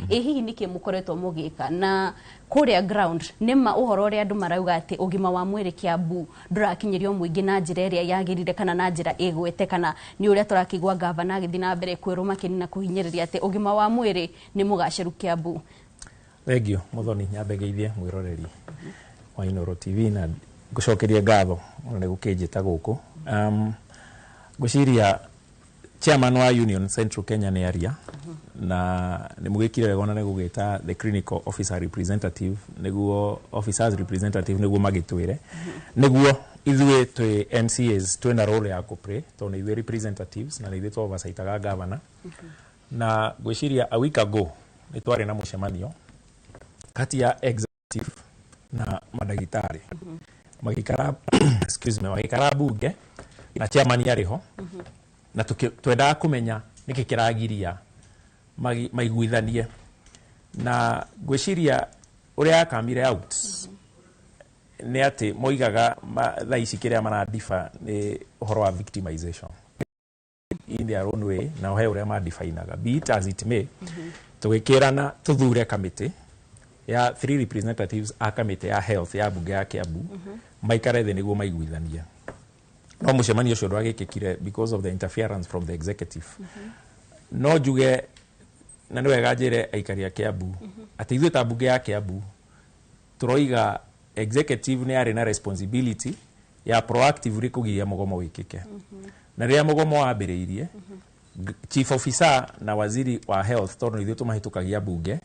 Ĩ hihi nĩkĩ mũkoretwo mũgĩka na kũrĩa ground? Nĩma ũhoro ũrĩa andũ marauga atĩ ũgima wa mwĩrĩ Kiambu ndũrakinyĩrio mũingĩ na njĩra ĩrĩa yagĩrĩire kana na njĩra ĩgwete, kana nĩ ũrĩa tũrakĩigua gavana agĩthiĩ na mbere kwĩrwo makĩria na kũhinyĩrĩria atĩ ũgima wa mwĩrĩ nĩ mũgacĩru Kiambu? Thengio Muthoni, nyambe ngeithie mwĩroreri wa Inooro TV na ngũcokerie ngatho ona nĩ gũkĩnjĩta gũkũ. Ngwĩciria chairman wa Union Central Kenya nĩ aria, na nĩ mũgĩkire wega ona nĩ gũgĩta the clinical officer representative, nĩguo officers representative, nĩguo magĩtwĩre nĩguo ithuĩ twĩ MCAs twĩna role ya kũ-play, tondũ nĩ ithuĩ representatives na nĩ ithuĩ tũ-oversightaga governor. Na ngwĩciria a week ago nĩ twarĩ na mũcemanio kati ya executive na mandagĩtarĩ, magĩikara, excuse me, magĩikara bunge na chairman arĩ ho, na twendaga kũmenya nĩkĩ kĩragiria maiguithanie. Na ngwĩciria ũrĩa yakamire out nĩ atĩ moigaga thaa ici kĩrĩa maradifa nĩ ũhoro wa victimization in their own way, na he ũrĩa madefinaga. Be it as it may, tũgĩkĩrana tũthure kamĩtĩ ya three representatives a kamĩtĩ ya health ya bunge ya Kiambu, maikare thĩ nĩguo maiguithanie. No mũcemanio ũcio ndwagĩkĩkire because of the interference from the executive. No njuge na nĩ wega njĩre aikari a Kiambu atĩ ithuĩ ta bunge ya Kiambu tũroiga executive nĩ arĩ na responsibility ya proactively kũgiria mũgomo wĩkĩke. Na rĩrĩa mũgomo wambĩrĩirie, chief officer na waziri wa health, tondũ ithuĩ tũmahĩtũkagia bunge,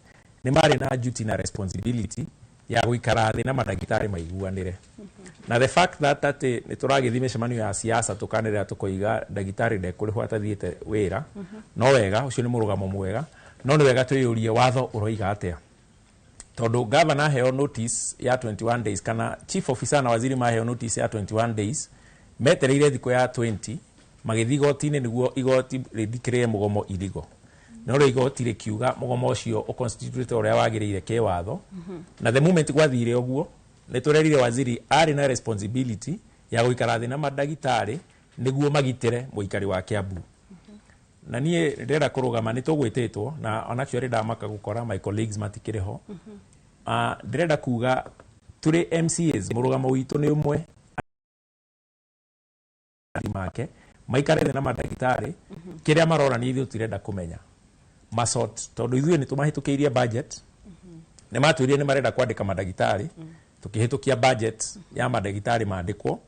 nĩ marĩ na duty na responsibility ya gũikara thĩ na mandagĩtarĩ maiguanĩre. Na the fact that atĩ nĩ tũragĩthiĩ mĩcemanio ya siasa tũkanĩrĩra tũkoiga ndagĩtarĩ ndekũrĩhwo atathiĩte wĩra, no wega, ũcio nĩ mũrũgamo mwega, no nĩ wega twĩyũrie watho ũroiga atĩa, tondũ governor aheo notice ya 21 days kana chief officer na waziri maheo notice ya 21 days, metereire thikũ ya 20 magĩthiĩ igoti-inĩ nĩguo igoti rĩthikĩrĩrie mũgomo irigo. No rĩu igoti rĩkiuga mũgomo ũcio ũconstitute ũrĩa wagĩrĩire kĩwatho. Na the moment gwathire ũguo, nĩ tũrerire waziri arĩ na responsibility ya gũikara thĩ na mandagĩtarĩ nĩguo magitĩre mũikari wa Kiambu. Na niĩ ndĩrenda kũrũgama nĩ tũgwĩtĩtwo na on actually ndamaka gũkora my colleagues matikĩrĩ ho. Ndĩrenda kuga tũrĩ MCAs mũrũgamo witũ nĩ ũmwe make maikare thĩ na mandagĩtarĩ kĩrĩa marorania ithuĩ tũtirenda kũmenya masort tondũ ithuĩ nĩ tũmahĩtũkĩirie budget nĩ matwĩrire nĩ marenda kwandĩka mandagĩtarĩ tũkĩhĩtũkia budget ya mandagĩtarĩ mandĩkwo.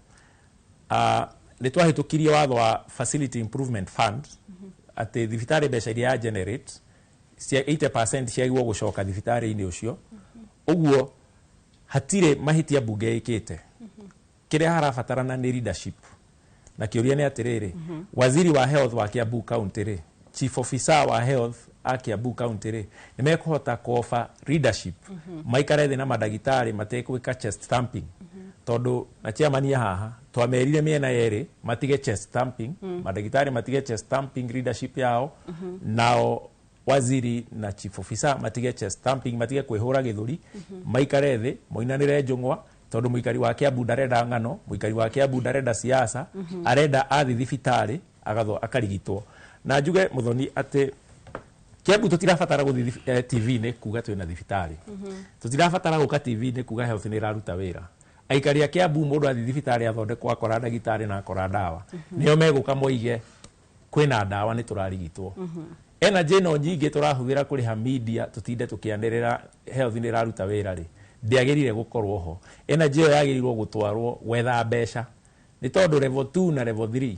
Nĩ twahĩtũkirie watho wa facility improvement fund atĩ thibitarĩ mbeca iria ya generate cia 80% ciagĩrĩirwo gũcoka thibitarĩ-inĩ ũcio. Ũguo hatirĩ mahĩtia mbunge ĩkĩte. Kĩrĩa harabatarana nĩ leadership na kĩũria nĩ atĩrĩrĩ, waziri wa health wa Kiambu County rĩ, chief officer wa health a Kiambu County rĩ, nĩ mekũhota kuofa leadership maikare thĩ na mandagĩtarĩ mategwĩka chest thumping tondũ na chairman ya haha twamerire mĩena yerĩ matige chest thumping, mandagĩtarĩ matige chest thumping leadership yao, nao waziri na chief officer matige chest thumping, matige kwĩhũra gĩthũri, maikare thĩ moinanĩre njũng'wa tondũ mũikari wa Kiambu ndarenda ng'ano, mũikari wa Kiambu ndarenda siasa, arenda athi thibitarĩ agatho akarigitwo. Na njuge Muthoni atĩ Kiambu tũtirabatara gũthiĩ TV-inĩ kuga twĩna thibitarĩ, tũtirabatara gũka TV-inĩ kuga health nĩ ĩraruta wĩra. Aikari a Kiambu mũndũ athiĩ thibitarĩ athondekwo akora ndagĩtarĩ na akora ndawa, nĩo megũka moige kwĩna ndawa nĩ tũrarigitwo. Energy ĩno nyingĩ tũrahũthĩra kũrĩha media tũtinde tũkĩanĩrĩra health nĩ ĩraruta wĩra rĩ, ndĩagĩrĩire gũkorwo ho. Energy ĩyo yagĩrĩirwo gũtwarwo gwetha mbeca nĩ tondũ level 2 na level 3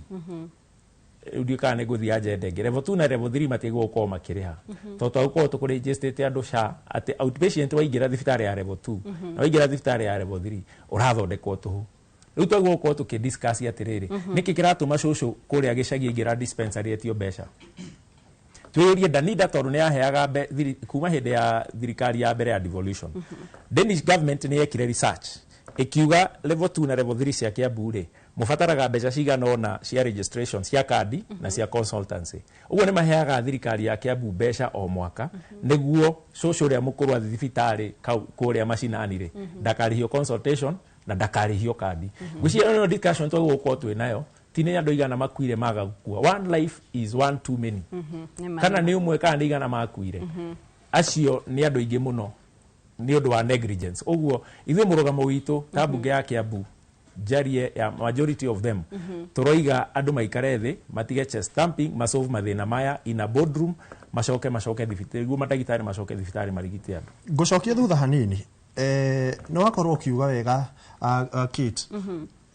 rĩu ndiũĩ kana nĩ ngũthiĩ agenda ĩngĩ. Level 2 na level 3 matiagĩrĩirwo gũkorwo makĩrĩha tondũ twagũkorwo tũkũrĩnjĩstĩte andũ SHA atĩ outpatient waingĩra thibitarĩ ya level 2 na waingĩra thibitarĩ ya level 3 ũrathondekwo tũhũ. Rĩu twagĩrĩirwo gũkorwo tũkĩdiscuss atĩrĩrĩ, nĩkĩ kĩratũma cũcũ kũrĩa gĩcagi aingĩra dispensary etio mbeca. Twĩyũrie Danida tondũ nĩ yaheaga kuma hĩndĩ ya thirikari ya mbere ya devolution. Danish government nĩ yekire research ĩkiuga level 2 na level 3 cia Kiambu rĩ mũbataraga mbeca cigana ũna cia registration cia kandi na cia consultancy. Ũguo nĩ maheaga thirikari ya Kiambu mbeca o mwaka nĩguo cũcũ ũrĩa mũkũrũ athiĩ thibitarĩ kũrĩa macinani rĩ ndakarĩhio consultation na ndakarĩhio kandi. Ngwĩciria ĩno discussion twagĩrĩirwo gũkorwo twĩ nayo ti nĩ andũ igana makuire maga gũkua. One life is one too many. Kana nĩ ũmwe kana nĩ igana makuire, acio nĩ andũ aingĩ mũno nĩ ũndũ wa negligence. Ũguo ithuĩ mũrũgamo witũ ta mbunge ya Kiambu njarie ya majority of them tũroiga andũ maikare thĩ matige chest thumping, masolve mathĩna maya in a boardroom, macoke thibitarĩ nĩguo mandagĩtarĩ macoke thibitarĩ marigite andũ. Ngũcokia thutha hanini, nĩ wakorwo ũkiuga wega Kate,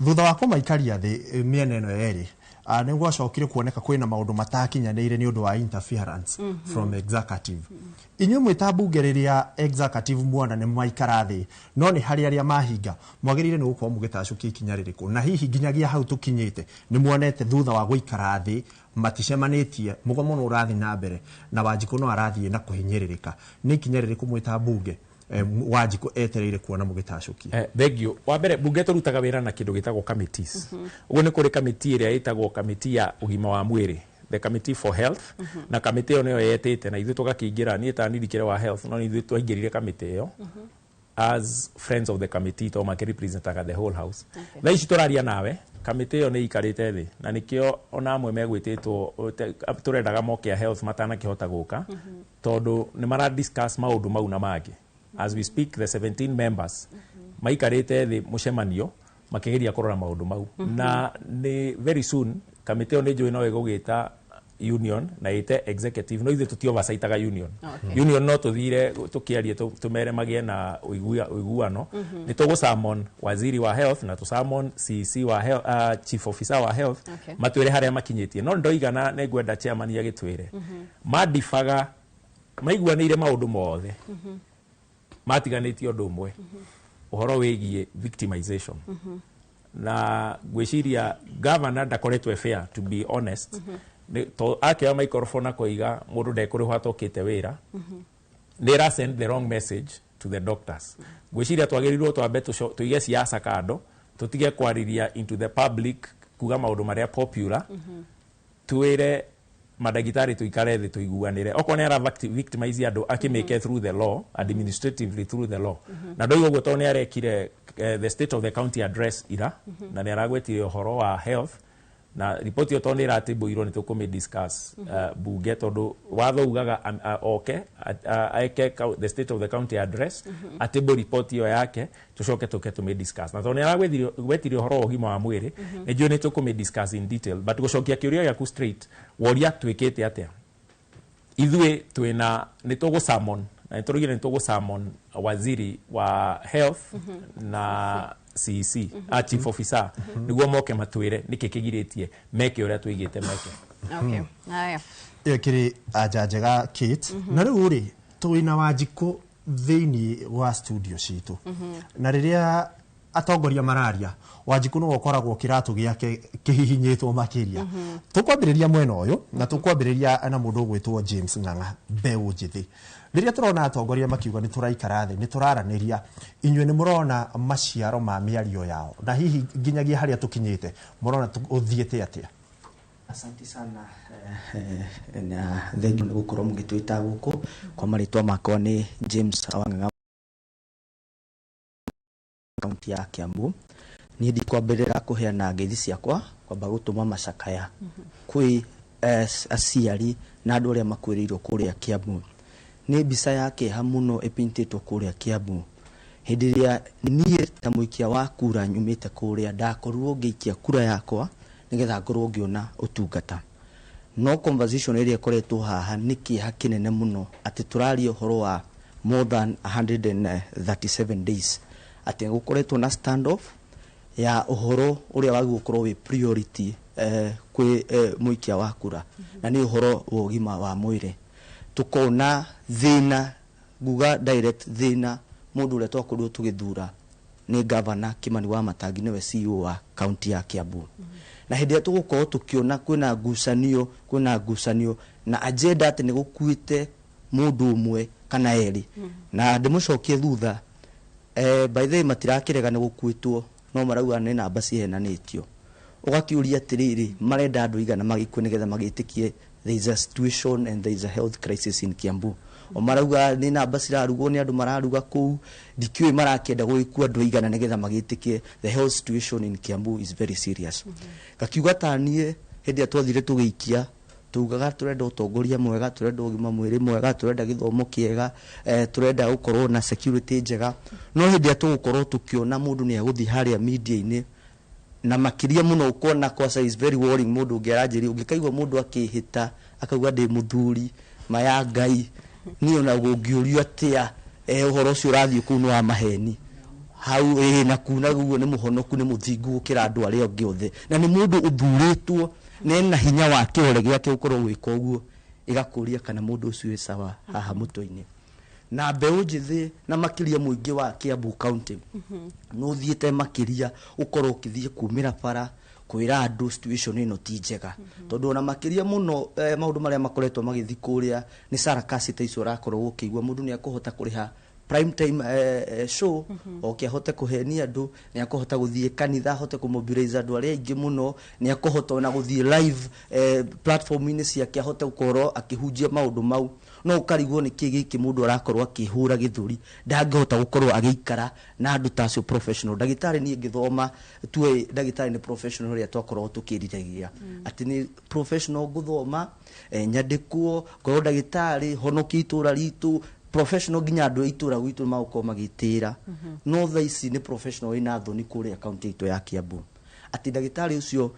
thutha wa kũmaikaria thĩ mĩena ĩno yerĩ nĩ gwacokire kuoneka kwĩna maũndũ matakinyanĩire nĩ ũndũ wa interference from executive. Inyuĩ mwĩ ta mbunge rĩrĩa executive muona nĩ maikara thĩ no nĩ harĩ arĩa mahinga mwagĩrĩire nĩ gũkorwo mũgĩtacũkia ikinya rĩrĩkũ, na hihi nginyagia hau tũkinyĩte nĩ muonete thutha wa gũikara thĩ maticemanĩtie mũgomo no ũrathiĩ na mbere na Wanjikũ no arathiĩ na kũhinyĩrĩrĩka, nĩ ikinya rĩrĩkũ mwĩ ta mbunge Wanjikũ etereire kuona mũgĩtacũkia? Thank you. Wa mbere mbunge tũrutaga wĩra na kĩndũ gĩtagwo committees. Ũguo nĩ kũrĩ committee ĩrĩa ĩtagwo committee ya ũgima wa mwĩrĩ, the committee for health, na committee ĩyo nĩyo yetĩte na ithuĩ tũgakĩingĩra. Niĩ ta niĩ ndikĩrĩ wa health no ithuĩ twaingĩrire committee ĩyo as friends of the committee tondũ makĩrepresentaga the whole house. Thaa ici tũraria nawe kamĩtĩ ĩyo nĩ ikarĩte thĩ na nĩkĩo ona amwe megwĩtĩtwo tũrendaga moke a health matanakĩhota gũka tondũ nĩ mara discuss maũndũ mau na mangĩ. As we speak the 17 members maikarĩte thĩ mũcemanio makĩgeria kũrora maũndũ mau na nĩ very soon kamĩtĩ ĩyo nĩ njũĩ no ĩgũgĩta union na ĩte executive no ithuĩ tũti oversightaga union. Union no tũthire tũkĩarie tũmere magĩe na ũiguano. Nĩ tũgũ summon waziri wa health na tũ summon CC wa health, chief officer wa health matwĩre harĩa makinyĩtie. No ndoigana nĩ ngwenda chairman agĩtwĩre mandibaga maiguanĩire maũndũ mothe matiganĩtie ũndũ ũmwe ũhoro wĩgiĩ victimization. Na ngwĩciria governor ndakoretwo fair to be honest. To akĩoya microphone akoiga mũndũ ndekũrĩhwo atokĩte wĩra nĩ ĩra send the wrong message to the doctors. Ngwĩciria twagĩrĩirwo twambe tũige siasa kando tũtige kwarĩria into the public kuga maũndũ marĩa popular twĩre mandagĩtarĩ tũikare thĩ tũiguanĩre okorwo nĩ ara victimize andũ akĩmĩke through the law administratively through the law. Na ndoiga ũguo tondũ nĩ arekire the state of the county address ira na nĩ aragwetire ũhoro wa health Na ripoti ĩyo tondũ nĩ ĩratĩmbũirwo nĩ tũkũmĩ discuss bunge, tondũ watho ugaga oke eke the state of the county address, atĩmbũ ripoti ĩyo yake, tũcoke tũke tũmĩ discuss. Na tondũ nĩ aragwetirie ũhoro wa ũgima wa mwĩrĩ, nĩ njũĩ nĩ tũkũmĩ discuss in detail. But gũcokia kĩũria gĩaku straight, woria twĩkĩte atĩa, ithuĩ twĩna nĩ tũgũ summon, na nĩ tũraugire nĩ tũgũ summon waziri wa health na CEC, a chief officer, nĩguo moke matwĩre nĩkĩ kĩgirĩtie meke ũrĩa tũigĩte meke. Okay. Haya. Ĩyo ĩkĩrĩ anja njega, Kate. Na rĩu rĩ, twĩna Wanjikũ thĩinĩ wa studio citũ, na rĩrĩa atongoria mararia, Wanjikũ nĩwe ũkoragwo kĩratũ gĩake kĩhihinyĩtwo makĩria. Tũkwambĩrĩria mwena ũyũ na tũkwambĩrĩria na mũndũ ũgwĩtwo James Ng'ang'a, mbeũ njĩthĩ. Rĩrĩa tũrona atongoria makiuga nĩ tũraikara thĩ, nĩ tũraranĩria, inyuĩ nĩ mũrona maciaro ma mĩario yao, na hihi nginyagia harĩa tũkinyĩte mũrona ũthiĩte atĩa? Asante sana na thengiũ nĩ gũkorwo mũgĩtwĩta gũkũ. Kwa marĩtwa makwa nĩ James Wang'ang'a, kaunti ya Kiambu. Niĩ ndikwambĩrĩra kũheana ngeithi ciakwa kwamba gũtũma macakaya kwĩ aciari na andũ arĩa makuĩrĩirwo kũrĩa Kiambu. Nĩ mbica ya kĩeha mũno ĩpintĩtwo kũrĩa Kiambu. Hĩndĩ ĩrĩa niĩ ta mũikia wa kura nyumĩte kũrĩa, ndakorirwo ngĩikia kura yakwa nĩgetha ngorwo ngĩona ũtungata, no conversation ĩrĩa ĩkoretwo haha nĩ kĩeha kĩnene mũno, atĩ tũraria ũhoro wa more than 137 days atĩ gũkoretwo na standoff ya ũhoro ũrĩa wagĩrĩirwo gũkorwo wĩ priority kwĩ mũikia wa kura, na nĩ ũhoro wa ũgima wa mwĩrĩ. Tũkona thĩna, nguga direct thĩna, mũndũ ũrĩa twakorirwo tũgĩthura nĩ Gavana Kimani wa Matangi, nĩwe CEO wa kaunti ya Kiambu. Na hĩndĩ ĩrĩa tũgũkorwo tũkĩona kwĩna ngucanio na agenda atĩ nĩ gũkuĩte mũndũ ũmwe kana erĩ, na ndĩmũcokie thutha, by the way, matirakĩrega nĩ gũkuĩtwo, no marauga nĩ namba cihenanĩtio. Ũgakĩũria atĩrĩrĩ, marenda andũ igana magĩkue nĩgetha magĩtĩkie there is a situation and there is a health crisis in Kiambu? O marauga nĩ namba cirarugwo nĩ andũ mararuga kũu. Ndikĩũĩ marakĩenda gũgĩkua andũ igana nĩgetha magĩtĩkie the health situation in Kiambu is very serious. Ngakiuga ta niĩ, hĩndĩ ĩrĩa twathire tũgĩikia, tugaga turenda ũtongoria mwega, turenda ũgima mwĩrĩ mwega, turenda gĩthomo kĩega, turenda gũkorwo na security njega. No hĩndĩ ĩrĩa tũgũkorwo tũkĩona mũndũ nĩ agũthiĩ harĩa media-inĩ, na makĩria mũno ũkona kwasa is very worrying. Mũndũ ũngĩ aranjĩria, ũngĩkaigua mũndũ akĩhĩta akauga ndĩ mũthuri maya Ngai, niĩ ona gũngĩũrio atĩa, ũhoro ũcio ũrathiĩ kũu nĩ wa maheni hau ĩ, na kuna guo nĩ mũhonoku, nĩ mũthingu gũkĩra andũ arĩa angĩ othe, na nĩ mũndũ ũthurĩtwo na ena hinya wa kĩrore gĩake gũkorwo gwĩka ũguo. Ĩgakũria kana mũndũ ũcio wĩ sawa haha mũtwe-inĩ. Na mbeũ njĩthĩ na makĩria mũingĩ wa Kiambu County nĩ ũthiĩte makĩria ũkorwo ũkĩthiĩ kumĩra bara kwĩra andũ situation ĩno ti njega, tondũ ona makĩria mũno maũndũ marĩa makoretwo magĩthiĩ kũrĩa nĩ sarakasi ta icio. Ũrakorwo ũkĩigua mũndũ nĩ akũhota kũrĩha prime time show, oke ahote kũhenia andũ, nĩ akũhota gũthiĩ kanitha ahote kũmobilize andũ arĩa aingĩ mũno, nĩ akũhota ona gũthiĩ live platform-inĩ ciake ahote gũkorwo akĩhunjia maũndũ mau. No ũkarigwo nĩ kĩ gĩkĩ mũndũ arakorwo akĩhũra gĩthũri, ndangĩhota gũkorwo agĩikara na andũ ta acio professional. Ndagĩtarĩ, niĩ ngĩthoma tuĩ ndagĩtarĩ nĩ professional ũrĩa twakoragwo tũkĩriragĩria atĩ nĩ professional ngũthoma, nyandĩkwo ngorwo ndagĩtarĩ, honokie itũra ritũ, professional nginya andũ a itũra gwitũ magũkorwo magĩtĩra. No thaa ici nĩ professional wĩna thoni kũrĩa kaunti itũ ya Kiambu, atĩ ndagĩtarĩ ũcio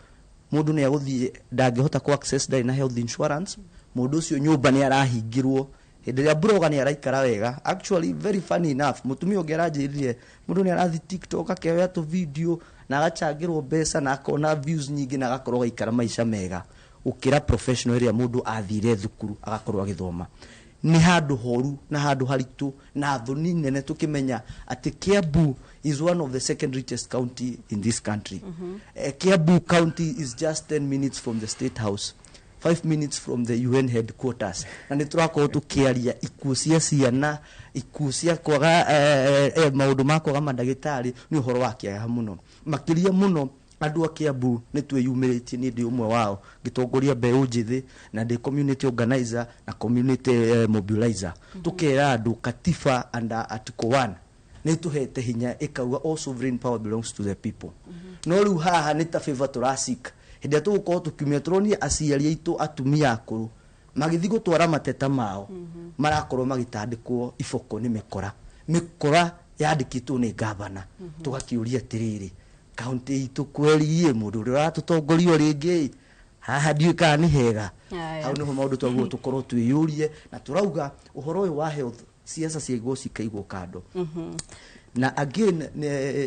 mũndũ nĩ agũthiĩ ndangĩhota ku access, ndarĩ na health insurance. Mũndũ ũcio nyũmba nĩ arahingĩrwo, hĩndĩ ĩrĩa blogger nĩ araikara wega. Actually, very funny enough, mũtumia ũngĩ aranjĩrire mũndũ nĩ arathiĩ TikTok akeoya tũ video na agachangĩrwo mbeca na akona views nyingĩ na agakorwo agaikara maica mega gũkĩra professional ĩrĩa mũndũ athire thukuru agakorwo agĩthoma. Nĩ handũ horu na handũ haritũ na thoni nene, tũkĩmenya atĩ Kiambu is one of the second richest county in this country. Kiambu County is just 10 minutes from the State House, 5 minutes from the UN headquarters, na nĩ tũrakorwo tũkĩaria ikuũ cia ciana, ikuũ cia kwaga maũndũ ma kwaga mandagĩtarĩ. Nĩ ũhoro wa kĩeha mũno, makĩria mũno andũ a Kiambu nĩ twĩyumĩrĩtie. Niĩ ndĩ ũmwe wao ngĩtongoria mbeũ njĩthĩ na ndĩ community organizer na community mobilizer. Tũkera andũ katiba under article 1 nĩ tũhete hinya, ĩkauga all sovereign power belongs to the people. No rĩu haha nĩ ta favor tũrasik. Hĩndĩ ĩrĩa tũgũkorwo tũkiumia tũronie aciari aitũ atumia akũrũ magĩthiĩ gũtwara mateta mao, marakorwo magĩtandĩkwo iboko nĩ mĩkora, mĩkora yandĩkĩtwo nĩ gavana. Tũgakĩũria atĩrĩrĩ, kaunti itũ kweri ĩ mũndũ ũrĩa ũratũtongoria o rĩngĩ haha ndiũĩ kana nĩ hega. Hau nĩho maũndũ twagĩrĩirwo tũkorwo twĩyũrie, na tũrauga ũhoro ũyũ wa health ciaca ciaigwo cikaigwo kando. Na again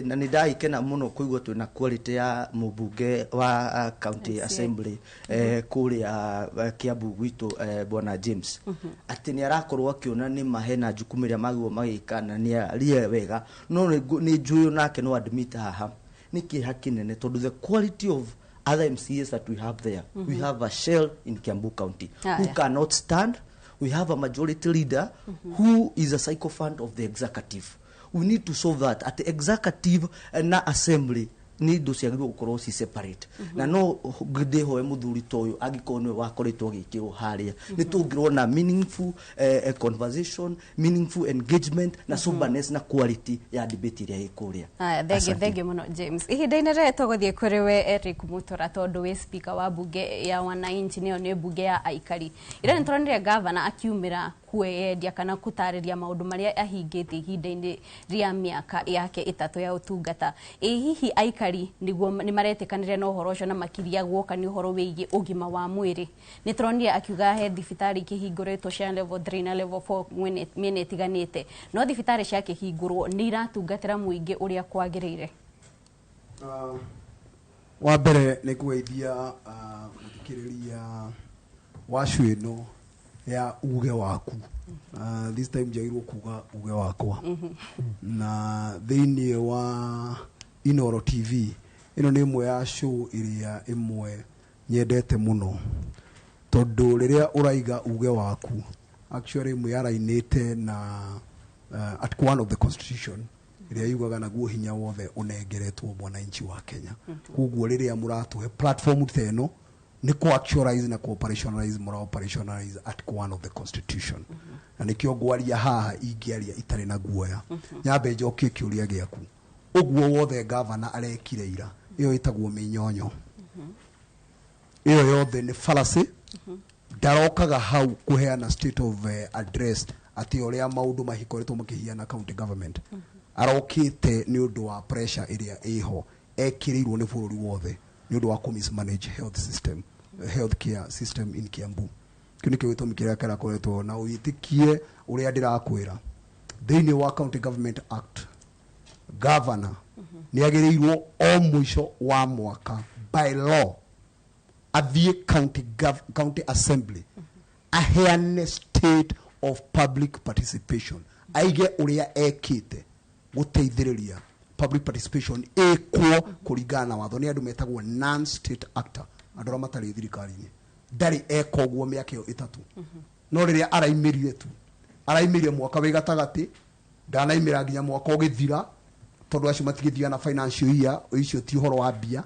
na nĩ ndagĩkena mũno kũigua twĩna quality ya mũmbunge wa county assembly kũrĩa Kiambu gwitũ, bwana James, atĩ nĩ arakorwo akĩona nĩ ma hena jukumu ĩrĩa magĩrĩirwo magĩka na nĩ arie wega, no nĩ njũĩ nake no admit haha nĩ kĩeha kĩnene tondũ the quality of other MCAs that we have there, we have a shell in Kiambu County who cannot stand. We have a majority leader who is a sycophant of the executive. We need to solve that at the executive na assembly nĩ indo ciagĩrĩirwo gũkorwo ci separate. Na no ndĩhoe mũthuri ta ũyũ angĩkorwo nĩwe wakoretwo agĩkĩrwo harĩa, nĩ tũngĩrona meaningful conversation, meaningful engagement na soberness na quality ya debate ĩrĩa ĩ kũrĩa. Aya, thengi thengi mũno James. Ihinda-inĩ rĩrĩ tũgũthiĩ kũrĩ we Eric Mutura, tondũ wĩ speaker wa bunge ya wananchi, nĩyo nĩ bunge ya aikari. Ira nĩ tũronire gavana akiumĩra kwĩyendia kana gũtarĩria maũndũ marĩa ahingĩtie ihinda-inĩ rĩa mĩaka yake 3 ya ũtungata. Ĩ hihi aikari nĩguo nĩ maretĩkanĩria na ũhoro ũcio, na makĩria guoka nĩ ũhoro wĩgiĩ ũgima wa mwĩrĩ? Nĩ tũronire akiuga he thibitarĩ ikĩhingũrĩtwo cia level 3 na level 4 mĩena ĩtiganĩte, no thibitarĩ ciakĩhingũrwo nĩ iratungatĩra mũingĩ ũrĩa kwagĩrĩire? Wa mbere nĩ kũgeithia mũthikĩrĩria wa show ĩno ya uge waku. This time njagĩrĩirwo kuga uge wakwa na thĩinĩ wa Inoro TV. Ĩno nĩ ĩmwe ya show ĩrĩa ĩmwe nyendete mũno, tondũ rĩrĩa ũraiga uge waku actually mwĩarainĩte na Article 1 of the Constitution ĩrĩa yugaga naguo hinya wothe ũnengeretwo mwananchi wa Kenya. Koguo rĩrĩa mũratũhe platform ta ĩno nĩ ku actualize na ku operationalize, mũra operationalize Article 1 of the Constitution. Na nĩkĩo ngwaria haha ingĩaria itarĩ na guoya. Nyambe njokie kĩũria gĩaku, ũguo wothe gavana arekire ira, ĩyo ĩtagwo mĩnyonyo, ĩyo yothe nĩ fallacy. Ndarokaga hau kũheana state of address atĩ ũrĩa maũndũ mahikoretwo makĩhiana county government. Arokĩte nĩ ũndũ wa pressure ĩrĩa ĩho ekĩrĩirwo nĩ bũrũri wothe nĩ ũndũ wa kũ mismanage health system, health care system in Kiambu. Kĩu nĩkĩo gĩtũmi kĩrĩa kĩrakoretwo, na wĩtĩkie ũrĩa ndĩrakwĩra, thĩinĩ wa County Government Act governor nĩ agĩrĩirwo o mũico wa mwaka by law athiĩ county assembly aheane state of public participation, aige ũrĩa ekĩte gũteithĩrĩria public participation ĩkwo kũringana na watho. Nĩ andũ metagwo non state actor, andũ arĩa matarĩ thirikari-inĩ. Ndarĩ eka ũguo mĩaka ĩyo 3, no rĩrĩa araimĩrire tu, araimĩrire mwaka wĩ gatagatĩ, ndanaimĩra nginya mwaka ũgĩthira, tondũ acio matigĩthiaga na financial year, icio ti ũhoro wa mbia.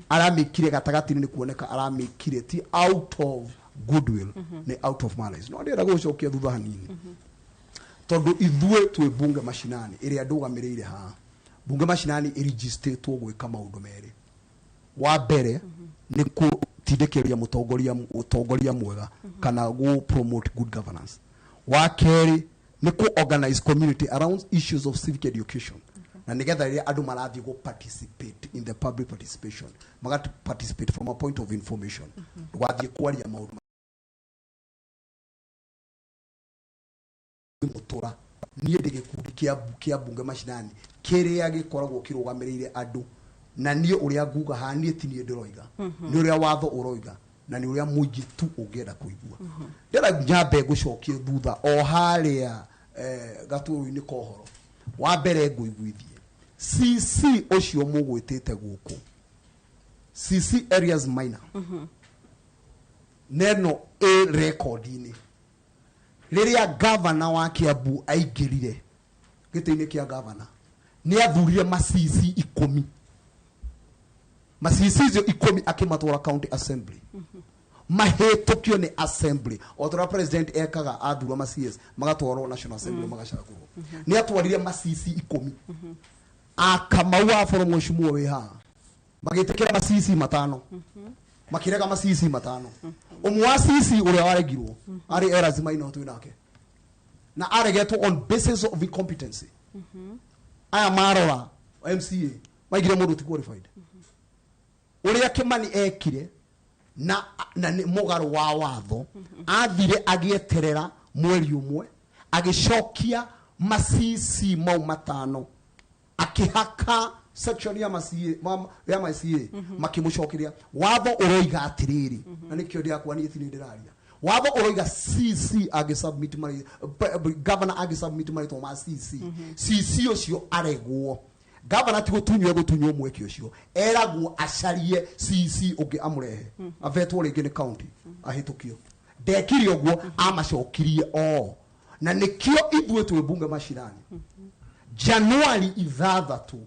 Aramĩkire gatagatĩ-inĩ, nĩ kuoneka aramĩkire ti out of goodwill, nĩ out of malice. No ndĩrenda gũcokia thutha hanini, tondũ ithuĩ twĩ bunge mashinani ĩrĩa ndũgamĩrĩire haha. Bunge mashinani ĩrigistĩtwo gwĩka maũndũ merĩ. Wa mbere nĩ gũtindĩkĩrĩria mũtongoria mwega kana gũ promote good governance. Wa kerĩ nĩ kũ organize community around issues of civic education, na nĩgetha rĩrĩa andũ marathiĩ gũ participate in the public participation, maga participate from a point of information. Ndũgathiĩ kwaria maũndũ mũtũra. Niĩ ndĩ gĩkundi kĩa bunge mashinani kĩrĩa gĩkoragwo kĩrũgamĩrĩire andũ, na niĩ ũrĩa nguga haha niĩ ti niĩ ndĩroiga, nĩ ũrĩa watho ũroiga na nĩ ũrĩa mũingĩ tu ũngĩenda kũigua. Ndĩrenda nyambe ngũcokie thutha o harĩa gatũrũ-inĩ ka ũhoro. Wa mbere ngũiguithie CC ũcio mũgwĩtĩte gũkũ, CC areas minor, neno ĩ rekondi-inĩ rĩrĩa gavana wa Kiambu aingĩrire gĩtĩ-inĩ kĩa gavana nĩ athurire ma CC 10, ma CC icio 10 akĩmatwara county assembly, mahĩtũkio nĩ assembly o ta ũrĩa president ekaga athura ma CS magatwarwo national assembly, magacagũrwo. Nĩ atwarire ma CC 10, akamau wa boro mheshimiwa wĩ haha magĩtĩkĩra ma CC 5. Makĩrega ma CC matano. Ũmwe wa CC ũrĩa waregirwo arĩ Erasmus Maina twĩ nake. Na aregetwo on basis of incompetency. Aya marora MCA maigire mũndũ ti qualified. Ũrĩa Kimani ekire na nĩ mũgarũ wa watho, athire agĩeterera mweri ũmwe, agĩcokia ma-CC mau matano, akĩhaka section ya ma-CA ya ma-CA makĩmũcokeria. Watho ũroiga atĩrĩrĩ, na nĩkĩo ndĩrakwa niĩ ti nĩ ndĩraria, watho ũroiga CC agĩsubmit governor agĩsubmit marĩtwa ma CC, CC ũcio aregwo, governor ti gũtunywo egũtunywo mweke ũcio, eragwo acarie CC ũngĩ amũrehe, avetwo rĩngĩ nĩ county ahĩtũkio. Ndekire ũguo, amacokirie o na nĩkĩo ithuĩ twĩ bunge macinani January 6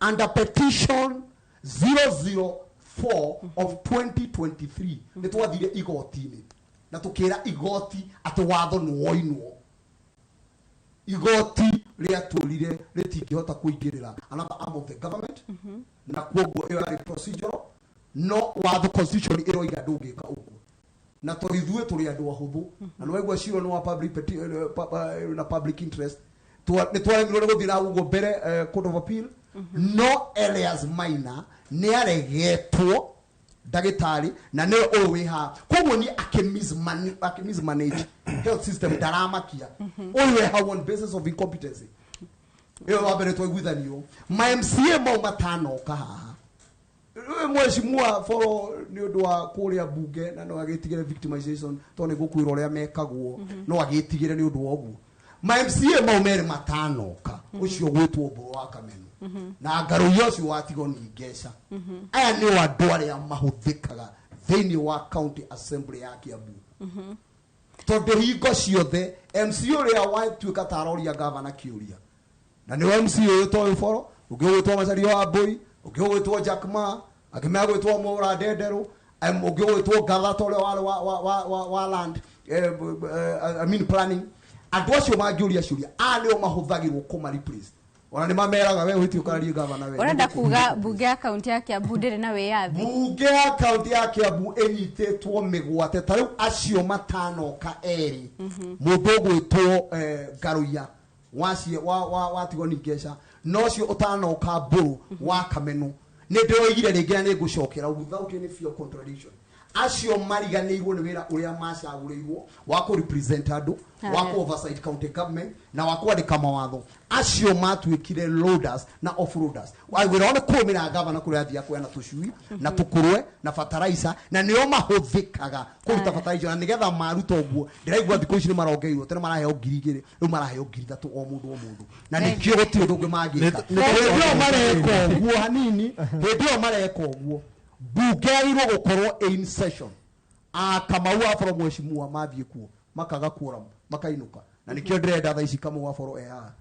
under petition 004 of 2023 nĩ twathire igoti-inĩ na tũkĩra igoti atĩ watho nĩ woinwo. Igoti rĩatũrire rĩtingĩhota kũingĩrĩra another arm of the government, na kwoguo ĩyo yarĩ procedural, no watho constitution ĩroiga ndũngĩka ũguo. Na tondũ ithuĩ tũrĩ andũ ahũthũ na nĩ waigua cira nĩ wa public na public interest, nĩ twaremirwo nĩ gũthiĩ na ũguo mbere court of appeal. No Elias Maina nĩ aregetwo ndagĩtarĩ na nĩwe ũyũ wĩ haha, koguo niĩ akĩ mismanage health system ndaramakia. Ũyũ wĩ hau on basis of incompetency. Ĩyo wa mbere twaiguithanio ma MCA mau matanoka haha. Rĩu mheshimiwa Boro nĩ ũndũ wa kũrĩa bunge na no agĩtigĩre victimization tondũ nĩ gũkwĩra ũrĩa mekagwo, no agĩtigĩre nĩ ũndũ wa ũguo ma MCA mau merĩ matanoka, ũcio gwĩtwo Mbũrũ wa Kameno na Ngarũiya ũcio wa Tigoni Ngeca. Aya nĩo andũ arĩa mahũthĩkaga thĩinĩ wa county assembly ya Kiambu, tondũ hingo ciothe MC ũrĩa watuĩka ta aroria gavana kĩũria na nĩwe MC ũyũ toyũ Boro, ũngĩ ũgwĩtwo Macaria wa Mbũi, ũngĩ ũgwĩtwo Jack Ma, angĩ megwĩtwo Mũra Ndenderũ, ũngĩ ũgwĩtwo Ngatha ta ũrĩa warĩ wa land I mean planning. Andũ acio mangĩũria ciũria, aya nĩo mahũthagĩrwo kũma replace. Ona nĩ mameraga we ũhĩtie ũkararie gavana we. Ũrenda kuga bunge ya kaunti ya Kiambu ndĩrĩ na wĩyathi? Bunge ya kaunti ya Kiambu ĩnyitĩtwo mĩgwate. Ta rĩu acio matanoka erĩ, mũndũ ũgwĩtwo Ngarũiya wacie wa Tigoni Ngeca na ũcio ũtanoka Mbũrũ wa Kameno, nĩ ndĩroigire rĩngĩ na nĩ ngũcokera without any fear of contradiction, acio mariganĩirwo nĩ wĩra ũrĩa macagũrĩirwo wa kũ represent andũ, wa kũ oversight county government na wa kwandĩka mawatho. Acio matuĩkire loaders na offroaders. Wĩra wao nĩ kũrũmĩrĩra gavana kũrĩa athiaga kuoya tũcui na tũkũrwe na fertilizer, na nĩo mahũthĩkaga kũruta fertilizer. Na nĩgetha maruta ũguo, ndĩraigua thikũ ici nĩ marongeirwo, tene maraheo 2,000, rĩu maraheo 3,000 o mũndũ o mũndũ, na nĩkĩo gũtirĩ ũndũ ũngĩ mangĩka. Hĩndĩ ĩyo mareka ũguo hanini, hĩndĩ ĩyo mareka ũguo, bunge yagĩrĩirwo gũkorwo in session. A Kamau wa Boro mheshimiwa mathiĩ kuo makaga quorum makainũka, na nĩkĩo ndĩrenda thaa ici Kamau wa Boro e haha,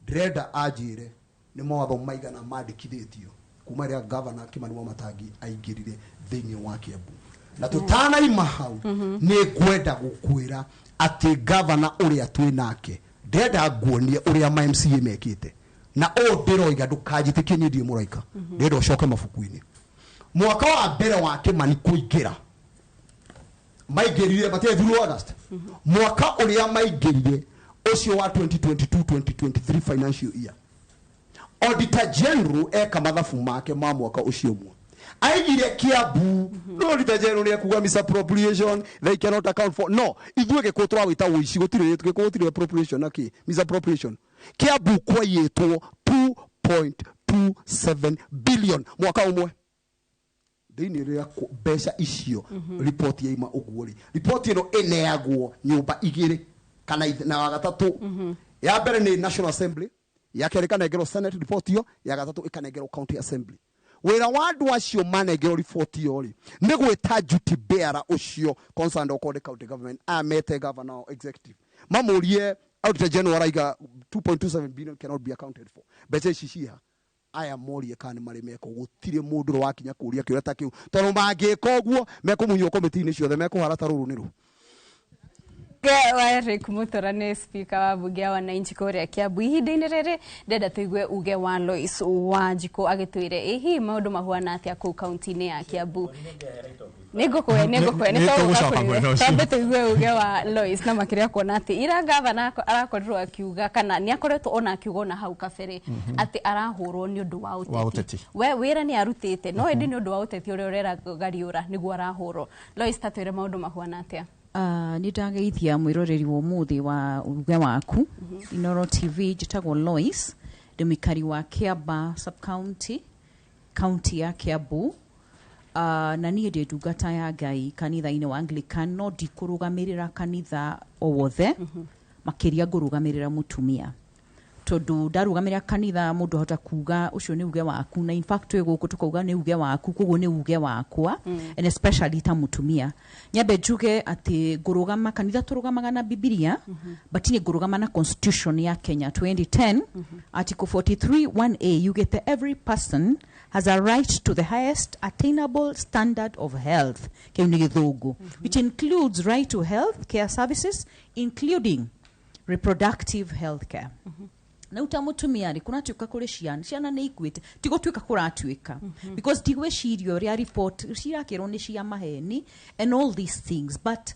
ndĩrenda anjĩre nĩ mawatho maigana mandĩkithĩtio kuma rĩrĩa governor Kimani Wamatangi aingĩrire thĩinĩ wa Kiambu. Na tũtanaima hau, nĩ ngwenda gũkwĩra atĩ governor ũrĩa twĩ nake, ndĩrenda nguonie ũrĩa ma MCA mekĩte, na ũũ ndĩroiga ndũkanjĩtĩkie niĩ ndirĩ mũraika, ndĩrenda ũcoke mabuku-inĩ. Mwaka wa mbere wa Kimani kũingĩra, maingĩrire matiethirwo August, mwaka ũrĩa maingĩrire ũcio wa 2022 2023 financial year, auditor general eka mathabu make ma mwaka ũcio ũmwe aigire Kiambu, no auditor general nĩ ekuga misappropriation, they cannot account for. No ithuĩ gĩkũ tũrawĩta ũici, gũtirĩ gĩkũ, gũtirĩ appropriation na kĩ misappropriation. Kiambu kwaiyĩtwo 2.27 billion mwaka ũmwe thĩinĩ rĩa mbeca icio. Ripoti yaima ũguo rĩ, ripoti ĩno ĩneagwo nyũmba igĩrĩ kana na wa gatatũ. Ya mbere nĩ National Assembly, ya kerĩ ĩkanengerwo Senate ripoti ĩyo, ya gatatũ ĩkanengerwo County Assembly. Wĩra wa andũ acio manengerwo riboti ĩyo rĩ, nĩ gwĩta duty bearer ũcio concerned, okorwo nĩ county government, amete governor executive, mamũrie auditor general araiga 2.27 billion cannot be accounted for, mbeca ici ciha? Aya morie kana nĩ marĩ meko. Gũtirĩ mũndũ ũrĩa wakinya kũria kĩũria ta kĩu, tondũ mangĩka ũguo mekũmunywo komiti-inĩ ciothe, mekũhara ta rũrũ nĩ rũ. Uge wa Eric Mutura nĩ speaker wa bunge ya wananchi kũrĩa Kiambu. Ihinda-inĩ rĩrĩ ndenda tũigue uge wa Lois Wanjikũ agĩtwĩre ĩ hihi maũndũ mahuana atĩa kũu kaunti-inĩ ya Kiambu. Nĩngũkũhe nĩngũkũhe Nĩ nĩ tũgũcoka mwena ũcio. Twambe tũigue uge wa Lois na makĩria kuona atĩ ira gavana arakorirwo akiuga kana nĩ akoretwo ona akiuga ona hau kabere atĩ arahũrwo nĩ ũndũ wa Wa ũteti. ũteti. We wĩra nĩ arutĩte no ĩndĩ nĩ ũndũ wa ũteti ũrĩa ũrera gariũra nĩguo arahũrwo. Lois, ta twĩre maũndũ mahuana atĩa? Nĩ ndageithia mwĩroreri wa ũmũthĩ wa uge waku Inoro TV. Njĩtagwo Lois, ndĩ mũikari wa Kiamba sub-county, county ya Kiambu. Na niĩ ndĩ ndungata ya Ngai kanitha-inĩ wa Anglican, no ndikũrũgamĩrĩra kanitha o wothe, makĩria ngũrũgamĩrĩra mũtumia, tondũ ndarũgamĩrĩra kanitha mũndũ ahota kuga ũcio nĩ uge waku, na in fact twĩ gũkũ tũkauga nĩ uge waku, koguo nĩ uge wakwa and especially ta mũtumia. Nyambe njuge atĩ ngũrũgama kanitha tũrũgamaga na Bibilia, but niĩ ngũrũgama na constitution ya Kenya 2010, article 43 1A yugĩte every person has a right to the highest attainable standard of health, kĩu nĩ gĩthũngũ, which includes right to health care services including reproductive health care. Na uta mutumia rĩ, kũratuĩka kũrĩ ciana, ciana nĩ ikuĩte, ti gũtuĩka kũratuĩka, because ndigwĩciria ũrĩa report cirakĩrwo nĩ cia maheni and all these things. But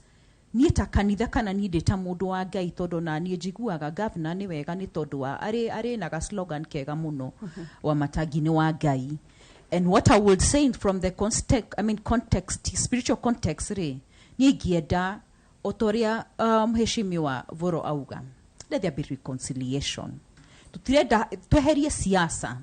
niĩ ta kanitha kana niĩ ndĩ ta mũndũ wa Ngai, tondũ na niĩ njiguaga gavana nĩ wega nĩ tondũ wa arĩ na ga slogan kega mũno wa matangi-inĩ wa Ngai. And what I would say from the context, I mean context, spiritual context rĩ, niĩ ingĩenda o ta ũrĩa mheshimiwa Voro auga, let there be reconciliation. Tutirenda tweherie siasa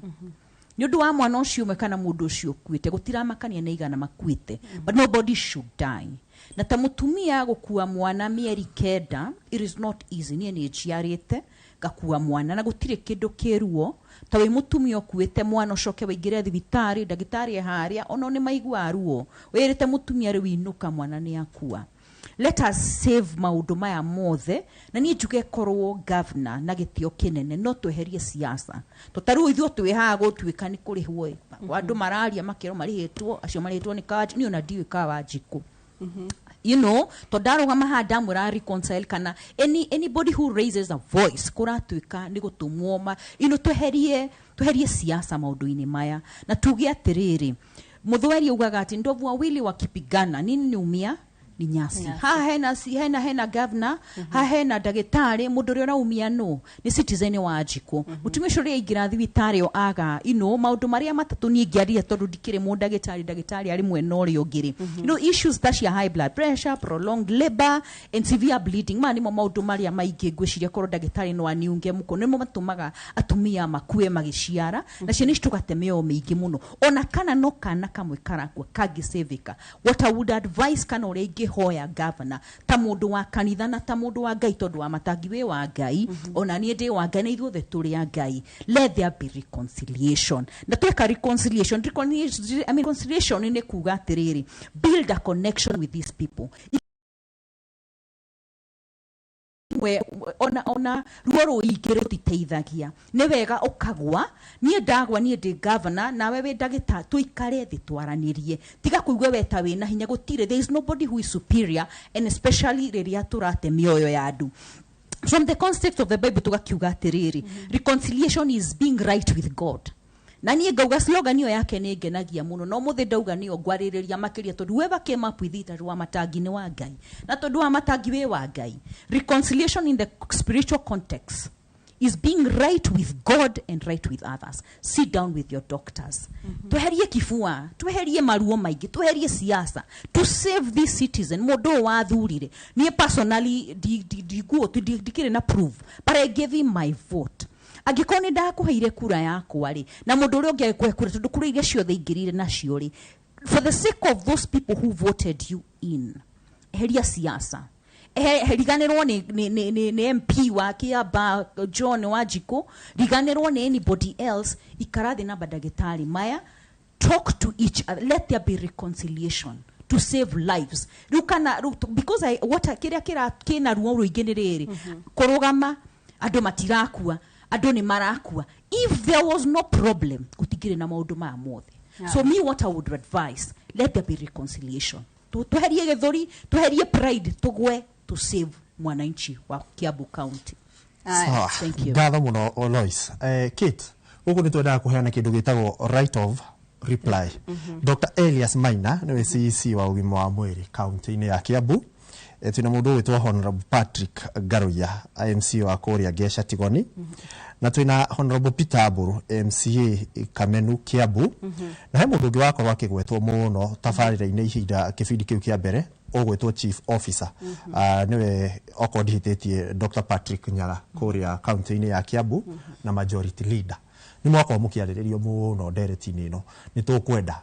nĩ ũndũ wa mwana ũcio ũmwe kana mũndũ ũcio ũkuĩte, gũtiramakania nĩ igana makuĩte, but nobody should die. Na ta mũtumia gũkua mwana mĩeri 9, it is not easy. Niĩ nĩ njiarĩte ngakua mwana na gũtirĩ kĩndũ kĩruo ta wĩ mũtumia ũkuĩte mwana ũcoke waingĩre thibitarĩ, ndagĩtarĩ e harĩa ono nĩ maiguaga ruo wĩrĩte mũtumia rĩu inũka, mwana nĩ akua. Let us save maũndũ maya mothe, na niĩ njuge korwo governor na gĩtĩo kĩnene no tweherie siasa, to ta rĩu ithuĩ twĩ haha gũtuĩka nĩ kũrĩhwo ĩ. Andũ mararia makĩrwo marĩhĩtwo, acio marĩhĩtwo nĩ Kawanjikũ, niĩ ona ndiũĩ Kawanjikũ, to ndarũgama haha ndamwĩra reconcile kana anybody who raises a voice kũratuĩka nĩ gũtũmwo ma tweherie siasa maũndũ-inĩ maya na tuge atĩrĩrĩ, mũthweri augaga atĩ ndovu wawili wakipigana nini ni umia ni nyasi. Nyasi. Haha hena, hena hena governor, haha hena ndagĩtarĩ, mũndũ ũrĩa ũraumia no nĩ citizen wa Njikũ. Mũtumia ũcio ũrĩa aingĩra thibitarĩ o aga maũndũ marĩa matatũ niĩ ingĩaria, tondũ ndikĩrĩ mũndagĩtarĩ, ndagĩtarĩ arĩ mwena ũrĩa ũngĩ rĩ, issues ta cia high blood pressure, prolonged labor and severe bleeding, maya nĩmo maũndũ marĩa maingĩ ngwĩciria korwo ndagĩtarĩ no aniunge mũkono nĩmo matũmaga atumia makue magĩciara na ciana ici tũgate mĩoyo mĩingĩ mũno, ona kana no kana kamwe karakua kangĩcĩvĩka. What I would advise kana ũrĩa ingĩhoya governor ta mũndũ wa kanitha na ta mũndũ wa Ngai, tondũ wa matangi wĩ wa Ngai, ona niĩ ndĩ wa Ngai na ithuothe tũrĩ a Ngai, let there be reconciliation. Na tweka reconciliation, I mean, reconciliation nĩ kuga atĩrĩrĩ, build a connection with these people. We ona ruo rũingĩ rũtiteithagia, nĩ wega ũkagwa, niĩ ndagwa, niĩ ndĩ governor nawe wĩ ndagĩtarĩ, tũikare thĩ twaranĩrie, tiga kũigua we ta wĩna hinya, gũtirĩ, there is nobody who is superior, and especially rĩrĩa tũrate mĩoyo ya andũ. From the context of the Bible tũgakiuga atĩrĩrĩ, reconciliation is being right with God. Na niĩ ngauga slogan ĩyo yake nĩ ngenagia mũno, no mũthĩ ndauga nĩyo ngwarĩrĩria makĩria, tondũ whoever came up with it arĩ wa matangi nĩ wa Ngai, na tondũ wa matangi wĩ wa Ngai, reconciliation in the spiritual context is being right with God and right with others. Sit down with your doctors. Tweherie kibua, tweherie maruo maingĩ, tweherie siasa to save this citizen. Mũndũ ũyũ wathurire niĩ personally ndikĩrĩ na proof, but I gave him my vote. Angĩkorwo nĩ ndakũheire kura yakwa rĩ, na mũndũ ũrĩa ũngĩ agĩkũhe kura, tondũ kura iria ciothe ingĩrire nacio rĩ, for the sake of those people who voted you in, eheria siasa. Riganĩrwo nĩ MP wa Kiamba John Wanjikũ, riganĩrwo nĩ anybody else, ikara thĩ na mandagĩtarĩ maya, talk to each other, let there be reconciliation to save lives. Rĩu kana rĩu because I, what kĩrĩa kĩra kĩna ruo rũingĩ nĩ rĩrĩ, kũrũgama andũ matirakua, andũ nĩ marakua. If there was no problem gũtingĩrĩ na maũndũ maya mothe. So me, what I would advise, let there be reconciliation. Tweherie gĩthũri, tweherie pride, tũgwe to save mwananchi wa Kiambu County. Sawa. Thank you. Ngatho muno Lois. Kate, guku ni twendaga kuheana kindu gitagwo right of reply. Dr. Elias Maina niwe CEC wa ugima wa mwiri kaunti-inĩ ya Kiambu. Twina mundu witwo Honorable Patrick Ngaruiya, MC wa kuria Ngeca Tigoni. Na twina Honorable Peter Mburu, MCA Kamenu Kiambu. Na he mundu ungi wakorwo akigwetwo muno tabarĩra-inĩ ihinda kĩbindi kĩu kĩa mbere ũgwĩtwo Chief Officer. Niwe okorwo ndihĩtĩtie Dr. Patrick Nyaga kũrĩa kaunti-inĩ ya Kiambu na Majority Leader. Nĩ mwakorwo mũkĩarĩrĩrio mũno ndereti-inĩ ĩno, nĩ tũkwenda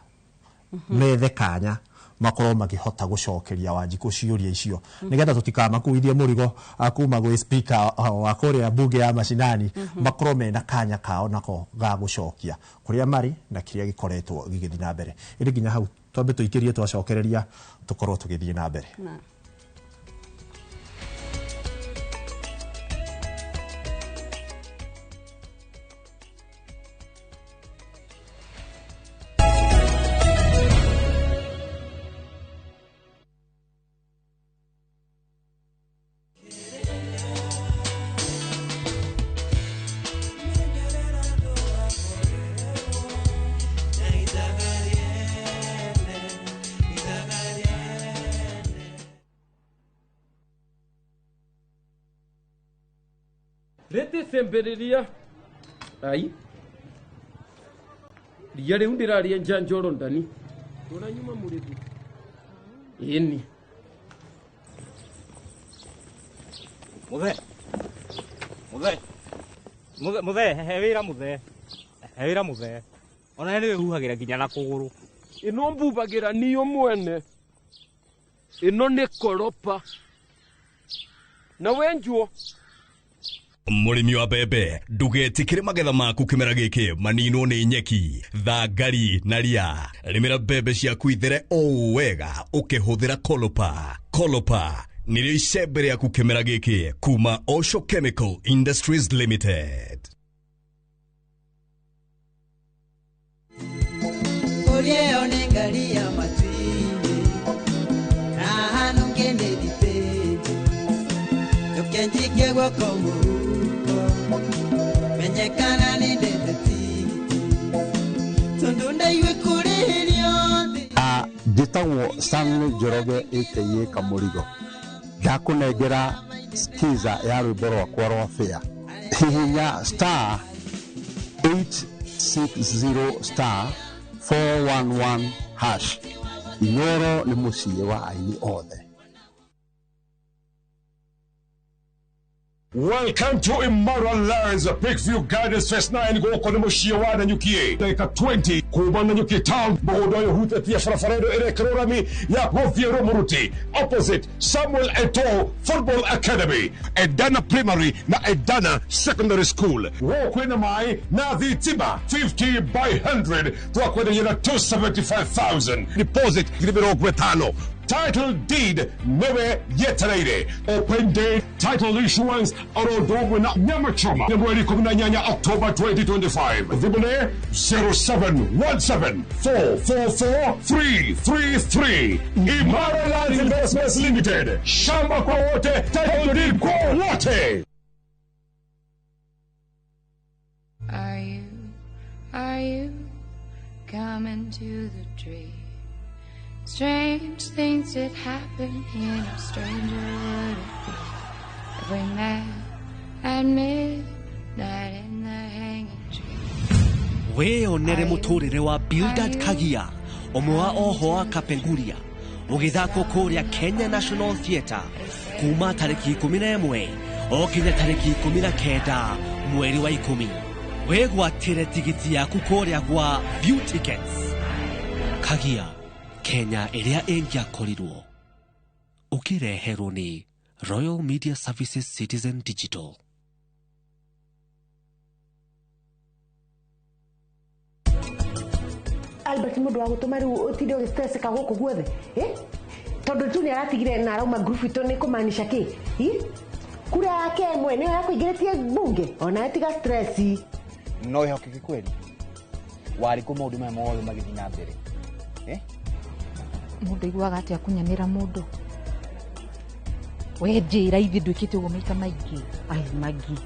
methe kanya makorwo makĩhota gũcokeria Wanjikũ ciũria icio nĩgetha tũtikamakuithie mũrigo kuma gwĩ speaker wa kũrĩa bunge ya mashinani, makorwo mena kanya kao nako ga gũcokia kũrĩa marĩ na kĩrĩa gĩkoretwo gĩgĩthiĩ na mbere. Ĩndĩ nginya hau twambe tũikĩrie, twacokereria tũkorwo tũgĩthiĩ na mbere. Rĩtĩcembĩrĩria ai ria rĩu ndĩraria njanjoro ndani ũranyuma mũrĩthi ĩni. Muthe muthe muthe muthe he wĩra muthe he wĩra muthe ona nĩ wĩhuhagĩra nginya na kũgũrũ. Ĩno mbubagĩra niyo mwene, ĩno nĩ koropa na wenjuo. Mũrĩmi wa mbembe, ndũgetĩkĩre magetha maku kĩmera gĩkĩ maninwo nĩ nyeki, thangari na ria. Rĩmĩra mbembe ciaku ithere o wega ũkĩhũthĩra Kolopa. Kolopa nĩrĩo icembe rĩaku kĩmera gĩkĩ kuma Osho Chemical Industries Limited. Kũrĩo nĩ ngari ya matuinĩ, na hanũke nĩ thitĩnji, ndũkenjike guoko mũhuko, menyekana nĩ ndete tigiti, tondũ ndaigue kũrĩhĩrio thĩ. Njĩtagwo Stanley Njoroge aka Kamũrigo. Ndakũnengera skiza ya rwĩmbo rwakwa rwa fare. Hihinya star 860 star 411 hash. Inoro nĩ mũciĩ wa aini othe. Welcome to Immoral Lands, Peakview Gardens Phase 9 gũkũ nĩ mũciĩ wa Nanyuki. Ndagĩka 20 kuma Nanyuki town, mũgũnda ũyũ ũhutĩtie barabara ĩno ĩrekĩrwo rami ya gũthiĩ Rũmũruti, opposite Samuel Eto'o Football Academy, Edana Primary na Edana Secondary School. Gũkũ kwĩna maĩ na thitima 50 by 100 twakwenderia na 275,000 deposit 50,000. Title deed newe yetereire. Open day title issuance oro na nyama choma ni mweri 18 October 2025. Thimũ nĩ 0717 444 333. Imara Lands Investments Limited. Shamba kwa wote, title deed kwa wote. Are you coming to the tree? Strange things that happen here, no stranger would it be if we met at midnight in the hanging tree. Wĩyonere mũtũrĩre wa Bildad Kagia, ũmwe wa oho wa Kapenguria, ũgĩthakwo kũrĩa Kenya National Theatre kuma tarĩki 11 o nginya tarĩki 19 mweri wa 10. Wĩgwatĩre tigiti yaku kũrĩa gwa View Tickets. Kagia, Kenya ĩrĩa ĩngĩakorirwo. Ũkĩreherwo nĩ Royal Media Services Citizen Digital. Albert mundu wa gutuma riu utinde ugistreseka guku guothe tondu tu ni aratigire na arauma group itu ni kumanisha ki kura yake ĩmwe niyo yakũingĩrĩtie bunge ona tiga stress. No ihokeke kweli warĩ kũ maũndũ maya mothe magĩthiĩ na mbere? Mũndũ aiguaga atĩa kunyanĩra mũndũ? We njĩra ithuĩ ndwĩkĩte ũguo maita maingĩ. Ai magi.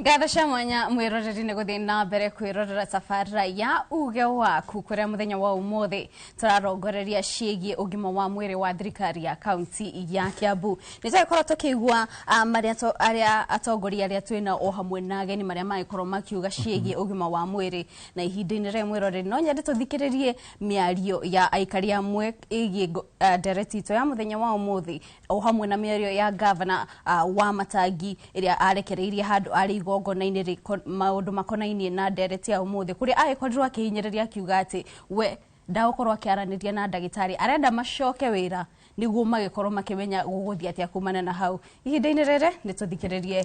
Ngatho cia mwanya mwiroreri nĩ gũthiĩ na mbere kwĩrorera tabarĩra ya uge waku kũrĩa mũthenya wa ũmũthĩ tũrarongoreria ciĩgiĩ ũgima wa mwĩrĩ wa thirikari ya kaunti ya Kiambu. Nĩ tũgĩkorwo tũkĩigua marĩa arĩa atongoria arĩa twĩna o hamwe na ageni marĩa magĩkorwo makiuga ciĩgiĩ ũgima wa mwĩrĩ, na ihinda-inĩ rĩrĩ mwĩroreri no nyende tũthikĩrĩrie mĩario ya aikari amwe ĩgiĩ ndereti itũ ya mũthenya wa ũmũthĩ o hamwe na mĩario ya gavana wa Matangi ĩrĩa arekereirie handũ arĩ igongona-inĩ maũndũ makonainie na ndereti ya ũmũthĩ kũrĩa agĩkorirwo akĩhinyĩrĩria akiuga atĩ we ndagũkorwo akĩaranĩria na ndagĩtarĩ, arenda macoke wĩra nĩguo magĩkorwo makĩmenya gũgũthiĩ atĩa kumana na hau. Ihinda-inĩ rĩrĩ nĩ tũthikĩrĩrie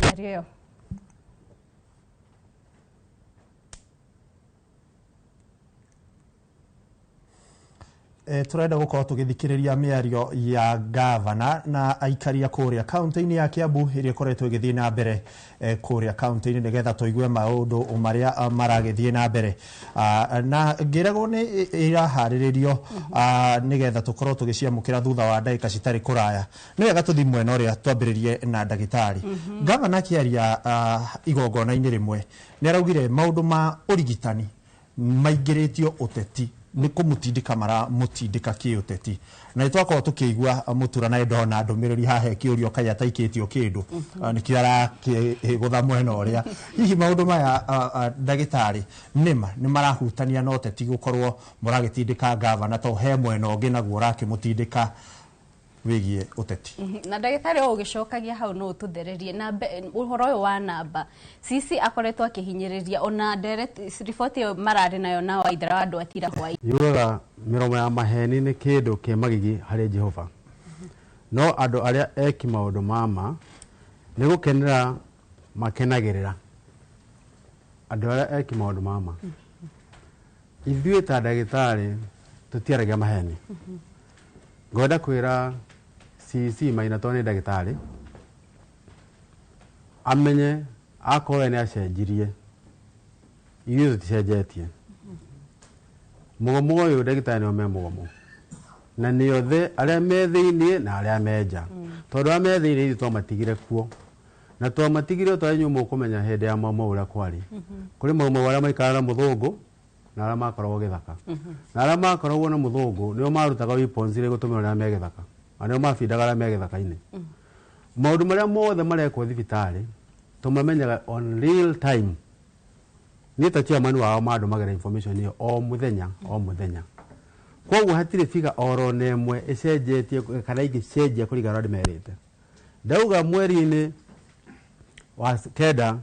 mĩario ĩyo. Turenda gukorwo tugithikiriria miario ya gavana na aikaria kuria kaunti-inĩ ya Kiambu ĩrĩa ĩkoretwo ĩgĩthiĩ na mbere kuria kaunti-inĩ nĩgetha tũigue maũndũ marĩa maragĩthiĩ na mbere, na ngĩragwo nĩ iraharĩrĩrio nĩgetha tũkorwo tũgĩciamũkĩra thutha wa ndagĩka citarĩ kũraya. Nĩ wega tũthiĩ mwena ũrĩa twambĩrĩrie na ndagĩtarĩ. Gavana akĩaria igongona-inĩ rĩmwe nĩ araugire maũndũ ma ũrigitani maingĩrĩtio ũteti nĩ kũmũtindĩka maramũtindĩka kĩũteti, na nĩtwakorwo tũkĩigua mũtura na ndona ndũmĩrĩri haha ĩkĩũrio kaĩ ataikĩtio kĩndũ nĩkĩo arakĩgũtha mwena ũrĩa. Hihi maũndũ maya ndagĩtarĩ nĩma nĩ marahutania na ũteti gũkorwo mũragĩtindĩka gavana to he mwena ũngĩ naguo ũrakĩmũtindĩka wĩgiĩ ũteti? Na ndagĩtarĩ o ũgĩcokagia hau no ũtũthererie na ũhoro ũyũ wa namba Sisi akoretwo akĩhinyĩrĩria ona riboti ĩyo mararĩ nayo na Waithera wa andũ atira hwaĩ. Yugaga mĩromo ya maheni nĩ kĩndũ kĩ magigi harĩ Jehova, no andũ arĩa eki maũndũ ma ma nĩ gũkenera makenagĩrĩra. Andũ arĩa eki maũndũ ma ma, ithuĩ ta ndagĩtarĩ tũtiaragia maheni. Ngwenda kwĩra CC Maina tondũ nĩ ndagĩtarĩ amenye akorwo nĩ acenjirie, ithuĩ tũticenjetie. Mũgomo ũyũ ndagĩtarĩ nĩo me mũgomo, na nĩ othe arĩa me thĩiniĩ na arĩa me nja, tondũ arĩa me thĩiniĩ ithuĩ twamatigire kuo, na twamatigire tondũ inyuĩ mũkũmenya hĩndĩ ya Mau Mau ũrĩa kwarĩ. Kũrĩ Mau Mau arĩa maikaraga na mũthũngũ na arĩa makoragwo gĩthaka, na arĩa makoragwo na mũthũngũ nĩo marutaga weapons iria igũtũmĩrwo rĩrĩa me gĩthaka, na nĩo mabindaga arĩa me gĩthaka-inĩ. Maũndũ marĩa mothe marekwo thibitarĩ tũmamenyaga on real time. Niĩ ta chairman wao mandũmagĩra information ĩyo o mũthenya o mũthenya, koguo hatirĩ figure oro na ĩmwe ĩcenjetie kana ĩngĩcenjia kũringana na ũrĩa ndĩmerĩte. Ndauga mweri-inĩ wa kenda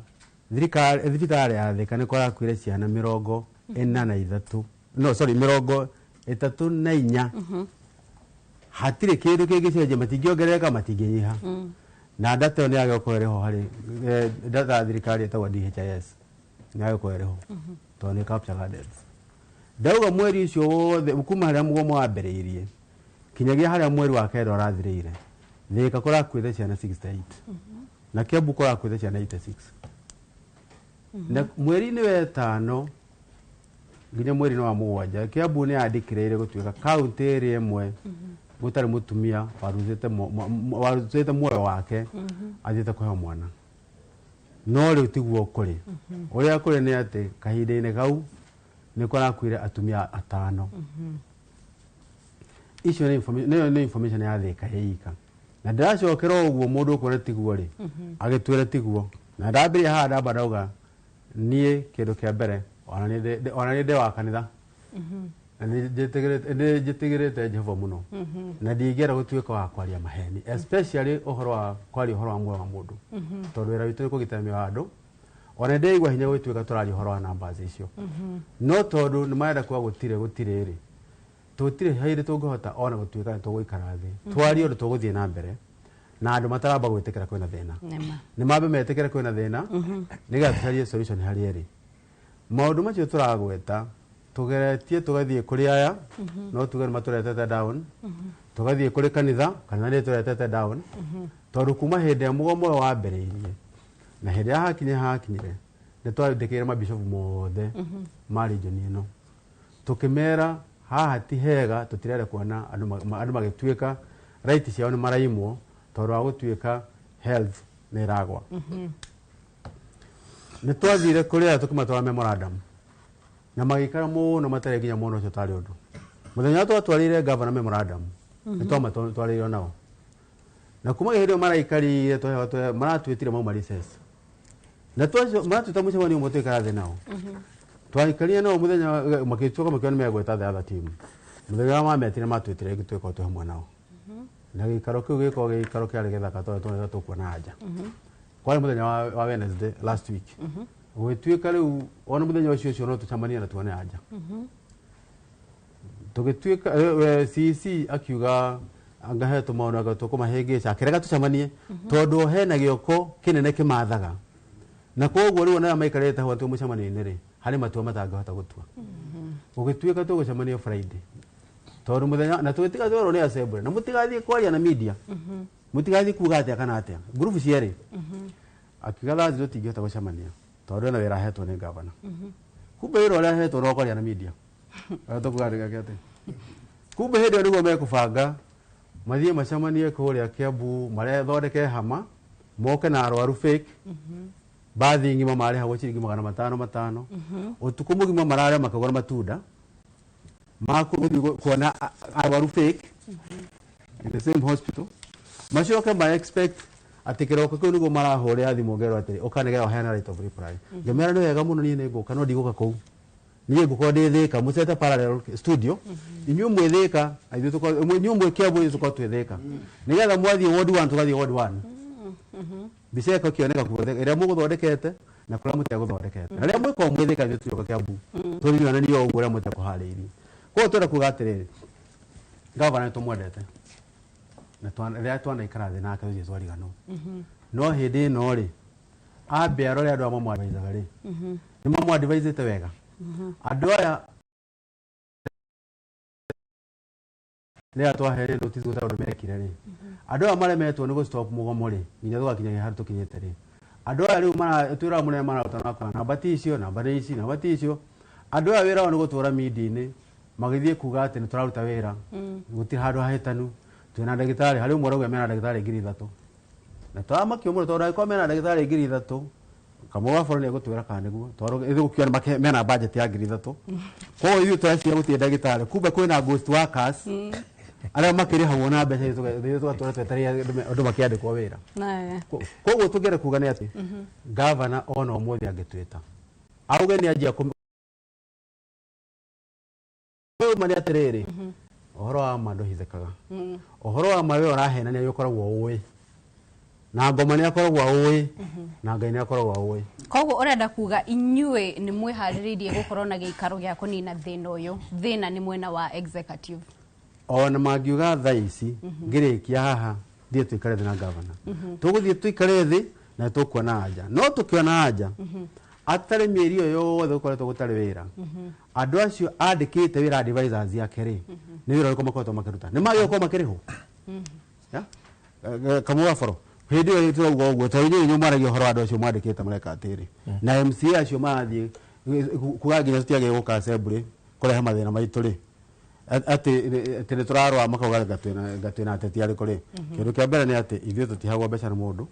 thirikari thibitarĩ ya Thika nĩ kũrakuire ciana 43, no sorry 34. Hatirĩ kĩndũ kĩngĩcenjia, matingĩongerereka matingĩnyiha. Na data ĩyo nĩ yagĩrĩirwo gũkorwo ĩrĩ ho harĩ data ya thirikari ĩtagwo DHIS nĩ yagĩrĩirwo gũkorwo ĩrĩ ho tondũ nĩ capture deaths. Ndauga mweri ũcio wothe kuma harĩa mũgomo wambĩrĩirie kinyagia harĩa mweri wa kenda ũrathirĩire, Thika kũrakuĩte ciana 68 na Kiambu kũrakuĩte ciana 86. Na mweri-inĩ wa ĩtano nginya mweri-inĩ wa mũgwanja Kiambu nĩ yandĩkĩrĩire gũtuĩka kaunti ĩrĩa ĩmwe gũtarĩ mũtumia warutĩte muoyo wake athiĩte kũheo mwana. No rĩu tiguo kũrĩ. Ũrĩa kũrĩ nĩ atĩ kahinda-inĩ kau nĩ kũrakuire atumia atano. Icio nĩ nĩyo information ya Thika ĩika. Na ndĩracokera ũguo mũndũ ũkwĩra tiguo rĩ, agĩtwĩra tiguo. Na ndambĩrĩria haha ndamba ndauga niĩ kĩndũ kĩa mbere ona nĩ ndĩ wa kanitha, na nĩ njĩtĩkĩrĩte Jehova mũno, na ndingĩenda gũtuĩka wa kwaria maheni, especially ũhoro wa kwaria ũhoro wa muoyo wa mũndũ, tondũ wĩra witũ nĩ kũgitĩra mĩoyo ya andũ. Ona ndĩraigua hinya gũtuĩka tũraria ũhoro wa numbers icio, no tondũ nĩ marenda kuga gũtirĩ rĩ, tũtirĩ hĩndĩ tũngĩhota ona gũtuĩka nĩ tũgũikara thĩ twarie ũndũ tũgũthiĩ na mbere na andũ mataramba gwĩtĩkĩra kwĩna thĩna. Nĩ mambe metĩkĩre kwĩna thĩna nĩgetha tũcarie solution harĩ ĩrĩ. Maũndũ macio tũragweta tũgeretie tũgathiĩ kũrĩ aya no tuge nĩ matũretete down, Tũgathiĩ kũrĩ kanitha, kanitha nĩ tũretete down. Tondũ kuma hĩndĩ ya mũgomo ũyũ wambĩrĩirie na hĩndĩ ya hakinya hakinyire, nĩ twandĩkĩire mabishopu mothe ma region ĩno, tũkĩmera haha ti hega, tũtirenda kuona andũ magĩtuĩka right ciao nĩ maraimwo tondũ wa gũtuĩka health nĩ ĩragwa. Nĩ twathire kũrĩ aya tũkĩmatwara memorandum na magĩikara mũno matarĩ nginya mwana ũcio tarĩ ũndũ. Mũthenya ũrĩa twatwarĩire governor memorandum, nĩ twamatwarĩire nao, na kuma hĩndĩ ĩyo maraikarire maratwĩtire mauma recess na maratwĩta mũcemanio ũmwe tũikara thĩ nao. Twaikarire nao mũthenya magĩtuĩka makiona nĩ megwĩta the other team. Mũthenya ũrĩa mametire matwĩtire rĩngĩ twĩkorwo twĩ hamwe nao, na gĩikaro kĩu gĩkorwo gĩikaro kĩarĩ gĩthaka tondũ tuonete tũkuona anja. Kwarĩ mũthenya wa Wednesday last week, gũgĩtuĩka rĩu ona mũthenya ũcio ũcio no tũcemanie na tuone anja. Tũgĩtuĩka CC akiuga anga he tũmaũndũ anga tũkũmahĩngĩca, akĩrega tũcemanie tondũ hena gĩoko kĩnene kĩmathaga, na koguo rĩu ona arĩa maikarĩte hau atĩ mũcemanio-inĩ rĩ, harĩ matua matangĩhota gũtua. Gũgĩtuĩka tũgũcemania Friday tondũ mũthenya na tũgĩtiga twerwo nĩ assembly na mũtigathiĩ kwaria na media, mũtigathiĩ kuga atĩa kana atĩa ngurubu cierĩ. Akiuga thaa tũtingĩhota gũcemania tondũ ena wĩra ahetwo nĩ gavana. Kumbe wĩra ũrĩa ahetwo no kwaria na media. Tũkuga atĩ kumbe hĩndĩ ĩyo nĩguo mekũbanga mathiĩ macemanie kũrĩa Kiambu, marethondeke hama moke na arwaru fake, bathi ng'ima marĩhagwo ciringi 500 500, ũtukũ mũgima mararĩa makĩgũra matunda makũgũthiĩ kuona arwaru fake in the same hospital, macoke ma expect atĩ kĩroko kĩu nĩguo marahũrĩra thimũ ngerwo atĩrĩ ũka nĩgetha ũheane right of reply. Ngĩmera nĩ wega mũno, niĩ nĩngũka no ndigũka kũu, niĩ ngũkorwo ndĩ Thĩka mũcete parallel studio, inyuĩ mwĩ Thĩka ithuĩ tũkorwo, inyuĩ mwĩ Kiambu ithuĩ tũkorwo twĩ Thĩka, nĩgetha mwathiĩ ward 1 tũgathiĩ ward 1, mbica ĩko ĩkĩoneka guothe ĩrĩa mũgũthondekete na kũrĩa mũtegũthondekete, na rĩrĩa mwĩkorwo mwĩ Thĩka ithuĩ tũrĩũka Kiambu tũririonanie o ũguo ũrĩa mũtekũharĩirie. Koguo twenda kuga atĩrĩrĩ, gavana nĩ tũmwendete na rĩrĩa twanaikara thĩ nake tũthiĩ twariganwo, no hĩndĩ ĩno rĩ, ambe arore andũ aya mamwadvaisaga rĩ, nĩ mamwadvaisĩte wega andũ aya rĩrĩa twaheire notice gũtarĩ ũndũ mekire rĩ, andũ aya maremetwo nĩ gũ-stop mũgomo rĩ, nginya tũgakinyagia harĩa tũkinyĩte rĩ, andũ aya rĩu twĩraga mũnene mararuta nakwa namba ti icio, namba nĩ ici, namba ti icio. Andũ aya wĩra wao nĩ gũtũra media-inĩ magĩthiĩ kuga atĩ nĩ tũraruta wĩra, gũtirĩ handũ hahĩtanu, twĩna ndagĩtarĩ harĩ ũmwe ũrauga mena ndagĩtarĩ 3000, na tũramakio mũno tondũ angĩkorwo mena ndagĩtarĩ 3000, kamwe wa bũrũri nĩegũtwĩra kana nĩguo, tondũ ithuĩ gũkiona mena budget ya 3000, koguo ithuĩ tũreciria gũtirĩ ndagĩtarĩ, kumbe kwĩna ghost workers arĩa makĩrĩhagwo na mbeca ithuĩ tũgatũra twetereire andũ makĩandĩkwo wĩra. Koguo tũngĩenda kuga nĩ atĩ gavana ona ũmũthĩ angĩtwĩta auge nĩ anjia ma nĩ atĩrĩrĩ, ũhoro wa ma ndũhithĩkaga, ũhoro wa ma we ũrahenania nĩ ũkoragwo ũĩ, na ngoma nĩ akoragwo ũĩ, na Ngai nĩ akoragwo ũĩ. Koguo ũrenda kuga inyuĩ nĩ mwĩharĩrĩirie gũkorwo na gĩikaro gĩa kũnina thĩna ũyũ, thĩna nĩ mwena wa executive? Ona mangiuga thaa ici ngĩrĩkia haha thiĩ tũikare thĩ na gavana, tũgũthiĩ tũikare thĩ na tũkuona anja, no tũkĩona anja atarĩ mĩeri ĩyo yothe gũkoretwo gũtarĩ wĩra, andũ acio andĩkĩte wĩra advisors ake rĩ, nĩ wĩra ũrĩkũ makoretwo makĩruta? Nĩ magĩrĩirwo gũkorwo makĩrĩhwo? Kamwe wa boro hĩndĩ ĩyo tũrauga ũguo tondũ inyuĩ inyuĩ mwaragia ũhoro wa andũ acio mwandĩkĩte mareka atĩrĩ, na MCA acio marathiĩ kuga nginya tũtiagĩrĩirwo gũka assembly kũrehe mathĩna maitũ rĩ, atĩ atĩ nĩ tũrarũa makauga anga twĩna ateti arĩkũ rĩ. Kĩndũ kĩa mbere nĩ atĩ ithuĩ tũtihagwo mbeca nĩ mũndũ.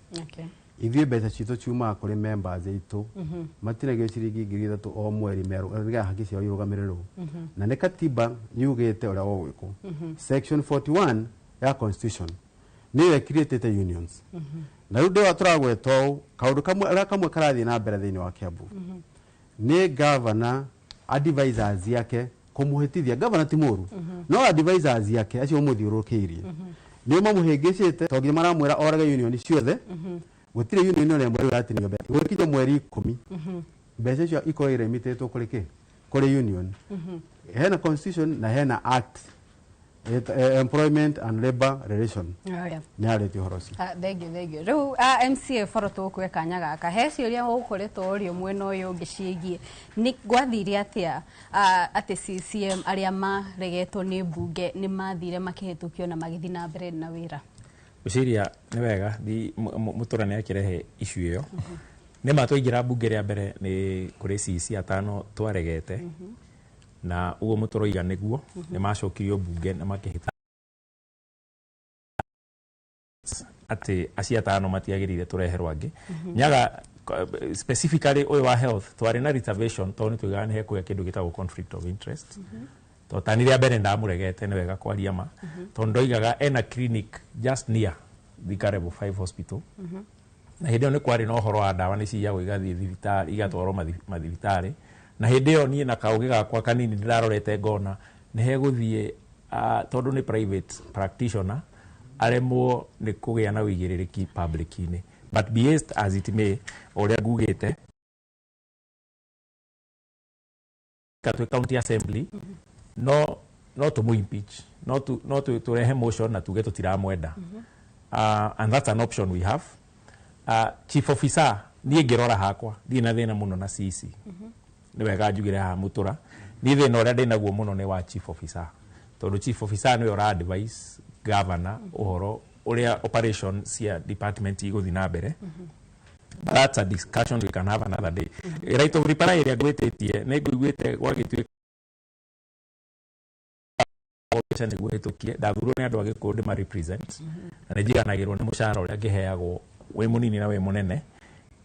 Ithuĩ mbeca citũ ciumaga kũrĩ members aitũ, matinagio ciringi 3000 o mweri merũ nĩgetha haki ciao irũgamĩrĩrwo, na nĩ katiba yugĩte ũrĩa gũgwĩkwo. Section 41 ya constitution nĩyo ĩcreatĩte unions, na rĩu ndĩwa tũragweta ũũ kaũndũ kamwe arĩa kamwe karathiĩ na mbere thĩinĩ wa Kiambu nĩ governor advisors yake kũmũhĩtithia. Governor ti mũru, no advisors yake acio mamũthiũrũrũkĩirie nĩo mamũhĩngĩcĩte, tondũ nginya maramwĩra orage union ciothe. Gũtirĩ union ona ĩmwe rĩu ĩratinio mbeca gũgĩkinya mweri 10, mbeca icio ikorwo iremitĩtwo kũrĩ kĩ? Kũrĩ union. Hena constitution na hena act Employment and Labor Relation Aya. nĩ yarĩtie ũhoro ũcio. Ah, thank you, thank you. Rĩu MCA boro tũgũkue kanya gaka he ciũria ũkoretwo ũrio mwena ũyũ ũngĩ ciĩgiĩ nĩ gwathire atĩa atĩ CCM arĩa maregetwo nĩ mbunge nĩ mathire makĩhĩtũkio na magĩthiĩ na mbere na wĩra. Gwĩciria nĩ wega mũtũra nĩ akĩrehe issue ĩyo. Nĩ ma twaingĩra mbunge rĩa mbere nĩ kũrĩ CC atano twaregete, na ũguo mũtũroiga nĩguo nĩ macokirio mbunge na makĩhĩta atĩ acio atano matiagĩrĩire tũreherwo angĩ. Nyaga specifically ũyũ wa health twarĩ na reservation tondũ nĩ tuigaga nĩ hekũgĩa kĩndũ gĩtagwo conflict of interest, tondũ tani rĩa mbere ndamũregete, nĩ wega kwaria ma, tondũ ndoigaga ena clinic just near Thika Level 5 Hospital, na hĩndĩ ĩyo nĩ kwarĩ na ũhoro wa ndawa nĩ ciyagwo igathiĩ thibitarĩ, igatwarwo mathibitarĩ, na hĩndĩ ĩyo niĩ na kaũgĩ gakwa kanini ndĩrarorete ngona nĩ hegũthiĩ, tondũ nĩ private practitioner, aremwo nĩ kũgĩa na ũigĩrĩrĩki public-inĩ. But be it as it may, o ũrĩa ngugĩte twĩ county assembly, no tũmũ impeach, no tũrehe motion na tuge tũtiramwenda, and that's an option we have. Chief officer, niĩ ngĩrora hakwa ndirĩ na thĩna mũno na CC. Nĩ wega njugire haha mũtũra, niĩ thĩna ũrĩa ndĩnaguo mũno nĩ wa chief officer, tondũ chief officer nĩwe ũra advise governor ũhoro ũrĩa operation cia department igũthiĩ na mbere. But that's a discussion we can have another day. Right of reply ĩrĩa ngwĩtĩtie, nĩ ngũiguĩte gwagĩtuĩka mbeca nĩguo hĩtũkie. Ndathurwo nĩ andũ a Gĩkũyũ ndĩma represent, na nĩ njiganagĩrwo nĩ mũcara ũrĩa ngĩheagwo, wĩ mũnini na wĩ mũnene.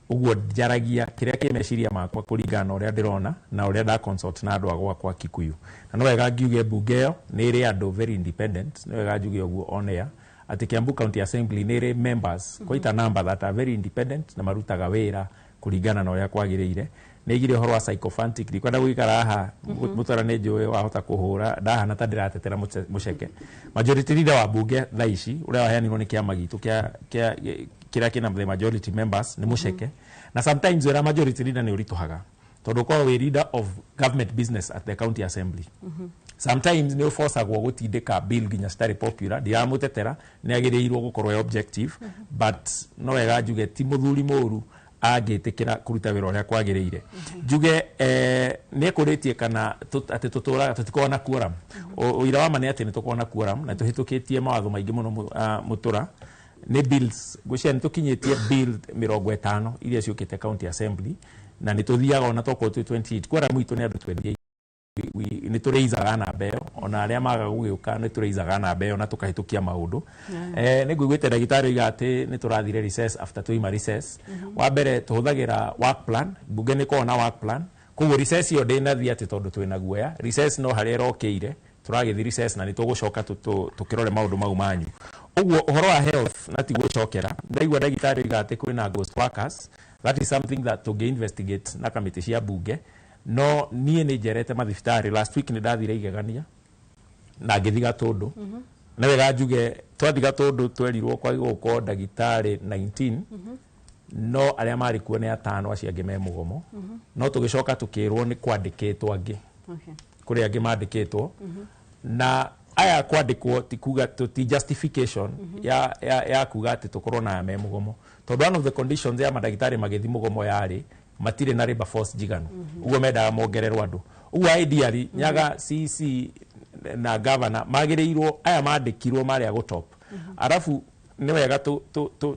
Ũguo njaragia kĩrĩa kĩ meciria makwa kũringana na ũrĩa ndĩrona na ũrĩa nda consult na andũ a gwakwa Kikuyu. Na no wega ngiuge mbunge ĩyo nĩ ĩrĩ andũ very independent. Nĩ wega njuge ũguo on air atĩ Kiambu County Assembly nĩ ĩrĩ members quite a number that are very independent na marutaga wĩra kũringana na ũrĩa kwagĩrĩire. Nĩ igire ũhoro wa sycophantic, ndikwenda gũikara haha mũtara, nĩ njũĩ wahota kũhũra ndahana ta ndĩratetera mũceke. Majority leader wa mbunge thaa ici ũrĩa waheanirwo nĩ kĩama gitũ kĩa kĩrĩa kĩna the majority members nĩ mũceke, na sometimes wĩra majority leader nĩ ũritũhaga tondũ ũkoragwo wĩ leader of government business at the county assembly. Sometimes nĩ ũbocagwo gũtindĩka bill nginya citarĩ popular. Ndiramũtetera, nĩ agĩrĩirwo gũkorwo e objective, but no wega njuge ti mũthuri mũru angĩtĩkĩra kũruta wĩra ũrĩa kwagĩrĩire. Njuge nĩ ekũrĩtie kana atĩ tũtũraga tũtikoragwo na quorum. Ũira wa ma nĩ atĩ nĩ tũkoragwo na quorum na tũhĩtũkĩtie mawatho maingĩ mũno mũtũra nĩ bills. Ngwĩciria nĩ tũkinyĩtie bill 50 iria ciũkĩte county assembly, na nĩ tũthiaga ona tokorwo twĩ 28, quorum itũ nĩ andũ 28. Nĩ tũrĩizaga namba ĩyo, ona arĩa maga gũgĩũka nĩ tũrĩizaga namba ĩyo na tũkahĩtũkia maũndũ. Nĩ ngũiguĩte ndagĩtarĩ oiga atĩ nĩ tũrathire recess after twaima recess. Wa mbere tũhũthagĩra work plan, mbunge nĩ ĩkoragwo na work plan, koguo recess ĩyo ndĩnathiĩ atĩ tondũ twĩna guoya. Recess no harĩa ĩrokĩire tũragĩthiĩ recess na nĩ tũgũcoka tũkĩrore maũndũ mau manyu. Ũguo ũhoro wa health na ti gwĩcokera, ndaigua ndagĩtarĩ oiga atĩ kwĩna ghost workers. That is something that tũngĩ investigate na kamĩtĩ cia mbunge. No niĩ nĩ njerete mathibitarĩ. Last week nĩ ndathire Igegania na ngĩthi Gatũndũ. Nĩ wega njuge twathi Gatũndũ twerirwo kwagĩrĩirwo gũkorwo ndagĩtarĩ 19, no arĩa marĩ kuo nĩ atano, acio angĩ me mũgomo. No tũgĩcoka tũkĩrwo nĩ kwandĩkĩtwo angĩ, kũrĩ angĩ mandĩkĩtwo, na aya kwandĩkwo ti kuga ti justification ya kuga atĩ tũkorwo na aya me mũgomo, tondũ one of the conditions ya mandagĩtarĩ magĩthiĩ mũgomo yarĩ matirĩ na labor force njiganu. Ũguo mendaga mongererwo andũ. Ũguo ideally nyaga CC na governor magĩrĩirwo aya mandĩkirwo marĩa gũtop. Arabu nĩ wega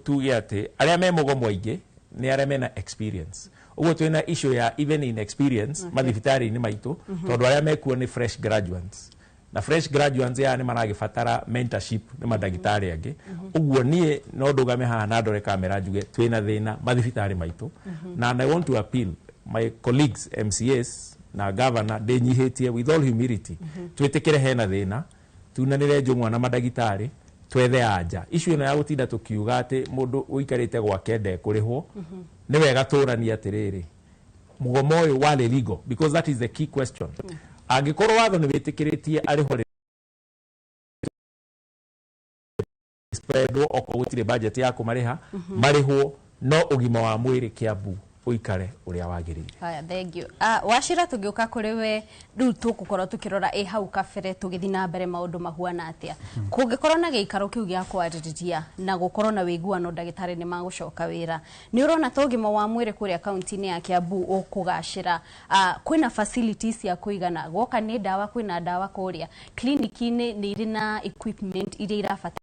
tuge atĩ arĩa me mũgomo aingĩ nĩ arĩa mena experience. Ũguo twĩna issue ya even inexperience mathibitarĩ-inĩ maitũ, tondũ arĩa mekuo nĩ fresh graduates, na fresh graduates aya nĩ maragĩbatara mentorship nĩ mandagĩtarĩ angĩ. Ũguo niĩ no ndũgame haha na ndore kamera njuge twĩna thĩna mathibitarĩ maitũ. Na I want to appeal my colleagues MCAs na governor, ndĩnyihĩtie with all humility, twĩtĩkĩre hena thĩna, tunanĩre njũng'wa na mandagĩtarĩ, twethe anja issue ĩno ya gũtinda tũkiuga atĩ mũndũ ũikarĩte gwake ndekũrĩhwo. Nĩ wega tũranie atĩrĩrĩ, mũgomo ũyũ warĩ legal? Because that is the key question. Angĩkorwo watho nĩ wĩtĩkĩrĩtie arĩho spreadwo, okorwo gũtirĩ budget ya kũmarĩha, marĩhwo, no ũgima wa mwĩrĩ Kiambu Ũikare ũrĩa wagĩrĩire. Haya, thank you. Wacira, tũgĩũka kũrĩ we rĩu, tũgũkorwo tũkĩrora ĩ hau kabere tũgĩthiĩ na mbere maũndũ mahuana atĩa kũngĩkorwo na gĩikaro kĩu gĩa kwarĩrĩria na gũkorwo na wĩiguano, ndagĩtarĩ nĩ magũcoka wĩra. Nĩ ũrona ta ũgima wa mwĩrĩ kũrĩa kaunti-inĩ ya Kiambu ũkũgacĩra? Kwĩna facilities cia kũigana? Gwoka nĩ ndawa, kwĩna ndawa kũrĩa kliniki-inĩ? Nĩ irĩ na equipment iria irabatara?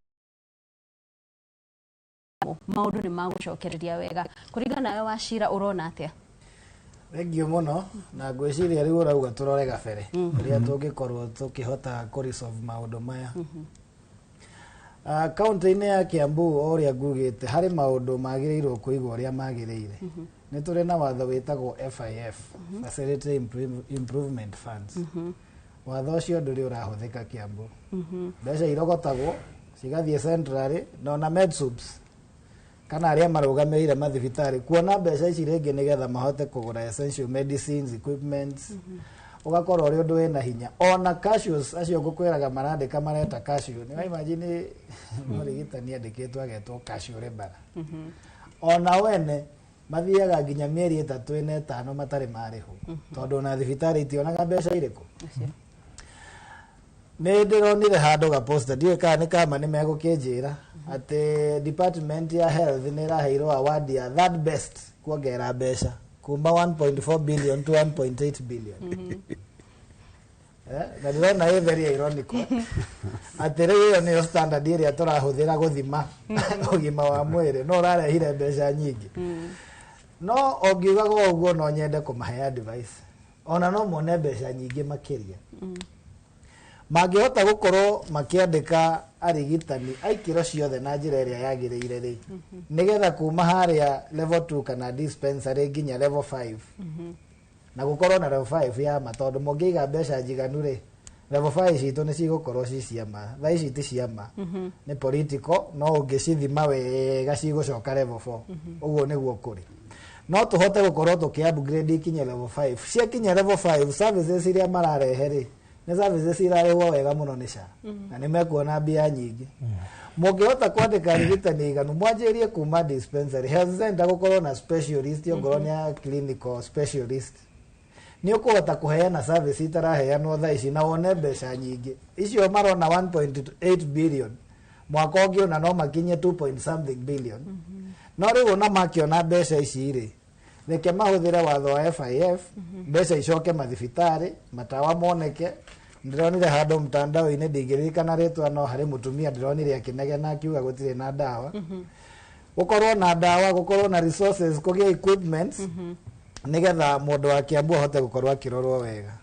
Maũndũ nĩ magũcokereria wega kũringana nawe, Wacira, ũrona atĩa? Thengiũ mũno, na ngwĩciria rĩu ũrauga tũrore gabere ũrĩa tũngĩkorwo tũkĩhota kũ resolve maũndũ maya. Kaunti-inĩ ya Kiambu, o ũrĩa ngugĩte, harĩ maũndũ magĩrĩirwo kũigwo ũrĩa magĩrĩire. Nĩ tũrĩ na watho wĩtagwo FIF, Facility Improvement Funds. Watho ũcio ndũrĩ ũrahũthĩka Kiambu. Mbeca irogotagwo cigathiĩ centrally, na ona medsups kana arĩa marũgamĩrĩire mathibitarĩ kuona mbeca ici rĩngĩ nĩgetha mahote kũgũra essential medicines, equipments, ũgakorwo ũrĩ ũndũ wĩna hinya. Ona casuals acio ngũkwĩraga marandĩka mareta casual, nĩ imagine mũrigitani andĩkĩtwo agetwo casual laborer, ona wene mathiaga nginya mĩeri 3, 4, 5 matarĩ marĩhwo, tondũ ona thibitarĩ itionaga mbeca irĩkũ. Nĩ ndĩronire handũ gaposta, ndiũĩ kana nĩ kama, nĩ megũkĩnjĩra atĩ department ya health nĩ ĩraheirwo award ya third best kuongerera mbeca kuma 1.4 billion to 1.8 billion. Na ndĩrona ĩ very ironical atĩ rĩu ĩyo nĩyo standard ĩrĩa tũrahũthĩra gũthima ũgima wa mwĩrĩ, no ũrarehire mbeca nyingĩ. No ũngiugaga ũguo, no nyende kũmahe advice, ona no mone mbeca nyingĩ makĩria mangĩhota gũkorwo makĩandĩka arigitani a ikĩro ciothe na njĩra ĩrĩa yagĩrĩire rĩ, nĩgetha kuma harĩa level 2 kana dispensary nginya level 5, na gũkorwo na level 5 ya ma, tondũ mũngĩiga mbeca njiganu rĩ, level 5 citũ nĩ cigũkorwo ci cia ma. Thaa ici ti cia ma, nĩ political, no ũngĩcithima wega cigũcoka level 4. Ũguo nĩguo kũrĩ. No tũhote gũkorwo tũkĩ upgrade ikinye level 5. Ciakinya level 5, services iria mararehe rĩ, nĩ services irarĩhwo wega mũno nĩ SHA, na nĩ mekuona mbia nyingĩ. Mũngĩhota kwandĩka arigitani iganu, mwanjĩrĩrie kuma dispensary, health center, gũkorwo na specialist, ongorwo nĩ a clinical specialist, nĩ ũkũhota kũheana service itaraheanwo thaa ici na wone mbeca nyingĩ. Icio marona 1.8 billion, mwaka ũngĩ ona no makinye 2 point something billion. No rĩu ona makĩona mbeca ici rĩ, reke mahũthĩre watho wa FIF, mbeca icoke mathibitarĩ, matawa moneke. Ndĩronire handũ mtandao-inĩ, ndingĩririkana rĩtwa, no harĩ mũtumia ndĩronire akĩnegena akiuga gũtirĩ na ndawa. Gũkorwo na ndawa, gũkorwo na resources, kũgĩa equipments, nĩgetha mũndũ wa Kiambu ahote gũkorwo akĩrorwo wega.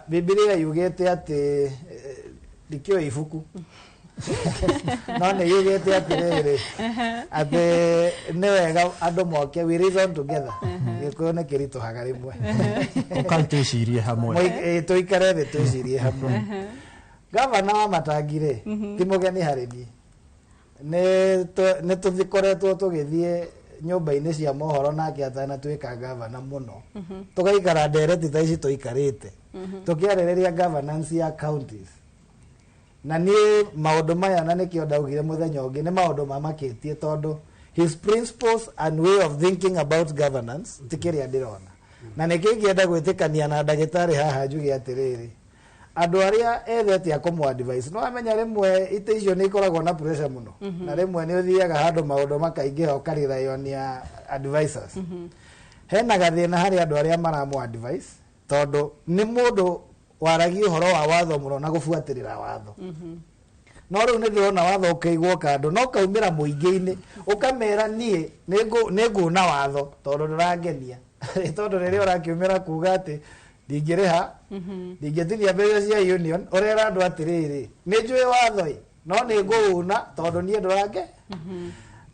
Bibilia yugĩte atĩ ndikĩũĩ ibuku, no nĩ yugĩte atĩrĩrĩ, atĩ nĩ wega andũ moke, we reason together. Gĩkũyũ nĩ kĩritũhaga rĩmwe. Ũkai twĩcirie hamwe. Tũikare thĩ twĩcirie hamwe. Gavana wa Matangi rĩ, ti mũgeni harĩ niĩ. Nĩ tũthikoretwo tũgĩthiĩ nyũmba-inĩ cia mohoro nake atanatuĩka gavana mũno, tũgaikara ndereti ta ici tũikarĩte tũkĩarĩrĩria governance ya counties. Na niĩ maũndũ maya, na nĩkĩo ndaugire mũthenya ũngĩ nĩ maũndũ mamakĩtie, tondũ his principles and way of thinking about governance ti kĩrĩa ndĩrona. Na nĩkĩo ingĩenda gwĩtĩkania na ndagĩtarĩ haha njuge atĩrĩrĩ, andũ arĩa ethete a kũmũ advice, no amenya rĩmwe itĩ icio nĩ ikoragwo na pressure mũno, na rĩmwe nĩ ũthiaga handũ maũndũ makaingĩha ũkarĩrayo nĩ advisors. Hena gathĩna harĩ andũ arĩa maramũ advice, tondũ nĩ mũndũ waragia ũhoro wa watho mũno na gũbuatĩrĩra watho, no rĩu nĩ ndĩrona watho ũkĩigwo kando, no kaumĩra mũingĩ-inĩ ũkamera niĩ nĩ nguuna watho tondũ ndũrangenia, tondũ rĩrĩa ũrakiumĩra kuga atĩ ndingĩrĩha, ndingĩtinia mbeca cia union, ũrera andũ atĩrĩrĩ, nĩ njũĩ watho ĩ, no nĩ ngũuna tondũ niĩ ndũrange.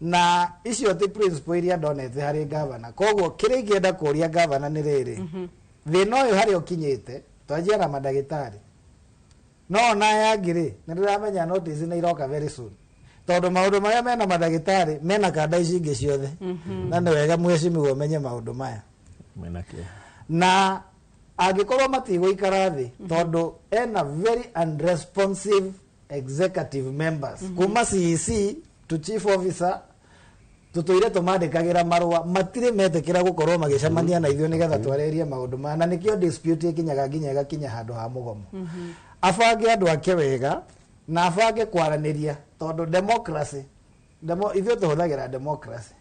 Na icio ti principle iria ndonete harĩ gavana. Koguo kĩrĩa ingĩenda kũria gavana nĩ rĩrĩ, thĩna ũyũ harĩa ũkinyĩte, twanjia na mandagĩtarĩ, no ona aya angĩ rĩ, nĩ ndĩramenya notice nĩ iroka very soon, tondũ maũndũ marĩa mena mandagĩtarĩ mena kanda ici ingĩ ciothe. Na nĩ wega mheshimiwa ũmenye maũndũ maya. Mena kĩeha. Na angĩkorwo matigũikara thĩ, tondũ ena very unresponsive executive members kuma CEC to chief officer. Tũtũire tũmandĩkagĩra marũa, matirĩ metĩkĩra gũkorwo magĩcemania na ithuĩ nĩgetha twarĩrĩrie maũndũ maya, na nĩkĩo dispute ĩkinyaga nginya ĩgakinya handũ ha mũgomo. Abange andũ ake wega na abange kwaranĩria, tondũ democracy ithuĩ tũhũthagĩra democracy.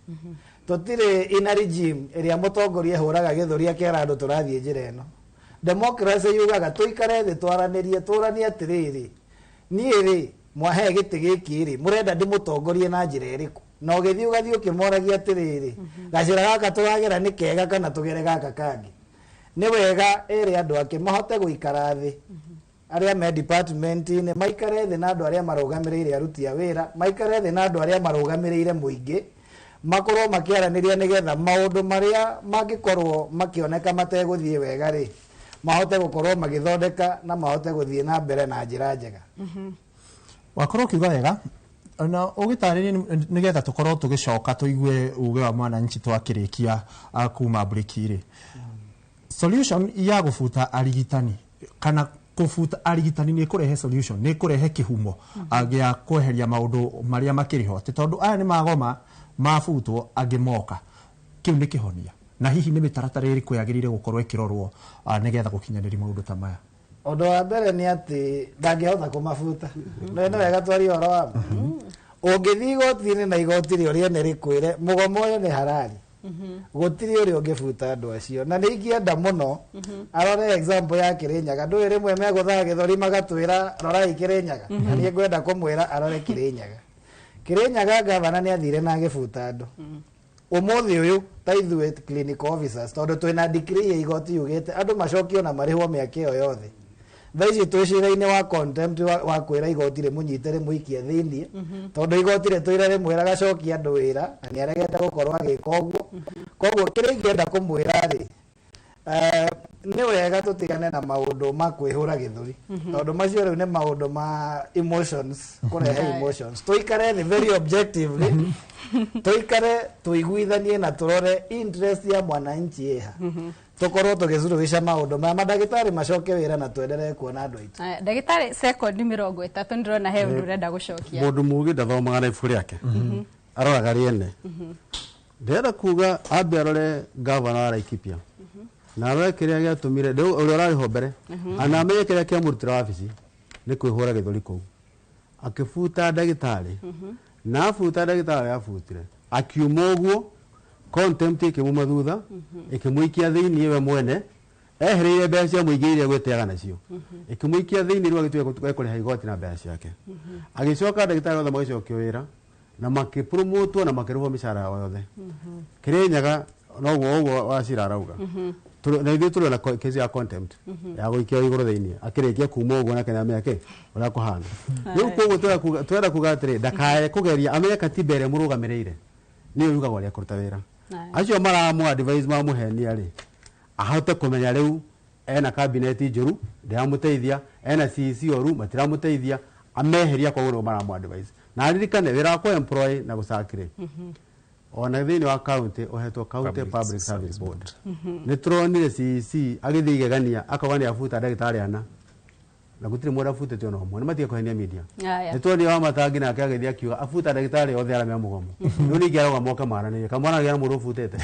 Tũtirĩ ina regime ĩrĩa mũtongoria ahũraga gĩthũri akera andũ tũrathiĩ njĩra ĩno. Democracy yugaga tũikare thĩ twaranĩrie, tũranie atĩrĩrĩ, niĩ rĩ mwahe gĩtĩ gĩkĩ rĩ, mũrenda ndĩmũtongorie na njĩra ĩrĩkũ? Na ũgĩthiĩ ũgathiĩ ũkĩmoragia atĩrĩrĩ, gacĩra gaka tũragera nĩ kega kana tũgere gaka kangĩ? Nĩ wega ĩrĩ andũ ake mahote gũikara thĩ, arĩa me department-inĩ maikare thĩ na andũ arĩa marũgamĩrĩire aruti a wĩra, maikare thĩ na andũ arĩa marũgamĩrĩire mũingĩ, makorwo makĩaranĩria nĩgetha maũndũ marĩa mangĩkorwo makĩoneka mategũthiĩ wega rĩ, mahote gũkorwo magĩthondeka na mahote gũthiĩ na mbere na njĩra njega. Wakorwo ũkiuga wega na ũgĩtarĩrie nĩgetha tũkorwo tũgĩcoka tũigue uge wa mwananchi twakĩrĩkia kuma breki rĩ. Solution ya gũbuta arigitani kana kũbuta arigitani nĩ kũrehe solution, nĩ kũrehe kĩhumo gĩa kweheria maũndũ marĩa makĩrĩ ho, atĩ tondũ aya nĩ magoma mabutwo angĩ moka, kĩu nĩ kĩhonia. Na hihi nĩ mĩtaratara ĩrĩkũ yagĩrĩire gũkorwo ĩkĩrorwo nĩgetha gũkinyanĩria maũndũ ta maya? Ũndũ wa mbere nĩ atĩ ndangĩhota kũmabuta. No nĩ wega twarie ũhoro wa ma. Ũngĩthiĩ igoti-inĩ na igoti rĩo rĩene rĩkwĩre mũgomo ũyũ nĩ harari, gũtirĩ ũrĩa ũngĩbuta andũ acio. Na nĩ ingĩenda mũno arore example ya Kĩrĩnyaga. Ndũĩ rĩmwe megũthaa gĩthũri magatwĩra rorai Kĩrĩnyaga, na niĩ ngwenda kũmwĩra arore Kĩrĩnyaga. Kĩrĩnyaga gavana nĩ athire na agĩbuta andũ. Ũmũthĩ ũyũ ta ithuĩ clinical officers, tondũ twĩna decree ya igoti yugĩte andũ macokio na marĩhwo mĩaka ĩyo yothe. Thaa ici twĩ cira-inĩ wa contempt wa kwĩra igoti rĩmũnyite rĩmũikie thĩiniĩ, tondũ igoti rĩtũire rĩmwĩraga cokia andũ wĩra na nĩ aregete gũkorwo agĩka ũguo. Koguo kĩrĩa ingĩenda kũmwĩra rĩ, nĩ wega tũtigane na maũndũ ma kwĩhũra gĩthũri, tondũ macio rĩu nĩ maũndũ ma emotions, kũrehe emotions. Tũikare thĩ very objectively, tũikare tũiguithanie na tũrore interest ya mwananchi ĩha, tũkorwo tũgĩcuruhisha maũndũ maya, mandagĩtarĩ macoke wĩra na twenderee kuona andũ aitũ. Aya, ndagĩtarĩ, sekondi 30 ndĩrona he ũndũ ũrenda gũcokia. Mũndũ mũũgĩ ndathomaga na ibuku rĩake, aroraga rĩene. Ndĩrenda kuga ambe arore gavana wa Laikipia na arore kĩrĩa gĩatũmire rĩu ũrĩa ũrarĩ ho mbere, ana amenye kĩrĩa kĩamũrutĩra wabici nĩ kwĩhũra gĩthũri kũu, akĩbuta ndagĩtarĩ, na abuta ndagĩtarĩ abutire akiuma ũguo, contempt ĩkĩmuma thutha ĩkĩmũikia thĩiniĩ, we mwene ehereire mbeca cia mũingĩ iria gwĩteaga nacio, ĩkĩmũikia thĩiniĩ, rĩu agĩtuĩka ekũrĩha igoti na mbeca ciake. Agĩcoka ndagĩtarĩ othe magĩcokio wĩra na makĩpromotwo na makĩrĩhwo mĩcara yao yothe. Kĩrĩnyaga noguo ũguo Wacira arauga. Na ithuĩ tũrĩ na kesi ya contempt ya gũikio igũrũ thĩiniĩ, akĩrĩkia kuma ũguo nake nĩamenya kĩ ũrĩa kũhana rĩu. Koguo twenda kuga atĩrĩ, ndakae kũgeria, amenye katiba ĩrĩa mũrũgamĩrĩire nĩyo yugaga ũrĩa kũruta wĩra. Acio maramũ advise mamũhenia rĩ, ahote kũmenya rĩu ena kabineti njũru ndĩramũteithia, ena CEC oru matiramũteithia, ameheria, koguo nĩo maramũ advise. Na aririkane wĩra wa kũ employ na gũcakĩrĩ ona thĩinĩ wa county ũhetwo county public service board. Nĩ tũronire CEC agĩthiĩ igegania akauga nĩ abuta ndagĩtarĩ ana, na gũtirĩ mũndũ abutĩte ona ũmwe, nĩ matige kũhenia media. Nĩ tuonire wa matangi nake agĩthiĩ akiuga abuta ndagĩtarĩ othe arĩa me mũgomo. Rĩu ningĩ arauga moke maranĩrie, kamwana gĩa mũndũ ũbutĩte.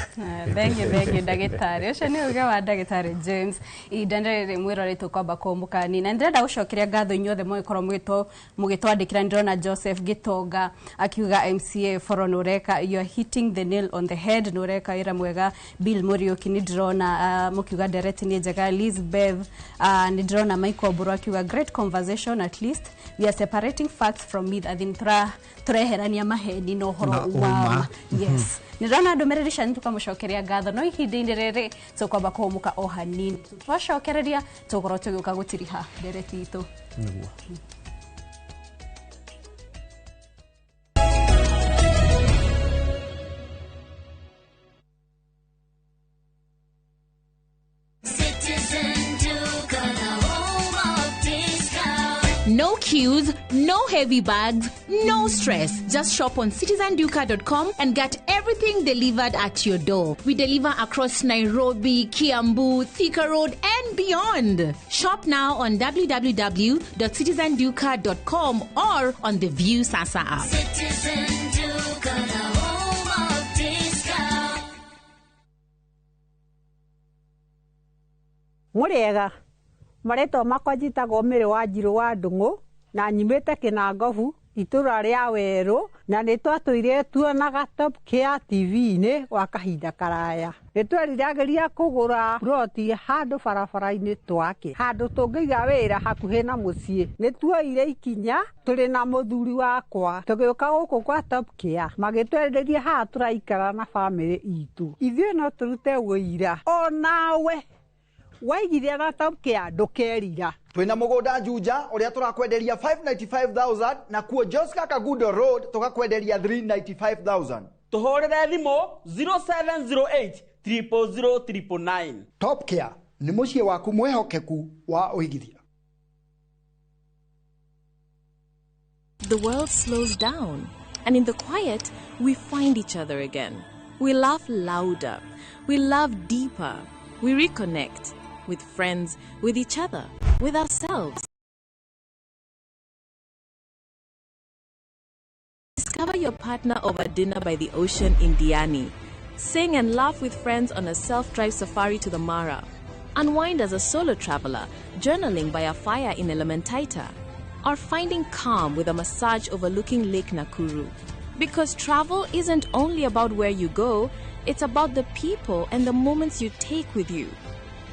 Thank you, thank you ndagĩtarĩ. Ũcio nĩ uge wa ndagĩtarĩ James. Ihinda rĩrĩ mwĩroreri tũkwamba kũmbũka nina. Ndĩrenda gũcokeria ngatho inyuothe mũgĩkorwo mũgĩtwandĩkĩra. Ndĩrona Joseph Gĩtonga akiuga MCA Foro nĩ ũreka, you are hitting the nail on the head, nĩ ũreka wĩra mwega. Bill Mũriũki nĩ ndĩrona mũkiuga ndereti nĩ njega. Elizabeth, nĩ ndĩrona Michael Mburu akiuga great conversation, at least we are separating facts from myth, athin tũreherania maheni na ũhoro Na wa ũma. ma. Yes, nĩ ndĩrona ndũmĩrĩri cianyu, tũkamũcokeria ngatho, no ihinda-inĩ rĩrĩ tũkwamba kũhũmũka o hanini, twacokereria tũgũkorwo tũgĩũka gũtiriha ndereti itũ. Nĩguo. Citizen Duka, the home of discount. No queues, no heavy bags, no stress. Just shop on citizenduka.com and get everything delivered at your door. We deliver across Nairobi, Kiambu, Thika Road, and beyond. Shop now on www.citizenduka.com or on the View Sasa app. Citizen Duka, the home of Mũrĩega, marĩtwa makwa njĩtagwo Mĩrĩ wa Njirũ wa Ndung'u na nyumĩte Kĩnangobu itũra rĩa Werũ, na nĩ twatũire tuonaga Top Care TV-inĩ gwa kahinda karaya. Nĩ tweriragĩria kũgũra ploti handũ barabara-inĩ twake, handũ tũngĩiga wĩra hakuhĩ na mũciĩ. Nĩ tuoire ikinya tũrĩ na mũthuri wakwa tũgĩũka gũkũ kwa Top Care, magĩtwenderia haha tũraikara na bamĩrĩ itũ. Ithuĩ no tũrute ũira onawe waigithia na Top Care ndũkerira. Twina mugunda Juja uria turakwenderia 595,000 na kuo Joska Kagudo Road tukakwenderia 395,000. Tuhurire thimu 0708 000 999. Top Care ni muciĩ waku mwihokeku wa uigithia. The world slows down, and in the quiet, we find each other again. We laugh louder, we love deeper, we reconnect with friends, with each other, with ourselves. Discover your partner over dinner by the ocean in Diani. Sing and laugh with friends on a self-drive safari to the Mara. Unwind as a solo traveler, journaling by a fire in Elementaita. Or finding calm with a massage overlooking Lake Nakuru. Because travel isn't only about where you go, it's about the people and the moments you take with you.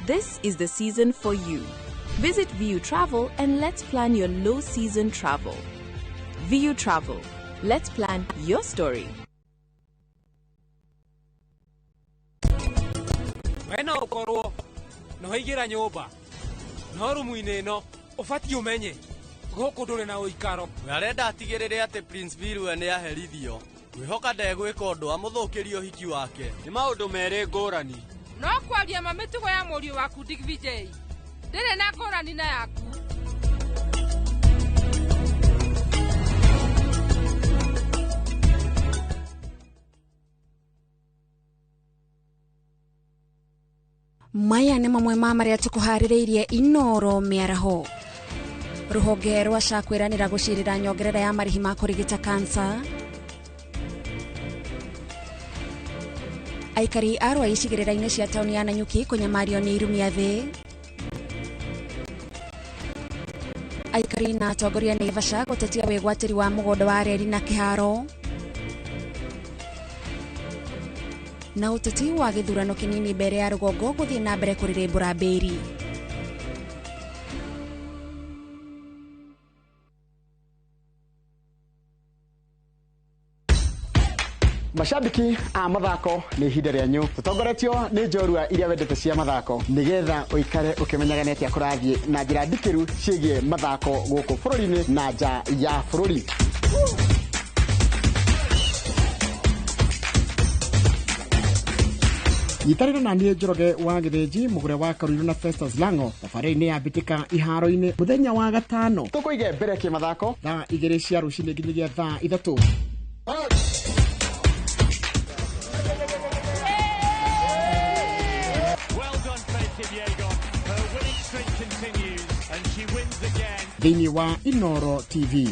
This is the season for you. Visit VU Travel and let's plan your low season travel. VU Travel. Let's plan your story. We no ũkorwo no waingĩra nyũmba no rumu-inĩ ĩno ũbatiĩ ũmenye gũkũ ndũrĩ na ũikaro. We arenda atigĩrĩre atĩ Prince Vilwe nĩ aherithio. Ngwĩhoka ndegwĩka ũndũ amũthũkĩrie ũhiki wake. Nĩ maũndũ merĩ ngũrani. No kwaria ma mĩtugo ya mũriũ waku Dick VJ ndĩrĩ na ngũrani na yaku. Maya nĩ mamwe ma marĩa tũkũharĩrĩirie Inoro mĩaraho. Rũhonge rwa SHA kwĩranĩra gũcirĩra nyongerera ya marĩhi ma kũrigita kansa. Aikari a Rwai icigĩrĩra-inĩ cia taũni ya Nanyuki kũnyamario nĩ irumia thĩ. Aikari na atongoria Naivasha gũtetia wĩgwatĩri wa mũgũnda wa reri na kĩharo. Na ũteti wa gĩthurano kĩnini mbere ya rũgongo gũthiĩ na mbere kũrĩrĩmbũra mbĩri. Mashabiki a mathako nĩ ihinda rĩanyu tũtongoretio nĩ njorua iria wendete cia mathako nĩgetha ũikare ũkĩmenyaga nĩ atĩa kũrathiĩ na njĩra ndikĩru ciĩgiĩ mathako gũkũ bũrũri-inĩ na nja ya bũrũri. Nyitanĩra na niĩ Njoroge wa Gĩthĩnji mũgũre wa Karuiru na Festus Lango thabarĩ-inĩ ya mbĩtĩka iharo-inĩ mũthenya wa gatano tũkũige mbere kĩmathako thaa 2 cia rũcinĩ nginyagia thaa 3. Thĩinĩ wa Inoro TV.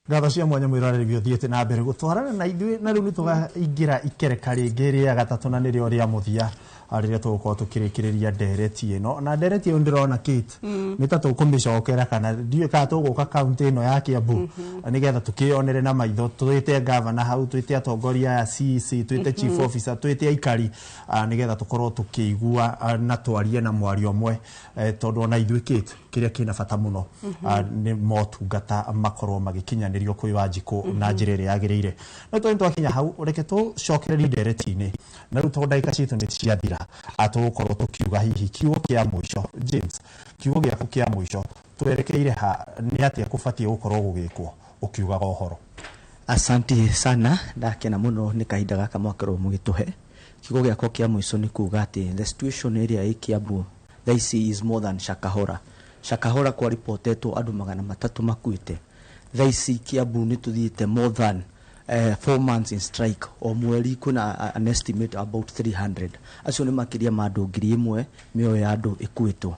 Ngatho cia mwanya mwĩroreri ũthiĩte na mbere gũtwarana na ithuĩ na rĩu nĩ tũkaingĩra ikereka rĩngĩ rĩa gatatũ na nĩrĩo rĩa mũthia rĩrĩa tũgũkorwo tũkĩrĩkĩrĩria ndereti ĩno na ndereti ĩyo ndĩrona Kate nĩ ta tũkũmĩcokera kana ndiũĩ kana tũgũka kaunti ĩno ya Kiambu nĩgetha tũkĩyonere na maitho twĩte gavana hau twĩte atongoria aya CEC twĩte chief officer twĩte aikari nĩgetha tũkorwo tũkĩigua na twarie na mwario ũmwe tondũ ona ithuĩ Kate kĩrĩa kĩna bata mũno nĩ motungata makorwo magĩkinyanĩrio kwĩ Wanjikũ na njĩra ĩrĩa yagĩrĩire. No tondũ twakinya hau reke tũcokererie ndereti-inĩ na rĩu tondũ ndagĩka citũ nĩ ciathira atũgũkorwo tũkiuga hihi kiugo kĩa mũico James, kiugo gĩaku kĩa mũico twerekeire ha nĩ atĩa kũbatiĩ gũkorwo gũgĩkwo ũkiugaga ũhoro. Asante sana, ndakena mũno nĩ kahinda gaka mwakorwo mũgĩtũhe. Kiugo gĩakwa kĩa mũico nĩ kuga atĩ the situation ĩrĩa ĩ Kiambu thaa ici is more than Shakahora. Shakahora kwa ripotetwo andũ 300 makuĩte. Thaa ici Kiambu nĩ tũthiĩte more than 4 months in strike o mweri kuna an estimate about 300 acio nĩ makĩria ma andũ 1,000 mĩoyo ya andũ ĩkuĩtwo.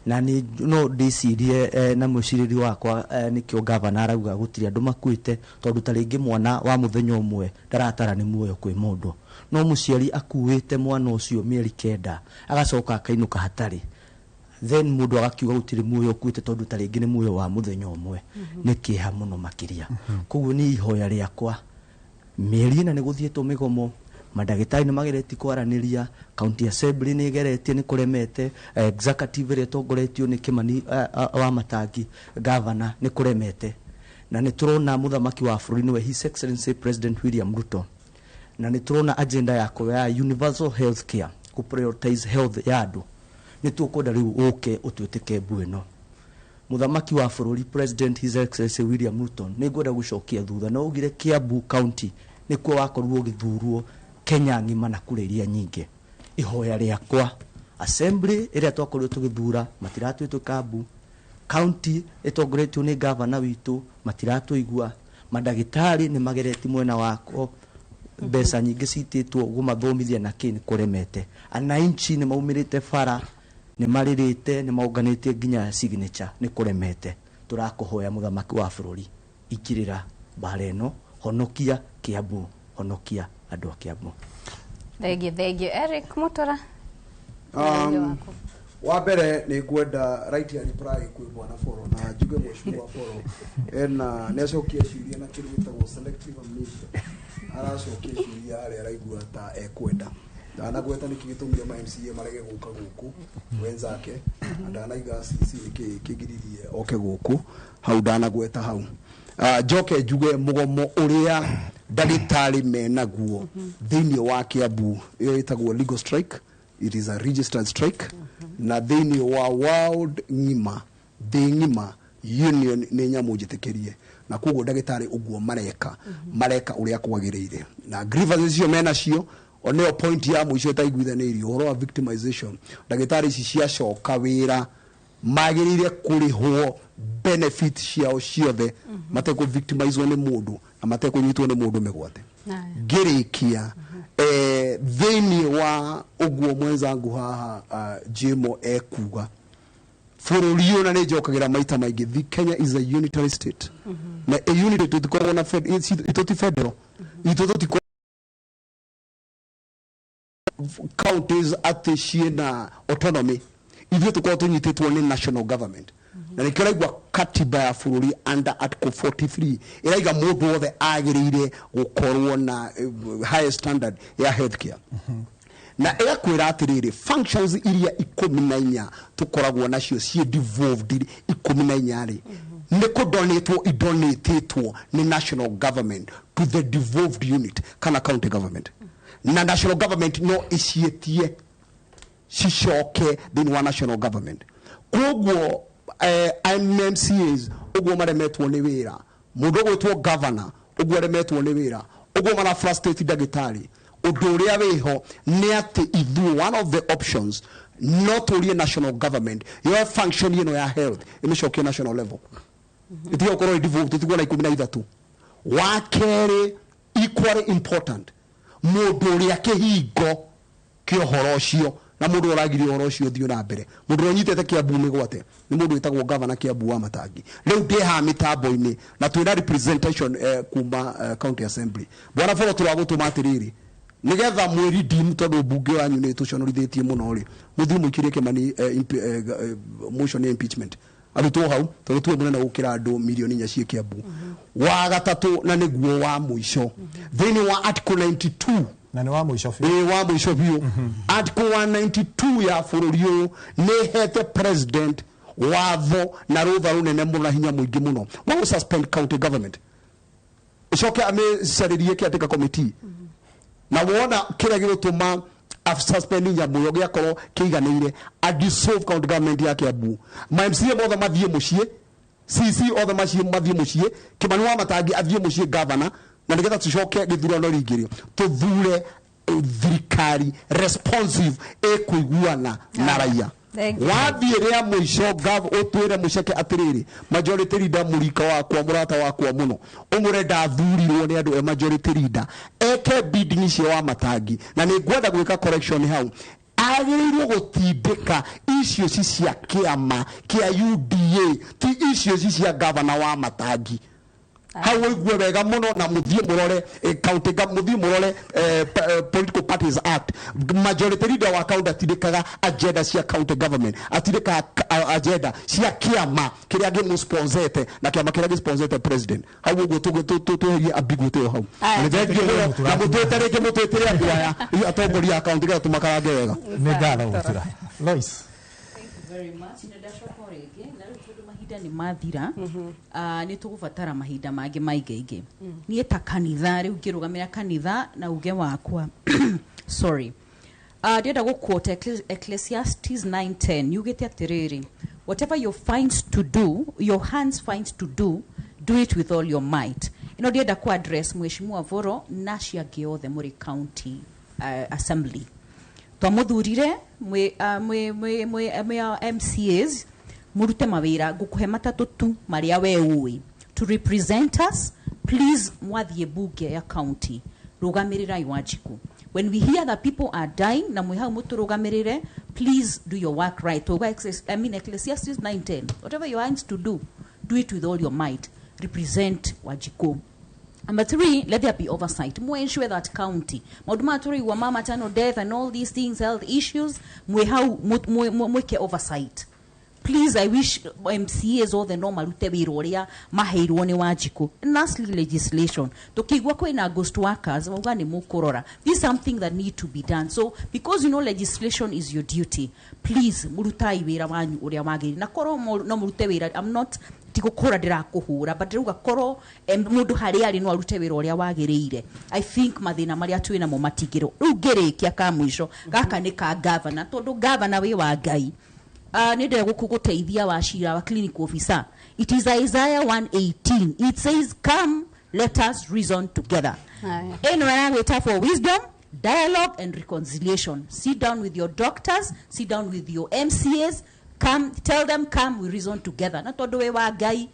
Na nĩ no ndĩcirie na mwĩcirĩrie wakwa, nĩkĩo gavana arauga gũtirĩ andũ makuĩte, tondũ ta rĩngĩ mwana wa mũthenya ũmwe ndaratara nĩ muoyo kwĩ mũndũ, no mũciari akuĩte mwana ũcio mĩeri 9 agacoka akainũka hatarĩ, then mũndũ agakiuga gũtirĩ muoyo ũkuĩte tondũ ta rĩngĩ nĩ muoyo wa mũthenya ũmwe. Nĩ kĩeha mũno makĩria. Koguo nĩ ihoya rĩakwa, mĩeri 4 nĩ gũthiĩtwo mĩgomo, mandagĩtarĩ nĩ mageretie kwaranĩria, county assembly nĩ ĩgeretie, nĩ kũremete, executive ĩrĩa ĩtongoretio nĩ Kĩmani wa Matangi governor nĩ kũremete, na nĩ tũrona mũthamaki wa bũrũri nĩwe His Excellency President William Ruto, na nĩ tũrona agenda yako ya universal health care, kũ prioritize health ya andũ. Nĩ tũkwenda rĩu ũke ũtwĩtĩke mbu ĩno. Mũthamaki wa bũrũri President His Excellency William Ruto, nĩ ngwenda gũcokia thutha no ugire Kiambu County nĩkuo wakorirwo ũgĩthurwo Kenya ng'ima na kura iria nyingĩ. Ihoya rĩakwa, assembly ĩrĩa twakorirwo tũgĩthura matiratwĩtĩka mbu, county ĩtongoretio nĩ gavana witũ matiratũigua, mandagĩtarĩ nĩ mageretie mwena wako, mbeca nyingĩ citĩtwo gũmathomithia na kĩ nĩ kũremete, ananchi nĩ maumĩrĩte bara, nĩ marĩrĩte, nĩ maũnganĩtie nginya signature, nĩ kũremete. Tũrakũhoya mũthamaki wa bũrũri, ikĩrĩra mbara ĩno, honokia Kiambu, honokia andũ a Kiambu. Thengiũ, thengiũ Eric Mutora. Wa mbere nĩ ngwenda right ya reply kwĩ bwana Foro, na njuge mheshimiwa Foro ena nĩ acokia ciũria na kĩndũ gĩtagwo selective amnesia. Aracokia ciũria harĩa araigua ta ekwenda. Ndanagweta nĩkĩ gĩtũmire ma MCA marege gũka gũkũ wenzake, na ndanaiga CC nĩkĩ kĩgiririe oke gũkũ hau, ndanagweta hau. Njoke njuge mũgomo ũrĩa ndagĩtarĩ menaguo thĩinĩ wa Kiambu, ĩyo ĩtagwo legal strike, it is a registered strike, na thĩinĩ wa world ng'ima, thĩ ng'ima, union nĩ nyamũ njĩtĩkĩrie, na koguo ndagĩtarĩ ũguo mareka, mareka ũrĩa kwagĩrĩire, na grievances icio menacio oneo point ya mũico ĩtaiguithanĩirio ũhoro wa victimization. Ndagĩtarĩ ici ciacoka wĩra magĩrĩire kũrĩhwo benefit ciao ciothe, matekũ victimizwo nĩ mũndũ na matekũnyitwo nĩ mũndũ mĩgwate. Ngĩrĩkia, thĩinĩ wa ũguo mwenzangu haha, Jimo ekuga bũrũri ũyũ, na nĩ njokagĩra maita maingĩ, the Kenya is a unitary state, na a unity tũtikoragwo na itũ ti federal, itũ tũtikoragwo counties atĩ ciĩna autonomy, ithuĩ tũkoragwo tũnyitĩtwo nĩ national government, na nĩkĩo ũraigua katiba ya bũrũri under article 43 ĩraiga mũndũ wothe agĩrĩire gũkorwo na high standard ya healthcare, na ĩgakwĩra atĩrĩrĩ, functions iria 14 tũkoragwo nacio ciĩ devolved 14 rĩ, nĩ kũdonatwo idonatĩtwo nĩ national government to the devolved unit kana county government, na national government no ĩciĩtie cicoke thĩinĩ wa national government. Koguo MCAs ũguo maremetwo nĩ wĩra, mũndũ ũgwĩtwo governor ũguo aremetwo nĩ wĩra, ũguo mara frustrate ndagĩtarĩ, ũndũ ũrĩa wĩho nĩ atĩ ithuĩ one of the options no tũrie national government yoe function ĩno ya health ĩmĩcokie national level, ĩtige gũkorwo ĩ devolved, tũtigwo na 13. Wa kerĩ, equally important, mũndũ ũrĩa kĩhingo kĩa ũhoro ũcio na mũndũ ũragiria ũhoro ũcio ũthiĩ na mbere, mũndũ ũrĩa ũnyitĩte Kiambu mĩgwate nĩ mũndũ wĩtagwo gavana Kiambu wa Matangi. Rĩu ndĩ haha mĩtambo-inĩ na twĩna representation kuma county assembly. Bwana Foro, tũragũtũma atĩrĩrĩ, nĩgetha mwĩ redeem, tondũ mbunge wanyu nĩ tũconorithĩtie mũno rĩ, mũthiĩ mũikĩrie Kĩmani motion ya impeachment, arutwo hau tondũ tuwe mũnene gũkĩra andũ mirioni 4 ciĩ Kiambu. Wa gatatũ na nĩguo wa mũico, thĩinĩ wa article 92 na nĩ wa mũico biũ. Ĩĩ, wa mũico biũ, article 192 ya bũrũri ũyũ nĩ ĩhete president watho na rũtha rũnene mũno na hinya mũingĩ mũno wa gũ suspend county government, ũcoke amĩcarĩrie caretaker committee, na wona kĩrĩa gĩgũtũma suspend nyamũ ĩyo gĩakorwo kĩiganĩire, a dissolve county government ya Kiambu, ma MCA mothe mathiĩ mũciĩ, CC othe mathiĩ mũciĩ, Kĩmani wa Matangi athiĩ mũciĩ governor, na nĩgetha tũcoke gĩthurano rĩngĩ rĩ tũthure thirikari responsive ĩkũiguana na raia. Thank you. Wathiĩ rĩa mũico ũtwĩre mũceke atĩrĩrĩ, majority leader mũrika wakwa, mũrata wakwa mũno, ũmũre ndathurirwo nĩ andũ e majority leader eke bidding icio wa Matangi, na nĩ ngwenda gwĩka correction hau. Agĩrĩirwo gũtindĩka icio ci cia kĩama kĩa UDA, ti icio ci cia gavana wa Matangi. Hau ũigue wega mũno, na mũthiĩ mũrore county mũthiĩ mũrore Political Parties Act. Majority leader wa county atindĩkaga agenda cia county government, atindĩkaga agenda cia kĩama kĩrĩa gĩmũsponsete, na kĩama kĩrĩa gĩsponsete president. Hau ũguo tweherie ambiguity ĩyo hau. Aya. Na nĩ thengiũ mũno, na mũtwĩte rĩngĩ, mũtwĩtĩre andũ aya, ithuĩ atongoria a county, nĩgetha tũmakarange wega. Nĩ ngatho Mũtura. Lois. Very much. Nĩ ndacoka o rĩngĩ na rĩu tondũ mahinda nĩ mathira, nĩ tũgũbatara mahinda mangĩ maingaingĩ. Niĩ ta kanitha rĩu ngĩrũgamĩra kanitha na uge wakwa, sorry, ndĩrenda gũquote Ecclesiastes 9:10 yugĩte atĩrĩrĩ, "Whatever you find to do, your hands find to do, do it with all your might." Ĩno ndĩrenda ku address Mheshimiwa Voro na acio angĩ othe mũrĩ county assembly. Twamuthurire mwi MCAs murute mawira ngukuhe matatu tu maria we ui to represent us. Please, mwathie bunge ya county, rugamirirai Wanjiku. When we hear that people are dying na mwi hau muturugamirire, please do your work right. Tuga I mean, Ecclesiastes 9:10, whatever your hands to do, do it with all your might. Represent Wanjiku. Number three, let there be oversight. More ensure that county. Maũndũ maya tũraigua ma maternal death and all these things, health issues, mwe hau mwĩke oversight. Please, I wish MCAs othe no marute wĩra ũrĩa maheirwo nĩ Wanjikũ. And lastly, legislation. Tũkĩigua kwĩna ghost workers, mauga nĩ mũkũrora. This is something that need to be done. So, because you know legislation is your duty, please, mũrutai wĩra wanyu ũrĩa wagĩrĩire. Na korwo no mũrute wĩra, I'm not tigũkũra ndĩrakũhũra, but ndĩrauga korwo mũndũ harĩa arĩ no arute wĩra ũrĩa wagĩrĩire, I think mathĩna marĩa twĩ namo matingĩrwo. Rĩu ngĩrĩkia ka mũico gaka nĩ ka gavana, tondũ gavana wĩ wa Ngai, nĩ ndĩrenda gũteithia Wacira wa clinic officer. It is Isaiah 118. It says, "Come, let us reason together." Aya. Ĩno ĩragwĩta for wisdom, dialogue and reconciliation. Sit down with your doctors, sit down with your MCAs, come, tell them, "Come, we reason together." Na tondũ wĩ wa Ngai,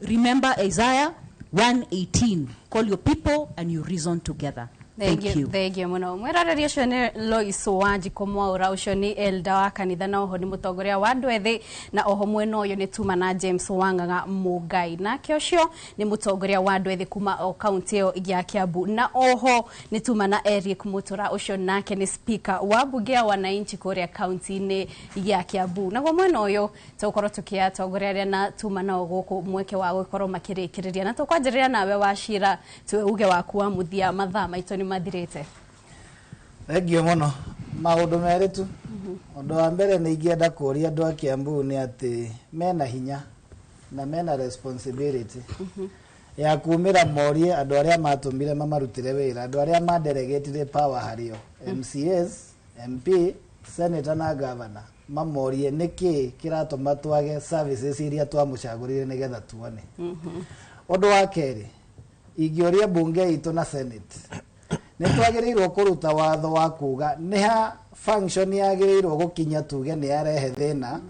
remember Isaiah 118. Call your people and you reason together. Thank you. Thengio muno mwĩroreri. Ũcio nĩ Lois Wanjikũ Mwaũra, ũcio nĩ elda wa kanitha na oho nĩ mũtongoria wa andũ ethĩ, na oho mwena ũyũ nĩ tuma na James Wang'ang'a Mũngai, nake ũcio nĩ mũtongoria wa andũ ethĩ kuma o kaunti ĩyo ya Kiambu, na oho nĩ tuma na Eric Mutura, ũcio nake nĩ speaker wa mbunge ya wananchi kũrĩa kaunti-inĩ ya Kiambu. Naguo mwena ũyũ tũgũkorwo tũkĩatongoria arĩa na tuma nao gũkũ mweke wa gũkorwo makĩrĩkĩrĩria, na tũkwanjĩrĩria nawe Wacira, tuwe uge waku wa mũthia, mathaa maitũ nĩ mathirĩte. Thengio mũno. Maũndũ merĩ tu. Ũndũ wa mbere nĩ ingĩenda kũria andũ a Kiambu nĩ atĩ mena hinya na mena responsibility ya kumĩra morie andũ arĩa matũmire mamarutĩre wĩra, andũ arĩa madelegatire power harĩo, MCAs, MP, senator na governor, mamorie nĩkĩ kĩratũma twage services iria twamũcagũrire nĩgetha tuone. Ũndũ wa kerĩ, ingĩũria mbunge itũ na senate, nĩ twagĩrĩirwo kũruta watho wa kuga nĩ ha function yagĩrĩirwo gũkinya tuge nĩ yarehe thĩna,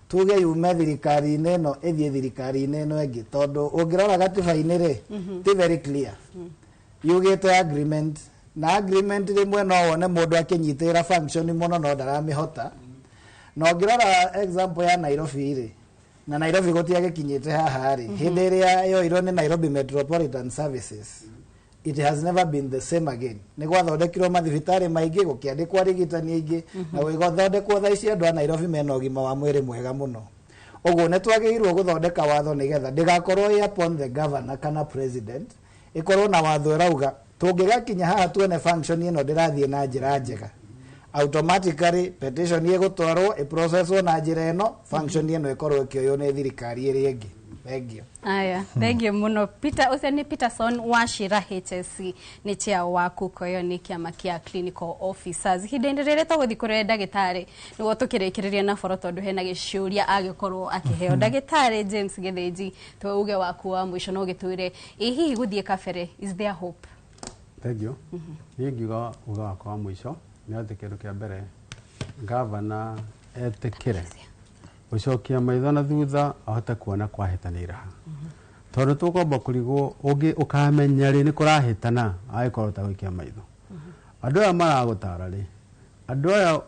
tuge yume thirikari-inĩ ĩno ĩthiĩ thirikari-inĩ ĩno ĩngĩ, tondũ ũngĩrora gatiba-inĩ rĩ, ti very clear, yugĩte agreement, na agreement rĩmwe no wone mũndũ akĩnyitĩrĩra function mũno no ndaramĩhota. Na ũngĩrora example ya Nairobi rĩ, na Nairobi gũtiagĩkinyĩte haha rĩ, hĩndĩ ĩrĩa yoirwo nĩ Nairobi Metropolitan Services, it has never been the same again. Nĩ gwathondekirwo mathibitarĩ maingĩ, gũkĩandĩkwo arigitani aingĩ, na gũgĩthondekwo thaa ici andũ a Nairobi mena ũgima wa mwĩrĩ mwega mũno. Ũguo nĩ twagĩrĩirwo gũthondeka watho nĩgetha ndĩgakorwo ĩ upon the governor kana president, ĩkorwo na watho ĩrauga tũngĩgakinya haha tuone function ĩno ndĩrathiĩ na njĩra njega, automatically petition ĩgũtwarwo ĩprocesswo na njĩra ĩno, function ĩno ĩkorwo ĩkĩoywo nĩ thirikari ĩrĩa ĩngĩ. Thengio. Aya, thengio muno Peter. Ũcio nĩ Peterson Wachira HSC, nĩ chair wa kuko ĩyo nĩ kĩama kĩa clinical officers. Ihinda-inĩ rĩrĩ tũgũthiĩ kũrĩ ndagĩtarĩ nĩguo tũkĩrĩkĩrĩria na boro, tondũ hena gĩciũria agĩkorwo akĩheo. Ndagĩtarĩ James Gĩthĩnji, twe uge waku wa mũico no ũgĩtwĩre ĩ hihi gũthiĩ kabere, is there hope? Thank you. Niĩ ngiuga uga wakwa wa mũico nĩ atĩ kĩndũ kĩa mbere, gavana etĩkĩre gũcokia maitho na thutha ahote kuona kwahĩtanĩra ha, tondũ tũkwamba kũrigwo ũngĩ ũkamenya rĩ nĩ kũrahĩtana angĩkorwo ũtagũikia maitho. Andũ aya maragũtara rĩ, Andũ aya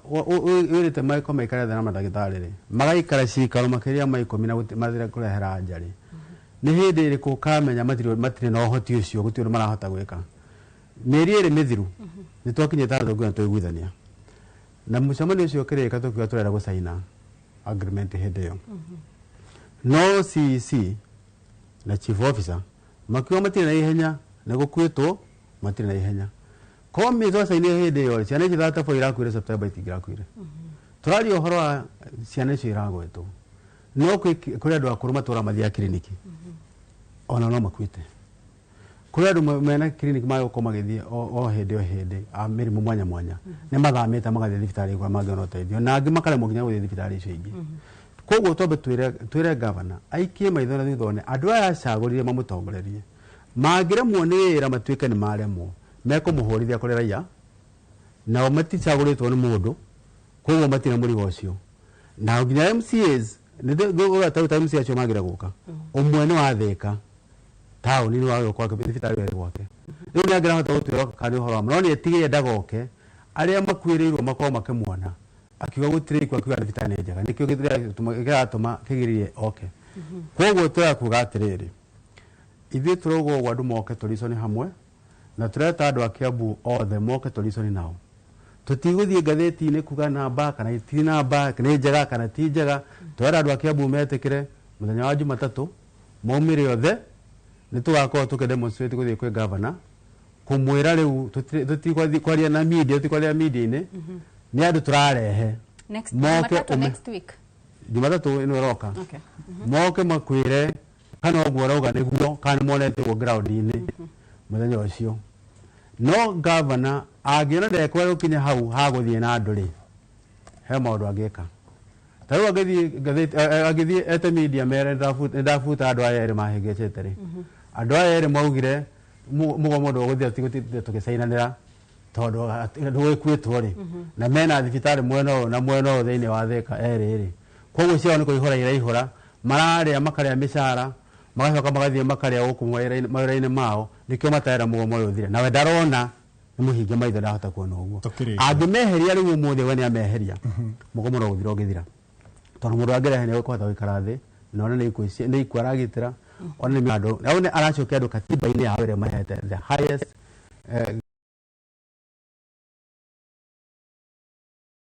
wĩrĩte maiko maikare thĩ na mandagĩtarĩ rĩ, magaikara cikaro makĩria ma 10 na mathire kũrehera anja rĩ, nĩ hĩndĩ ĩrĩkũ ũkamenya matirĩ na ũhoti ũcio, gũtirĩ ũndũ marahota gwĩka. Mĩeri 2 mĩthiru nĩ twakinyĩte handũ tũngiuga twaiguithania, na mũcemanio ũcio ũkĩrĩka tũkiuga tũrenda gũcaina agreement hĩndĩ ĩyo. No CEC na chief officer makiuga matirĩ na ihenya, nĩ gũkuĩtwo matirĩ na ihenya. Korwo mĩtwacainire hĩndĩ ĩyo, ciana icio 34 irakuire September itingĩrakuire. Tũraria ũhoro wa ciana icio iragwetwo, no kũrĩ andũ akũrũ matũra mathiaga kiriniki ona no makuĩte. Kũrĩ andũ mena kiriniki magũkorwo magĩthiĩ o hĩndĩ o hĩndĩ a mĩrimũ mwanya mwanya, nĩ mathamĩte magathiĩ thibitarĩ kũrĩa mangĩona ũteithio, na angĩ makaremwo nginya gũthiĩ thibitarĩ icio ingĩ. Koguo twambe twĩre gavana aikie maitho na thutha one andũ aya acagũrire mamũtongorerie, mangĩremwo nĩ wĩra matuĩke nĩ maremwo, mekũmũhũrithia kũrĩ raia, nao maticagũrĩtwo nĩ mũndũ, koguo matirĩ mũrigo ũcio. Na nginya MCAs nĩ ta MCA acio mangĩra gũka, ũmwe nĩ wa Thĩka taũni nĩ wa gwake thibitarĩ ĩrĩ gwake, rĩu nĩ angĩrahota gũtwĩra kana ũhoro wa ma, no nĩ etigĩre ndagoke arĩa makuĩrĩirwo makorwo makĩmuona akiuga gũtirĩ ikuũ, akiuga thibitarĩ nĩ njega, nĩkĩo kĩratũma kĩgiririe oke. Koguo tũrakuga atĩrĩrĩ, ithuĩ tũrauga ũguo andũ moke tũriconi hamwe, na tũreta andũ a Kiambu othe moke tũriconi nao. Tũtigũthiĩ ngathĩti-inĩ kuga namba kana ti namba, nĩ njega kana ti njega. Tũrenda andũ a Kiambu metĩkĩre mũthenya wa Jumatatũ maumĩre othe, nĩ tũgakorwo tũkĩ demonstrate gũthiĩ kwĩ gavana kũmwĩra rĩu tũtigũthiĩ kwaria na media, tũtikwaria media-inĩ, nĩ andũ tũrarehe Next moke Jumatatu next week. Jumatatũ ĩno ĩroka. Moke makwĩre kana ũguo ũrauga nĩguo, kana nĩmonete ũguo ground-inĩ mũthenya ũcio. No gavana angĩona ndekwenda gũkinya hau ha gũthiĩ na andũ rĩ, he maũndũ angĩka. Ta rĩu angĩthiĩ ngathĩti, angĩthiĩ ete media mere nĩndabuta andũ aya erĩ mahĩngĩcĩte rĩ, andũ aya erĩ maugire mũgomo ndũgũthiĩ tigũtinde tũgĩcainanĩra tondũ ndũgĩkuĩtwo rĩ, na mena thibitarĩ mwena ũyũ na mwena ũyũ thĩinĩ wa Thĩka erĩ rĩ, koguo ciao nĩ kũihũra iraihũra, mararĩa makarĩa mĩcara, magacoka magathiĩ makarĩa gũkũ mawĩra-inĩ mao, nĩkĩo matarenda mũgomo ũyũ ũthire. Nawe ndarona nĩ mũhinge maitho, ndahota kuona ũguo. Angĩmeheria rĩu ũmũthĩ, we nĩameheria, mũgomo no gũthira ũngĩthira, tondũ mũndũ angĩrehe nĩ egũkũhota gũikara thĩ na one nĩ ikuũ aragitĩra, one nĩ andũ, na one aracokia andũ katiba-inĩ yao ĩrĩa mahete the highest.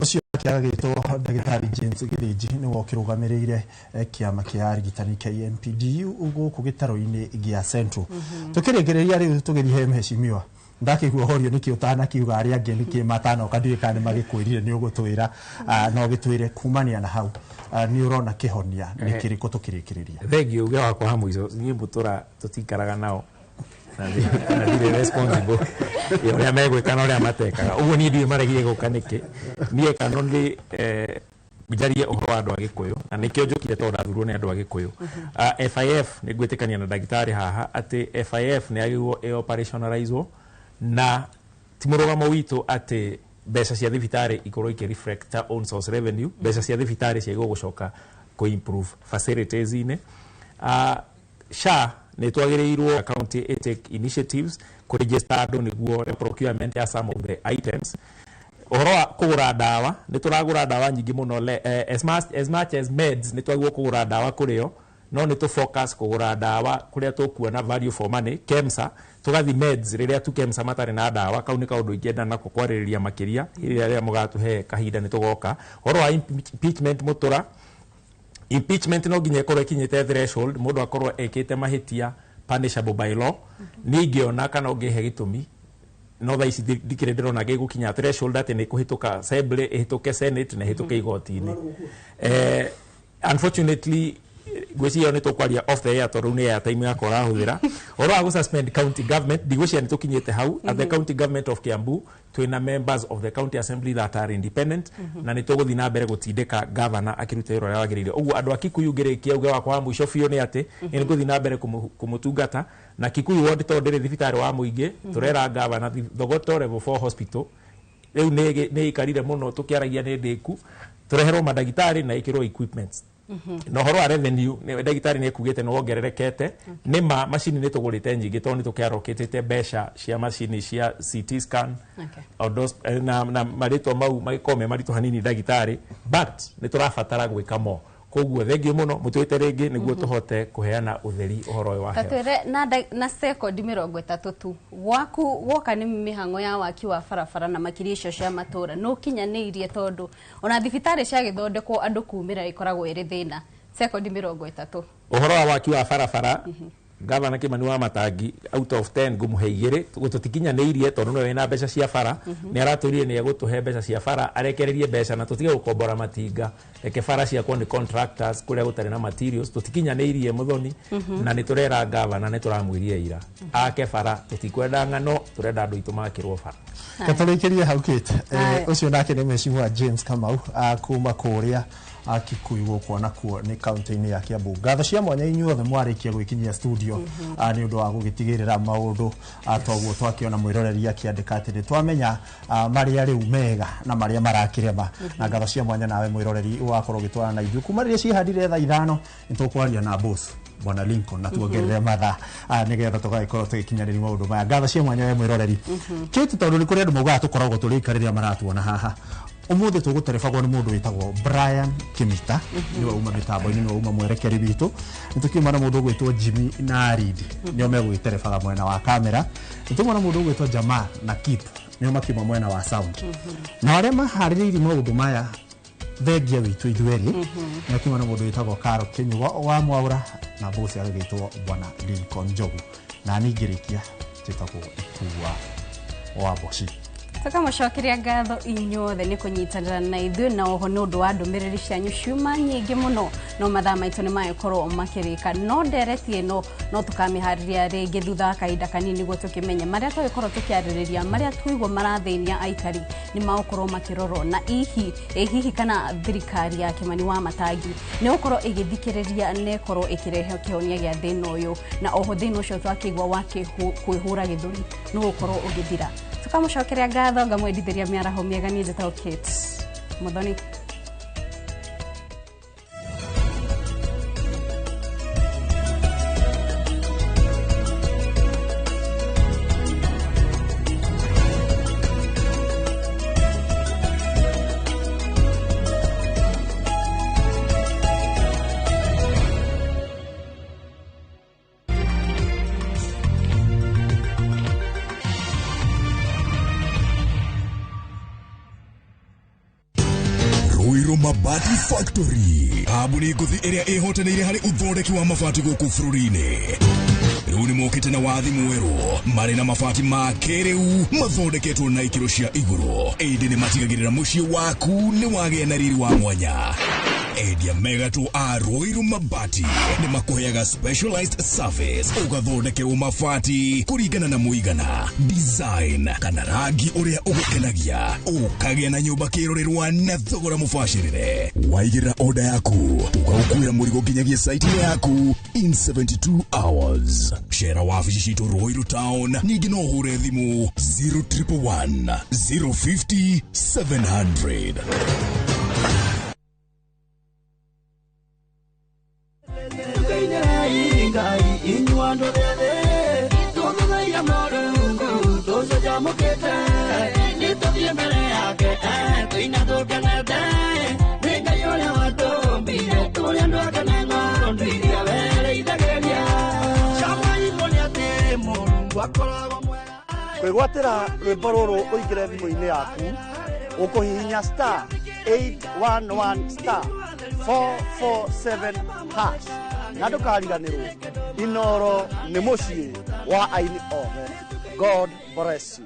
Ũcio agĩtwo ndagĩtarĩ James Gĩthĩnji nĩwe ũkĩrũgamĩrĩire kĩama kĩa arigitani KMPDU gũkũ gĩtarũ-inĩ gĩa Central. Tũkĩrĩkĩrĩria rĩu tũgĩthiĩ he mheshimiwa, ndakĩigua horio nĩkĩ ũtanakiuga arĩa angĩ nĩkĩ matanoka, ndiũĩ kana nĩmagĩkwĩrire nĩ ũgũtwĩra, no ũgĩtwĩre kumania na hau, nĩ ũrona kĩhonia nĩ kĩrĩkũ tũkĩrĩkĩrĩria. Thengiũ uge wakwa wa mũico, niĩ mũtũra tũtikaraga nao na ndirĩ responsible ya ũrĩa megwĩka na ũrĩa matekaga, ũguo niĩ ndiũĩ maregire gũka nĩkĩ. Niĩ can only njarie ũhoro wa andũ a Gĩkũyũ, na nĩkĩo njũkire tondũ ndathurwo nĩ andũ a Gĩkũyũ. FIF nĩ ngwĩtĩkania na ndagĩtarĩ haha atĩ FIF nĩ yagĩrĩirwo ĩ operationalizwo, na ti mũrũgamo witũ atĩ mbeca cia thibitarĩ ikorwo ikĩ reflect own source revenue. Mbeca cia thibitarĩ ciagĩrĩirwo gũcoka kũ improve facilities-inĩ. SHA nĩ twagĩrĩirwo county take initiatives kũ register andũ nĩguo procurement ya some of the items. Ũhoro wa kũgũra ndawa, nĩ tũragũra ndawa nyingĩ mũno, as much as meds nĩ twagĩrĩirwo kũgũra ndawa kũrĩo, no nĩ tũ focus kũgũra ndawa kũrĩa tũkuona value for money. KEMSA tũgathi meds rĩrĩa tu KEMSA matarĩ na ndawa, kau nĩ kaũndũ ingĩenda nako kwarĩrĩria makĩria rĩrĩa mũgatũhe kahinda nĩ tũgoka. Ũhoro wa impeachment, mũtũra impeachment no nginya ĩkorwo ĩkinyĩte threshold, mũndũ akorwo ekĩte mahĩtia punishable by law. Niĩ ingĩona kana ũngĩhe gĩtũmi, no thaa ici ndikĩrĩ ndĩrona gĩgũkinya threshold atĩ nĩ kũhĩtũka assembly, ĩhĩtũke senate na ĩhĩtũke igoti-inĩ. Unfortunately ngwĩciria nĩ tũkwaria off the air tondũ nĩ airtime yakwa ũrahũthĩra. Ũhoro wa gũ-suspend county government, ndigwĩciria nĩ tũkinyĩte hau. At the county government of Kiambu twĩna members of the county assembly that are independent, na nĩ tũgũthiĩ na mbere gũtindĩka governor akĩruta wĩra ũrĩa wagĩrĩire. Ũguo andũ a Kikuyu ngĩrĩkia uge wakwa wa mũico biũ nĩ atĩ nĩ ngũthiĩ na mbere kũmũtungata na Kikuyu ward tondũ ndĩrĩ thibitarĩ wa mũingĩ, tũrera governor Thogoto level 4 hospital rĩu nĩ ĩikarire mũno tũkĩaragia nĩ ndĩku, tũreherwo mandagĩtarĩ na ĩkĩrwo equipments. Na ũhoro wa revenue ndagĩtarĩ nĩ ekugĩte nĩ wongererekete. Nĩ ma macini nĩ tũgũrĩte nyingĩ tondũ nĩ tũkĩarokĩtĩte mbeca cia macini cia CT scan, na marĩtwa mau magĩkorwo me maritũ hanini ndagĩtarĩ, but nĩ tũrabatara gwĩka mo. Koguo thengiũ mũno mũtwĩte rĩngĩ nĩguo tũhote kũheana ũtheri ũhoro ũyũ wa health. Tatwĩre na sekondi 30 tu, gwaku woka nĩ mĩhang'o ya waki wa barabara na makĩria icio cia matũra nĩ ũkinyanĩirie, tondũ ona thibitarĩ ciagĩthondekwo andũ kumĩra ĩkoragwo ĩrĩ thĩna. Sekondi 30. Ũhoro wa waki wa barabara, Gavana Kimani wa Matangi, out of 10 ngũmũhe 2. Tũtikinyanĩirie tondũ nĩwe wĩna mbeca cia bara. Nĩ aratwĩrire nĩ egũtũhe mbeca cia bara, arekererie mbeca na tũtige gũkombora matinga, reke bara ciakwo nĩ contractors kũrĩa gũtarĩ na materials. Tũtikinyanĩirie Mũthoni, na nĩ tũrera gavana, nĩ tũramwĩrire ira ake bara, tũtikwenda ng'ano, tũrenda andũ aitũ makĩrwo bara. Katũrĩkĩrie hau Kate. Ũcio nake nĩ mheshimiwa James Kamau, kuma kũrĩa Kikuyu gũkũ nakuo nĩ kaunti-inĩ ya Kiambu. Ngatho cia mwanya inyuothe mwarĩkia gwĩkinyia studio, nĩ ũndũ wa gũgĩtigĩrĩra maũndũ toguo twakĩona mwĩroreri akĩandĩka atĩ nĩ twamenya marĩa rĩu mega na marĩa marakĩrema. Na ngatho cia mwanya nawe mwĩroreri wakorwo ũgĩtwarana na ithuĩ kuma rĩrĩa ciĩhandire thaa 5. Nĩ tũkwaria na boss Bwana Lincoln na tuongerere mathaa, nĩgetha tũgagĩkorwo tũgĩkinyanĩria maũndũ maya. Ngatho cia mwanya we mwĩroreri. Kate, tondũ nĩ kũrĩ andũ maugaga tũkoragwo tũrĩ ika rĩrĩa maratuona haha, ũmũthĩ tũgũterebagwo nĩ mũndũ wĩtagwo Brian Kimita, nĩwe uma mĩtambo-inĩ, nĩwe uma mwerekeri witũ. Nĩ tũkiuma na mũndũ ũgwĩtwo Jimmy na Aridi, nĩo megũgĩterebaga mwena wa kamera. Nĩ tũkiuma na mũndũ ũgwĩtwo Jamal na Kip, nĩo makiuma mwena wa sound. Na arĩa maharĩrĩirie maũndũ maya, thengia witũ ithuerĩ, nĩ akiuma na mũndũ wĩtagwo Karo Kinyua wa Mwaura na bosi agĩgĩtwo Bwana Lincoln Njogu, na niĩ ngĩrĩkia njĩtagwo Ikua wa Mboci. Tũkamũcokeria ngatho inyuothe nĩ kũnyitanĩra na ithuĩ, na oho nĩ ũndũ wa ndũmĩrĩri cianyu ciuma nyingĩ mũno, no mathaa maitũ nĩ magĩkorwo makĩrĩka, no ndereti ĩno no tũkamĩharĩria rĩngĩ thutha wa kahinda kanini nĩguo tũkĩmenye marĩa twagĩkorwo tũkĩarĩrĩria, marĩa twaigua marathĩnia aikari nĩ magũkorwo makĩrorwo, na hihi kana thirikari ya Kimani wa Matangi nĩ gũkorwo ĩgĩthikĩrĩria na ĩkorwo ĩkĩrehe kĩhonia gĩa thĩna ũyũ, na oho thĩna ũcio twakĩigua wa kwĩhũra gĩthũri nĩ ũgũkorwo ũgĩthira. Tukamũcokeria ngatho, ngamwendithĩria mĩaraho mĩega. Niĩ njĩtagwo Kate Muthoni. Mabati Factory, kambuni ngũthi ĩrĩa ĩhotanĩire harĩ ũthondeki wa mabati gũkũ bũrũri-inĩ. Rĩu nĩ mokĩte na wathi mwerũ, marĩ na mabati ma kĩrĩu mathondeketwo na ikĩro cia igũrũ, ĩndĩ nĩ matigagĩrĩra mũciĩ waku nĩ wagĩa na riri wa mwanya. Endia megatũ a Ruiru Mabati nĩ makũheaga specialized service, ũgathondekerwo mabati kũringana na mũigana, design kana rangi ũrĩa ũgũkenagia, ũkagĩa na nyũmba kĩrorerwa na thogora mũbacĩrĩre. Waigĩrĩra order yaku, tũgaũkuĩra mũrigo nginyagia site-inĩ yaku in 72 hours. Cera wabici citũ Ruiru Town, ningĩ no ũhũre thimũ 0111 050 700. Kwĩgwatĩra rwĩmbo rũrũ ũingĩre thimũ-inĩ yaku, ũkũhihinya star 811 star 447 hash, na ndũkariganĩrwo Inoro nĩ mũciĩ wa aini othe. God bless you.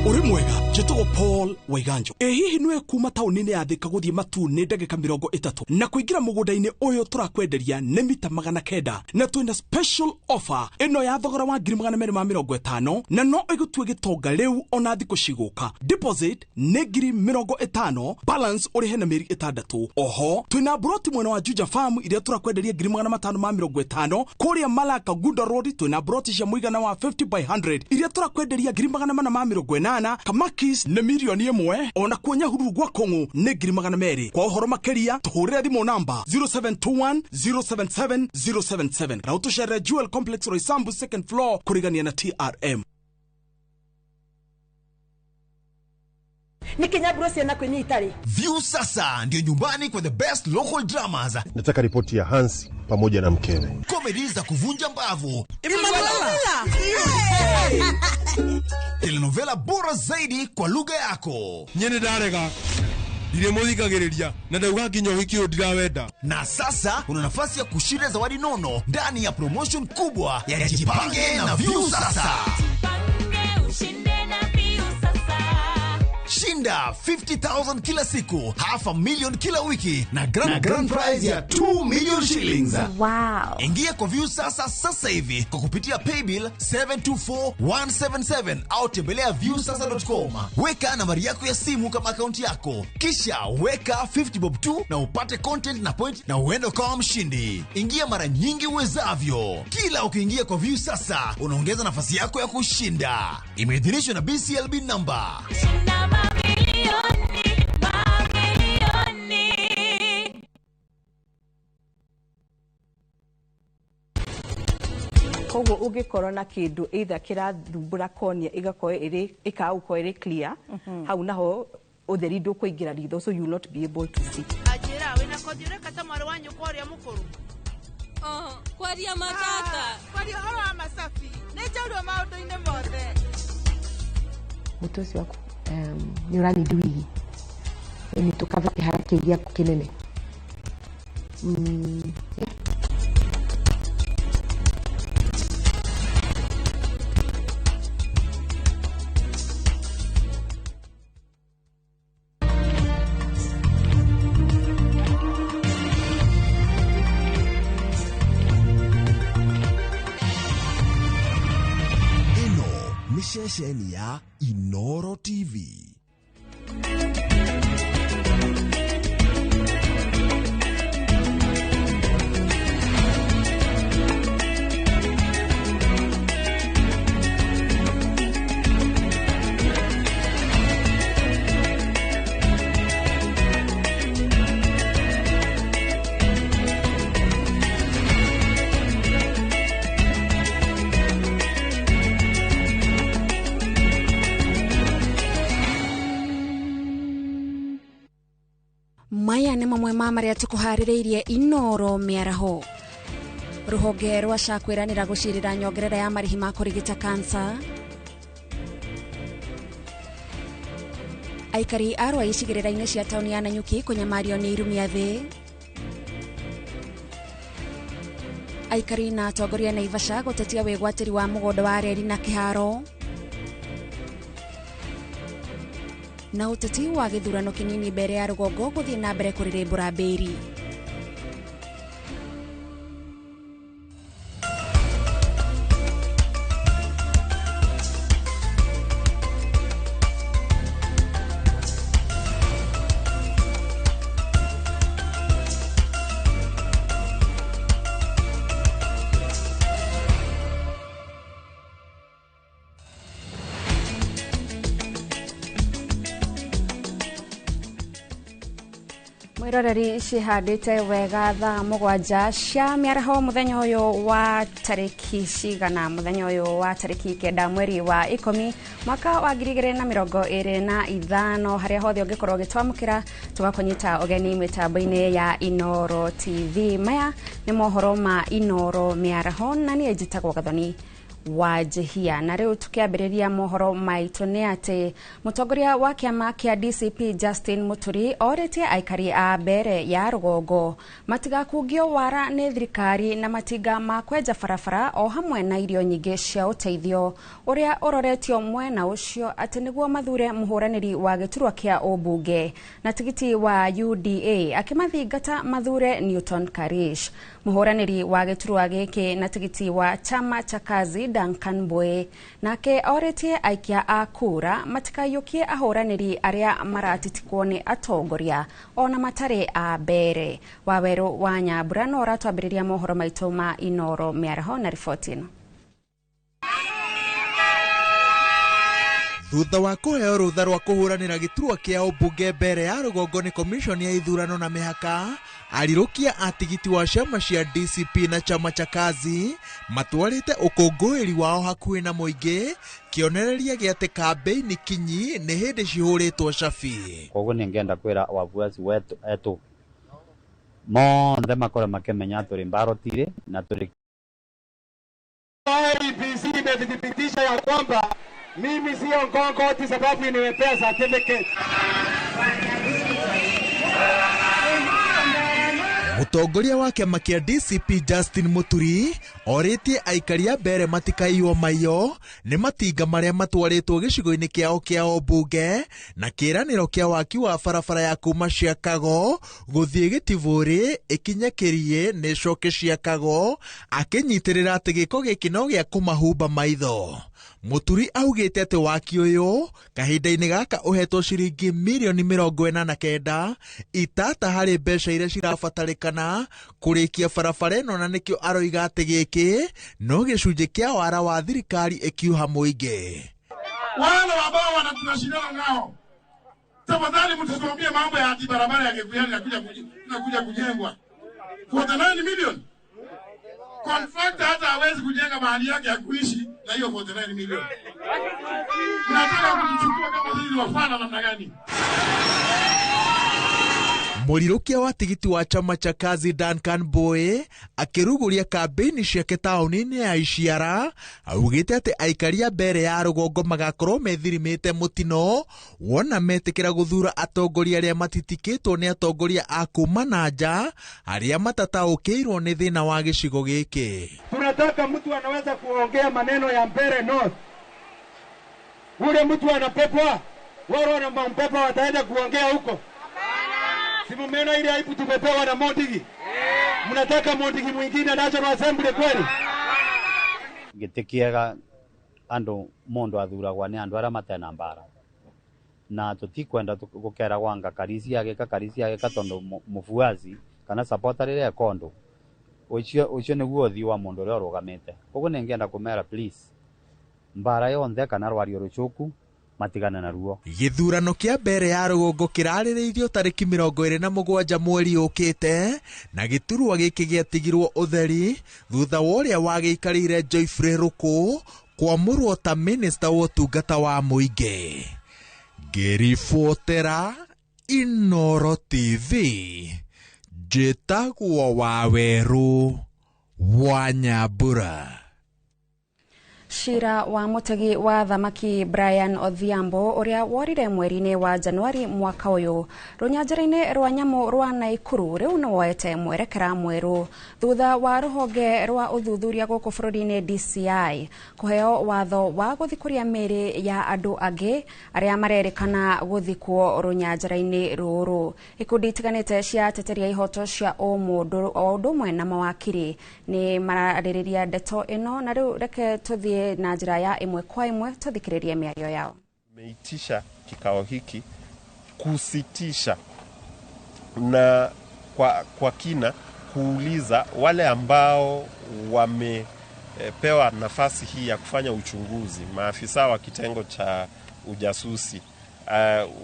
Ũrĩ mwega, njĩtagwo Paul Waiganjo. Ĩ hihi nĩwe kuma taũni-inĩ ya Thika gũthiĩ Matuu nĩ ndagĩka 30, na kũingĩra mũgũnda-inĩ ũyũ tũrakwenderia nĩ mita 900, na twĩna special offer ĩno ya thogora wa 250,000, na no ĩgũtue gĩtonga rĩu ona thikũ cigũka. Deposit nĩ 50,000, balance ũrĩhe na mĩeri 6. Oho twĩna broti mwena wa Juja Farm iria tũrakwenderia 550,000. Kũrĩa Malaka Gunda Road twĩna broti cia mũigana wa 50 by 100 iria tũrakwenderia 480,000. 100, Kamakis nĩ 1,000,000, ona kuo Nyahururu gwa Kong'ũ nĩ 200,000. Kwa ũhoro makĩria tũhũrĩre thimũ namba 0721 077 077 na ũtũcerere Jewel Complex Roysambu second floor kũrigania na TRM. Nikinyaburo ciana kwenye itari. View sasa ndio nyumbani kwa the best local dramas. Nataka ripoti ya Hansi pamoja na mkewe. Comedy za kuvunja mbavu. Emanuela. Telenovela bora zaidi kwa lugha yako. Nyene ndarega. Ndiremuthikagiriria na ndauga nginya uhiki uyu ndirawenda. Na sasa una nafasi ya kushinda zawadi nono ndani ya promotion kubwa ya Jipange na View Sasa. Jipange ushinde na View Sasa. Shinda 50,000 kila siku, 500,000 kila wiki na grand prize ya 2 million shillings. Wow. Ingia kwa View Sasa sasa hivi kwa kupitia paybill 724177 au tembelea viewsasa.com. Weka nambari yako ya simu kama akaunti yako, kisha weka 50 bob tu na upate content na point na uende kama mshindi. Ingia mara nyingi uwezavyo. Kila ukiingia kwa View Sasa unaongeza nafasi yako ya kushinda. Imeidhinishwa na BCLB number. Shinda mamilioni, mamilioni. Koguo ungikorwo na kindu either kirathumbura cornea igakorwo iri ikagukorwo iri clear, hau naho utheri ndukuingira ritho, so you will not be able to see. Ajira wina kothi ureka ta mwari wa nyukwa uria mukuru. Kwaria matata. Kwaria uhoro wa masafi ni njaurwo maundu-ini mothe. Mũtwe ũcio waku nĩ ũranindi wigi nĩ tũkava kĩhara kĩu gĩaku kĩnene. Yeah. Ĩno nĩ ceceni ya Inoro TV. Maya nĩ mamwe ma marĩa tũkũharĩrĩirie Inoro mĩaraho. Rũhonge rwa SHA kwĩranĩra gũcirĩra nyongerera ya marĩhi ma kũrigita kansa. Aikari a Rwai icigĩrĩra-inĩ cia taũni ya Nanyuki kũnyamario nĩ irumia thĩ. Aikari na atongoria Naivasha gũtetia wĩgwatĩri wa mũgũnda wa reri na kĩharo. Na ũteti wa gĩthurano kĩnini mbere ya rũgongo gũthiĩ na mbere kũrĩrĩmbũra mbĩri. Mwiroreri cihandĩte wega thaa 7 cia mĩaraho mũthenya ũyũ wa tarĩki cigana, mũthenya ũyũ wa tarĩki 9 mweri wa 10 mwaka wa 2025, harĩa hothe ũngĩkorwo ũgĩtwamũkĩra tũgakũnyita ũgeni mĩtambo-inĩ ya Inoro TV. Maya nĩ mohoro ma Inoro mĩaraho na niĩ njĩtagwo Gathoni wa Njihia. Na rĩu tukiambĩrĩria mohoro maitũ nĩ atĩ mũtongoria wa kĩama kĩa DCP Justin Muturi orĩtie aikari a mbere ya rũgongo matigakungio wara nĩ thirikari na matinga ma kwenja barabara o hamwe na irio nyingĩ cia ũteithio ũrĩa ũroretio mwena ũcio atĩ nĩguo mathure mũhũranĩri wa gĩturwa kĩa ũmbunge na tigiti wa UDA akĩmathingata mathure Newton Karish. Mũhũranĩri wa gĩturwa gĩkĩ na tigiti wa chama cha kazi Duncan Mboe nake orĩtie aikia a kura matikaiyũkie ahũranĩri arĩa maratitikwo nĩ atongoria ona matarĩ a mbere. Wawerũ wa Nyambura no ũratwambĩrĩria mohoro maitũ ma Inoro mĩaraho na riboti ĩno. Thutha wa kũheo rũtha rwa kũhũranĩra gĩturwa kĩa ũmbunge mbere ya rũgongo nĩ komishoni ya ithurano na mĩhaka, arirũkia a tigiti wa ciama cia DCP na chama cha Kazi matwarĩte ũkũngũĩri wao hakuhĩ na mũingĩ, kĩonereria gĩa atĩ kambĩini kinyi nĩ hĩndĩ cihũrĩtwo cabi. Koguo ningĩenda kwĩra wafuasi wetu etu monthe makorwo makĩmenya tũrĩ mbarotire na tũrĩ IEBC imethibitisha ya kwamba mimi sio Ngongoti sababu nimepea certificate. Mũtongoria wa kĩama kĩa DCP Justin Muturi orĩtie aikari a Mbeere matikaiywo maiyo nĩ matinga marĩa matwarĩtwo gĩcigo-inĩ kĩao kĩa ũmbunge na kĩĩranĩro kĩa waki wa barabara ya kuma Ciakago gũthiĩ Gĩtibũrĩ ĩkinye Kĩriĩ nĩ ĩcoke Ciakago, akĩnyitĩrĩra atĩ gĩko gĩkĩ no gĩa kũmahumba maitho. Muturi augĩte atĩ waki ũyũ kahinda-inĩ gaka ũhetwo ciringi mirioni 49 itata harĩ mbeca iria cirabatarĩkana kũrĩkia barabara ĩno, na nĩkĩo aroiga atĩ gĩkĩ no gĩcunjĩ kĩa wara wa thirikari ĩkiuha mũingĩ. Wale ambao tunashindana nao, tafadhali mtusimamie mambo ya ati barabara ya Gikuyu inakuja kujengwa 49 million. Contractor hata hawezi kujenga mahali yake ya kuishi na hiyo 49 million. Tunataka kuchukua kama sisi wafana namna gani? Mũrirũkia wa tigiti wa chama cha Kazi Duncan Boy akĩrugũria kambĩini ciake taũni-inĩ ya Iciara augĩte atĩ aikari a Mbeere ya rũgongo magakorwo methirimĩte mũtino wona metĩkĩra gũthura atongoria arĩa matitikĩtwo nĩ atongoria a kuma na nja arĩa matataũkĩirwo nĩ thĩna wa gĩcigo gĩkĩ. Tunataka mtu anaweza kuongea maneno ya Mbeere North. Ule mtu anapepwa, wao wanampepa wataenda kuongea huko. Si mumeona ile aibu tumepewa na Mondigi? Mnataka Mondigi mwingine National Assembly kweli? Gĩtĩ kĩega andũ mũndũ athuragwa nĩ andũ arĩa matena mbara, na tũtikwenda gũkeragwo anga Karisi agĩka Karisi agĩka tondũ mũbuaci kana supporter rĩrĩa eka ũndũ ũcio nĩguo ũthiũ wa mũndũ ũrĩa ũrũgamĩte. Koguo nĩngĩenda kũmera please, mbara yonthe kana rwario rũcuku matigana na ruo. Gĩthurano kĩa Mbeere ya rũgongo kĩrarĩrĩirio tarĩki 27 mweri ũkĩte, na gĩturwa gĩkĩ gĩatigirwo ũtheri thutha wa ũrĩa wagĩikarĩire Geoffrey Rũkũ kwamũrwo ta minista wa ũtungata wa mũingĩ. Ngĩribotera Inooro TV, njĩtagwo Wawerũ wa Nyambura. Cira wa mũtegi wa thamaki Brian Odhiambo ũrĩa worire mweri-inĩ wa Januari mwaka ũyũ rũnyanjara-inĩ rwa nyamũ rwa Naikuru rĩu nĩ woete mwerekera mwerũ thutha wa rũhonge rwa ũthuthuria gũkũ bũrũri-inĩ DCI kũheo watho wa gũthikũria mĩĩrĩ ya andũ angĩ arĩa marerĩkana gũthikwo rũnyanjara-inĩ rũrũ. Ikundi itiganĩte cia ateteria ihoto cia ũmũndũ o ũndũ ũmwe na mawakiri nĩ mararĩrĩria ndeto ĩno, na rĩu reke tũthiĩ na njĩra ya ĩmwe kwa ĩmwe tũthikĩrĩrie mĩario yao. Tumeitisha kikao hiki kusitisha na kwa kina kuuliza wale ambao wamepewa nafasi hii ya kufanya uchunguzi, maafisa wa kitengo cha ujasusi,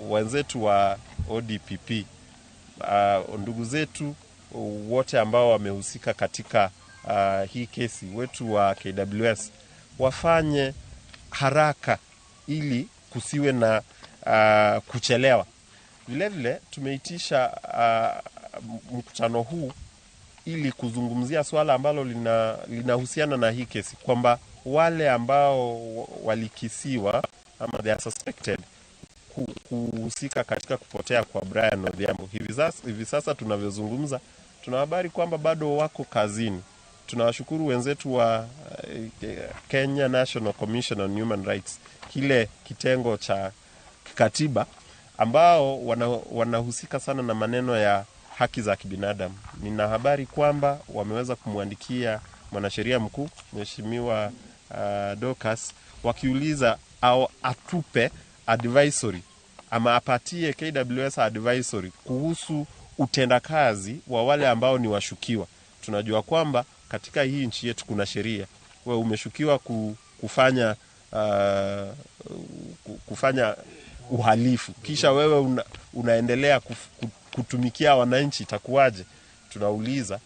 wenzetu wa ODPP, ndugu zetu wote ambao wamehusika katika hii kesi, wetu wa KWS, wafanye haraka ili kusiwe na kuchelewa. Vile vile tumeitisha mkutano huu ili kuzungumzia swala ambalo linahusiana na hii kesi, kwamba wale ambao walikisiwa ama they are suspected kuhusika katika kupotea kwa Brian Odhiambo, hivi sasa tunavyozungumza tuna habari kwamba bado wako kazini. Tunawashukuru wenzetu wa Kenya National Commission on Human Rights, kile kitengo cha kikatiba ambao wanahusika sana na maneno ya haki za kibinadamu. Nina habari kwamba wameweza kumwandikia mwanasheria mkuu Mheshimiwa Dorcas wakiuliza au atupe advisory ama apatie KWS advisory kuhusu utendakazi wa wale ambao ni washukiwa. Tunajua kwamba katika hii nchi yetu kuna sheria. Wewe umeshukiwa kufanya kufanya uhalifu, kisha wewe unaendelea kutumikia wananchi, itakuwaje? Tunauliza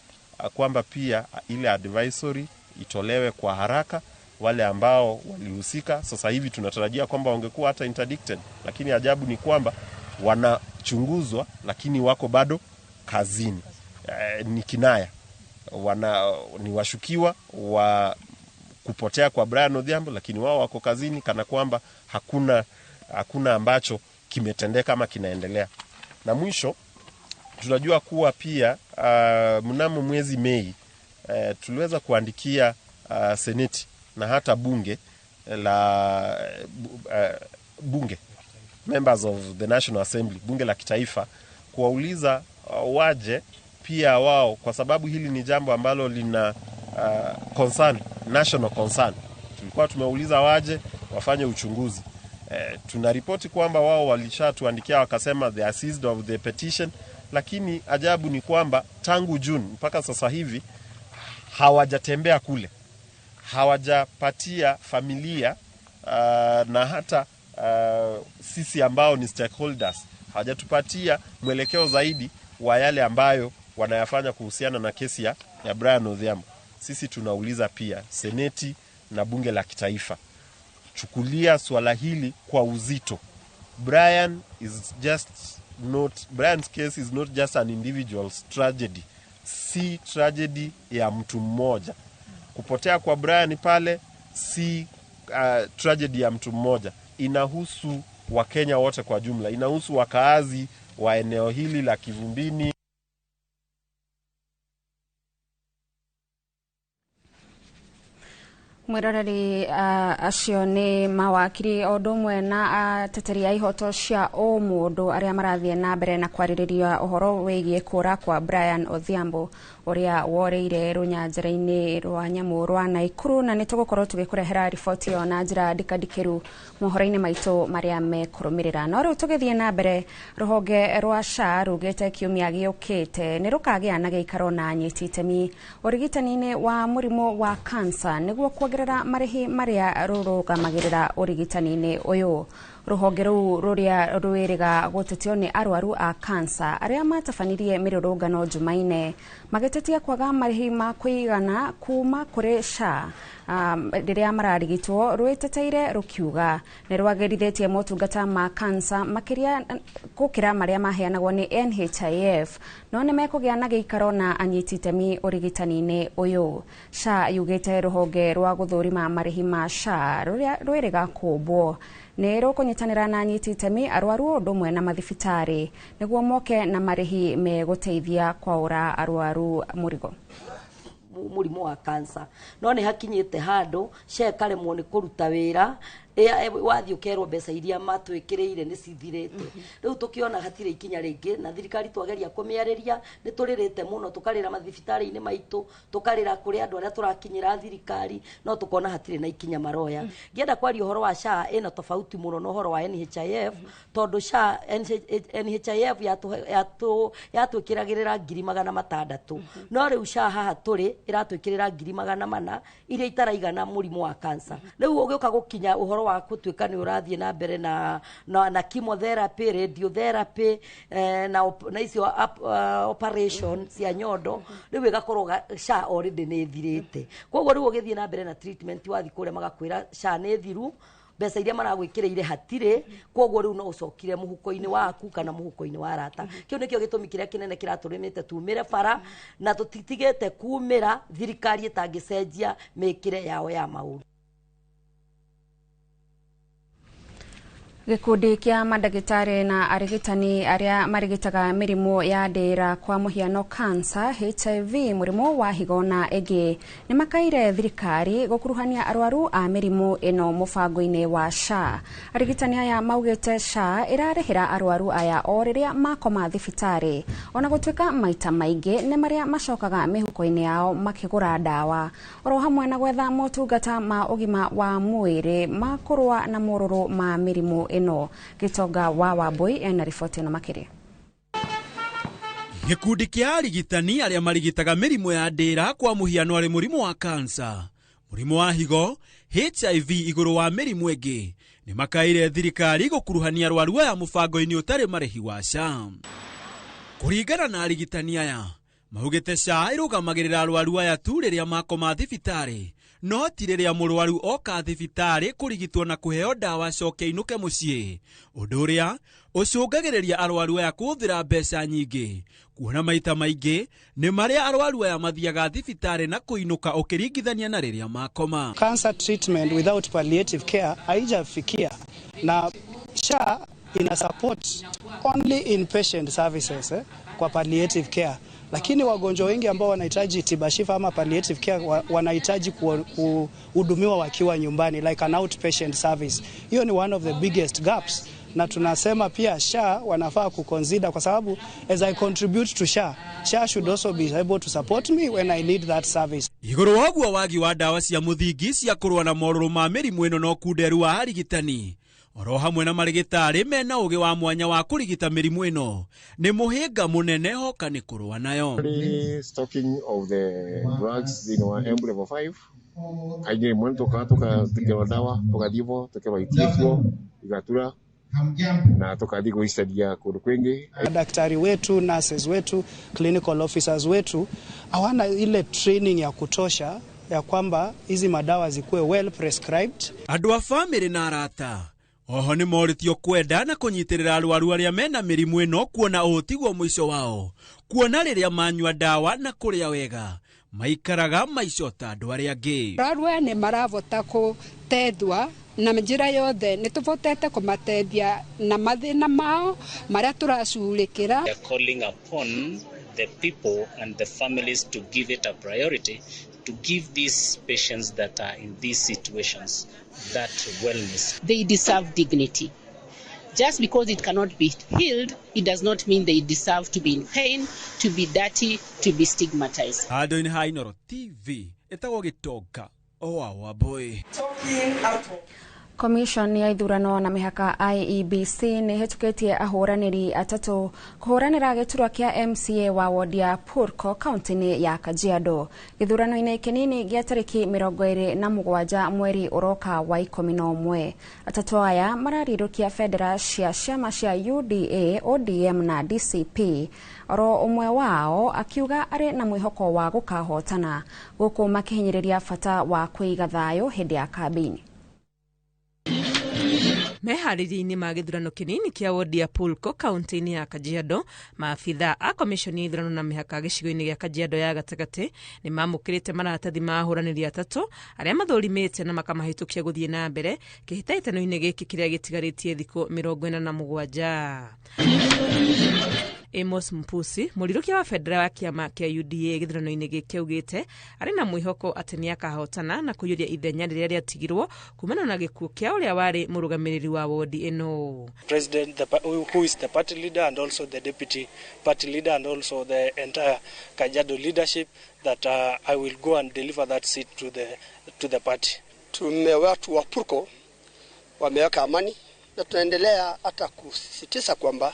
kwamba pia ile advisory itolewe kwa haraka, wale ambao walihusika. Sasa hivi tunatarajia kwamba wangekuwa hata interdicted, lakini ajabu ni kwamba wanachunguzwa lakini wako bado kazini. Ni kinaya, ni washukiwa wa kupotea kwa Brian Odhiambo, lakini wao wako kazini kana kwamba hakuna ambacho kimetendeka ama kinaendelea. Na mwisho tunajua kuwa pia mnamo mwezi Mei tuliweza kuandikia seneti na hata bunge la bunge, members of the National Assembly, bunge la kitaifa, kuwauliza waje pia wao, kwa sababu hili ni jambo ambalo lina concern, national concern. Tulikuwa tumeuliza waje wafanye uchunguzi. Tunaripoti kwamba wao walishatuandikia wakasema they are seized of the petition, lakini ajabu ni kwamba tangu June mpaka sasa hivi hawajatembea kule, hawajapatia familia na hata sisi ambao ni stakeholders, hawajatupatia mwelekeo zaidi wa yale ambayo wanayafanya kuhusiana na kesi ya Brian Odhiambo. Sisi tunauliza pia seneti na bunge la kitaifa, chukulia swala hili kwa uzito. Brian's case is not just an individual's tragedy. Si tragedy ya mtu mmoja. Kupotea kwa Brian pale si tragedy ya mtu mmoja. Inahusu Wakenya wote kwa jumla, inahusu wakaazi wa eneo hili la Kivumbini. Mwiroreri acio nĩ mawakiri o ũndũ ũmwe na ateteri a ihoto cia ũmũndũ arĩa marathiĩ na mbere na kwarĩrĩria ũhoro wĩgiĩ kũra kwa Brian Odhiambo ũrĩa worĩire rũnyanjara-inĩ rwa nyamũ rwa Naikuru, na nĩ tũgũkorwo tũgĩkũrehera riboti ĩyo na njĩra ndikandikĩru mohoro-inĩ maitũ marĩa mekũrũmĩrĩra. No rĩu tũgĩthiĩ na mbere, rũhonge rwa SHA rugĩte kiumia gĩũkĩte nĩ rũkagĩa na gĩikaro na anyiti itemi ũrigitani-inĩ wa mũrimũ wa kansa nĩguo kuongerera marĩhi marĩa rũrũgamagĩrĩra ũrigitani-inĩ ũyũ. Rũhonge rũu rũrĩa rwĩrĩga gũtetio nĩ arwaru a kansa arĩa matabanirie mĩrũrũngano Jumaine magĩtetia kwaga marĩhi ma kũigana kuma kũrĩ SHA rĩrĩa mararigitwo, rwĩteteire rũkiuga nĩ rwagĩrithĩtie motungata ma kansa makĩria gũkĩra marĩa maheanagwo nĩ NHIF, no nĩ mekũgĩa na gĩikaro na anyiti itemi ũrigitani-inĩ ũyũ. SHA yugĩte rũhonge rwa gũthũrima marĩhi ma SHA rũrĩa rwĩrĩga kũmbwo nĩ rũkũnyitanĩra na anyiti itemi arwaru ũndũ ũmwe na mathibitarĩ nĩguo moke na marĩhi megũteithia kwaũra arwaru mũrigo. Mũrimũ wa kansa no nĩ hakinyĩte handũ SHA ĩkaremwo nĩ kũruta wĩra, wathiĩ ũkerwo mbeca iria matwĩkĩrĩire nĩ cithirĩte. Rĩu tũkĩona hatirĩ ikinya rĩngĩ, na thirikari twageria kũmĩarĩria nĩ tũrĩrĩte mũno, tũkarĩra mathibitarĩ-inĩ maitũ, tũkarĩra kũrĩ andũ arĩa tũrakinyĩra thirikari, no tũkona hatirĩ na ikinya maroya. Ngĩenda kwaria ũhoro wa SHA ĩna tofauti mũno na ũhoro wa NHIF, tondũ SHA NHIF yatwĩkĩragĩrĩra 600,000, no rĩu SHA haha tũrĩ ĩratwĩkĩrĩra 400,000 iria itaraigana mũrimũ wa kansa. Rĩu ũgĩũka gũkinya ũhoro wa gũtuĩka nĩ ũrathiĩ na mbere na chemotherapy, radiotherapy, na icio operation cia nyondo, rĩu ĩgakorwo SHA already nĩ ĩthirĩte. Koguo rĩu ũgĩthiĩ na mbere na treatment wathiĩ kũrĩa magakwĩra SHA nĩ thiru, mbeca iria maragwĩkĩrĩire hatirĩ, koguo rĩu no ũcokire mũhuko-inĩ waku kana mũhuko-inĩ wa arata. Kĩu nĩkĩo gĩtũmi kĩrĩa kĩnene kĩratũrĩmĩte tumĩre bara, na tũtitigĩte kumĩra thirikari ĩtangĩcenjia mĩkĩre yao ya maũndũ. Gĩkundi kĩa mandagĩtarĩ na arigitani arĩa marigitaga mĩrimũ ya ndĩra kwa mũhiano kansa, HIV, mũrimũ wa higo na ĩngĩ nĩ makaire thirikari gũkuruhania arwaru a mĩrimũ ĩno mũbango-inĩ wa SHA. Arigitani aya maugĩte SHA ĩrarĩhĩra arwaru aya o rĩrĩa makoma thibitarĩ, ona gũtuĩka maita maingĩ nĩ marĩa macokaga mĩhuko-inĩ yao makĩgũra ndawa, oro hamwe na gwetha motungata ma ũgima wa mwĩrĩ ma kũrũa na morũrũ ma mĩrimũ ĩno. Gĩtonga wa Wambui ena riboti ĩno makĩria. Gĩkundi kĩa arigitani arĩa marigitaga mĩrimũ ya ndĩra kwa mũhiano arĩ mũrimũ wa kansa, mũrimũ wa higo, HIV igũrũ wa mĩrimũ ĩngĩ, Nĩ makaire thirikari gũkuruhania arwaru aya mũbango-inĩ ũtarĩ marĩhi wa SHA. Kũringana na arigitani aya, maugĩte SHA ĩrũgamagĩrĩra arwaru aya tu rĩrĩa makoma thibitarĩ, no ti rĩrĩa mũrwaru oka thibitarĩ kũrigitwo na kũheo ndawa acoke ainũke mũciĩ, ũndũ ũrĩa ũcũngagĩrĩria arwaru aya kũhũthĩra mbeca nyingĩ, kuona maita maingĩ nĩ marĩa arwaru aya mathiaga thibitarĩ na kũinũka ũkĩringithania na rĩrĩa makoma. Cancer treatment without palliative care haijafikia, na SHA ina support only inpatient services kwa palliative care, lakini wagonjwa wengi ambao wanahitaji tiba shifa ama palliative care wanahitaji kuhudumiwa wakiwa nyumbani, like an outpatient service. Hiyo ni one of the biggest gaps, na tunasema pia SHA wanafaa kuconsider, kwa sababu as I contribute to SHA, SHA should also be able to support me when I need that service. Igũrũ wa ũguo wagi wa ndawa cia mũthingi cia kũrũa na morũrũ ma mĩrimũ ĩno no kunderu wa arigitani oro hamwe na marigitari mena ũgĩ wa mwanya wa kũrigita mĩrimũ ĩno nĩ mũhĩnga mũnene hoka nĩ kũrũa nayo. Stocking of the drugs thĩinĩ wa Embu level 5 kaingĩ rĩmwe nĩ tũkatukĩrwo ndawa tũgathiĩ bo tũkerwo itiĩkuo igatura na tũkathiĩ gwĩcaria kũndũ kwingĩ. Daktari wetu, nurses wetu, clinical officers wetu hawana ile training ya kutosha ya kwamba hizi madawa zikuwe well prescribed. Andũ a famĩlĩ na arata oho nĩ morĩtio kwenda na kũnyitĩrĩra arwaru arĩa mena mĩrimũ ĩno, kuona ũũ tiguo mũico wao, kuona rĩrĩa manyua ndawa na kũrĩa wega maikaraga maico ta andũ arĩa angĩ. Arwaru aya nĩ marabota gũteithwa na njĩra yothe, nĩ tũbotete kũmateithia na mathĩna mao marĩa tũracurĩkĩra. They are calling upon the people and the families to give it a priority, to give these patients that are in these situations that wellness. They deserve dignity. Just because it cannot be healed, it does not mean they deserve to be in pain, to be dirty, to be stigmatized. Handũ-inĩ ha Inooro TV, ĩtagwo Gĩtonga owa wa boy. Commission ya ithurano na mĩhaka IEBC nĩ ĩhĩtũkĩtie ahũranĩri atatũ kũhũranĩra gĩturwa kĩa MCA wa wodi ya Purko kaunti-inĩ ya Kajiado. Gĩthurano-inĩ kĩnini gĩa tarĩki 27 mweri ũroka wa 11. Atatũ aya mararirũkia bendera cia ciama cia UDA, ODM na DCP. Oro ũmwe wao akiuga arĩ na mwĩhoko wa gũkahotana, gũkũ makĩhinyĩrĩria bata wa kũiga thayũ hĩndĩ ya kambĩini. Meharĩria-inĩ ma gĩthurano kĩnini kĩa wodi ya Pulko kaunti-inĩ ya Kajiado, maabitha a komishoni ya ithurano na mĩhaka gĩcigo-inĩ gĩa Kajiado ya gatagatĩ nĩ mamũkĩrĩte maratathi ma ahũranĩri atatũ arĩa mathũrimĩte na makamahĩtũkia gũthiĩ na mbere kĩhĩtahĩtano-inĩ gĩkĩ kĩrĩa gĩtigarĩtie thikũ 47. Amos Mpusi, mũrirũkia wa bendera wa kĩama kĩa UDA gĩthurano-inĩ gĩkĩ augĩte arĩ na mwĩhoko atĩ nĩakahotana na kũiyũria ithenya rĩrĩa rĩatigirwo kumana na gĩkuũ kĩa ũrĩa warĩ mũrũgamĩrĩri wa wodi ĩno. President, who is the party leader and also the deputy party leader and also the entire Kajiado leadership, that I will go and deliver that seat to the party. Tume watu wa Purko wameweka amani na tunaendelea hata kusisitiza kwamba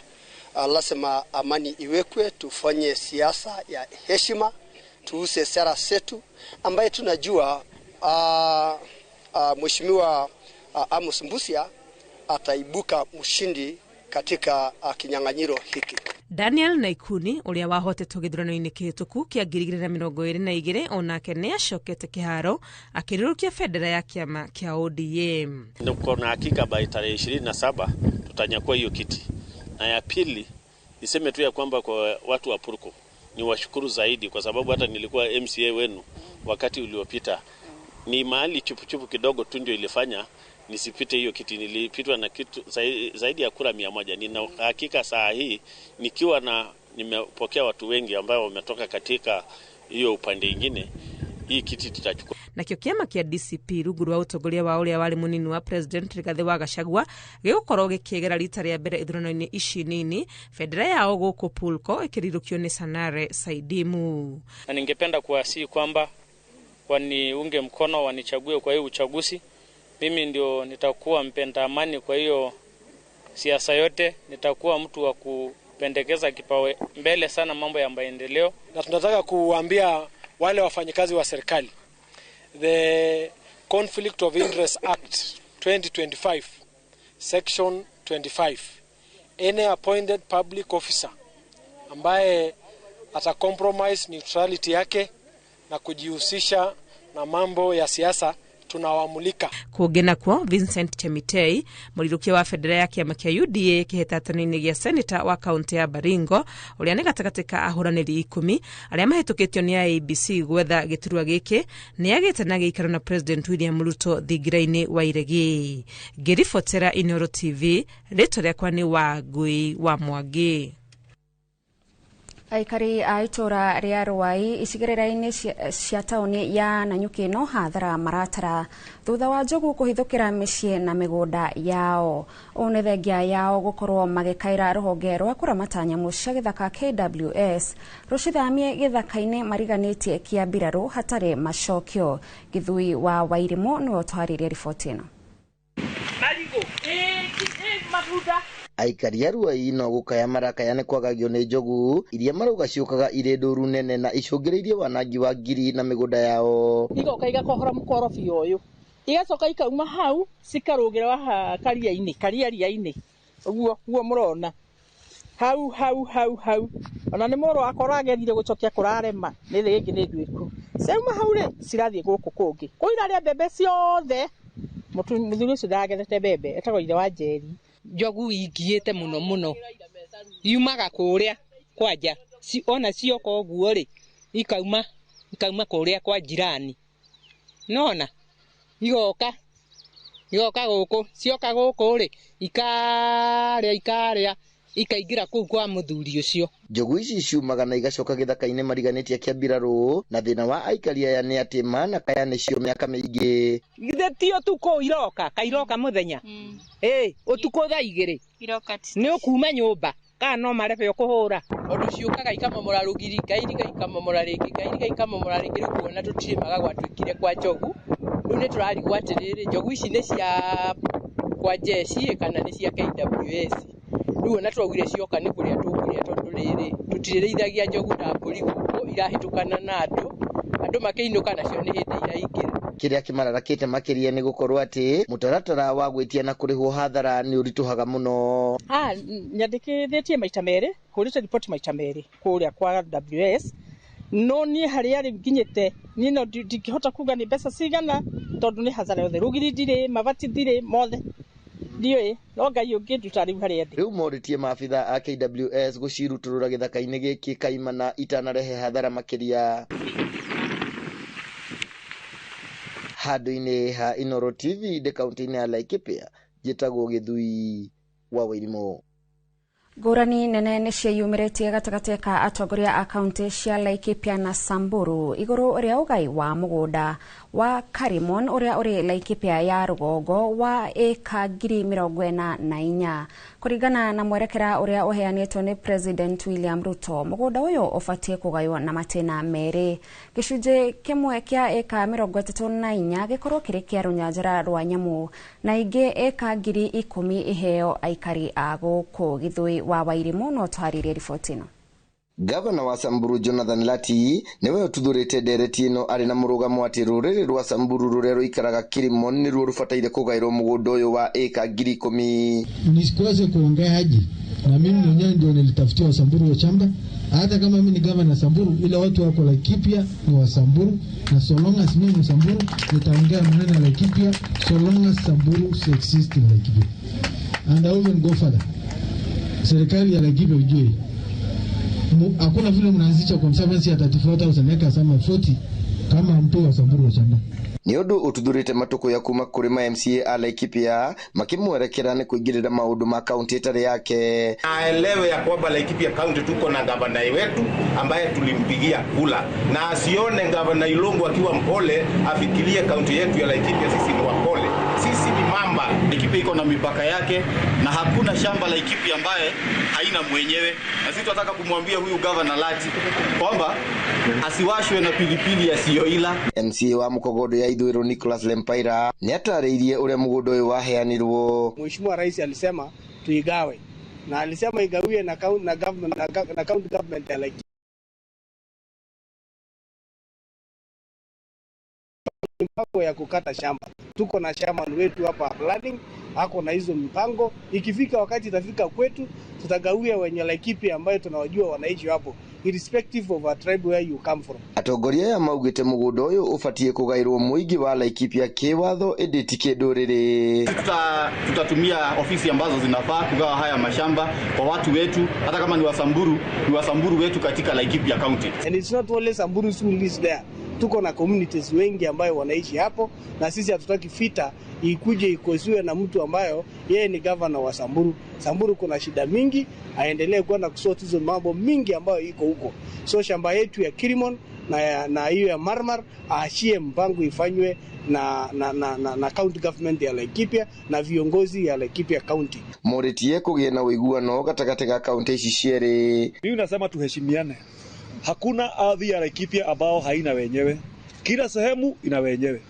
lazima amani iwekwe, tufanye siasa ya heshima, tuuse sera zetu ambaye tunajua Mheshimiwa Amos Mbusia ataibuka mshindi katika kinyang'anyiro hiki. Daniel Naikuni ũrĩa wahotetwo gĩthurano-inĩ kĩhĩtũku kĩa 2022 onake nĩ acokete kĩharo akĩrũrũkia bendera ya kĩama kĩa ODM. Niko na hakika by tarehe 27 tutanyakua hiyo kiti. Na ya pili niseme tu ya kwamba kwa watu wa Purko ni washukuru zaidi, kwa sababu hata nilikuwa MCA wenu wakati uliopita. Ni mahali chupuchupu kidogo tu ndio ilifanya nisipite hiyo kiti, nilipitwa na kitu zaidi ya kura 100. Nina hakika saa hii nikiwa na nimepokea watu wengi ambao wametoka katika hiyo upande ingine, hii kiti tutachukua. Nakio kiama kia DCP rungu rwa utongoria wa uria wari munini wa President Rigathi wa Gachagua gigukorwo gikiegera rita ria mbere ithurano-inĩ ici nini, bendera yao guku Pulko ikirirukio ni Sanare Saidimu. Na ningependa kuwasihi kwamba waniunge mkono, wanichague kwa hii uchaguzi. Mimi ndio nitakuwa mpenda amani, kwa hiyo siasa yote nitakuwa mtu wa kupendekeza kipawe mbele sana mambo ya maendeleo. Na tunataka kuambia wale wafanyikazi wa serikali, the Conflict of Interest Act 2025 section 25, any appointed public officer ambaye ata compromise neutrality yake na kujihusisha na mambo ya siasa tunawamulika. Kũngĩ nakuo Vincent Chemitei, mũrirũkia wa bendera ya kĩama kĩa UDA kĩhĩtahĩtano-inĩ gĩa seneta wa kaũntĩ ya Baringo, ũrĩa nĩ gatagatĩ ka ahũranĩri 10 arĩa mahĩtũkĩtio nĩ IEBC gwetha gĩturwa gĩkĩ, nĩ agĩte na gĩikaro na President William Ruto thingira-inĩ wa Iregi. Ngĩribotera Inooro TV, rĩtwa rĩakwa nĩ Wangui wa Mwangi. Aikari a itũra rĩa Ruai icigĩrĩra-inĩ cia taũni ya Nanyuki no hathara maratara thutha wa njogu kũhithũkĩra mĩciĩ na mĩgũnda yao. Ũũ nĩ thengia yao gũkorwo magĩkaĩra rũhonge rwa kũramata nyamũ cia gĩthaka KWS rũcithamie gĩthaka-inĩ mariganĩtie kĩa mbirarũ hatarĩ macokio. Gĩthui wa Wairimũ nĩwe ũtwarĩirie riboti ĩno. Aikari a Ruai no gũkaya marakaya nĩ kwagagio nĩ njogu iria marauga ciũkaga irĩ ndũru nene na icũngĩrĩirie wanangi wa ngiri na mĩgũnda yao. Igoka igakohora mũkorobia ũyũ, igacoka ikauma hau cikarũgĩra haha karia-inĩ, kariaria-inĩ ũguo guo mũrona hau hau hau hau. Ona nĩ mũrũ wakwa ũragerire gũcokia kũrarema nĩ thĩ ĩngĩ nĩ nduĩku. Ciauma hau rĩ cirathiĩ gũkũ kũngĩ kũu irarĩa mbembe ciothe. Mũthuri ũcio ndagethete mbembe, etagwo ithe wa Njeri. Njogu ingiĩte mũno mũno, yumaga kũrĩa kwanja ona cioka ũguo rĩ ikauma kũrĩa kwa jirani, nona igoka gũkũ, cioka gũkũ rĩ ikarĩa ikaingĩra kũu kwa mũthuri ũcio. Njogu ici ciumaga na igacoka gĩthaka-inĩ mariganĩtie kĩa mbirarũ, na thĩna wa aikari aya nĩ atĩ manakaya nĩcio mĩaka mĩingĩ. Githĩ ti ũtukũ iroka, kairoka mũthenya? Ĩ, ũtukũ thaa 2 nĩ ũkuma nyũmba kana no marebe ũkũhũra. Tondũ ciũkaga ikamomora rũgiri, ikairiga ikamomora rĩngĩ, ikairiga ikamomora rĩngĩ, rĩu kuona tũtirĩmaga gwatuĩkire kwa njogu. Rĩu nĩ tũrarigwo atĩrĩrĩ, njogu ici nĩ cia kwa jeshi kana nĩ cia KWS. Rĩu ona twaugire cioka nĩ kũrĩa tũkũrĩa, tondũ rĩrĩ tũtirĩrĩithagia njogu na mbũri gũkũ, irahĩtũkana na andũ, andũ makĩinũka nacio nĩ hĩndĩ iraingĩra. Kĩrĩa kĩmararakĩte makĩria nĩ gũkorwo atĩ mũtaratara wa gwĩtia na kũrĩhwo hathara nĩ ũritũhaga mũno. Nyandĩkithĩtie maita merĩ, hũrĩte riboti maita merĩ kũrĩa kwa WS, no niĩ harĩa rĩu nginyĩte niĩ no ndingĩhota kuga nĩ mbeca cigana, tondũ nĩ hathara yothe, rũgiri ndirĩ, mabati ndirĩ, mothe ndiũĩ, no Ngai ũngĩnduta rĩu harĩa ndĩ. Rĩu morĩtie maabitha a KWS gũcirutũrũra gĩthaka-inĩ gĩkĩ kaimana itanarehe hathara makĩria. Handũ-inĩ ha Inooro TV ndĩ kaũntĩ-inĩ ya Laikipia, njĩtagwo Gĩthui wa Wairimũ. Ngũrani nene nĩ ciĩyumĩrĩtie gatagatĩ ka atongoria a kaũntĩ cia Laikipia na Samburu igũrũ rĩa ũgai wa mũgũnda wa Karimon ũrĩa ũrĩ Laikipia ya rũgongo wa ĩka 44,000. Kũringana na mwerekera ũrĩa ũheanĩtwo nĩ President William Ruto, mũgũnda ũyũ ũbatiĩ kũgaywo na matĩna merĩ, gĩcunjĩ kĩmwe kĩa ĩka 34 gĩkorwo kĩrĩ kĩa rũnyanjara rwa nyamũ na ingĩ ĩka 10,000 iheo aikari a gũkũ. Gĩthũi wa Wairimũ no twarĩrie riboti ĩno. Gavana wa Samburu Jonathan Lati niwe ũtuthũrĩte ndereti ĩno arĩ na mũrũgamo atĩ rũrĩrĩ rwa Samburu rũrĩa rũikaraga Kilimon nĩruo rũbataire kũgaĩrwo mũgũnda ũyũ wa ĩka 10,000. Nisikose kuongea haji na mimi mwenyewe ndio nilitafutia wa Samburu wa shamba, hata kama mimi ni gavana Samburu, ila watu wako Laikipia ni wa Samburu, na so long as mimi ni Samburu nitaongea maneno ya Laikipia, so long as Samburu exist in Laikipia. And I will even go further. Serikali ya Laikipia ujue hakuna vile mnaanzisha conservancy ya 34,000 acres ama 40 kama mtu wa Samburu wa shamba. Nĩ ũndũ ũtuthũrĩte matukũ ya kuma kũrĩ ma MCA a Laikipia makĩmwerekera nĩ kũingĩrĩra maũndũ ma kaunti ĩtarĩ yake. Aelewe ya kwamba Laikipia kaunti tuko na gavana wetu ambaye tulimpigia kula, na asione gavana Ilongo akiwa mpole afikirie kaunti yetu ya Laikipia sisi ni wapole, sisi ni mamba. Laikipia iko na mipaka yake na hakuna shamba Laikipia ambaye haina mwenyewe, na sisi tunataka kumwambia huyu gavana Lati kwamba asiwashwe na pilipili asiyoila. MCA wa Mukogodo ya Ithũĩro Nicholas Lempaira nĩatarĩirie ũrĩa mũgũnda ũyũ waheanirwo. Mheshimiwa Rais alisema tuigawe, na alisema igawiwe na county, na government, na county government ya Laikipia. Mpango ya kukata shamba, tuko na chairman wetu hapa planning ako na hizo mipango. Ikifika wakati itafika kwetu, tutagawia wenye Laikipia ambayo tunawajua wanaishi hapo, irrespective of a tribe where you come from. Atongoria aya maugĩte mũgũnda ũyũ ũbatiĩ kũgaĩrwo mũingĩ wa Laikipia kĩwatho ĩndĩ ti kĩndũrĩrĩ. Tutatumia ofisi ambazo zinafaa kugawa haya mashamba kwa watu wetu, hata kama ni Wasamburu, ni Wasamburu wetu katika Laikipia County. And it's not only Samburu who lives there. Tuko na communities wengi ambayo wanaishi hapo, na sisi hatutaki fita ikuje ikoziwe na mtu ambayo yeye ni governor wa Samburu. Samburu kuna shida mingi, aendelee kwenda kusort hizo mambo mingi ambayo iko huko. So shamba yetu ya Kirimon na hiyo ya Marmar aachie mpango ifanywe na county government ya Laikipia na viongozi ya Laikipia County. Morĩtie kũgĩe na ũiguano gatagatĩ ga kaunti ici cierĩ. Mimi nasema tuheshimiane. Hakuna ardhi ya Laikipia ambao haina wenyewe. Kila sehemu ina wenyewe.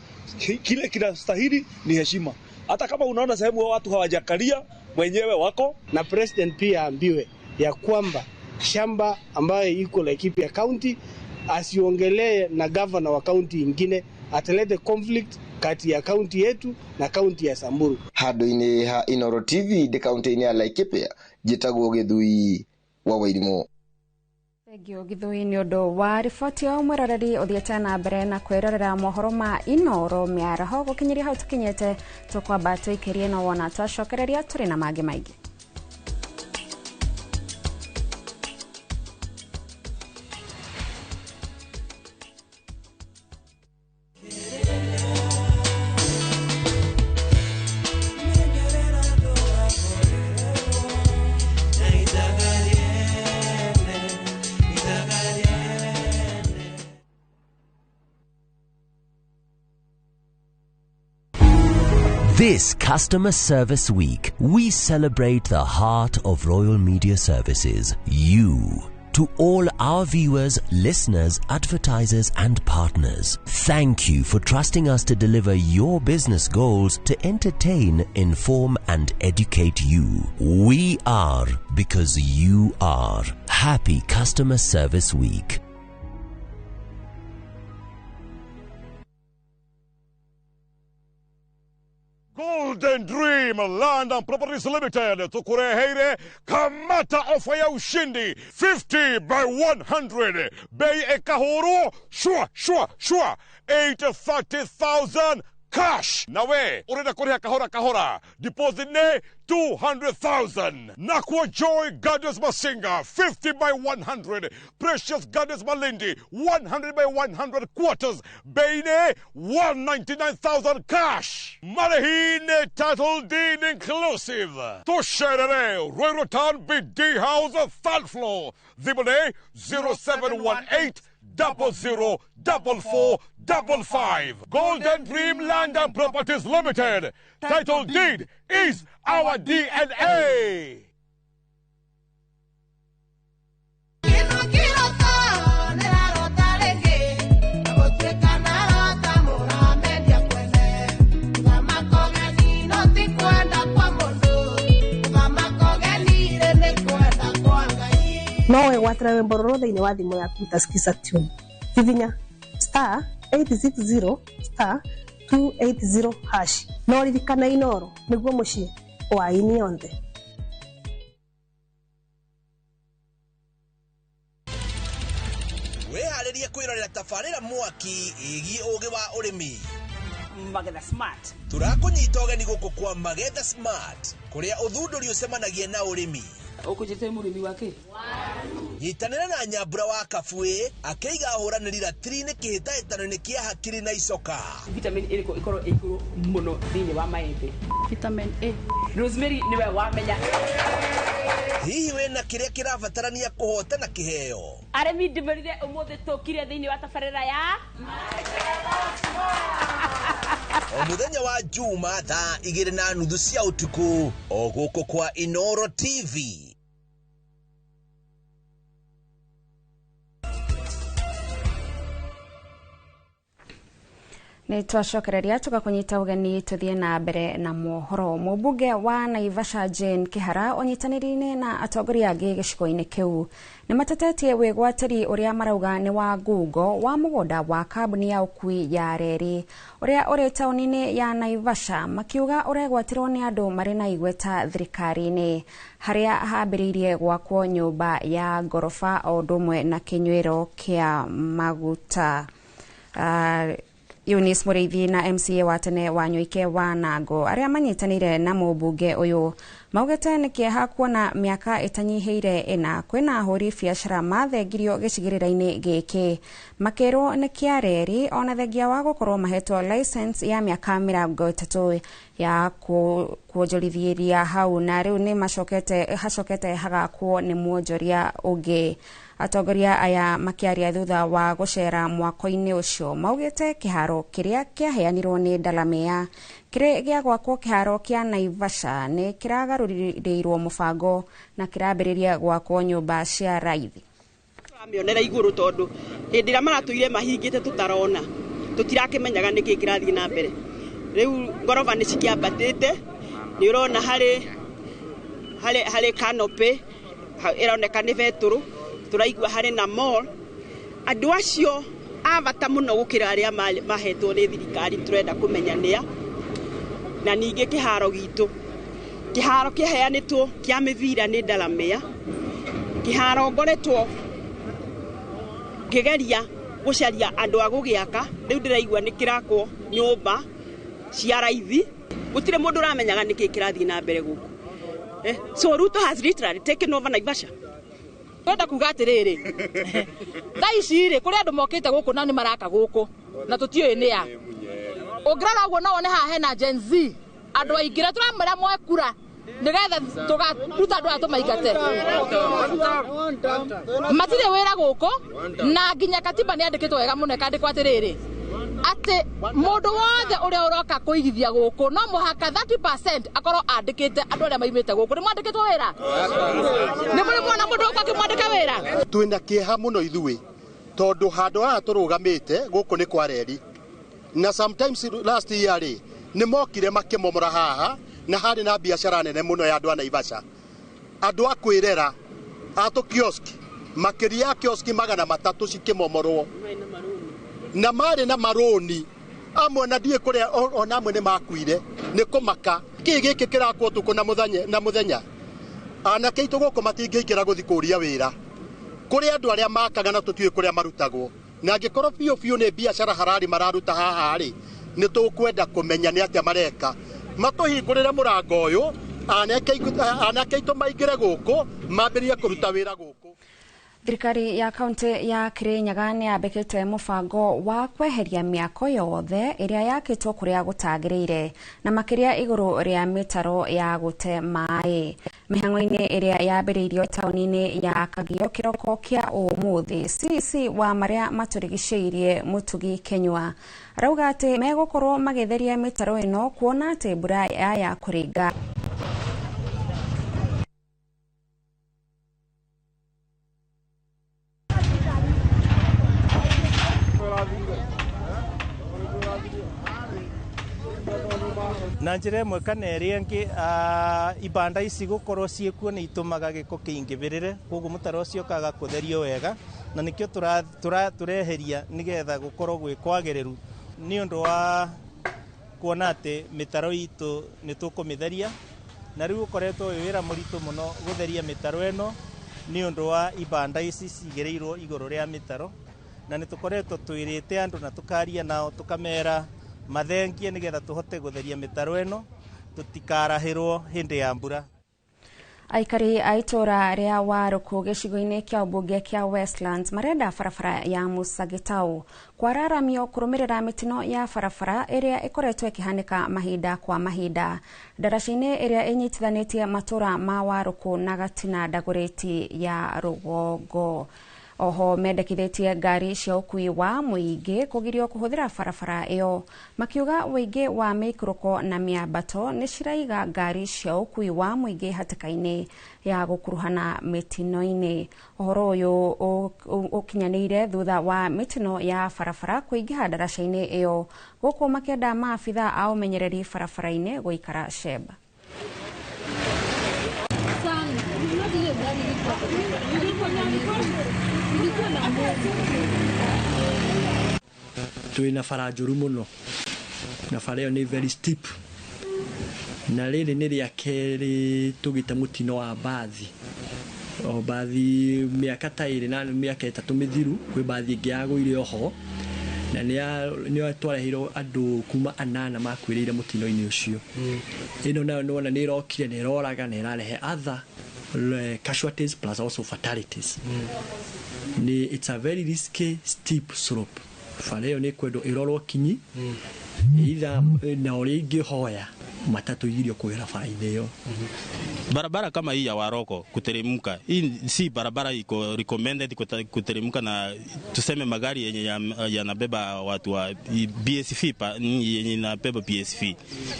Kile kinastahili ni heshima. Hata kama unaona sehemu watu hawajakalia, wenyewe wako. Na president pia ambiwe ya kwamba shamba ambayo iko Laikipia County asiongelee na governor wa county ingine, atalete conflict kati ya county yetu na county ya Samburu. Handũ-inĩ ha Inooro TV ndĩ kaunti-inĩ ya Laikipia, njĩtagwo Gĩthui wa Wairimũ. Thengio Githui nĩ ũndũ wa riboti ya mwĩroreri ũthiĩte na mbere na kwĩrorera mohoro ma Inooro mĩaraho gũkinyĩria hau tũkinyĩte tũkwamba tũikĩrie no wona twacokereria tũrĩ na mangĩ maingĩ. This Customer Service Week, we celebrate the heart of Royal Media Services, you. To all our viewers, listeners, advertisers and partners, thank you for trusting us to deliver your business goals to entertain, inform and educate you. We are because you are. Happy Customer Service Week. Golden Dream Land and Properties Limited tukureheire kamata ofa ya ushindi 50 by 100 bei ekahuru shua shua shua 830,000 cash nawe urenda kuriha kahora kahora deposit ne 200,000 Nakwa Joy Gardens Masinga 50 by 100 Precious Gardens Malindi 100 by 100 quarters Beine 199,000 cash Marehine title deed inclusive Tusherere Ruiru Town BD House third floor Thimble 0718 00 44 55. Golden Dream Land and Properties Limited. Title deed is our DNA. No wegwatĩre rwĩmbo rũrũ thĩinĩ wa thimũ yaku utaskiza tune hihinya star 860 star 280 hash no ririkana Inooro nĩguo mũciĩ wa aini onthe. Wĩharĩrie kwĩrorera tabarĩra mwaki ĩgiĩ ũgĩ wa ũrĩmi Magetha Smart. Tũrakũnyita ũgeni gũkũ kwa Magetha Smart kũrĩa ũthundũri ũcemanagia na ũrĩmi. Ũkũnjĩte mũrĩmi wake nyitanĩra na Nyambura wa Kabui akĩiga ahũranĩri ratiri-inĩ kĩhĩtahĩtano-inĩ kĩa hakiri na icoka. Vitamin ĩrĩkũ ĩkorwo ĩ igũrũ mũno thĩinĩ wa maembe? Vitamin A. Rosemary nĩwe wamenya. Hihi wĩna kĩrĩa kĩrabatarania kũhotana kĩheo? Arĩmi ndĩmerire ũmũthĩ tũkire thĩinĩ wa tabarĩra ya o mũthenya wa Juma thaa 2:30 cia ũtukũ o gũkũ kwa Inooro TV. Nĩ twacokereria tũgakũnyita ũgeni tũthiĩ na mbere na mohoro. Mũmbunge wa Naivasha Jane Kihara ũnyitanĩri-inĩ na atongoria angĩ gĩcigo-inĩ kĩu nĩ matetetie wĩgwatĩri ũrĩa marauga nĩ wa ngungo wa mũgũnda wa kambuni ya ũkui ya reri ũrĩa ũrĩ taũni-inĩ ya Naivasha, makiuga ũregwatĩrwo nĩ andũ marĩ na igweta thirikari-inĩ harĩa hambĩrĩirie gwakwo nyũmba ya ngoroba o ũndũ ũmwe na kĩnyuĩro kĩa maguta. Eunice Mũrĩithi na MCA wa tene wa Nyoike wa Nango arĩa manyitanĩire na mũmbunge ũyũ maugĩte nĩ kĩeha kuona mĩaka ĩtanyihĩire ĩna kwĩna ahũri biacara mathengirio gĩcigĩrĩra-inĩ gĩkĩ makĩrwo nĩ kĩa reri ona thengia wa gũkorwo mahetwo license ya mĩaka 30 ya kuonjorithĩria hau, na rĩu nĩ macokete hacokete hagakwo nĩ mwonjoria ũngĩ. Atongoria aya makĩaria thutha wa gũcera mwako-inĩ ũcio maugĩte kĩharo kĩrĩa kĩaheanirwo nĩ Ndalamea kĩrĩ gĩa gwakwo kĩharo kĩa Naivasha nĩ kĩragarũrĩirwo mũbango na kĩrambĩrĩria gwakwo nyũmba cia raithi. Tũramĩonera igũrũ tondũ hĩndĩ ĩrĩa maratũire mahingĩte tũtarona tũtirakĩmenyaga nĩkĩ kĩrathiĩ na mbere. Rĩu ngoroba nĩ cikĩambatĩte, nĩ ũrona harĩ canopy ĩroneka nĩ betũrũ, tũraigua harĩ na mall. Andũ acio a bata mũno gũkĩra arĩa mahetwo nĩ thirikari tũrenda kũmenya nĩa. Na ningĩ kĩharo gitũ, kĩharo kĩheanĩtwo kĩa mĩbira nĩ Ndalamea, kĩharo ngoretwo ngĩgeria gũcaria andũ a gũgĩaka, rĩu ndĩraigua nĩ kĩrakwo nyũmba cia raithi, gũtirĩ mũndũ ũramenyaga nĩkĩ kĩrathiĩ na mbere gũkũ. So Ruto has literally taken over Naivasha. Twenda kuga atĩrĩrĩ, thaa ici rĩ kũrĩ andũ mokĩte gũkũ na nĩ maraka gũkũ na tũtiũĩ nĩ a. Ũngĩrora ũguo no wone haha hena Gen Z, andũ aingĩ na tũramwĩra moe kura nĩgetha tũgaruta andũ aya tũmaingate. Matirĩ wĩra gũkũ na nginya katiba nĩ yandĩkĩtwo wega mũno ĩkandĩkwo atĩrĩrĩ atĩ mũndũ wothe ũrĩa ũroka kũigithia gũkũ no mũhaka 30% akorwo andĩkĩte andũ arĩa maimĩte gũkũ. Nĩ mwandĩkĩtwo wĩra? Nĩ mũrĩ mwona mũndũ ũka akĩmwandĩka wĩra? Twĩna kĩeha mũno ithuĩ tondũ handũ haha tũrũgamĩte gũkũ nĩ kwa reri, na sometimes last year rĩ nĩ mokire makĩmomora haha na harĩ na biacara nene mũno ya andũ a Naivasha, andũ a kwĩrera a tũ kiosk makĩria ya kioski 300 cikĩmomorwo na marĩ na marũni amwe na ndiĩ kũrĩa ona amwe nĩ makuire nĩ kũmaka. Kĩ gĩkĩ kĩrakwo ũtukũ na mũthenya anake aitũ gũkũ matingĩingĩra gũthiĩ kũria wĩra kũrĩ andũ arĩa makaga na tũtiũĩ kũrĩa marutagwo, na angĩkorwo biũ biũ nĩ biacara hararĩ mararuta haha rĩ nĩ tũkwenda kũmenya nĩ atĩa mareka. Matũhingũrĩre mũrango ũyũ anake aitũ maingĩre gũkũ mambĩrĩrie kũruta wĩra gũkũ. Thirikari ya kaunti ya Kirinyaga nĩ yambĩkĩte mũbango wa kweheria mĩako yothe ĩrĩa yakĩtwo kũrĩa gũtagĩrĩire na makĩria igũrũ rĩa mĩtaro ya gũte maĩ. Mĩhang'o-inĩ ĩrĩa yambĩrĩirio taũni-inĩ ya Kagio kĩroko kĩa ũmũthĩ, CC wa marĩa matũrigicĩirie Mũtugi Kenyua arauga atĩ megũkorwo magĩtheria mĩtaro ĩno kuona atĩ mbura yaya kũringa. Na njĩra ĩmwe kana ĩrĩa ĩngĩ ibanda ici gũkorwo ciĩkuo nĩ itũmaga gĩko kĩingĩbĩrĩre, koguo mũtaro ũcio ũkaga kũtherio wega na nĩkĩo tũreheria nĩgetha gũkorwo gwĩ kwagĩrĩru nĩ ũndũ wa kuona atĩ mĩtaro itũ nĩ tũkũmĩtheria, na rĩu ũkoretwo wĩ wĩra mũritũ mũno gũtheria mĩtaro ĩno nĩ ũndũ wa ibanda ici cigĩrĩirwo igũrũ rĩa mĩtaro, na nĩ tũkoretwo twĩrĩte andũ na tũkaria nao tũkamera mathengie nĩgetha tũhote gũtheria mĩtaro ĩno tũtikarahĩrwo hĩndĩ ya mbura. Aikari a itũra rĩa Warũkũ gĩcigo-inĩ kĩa ũmbunge kĩa Westlands marenda barabara ya Musagitau kwararamio kũrũmĩrĩra mĩtino ya barabara ĩrĩa ĩkoretwo ĩkĩhanĩka mahinda kwa mahinda ndaraca-inĩ ĩrĩa ĩnyitithanĩtie matũra ma Warũkũ na Gatina Ndagũrĩti ya rũgongo. Oho mendekithĩtie ngari cia ũkui wa mũingĩ kũgirio kũhũthĩra barabara ĩyo, makiuga ũingĩ wa mĩikũrũko na mĩambato nĩ ciraiga ngari cia ũkui wa mũingĩ hatĩka-inĩ ya gũkuruhana mĩtino-inĩ. Ũhoro ũyũ ũkinyanĩire thutha wa mĩtino ya barabara kũingĩha ndaraca-inĩ ĩyo, gũkũ makĩenda maabitha a ũmenyereri barabara-inĩ gũikara cemba. Twina bara njũru mũno na bara ĩyo nĩ very steep, na rĩrĩ nĩ rĩa kerĩ tũgĩte mũtino wa mbathi, o mbathi mĩaka ta 2 na mĩaka 3 mĩthiru kwĩ mbathi ĩngĩ yagũire oho, na nĩ twareheirwo andũ kuma 8 makuĩrĩire mũtino-inĩ ũcio. Ĩno nayo nĩwona nĩ ĩrokire na ĩroraga na ĩrarehe other casualties plus also fatalities. Ni it's a very risky steep slope. Bara ĩyo nĩ kwendwo ĩrorwo kinyi, either na ũrĩa ingĩhoya matatu igirio kũgera bara-inĩ ĩyo. Barabara kama hii ya Waroko kuteremka, hii si barabara iko recommended kuteremka na tuseme magari yenye yanabeba watu wa BSV, yenye inabeba BSV.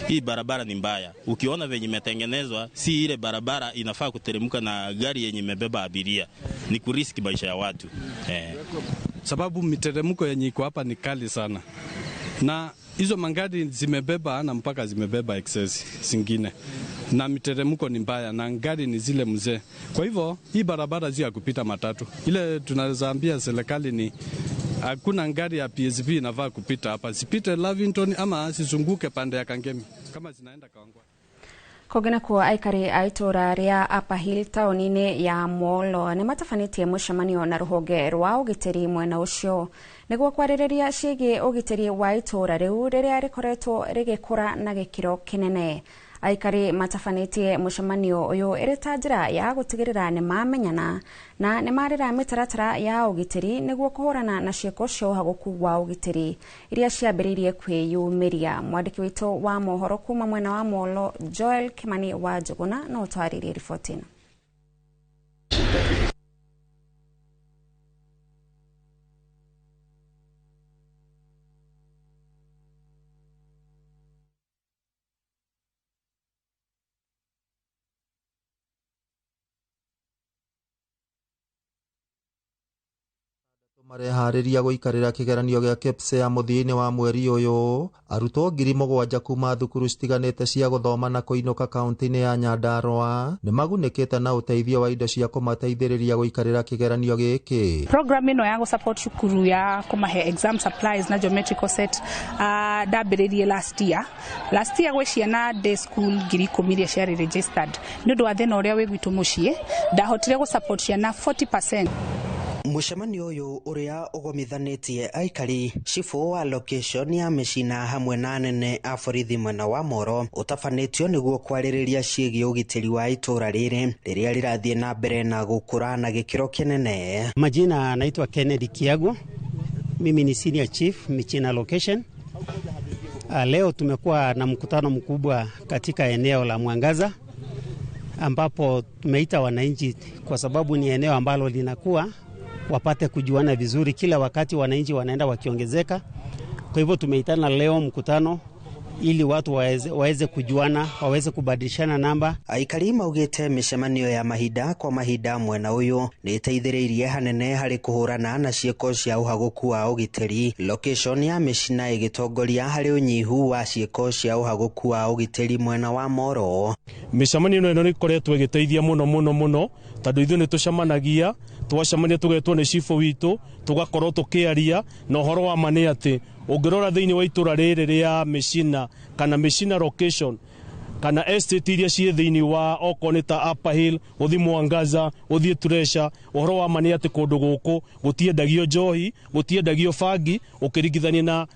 Hii barabara ni mbaya. Ukiona venye imetengenezwa, si ile barabara inafaa kuteremka na gari yenye imebeba abiria. Ni kuriski maisha ya watu. Sababu miteremko yenye iko hapa ni kali sana. Na hizo mangari zimebeba na mpaka zimebeba excess zingine. Na miteremko ni mbaya na ngari ni zile mzee. Kwa hivyo hii barabara si ya kupita matatu. Ile tunaweza ambia serikali ni hakuna ngari ya PSV inafaa kupita hapa. Sipite Lavington ama sizunguke pande ya Kangemi kama zinaenda Kawangware. Kũngĩ nakuo aikari a itũra rĩa Upper Hill taũni-inĩ ya Molo nĩ matabanĩtie mũcemanio na rũhonge rwa ũgitĩri mwena ũcio nĩguo kwarĩrĩria ciĩgiĩ ũgitĩri wa itũra rĩu rĩrĩa rĩkoretwo rĩgĩkũra na gĩkĩro kĩnene. Aikari matabanĩtie mũcemanio ũyũ ĩrĩ ta njĩra ya gũtigĩrĩra nĩ mamenyana na nĩ marĩra mĩtaratara ya ũgitĩri nĩguo kũhũrana na ciĩko cia ũhagũku wa ũgitĩri iria ciambĩrĩirie kwĩyumĩria. Mwandĩki witũ wa mohoro kuma mwena wa Molo Joel Kimani wa Njuguna no ũtwarĩrie riboti ĩno. Mareharĩria gũikarĩra kĩgeranio gĩa KPSEA mũthia-inĩ wa mweri ũyũ, arutwo 7,000 kuma thukuru citiganĩte cia gũthoma na kũinũka kaunti-inĩ ya Nyandarua nĩmagunĩkĩte na ũteithio wa indo cia kũmateithĩrĩria gũikarĩra kĩgeranio gĩkĩ. Program ĩno ya gũ-support cukuru ya kũmahe exam supplies na geometrical set ndambĩrĩirie last year. Last year gwĩ ciana day school 10,000 iria ciarĩ registered. Nĩ ũndũ wa thĩna ũrĩa wĩ gwitũ mũciĩ, ndahotire gũ-support ciana 40%. Mũcemanio ũyũ ũrĩa ũgomithanĩtie aikari cibũ wa location ya Mĩcina hamwe na anene a borithi mwena wa Moro ũtabanĩtio nĩguo kwarĩrĩria ciĩgiĩ ũgitĩri wa itũra rĩrĩ rĩrĩa rĩrathiĩ na mbere na gũkũra na gĩkĩro kĩnene. Majina naitwa Kennedy Kiago, mimi ni senior chief Michina location. Leo tumekuwa na mkutano mkubwa katika eneo la Mwangaza ambapo tumeita wananchi kwa sababu ni eneo ambalo linakuwa wapate kujuana vizuri. Kila wakati wananchi wanaenda wakiongezeka. Kwa hivyo tumeitana leo mkutano ili watu waweze kujuana, waweze kubadilishana namba. Aikari maugite micemanio ya mahinda kwa mahinda mwena uyu ni iteithĩrĩirie hanene harĩ kũhũrana na ciĩko cia ũhagũku wa ũgitĩri. Location ya Mĩcina ĩgĩtongoria harĩ ũnyihu wa ciĩko cia ũhagũku wa ũgitĩri mwena wa Moro. Mĩcemanio ĩno nĩ ĩkoretwo ĩgĩteithia mũno mũno mũno tondũ ithuĩ nĩ tũcemanagia, twacemania tũgetwo nĩ cibũ witũ tũgakorwo tũkĩaria na ũhoro wa ma nĩ atĩ ũngĩrora thĩinĩ wa itũra rĩrĩ rĩa Mĩcina kana Mĩcina location kana estate iria ciĩ thĩinĩ wa okorwo nĩ ta Upper Hill, ũthiĩ Mwangaza, ũthiĩ Treasure, ũhoro wa ma nĩ atĩ kũndũ gũkũ gũtiendagio njohi, gũtiendagio bangi ũkĩringithania na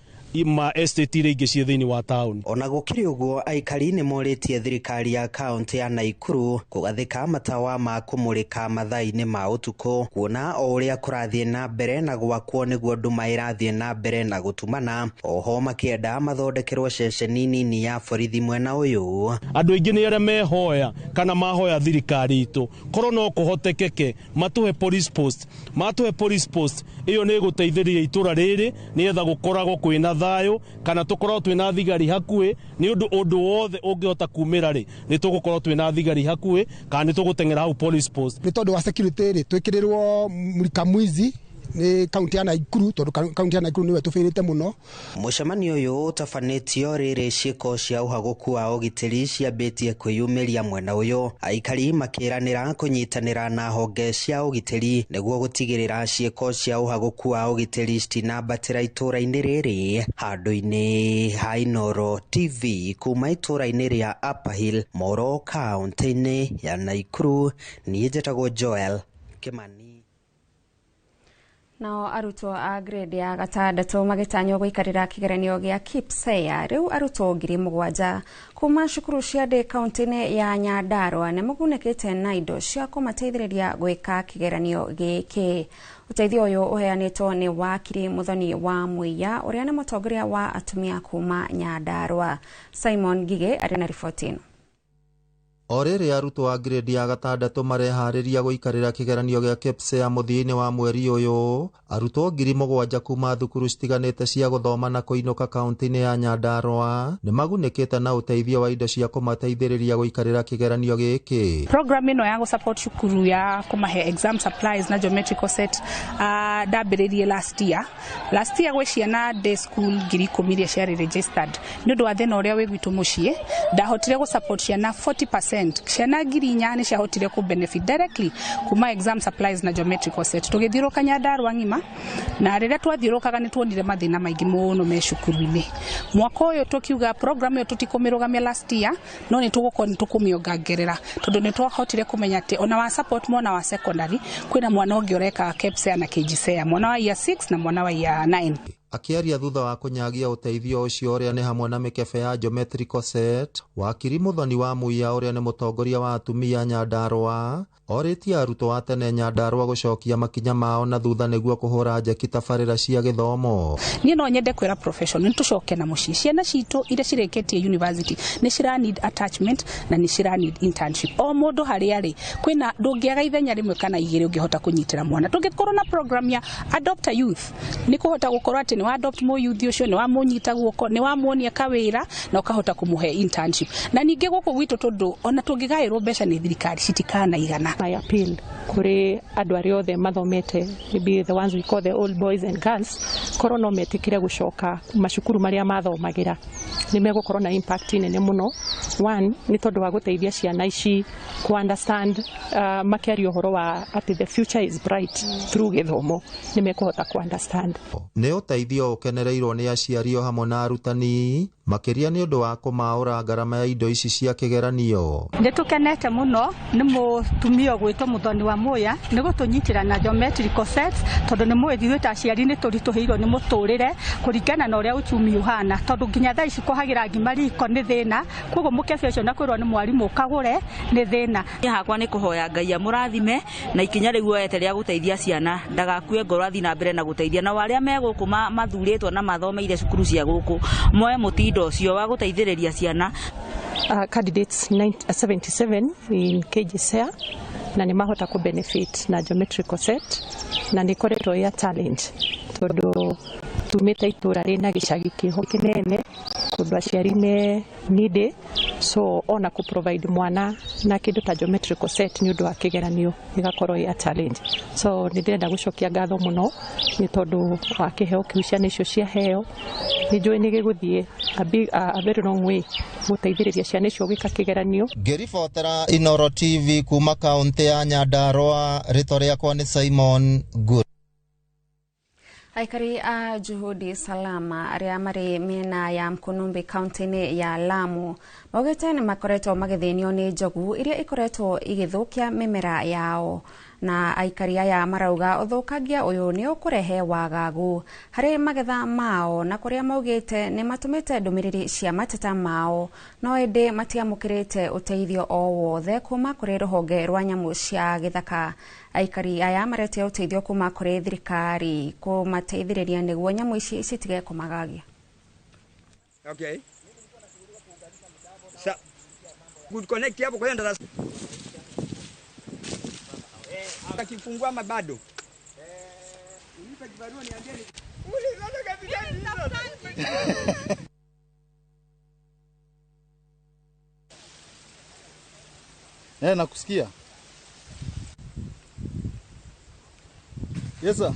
Ma estate iria ingĩ ciĩ thĩinĩ wa taũni. Ona gũkĩrĩ ũguo, aikari nĩ morĩtie thirikari ya kaũntĩ ya Naikuru kũgathĩka matawa ma kũmũrĩka mathaa-inĩ ma ũtukũ, kuona o ũrĩa kũrathiĩ na mbere na gwakwo nĩguo nduma ĩrathiĩ na mbere na gũtumana. Oho makĩenda mathondekerwo ceceni nini ya borithi mwena ũyũ. Andũ aingĩ nĩ arĩa mehoya kana mahoya thirikari itũ korwo no kũhotekeke matũhe police post, matũhe police post ĩyo nĩ ĩgũteithĩrĩria itũra rĩrĩ nĩgetha gũkoragwo kwĩna thayũ kana tũkoragwo twĩna thigari hakuhĩ, nĩ ũndũ ũndũ wothe ũngĩhota kumĩra rĩ, nĩ tũgũkorwo twĩna thigari hakuhĩ kana nĩ tũgũteng'era hau police post. Nĩ tondũ wa security rĩ, twĩkĩrĩrwo mũrika mwizi nĩ kaunti ya Naikuru, tondũ kaunti ya Naikuru nĩwe tũbĩrĩte mũno. Mũcemanio ũyũ ũtabanĩtio rĩrĩ ciĩko cia ũhagũku wa ũgitĩri ciambĩtie kwĩyumĩria mwena ũyũ, aikari makĩranĩra kũnyitanĩra na honge cia ũgitĩri nĩguo gũtigĩrĩra ciĩko cia ũhagũku wa ũgitĩri citinambatĩra itũra-inĩ rĩrĩ. Handũ-inĩ ha Inooro TV kuma itũra-inĩ rĩa Upper Hill, Moro, kaũntĩ-inĩ ya Naikuru, niĩ njĩtagwo Joel Kimani. Nao arutwo a grade ya gatandatũ magĩtanywo gũikarĩra kĩgeranio gĩa KPSEA. Rĩu arutwo 7,000 kuma cukuru cia ndĩ kaũntĩ-inĩ ya Nyandarua nĩ magunĩkĩte na indo cia kũmateithĩrĩria gwĩka kĩgeranio gĩkĩ. Ũteithio ũyũ ũheanĩtwo nĩ wakiri Muthoni wa Muiya ũrĩa nĩ mũtongoria wa atumia kuma Nyandarua. Simon Ngigĩ arĩ na riboti ĩno. O rĩrĩ arutwo a grade ya gatandatũ mareharĩria gũikarĩra kĩgeranio gĩa KPSEA mũthia-inĩ wa mweri ũyũ, arutwo 7,000 kuma thukuru citiganĩte cia gũthoma na kũinũka kaũntĩ-inĩ ya Nyandarua nĩ magunĩkĩte na ũteithio wa indo cia kũmateithĩrĩria gũikarĩra kĩgeranio gĩkĩ. Program ĩno ya gũsupport cukuru ya kũmahe exam supplies na geometrical set ndambĩrĩirie last year. Last year gwĩ ciana day school 10,000 iria ciarĩ registered. Nĩ ũndũ wa thĩna ũrĩa wĩ gwitũ mũciĩ, ndahotire gũsupport ciana 40%. Ciana 4,000 nĩ ciahotire kũ benefit directly kuma exam supplies na geometrical set. Tũgĩthiũrũka Nyandarua ng'ima, na rĩrĩa twathiũrũkaga nĩ tuonire mathĩna maingĩ mũno me cukuru-inĩ. Mwaka ũyũ tũkiuga program ĩyo tũtikũmĩrũgamia last year, no nĩ tũgũkorwo nĩ tũkũmĩongerera tondũ nĩ twahotire kũmenya atĩ ona wa support mwana wa secondary kwĩna mwana ũngĩ ũreka KPSEA na KJSEA, mwana wa year 6 na mwana wa year 9. Akĩaria thutha wa kũnyagia ũteithio ũcio ũrĩa nĩ hamwe na mĩkebe ya geometrical set, wakiri Muthoni wa Muiya ũrĩa nĩ mũtongoria wa atumia Nyandarua orĩtie arutwo a tene Nyandarua gũcokia makinya mao na thutha nĩguo kũhũra njeki tabarĩra cia gĩthomo. Niĩ no nyende kwĩra profession nĩ tũcoke na mũciĩ. Ciana citũ iria cirĩkĩtie university nĩ cira need attachment na nĩ cira need internship. O mũndũ harĩa arĩ kwĩna ndũngĩaga ithenya rĩmwe kana igĩrĩ ũngĩhota kũnyitĩra mwana. Tũngĩkorwo na program ya adopt a youth nĩ kũhota gũkorwo atĩ nĩ wa adopt mũ youth ũcio, nĩ wamũnyita guoko, nĩ wamuonia kawĩra na ũkahota kũmũhe internship. Na ningĩ gũkũ gwitũ tondũ ona tũngĩgaĩrwo mbeca nĩ thirikari citikanaigana. My appeal kũrĩ andũ arĩa othe mathomete, maybe the ones we call the old boys and girls, korwo no metĩkĩre gũcoka macukuru marĩa mathomagĩra nĩ megũkorwo na impact nene mũno. One, nĩ tondũ wa gũteithia ciana ici ku understand makĩaria ũhoro wa atĩ the future is bright through gĩthomo, nĩ mekũhota ku understand. Nĩ ũteithio ũkenereirwo nĩ aciari o hamwe na arutani makĩria nĩ ũndũ wa kũmaũra ngarama ya indo ici cia kĩgeranio. Nĩ tũkenete mũno nĩ mũtumia ũgwĩtwo Muthoni wa Muiya nĩ gũtũnyitĩra na geometrical sets, tondũ nĩ mũĩ ithuĩ ta aciari nĩ tũritũhĩirwo nĩ mũtũrĩre kũringana na ũrĩa uchumi ũhana, tondũ nginya thaa ici kũhagĩra ngima riko nĩ thĩna, koguo mũkebe ũcio na kwĩrwo nĩ mwarimũ ũkagũre nĩ thĩna. Niĩ hakwa nĩ kũhoya Ngai amũrathime na ikinya rĩu oete rĩa gũteithia ciana ndagakue ngoro athiĩ na mbere na gũteithia, nao arĩa me gũkũ mathurĩtwo na mathomeire cukuru cia gũkũ moe mũtindo ũcio wa gũteithĩrĩria ciana. Candidates 77 in KJSEA na nĩ mahota ku benefit na geometrical set, na nĩ koretwo ya challenge tondũ tumĩte itũra rĩna gĩcagi kĩho kĩnene kũndũ aciari me needy, so ona ku provide mwana na kĩndũ ta geometrical set nĩ ũndũ wa kĩgeranio ĩgakorwo ya challenge. So nĩ ndĩrenda gũcokia ngatho mũno nĩ tondũ wa kĩheo kĩu ciana icio ciaheo, nĩ njũĩ nĩ gĩgũthiĩ a very long way gũteithĩrĩria ciana icio gwĩka kĩgeranio. Ngĩribotera Inooro TV kuma kaũntĩ ya Nyandarua, rĩtwa rĩakwa nĩ Simon Ngure. Aikari a Juhudi Salama arĩa marĩ mĩena ya Mkunumbi kaunti-inĩ ya Lamu maugĩte nĩ makoretwo magĩthĩnio nĩ njogu iria ikoretwo igĩthũkia mĩmera yao. Na aikari aya marauga ũthũkangia ũyũ nĩ ũkũrehe wagagu harĩ magetha mao, na kũrĩa maugĩte nĩ matũmĩte ndũmĩrĩri cia mateta mao no ĩndĩ matiamũkĩrĩte ũteithio o wothe kuma kũrĩ rũhonge rwa nyamũ cia gĩthaka. Aikari aya maretia ũteithio kuma kũrĩ thirikari kũmateithĩrĩria nĩguo nyamũ ici citige kũmagagia. Okay. Sa good connect hapo kwa ndara. Akifungua mabado. Unipe kibarua niambie ni. Ulizana kabisa. Nakusikia. Yes sir.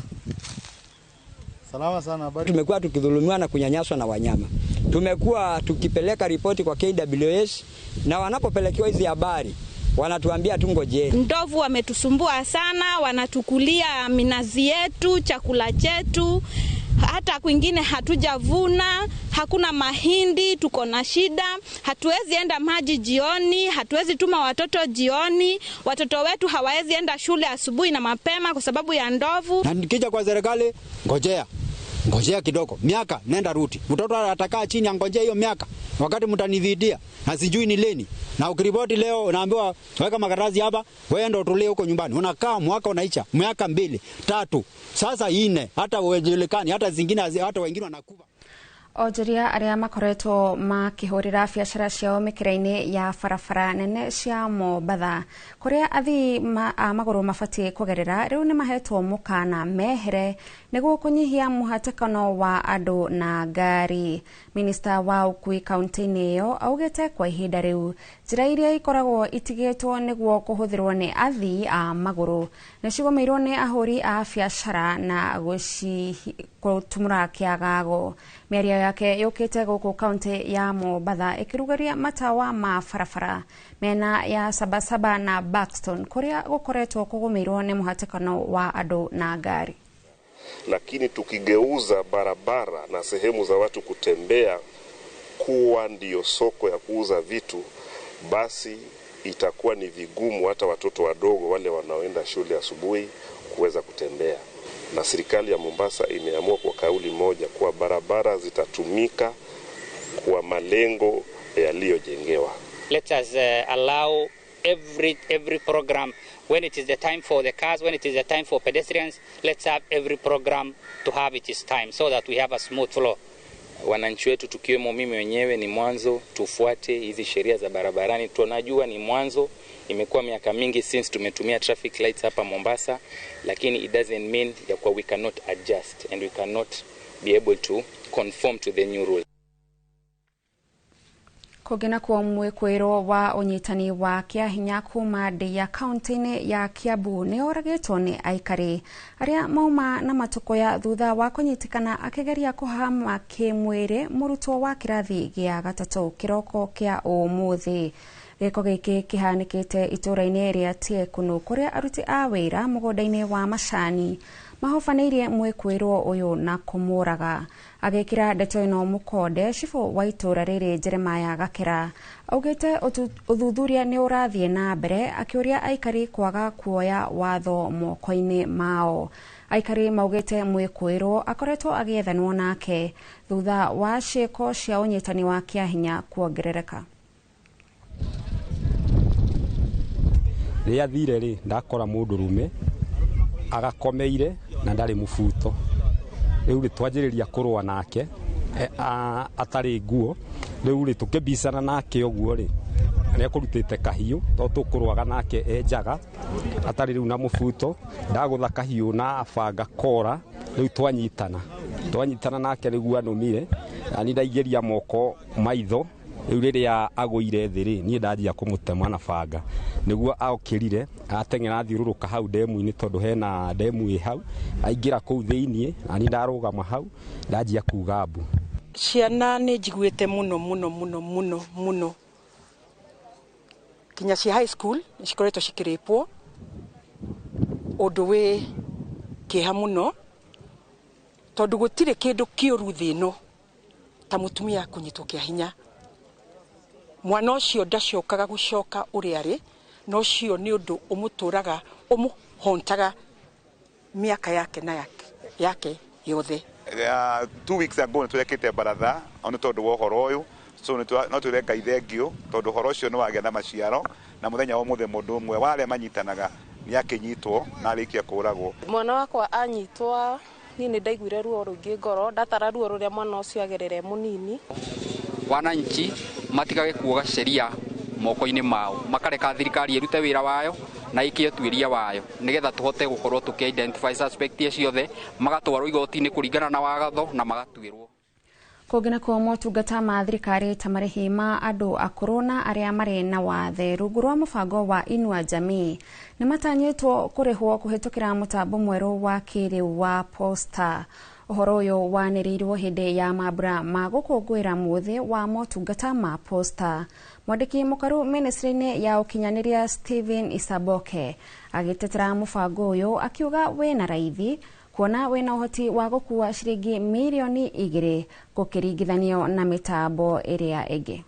Salama sana, habari. Tumekuwa tukidhulumiwa na kunyanyaswa na wanyama. Tumekuwa tukipeleka ripoti kwa KWS na wanapopelekewa hizi habari wanatuambia tungojeni. Ndovu wametusumbua sana, wanatukulia minazi yetu, chakula chetu, hata kwingine hatujavuna, hakuna mahindi, tuko na shida, hatuwezi enda maji jioni, hatuwezi tuma watoto jioni, watoto wetu hawawezi enda shule asubuhi na mapema kwa sababu ya ndovu. Na nikija kwa serikali, ngojea. Ngojea kidogo, miaka nenda ruti. Mtoto atakaa chini angojea hiyo miaka. Wakati mtanidhidia na sijui ni lini. Na ukiripoti leo unaambiwa weka makaratasi hapa, wewe ndio utulie huko nyumbani. Unakaa mwaka unaicha, miaka 2, 3, sasa 4, hata ujulikani, hata zingine hata wengine wanakufa. Onjoria arĩa makoretwo makĩhũrĩra biacara ciao mĩkĩra-inĩ ya barabara nene cia Mombatha kũrĩa athii a magũrũ mabatiĩ kũgerera rĩu nĩ mahetwo mũkana mehere nĩguo kũnyihia mũhatĩkano wa andũ na ngari. Minista wa ũkui kaunti-inĩ ĩyo augĩte kwa ihinda rĩu njĩra iria ikoragwo itigĩtwo nĩguo kũhũthĩrwo nĩ athii a magũrũ nĩ cigũmĩirwo nĩ ahũri a biacara na gũtumũra kĩagago. Mĩario yake yũkĩte gũkũ kaunti ya Mombatha ĩkĩrugũria matawa ma barabara mĩena ya Sabasaba na Buxton kũrĩa gũkoretwo kũgũmĩirwo nĩ mũhatĩkano wa andũ na ngari. Lakini tukigeuza barabara na sehemu za watu kutembea kuwa ndiyo soko ya kuuza vitu, basi itakuwa ni vigumu hata watoto wadogo wale wanaoenda shule asubuhi kuweza kutembea. Na serikali ya Mombasa imeamua kwa kauli moja kuwa barabara zitatumika kwa malengo yaliyojengewa. Let us allow every program, when it is the time for the cars, when it is the time for pedestrians, let's have every program to have its time so that we have a smooth flow. Wananchi wetu tukiwemo mimi mwenyewe ni mwanzo tufuate hizi sheria za barabarani. Tunajua ni mwanzo, imekuwa miaka mingi since tumetumia traffic lights hapa Mombasa, lakini it doesn't mean ya kwa we cannot adjust and we cannot be able to conform to the new rules. Kũngĩ nakuo mwĩkwĩrwo wa ũnyitani wa kĩahinya kuma Ndia kaunti-inĩ ya Kiambu nĩ oragĩtwo nĩ aikari arĩa mauma na matũkũya thutha wa kũnyitĩkana akĩgeria kũhama kĩmwĩrĩ mũrutwo wa kĩrathi gĩa gatatũ kĩroko kĩa ũmũthĩ. Gĩko gĩkĩ kĩhanĩkĩte itũũra-inĩ rĩa Tiekunu kũrĩa aruti a wĩra mũgũnda-inĩ wa macani mahobanĩirie mwĩkwĩrwo ũyũ na kũmũraga. Agĩkĩra ndeto ĩno mũkonde, cibũ wa itũũra rĩrĩ Jeremiah Gakĩra augĩte ũthuthuria nĩ ũrathiĩ na mbere, akĩũria aikari kwaga kuoya watho moko-inĩ mao. Aikari maugĩte mwĩkwĩrwo akoretwo agĩethanwo nake thutha wa ciĩko cia ũnyitani wa kĩahinya kuongerereka. Rĩrĩa thire rĩ ndakora mũndũ rume agakomeire na ndarĩ mũbuto. Rĩu rĩ twanjĩrĩria kũrũa nake atarĩ nguo. Rĩu rĩ tũkĩbicana nake ũguo rĩ nĩ ekũrutĩte kahiũ tondũ tũkũrũaga nake e njaga atarĩ rĩu na mũbuto. Ndagũtha kahiũ na banga kora, rĩu twanyitana nake nĩguo anũmire na niĩ ndaingĩria moko maitho. Rĩu rĩrĩa agũire thĩ rĩ niĩ ndanjia kũmũtema na banga nĩguo aokĩrire ateng'era athiũrũrũka hau ndemu-inĩ tondũ hena ndemu ĩ hau, aingĩra kũu thĩiniĩ na niĩ ndarũgama hau ndanjia kuga mbu. Ciana nĩ njiguĩte mũno mũno mũno mũno mũno kinya cia high school nĩ cikoretwo cikĩrĩpwo ũndũ wĩ kĩeha mũno tondũ gũtirĩ kĩndũ kĩũru thĩ ĩno ta mũtumia kũnyitwo kĩa hinya. Mwana ũcio ndacokaga gũcoka ũrĩa arĩ, na ũcio nĩ ũndũ ũmũtũraga Ũmũhontaga mĩaka yake na yake yothe. 2 weeks ago nĩ baratha nĩ tondũ wa ũhoro ũyũ, so no twĩre Ngai thengio tondũ ũhoro ũcio nĩ wagĩa na maciaro, na mũthenya wa ũmũthĩ mũndũ ũmwe wa arĩa manyitanaga nĩ akĩnyitwo na arĩkia kũragwo. Mwana wakwa anyitwa niĩ nĩ ndaiguire ruo rũingĩ ngoro, ndatara ruo rũrĩa mwana ũcio agerere mũnini. Wananchi matigage kuoga sheria moko-inĩ mao, makareka thirikari ĩrute wĩra wayo na ĩke ũtuĩria wayo nigetha tuhote gukorwo tuki identify suspect ciothe, magatwarwo igoti-inĩ kũringana na watho na magatuĩrwo. Kũngĩ nakuo motungata ma thirikari ta marĩhi ma andũ akũrũ na arĩa marĩ na wathe rungu rwa mũbango wa Inua Jamii nĩ matanyĩtwo kũrĩhwo kũhĩtũkĩra mũtambo mwerũ wa kĩrĩu wa Posta. Ũhoro ũyũ wanĩrĩirwo hĩndĩ ya mambura ma gũkũngũĩra mũthĩ wa motungata ma Posta. Mwandĩki mũkaru ministry-inĩ ya ũkinyanĩria Stephen Isaboke agĩtetera mũbango ũyũ akiuga wĩna raithi kuona wĩna ũhoti wa gũkua ciringi mirioni 2 gũkĩringithanio na mĩtambo ĩrĩa ĩngĩ.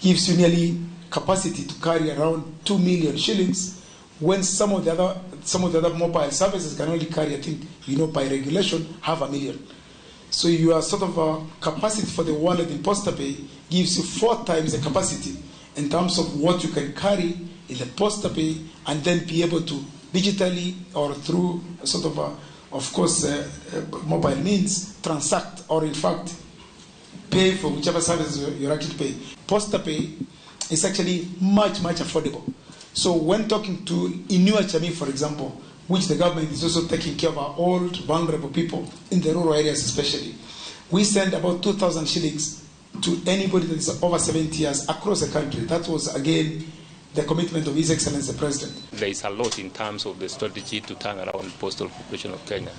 Gives you nearly capacity to carry around 2 million shillings when some of the other mobile services can only carry, I think, you know, by regulation, 500,000. So your sort of a capacity for the wallet in PostaPay gives you 4 times the capacity in terms of what you can carry in the PostaPay and then be able to digitally or through sort of a, of course, mobile means transact or in fact pay for whichever services you're actually paying. PostaPay is actually much, much affordable. So when talking to Inua Jamii, for example, which the government is also taking care of our old, vulnerable people in the rural areas especially, we send about 2,000 shillings to anybody that is over 70 years across the country. That was, again, the commitment of His Excellency the President. There is a lot in terms of the strategy to turn around Postal Corporation of Kenya.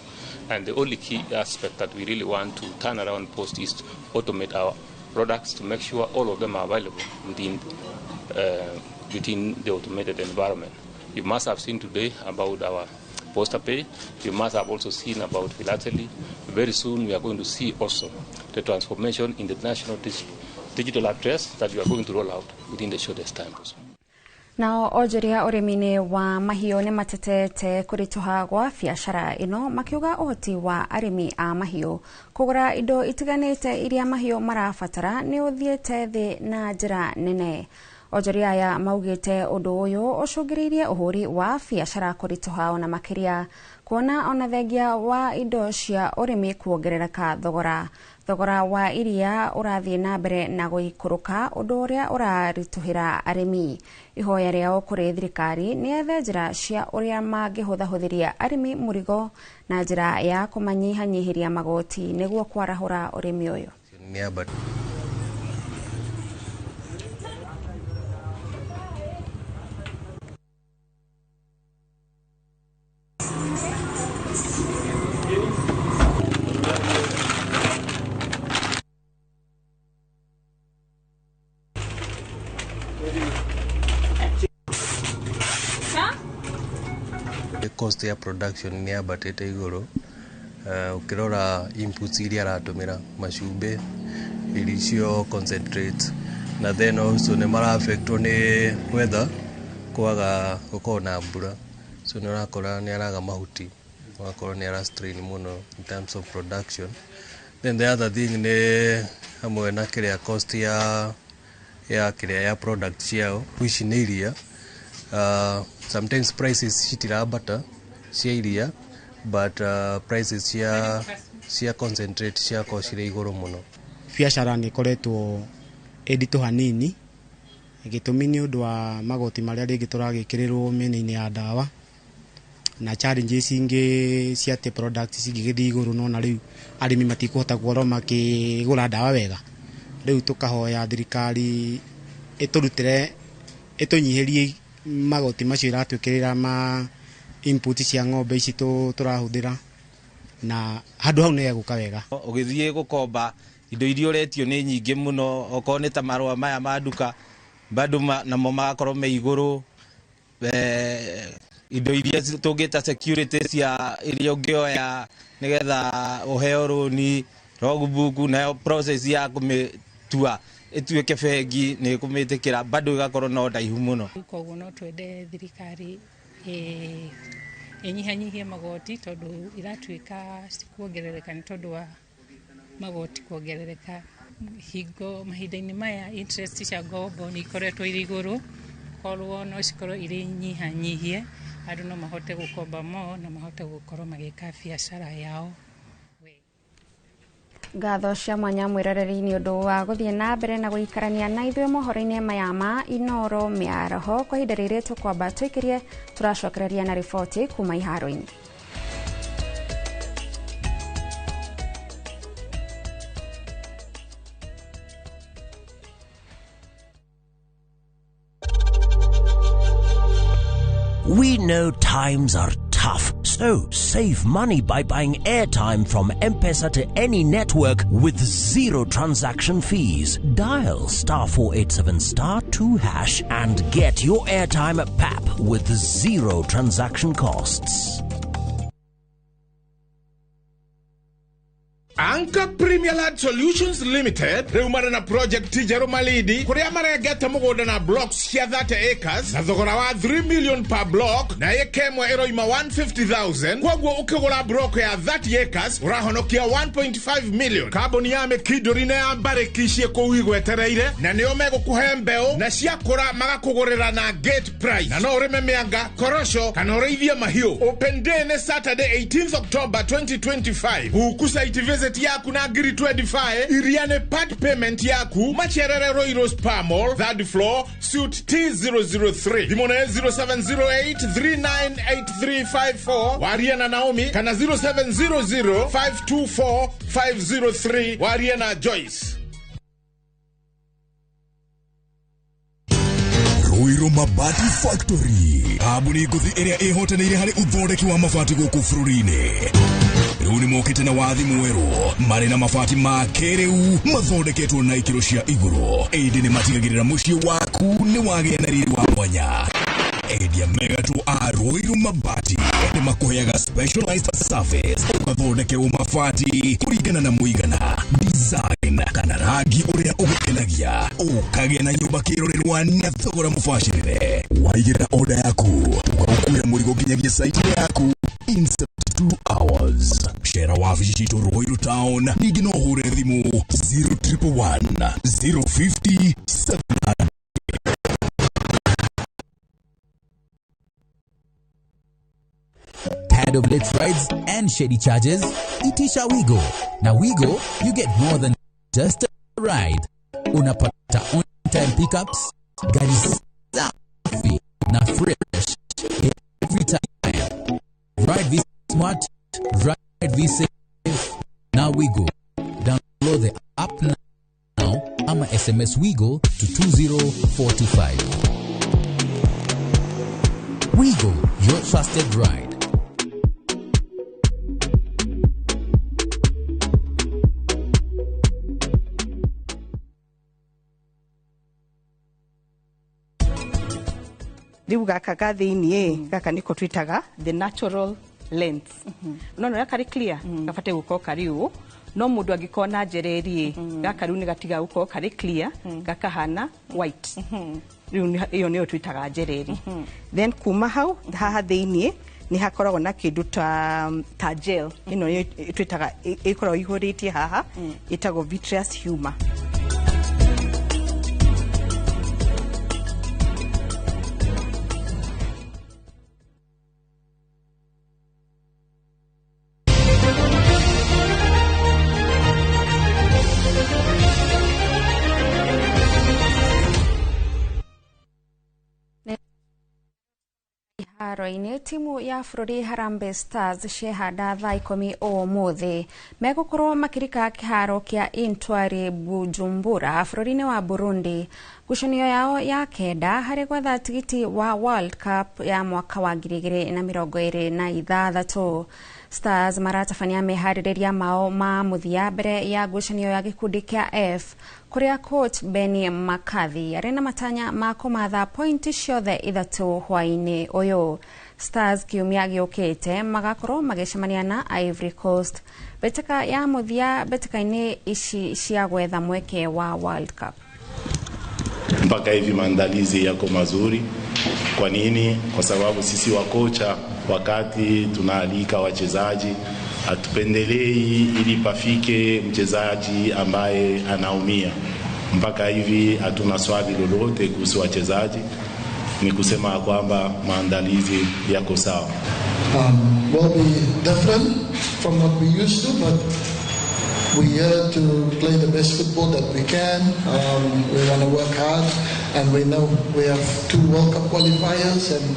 And the only key aspect that we really want to turn around Post is to automate our products to make sure all of them are available within the automated environment. You must have seen today about our PostaPay. You must have also seen about philately. Very soon we are going to see also the transformation in the national digital address that we are going to roll out within the shortest time possible. Nao onjoria ũrĩmi-inĩ wa mahiũ nĩ matetete kũritũha gwa biacara ĩno makiuga ũhoti wa arĩmi a mahiũ kũgũra indo itiganĩte iria mahiũ marabatara nĩ ũthiĩte thĩ na njĩra nene. Onjoria aya maugĩte ũndũ ũyũ ũcũngĩrĩirie ũhũri wa biacara kũritũha ona makĩria kuona ona thengia wa indo cia ũrĩmi kuongerereka thogora. Thogora wa iria ũrathiĩ na mbere na gũikũrũka ũndũ ũrĩa ũraritũhĩra arĩmi. Ihoya rĩao kũrĩ thirikari nĩ yethe njĩra cia ũrĩa mangĩhũthahũthĩria arĩmi mũrigo na njĩra ya kũmanyihanyihĩria magoti nĩguo kwarahũra ũrĩmi ũyũ. Cost ya production nĩ yambatĩte igũrũ. Ũkĩrora inputs iria aratũmĩra, macumbĩ, irio icio concentrate, na then also nĩ mara-affectwo nĩ weather, kwaga gũkorwo na mbura, so nĩ ũrakora nĩ araga mahuti, ũgakorwo nĩ ara strain mũno in terms of production. Then the other thing nĩ hamwe na kĩrĩa cost ya kĩrĩa ya product ciao, which nĩ iria. Sometimes prices citirambata cia iria, but prices cia concentrate ciakorwo cirĩ igũrũ mũno. Biacara nĩ ĩkoretwo ĩ nditũ hanini, gĩtũmi nĩ ũndũ wa magoti marĩa rĩngĩ tũragĩkĩrĩrwo mĩena-inĩ ya ndawa na challenges ingĩ cia atĩ product cingĩgĩthiĩ igũrũ, nona rĩu arĩmi matikũhota gũkorwo makĩgũra ndawa wega. Rĩu tũkahoya thirikari ĩtũrutĩre, ĩtũnyihĩrie magoti macio iratwĩkĩrĩra ma input cia ng'ombe ici tũrahũthĩra, na handũ hau nĩ hegũka wega. Ũgĩthiĩ gũkomba indo iria ũretio nĩ nyingĩ mũno, okorwo nĩ ta marũa maya ma nduka bado namo magakorwo me igũrũ. Indo iria tũngĩta security cia iria ũngĩoya nĩgetha ũheo rũni, logbook, nayo process ya kũmĩtua ĩtuĩke bengi nĩ ĩkũmĩtĩkĩra bado ĩgakorwo no ndaihu mũno. Koguo no twende thirikari Ĩnyihanyihie magoti tondũ iratuĩka cikuongerereka nĩ tondũ wa magoti kuongerereka. Hingo mahinda-inĩ maya interest cia ngombo nĩ ikoretwo irĩ igũrũ, korwo no cikorwo irĩ nyihanyihie, andũ no mahote gũkomba mo na mahote gũkorwo magĩka biacara yao. Ngatho cia mwanya mwĩroreri nĩ ũndũ wa gũthiĩ na mbere na gũikarania na ithuĩ mohoro-inĩ maya ma Inooro mĩaraho. Kwa ihinda rĩrĩ tũkwamba tũikĩrie, tũracokereria na riboti kuma iharo-inĩ. We know times are tough, so save money by buying airtime from M-Pesa to any network with zero transaction fees. Dial *487*2# and get your airtime at PAP with zero transaction costs. Anchor Premier Land Solutions Limited rĩu marĩ na project njerũ Malindi kũrĩa marengete mũgũnda na blocks cia 30 acres na thogora wa 3 million per block, na ĩka ĩmwe ĩroima 150,000. Kwoguo ũkĩgũra block ya 30 acres ũrahonokia 1.5 million. Kambuni ya Mĩkindũri na ya Mbarĩki ciĩ kũu igwetereire, na nĩo megũkũhe mbeũ na ciakũra magakũgũrĩra na gate price, na no ũrĩme mĩanga, korosho kana ũrĩithie mahiũ. Open day nĩ Saturday 18th October 2025. Huku site visit yaku na ngiri 25 iria nĩ part payment yaku. Macherere Royal Spa Mall, 3rd floor, suite T003. Thimũ nĩ 0708 398354 warie na Naomi, kana 0700 524 503 warie na Joyce. Ruiru Mabati Factory, kambuni ngũthi ĩrĩa ĩhotanĩire harĩ ũthondeki wa mabati gũkũ bũrũri-inĩ. Rĩu nĩ mokĩte na wathi mwerũ, marĩ na mabati ma kĩrĩu mathondeketwo na ikĩro cia igũrũ, ĩndĩ nĩ matigagĩrĩra mũciĩ waku nĩ wagĩa na riri wa mwanya. Endia mega tu a Ruiru Mabati nĩ makũheaga specialized service, ũgathondekerwo mabati kũringana na mũigana, design kana rangi ũrĩa ũgũkenagia, ũkagĩa na nyũmba kĩrorerwa na thogora mũbacĩrĩre. Waigĩrĩra order yaku, tũgagũkuĩra mũrigo nginyagia site yaku in 72 hours. Cera wabici citũ Ruiru Town, ningĩ no ũhũre thimũ 0111 050 700. Tired of late rides and shady charges? Itisha Wigo. Now Wigo, you get more than just a ride. Unapata on-time pickups, gari safi na fresh every time. Ride V Smart, ride V Safe. Now Wigo. Download the app now ama SMS Wigo to 20425. Wigo, your trusted ride. Riu gaka ga thiini gaka niko twitaga the natural lens. No no karĩ clear, gabate gukorwo karĩ ũũ, no mũndũ angĩkorwo na njereri gaka rĩu nĩ gatiga gũkorwo karĩ clear, gakahana white. Rĩu ĩyo nĩyo twitaga njereri. Then kuma hau haha thĩiniĩ nĩ hakoragwo na kĩndũ ta gel ĩno nĩyo twitaga, ĩkoragwo ihũrĩtie haha, ĩtagwo vitreous humor. Iharo-inĩ timu ya bũrũri Harambee Stars ciehanda thaa 10 ũmũthĩ megũkorwo makĩrika kĩharo kĩa Intwari Bujumbura bũrũri-inĩ wa Burundi. Ngucanio yao ya kenda harĩ gwetha tigiti wa World Cup ya mwaka wa 2026. Stars maratabania meharĩrĩria mao ma mũthia mbere ya ngucanio ya gĩkundi kĩa F kũrĩa coach Benni McCarthy arĩ na matanya ma kũmatha pointi ciothe 3 hwaĩ-inĩ ũyũ. Stars kiumia gĩũkĩte magakorwo magĩcemania na Ivory Coast mbĩtĩka ya mũthia mbĩtĩka-inĩ ici cia gwetha mweke wa World Cup. Mpaka hivi maandalizi yako mazuri. Kwa nini? Kwa sababu sisi wakocha Wakati tunaalika wachezaji, hatupendelei ili pafike mchezaji ambaye anaumia. Mpaka hivi hatuna swali lolote kuhusu wachezaji, ni kusema kwamba maandalizi yako sawa. Will be different from what we used to, but we're here to play the best football that we can. We want to work hard, and we know we have 2 World Cup qualifiers and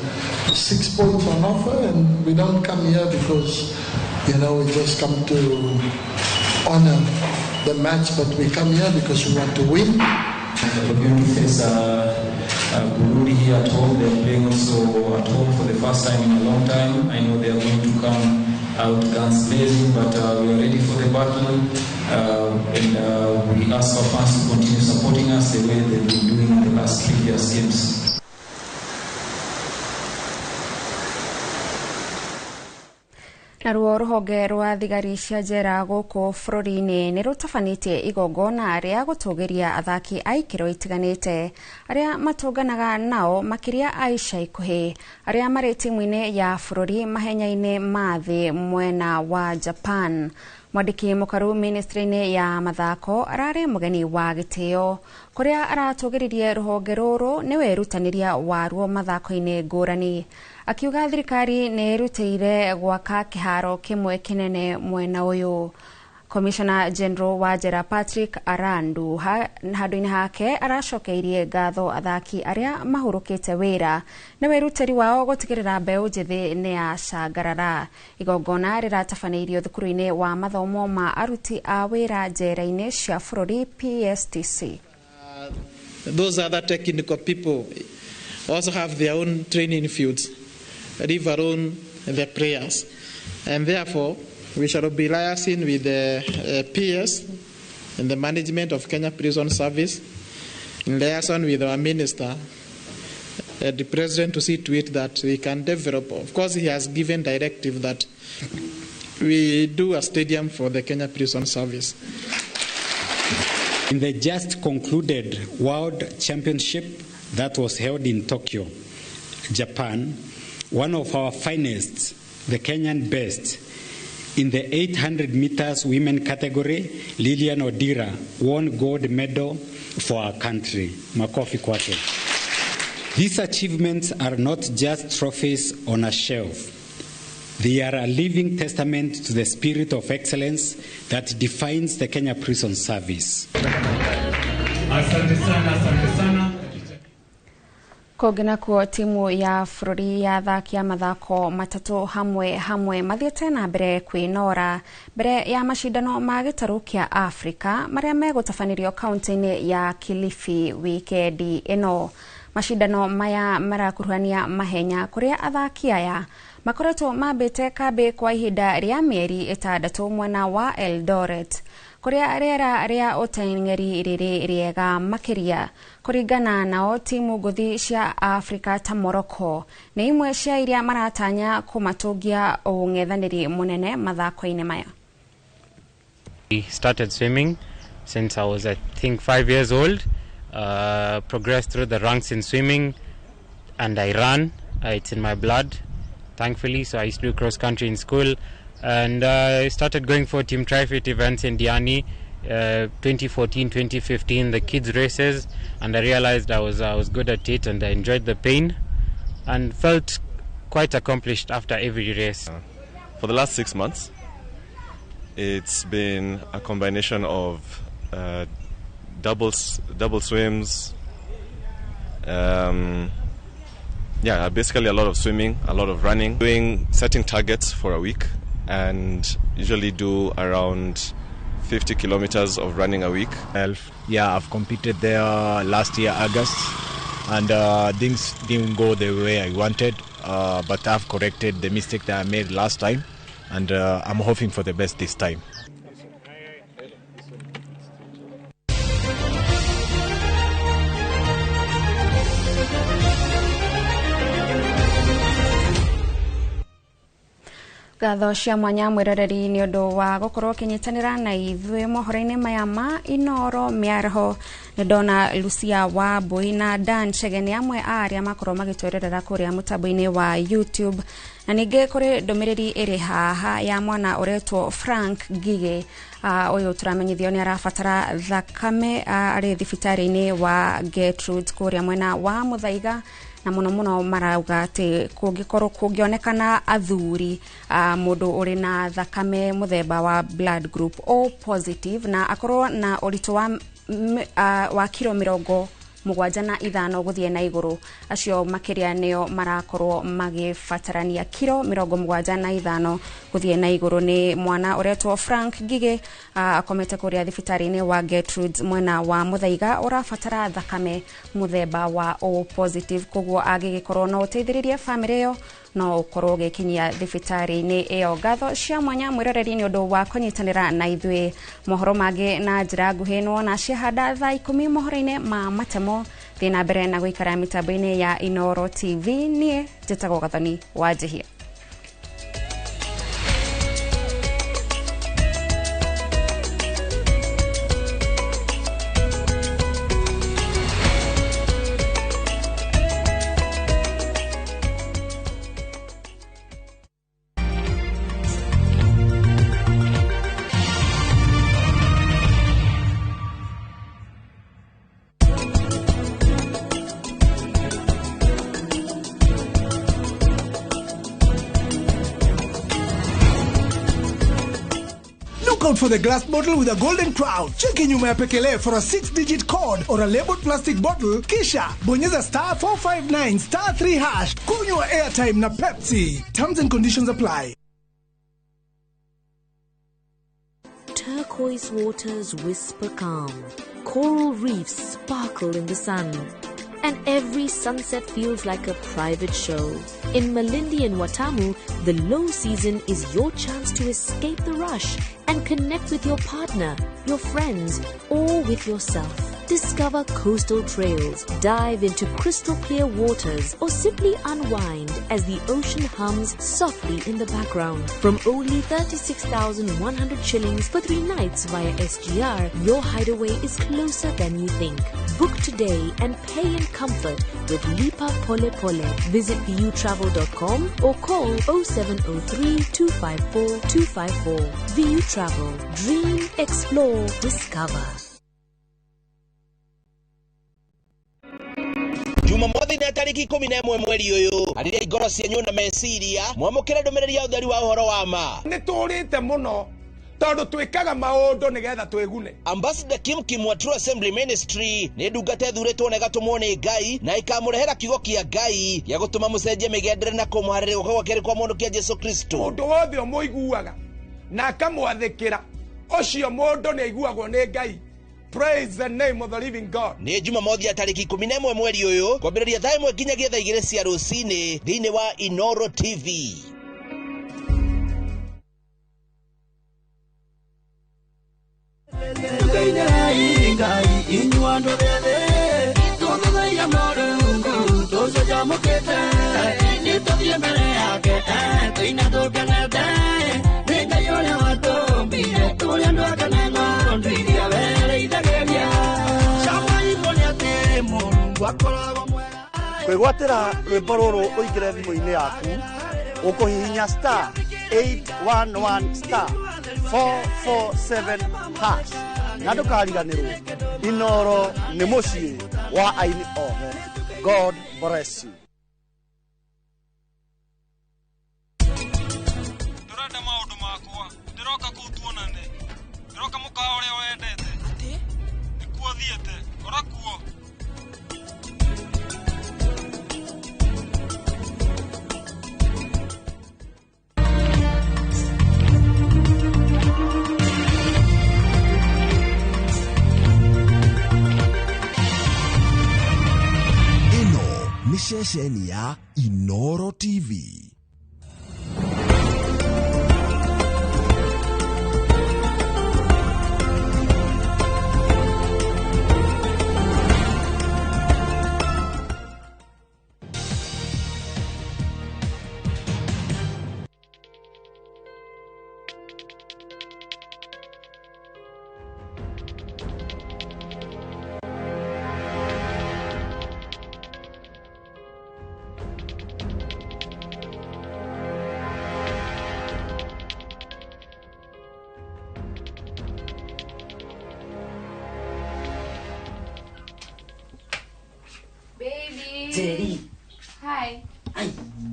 6 points on offer, and we don't come here because, you know, we just come to honor the match, but we come here because we want to win. We're going to face Burundi here at home. They're playing also at home for the first time in a long time. I know they are going to come out guns blazing, but we are ready for the battle, and we ask our fans to continue supporting us the way they've been doing in the last previous games. Naruo ruhonge rwa thigari cia njera gũkũ bũrũri-inĩ nĩ rũtabanĩtie igongona rĩa gũtũgĩria athaki a ikĩro itiganĩte arĩa matũnganaga nao makĩria a ica ikuhĩ arĩa marĩ timu-inĩ ya bũrũri mahenya-inĩ ma thĩ mwena wa Japan. Mwandĩki mũkaru ministry-inĩ ya mathako ararĩ mũgeni wa gĩtĩo kũrĩa aratũgĩririe rũhonge rũrũ nĩ wĩrutanĩria waruo mathako-inĩ ngũrani, akiuga thirikari nĩ ĩrutĩire gwaka kĩharo kĩmwe kĩnene mwena ũyũ. Commissioner General wa njera Patrick Arandu handũ-inĩ hake aracokeirie ngatho athaki arĩa mahurũkĩte wĩra nĩ wĩrutĩri wao gũtigĩrĩra mbeũ njĩthĩ nĩ yacangarara. Igongona rĩratabanĩirio thukuru-inĩ wa mathomo ma aruti a wĩra njera-inĩ cia bũrũri PSTC. Those other technical people also have their own training fields, leave alone the players. And therefore, we shall be liaising with the PS and the management of Kenya Prison Service, in liaison with our minister, the president, to see to it that we can develop. Of course, he has given directive that we do a stadium for the Kenya Prison Service. In the just concluded World Championship that was held in Tokyo, Japan, one of our finest, the Kenyan best, in the 800 meters women category, Lilian Odira won gold medal for our country. Makofi kwake. These achievements are not just trophies on a shelf. They are a living testament to the spirit of excellence that defines the Kenya Prison Service. Asante sana, asante sana. Kũngĩ nakuo timu ya bũrũri ya athaki a mathako matatũ hamwe hamwe mathiĩte na mbere kwĩnora mbere ya macindano ma gĩtarũ kĩa Afrika marĩa megũtabanĩrio kaunti-inĩ ya Kilifi wikendi ĩno. Macindano maya marakuruhania mahenya kũrĩa athaki aya makoretwo mambĩte kambĩ kwa ihinda rĩa mĩeri 6 mwena wa Eldoret kũrĩa rĩera rĩa ũteng'eri rĩrĩ rĩega makĩria. Kũringana nao timu ngũthi cia Afrika ta Morocco nĩ imwe cia iria maratanya kũmatũngia ũng'ethanĩri mũnene mathako-inĩ maya. I started swimming since I was, I think, 5 years old. Progressed through the ranks in swimming, and I run. It's in my blood, thankfully. So I used to do cross country in school, and I started going for Team Trifit events in Diani, 2014, 2015, the kids races, and I realized I was good at it, and I enjoyed the pain, and felt quite accomplished after every race. For the last 6 months, it's been a combination of double swims, basically a lot of swimming, a lot of running, setting targets for a week, and usually do around 50 kilometers of running a week. Yeah, I've competed there last year, August, and things didn't go the way I wanted, but I've corrected the mistake that I made last time, and I'm hoping for the best this time. Ngatho cia mwanya mwiroreri ni undu wa gukorwo ukinyitanira na ithuĩ mohoro-inĩ maya ma Inoro mĩaraho. Nĩ ndona Lucia wa Mbui na Dan Chege nĩ amwe a arĩa makorwo magĩtwererera kũrĩa mũtambo-inĩ wa YouTube. Na ningĩ kũrĩ ndũmĩrĩri ĩrĩ haha ya mwana ũretwo Frank Ngige, ũyũ tũramenyithio nĩ arabatara thakame, arĩ thibitarĩ-inĩ wa Gertrude kũrĩa mwena wa Muthaiga, na muno muno marauga atĩ kũngĩkorwo kũngĩonekana athuri, mũndũ ũrĩ na thakame mũthemba wa blood group O positive na akorwo na ũritũ wa kiro 75 gũthiĩ na igũrũ, acio makĩria nĩo marakorwo magĩbatarania. Kiro 75 gũthiĩ na igũrũ nĩ mwana ũretwo Frank Ngige, akomete kũrĩa thibitarĩ-inĩ wa Gertrude mwena wa Muthaiga, ũrabatara thakame mũthemba wa O positive. Koguo angĩgĩkorwo no ũteithĩrĩrie bamĩrĩ ĩyo, no ũkorwo ũgĩkinyia thibitarĩ-inĩ ĩyo. Ngatho cia mwanya mwĩroreri nĩ ũndũ wa kũnyitanĩra na ithuĩ. Mohoro mangĩ na njĩra nguhĩ nĩwona ciahanda thaa 10 mohoro-inĩ ma matemo. Thiĩ na mbere na gũikara mĩtambo-inĩ ya Inoro TV. Niĩ njĩtagwo Gathoni wa Njihia. Out for the glass bottle with a golden crown. Cheki nyuma ya pekele for a 6-digit code or a labeled plastic bottle, kisha bonyeza star 459 star 3 hash. Kunywa airtime na Pepsi. Terms and conditions apply. Turquoise waters whisper calm. Coral reefs sparkle in the sun. And every sunset feels like a private show. In Malindi and Watamu, the low season is your chance to escape the rush and connect with your partner, your friends, or with yourself. Discover coastal trails, dive into crystal clear waters, or simply unwind as the ocean hums softly in the background. From only 36,100 shillings for 3 nights via SGR, your hideaway is closer than you think. Book today and pay in comfort with Lipa Pole Pole. Visit vutravel.com or call 0703 254 254. VU Travel. Dream, explore, discover. Jumamothi na tariki 11 mweri uyu ariria ingoro cianyu na meciria mwamukire ndumiriri ya utheri wa uhoro wa ma. Ni turite muno tondu twikaga maundu nigetha twigune. Ambassador Kim Kim wa True Assembly Ministry ni ndungata ethuritwo na ĩgatumwo nĩ Ngai na ikamurehera kiugo kia Ngai gĩa gũtũma mũcenjie mĩgendere na kũmũharĩrĩria gũka gwa kerĩ kwa mũndũ kĩa Jesu Kristo. Mũndũ wothe ũmũiguaga na akamwathĩkĩra ũcio mũndũ nĩ aiguagwo nĩ Ngai. Praise the name of the living God. Nĩ Jumamothi ya tariki 11 mweri ũyũ kwambĩrĩria thaa 1 nginyagia thaa 2 cia rũcinĩ thĩinĩ wa Inoro TV. Kwĩgwatĩra rwĩmbo rũrũ ũingĩre thimũ-inĩ yaku ũkũhihinya star 811 star 447 hash na ndũkariganĩrwo Inoro nĩ mũciĩ wa aini othe. God bless you. Ndũrenda maũndũ makwa, ndĩroka kũu tuonane, ndĩroka mũkawa ũrĩa wendete. Atĩ? Nĩkuo thiĩte, kora kuo. Nĩ ceceni ya Inoro TV. Njeri. Hi. Ai,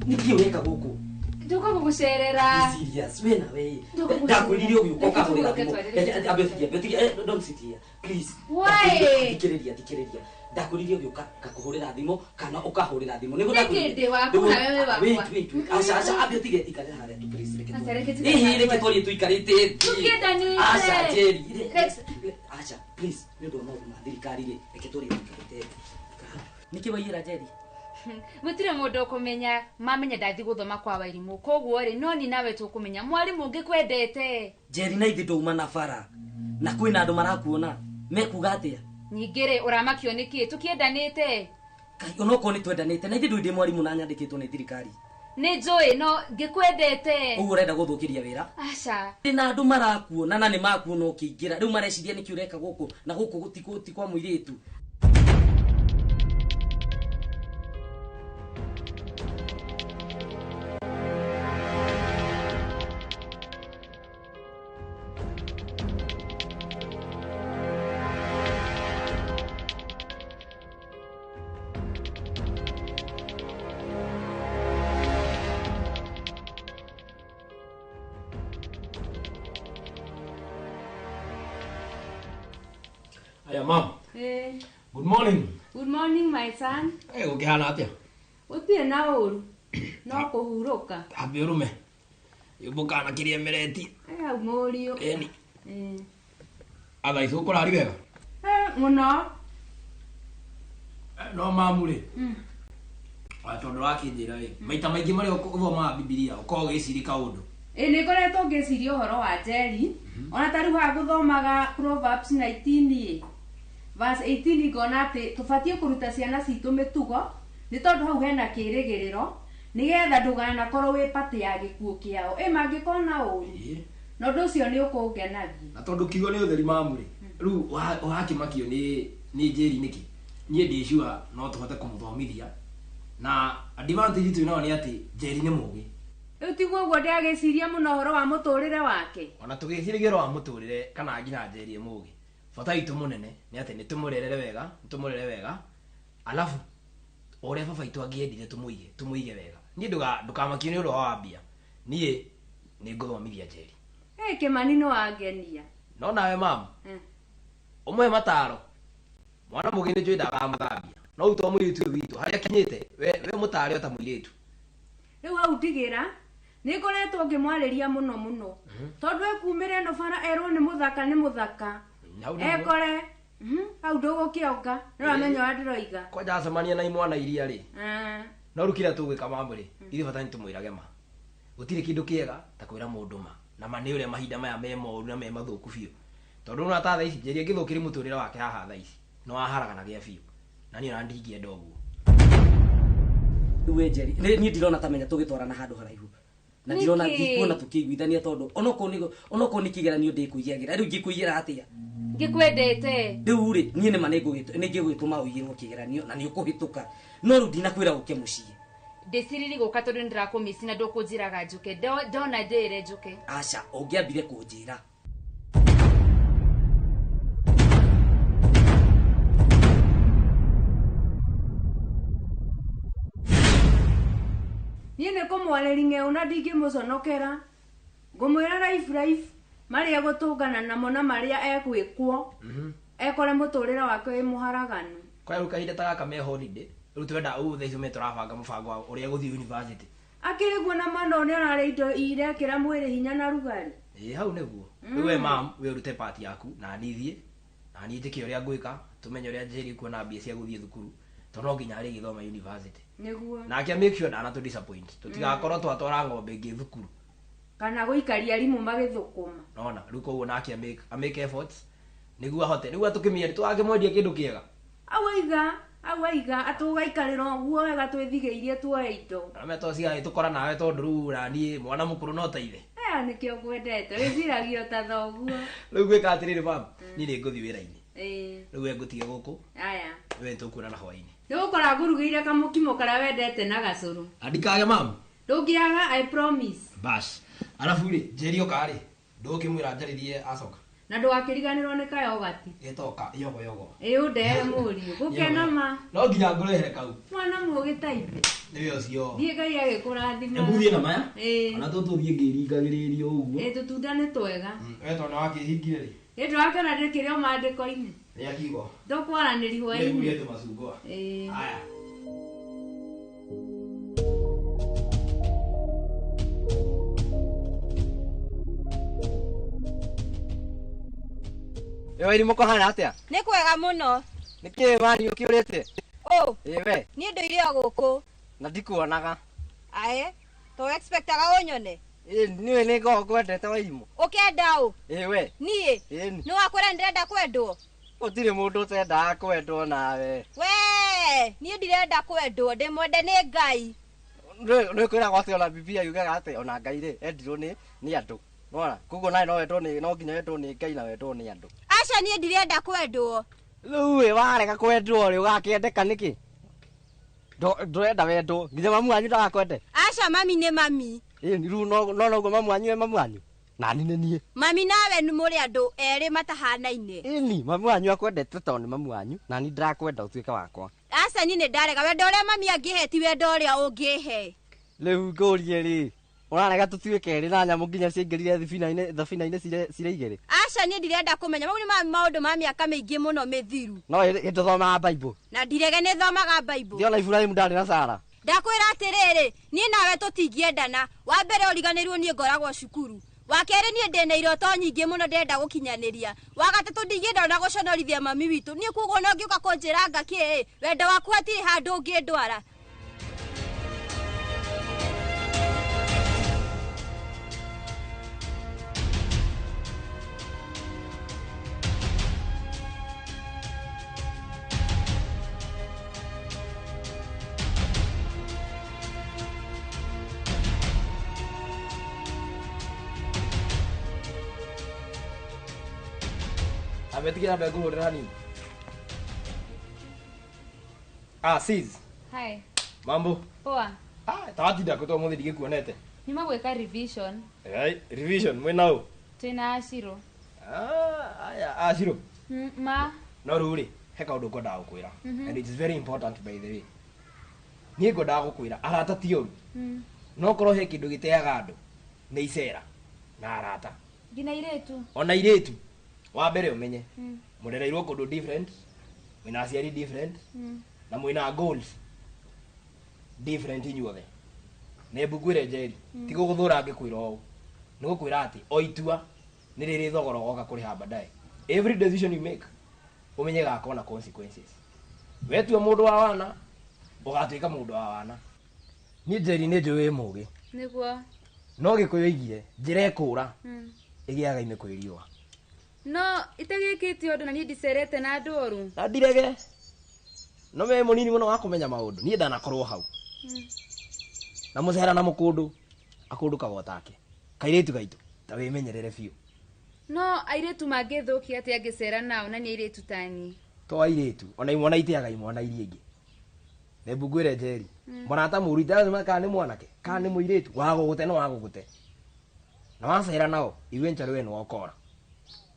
nĩkĩ weka gũkũ? Ndoka gũgũcerera. Serious, we na we. Ndakwĩrire ũgĩũka ũkahũrĩra thimũ. Ambe ũtige, ambe ũtige. Don't sit here. Please. Why? Thikĩrĩria, thikĩrĩria. Ndakwĩrire ũgĩũka ngakũhũrĩra thimũ kana ũkahũrĩra thimũ. Nĩguo ndakwĩrire. Nĩkĩ ndĩ waku na wewe wakwa. Wait, wait, wait. Aca, aca, ambe ũtige ikarĩra harĩa tu please. Reke tu. Ĩhĩ, reke twarie tũikarĩte. Tũkĩendanĩte. Aca, Njeri. Aca, please. Nĩ ũndũ wa maũndũ ma thirikari rĩ, reke twarie tũikarĩte. Nĩkĩ waiyĩra Njeri? Gũtirĩ mũndũ ũkũmenya mamenya ndathi gũthoma kwa wairimũ koguo rĩ no ni nawe tũkũmenya mwarimũ ngĩkwendete. Njeri na ithe ndũuma na bara na kwĩna andũ marakuona mekuga atĩa? Ningĩ rĩ ũramakio nĩkĩ tũkĩendanĩte? Kai onokorwo nĩ twendanĩte na ithe ndũĩ ndĩ mwarimũ na nyandĩkĩtwo nĩ thirikari. Nĩ njũĩ no ngĩkwendete. Ũguo ũrenda gũthũkĩria wĩra? Aca. Na andũ marakuona na nĩ makuona ũkĩingĩra rĩu mareciria nĩkĩ ũreka gũkũ na gũkũ ti kwa mũirĩtu. Aya, mom. Hey. Good morning. Good morning, my son. Hey, gũkĩhana atĩa? Gũtirĩ na ũru. No kũhurũka. Ambia ũrume. Yũmbũkaga na kĩrĩa emereti. Hau mũriũ. Ĩni. Atha ici ũkũrari wega? Mũno. No mamu rĩ. Tondũ ũrakĩnjĩra rĩ, maita maingĩ marĩa ũthomaga Bibilia ũkoragwo ũgĩciria kaũndũ. Ĩ nĩ ngoretwo ngĩciria ũhoro wa Njeri. Ona ta rĩu haha ngũthomaga Proverbs 19 verse 18 ngona atĩ tũbatiĩ kũruta ciana citũ mĩtugo nĩ tondũ hau hena kĩrĩgĩrĩro nĩgetha ndũganakorwo wĩ patĩ ya gĩkuũ kĩao. Ĩ mangĩkona ũru na ũndũ ũcio nĩ ũkũngenagia. Na tondũ kiugo nĩ ũtheri mamu rĩ, rĩu ũrakĩmakio nĩ Njeri nĩkĩ? Niĩ ndĩ sure no tũhote kũmũthomithia na advantage twĩ nayo nĩ atĩ Njeri nĩ mũũgĩ. Rĩu tiguo ũguo ndĩragĩciria mũno ũhoro wa mũtũrĩre wake. Ona tũgĩciragia ũhoro wa mũtũrĩre kana nginya Njeri mũũgĩ, bata witũ mũnene nĩ atĩ nĩ tũmũrerere wega, nĩ tũmũrere wega, alafu ũrĩa baba witũ angĩendire tũmũige wega. Niĩ ndũkamakio nĩ ũhoro wa mbia. Niĩ nĩ ngũthomithia Njeri. Ĩ Kĩmani nĩ wangenia. No nawe mamu, ũmũhe mataro. Mwana mũgĩ nĩ njũĩ ndakamũthambia. No rĩu to mũirĩtu ũyũ witũ harĩa akinyĩte, we mũtare o ta mũirĩtu. Rĩu hau ndigĩra nĩ ngoretwo ngĩmwarĩria mũno mũno tondũ ekumĩra ĩno bara erwo nĩ mũthaka nĩ mũthaka ekore hau ndũgũkĩonga nĩ ũramenya ũrĩa ndĩroiga. Kwanja acemania na imwana iria rĩ, no rĩu kĩrĩa tũgwĩka mamu rĩ, ithuĩ bata nĩ tũmwĩrage ma. Gũtirĩ kĩndũ kĩega ta kwĩra mũndũ ma, na ma nĩ ũrĩa mahinda maya me moru na me mathũku biũ. Tondũ ona ta thaa ici Njeri angĩthũkĩria mũtũrĩre wake haha thaa ici no aharaganagia biũ, na niĩ ona ndingĩenda ũguo. Rĩu we Njeri, niĩ ndirona ta menya tũgĩtwarana handũ haraihu. Na ndirona ndikuona tũkĩiguithania tondũ onokorwo nĩ kĩgeranio ndĩkũiyagĩra rĩu ngĩkũiyĩra atĩa? Ngĩkwendete. Rĩu rĩ niĩ nĩma nĩngĩgũgĩtũma ũiyĩrwo kĩgeranio na nĩũkũhĩtũka no rĩu ndinakwĩra ũke mũciĩ. Ndĩciriri gũka tondũ nĩndĩrakũmici na ndũkũnjĩraga njũke ndona ndĩre njũke. Aca, ũngĩambire kũnjĩra. Niĩ nĩ kũmwarĩria ng'eũ na ndingĩmũconokera. Ngũmwĩra life life marĩa egũtũngana namo na marĩa egwĩkwo ekore mũtũrĩre wake wĩ mũharaganu. Kwa rĩu kahinda ta gaka me holiday, rĩu twenda ũũ thaa icio me tũrabanga mũbango wa ũrĩa egũthiĩ university. Akĩrĩ guo na mwana ũyũ nĩararĩa indo irekĩra mwĩrĩ hinya na rugarĩ. Ĩ hau nĩguo. Rĩu we mam, we ũrute part yaku na niĩ thiĩ, na niĩ njĩke ũrĩa ngwĩka, tũmenye ũrĩa Njeri kuona mbia cia gũthiĩ thukuru tondũ no nginya arĩgĩthoma university. Nĩguo. Nake make sure ndanatũ disappoint. Tũtigakorwo twatwara ng'ombe ĩngĩ thukuru. Kana gũikaria arimũ magĩthũkũma. Nona, rĩu koguo nake make efforts nĩguo ahote, nĩguo atũkĩmĩe tũgakĩmwendia kĩndũ kĩega. Au aiga atũgaikarĩra ũguo wega twĩthigĩirie tuoe indo. Arame to cigagĩtũkora nawe tondũ rĩu na niĩ mwana mũkũrũ no ta ithe. Aya nĩkĩo ngwendete, wĩciragia o ta thoguo. Rĩu ngwĩka atĩrĩrĩ mam, niĩ nĩ ngũthiĩ wĩra-inĩ. Ĩĩ. Rĩu we ngũtige gũkũ. Aya. We nĩtũkuonana hwaĩ-inĩ. Nĩgũkora ngũrugĩire kamũkimo karĩa wendete na gacũrũ. Andikage mam. Ndũngĩaga, I promise. Bas. Arabu rĩ, Njeri oka rĩ, ndũgũkĩmwĩra njarĩrie acoka. Na ndũgakĩriganĩrwo nĩ kayogati. Gĩtoka yogoyogo. Ĩ ũndehere mũriũ. Gũkena ma. No nginya ngũrehere kau. Mwana mũgĩ ta ithe. Nĩwe ũcio. Thiĩ Ngai agĩkũrathima. Hebu thiĩ na maya. Ĩ. Ona tũtũ thiĩ ngĩringagĩrĩrio ũguo. Ĩ tũtunda nĩ twega. We tondũ nĩwakĩhingire rĩ. Ĩ ndũrakĩona ndĩkĩrĩ o maandĩko-inĩ. Rĩa kiugo. Tũkwaranĩria hwaĩ-inĩ. Nĩngũrĩe tũmacungwa. Ĩ. Haya. Ĩ Wairimũ kũhana atĩa? Nĩ kwega mũno. Nĩ kĩĩ mani ũkĩũrĩte? Ũ. Ĩ we. Niĩ ndũire o gũkũ. Na ndikuonaga. Ae, to expectaga ũnyone? Ĩ niĩ nĩ ngoragwo ngwendete Wairimũ. Ũkenda ũ? Ĩ we. Niĩ? Ĩni. Nĩ wakwĩra nĩ ndĩrenda kwendwo? Gũtirĩ mũndũ ũtendaga kwendwo nawe. We, niĩ ndirenda kwendwo, ndĩmwende nĩ Ngai. Nĩ kwĩragwo atĩ ona Bibilia yugaga atĩ ona Ngai rĩ endirwo nĩ andũ. Nĩwona? Koguo nawe no wendwo nĩ no nginya wendwo nĩ Ngai na wendwo nĩ andũ. Aca niĩ ndirenda kwendwo. Rĩu ĩ warega kwendwo rĩ ũgakĩendeka nĩkĩ? Ndũrenda wendwo nginya mamu wanyu ndagakwende. Aca mami nĩ mami. Ĩ rĩu no noguo mamu wanyu e mamu wanyu. Nani nĩ niĩ. Mami nawe nĩ mũrĩ andũ erĩ matahanaine. Ĩni mamu wanyu akwendete tondũ nĩ mamu wanyu na niĩ ndĩrakwenda ũtuĩke wakwa. Aca niĩ nĩ ndarega wendo ũrĩa mami angĩhe ti wendo ũrĩa ũngĩhe. Rĩu ngũrie rĩ ũrarega tũtuĩke erĩ na nyamũ nginya ciaingĩrire thabina-inĩ cirĩ igĩrĩ. Aca niĩ ndirenda kũmenya mau nĩ maũndũ ma mĩaka mĩingĩ mũno mĩthiru. No ĩ tũthomaga Bible. Na ndirege nĩ thomaga Bible. Ndiona Iburahĩmu ndarĩ na Sara. Ndakwĩra atĩrĩrĩ, niĩ nawe tũtingĩendana. Wa mbere ũriganĩrwo niĩ ngoragwo cukuru. Wa kerĩ niĩ ndĩna iroto nyingĩ mũno ndĩrenda gũkinyanĩria. Wa gatatũ ndingĩenda ona gũconorithia mami witũ. Niĩ koguo ona ũngĩũka kũnjĩra nga kĩ, wendo waku hatirĩ handũ ũngĩndwara. Ametigĩra ambe ngũhũrĩra hanini. Ah, sis. Hi. Mambo. Poa. Ah, tawatinda kũ tondũ ũmũthĩ ndigĩkuonete. Nyuma gwĩka revision. Ai, revision mwĩna ũ? Twĩna Acirũ. Ah, aya, Acirũ. Ma. No rĩu rĩ, he kaũndũ ngwendaga gũkwĩra. And it is very important by the way. Niĩ ngwendaga gũkwĩra arata ti ũru. No korwo he kĩndũ gĩteaga andũ nĩ icera na arata. Nginya airĩtu. Ona airĩtu. Wa mbere ũmenye mũrereirwo kũndũ different, mwĩna aciari different, na mwĩna goals different inyuothe. Na embu ngwĩre Njeri, ti gũgũthũra ngĩkwĩra ũũ, nĩ gũkwĩra atĩ o itua nĩ rĩrĩ thogora ũgoka kũrĩha baadaye. Every decision you make ũmenye gakorwo na consequences. Wetua mũndũ wa wana ũgatuĩka mũndũ wa wana. Niĩ Njeri nĩ njũĩ wĩ mũgĩ. Nĩguo. No Gĩkũyũ oigire njĩra ĩkũra ĩgĩaga ime kwĩ riũa. No itagĩkĩte ũndũ na niĩ ndicerete na andũ oru. Na ndirege. No me mũnini mũno wa kũmenya maũndũ. Niĩ ndanakorwo hau. Na mũcera na mũkũndũ akũndũkaga take. Kairĩtu gaitũ ta wĩmenyerere biũ. No airĩtu mangĩthũkia atĩa ngĩcera nao na nĩ airĩtu ta niĩ. To airĩtu ona imwana iteaga imwana iria ingĩ. Nembu ngwĩre Njeri, mũrata mũũru itarazima kana nĩ mwanake kana nĩ mũirĩtu wa gũgũte no wa gũgũte. Na wacera nao eventually we nĩwe ũkora.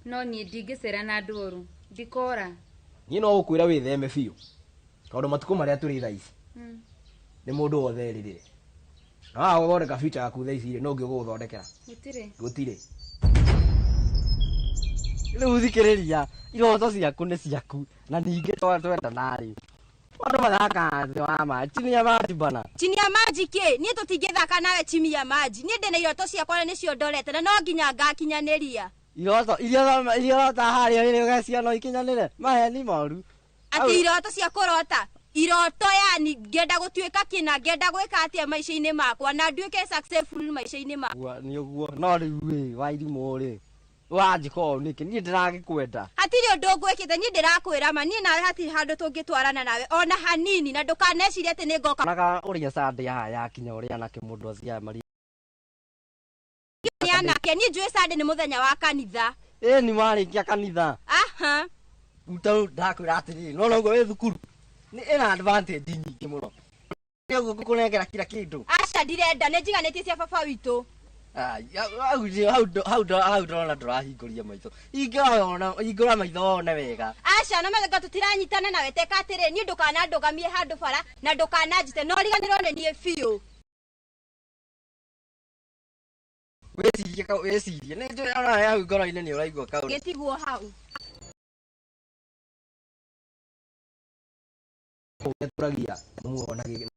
No niĩ ndingĩcera na andũ oru, ndikora. Niĩ no gũkwĩra wĩtheme biũ tondũ matukũ marĩa tũrĩ thaa ici nĩ mũndũ wothe erirĩre. Na waga gũthondeka future yaku thaa ici rĩ, no ũngĩ ũgũgũthondekera. Gũtirĩ. Gũtirĩ. Rĩu thikĩrĩria, iroto ciaku nĩ ciaku na ningĩ twendana rĩ. Andũ mathakaga thĩ wa maĩ, chini ya maji bana. Chini ya maji kĩ? Niĩ tũtingĩthaka nawe chini ya maji. Niĩ ndĩna iroto ciakwa na nĩcio ndorete na no nginya ngakinyanĩria. Iroto iria ũrota harĩa rĩrĩ ũgeciria no ikinyanĩre, maheni moru. Atĩ iroto cia kũrota. Iroto yani ngenda gũtuĩka kĩna, ngenda gwĩka atĩa maica-inĩ makwa na nduĩke successful maica-inĩ makwa. Nĩ ũguo, no rĩu ĩ, Wairimũ rĩ, wanjĩka ũũ nĩkĩ? Niĩ ndĩragĩkwenda. Hatirĩ ũndũ ngwĩkĩte, niĩ ndĩrakwĩra ma, niĩ nawe hatirĩ handũ tũngĩtwarana nawe ona hanini, na ndũkanecirie atĩ nĩ ngoka. Onaga ũrĩa Sunday haha yakinya ũrĩa anake mũndũ aciaga mari. Nĩ anake, niĩ njũĩ Sunday nĩ mũthenya wa kanitha. Ĩ nĩ warĩkia kanitha. Aha. Rĩu ndakwĩra atĩrĩrĩ, no noguo wĩ thukuru. Nĩ ĩna advantage nyingĩ mũno. Nĩ ũguo ngũkũnengera kila kĩndũ. Aca ndirenda, nĩ njiganĩtie cia baba witũ. Hau ndona ndũrahingũria maitho. Hingũra maitho wone wega. Aca na mega tũtiranyitana nawe teka atĩrĩ niĩ ndũkanandũgamie handũ bara na ndũkananjite no riganĩrwo nĩ niĩ biũ. Wĩcirie nĩ njũĩ ona hau ngoro-inĩ nĩ ũraigua kaũndũ. Gĩtigwo hau. Tũragia muona gĩ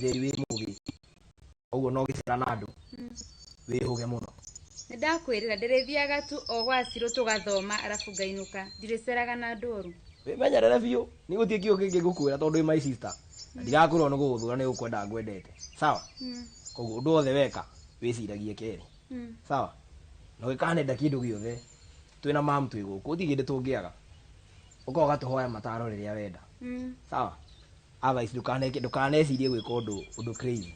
wĩ mũgĩ ũguo no gĩcera na andũ wĩhũge mũno. Nĩ ndakwĩrĩra ndĩrĩthiaga tu o gwa Cirũ tũgathoma arabu ngainũka ndirĩceraga na andũ oru. Wĩmenyerere biũ nĩ gũtirĩ kiugo kĩngĩ ngũkwĩra tondũ wĩ my sister na ndirakwĩrwo nĩ gũgũthũra nĩ gũkwenda ngwendete sawa. Koguo ũndũ wothe weka wĩciragie kerĩ sawa na ũgĩkanenda kĩndũ gĩothe twĩna mamu twĩ gũkũ gũtirĩ kĩndũ tũngĩaga ũka ũgatũhoya mataro rĩrĩa wenda sawa. Otherwise ndũkanecirie gwĩka ũndũ crazy.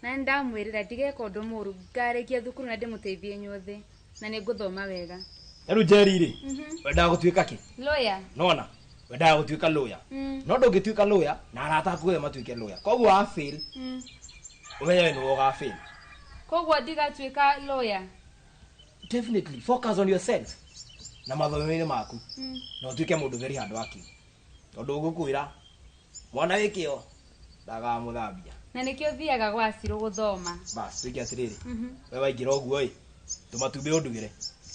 Na nĩ ndamwĩrĩra ndigeka ũndũ mũru ngarĩkia thukuru na ndĩmũteithie inyuothe na nĩ ngũthoma wega. Rĩu Njeri rĩ wendaga gũtuĩka kĩ? Lawyer. Nona wendaga gũtuĩka lawyer no ndũngĩtuĩka lawyer na arata aku othe matuĩke lawyer koguo wa fail ũmenye we nĩwe ũga fail. Koguo ndigatuĩka lawyer. Definitely focus on yourself na mathomo-inĩ maku na ũtuĩke mũndũ very hard working tondũ ngũkwĩra mwana wĩ kĩo ndagamũthambia. Na nĩkĩo thiaga gwa Cirũ gũthoma. Bas twĩke atĩrĩrĩ we waingĩra ũguo ĩ tũmatumbĩ ũndugĩre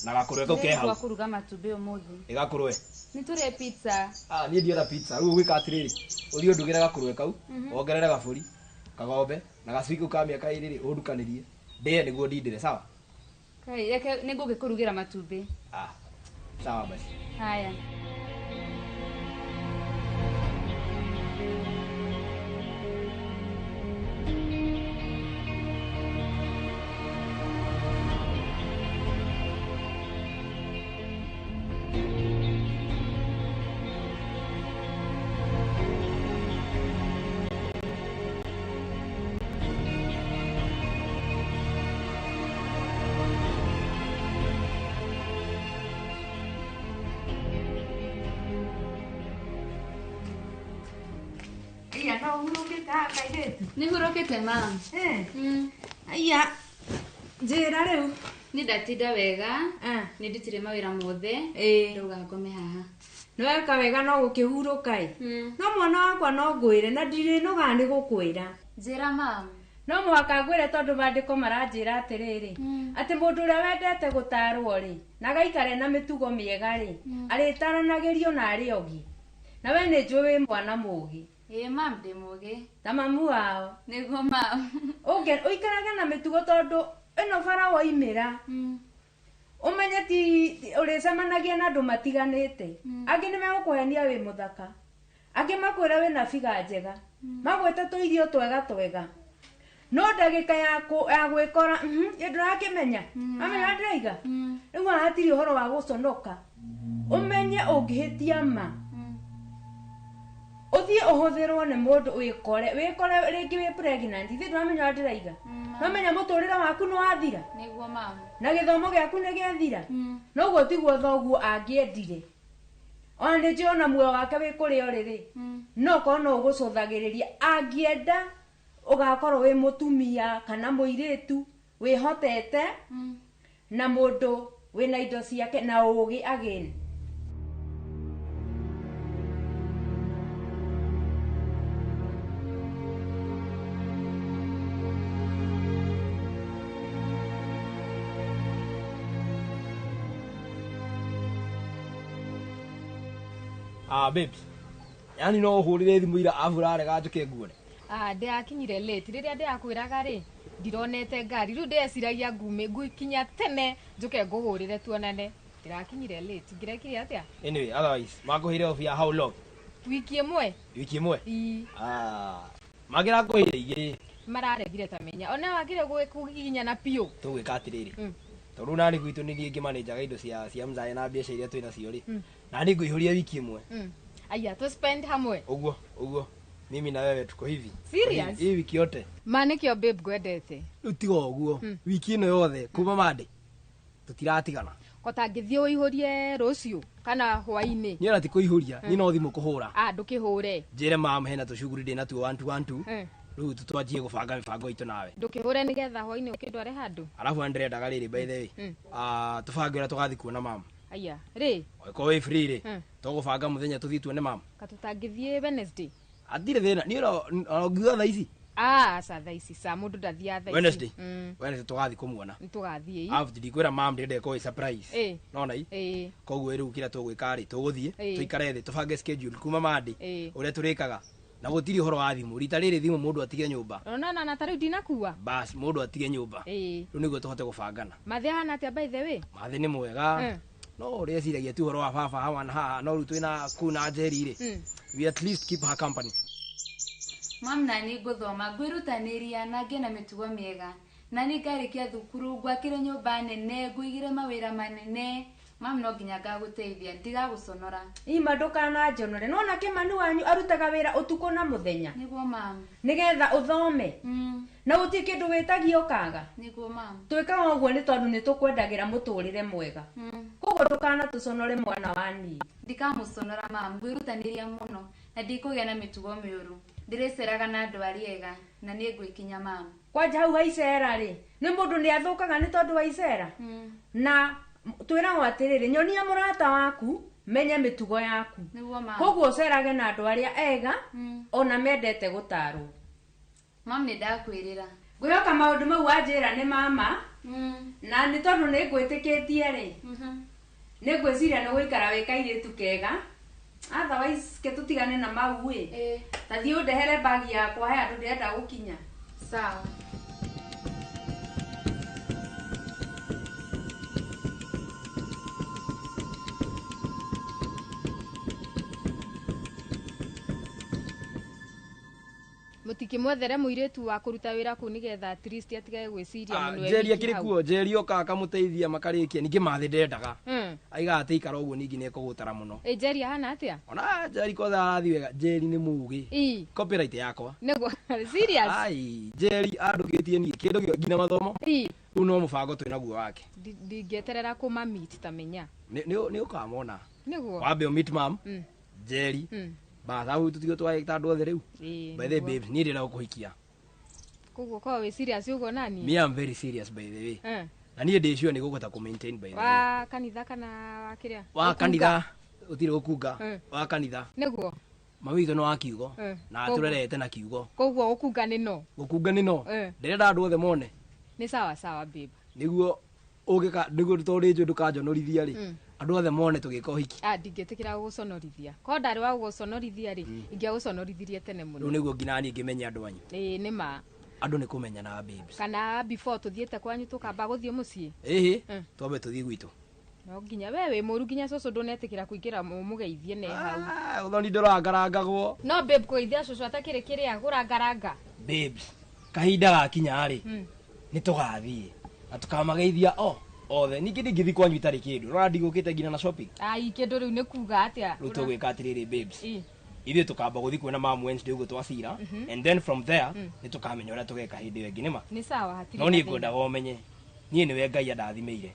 na gakũrwe kau ke hau. Nĩngũgwa kũruga matumbĩ ũmũthĩ. Ĩ gakũrwe? Nĩ tũrĩe pizza. Ah niĩ ndienda pizza rĩu ũgwĩka atĩrĩrĩ ũthiĩ ũndugĩre gakũrwe kau wongerere gabũri kagombe na gacui kau ka mĩaka ĩrĩ rĩ ũndukanĩrie ndĩe nĩguo ndindĩre sawa. Kai reke nĩngũgĩkũrugĩra matumbĩ. Ah sawa basi. Haya. Nĩ hurũkĩte mam. Aya njĩra rĩu. Nĩ ndatinda wega nĩ ndutire mawĩra mothe ndauga ngome haha. Nĩ weka wega no gũkĩhurũka ĩ no mwana wakwa no ngwĩre na ndirĩnogaga nĩ gũkwĩra. Njĩra mam. No mũhaka ngwĩre tondũ maandĩko maranjĩra atĩrĩrĩ atĩ mũndũ ũrĩa wendete gũtarwo rĩ na agaikare na mĩtugo mĩega rĩ arĩtaranagĩrio na arĩa ũngĩ na we nĩ njũĩ wĩ mwana mũgĩ. Ĩ mam ndĩ mũgĩ. Ta mamu wao. Nĩguo mam. Ũikarage na mĩtugo tondũ ĩno bara woimĩra ũmenye ti ũrĩcemanagia na andũ matiganĩte. Angĩ nĩ megũkũhenia wĩ mũthaka angĩ makwĩre wĩna biga njega magwĩte tũirio twega twega no ndagĩka ya gwĩkora ĩ ndũrakĩmenya amenya ndĩraiga rĩu haha hatirĩ ũhoro wa gũconoka ũmenye ũngĩhĩtia ma ũthiĩ ũhũthĩrwo nĩ mũndũ wĩkore rĩngĩ wĩ pregnant ithuĩ ndũramenya ũrĩa ndĩraiga nomenya mũtũrĩre waku nĩ wathira Nĩguo mam. na gĩthomo gĩaku nĩ gĩathira noguo tiguo thoguo angĩendire ona nĩ njũĩ ona muoyo wake wĩ kũrĩa ũrĩ rĩ no korwo no ũgũcũthagĩrĩria angĩenda ũgakorwo wĩ mũtumia kana mũirĩtu wĩhotete na mũndũ wĩna indo ciake na ũgĩ again. Ah babes yani no ũhũrĩre thimũ ira abu ũrarega njũke nguone. Ah ndĩrakinyire late rĩrĩa ndĩrakwĩraga rĩ ndironete ngari rĩu ndĩreciragia ngume ngũkinya tene njũke ngũhũrĩre tuonane ndĩrakinyire late ngĩrekire atĩa. Anyway otherwise makũheire off ya how long? Wiki ĩmwe. Wiki ĩmwe? Ii. Ah mangĩrakũheire igĩrĩ mararegire ta menya ona wagire kũgiginyana biũ. Tũgwĩka atĩrĩrĩ tondũ nani gwitũ nĩ niĩ ngĩmanĩnjaga indo cia mzae na mbeca iria twĩ nacio rĩ na nĩ ngũihũria wiki ĩmwe. Aya tu spend hamwe. Ũguo ũguo mimi na wewe tuko hivi. Serious? Hii wiki yote. Ma nĩkĩo babe ngwendete. Rĩu tiga ũguo wiki ĩno yothe kuma Monday tũtiratigana. Kotangĩthiĩ ũihũrie rũciũ kana hwainĩ. Niĩ ona ti kũihũria, niĩ no thimũ kũhũra. Ah, ndũkĩhũre. Njĩre mam hena tũcuguri ndĩ natuo 1 2 1 2. Eh. Rĩu tũtwanjie gũbanga mĩbango itũ nawe. Ndũkĩhũre nĩgetha hwainĩ ũkĩndware handũ. Arabu ona ndĩrendaga rĩrĩ by the way. Tũbange ũrĩa tũgathiĩ kuona mam. Aya, rĩ. Angĩkorwo wĩ free rĩ, tũgũbanga mũthenya tũthiĩ tuone mam. Katũtangĩthiĩ Wednesday. Hatirĩ thĩna, niĩ ona ũngiuga thaa ici. Ah, aca thaa ici ca mũndũ ndathiaga thaa ici. Wednesday. Wednesday tũgathiĩ kũmuona. Nĩtũgathiĩ. Arabu ndikwĩra mam ndĩrenda ĩkorwo ĩ surprise. Nona i? Ĩ. Koguo rĩu kĩrĩa tũgwĩka rĩ, tũgũthiĩ, Ĩ. tũikare thĩ, tũbange schedule kuma Monday, Ĩ. ũrĩa tũrĩkaga. Na gũtirĩ ũhoro wa thimũ. Rita rĩrĩ thimũ mũndũ atige nyũmba. Ona na ta rĩu ndinakua. Bas, mũndũ atige nyũmba. Ĩ. Rĩu nĩguo tũhote gũbangana. Mathĩ ahana atĩa by the way? Mathĩ nĩ mwega. No ũrĩa eciragia ti ũhoro wa baba hawa na haha, no rĩu twĩna kũu na Njeri rĩ. We at least keep her company. Mam na nĩ ngũthoma ngwĩrutanĩria na ngĩe na mĩtugo mĩega na nĩ ngarĩkia thukuru ngwakĩre nyũmba nene ngũigĩre mawĩra manene. Mam no nginya ngagũteithia ndigagũconora. Ima ndũkananjonore nona Kĩmani wanyu arutaga wĩra ũtukũ na mũthenya. Nĩguo mam. Nĩgetha ũthome. Na gũtirĩ kĩndũ wĩtagia ũkaga. Nĩguo mam. Twĩkaga ũguo nĩ tondũ nĩ tũkwendagĩra mũtũrĩre mwega. Koguo ndũkanatũconore mwana wa niĩ. Ndikamũconora mam, ngwĩrutanĩria mũno na ndikũgĩa na mĩtugo mĩũru. Ndĩrĩceraga na andũ arĩa ega na nĩ ngwĩkinya mam. Kwanja hau ha icera rĩ, nĩ mũndũ nĩ athũkaga nĩ tondũ wa icera. Na twĩragwo atĩrĩrĩ, nyonia mũrata waku menye mĩtugo yaku. Nĩguo mam. Koguo ũcerage na andũ arĩa ega ona mendete gũtarwo. Mam nĩ ndakwĩrĩra. Ngwĩhoka maũndũ mau wanjĩra nĩ mama. Na nĩ tondũ nĩ ngwĩtĩkĩtie rĩ, nĩ ngwĩciria nĩ gũikara wĩ kairĩtu kega. Otherwise ke tũtigane na mau ĩ. Ta thiĩ ũndehere bagi yakwa he handũ ndĩrenda gũkinya. Sawa. Mũtikĩmwethere mũirĩtu wa kũruta wĩra kũu nĩgetha at least atigage gwĩciria mũno e Njeri wiki akĩrĩ hau. kuo, Njeri okaga akamũteithia makarĩkia, ningĩ Mathĩ ndendaga. Aigaga atĩ ikara ũguo ningĩ nĩekũgũtara mũno. Ĩ Njeri ahana atĩa? Ona Njeri kwanza arathiĩ wega, Njeri nĩ mũgĩ. Ĩ. Copyright yakwa. Nĩguo, serious? Ai, Njeri andũkĩtie niĩ kĩndũ gĩothe nginya mathomo. Ĩ. Rĩu no mũbango twĩnaguo wake. Ndingĩeterera kũma meet ta menya. Nĩ ũkamona. Nĩguo. Wambe ũ meet mam, Njeri. Bas, hau tũtige twagĩta andũ othe rĩu. Ĩ, By the way, nĩguo. babes, niĩ ndĩrenda gũkũhikia. Koguo korwo wĩ serious ũguo nani? Me I'm very serious by the way. Na niĩ ndĩ sure nĩ ngũhota kũ maintain by the way. Wa kanitha kana wa kĩrĩa? Wa Gũkunga? kanitha, gũtirĩ gũkunga. Wa kanitha. Nĩguo. Mami witũ nĩ wa kiugo. Na Koguo- atũrerete na kiugo. Koguo gũkunga nĩ no. Gũkunga nĩ no. Ndĩrenda andũ othe mone. Nĩ sawa sawa babe. Nĩguo ũngĩka nĩguo tondũ nĩ njũĩ ndũkanjonorithia rĩ. Andũ othe mone tũgĩka ũhiki. Ah, ndingĩtĩkĩra gũgũconorithia. Korwo ndarĩ wa gũgũconorithia rĩ, ingĩagũconorithirie tene mũno. Rĩu nĩguo nginya niĩ ngĩmenya andũ anyu. Ĩĩ nĩ ma. Andũ nĩ kũmenyana babes. Kana before tũthiĩte kwanyu tũkamba gũthiĩ mũciĩ. Ĩhĩ, twambe tũthiĩ gwitũ. No nginya we wĩ mũru nginya cũcũ ndũnetĩkĩra kũingĩra mũgeithie ne hau. Ũthoni ndũrangarangagwo. No babe kũgeithia cũcũ atakĩrĩ kĩrĩa kũrangaranga. Babes, kahinda gakinya rĩ, nĩ tũgathiĩ na tũkamageithia o othe. Ningĩ ndingĩthiĩ kwanyu itarĩ kĩndũ. Ũrona ndigũkĩte nginya na shopping. Ai kĩndũ rĩu nĩ kuga atĩa? Rĩu tũgwĩka atĩrĩrĩ babes. Ĩ. Ithuĩ tũkamba gũthiĩ kuona mam Wednesday ũguo twacira and then from there nĩ tũkamenya ũrĩa tũgeka hĩndĩ ĩyo ĩngĩ nĩma. Nĩ sawa hatirĩ. No niĩ na thĩna. ngwendaga ũmenye niĩ nĩwe Ngai andathimĩire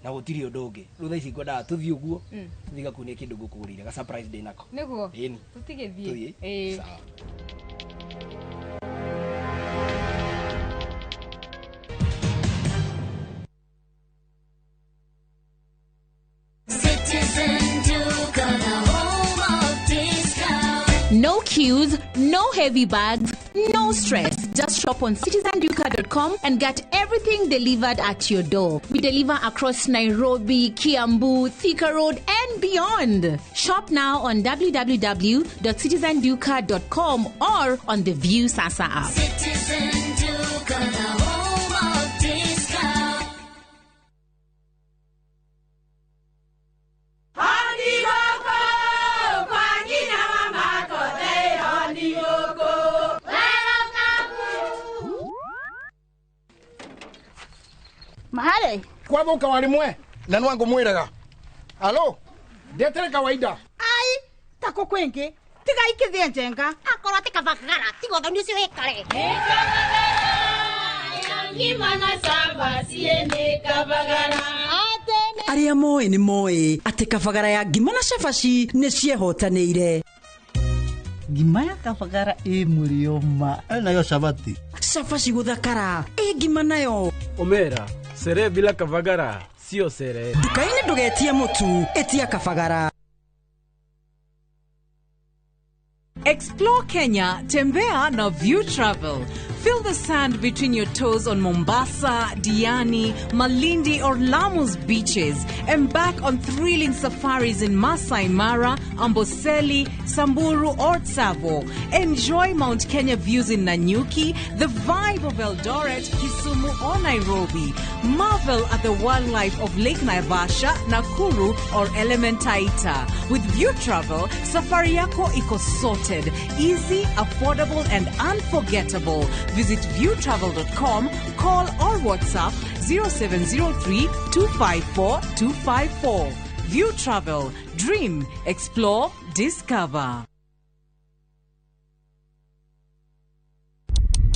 na gũtirĩ ũndũ ũngĩ. Rĩu thaa ici ngwendaga tũthiĩ ũguo tũthiĩ gakunie kĩndũ ngũkũgũrĩire ga surprise ndĩ nako. Nĩguo. Ĩni. Tũtigĩthiĩ. Tũthiĩ. Ĩ. Sawa. Citizen Duka, the home of discount. No queues, no heavy bags, no stress. Just shop on citizenduka.com and get everything delivered at your door. We deliver across Nairobi, Kiambu, Thika Road, and beyond. Shop now on www.citizenduka.com or on the View Sasa app. Citizen Duka, the home of discount. Mahare kwathuka warimwe na nwangu mwiraga alo ndetere kawaida ai tako kwingi tiga ikithie njenga akorwo ti kabagara tiga ũthoni ũcio wĩkare Ngima na samba ciene kabagara. Atĩ nĩ Arĩa moĩ nĩ moĩ atĩ kabagara ya ngima na cabaci nĩ ciehotanĩire. Ngima ya kabagara ĩ mũrĩo ma. Nayo cabati. Cabaci gũthakara ĩ ngima nayo. Omera, sherehe bila kavagara sio sherehe. Nduka-inĩ ndũgetie mũtu, ĩtia kabagara. Explore Kenya, Tembea na View Travel. Feel the sand between your toes on Mombasa, Diani, Malindi or Lamu's beaches. Embark on thrilling safaris in Masai Mara, Amboseli, Samburu or Tsavo. Enjoy Mount Kenya views in Nanyuki, the vibe of Eldoret, Kisumu or Nairobi. Marvel at the wildlife of Lake Naivasha, Nakuru or Elementaita. With View Travel, safari yako iko sorted, easy, affordable and unforgettable. Visit viewtravel.com, call or WhatsApp 0703 254 254. View Travel, dream, explore, discover.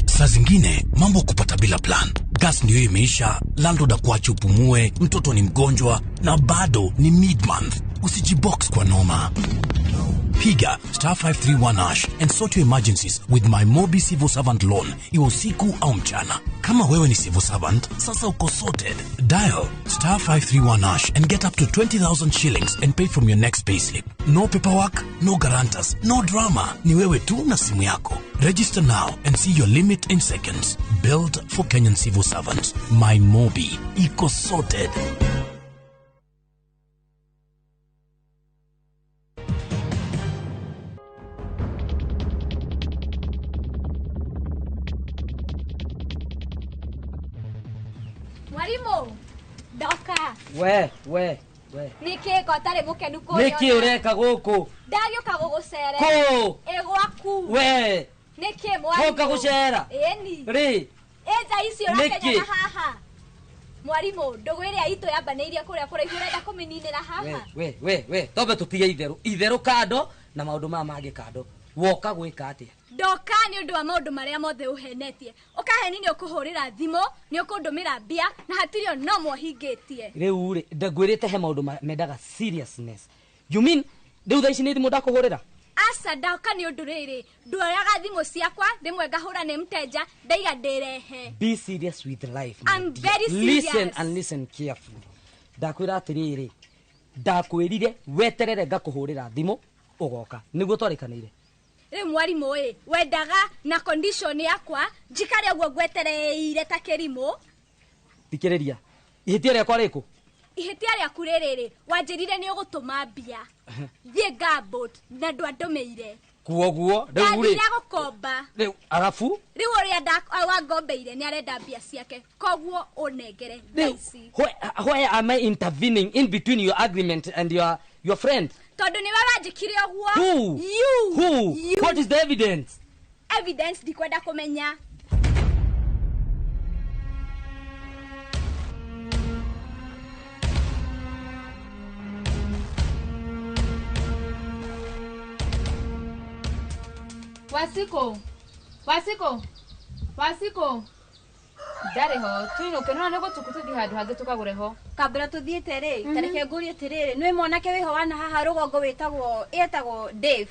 Saa zingine mambo kupata bila plan. Gas ndio imeisha, landlord akuache upumue, mtoto ni mgonjwa na bado ni mid-month. Usijibox kwa noma. Piga star 531 hash and sort your emergencies with my Mobi Civil Servant Loan, iwe usiku au mchana. Kama wewe ni civil servant, sasa uko sorted. Dial star 531 hash and get up to 20,000 shillings and pay from your next payslip. No paperwork, no guarantors, no drama. Ni wewe tu na simu yako. Register now and see your limit in seconds. Built for Kenyan civil servants. My Mobi. Iko sorted. Mwarimu, ndoka. We we we. Nĩkĩ ko ũtarĩ mũkenu kũrĩa? Nĩkĩ ũreka gũkũ? Ndagĩũka gũgũcerera. Kũ? Ĩ gwaku. We. Nĩkĩ mwarimũ? Gũka gũcera. Ĩni. Rĩ. Ĩ thaa ici ũrakenyana haha. Mwarimũ, ndũgũ ĩrĩa itũ yambanĩirie kũrĩa kũraihu ũrenda kũmĩninĩra haha? We we we, tombe tũtige itherũ. Itherũ kando na maũndũ maya mangĩ kando. Woka gwĩka atĩa? Ndoka nĩ ũndũ wa maũndũ marĩa mothe ũhenetie. Ũkaheni nĩ ũkũhũrĩra thimũ, nĩ ũkũndũmĩra mbia na hatirĩ o no mũhingĩtie. Rĩu rĩ, ndangwĩrĩte he maũndũ mendaga seriousness. You mean rĩu thaa ici nĩ thimũ ndakũhũrĩra? Aca, ndoka nĩ ũndũ rĩrĩ, nduoyaga thimũ ciakwa, rĩmwe ngahũra nĩ mteja, ndaiga ndĩrehe. Be serious with life, my I'm dear. very serious. Listen and listen carefully. Ndakwĩra atĩrĩrĩ, ndakwĩrire weterere ngakũhũrĩra thimũ ũgoka. Nĩguo twarĩkanĩire. Rĩu mwarimũ ĩ, wendaga na condition yakwa njikare ũguo ngwetereire ta kĩrimũ. Thikĩrĩria, ihĩtia rĩakwa rĩkũ? Ihĩtia rĩaku rĩrĩrĩ, wanjĩrire nĩ ũgũtũma mbia thiĩ Gambot na ndwandũmĩire. Kuoguo rĩu rĩ, ndathire gũkomba. Rĩu arabu rĩu ũrĩa wangombeire nĩ arenda mbia ciake, koguo ũnengere thaa ici. Why am I intervening in between your agreement and your friend? Tondũ nĩwe wanjĩkire ũguo. Who? You. Who? You. What is the evidence? Evidence ndikwenda kũmenya. Wasiko. Wasiko. Wasiko. Ndarĩ ho, tũinũke no nĩ gũtukũ tũthiĩ handũ hangĩ tũkagũre ho. Kambĩra tũthiĩte rĩ, ta reke ngũrie atĩrĩrĩ, nĩ mwanake wĩho wana haha rũgongo wĩtagwo etagwo Dave.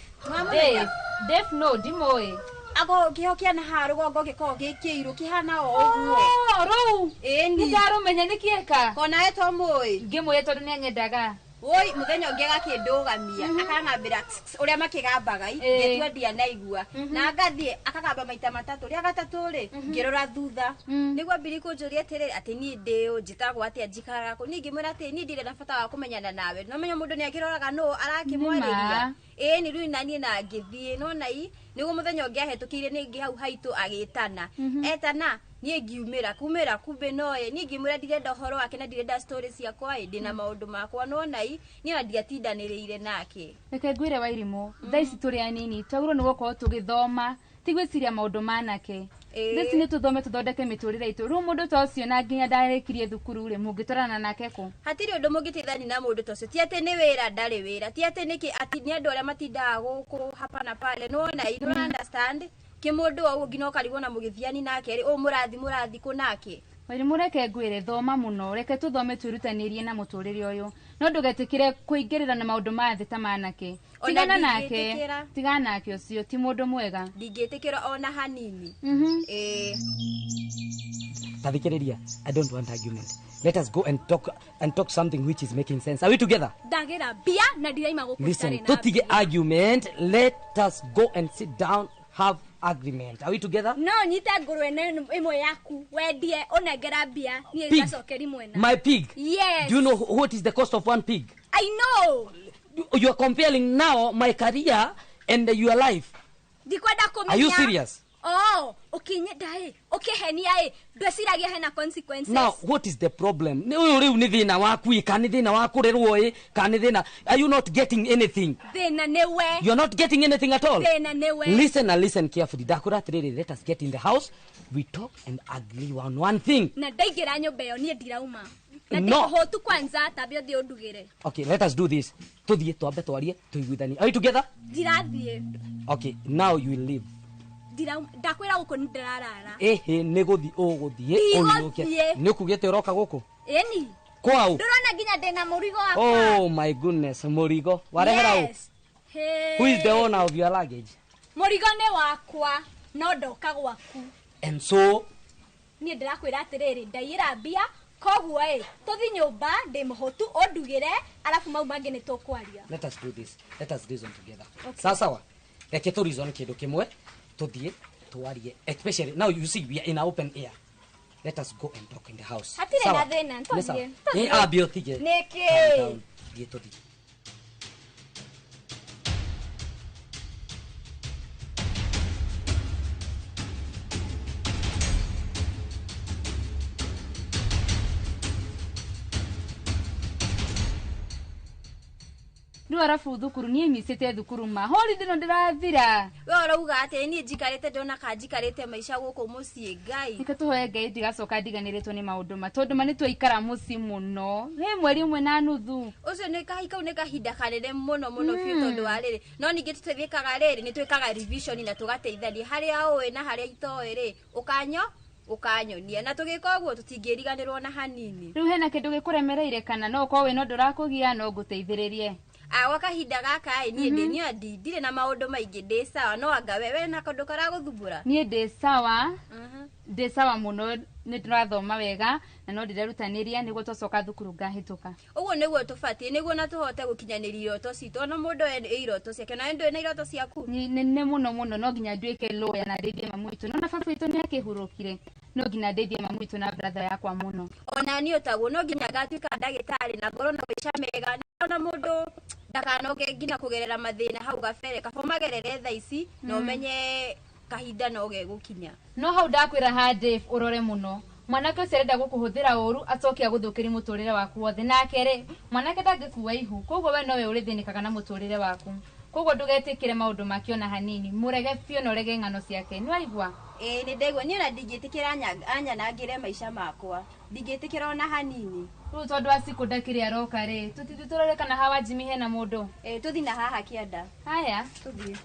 Dave. Dave no ndimũĩ. Ago kĩho kĩa na haha rũgongo gĩkoragwo gĩ kĩirũ kĩhana o ũguo. Oh, rũu. Ĩni. Nĩndarũmenya nĩkĩeka. Kona we to mũĩ. Ngĩmũĩ tondũ nĩanyendaga. Woi muthenya ũngĩ agakĩndũgamia akang'ambĩra ũrĩa makĩgambaga ngĩtua ndianaigua na ngathiĩ akagamba maita matatũ rĩa gatatũ rĩ ngĩrora thutha nĩguo ambiri kũnjũria atĩrĩrĩ atĩ niĩ ndĩũ njĩtagwo atĩa njikaraga kũ niĩ ngĩmwĩra atĩ niĩ ndirĩ na bata wa kũmenyana nawe no menya mũndũ nĩakĩroraga nũ arakĩmwarĩria ĩĩ nĩ rĩu na niĩ na ngĩthiĩ no nai nĩguo mũthenya ũngĩ ahĩtũkĩire nĩ hau haitũ agĩtana etana niĩ ngiumĩra kumĩra kumbe noe niĩ ngĩmwĩra ndirenda ũhoro wake na ndirenda story ciakwa ĩ ndĩna maũndũ makwa no nai niĩ ona ndiatindanĩrĩire nake. Reke ngwĩre Wairimũ, thaa ici tũrĩ anini twagĩrĩirwo nĩ gũkorwo tũgĩthoma ti gwĩciria maũndũ manake. Thaa ici nĩ tũthome tũthondeke mĩtũrĩre itũ. Rĩu mũndũ ta ũcio na nginya ndarĩkirie thukuru rĩ, mũngĩtwarana nake kũ? Hatirĩ ũndũ mũngĩteithania na mũndũ ta ũcio. Ti atĩ nĩ wĩra ndarĩ wĩra, ti atĩ nĩkĩ atĩ nĩ andũ arĩa matindaga gũkũ hapa na pale. No ona you don't understand kĩ mũndũ o ũguo nginya ũkarigwo na mũgĩthiani nake rĩ, ũũ mũrathi kũ nake? Wairimu reke ngwĩre thoma mũno, reke tũthome twĩrutanĩrie na mũtũrĩre ũyũ. No ndũgetĩkĩre kũingĩrĩra na maũndũ ma thĩ ta manake. Tigana nake. Tigana nake ũcio ti mũndũ mwega. Ndingĩtĩkĩra ona hanini. Eh. Tathikĩrĩria, I don't want argument. Let us go and talk something which is making sense. Are we together? Ndagira bia na ndiraima gũkũ. Listen, tũtige argument. Let us go and sit down, have agreement. Are we together? No nyite ngũrwe ĩmwe yaku wendie ũnengera mbia niĩ ngacokeri mwena. My pig. Yes. Do you know what is the cost of one pig? I know. You are comparing now my career and your life. Ndikwenda kũmenya. Are you serious? Oh, ukinyenda ĩ, ũkĩhenia ĩ, ndwĩciragia hena consequences. Now, what is the problem? Nĩ ũyũ rĩu nĩ thĩna waku ĩ, kana nĩ thĩna wa kũrerwo ĩ, kana nĩ thĩna. Are you not getting anything? Thĩna nĩ we. You are not getting anything at all. Thĩna nĩ we. Listen and listen carefully. Ndakwĩra atĩrĩrĩ, let us get in the house. We talk and agree on one thing. Na ndaingĩra nyũmba ĩyo niĩ ndirauma. Na ndĩkũhũtu kwanza tambia ũthiĩ ũndugĩre. Okay, let us do this. Tũthiĩ twambe twarie tũiguithanie. Are you together? Ndirathiĩ. Okay, now you will leave. Ndakwĩra gũkũ nĩ ndĩrarara. Ĩhĩ nĩ gũthiĩ ũgũthiĩ ũinũke. Nĩ ũkugĩte ũroka gũkũ? Ĩni. Kwaũ? Ndũrona nginya ndĩna mũrigo wakwa. Oh my goodness, mũrigo. Warehera ũ? Who is the owner of your luggage? Mũrigo nĩ wakwa no ndoka gwaku. And so niĩ ndĩrakwĩra atĩrĩrĩ, ndaiyĩra mbia koguo ĩ tũthi nyũmba ndĩ mũhũtu ũndugĩre arabu mau mangĩ nĩ tũkwaria. Let us do this. Let us reason together. Sawa sawa. Reke tũ reason kĩndũ kĩmwe. Tũthiĩ twarie, especially now you see we are in open air. Let us go and talk in the house. Hatirĩ na thĩna, tũthiĩ. Nĩ ambia ũtige. Nĩkĩ? Thiĩ tũthiĩ. Rĩu arabu thukuru niĩ micĩte thukuru ma holiday no ndĩrathira. We ũrauga atĩ niĩ njikarĩte ndona ka njikarĩte maica gũkũ mũciĩ Ngai. Reke tũhoe Ngai ndigacoka ndiganĩrĩtwo nĩ maũndũ ma tondũ ma nĩ twaikara mũciĩ mũno. He mweri ũmwe na nuthu. Ũcio nĩ kau nĩ kahinda kanene mũno mũno biũ tondũ wa rĩrĩ. No ningĩ tũteithĩkaga rĩrĩ nĩ twĩkaga revision na tũgateithania harĩa ũĩ na harĩa itoĩ rĩ ũkanyo ũkanyonia na tũgĩka ũguo tũtingĩriganĩrwo na hanini. Rĩu hena kĩndũ gĩkũremereire kana no ũkorwo wĩna ũndũ ũrakũgia no ngũteithĩrĩrie. Gwa kahinda gaka ĩ niĩ ndĩ niĩ ndirĩ na maũndũ maingĩ ndĩ sawa no anga we na kaũndũ karagũthumbũra. Niĩ ndĩ sawa. Ndĩ sawa mũno nĩ ndĩrathoma wega na no ndĩrerutanĩria nĩguo twacoka thukuru ngahĩtũka. Ũguo nĩguo tũbatiĩ nĩguo na tũhote gũkinyanĩria iroto citũ ona mũndũ ĩ iroto ciake na ndũĩ na iroto ciaku. Nĩ mũno mũno no nginya nduĩke lawyer na ndeithie mamu witũ. Nona baba witũ nĩ akĩhurũkire no nginya ndeithie mamu witũ na brother yakwa mũno. Ona niĩ ũtaguo no nginya ngatuĩka ndagĩtarĩ na ngorwo na maica mega ona mũndũ ndakanoge nginya kũgerera mathĩna hau gabere kaba magerere thaa ici na ũmenye kahinda no gegũkinya. No hau ndakwĩra ha Dave ũrore mũno. Mwanake ũcio arenda gũkũhũthĩra ũru acoke agũthũkĩrie mũtũrĩre waku wothe. Nake rĩ mwanake ndangĩkua ihu koguo we nowe ũrĩthĩnĩkaga na mũtũrĩre waku. Koguo ndũgetĩkĩre maũndũ make ona hanini, mũrege biũ na ũrege ng'ano ciake. Nĩ waigua? Ĩĩ nĩ ndaigua. Niĩ ona ndingĩtĩkĩra anyanangĩre maica makwa. Ndingĩtĩkĩra ona hanini. Rĩu tondũ Acikũ ndakĩrĩ aroka rĩ, tũthiĩ tũrore kana hawa Jimmy hena mũndũ. Ĩĩ tũthiĩ na haha kĩanda. Haya. Tũthiĩ.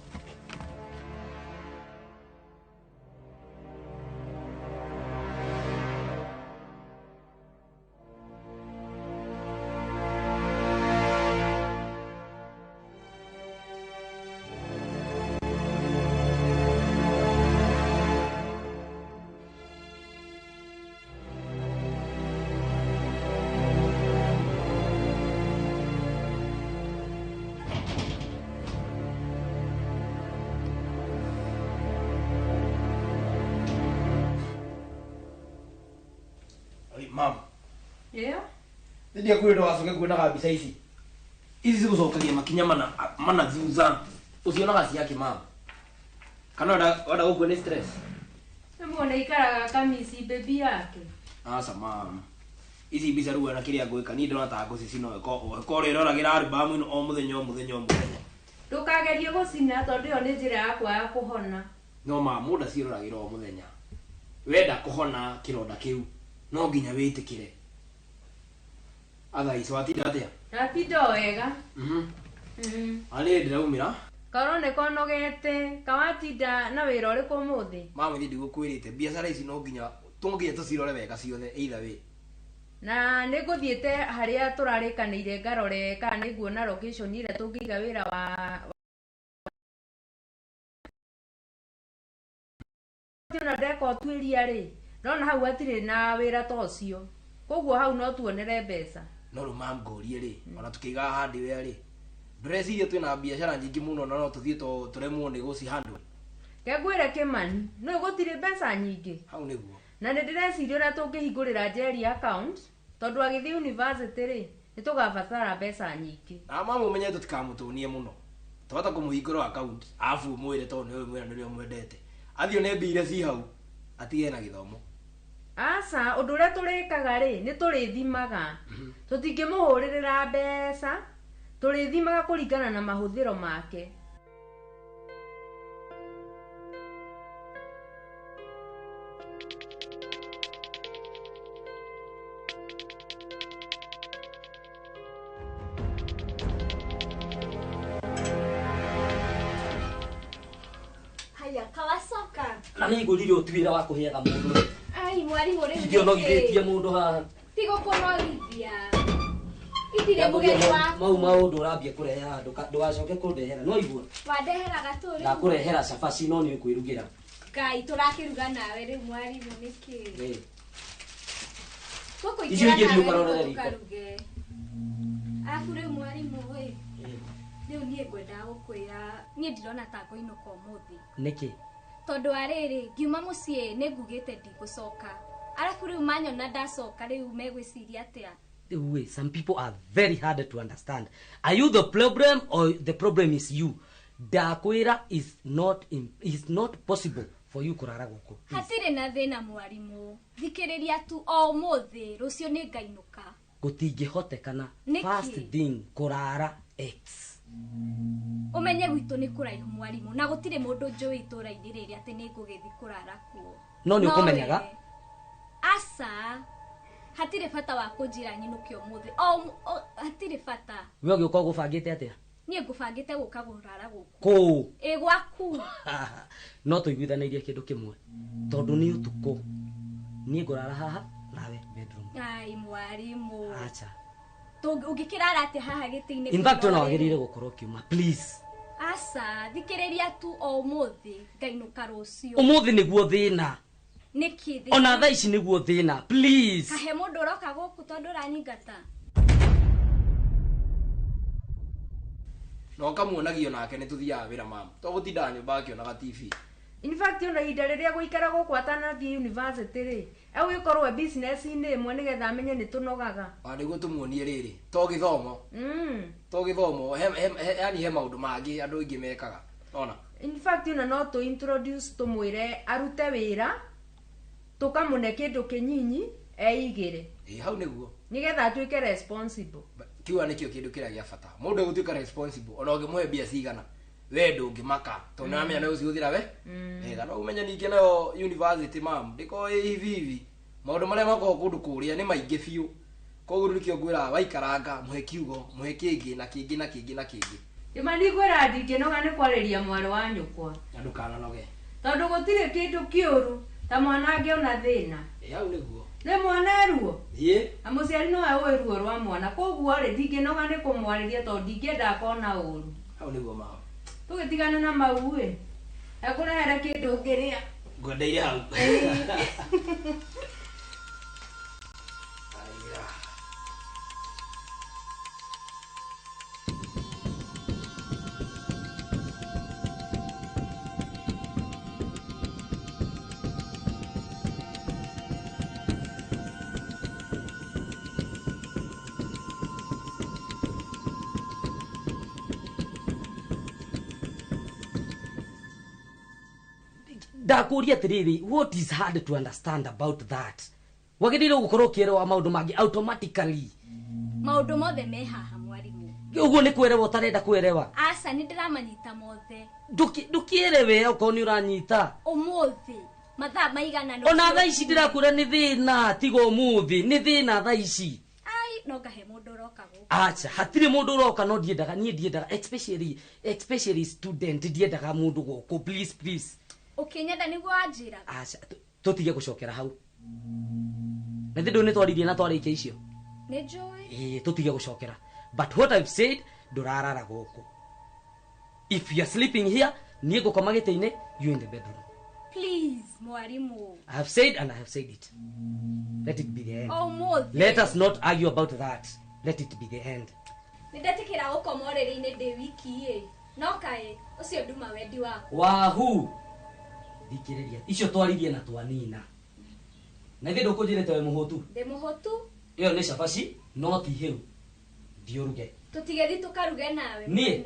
Mam. Yeah. Ndio kwĩrwo wacoke kuonaga mbica ici. Ici cigũcokagia makinya mana thutha. Ũcionaga ciake mam. Kana wenda gũkua nĩ stress? Nĩ muona ikaraga kamisi baby yake. Aca mam. Ici mbica rĩu ona kĩrĩa ngwĩka niĩ ndĩrona ta ngũcicina ĩkorwo ĩroragĩra album ĩno o mũthenya o mũthenya o mũthenya. Ndũkagerie gũcina tondũ ĩyo nĩ njĩra yakwa ya kũhona. No mam, mũndũ aciroragĩra o mũthenya. Wenda kũhona kĩronda kĩu no nginya wĩtĩkĩre. Atha ici watinda atĩa? Ndatinda o wega. Arĩ ndĩraumĩra. Kaũroneka ũnogete, kawatinda na wĩra ũrĩkũ ũmũthĩ? Mama, ithe ndigũkwĩrĩte biacara ici no nginya Tũnginya tũcirore wega ciothe either way. Na nĩ ngũthiĩte harĩa tũrarĩkanĩire ngarore kana nĩ nguona location ĩrĩa tũngĩiga wĩra wa ona ndeka ũtuĩria rĩ, ndona hau hatirĩ na wĩra ta ũcio, koguo hau no tuonere mbeca. No rĩu mam ngũrie rĩ, ona tũkĩigaga hardware rĩ, ndũreciria twĩna biacara nyingĩ mũno na no tũthiĩ tũremwo nĩ gũcihandle? Ke ngwĩre Kĩmani, nĩ gũtirĩ mbeca nyingĩ. Hau nĩguo. Na nĩ ndĩreciria ũrĩa tũngĩhingũrĩra Njeri account, tondũ agĩthiĩ university rĩ, nĩ tũgabatara mbeca nyingĩ. Na mama ũmenye tũtikamũtũnie mũno, twahota kũmũhingũra account arabu ũmwĩre tondũ nĩwe mwĩra nĩrĩo mwendete, athiĩ one mbia iria ci hau atige na gĩthomo. Aca, ũndũ ũrĩa tũrĩkaga rĩ, nĩ tũrĩthimaga. Tũtingĩmũhũrĩrĩra mbeca, tũrĩthimaga kũringana na mahũthĩro make. Haya, kawacoka. Na nĩ ngũrire ũtuĩra wa kũheaga mũndũ. Ai, mwarimũ rĩu. Ithuĩ ũnogithĩtie mũndũ haha. Ti gũkũnogithia. Itirĩ mũgeni waku. Mau maũndũ ũrambia kũrehe haha, ndũgacoke kũndehera. No igua. Wandeheraga tũ rĩu. Ndakũrehera cabaci no nĩ ũkwĩrugĩra. Ngai, tũrakĩruga nawe rĩu mwarimũ nĩkĩ? Ĩĩ. Tũkũingĩra Icio ingĩ thiĩ nawe ũkarorere nĩguo riko. tũkaruge. Arabu rĩu mwarimũ ĩ, rĩu niĩ ngwendaga gũkwĩra niĩ ndirona ta ngũinũka ũmũthĩ. Nĩkĩ? Tondũ wa rĩrĩ, ngiuma mũciĩ nĩ ngugĩte ndigũcoka. Arabu rĩu manyona ndacoka rĩu megwĩciria atĩa? Rĩu ĩ, some people are very hard to understand. Are you the problem or the problem is you? Ndakwĩra is not in, is not possible for you kũrara gũkũ. Hatirĩ na thĩna mwarimũ, thikĩrĩria tu o ũmũthĩ, rũciũ nĩ ngainũka. Gũtingĩhotekana. Nĩkĩ? First thing, kũrara x. Ũmenye gwitũ nĩ kũraihu mwarimũ, na gũtirĩ mũndũ njũĩ itũũra-inĩ rĩrĩ atĩ nĩ ngũgĩthiĩ kũrara kuo. No nĩ ũkũmenyaga? We, aca, hatirĩ bata wa kũnjĩra nyinũke ũmũthĩ. Hatirĩ bata. We ũgĩũka ũgũbangĩte atĩa? Niĩ ngũbangĩte gũka kũrara gũkũ. Kũũ? Ĩ, gwaku. No tũiguithanĩirie kĩndũ kĩmwe, tondũ nĩ ũtukũ, niĩ ngũrara haha nawe bedroom. Ai, mwarimũ. Acha. Ũngĩkĩrara atĩa haha gĩtĩ-inĩ? In fact, ona kwĩna wagĩrĩire gũkorwo ũkiuma, please. Aca, thikĩrĩria tu o ũmũthĩ, ngainũka rũciũ. Ũmũthĩ nĩguo thĩna. Nĩkĩ thĩna? Ona thaa ici nĩguo thĩna, please. Kahe mũndũ ũroka gũkũ tondũ ũranyingata. Na ũkamuonagio nake nĩ tũthiaga wĩra mama, to gũtindaga nyũmba akĩonaga TV. In fact, ona ihinda rĩrĩa gũikara gũkũ atanathiĩ university rĩ, egũgĩkorwo e business-inĩ ĩmwe nĩgetha amenye nĩ tũnogaga. Ona nĩguo tũmuonie rĩrĩ, to gĩthomo. To gĩthomo, yani he maũndũ mangĩ andũ aingĩ mekaga. Ona. In fact, ona no tũ introduce tũmwĩre arute wĩra, tũkamũne kĩndũ kĩnyinyi eigĩre. Ĩ, hau nĩguo. Nĩgetha atuĩke responsible. Kiuga nĩkĩo kĩndũ kĩrĩa gĩa bata. Mũndũ egũtuĩka responsible, ona ũngĩmũhe mbia cigana, we ndũngĩmaka, tondũ nĩwamenya nĩ ũgũcihũthĩra we. Wega, no ũmenye ningĩ nayo university mam, ndĩkoragwo ĩ hivi hivi. Maũndũ marĩa makoragwo kũndũ kũrĩa nĩ maingĩ biũ. Koguo rĩu nĩkĩo ngwĩraga waikaranga, mũhe kiugo, mũhe kĩngĩ na kĩngĩ na kĩngĩ na kĩngĩ. Kĩmani ngwĩra ndingĩnoga nĩ kwarĩria mwarĩ wa nyũkwa. Na ndũkananoge. Tondũ gũtirĩ kĩndũ kĩũru ta mwana angĩona thĩna. Ĩ, hau nĩguo. Nĩ mwana eruo? Ĩ. Na mũciari nowe ũĩ ruo rwa mwana, koguo rĩ ndingĩnoga nĩ kũmwarĩria tondũ ndingĩenda akona ũru. Hau nĩguo mama. Tũgĩtigana na mau ĩ, ekũrehere kĩndũ ũngĩrĩa. Ngwendeire hau. Ndakũria atĩrĩrĩ, what is hard to understand about that? Wagĩrĩirwo gũkorwo ũkĩerewa maũndũ mangĩ automatically. Maũndũ mothe me haha mwarimũ. Ũguo nĩ kwerewa ũtarenda kwerewa? Aca, nĩ ndĩramanyita mothe. Ndũkĩerewe okorwo nĩ ũranyita. Ũmũthĩ mathaa maigana nĩ Ona thaa ici ndĩrakwĩra nĩ thĩna, tiga ũmũthĩ, nĩ thĩna thaa ici. Ai, no ngahe mũndũ ũroka gũkũ. Acha, hatirĩ mũndũ ũroka, no ndiendaga, niĩ ndiendaga, especially student, ndiendaga mũndũ gũkũ, please, please. Ũkĩnyenda nĩguo wanjĩraga? Acha, tũtige gũcokera hau. Na thĩ nĩ twaririe na twarĩkia icio. Nĩ njũĩ. Ĩĩ tũtige gũcokera. But what I've said ndũrarara gũkũ. If you are sleeping here, niĩ ngũkoma gĩtĩ-inĩ, you in the bedroom. Please, mwarimu. I have said and I have said it. Let it be the end. Ũmũthĩ. Let us not argue about that. Let it be the end. Nĩ ndetĩkĩra gũkoma ũrĩrĩ-inĩ ndĩ wiki ĩ. No kaĩ ũcio nduma wendi waku. Wahu. Thikĩrĩria. Icio twaririe na twanina. Na ithe ndũkũnjĩrĩte wĩ mũhũtu. Ndĩ mũhũtu. Ĩyo nĩ cabaci no ti hĩu. Thiĩ ũruge. Tũtigethi tũkaruge nawe. Niĩ?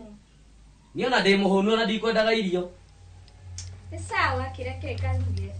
Niĩ ona ndĩ mũhũnu ona ndikwendaga irio. Nĩ sawa kĩreke ngaruge.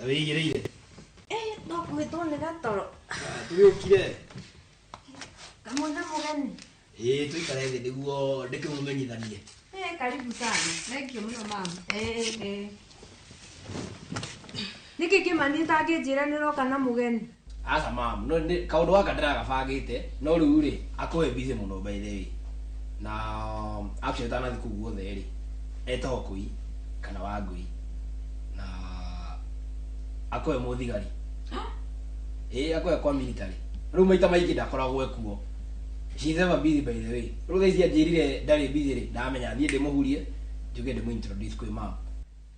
Wĩigĩrĩire? No kũhĩtwo nĩ gatoro. Tũgĩũkire. Kamwana mũgeni. Ĩĩ tũikare thĩ nĩguo ndĩkĩmũmenyithanie. Karibu sana. Thank you mũno mama. Nĩkĩ kĩmani ũtangĩnjĩra nĩũroka na mũgeni? Aca mam, no nĩ kaũndũ gaka ndĩragabangĩte no rĩu rĩ akoe busy mũno by the way. Na actually ũtanathiĩ kũu guothe rĩ etagwo Kũi kana Wangũi na akoe mũthigari. Ĩĩ akoe kwa military. Rĩu maita maingĩ ndakoragwo ekuo. She's ever busy by the way. Rĩu thaa ici anjĩrire ndarĩ busy rĩ ndamenya thiĩ ndĩmũhurie njuge ndĩmũ-introduce kwĩ mam.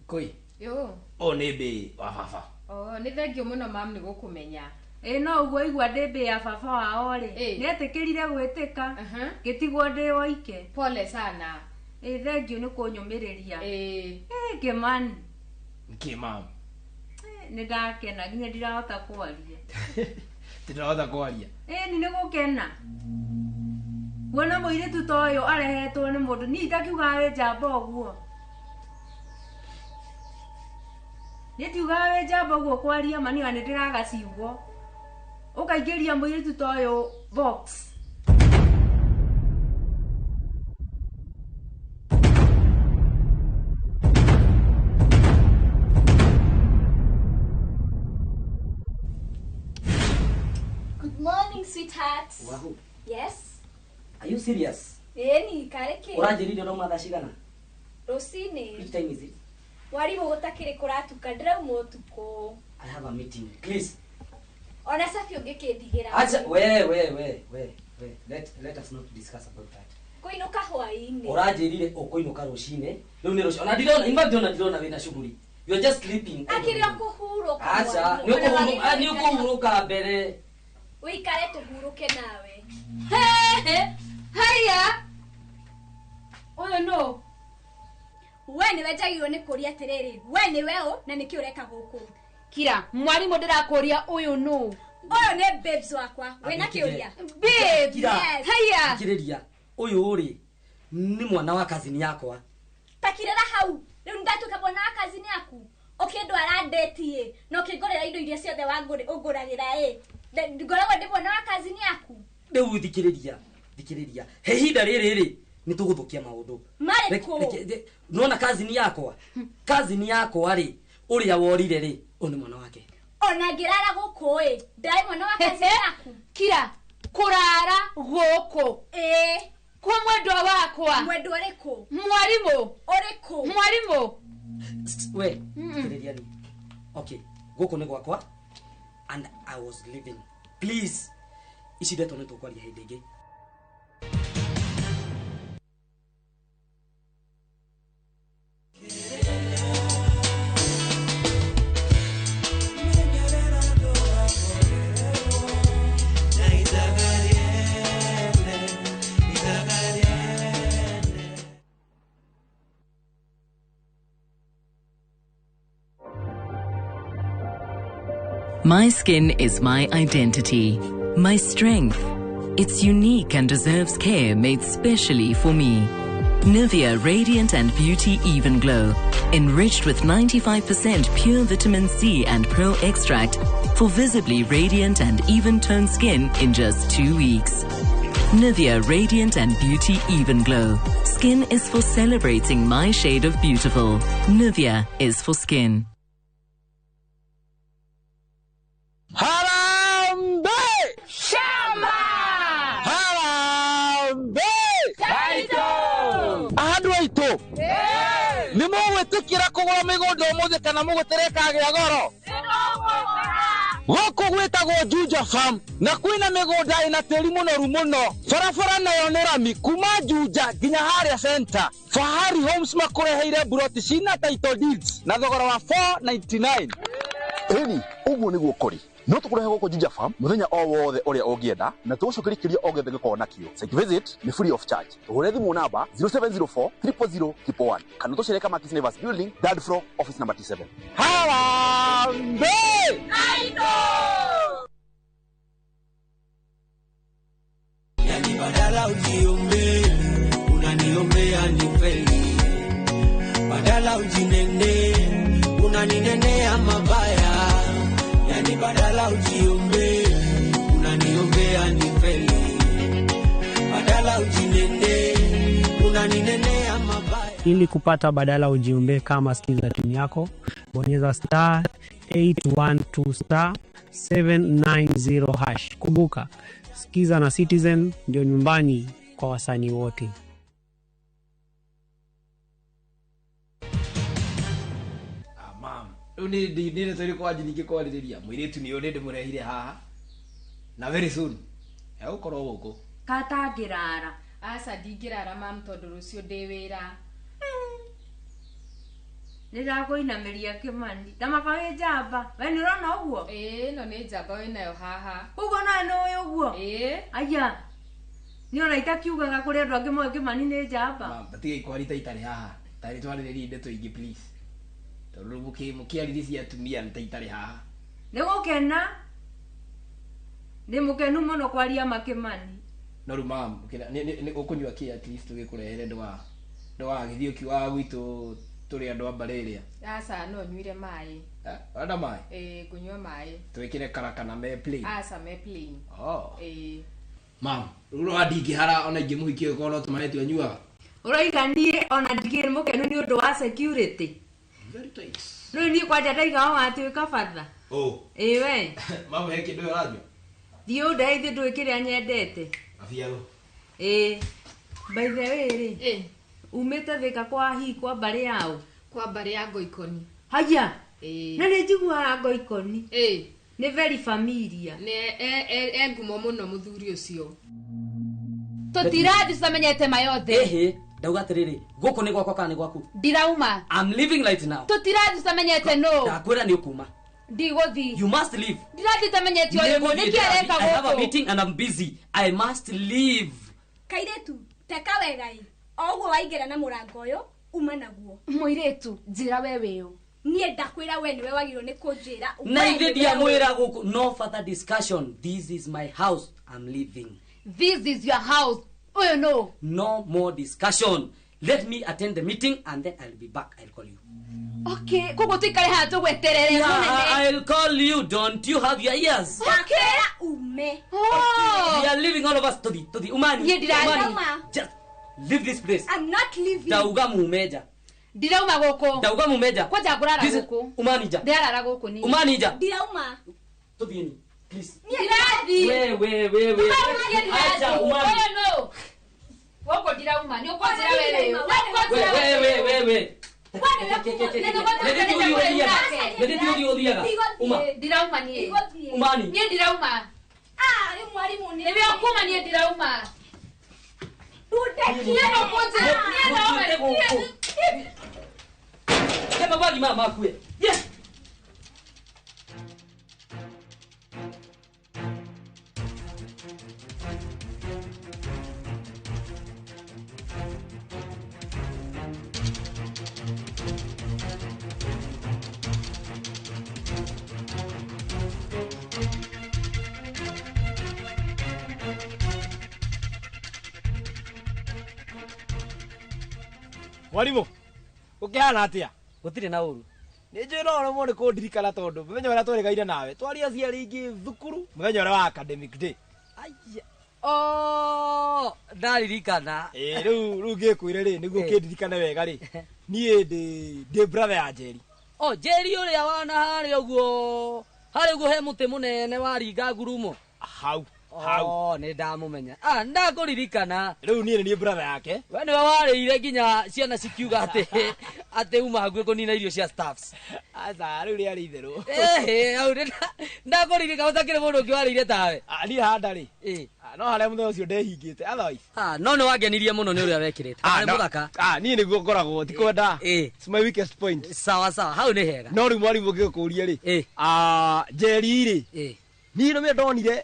Kũi. Yo. Ũyũ nĩ mbĩ wa baba. Oh, nĩ thengiũ mũno mam nĩ gũkũmenya. Ĩĩ no ũguo igua ndĩ mbĩ ya baba wao rĩ. Nĩetĩkĩrire gwĩtĩka. Ngĩtigwo ndĩ woike. Pole sana. Ĩĩ thengiũ nĩ kũnyũmĩrĩria. Ĩĩ Kĩmani. Kĩ mam? Nĩ ndakena nginya ndirahota kwaria. Ndirahota kwaria. Ĩĩ nĩ gũkena. Kuona mũirĩtu ta ũyũ arehetwo nĩ mũndũ niĩ itakiugaga wĩ njamba ũguo. Niĩ ndiugaga wĩ njamba ũguo kwaria ma niĩ nĩ ndĩraga ciugo. Ũkaingĩria mũirĩtu ta ũyũ box. Good morning, sweetheart. Wahu. Yes. Are you serious? Ĩni kareke. Ũranjĩrire ũrauma thaa cigana? Rũcinĩ. Which time is it? Mwarimũ gũtakĩrĩ kũratuka ndĩrauma ũtukũ. I have a meeting. Please. Ona cabi ũngĩkĩndigĩra. Acha we. Let us not discuss about that. Kũinũka hwaĩ-inĩ. Ũranjĩrire ũkũinũka rũcinĩ. Rĩu nĩ rũcinĩ. Ona ndirona, in fact ndirona wĩna shughuli. You are just sleeping. Akĩrĩ o kũhurũka. Acha, nĩ ũkũhurũka mbere. Wĩikare tũhurũke nawe. Haya. Ũyũ nũ? We nĩwe njagĩrĩirwo nĩ kũria atĩrĩrĩ, we nĩwe ũ na nĩkĩ ũreka gũkũ? Kira, mwarimũ ndĩrakũria ũyũ nũ? Ũyũ nĩ babes wakwa. Wĩna kĩũria? Babes. Yes. Haya. Thikĩrĩria. Ũyũ rĩ nĩ mwana wa cousin yakwa. Takirĩra hau. Rĩu nĩndatuĩka mwana wa cousin yaku. Ũkĩndwara date ĩ, na ũkĩngũrĩra indo iria ciothe ũngũragĩra ĩ. Ngoragwo ndĩ mwana wa cousin yaku. Rĩu thikĩrĩria. Thikĩrĩria. He ihinda rĩrĩ rĩ nĩ tũgũthũkia maũndũ. Marĩ kũ? Nona cousin yakwa. Cousin yakwa rĩ ũrĩa worire rĩ ũyũ nĩ mwana wake. Ona ngĩrara gũkũ ĩ, ndarĩ mwana wa cousin yaku. Kira, kũrara gũkũ. Ĩĩ. Kwa mwendwa wakwa. Mwendwa ũrĩkũ? Mwarimũ. Ũrĩkũ? Mwarimũ. We, thikĩrĩria ni. Okay, gũkũ nĩ gwakwa and I was living. Please, ici ndeto nĩ tũkwaria hĩndĩ ĩngĩ. My skin is my identity, my strength. It's unique and deserves care made specially for me. Nivea Radiant and Beauty Even Glow, enriched with 95% pure vitamin C and Pearl extract for visibly radiant and even-toned skin in just 2 weeks. Nivea Radiant and Beauty Even Glow. Skin is for celebrating my shade of beautiful. Nivea is for skin. Harambee! Shamba! Harambee! Taito! Andũ aitũ nĩ mũgwĩtĩkĩra kũgũra mĩgũnda ũmũthĩ kana mũgũtere kagĩa goro? Gũkũ gwĩtagwo Juja Farm na kwĩna mĩgũnda ĩna tĩri mũnoru mũno. Barabara nayo nĩ rami kuma Juja nginya harĩa center. Fahari Homes makũreheire buroti cina title deeds na thogora wa 499. Ĩni ũguo nĩguo kũrĩ. No tũkũrehe gũkũ Juja Farm mũthenya o wothe ũrĩa ũngĩenda na tũgũcokeria kĩũria o gĩothe gĩkorwo nakĩo. Site visit nĩ free of charge. Tũhũre thimũ namba 0704 000 111 kana tũcere Kamakis Neighbors Building, third floor, office number T7. Harambee! Aito! Yani badala ujiombe, unaniombea nifeli. Badala ujinene, unaninenea mabaya. Yani badala ujiombe, unaniombea nifeli. Badala ujinene, unaninenea mabaya. Ili kupata badala ujiombe kama skiza timu yako, bonyeza star 812 star 790 hash. Kumbuka, Skiza na Citizen ndio nyumbani kwa wasanii wote. Rĩu nĩ tũrĩ kwanji ningĩ kwarĩrĩria mũirĩtu nĩ ũrĩ ndĩmũrehire haha na very soon egũkorwo gũkũ. Katangĩrara. Aca ndingĩrara mam tondũ rũciũ ndĩ wĩra. Nĩndakũinamĩria Kĩmani. Ta makaĩ njamba. We nĩũrona ũguo? Ĩĩ ĩno nĩ njamba wĩnayo haha. Ũguo nawe nĩũĩ ũguo? Ĩĩ. Aya. Nĩ ona itakiugaga kũrĩ andũ angĩ moĩ Kĩmani nĩ njamba. Mam, tigai kwaria ta itarĩ haha. Tarĩ twarĩrĩrie ndeto ingĩ please. Tondũ mũkĩarĩria cia atumia nĩ ta itarĩ haha. Nĩ gũkena. Nĩ mũkenu mũno kwaria ma Kĩmani. No rĩu mam, nĩ ũkũnyua kĩ at least tũgĩkũrehere ndũgagĩthiĩ ũkiugaga gwitũ tũrĩ andũ a mbarĩ ĩrĩa. Aca no nyuire maĩ. Ũrenda maĩ? Ĩĩ ngũnyua maĩ. Twĩkĩre kara kana me plain? Aca me plain. Oh. Ĩĩ. Mam, rĩu ũrona ndingĩhara ona ingĩmũhikia ũkorwo no tũmaĩ tu anyuaga. Ũroiga niĩ ona ndigĩrĩ mũkenu nĩ ũndũ wa security. Very tight. Rĩu niĩ kwanja ndaiga o watuĩka batha. Oh. Ĩĩ we. Mam, he kĩndũ ũranyua? Thiĩ ũndeithie ndũĩ kĩrĩa nyendete. Mabiarũ. Ĩĩ. By the way rĩ. Umĩte Thika kwa hihi kwa mbarĩ yao? Kwa mbarĩ ya Ngoikoni. Haya. Ĩĩ. Na nĩ njiguaga Ngoikoni. Ĩĩ. Nĩ very familiar. Nĩ e ngumo mũno mũthuri ũcio. Tũtirathi tũtamenyete ma yothe. Ĩhĩ, ndauga atĩrĩrĩ, gũkũ nĩ gwakwa kana nĩ gwaku? Ndirauma. I'm leaving right now. Tũtirathi tũtamenyete no. Ndakwĩra nĩ ũkuma. Ndigũthiĩ. You must leave. Ndirathi tũtamenyete ũyũ nĩkĩ areka I have a gũkũ? meeting and I'm busy. I must leave. Kairĩtu, teka wega ĩ. O ũguo waingĩra na mũrango ũyũ, uma naguo. Mũirĩtu, njĩra we wĩũ. Niĩ ndakwĩra we nĩwe wagĩrĩirwo nĩ kũnjĩra. Na ithuĩ ndiamwĩra gũkũ. No further discussion. This is my house. I'm leaving. This is your house. Ũyũ no. No more discussion. Let me attend the meeting and then I'll be back. I'll call you. Okay, koguo tuikare haha tũgweterere Yeah, I'll call you. Don't you have your ears? Ndakwĩra ume. Oh. We are leaving all of us. Tuthi, umani. Niĩ ndirauma. Umani. Just leave this place. I'm not leaving. Ndauga mumeja. Ndirauma gũkũ. Ndauga mumeja. Kwanja ngũrara gũkũ. Umani ja. Ndĩrarara gũkũ niĩ. Umani ja. Ndirauma. Tuthiĩ please. Ndirathi. We. Acha umani. Ũyũ no. Gũkũ ndirauma. Nĩ ũkũnjĩra we wĩũ. We. Ndirauma niĩ. Umani. Niĩ ndirauma. Ah, rĩu mwarimũ nĩ. Nĩwe ũkuma niĩ ndirauma. Ndekie no kũnjĩra. Niĩ no. Kema bagi mama akue. Yes. Mwarimu, ũkĩhana atĩa? Gũtirĩ na ũru. Nĩ njũĩ no ũremwo nĩ kũndirikana tondũ mũthenya ũrĩa twerĩgaire nawe twarĩ aciari aingĩ thukuru mũthenya ũrĩa wa academic day. Aya. Oh, ndaririkana. Ĩĩ rĩu ngĩkwĩre rĩ nĩguo kĩndirikane wega rĩ. Niĩ ndĩ brother ya Njeri. Oh, Njeri ũrĩa wana harĩa ũguo. Harĩa ũguo he mũtĩ mũnene waringa ngurumo. Hau. Hau. Oh, nĩ ndamũmenya. Ah, ndakũririkana. Rĩu niĩ nĩ niĩ brother yake. We nĩwe warĩire nginya ciana cikiuga atĩ atĩ uma hakuhĩ kũnina irio cia staffs. Aca, rĩu rĩarĩ itherũ. Ĩhĩ, hau nĩ ndakũririkana ũtakĩrĩ mũndũ ũngĩ warĩire tawe. Ah, niĩ handa rĩ. No harĩa mũthenya ũcio ndehingĩte otherwise. Ah, no nĩ wangenirie mũno nĩ ũrĩa wekĩrĩte. Warĩ mũthaka. Ah, niĩ nĩguo ngoragwo ti kwenda. It's my weakest point. Sawa sawa, hau nĩ hega. No rĩu mwarimũ ngĩgũkũria rĩ. Ah, Njeri rĩ. Niĩ nĩwe ndonire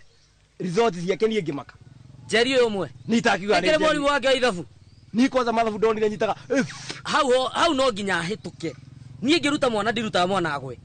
result ciake niĩ ngĩmaka. Njeri ũyũ ũmwe. Niĩ itakiuga nĩ Njeri mwarimu wake wa ithabu. Niĩ kwanza mathabu ndonire nyitaga. Hau hau no nginya hĩtũke. Niĩ ngĩruta mwana ndirutaga mwana agwe.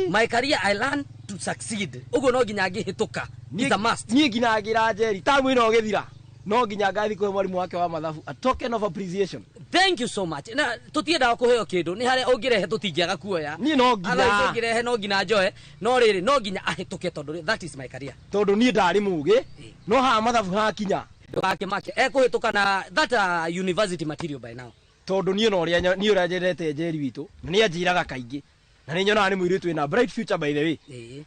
My career I learn to succeed. Ũguo no nginya ngĩhĩtũka. It's a must. Niĩ nginya ngĩra Njeri tamu ĩno ĩgĩthira. No nginya ngathi kũhe mwarimu wake wa mathabu a token of appreciation. Thank you so much. Na tũtiendaga kũheo kĩndũ nĩ harĩa ũngĩrehe tũtingĩaga kuoya. Niĩ no nginya. Otherwise ũngĩrehe no nginya njoe. No rĩrĩ no nginya ahĩtũke tondũ that is my career. Tondũ niĩ ndarĩ mũgĩ no haha mathabu hakinya. Ndũgakĩmake ekũhĩtũka na that university material by now. Tondũ niĩ no ũrĩa niĩ ũrĩa nyendete Njeri witũ na nĩ anjĩraga kaingĩ. Na nĩ nyonaga nĩ mũirĩtu wĩna bright future by the way.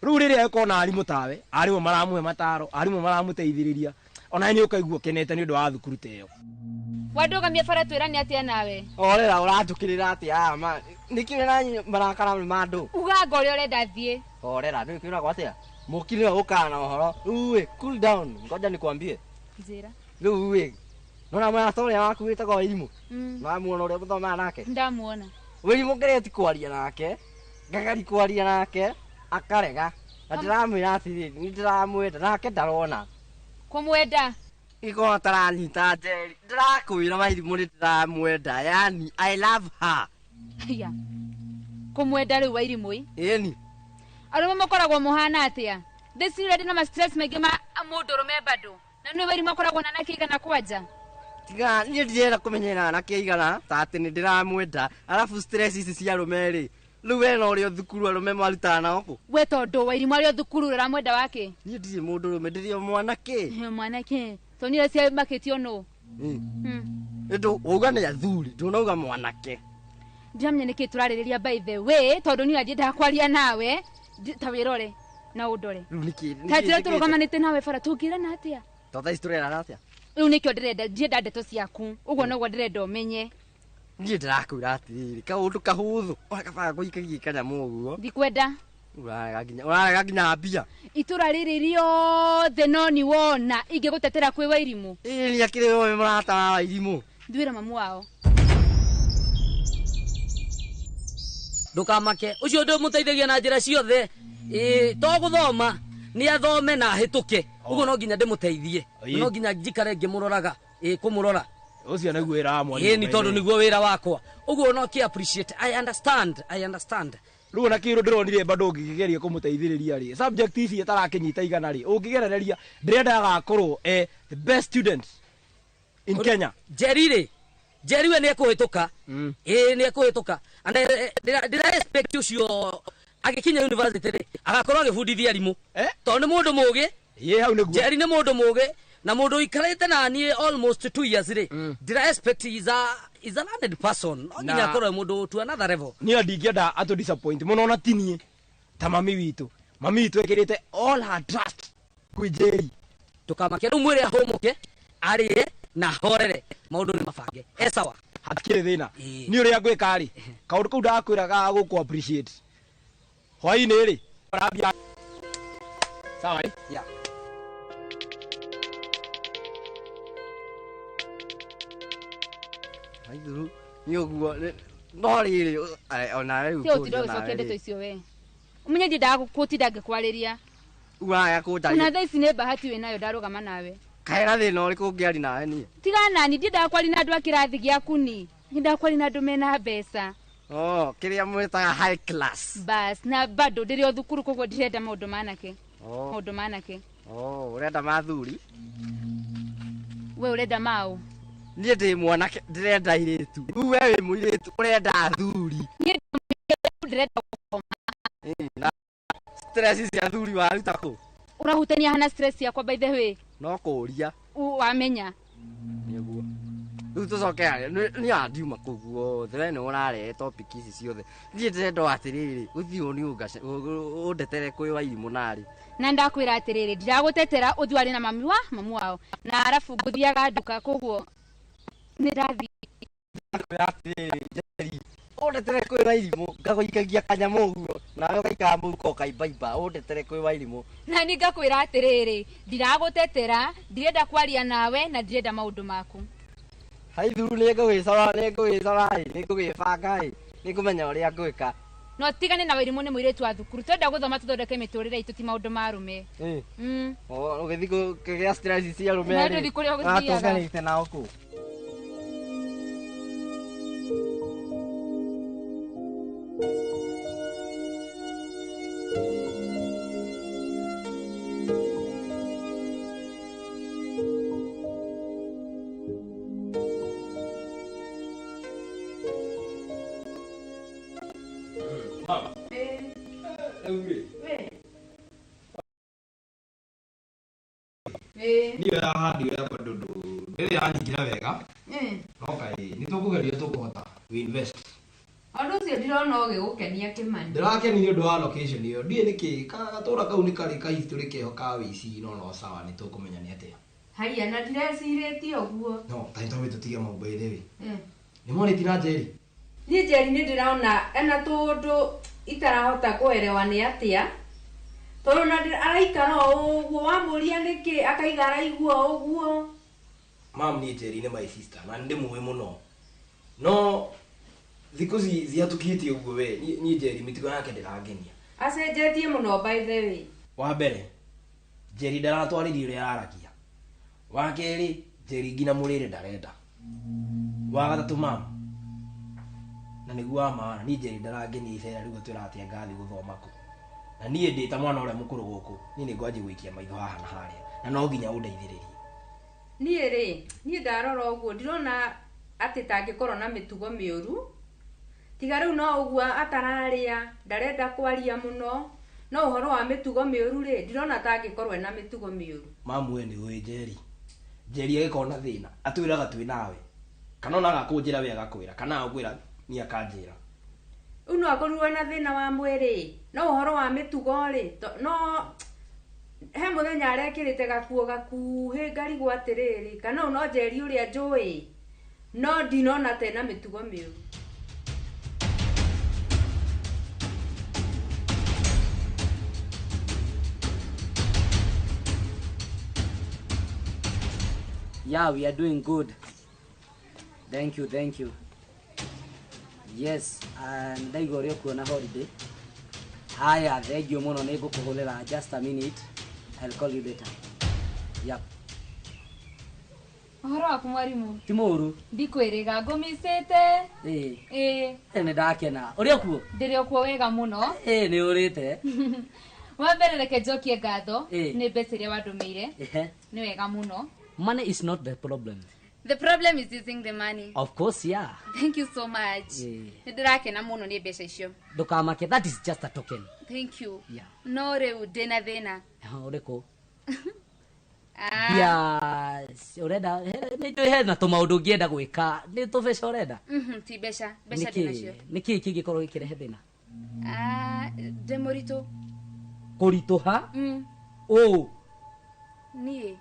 Rĩu rĩrĩa ekona arimũ tawe, arimũ maramũhe mataro, arimũ maramũteithĩrĩria. Ona nĩ ũkaigua ũkenete nĩ ũndũ wa thukuru ta ĩyo. Wandũgamia bara twĩrane atĩa nawe? Orera ũratũkĩrĩra atĩa ma nĩkĩ na marakara ma andũ? Uga ngo ũrĩa ũrenda thiĩ. Orera nĩ kwĩragwo atĩa? Mũkiri nĩwe ũkaga na ũhoro. Rĩu ĩ cool down, ngoja nikwambie. Njĩra. Rĩu ĩ nona mũrata ũrĩa waku wĩtagwo Wairimũ? Nĩwamuona ũrĩa mũthomaga nake? Ndamuona. Wairimũ ngeretie kwaria nake, ngageri kwaria nake akarega. Na ndĩramwĩra atĩrĩrĩ, nĩ ndĩramwenda nake ndarona. Kũmwenda? Iko taranyita Njeri. Ndĩrakwĩra Wairimũ nĩ ndĩramwenda, yani I love her. Haya. Kũmwenda rĩu Wairimũ ĩ? Ĩni. Arũme makoragwo mũhana atĩa? Ndĩcirire ndĩna ma stress maingĩ ma mũndũrũme bado. Na nĩ Wairimũ akoragwo na anake aigana kwanja? Tiga niĩ ndirenda kũmenyera anake aigana ta atĩ nĩ ndĩramwenda. Arabu stress ici cia arũme rĩ. Rĩu we na ũrĩa thukuru arũme marutaga nao kũ? We tondũ Wairimũ arĩ o thukuru ũramwenda wake? Niĩ ndirĩ mũndũrũme, ndĩrĩ o mwanake. Mwanake. Tonire cia makĩtio nũ? Ĩndũ wauga nĩ athuri, ndũnauga mwanake. Ndiramenya nĩkĩ tũrarĩrĩria by the way, tondũ niĩ ndiendaga kwaria nawe, ta wĩrore na ũndore. Rĩu nĩkĩ? Ta njĩra tũrũgamanĩte nawe bara tũngĩrana atĩa? To thaa ici tũrerana atĩa? Rĩu nĩkĩo ndĩrenda, ndienda ndeto ciaku. Ũguo noguo ndĩrenda ũmenye. Niĩ ndĩrakwĩra atĩrĩrĩ, kaũndũ kahũthũ, ona kabaga gũikagia kanyamũ ũguo. Ndikwenda. Ũrarega nginya mbia. Itũra rĩrĩ rĩothe no nĩ wona ingĩgũtetera kwĩ Wairimũ. Ĩĩ nĩ akĩrĩ we mũrata wa Wairimũ. Nduĩra mamu wao. Ndũkamake, ũcio ndũmũteithagia na njĩra ciothe. Ĩĩ to gũthoma, nĩ athome na ahĩtũke. Ũguo no nginya ndĩmũteithie. No nginya njikare ngĩmũroraga. Ĩĩ kũmũrora. Ũcio nĩguo wĩra wa mwarimu. Ĩĩ nĩ tondũ nĩguo wĩra wakwa. Ũguo no kĩ appreciate. I understand. I understand. Rĩu ona kĩndũ ndĩronire bado ũngĩgeria kũmũteithĩrĩria rĩ, subject ici ĩtarakĩnyita igana rĩ, ũngĩgerereria ndĩrenda agakorwo the best student in Kenya. Njeri rĩ, Njeri we nĩ ekũhĩtũka. Ĩĩ nĩ ekũhĩtũka. And ndĩra expect ũcio agĩkinya university rĩ, agakorwo agĩbundithia arimũ. Tondũ nĩ mũndũ mũgĩ. Ĩĩ hau nĩguo. Njeri nĩ mũndũ mũgĩ na mũndũ ũikarĩte na niĩ almost 2 years rĩ, ndĩra expect is a learned person. No nginya akorwo e mũndũ to another level. Niĩ ndingĩenda atũ disappoint mũno ona ti niĩ ta mami witũ. Mami witũ ekĩrĩte all her trust kwĩ Njeri. Ndũkamake rĩu mwĩre ahũmũke, arĩe na ahorere, maũndũ nĩ mabange. E sawa. Hatikĩrĩ thĩna. Niĩ ũrĩa ngwĩka rĩ, kaũndũ kau ndakwĩra ga gũkũ appreciate. Hwaĩ-inĩ rĩ, ũrambia. Sawa ĩ? Yeah. Aithuru, nĩ ũguo, no rĩrĩ, ona rĩu Ti ũtinde ũgĩcokia ndeto icio we. Ũmenye ndiendaga gũtinda ngĩkwarĩria. Ũraya kũnjarĩria. Ona thaa ici nĩ bahati wĩ nayo ndarũgama nawe. Kaĩ thĩna ũrĩkũ ũngĩaria nawe niĩ? Tiga nani, ndiendaga kwaria na andũ a kĩrathi gĩaku ni. Ndiendaga kwaria na andũ mena mbeca. Oh, kĩrĩa mwĩtaga high class. Bas, na bado ndĩrĩ o thukuru koguo ndirenda maũndũ manake. Maũndũ manake. Oh, ũrenda mathuri? We ũrenda maũ? Niĩ ndĩ mwanake ndĩrenda airĩtu. Rĩu we wĩ mũirĩtu ũrenda athuri. Niĩ ndĩrenda gũkoma. Na stress cia athuri waruta kũ? Ũrahutania hana stress yakwa by the way. No kũũria. Wamenya. Nĩguo. Rĩu tũcoke harĩa niĩ andiuma kũu guothe we nĩ ũrarehe topic ici ciothe. Niĩ ndĩrenda o atĩrĩrĩ ũthiĩ ũndetere kwĩ Wairimũ narĩ. Na ndakwĩra atĩrĩrĩ ndiragũtetera ũthiĩ warie na mami wa mamu wao na arabu ngũthiaga nduka koguo nĩ ndathiĩ. Ndakwĩra atĩrĩrĩ Njeri ũndetere kwĩ Wairimũ ngagũikagia kanyamũ ũguo nawe ũgaikara mũhuko ũkaimbaimba ũndetere kwĩ Wairimũ. Na niĩ ngakwĩra atĩrĩrĩ ndiragũtetera ndirenda kwaria nawe na ndirenda maũndũ maku. Haithuru nĩ ngũgĩcora nĩ ngũgĩcora nĩ ngũgĩbanga nĩ ngũmenya ũrĩa ngwĩka. No tigane na Wairimũ nĩ mũirĩtu wa thukuru twenda gũthoma tũthondeke mĩtũrĩre itũ ti maũndũ ma arũme. Ũgĩthiĩ kũgĩa stress cia arũme rĩ. Na ndũthiĩ kũrĩa ũgũthiaga. Atũnganĩte nao kũ. Niyo ya handi ya bado ndĩrĩ yanyingĩra wega no kaĩ nĩ tũkũgeria tũkũhota we invest. Ũndũ ũcio ndirona ũgĩgũkenia Kĩmani. Ndĩrakenia nĩ ũndũ wa location ĩyo ndiĩ nĩkĩ gatũra kau nĩ karĩ ka history keho ka wĩici no sawa nĩ tũkũmenya nĩ atĩa. Haiya na ndirecirĩtie ũguo. No ta nĩ tũtige maũndũ by the way. Nĩ monĩti na Njeri? Niĩ Njeri nĩ ndĩrona ena tũũndũ itarahota kũerewa nĩ atĩa. Tondũ na araikara o ũguo wamũria nĩkĩ akaiga araigua ũguo. Mam niĩ Njeri nĩ my sister na nĩndĩmũĩ mũno. No thikũ cihatukĩte ũguo we niĩ Njeri mĩtugo yake ndĩrangenia. Acenjetie mũno by the way. Wa mbere Njeri ndaratwarĩria ũrĩa araragia. Wa kerĩ Njeri nginya mũrĩre ndarenda. Wa gatatũ mam na nĩguo wa maana niĩ Njeri ndarangenia icera rĩu atwĩra atĩa ngathiĩ gũthoma kũ. Na niĩ ndĩ ta mwana ũrĩa mũkũrũ gũkũ niĩ nĩ ngwanjia gũikia maitho haha na harĩa na no nginya ũndeithĩrĩrie. Niĩ rĩ niĩ ndarora ũguo ndirona atĩ tangĩkorwo na mĩtugo mĩũru tiga rĩu no ũguo atararĩa ndarenda kwaria mũno no ũhoro wa mĩtugo mĩũru rĩ ndirona tangĩkorwo ena mĩtugo mĩũru. Mamu we nĩ ũĩ Njeri. Njeri agĩkorwo na thĩna atwĩraga twĩ nawe kana ona agakũnjĩra we agakwĩra kana agũkwĩra niĩ akanjĩra. Rĩu no akorirwo ena thĩna wa mwĩrĩ no ũhoro wa mĩtugo rĩ no he mũthenya arekĩrĩte gakuo gakuhĩ ngarigwo atĩrĩrĩ kana ũyũ no Njeri ũrĩa njũĩ no ndinona ta ena mĩtugo mĩũru. Yeah, we are doing good. Thank you, thank you. Yes, ndaigua ũrĩa ũkuona holiday. Haya, thank you mũno nĩ ngũkũhũrĩra just a minute. I'll call you later. Yep. Ũhoro waku mwarimũ? Ti mũũru. Ndikwĩrĩga ngũmicĩte. Ĩĩ. Ĩĩ. Nĩ ndakena. Ũrĩ o kuo? Ndĩrĩ o kuo wega mũno. Ĩĩ, nĩ ũrĩte. Wa mbere reke njokie ngatho nĩ mbeca iria wandũmĩire. Nĩ wega mũno. Money is not the problem. The problem is using the money. Of course, yeah. Thank you so much. Nĩ ndĩrakena mũno nĩ mbeca icio. Ndũkamake, that is just a token. Thank you. Yeah. No rĩu ndĩna thĩna. Ũrĩkũ? Mbia ũrenda nĩ njũĩ hena tũmaũndũ ũngĩenda gwĩka nĩ tũbeca ũrenda? Ti mbeca, mbeca ndĩnacio. Nĩkĩ kĩngĩkorwo gĩkĩrehe thĩna? Ndĩ mũritũ. Kũritũha? Ũũ? Niĩ.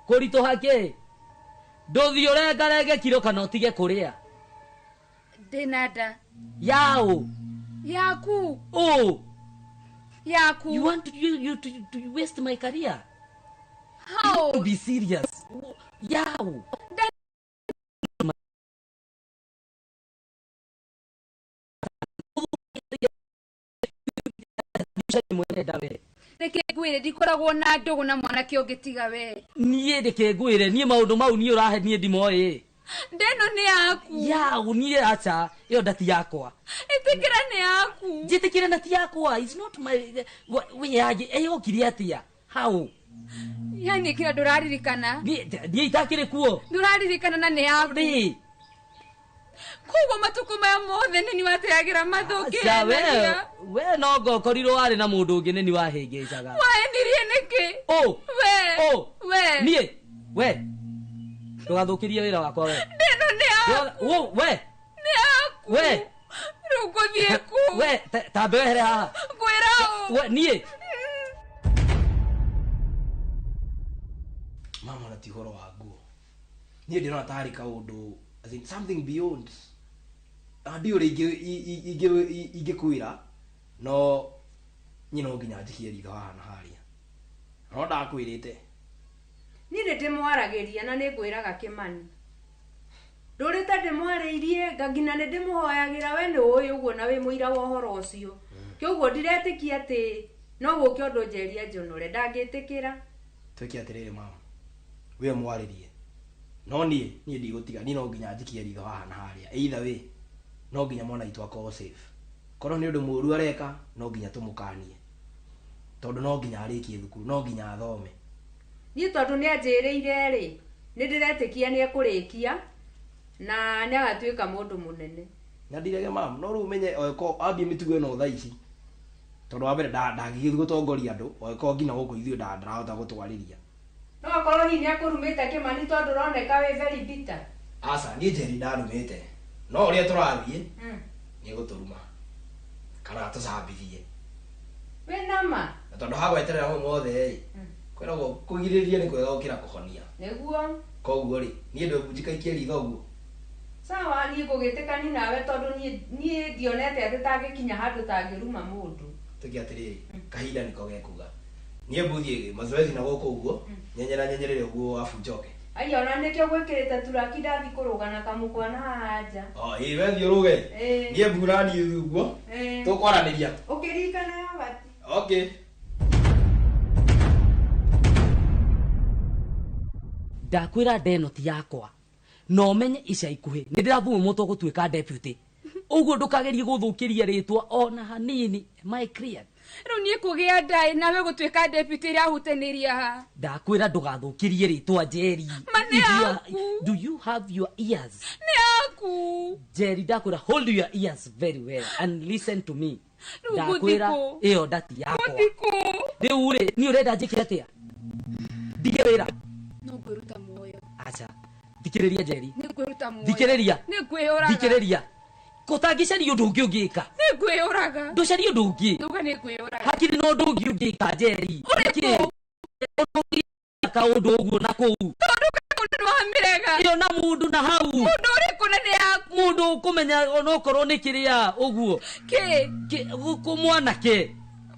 Kũritũha kĩ? Ndũthiĩ ũrengarenge kiro kana ũtige kũrĩa? Ndĩna nda. Yaũ? Yaku. Ũũ? Yaku. You want to, you to waste my career? How? To be serious. Yaũ? Reke ngwĩre ndikoragwo na ndũgũ na mwanake ũngĩ tiga we. Niĩ reke ngwĩre niĩ maũndũ mau niĩ ũrahe niĩ ndimoĩ. Ndeno nĩ yaku. Yaũ niĩ acha ĩyo nda ti yakwa. Ĩtĩkĩra nĩ yaku. Njĩtĩkĩre na ti yakwa. It's not my we yaje ĩyokire atĩa? How? Yani kira ndũraririkana. Niĩ itakĩrĩ kuo. Ndũraririkana na nĩ yaku. Rĩ. Koguo matukũ maya mothe nĩ niĩ wateagĩra matũ Aca, we ũkĩhenagia. we no ngokorirwo warĩ na mũndũ ũngĩ nĩ niĩ wahĩngĩcaga. Wahenirie nĩkĩ? Ũ. We. Ũ. We. Niĩ. We. Ndũgathũkĩrie wĩra wakwa we. Ndĩno nĩ yaku. Ũ, we. Nĩ yaku. We. Rĩu ngũthiĩ kũ? We, tambe wehere haha. Ngwĩra ũ? We, niĩ. Mama na ti ũhoro wa nguo. Niĩ ndĩrona tarĩ kaũndũ as in something beyond. Na ndiũ ũrĩa ingĩkwĩra no niĩ no nginya njikie ritho haha na harĩa. No ndakwĩrĩte. Niĩ nĩ ndĩmwaragĩria na nĩ ngwĩraga Kĩmani. Ndũrĩte ndĩmwarĩirie nginya nĩ ndĩmũhoyagĩra we nĩ ũĩ ũguo na wĩ mũira wa ũhoro ũcio. Kĩoguo ndiretĩkia atĩ no gũke ũndũ Njeri anjonore, ndangĩtĩkĩra. Twĩke atĩrĩrĩ mama. We mwarĩrie. No niĩ ndigũtiga, niĩ no nginya njikie ritho haha na harĩa. Either way, no nginya mwana witũ akorwo safe. Korwo nĩ ũndũ mũũru areka, no nginya tũmũkanie. Tondũ no nginya arĩkie thukuru, no nginya athome. Niĩ tondũ nĩ anjĩrĩire rĩ, nĩ ndĩretĩkia nĩ ekũrĩkia na nĩ agatuĩka mũndũ mũnene. Na ndirege mama, no rĩu ũmenye oeko ambie mĩtugo ĩno thaa ici. Tondũ wa mbere ndangĩgĩthiĩ gũtongoria andũ, oeko nginya gũkũ ithuĩ ndarahota gũtwarĩria. No akorwo hihi nĩ akũrumĩte Kĩmani tondũ ũroneka wĩ very bitter. Aca, niĩ Njeri ndarumĩte. No ũrĩa tũrathiĩ, nĩ egũtũruma. Kana atũcambithie. Wĩna ma? Na tondũ ha gweterera mau mothe rĩ, kwĩragwo kũgirĩrĩria nĩ kwega gũkĩra kũhonia. Nĩguo. Koguo rĩ, niĩ ndũnjikaikie ritho ũguo. Sawa, niĩ ngũgĩtĩkani nawe tondũ niĩ ndionete atĩ tangĩkinya handũ tangĩruma mũndũ. Tuge atĩrĩrĩ, kahinda nĩko gekuga. Niĩ ngũthiĩ mazoezi na gũkũ ũguo, nyenyera nyenyerere ũguo abu njoke. Aya, ona nĩkĩo gwĩkĩrĩte turaki ndathi kũrũga na kamũkwa na haha nja. O, ĩĩ, we thiĩ ũrũge. Niĩ mbura niĩ ũguo. Tũkwaranĩria. Ũkĩririkana yogati. Okay. Ndakwĩra ndeno ti yakwa. Na ũmenye ica ikuhĩ nĩ ndĩrathumwo gũtuĩka deputy. Ũguo ndũkagerie gũthũkĩria rĩtwa ona hanini. Am I clear? Rĩu niĩ kũgĩa ndaĩ nawe gũtuĩka deputy ĩrahutanĩria ha? Ndakwĩra ndũgathũkĩrie rĩtwa Njeri. Ma nĩ yaku. Do you have your ears? Nĩ yaku. Njeri, ndakwĩra hold your ears very well and listen to me. Rĩu Ndakwĩra ngũthiĩ kũ? ĩyo ndati yakwa. Ngũthiĩ kũ? Rĩu rĩ, niĩ ũrenda njĩke atĩa? Ndige wĩra? No ngwĩruta muoyo. Aca. Thikĩrĩria Njeri. Nĩ ngwĩruta muoyo. Thikĩrĩria. Nĩ ngwĩyũraga. Thikĩrĩria. Kũtangĩcaria ũndũ ũngĩ ũngĩka. Nĩ ngwĩyũraga. Ndũcarie ũndũ ũngĩ. Ndauga nĩ ngwĩyũraga. Hakiri no ũndũ ũngĩ ũngĩka Njeri. Ũrĩkũ? Kaũndũ ũguo na kũu. Tondũ kaũndũ nĩ wamĩrega. Ĩyo na mũndũ na hau. Mũndũ ũrĩkũ na nĩ yaku? Mũndũ ũkũmenya onokorwo nĩ kĩrĩa ũguo. Kĩ? Kĩ, gũkũ mwanake. Nĩ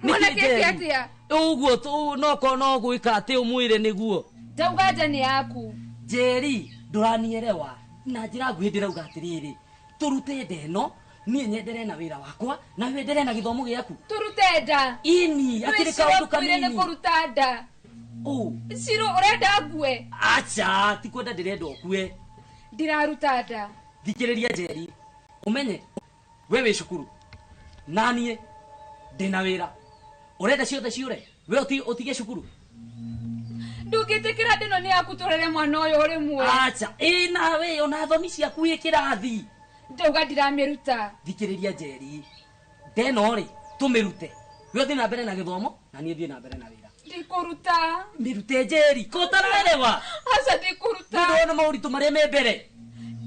kĩ Mwanake Njeri? atĩa? Ũguo tu nokorwo no gwĩka atĩ ũmwĩre nĩguo. Ndauga nja nĩ yaku. Njeri, ndũranielewa. Na njĩra nguhĩ ndĩrauga atĩrĩrĩ, tũrute nda ĩno, niĩ nyenderee na wĩra wakwa, na wenderee na gĩthomo gĩaku. Tũrute nda. Ini, akĩrĩ kaũndũ Twĩcira nĩ kanini. kũruta nda. Ũ. Ciro, ũrenda ngue? Aca, ti kwenda ndĩrenda ũkue. Ndiraruta nda. Thikĩrĩria Njeri, ũmenye, we wĩ cukuru, na niĩ ndĩna wĩra. Ũrenda ciothe ciũre? We ũtige cukuru? Ndũngĩtĩkĩra ndĩno nĩ yaku tũrere mwana ũyũ ũrĩmwe. Aca, ĩ nawe, ona thomi ciaku ĩ kĩrathi. Ndauga ndiramĩruta. Thikĩrĩria Njeri, ndeno rĩ, tũmĩrute. We ũthiĩ na mbere na gĩthomo, na niĩ thiĩ na mbere na wĩra. Ndikũruta. Mĩrute Njeri, ko ũtaraerewa? Aca, ndikũruta. Nĩ ndĩrona moritũ marĩa me mbere.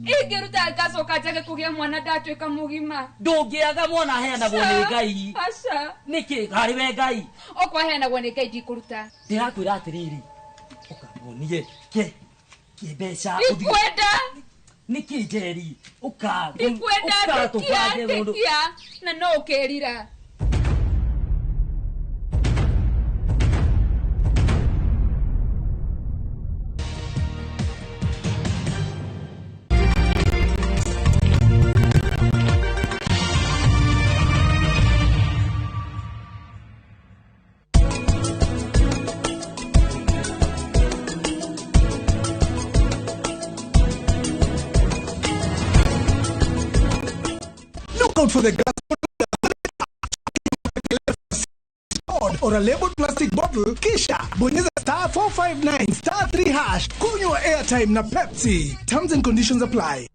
Ingĩruta ngacoka njage kũgĩa mwana ndatuĩka mũgima. Ndũngĩaga mwana aheanagwo nĩ Ngai. Aca. Nĩkĩ? Harĩ we Ngai. Okorwo aheanagwo nĩ Ngai ndikũruta. Ndĩrakwĩra atĩrĩrĩ, ũka wonie ke mbeca ũthiĩ. Ndikwenda. Nĩkĩ Njeri? Ũka, Ndikwenda, ũka ndekia, tũbange mũndũ. ndekia, na no ũkerira. Look out for the gas or a labeled plastic bottle, kisha bonyeza star 459 star 3 hash. Kunywa airtime na Pepsi. Terms and conditions apply.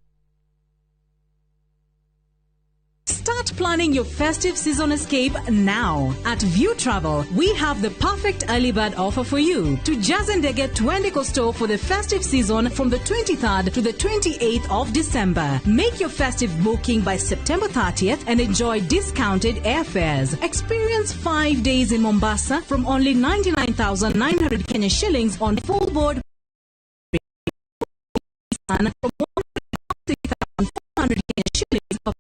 Start planning your festive season escape now. At View Travel, we have the perfect early bird offer for you. To Jazendege Twende store for the festive season from the 23rd to the 28th of December. Make your festive booking by September 30th and enjoy discounted airfares. Experience 5 days in Mombasa from only 99,900 Kenya shillings on full board from 1,400 Kenya shillings per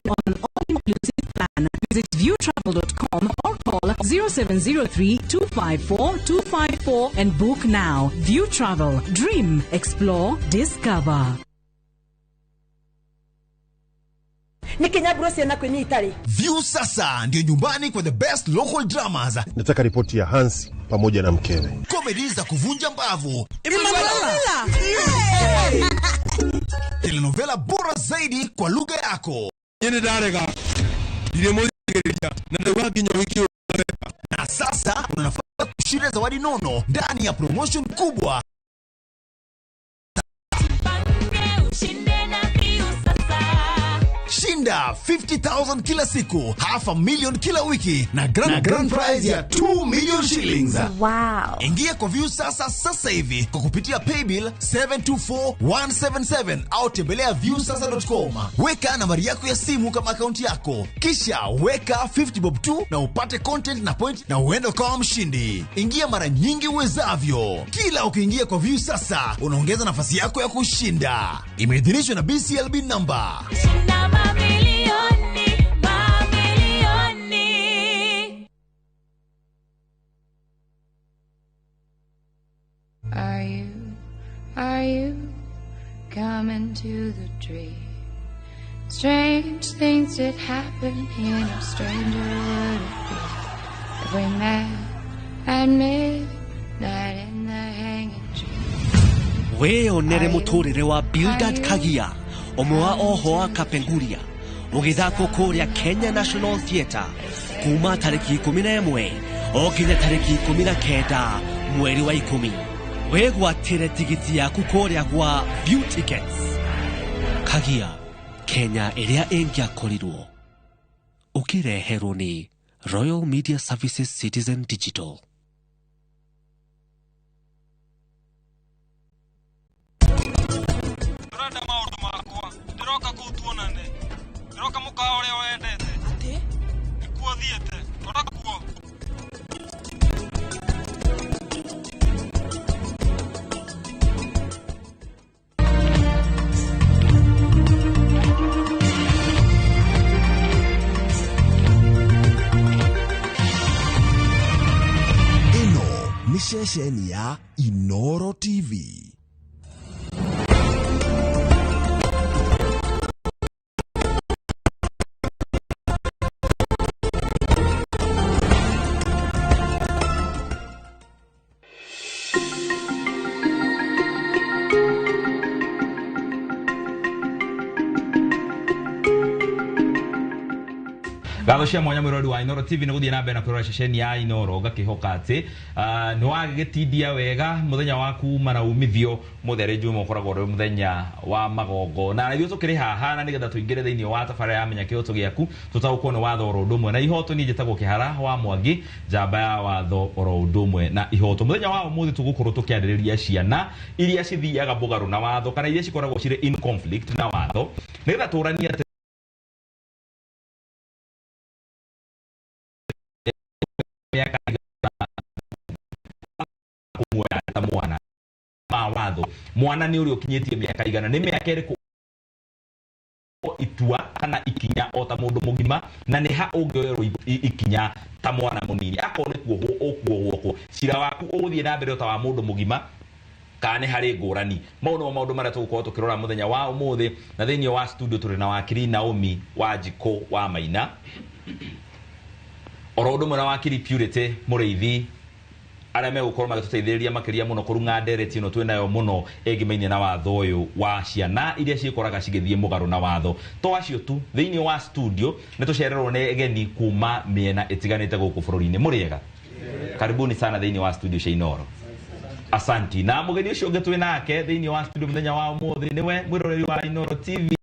on an all-inclusive plan. Visit viewtravel.com or call 0703 254 254 and book now. View Travel. Dream, explore, discover. View sasa ndio nyumbani kwa the best local dramas. Nataka ripoti ya Hans pamoja na mkewe. Comedy za kuvunja mbavu. Telenovela bora zaidi kwa lugha yako. Na sasa una nafasi kushinda zawadi nono ndani ya promotion kubwa. Shinda 50,000 kila siku, 500,000 kila wiki na grand prize ya 2 million shillings. Wow. Ingia kwa View sasa sasa hivi kwa kupitia paybill 724177 au tembelea viewsasa.com. Weka nambari yako ya simu kama akaunti yako, kisha weka 50 bob 2 na upate content na point na uende ukawa mshindi. Ingia mara nyingi uwezavyo. Kila ukiingia kwa View sasa unaongeza nafasi yako ya kushinda. Imeidhinishwa na BCLB number. Are you coming to the tree? Strange things did happen here, no stranger would it be if we met at midnight in the hanging tree. Wĩyonere mũtũrĩre wa Bildad Kagia, ũmwe wa oho wa Kapenguria, ũgĩthakwo kũrĩa Kenya National Theatre kuma tarĩki 11 o nginya tarĩki 19 mweri wa 10. Wĩgwatĩre tigiti yaku kũrĩa gwa View Tickets. Kagia, Kenya ĩrĩa ĩngĩakorirwo. Ũkĩreherwo nĩ Royal Media Services Citizen Digital. Ndĩrenda maũndũ makwa, ndĩroka kũu tuonane. Ndĩroka mũkawa ũrĩa wendete. Atĩ? Nĩkuo thiĩte, ora kuo. Ĩno nĩ ceceni ya Inoro TV. Ngatho cia mwanya mwirori wa Inoro TV nĩ gũthiĩ na mbere na kwĩrora ceceni ya Inoro ngakĩhoka atĩ nĩ wagĩtindia wega mũthenya waku uma na umithio mũthenya rĩ Juma ũkoragwo ũrĩ mũthenya wa magongona na ithuĩ tũkĩrĩ haha na nĩgetha tũingĩre thĩinĩ wa tabarĩra ya Menya Kĩhoto Gĩaku tũtaũkwo nĩ watho oro ũndũ ũmwe na ihoto. Niĩ njĩtagwo Kĩhara wa Mwangi, njamba ya watho oro ũndũ ũmwe na ihoto. Mũthenya wa ũmũthĩ tũgũkorwo tũkĩarĩrĩria ciana iria cithiaga mũgarũ na watho kana iria cikoragwo cirĩ in conflict na watho nĩgetha tũranie atĩ mĩaka kumuoya ta mwana ma watho mwana nĩ ũrĩa ũkinyĩtie mĩaka igana nĩ mĩaka ĩrĩkũ itua kana ikinya o ta mũndũ mũgima na nĩ ha ũngĩoerwo ikinya ta mwana mũnini akorwo nĩ kuohwo ũkuohwo kũ cira waku ũgũthiĩ na mbere o ta wa mũndũ mũgima kana nĩ harĩ ngũrani. Mau nĩmo maũndũ marĩa tũgũkorwo tũkĩrora mũthenya wa ũmũthĩ na thĩinĩ wa studio tũrĩ na wakiri Naomi Wanjikũ wa Maina oro ũndũ ũmwe na wakiri Purity Mũrĩithi Arĩa megũkorwo magĩtũteithĩrĩria makĩria mũno kũrung'a ndereti ĩno twĩnayo mũno ĩngĩmainie na watho ũyũ wa ciana iria ciĩkoraga cigĩthiĩ mũgarũ na watho. To acio tu, thĩinĩ wa studio nĩ tũcererwo nĩ ageni kuma mĩena ĩtiganĩte gũkũ bũrũri-inĩ. Mũrĩega? Karibuni sana thĩinĩ wa studio cia Inooro. Asanti. Na mũgeni ũcio ũngĩ twĩ nake thĩinĩ wa studio mũthenya wa ũmũthĩ nĩwe mwĩroreri wa Inooro TV,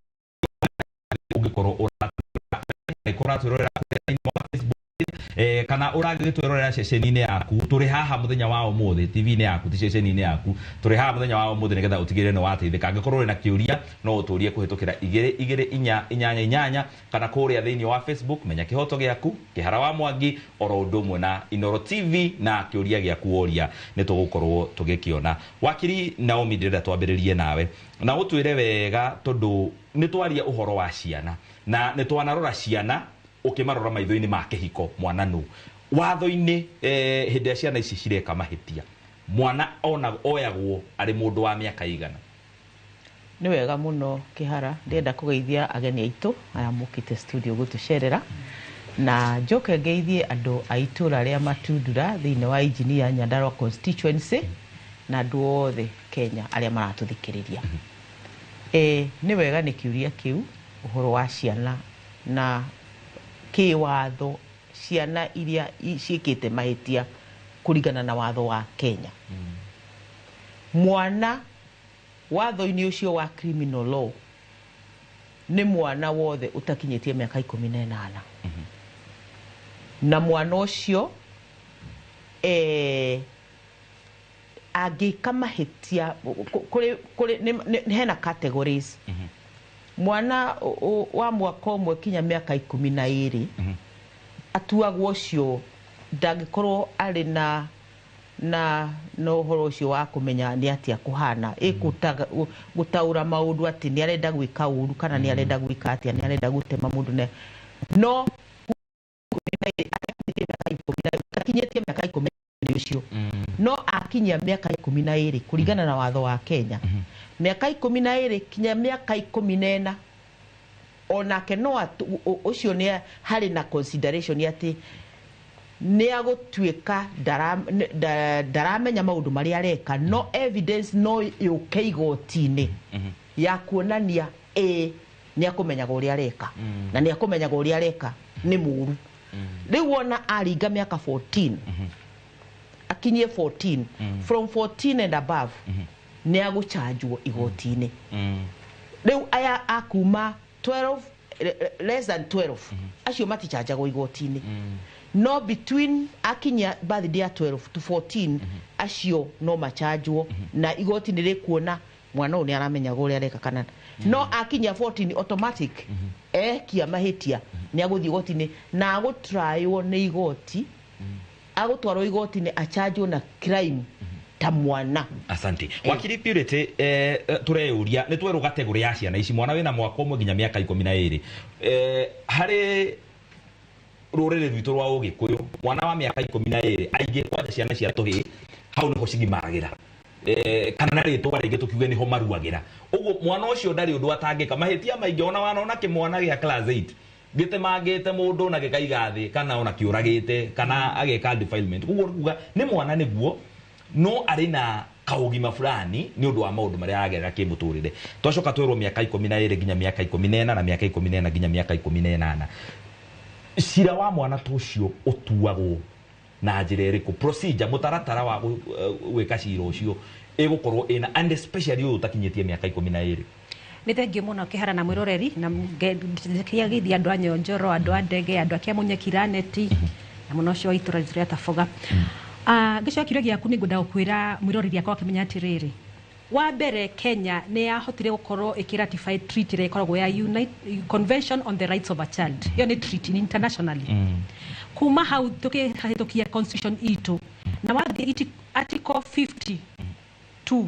ũngĩkorwo ũratwĩrorera thĩinĩ wa Facebook kana ũragĩtwĩrorera ceceni-inĩ yaku, tũrĩ haha mũthenya wa ũmũthĩ TV-inĩ yaku, ti ceceni-inĩ yaku, tũrĩ haha mũthenya wa ũmũthĩ nĩgetha ũtigĩrĩre nĩ wateithĩka. Angĩkorwo ũrĩ na kĩũria no ũtũrie kũhĩtũkĩra 2 2 4 8 8 kana kũrĩa thĩinĩ wa Facebook, Menya Kĩhoto Gĩaku, Kĩhara wa Mwangi, oro ũndũ ũmwe na Inooro TV, na kĩũria gĩaku woria nĩ tũgũkorwo tũgĩkĩona. Wakiri Naomi, ndĩrenda twambĩrĩrie nawe na ũtwĩre wega, tondũ nĩ twaria ũhoro wa ciana na nĩ twanarora ciana ũkĩmarora maitho-inĩ ma kĩhiko, mwana nũ watho-inĩ hĩndĩ ĩrĩa ciana ici cireka mahĩtia, mwana ona oyagwo arĩ mũndũ wa mĩaka igana? Nĩ wega mũno Kĩhara, ndĩrenda kũgeithia ageni aitũ aya mokĩte studio gũtũcerera, na njoke ngeithie andũ a itũra rĩa Matundura thĩinĩ wa Engineer Nyandarua constituency na andũ othe Kenya arĩa maratũthikĩrĩria. Nĩ wega nĩ kĩũria kĩu ũhoro wa ciana na kĩwatho, ciana iria ciĩkĩte mahĩtia kũringana na watho wa Kenya. Mwana watho-inĩ ũcio wa criminal law nĩ mwana wothe ũtakinyĩtie mĩaka 18, na mwana ũcio angĩka mahĩtia kũrĩ hena categories. Mwana wa mwaka ũmwe kinya mĩaka 12 atuagwo ũcio ndangĩkorwo arĩ na ũhoro ũcio wa kũmenya nĩ atĩa kũhana, gũtaũra maũndũ atĩ nĩ arenda gwĩka ũru kana nĩ arenda gwĩka atĩa, nĩ arenda gũtema mũndũ, no atakinyĩtie mĩaka 10 ũcio, no akinyia mĩaka 12 kũringana na watho wa Kenya, mĩaka 12 kinya mĩaka 14 onake no ũcio nĩ harĩ na consideration atĩ nĩ agũtuĩka ndaramenya maũndũ marĩa areka, no evidence no yũke igoti-inĩ ya kuonania nĩ akũmenyaga ũrĩa areka, na nĩ akũmenyaga ũrĩa areka nĩ mũru. Rĩu wona aringa mĩaka 14, akinyie 14, from 14 and above nĩ agũchanjwo igoti-inĩ. Rĩu aya akuma 12, less than 12, acio matichanjagwo igoti-inĩ, no between akinya birthday ya 12 to 14 acio no machanjwo, na igoti nĩ rĩkuona mwana ũyũ nĩ aramenyaga ũrĩa areka kana no akinya 14 automatic ekia mahĩtia nĩ agũthiĩ igoti-inĩ na agũtraywo nĩ igoti, agũtwarwo igoti-inĩ achanjwo na crime ta mwana. Asante. Wakiri Purity, tũreyũria nĩ twerwo category ya ciana ici, mwana wĩna mwaka ũmwe nginya mĩaka 12, harĩ rũrĩrĩ rwitũ rwa Ũgĩkũyũ mwana wa mĩaka 12 aingĩ kwanja ciana cia tũhĩĩ hau nĩho cigimaragĩra, kana na rĩtwa rĩngĩ tũkiuge nĩho maruagĩra. Ũguo mwana ũcio ndarĩ ũndũ atangĩka mahĩtia maingĩ, ona wanona kĩmwana gĩa class 8 gĩtemangĩte mũndũ na gĩkaiga thĩ kana ona kĩũragĩte kana ageka defilement, ũguo kuga nĩ mwana nĩguo no arĩ na kaũgima fulani nĩ ũndũ wa maũndũ marĩa aragerera kĩmũtũrĩre. Twacoka twerwo mĩaka 12 nginya mĩaka 14 na mĩaka 14 nginya mĩaka 18, cira wa mwana ta ũcio ũtuagwo na njĩra ĩrĩkũ? Procedure, mũtaratara wa gwĩka cira ũcio ĩgũkorwo ĩna, and especially ũyũ ũtakinyĩtie mĩaka 12. Nĩ thengio mũno Kĩhara na mwĩroreri, na kĩagithia andũ a Nyonjoro, andũ a Ndege, andũ a Kĩamunye Kiraneti, na mũno ũcio wa itũra ritũ rĩa Taboga. Ngĩcokia kĩũria gĩaku nĩ ngwenda gũkwĩra mwĩroreri akwa akĩmenya atĩrĩrĩ, wa mbere Kenya nĩ yahotire gũkorwo ĩkĩratify treaty ĩrĩa ĩkoragwo ya Convention on the Rights of a Child. Ĩyo nĩ treaty internationally. Kuma hau tũkĩhĩtũkia constitution itũ, na wathiĩ article 52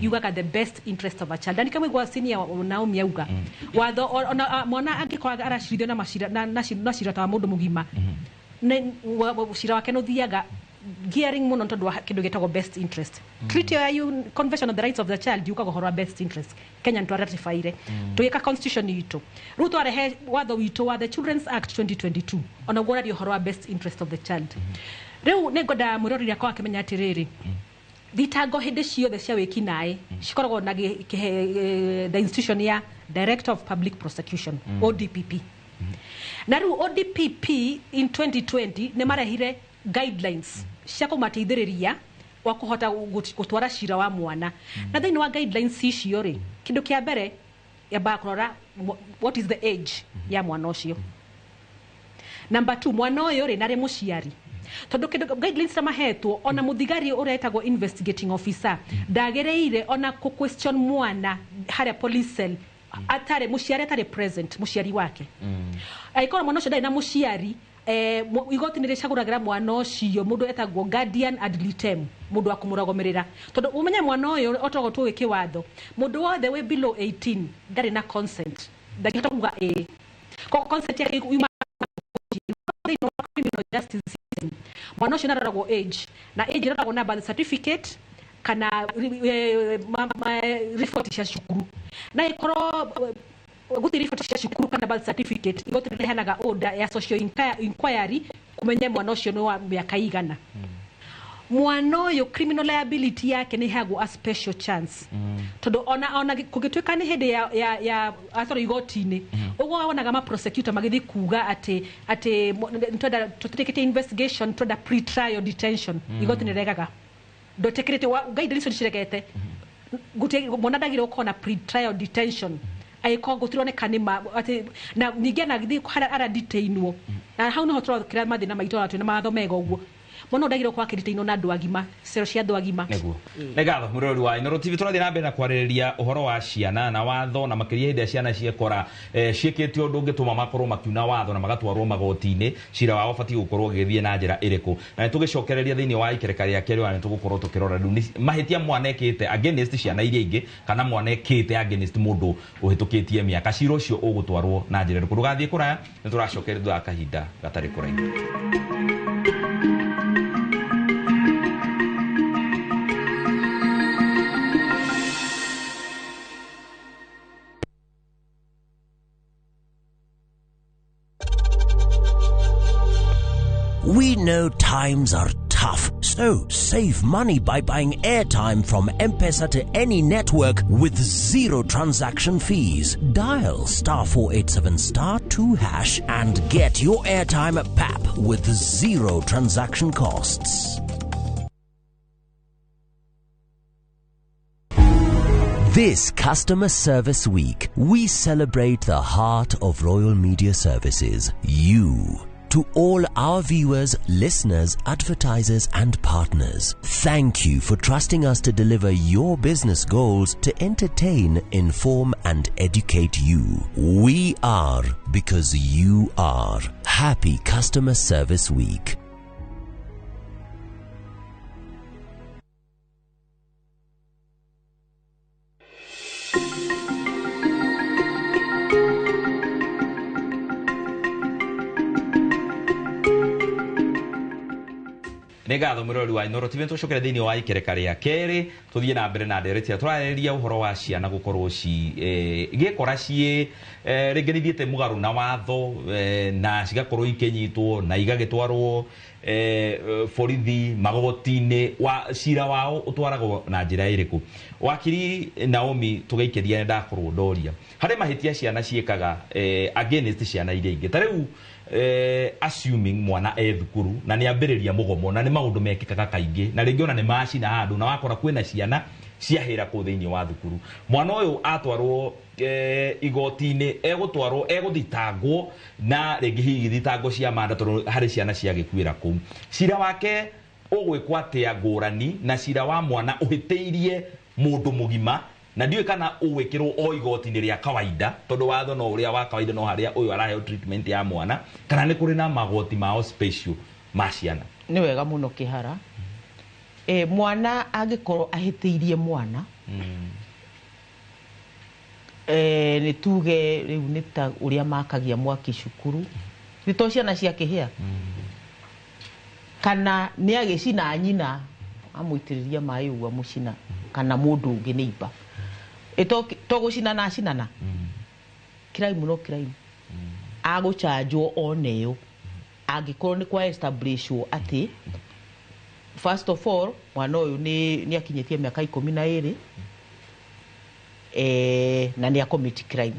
yugaga the best interest of a child. Na nĩkĩo senior Naomi auga watho ona mwana angĩkorwo aracirithio na macira na cira ta wa mũndũ mũgima, cira wake nĩ ũthiaga gearing mũno tondũ wa kĩndũ gĩtagwo best interest. Treaty ya Convention on the Rights of the Child yugaga ũhoro wa best interest. Kenya nĩ twaratifyire, tũgĩka constitution itũ, rĩu twarehe watho witũ wa the Children's Act 2022, ona guo ũraria ũhoro wa best interest of the child. Rĩu nĩ ngwenda mwĩroreri akwa akĩmenya atĩrĩrĩ, thitango hĩndĩ ciothe cia wĩkinaĩ cikoragwo na the institution ya Director of Public Prosecution, ODPP. Na rĩu ODPP in 2020 nĩ marehire guidelines cia kũmateithĩrĩria wa kũhota gũtwara cira wa mwana. Na thĩinĩ wa guidelines icio rĩ, kĩndũ kĩa mbere yambaga kũrora what is the age ya mwana ũcio. Number 2, mwana ũyũ rĩ narĩ mũciari, tondũ kĩndũ guidelines mahetwo ona mũthigari ũretagwo investigating officer ndagĩrĩire ona kũ question mwana harĩa police cell atarĩ mũciari, atarĩ present mũciari wake. Angĩkorwo mwana ũcio ndarĩ na mũciari, igoti nĩ rĩcagũragĩra mwana ũcio mũndũ etagwo guardian ad litem, mũndũ wa kũmũrũgamĩrĩra, tondũ ũmenye mwana ũyũ otogo tũĩ kĩwatho, mũndũ wothe wĩ below 18 ndarĩ na consent, ndangĩhota kuga ĩĩ. Koguo consent yake yuma thĩinĩ wa criminal justice system. Mwana ũcio nĩaroragwo age, na age ĩroragwo na birth certificate kana riboti cia cukuru. Na ĩkorwo gũtirĩ riboti cia cukuru kana birth certificate, igoti rĩheanaga order ya social inquiry kũmenya mwana ũcio nĩ wa mĩaka igana. Mwana ũyũ criminal liability yake nĩ ĩheagwo a special chance, tondũ ona kũngĩtuĩka nĩ hĩndĩ ya atwarwo igoti-inĩ, ũguo wonaga ma prosecutor magĩthiĩ kuga atĩ twenda tũtirĩkĩtie investigation, twenda pre-trial detention. Igoti nĩ rĩregaga, ndwĩtĩkĩrĩte guidelines icio nĩciregete. Gũtirĩ mwana ndagĩrĩirwo gũkorwo na pre-trial detention angĩkorwo gũtironeka nĩ ma atĩ na ningĩ anagĩthiĩ harĩa aradetainwo, na hau nĩho tũrokĩra mathĩna maitũ ona twĩna mawatho mega ũguo. Mwana ndagĩrĩirwo gũkorwo akĩritainwo na andũ agima, cero cia andũ agima. Nĩguo. Nĩ ngatho mũrori wa Inooro TV, tũrathiĩ na mbere na kwarĩrĩria ũhoro wa ciana na watho, na makĩria hĩndĩ ĩrĩa ciana ciekora ciĩkĩte ũndũ ũngĩtũma makorwo makiuna watho na magatwarwo magoti-inĩ, cira wao ũbatiĩ gũkorwo ũgĩthiĩ na njĩra ĩrĩkũ. Na nĩtũgĩcokereria thĩinĩ wa ikereka rĩa kerĩ, ona nĩtũgũkorwo tũkĩrora rĩu nĩ mahĩtia mwana ekĩte against ciana iria ingĩ, kana mwana ekĩte against mũndũ ũhĩtũkĩtie mĩaka, cira ũcio ũgũtwarwo na njĩra ĩrĩkũ. Ndũgathiĩ kũraya, nĩtũracokereria thutha wa kahinda gatarĩ kũraihu. We know times are tough, so save money by buying airtime from M-Pesa to any network with zero transaction fees. Dial *487 *2# and get your airtime at PAP with zero transaction costs. This Customer Service Week, we celebrate the heart of Royal Media Services, you. To all our viewers, listeners, advertisers and partners, thank you for trusting us to deliver your business goals to entertain, inform and educate you. We are because you are. Happy Customer Service Week. Nĩ ngatho mũrori wa Inooro TV, tũcokere thĩinĩ wa ikereka rĩa kerĩ tũthiĩ na mbere na ndereti ĩrĩa tũrarĩrĩria ũhoro wa ciana gũkorwo igĩkora ciĩ rĩngĩ nĩ ithiĩte mũgarũ na watho, na cigakorwo ikĩnyitwo na igagĩtwarwo borithi magoti-inĩ, wa cira wao ũtwaragwo na njĩra ĩrĩkũ. Wakiri Naomi, tũgĩikĩria nĩ ndakorwo ndoria harĩ mahĩtia ciana ciĩkaga against ciana iria ingĩ, ta rĩu assuming mwana e thukuru na nĩ ambĩrĩria mũgomo, na nĩ maũndũ mekĩkaga kaingĩ, na rĩngĩ ona nĩ macina handũ na wakora kwĩna ciana ciahĩra kũu thĩinĩ wa thukuru, mwana ũyũ atwarwo igoti-inĩ, egũtwarwo egũthitangwo na rĩngĩ hihi thitango cia manda, tondũ harĩ ciana ciagĩkuĩra kũu. Cira wake ũgwĩkwo atĩa ngũrani na cira wa mwana ũhĩtĩirie mũndũ mũgima, na ndiũĩ kana ũgwĩkĩrwo o igoti-inĩ rĩa kawaida, tondũ watho no ũrĩa wa kawaida, no harĩa ũyũ araheo treatment ya mwana, kana nĩ kũrĩ na magoti mao special ma ciana. Nĩ wega mũno Kĩhara. Mwana angĩkorwo ahĩtĩirie mwana, nĩ tuge rĩu nĩ ta ũrĩa makagia mwaki cukuru, nĩ to ciana ciakĩhĩa, kana nĩ agĩcina nyina amũitĩrĩria maĩ ũguo amũcina, kana mũndũ ũngĩ nĩ imba to gũcinana acinana, crime no crime, agũchanjwo oneyo angĩkorwo nĩ kwa establishwo atĩ First of all, mwana ũyũ nĩ akinyĩtie mĩaka 12, na nĩ acommit crime.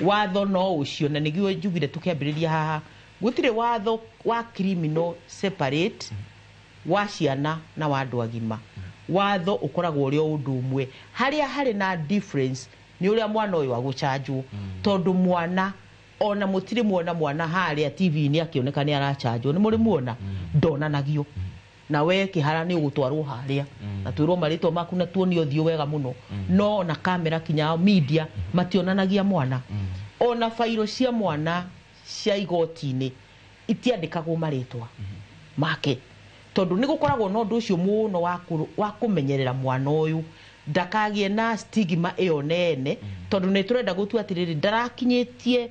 Watho no ũcio, na nĩguo njugire tũkĩambĩrĩria haha, gũtirĩ watho wa criminal separate wa ciana na wa andũ agima. Watho ũkoragwo ũrĩ o ũndũ ũmwe. Harĩa harĩ na difference nĩ ũrĩa mwana ũyũ agũchanjwo, tondũ mwana ona mũtirĩ muona mwana harĩa TV-inĩ akĩoneka nĩ arachanjwo, nĩ mũrĩ muona? Ndonanagio. Na we kĩhara nĩ ũgũtwarwo harĩa na twĩrwo marĩtwa maku na tuonio ũthiũ wega mũno, no ona kamera kinya media mationanagia mwana. Ona bairo cia mwana cia igoti-inĩ itiandĩkagwo marĩtwa make, tondũ nĩ gũkoragwo na ũndũ ũcio mũno wa kũmenyerera mwana ũyũ ndakagĩe na stigma ĩyo nene, tondũ nĩ tũrenda gũtua atĩrĩrĩ, ndarakinyĩtie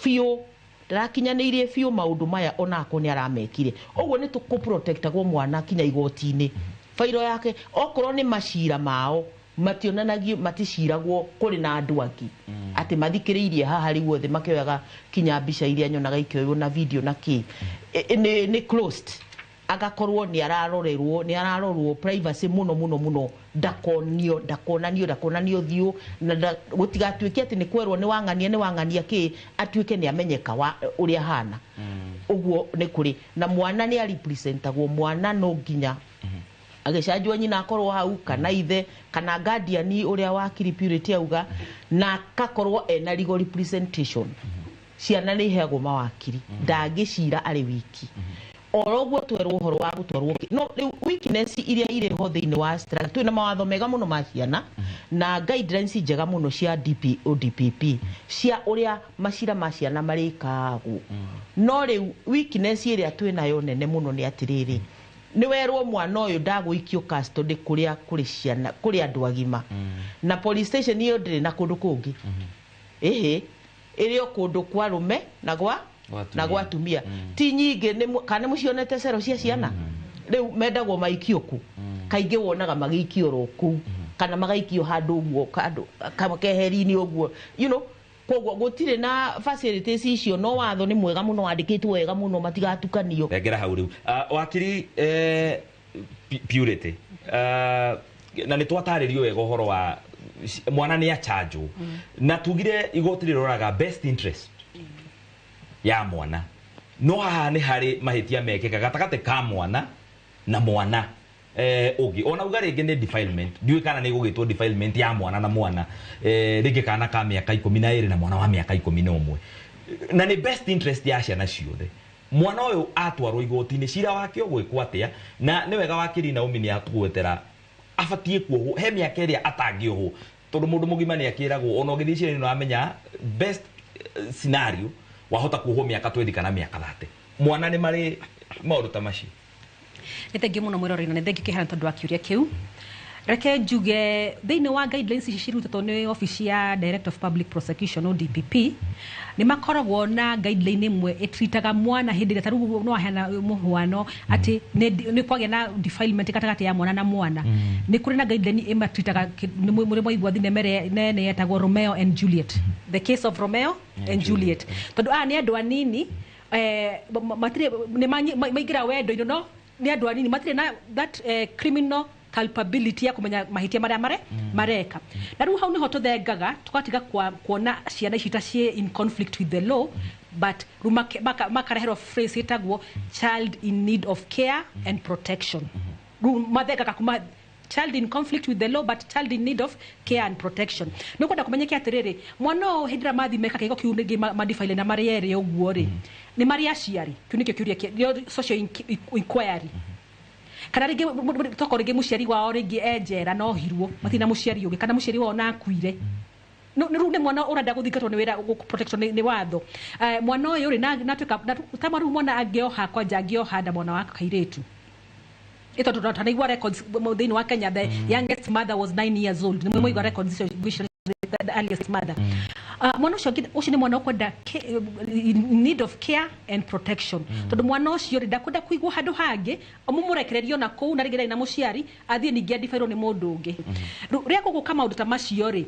biũ, ndarakinyanĩirie biũ maũndũ maya, onako nĩ aramekire. Ũguo nĩ tũkũprotectagwo mwana kinya igoti-inĩ, bairo yake okorwo nĩ macira mao mationanagio, maticiragwo kũrĩ na andũ angĩ atĩ mathikĩrĩirie haha rĩu othe makĩoyaga kinya mbica iria nyonaga ikĩoywo na video na kĩ. Nĩ closed, agakorwo nĩ ararorerwo, nĩ ararorwo privacy mũno mũno mũno, ndakonio, ndakonanio, ndakonanio thiũ, na gũtigatuĩke atĩ nĩ kwerwo nĩ wang'ania, nĩ wang'ania kĩ, atuĩke nĩ amenyeka wa ũrĩa hana. Ũguo nĩ kũrĩ na mwana nĩ arepresentagwo. Mwana no nginya agĩcanjwo nyina akorwo hau, kana ithe, kana guardian ũrĩa wakiri Purity auga, na akakorwo ena legal representation. Ciana nĩ iheagwo mawakiri, ndangĩcira arĩ wiki. Oro ũguo twerwo ũhoro wa gũtwarwo no rĩu weakness iria irĩ ho thĩinĩ wa structure, twĩna mawatho mega mũno ma ciana na guidelines njega mũno cia DP, ODPP, cia ũrĩa macira ma ciana marĩkagwo. No rĩu weakness ĩrĩa twĩnayo nene mũno nĩ atĩrĩrĩ, nĩ werwo mwana ũyũ ndagũikio custody kũrĩa kũrĩ ciana, kũrĩ andũ agima, na police station ĩyo ndĩrĩ na kũndũ kũngĩ, ĩhĩ, ĩrĩ o kũndũ kwa arũme na gwa na gwa atumia ti nyingĩ. Kana nĩ mũcionete cero cia ciana rĩu mendagwo maikio ku? Kaingĩ wonaga magĩikio ro kũu, kana magaikio handũ ũguo, kandũ keheri-inĩ ũguo, koguo gũtirĩ na facilities icio. No watho nĩ mwega mũno, wandĩkĩtwo wega mũno, matigatukanio. Rengera hau rĩu. Wakiri Purity, na nĩ twatarĩrio wega ũhoro wa mwana nĩ achanjwo, na tugire igoti rĩroraga best interest ya mwana, no haha nĩ harĩ mahĩtia mekĩka gatagatĩ ka mwana na mwana ũngĩ, ona uga rĩngĩ nĩ defilement, ndiũĩ kana nĩ gũgĩtwo defilement ya mwana na mwana, rĩngĩ kana ka mĩaka 12 na mwana wa mĩaka 11, na nĩ best interest ya ciana ciothe. Mwana ũyũ atwarwo igoti-inĩ, cira wake ũgwĩkwo atĩa? Na nĩ wega wakiri Naomi nĩ atũgwetera abatiĩ kuohwo he mĩaka ĩrĩa atangĩohwo, tondũ mũndũ mũgima nĩ akĩragwo ona ũgĩthiĩ cira-inĩ nĩũramenya best scenario wahota kuohwo mĩaka 20 kana mĩaka 30. Mwana nĩ marĩ maũndũ ta macio. Nĩ thengiũ mũno mwĩroreri, na nĩ thengiũ kĩhana tondũ wa kĩũria kĩu. Reke njuge thĩinĩ wa guidelines ici cirutĩtwo nĩ obici ya Director of Public Prosecution, ODPP, nĩ makoragwo na guideline ĩmwe ĩtritaga mwana hĩndĩ ĩrĩa, ta rĩu no aheana mũhuano atĩ nĩ kwagĩa na defilement gatagatĩ ya mwana na mwana. Nĩ kũrĩ na guideline ĩmatritaga. Nĩ mũrĩ mwaigua thinema ĩrĩa nene yetagwo Romeo and Juliet, the case of Romeo and Juliet? Tondũ aya nĩ andũ anini, matirĩ nĩ maingĩra wendo-inĩ, no nĩ andũ anini, matirĩ na that criminal culpability ya kũmenya mahĩtia marĩa mareka. Na rĩu hau nĩho tũthengaga tũgatiga kuona ciana ici ta ciĩ in conflict with the law, but rĩu makareherwo phrase ĩtagwo child in need of care and protection. Rĩu mathengaga kuma child in conflict with the law but child in need of care and protection. Nĩ kwenda kũmenyeke atĩrĩrĩ, mwana ũyũ hĩndĩ ĩrĩa mathiĩ meka kĩgo kĩu rĩngĩ madefile na marĩ erĩ ũguo rĩ, nĩ marĩ aciari? Kĩu nĩkĩo kĩũria nĩo social inquiry. Kana rĩngĩ tokorwo rĩngĩ mũciari wao rĩngĩ e njera no ohirwo, matirĩ na mũciari ũngĩ, kana mũciari wao na akuire. No rĩu nĩ mwana ũrenda gũthingatwo nĩ wĩra protection nĩ watho. Mwana ũyũ rĩ, na natuĩka ta rĩu mwana angĩoha kwanja, angĩoha nda mwana wa kairĩtu, ĩtondũ tanaigua records thĩinĩ wa Kenya, the youngest mother was 9 years old. Nĩ mwaigua records icio ngwĩciria, the earliest mother. Mwana ũcio ũcio nĩ mwana ũkwenda in need of care and protection, tondũ mwana ũcio rĩ, ndakwenda kũigwo handũ hangĩ mũmũrekererio na kũu, na rĩngĩ ndarĩ na mũciari, athiĩ ningĩ adibairwo nĩ mũndũ ũngĩ. Rĩu rĩrĩa gũgũka maũndũ ta macio rĩ,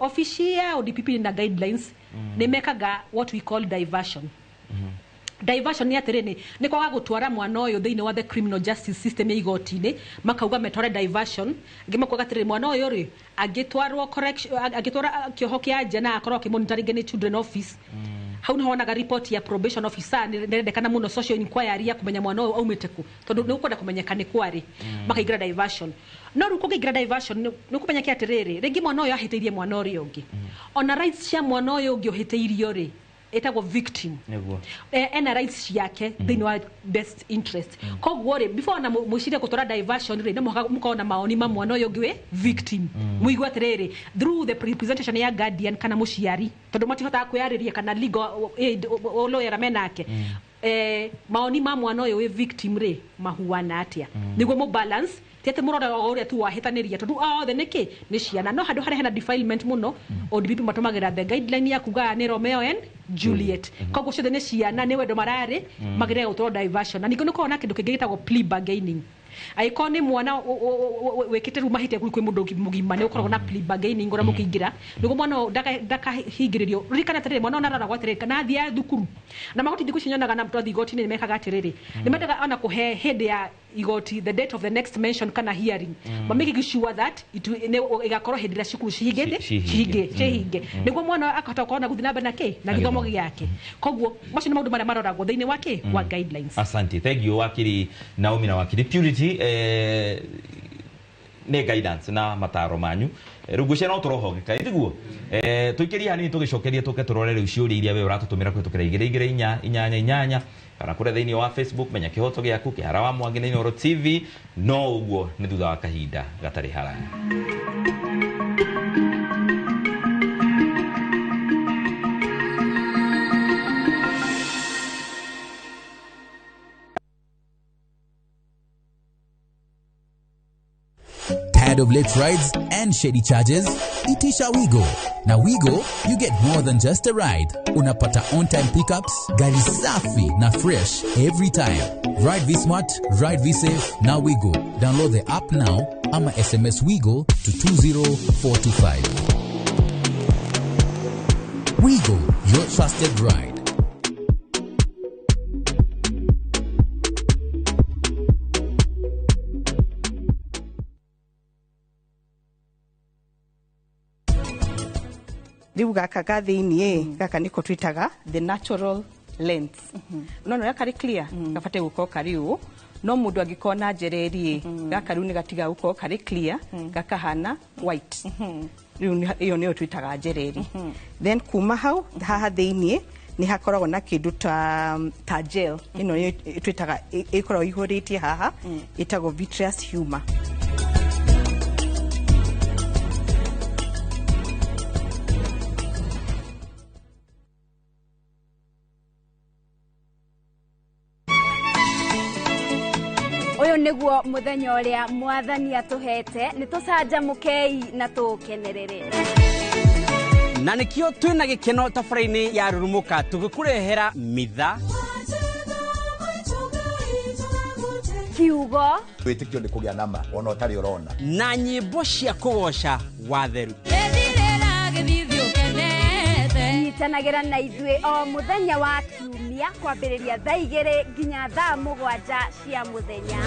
obici ya ODPP na guidelines nĩ mekaga what we call diversion. Diversion nĩ atĩrĩrĩ, nĩ kwaga gũtwara mwana ũyũ thĩinĩ wa the criminal justice system ya igoti-inĩ, makauga metware diversion. Angĩ makauga atĩrĩrĩ, mwana ũyũ rĩ angĩtwarwo correction, angĩtwarwo kĩoho kĩa nja na akorwo akĩmonitor rĩngĩ nĩ children office, hau nĩho wonaga report ya probation officer nĩ nĩrendekana mũno, social inquiry ya kũmenya mwana ũyũ aumĩte kũ, tondũ nĩ ũkwenda kũmenyeka nĩ kwarĩ. Makaingĩra diversion. No rĩu kũngĩingĩra diversion, nĩ ũkũmenya atĩrĩrĩ, rĩngĩ mwana ũyũ ahĩtĩirie mwana ũrĩa ũngĩ, ona rights cia mwana ũyũ ũngĩ ũhĩtĩirio rĩ, ĩtagwo victim. Nĩguo. Ena rights ciake thĩinĩ wa best interest. Koguo rĩ, before ona mwĩcirie gũtwara diversion rĩ, no mũhaka mũkorwo na maoni ma mwana ũyũ ũngĩ wĩ victim, mũigue atĩrĩrĩ, through the representation ya guardian kana mũciari, tondũ matihotaga kwĩyarĩria, kana legal aid lawyer menake, maoni ma mwana ũyũ wĩ victim rĩ mahuana atĩa, nĩguo mũ balance, ti atĩ mũrore o ũrĩa tu wahĩtanĩria, tondũ othe nĩkĩ nĩ ciana. No handũ harĩa hena defilement mũno, ODPP matũmagĩra the guideline ya kuga nĩ Romeo and Juliet. Koguo ciothe nĩ ciana, nĩ wendo mararĩ, magĩrĩire gũtwarwo diversion. Na ningĩ nĩ ũkoragwo na kĩndũ kĩngĩ gĩtagwo plea bargaining. Angĩkorwo nĩ mwana wĩkĩte rĩu mahĩtia kwĩ mũndũ mũgima, nĩ ũkoragwo na plea bargaining ũrĩa mũkĩingĩra nĩguo mwana ũyũ ndakahingĩrĩrio. Ririkana atĩrĩrĩ, mwana ũyũ nararagwo atĩrĩrĩ, kana athiĩ thukuru na magoti. Thikũ ici nyonaga na twathiĩ igoti-inĩ nĩ mekaga atĩrĩrĩ, nĩ mendaga ona kũhe hĩndĩ ya igoti, the date of the next mention kana hearing, ma making sure that ĩgakorwo hĩndĩ ĩrĩa cukuru cihingĩte. Cihinge. Cihinge, cihinge, nĩguo mwana akahota gũkorwo na gũthiĩ na mbere na kĩ na gĩthomo gĩake. Koguo macio nĩ maũndũ marĩa maroragwo thĩinĩ wa kĩ wa guidelines. Asante, thank you wakiri Naomi na wakiri Purity. Nĩ guidance na mataro manyu. Rĩu ngwĩciria no tũrohongeka ĩtiguo. Tũikĩrie hanini, tũgĩcokerie tũke tũrore rĩu ciũria iria we ũratũtũmĩra kũhĩtũkĩra 22488 kana kũrĩa thĩinĩ wa Facebook, Menya Kĩhoto Gĩaku, Kĩhara wa Mwangi na Inooro TV. No ũguo nĩ thutha wa kahinda gatarĩ haraya. Tired of late rides and shady charges? Itisha Wigo. Na Wigo, you get more than just a ride. Unapata on-time pickups, gari safi na fresh every time. Ride V-Smart, ride V-Safe, na Wigo. Download the app now ama SMS Wigo to 20425. Wigo, your trusted ride. Rĩu gaka ga thĩiniĩ, gaka nĩko twĩtaga the natural lens. No ũrĩa karĩ clear, gabatiĩ gũkorwo karĩ ũũ. No mũndũ angĩkorwo na njereri, gaka rĩu nĩ gatigaga gũkorwo karĩ clear, gakahana white. Rĩu ĩyo nĩyo twĩtaga njereri. Then kuma hau, haha thĩiniĩ nĩ hakoragwo na kĩndũ ta gel. Ĩno nĩyo twĩtaga, ĩkoragwo ihũrĩtie haha, ĩtagwo vitreous humor. Ũyũ nĩguo mũthenya ũrĩa mwathani atũhete, nĩ tũcanjamũkei na tũũkenerere. Na nĩkĩo twĩna gĩkeno tabarĩra-inĩ ya Rurumũka tũgĩkũrehera mitha kiugo. Wĩtĩkio nĩ kũgĩa nama ona ũtarĩ ũrona. Na nyĩmbo cia kũgoca watheru. Nyitanagĩra na ithuĩ o mũthenya wa kiumia kwambĩrĩria thaa 2 nginya thaa 7 cia mũthenya.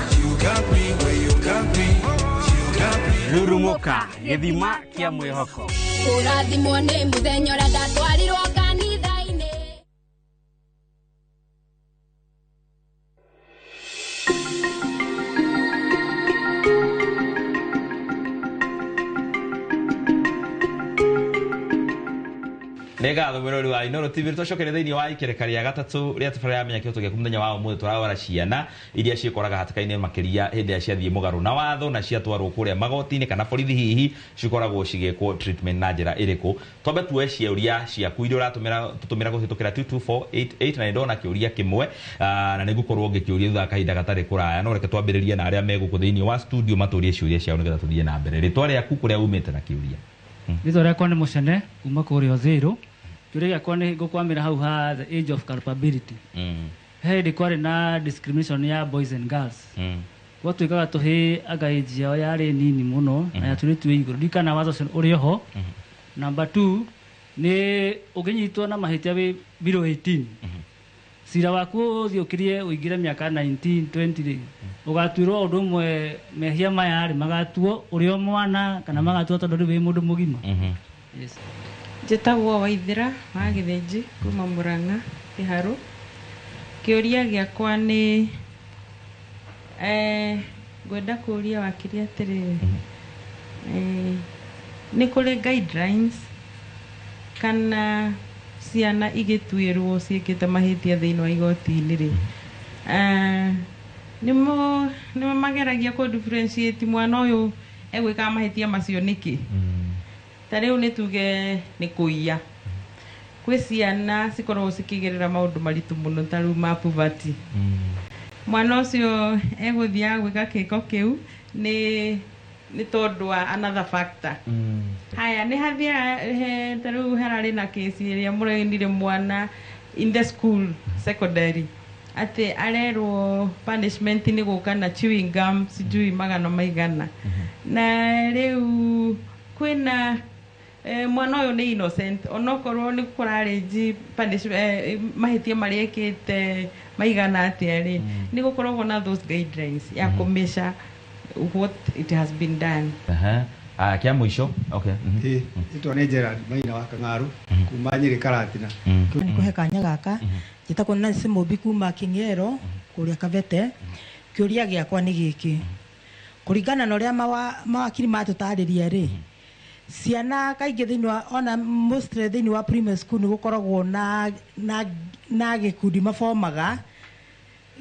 Rurumũka, gĩthima kĩa mwĩhoko. Kũrathimwo nĩ mũthenya ũrĩa ndatwarirwo kanitha-inĩ. Nĩ ngatho mwĩrori wa Inooro TV. Tũcokere thĩinĩ wa ikereka rĩa gatatũ rĩa tabarĩra ya Menya Kĩhoto Gĩaku. Mũthenya wa ũmũthĩ tũrarora ciana iria ciĩkoraga hatĩka-inĩ, makĩria hĩndĩ ĩrĩa ciathiĩ mũgarũ na watho na ciatwarwo kũrĩa magoti-inĩ kana borithi, hihi cikoragwo cigĩkwo treatment na njĩra ĩrĩkũ. Twambe tuoe ciũria ciaku iria ũratũmĩra tũtũmĩra kũhĩtũkĩra 22488, na nĩ ndona kĩũria kĩmwe, na nĩ ngũkorwo ngĩkĩũria thutha wa kahinda gatarĩ kũraya. No reke twambĩrĩrie na arĩa me gũkũ thĩinĩ wa studio matũrie ciũria ciao nĩgetha tũthiĩ na mbere. Rĩtwa rĩaku, kũrĩa umĩte na kĩũria. Rĩtwa rĩakwa nĩ Mũcene kuma kũrĩa Ũthĩrũ. Kĩũria gĩakwa nĩ ngũkwamĩra hau ha the age of culpability. He hĩndĩ kwarĩ na discrimination ya boys and girls. Gwatuĩkaga tũhĩĩ anga age yao yarĩ nini mũno na ya tũirĩtu ĩ igũrũ. Ndirikana watho ũcio ũrĩ oho. Number 2 nĩ ũngĩnyitwo na mahĩtia wĩ below 18, Cira waku ũthiĩ ũkirie ũingĩre mĩaka 19 20 rĩ, ũgatuĩrwo ũndũ ũmwe mehia maya rĩ magatuo ũrĩ o mwana kana magatuo tondũ rĩu wĩ mũndũ mũgima. Yes. Njĩtagwo Waithĩra wa Gĩthĩnji kuma Murang'a Kĩharũ. Kĩũria gĩakwa nĩ ngwenda kũũria wakiri atĩrĩrĩ, nĩ kũrĩ guidelines kana ciana igĩtuĩrwo ciĩkĩte mahĩtia thĩinĩ wa igoti-inĩ rĩ, nĩmo mageragia kũ differentiate mwana ũyũ egwĩkaga mahĩtia macio nĩkĩ? Ta rĩu nĩ tuge nĩ kũiya, kwĩ ciana cikoragwo cikĩgerera maũndũ maritũ mũno ta rĩu ma poverty. Mwana ũcio egũthiaga gwĩka gĩko kĩu nĩ tondũ wa another factor. Haya nĩ hathiaga he ta rĩu hararĩ na kesi ĩrĩa mũrenire mwana in the school secondary atĩ arerwo punishment nĩ gũka na chewing gum sijui magana maigana, na rĩu kwĩna mwana ũyũ nĩ innocent onokorwo nĩ kũrarĩnji mahĩtia marĩa ekĩte maigana atĩa rĩ, nĩ gũkoragwo na those guidelines ya kũmeasure what it has been done. Aya, kĩa mũico, okay. Ĩtwa nĩ Gerald Maina wa Kang'aru kuma Nyĩrĩ Karatina. Nĩkũhe kanya gaka, njĩtagwo Nancy Mũmbi kuma King'ero kũrĩa Kabete. Kĩũria gĩakwa nĩ gĩkĩ, kũringana na ũrĩa mawakiri matũtarĩria rĩ, ciana kaingĩ thĩinĩ wa ona mostly thĩinĩ wa primary school nĩ gũkoragwo na gĩkundi mabomaga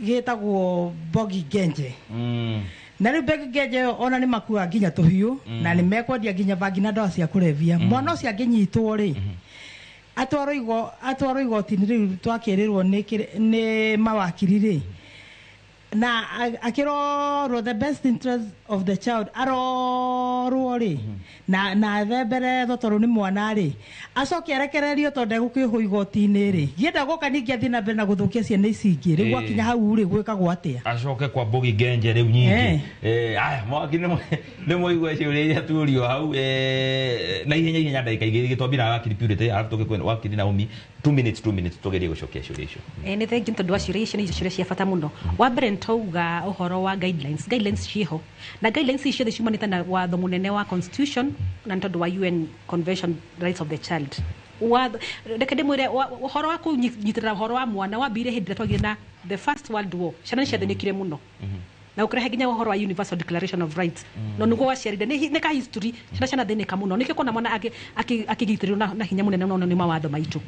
gĩtagwo Bogi Genje. Na rĩu Bogi Genje ĩyo ona nĩ makuaga nginya tũhiũ na nĩ mekwendia nginya bangi na ndawa cia kũrebia. Mwana ũcio angĩnyitwo rĩ, atwarwo igoti-inĩ rĩu twakĩrĩrwo nĩ mawakiri rĩ, na akĩrorwo the best interest of the child arorwo rĩ, na athemberethwo tondũ nĩ mwana rĩ, acoke arekererio tondũ ndegũkĩohwo igoti-inĩ rĩ, gĩenda gũka ningĩ athiĩ na mbere na gũthũkia ciana ici ingĩ rĩu gwakinya hau rĩ gwĩkagwo atĩa? Acoke kwa Bogi Genje rĩu nyingĩ. Aya mawakiri nĩ mwaigua ciũria iria tuorio hau, na ihenya ihenya ndagĩka igĩrĩ gĩtwambia na wakiri Purity arabu tũgĩkwe wakiri Naomi. 2 minutes 2 minutes tũgerie gũcokia ciũria icio. Nĩ thengiũ tondũ wa ciũria icio, nĩ ciũria cia bata mũno. Wa mbere nĩ twauga ũhoro wa guidelines. Guidelines ciĩho na guidelines ici ciothe ciumanĩte na watho mũnene wa constitution na nĩ tondũ wa UN Convention Rights of the Child. Watho, reke ndĩmwĩre ũhoro wa kũnyitĩrĩra ũhoro wa mwana wambire hĩndĩ ĩrĩa twagire na the first world war. Ciana nĩ ciathĩnĩkire mũno na ũkĩrehe nginya ũhoro wa Universal Declaration of Rights, no nĩguo waciarire nĩ ka history ciana cianathĩnĩka mũno, nĩkĩo kuona mwana akĩgitĩrwo na hinya mũnene mũno nĩ mawatho maitũ.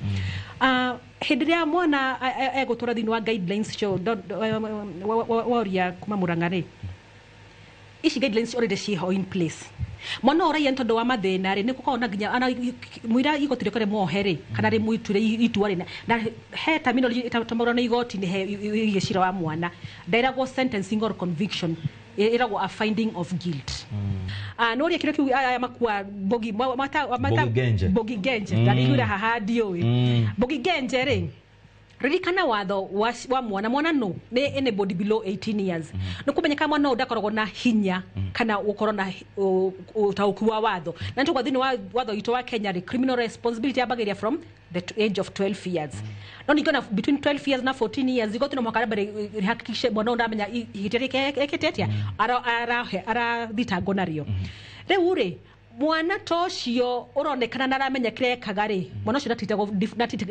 Hĩndĩ ĩrĩa mwana egũtũra thĩinĩ wa guidelines cio woria kuma Murang'a rĩ, ici guidelines already ciĩho in place. Mwana ũraiya nĩ tondũ wa mathĩna rĩ, nĩ gũkoragwo na nginya mũira igoti rĩkorwo rĩmuohe rĩ kana rĩmũituĩre itua rĩ, na he terminology ĩtamũrwo nĩ igoti nĩ he ĩgiĩ cira wa mwana, nderagwo sentencing or conviction, ĩragwo a finding of guilt. No ũrĩa kĩrĩa kĩu aya makua Bogi Bogi Genje. Bogi Genje ndarĩiguire haha ndiũĩ. Bogi Genje rĩ, ririkana watho wa mwana, mwana no nĩ anybody below 18 years. Nĩ kũmenyeka mwana ũyũ ndakoragwo na hinya kana gũkorwo na ũtaũku wa watho, na nĩ tũgwa thĩinĩ wa watho witũ wa Kenya rĩ, criminal responsibility yambagĩrĩria from the age of 12 years. No ningĩ ona between 12 years na 14 years igoti no mũhaka rĩambe rĩhakikishe mwana ũyũ ndamenya ihĩtia rĩke ekĩte atĩa, arathitangwo narĩo. Rĩu rĩ, mwana ta ũcio ũronekana na aramenya kĩrĩa ekaga rĩ, mwana ũcio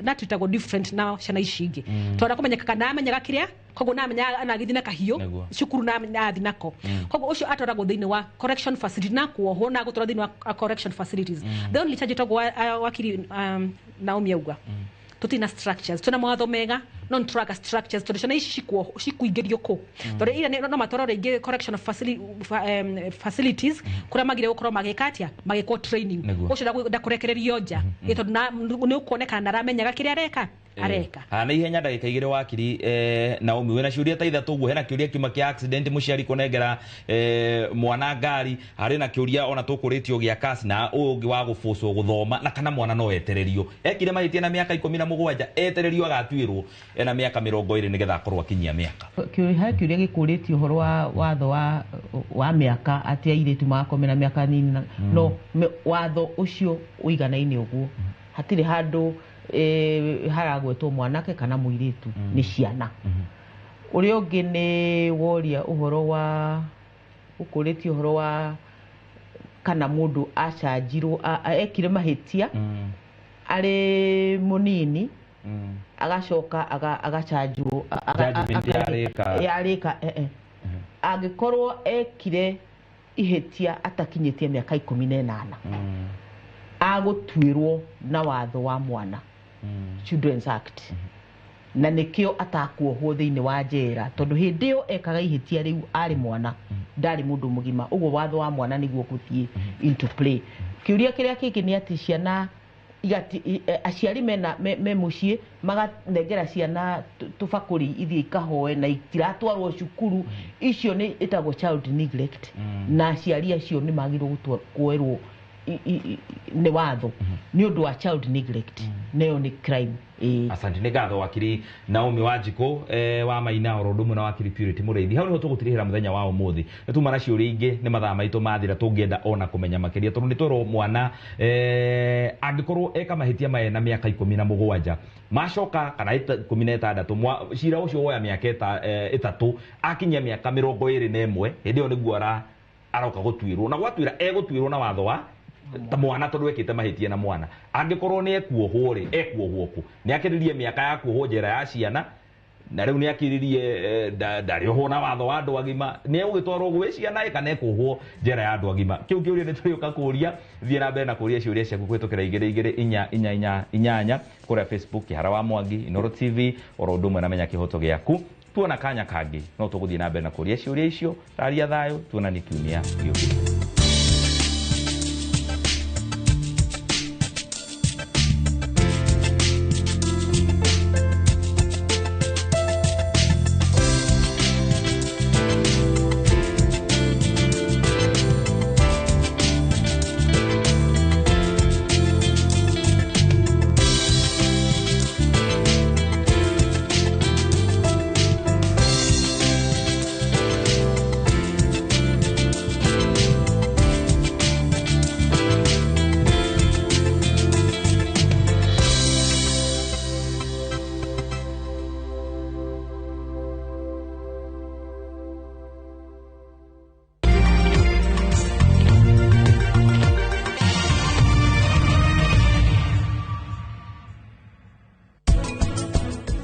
ndatitagwo different na ciana ici ingĩ, tondũ kũmenyeka kana amenyaga kĩrĩa, koguo namenya anagĩthiĩ na kahiũ cukuru na athiĩ nako, koguo ũcio atwaragwo thĩinĩ wa correction facility na kuohwo na gũtwarwo thĩinĩ wa correction facilities. The only charge ĩtagwo wakiri Naomi auga tũtirĩ na structures, twĩna mawatho mega no nĩ tũraga structures tondũ ciana ici cikuingĩrio kũ, tondũ ira no matwarwo rĩngĩ correction facilities kũrĩa magire gũkorwo magĩka atĩa, magĩkwo training. Ũcio ndakũrekererio nja tondũ nĩ ũkuonekana na aramenyaga kĩrĩa areka. Na ihenya ndagĩka igĩrĩ wakiri Naomi, wĩna ciũria ta ithatũ ũguo, hena kĩũria kiuma kĩa accident mũciari kũnengera mwana ngari, harĩ na kĩũria ona tũkũrĩtio gĩa kasi na ũyũ ũngĩ wa gũbũcwo gũthoma, na kana mwana no etererio ekire mahĩtia na mĩaka 17 etererio agatuĩrwo ena mĩaka 20 nĩgetha akorwo akinyia mĩaka. He kĩũria gĩkũrĩtio ũhoro wa watho wa mĩaka atĩ airĩtu magakorwo mena mĩaka nini, no watho ũcio ũiganaine ũguo, hatirĩ handũ Haragwetwo mwanake kana mũirĩtu nĩ ciana. Ũrĩa ũngĩ nĩ woria ũhoro wa ũkũrĩtie ũhoro wa kana mũndũ acanjirwo ekire mahĩtia arĩ mũnini agacoka agacanjwo yarĩka. Angĩkorwo ekire ihĩtia atakinyĩtie mĩaka 18 agũtuĩrwo na watho wa mwana, Children's Act, na nĩkĩo atakuohwo thĩinĩ wa njera tondũ hĩndĩ ĩyo ekaga ihĩtia rĩu arĩ mwana, ndarĩ mũndũ mũgima. Ũguo watho wa mwana nĩguo gũthiĩ into play. Kĩũria kĩrĩa kĩngĩ nĩ atĩ ciana aciari mena me mũciĩ maganengera ciana tũbakũri ithiĩ ikahoe na itiratwarwo cukuru, icio nĩ ĩtagwo child neglect, na aciari acio nĩ magĩrĩirwo kuoerwo nĩ watho nĩ ũndũ wa child neglect, nayo nĩ crime. Asante nĩ ngatho wakiri Naomi Wanjikũ wa Maina oro ũndũ ũmwe na wakiri Purity Mũrĩithi. Hau nĩho tũgũtirihĩra mũthenya wa ũmũthĩ. Nĩ tuma na ciũria ingĩ nĩ mathaa maitũ mathira tũngĩenda ona kũmenya makĩria tondũ nĩ twerwo mwana angĩkorwo eka mahĩtia maya na mĩaka 17 macoka kana 16 cira ũcio woya mĩaka 3 akinyia mĩaka 21 hĩndĩ ĩyo nĩguo aroka gũtuĩrwo na gwatuĩra egũtuĩrwo na watho wa ta mwana tondu ekite mahitia na mwana angikorwo ni ekuohwo ri ekuohwo ku ni akiririe miaka ya kuohwo njera ya ciana na riu ni akiririe ndariohwo na watho wa andu agima ni egugitwarwo gwi ciana kana ekuohwo njera ya andu agima. Kiu kiuria ni turiuka kuria thie na mbere na kuria ciuria ciaku kwitukira 2 2 4 4 8 kuria Facebook Kihara wa Mwangi Inooro TV oro undu umwe na menya kihoto giaku. Tuona kanya kangi no tuguthie na mbere na kuria ciuria icio raria thayo tuonanie kiumia giũkĩte.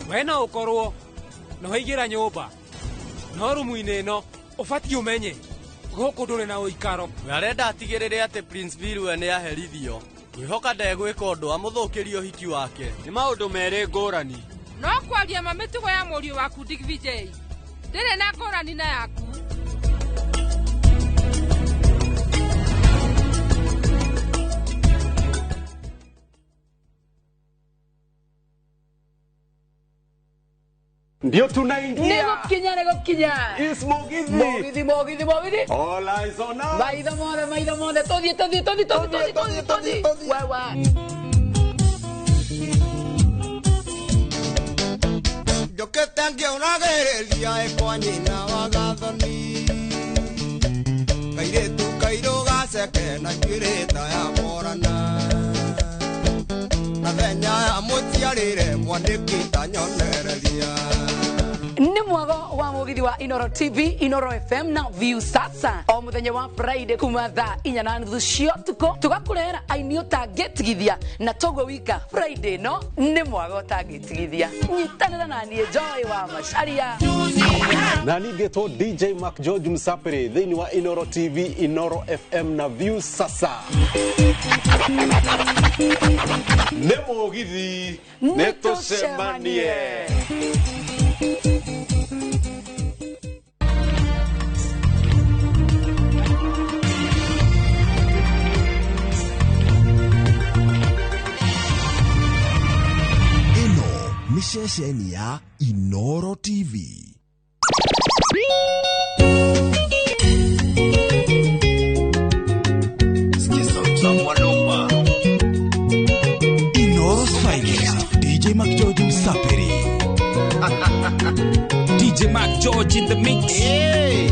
Wena ukorwo no haigira nyumba no rumu-inĩ ĩno ũbatiĩ ũmenye gũkũ ndũrĩ na ũikaro. We arenda atigĩrĩre atĩ Prince Bilwe nĩ aherithio. Ngwĩhoka ndegwĩka ũndũ amũthũkĩrie ũhiki wake. Nĩ maũndũ merĩ ngũrani. No kwaria ma mĩtugo ya mũriũ waku Digvijay ndĩrĩ na ngũrani na yaku. Ndio tunaingia. Nĩgũkinya. Is Mugithi. Mugithi, Mugithi, Mugithi. All eyes on us. Maitho mothe, maitho mothe. Tũthiĩ, tũthiĩ, tũthiĩ, tũthiĩ, tũthiĩ, tũthiĩ, tũthiĩ. Wewe. Njũkĩte ngĩũragĩrĩria ĩkwa nyina wa gathoni. Kairĩtu kairũ gaceke na njuĩrĩ ta ya borana. Na thenya ya mũciarĩre mwandĩki ta nyonereria. Nĩ mwago wa Mugithi wa Inooro TV, Inooro FM na View Sasa o muthenya wa Friday kuma thaa 4:30 cia ũtukũ tũgakũrehera aini ũtangĩtigithia na toguo wika Friday no nĩ mwago ũtangĩtigithia. Nyitanĩra na niĩ Joy wa Macharia na ningĩtwo DJ Mark George Msapere thĩinĩ wa Inooro TV, Inooro FM na View Sasa. Nĩ Mugithi, nĩ tũcemanie. Nĩ ceceni ya Inooro TV. Inooro's finest, DJ Mark George Msaperi. DJ Mark George in the mix. Hey.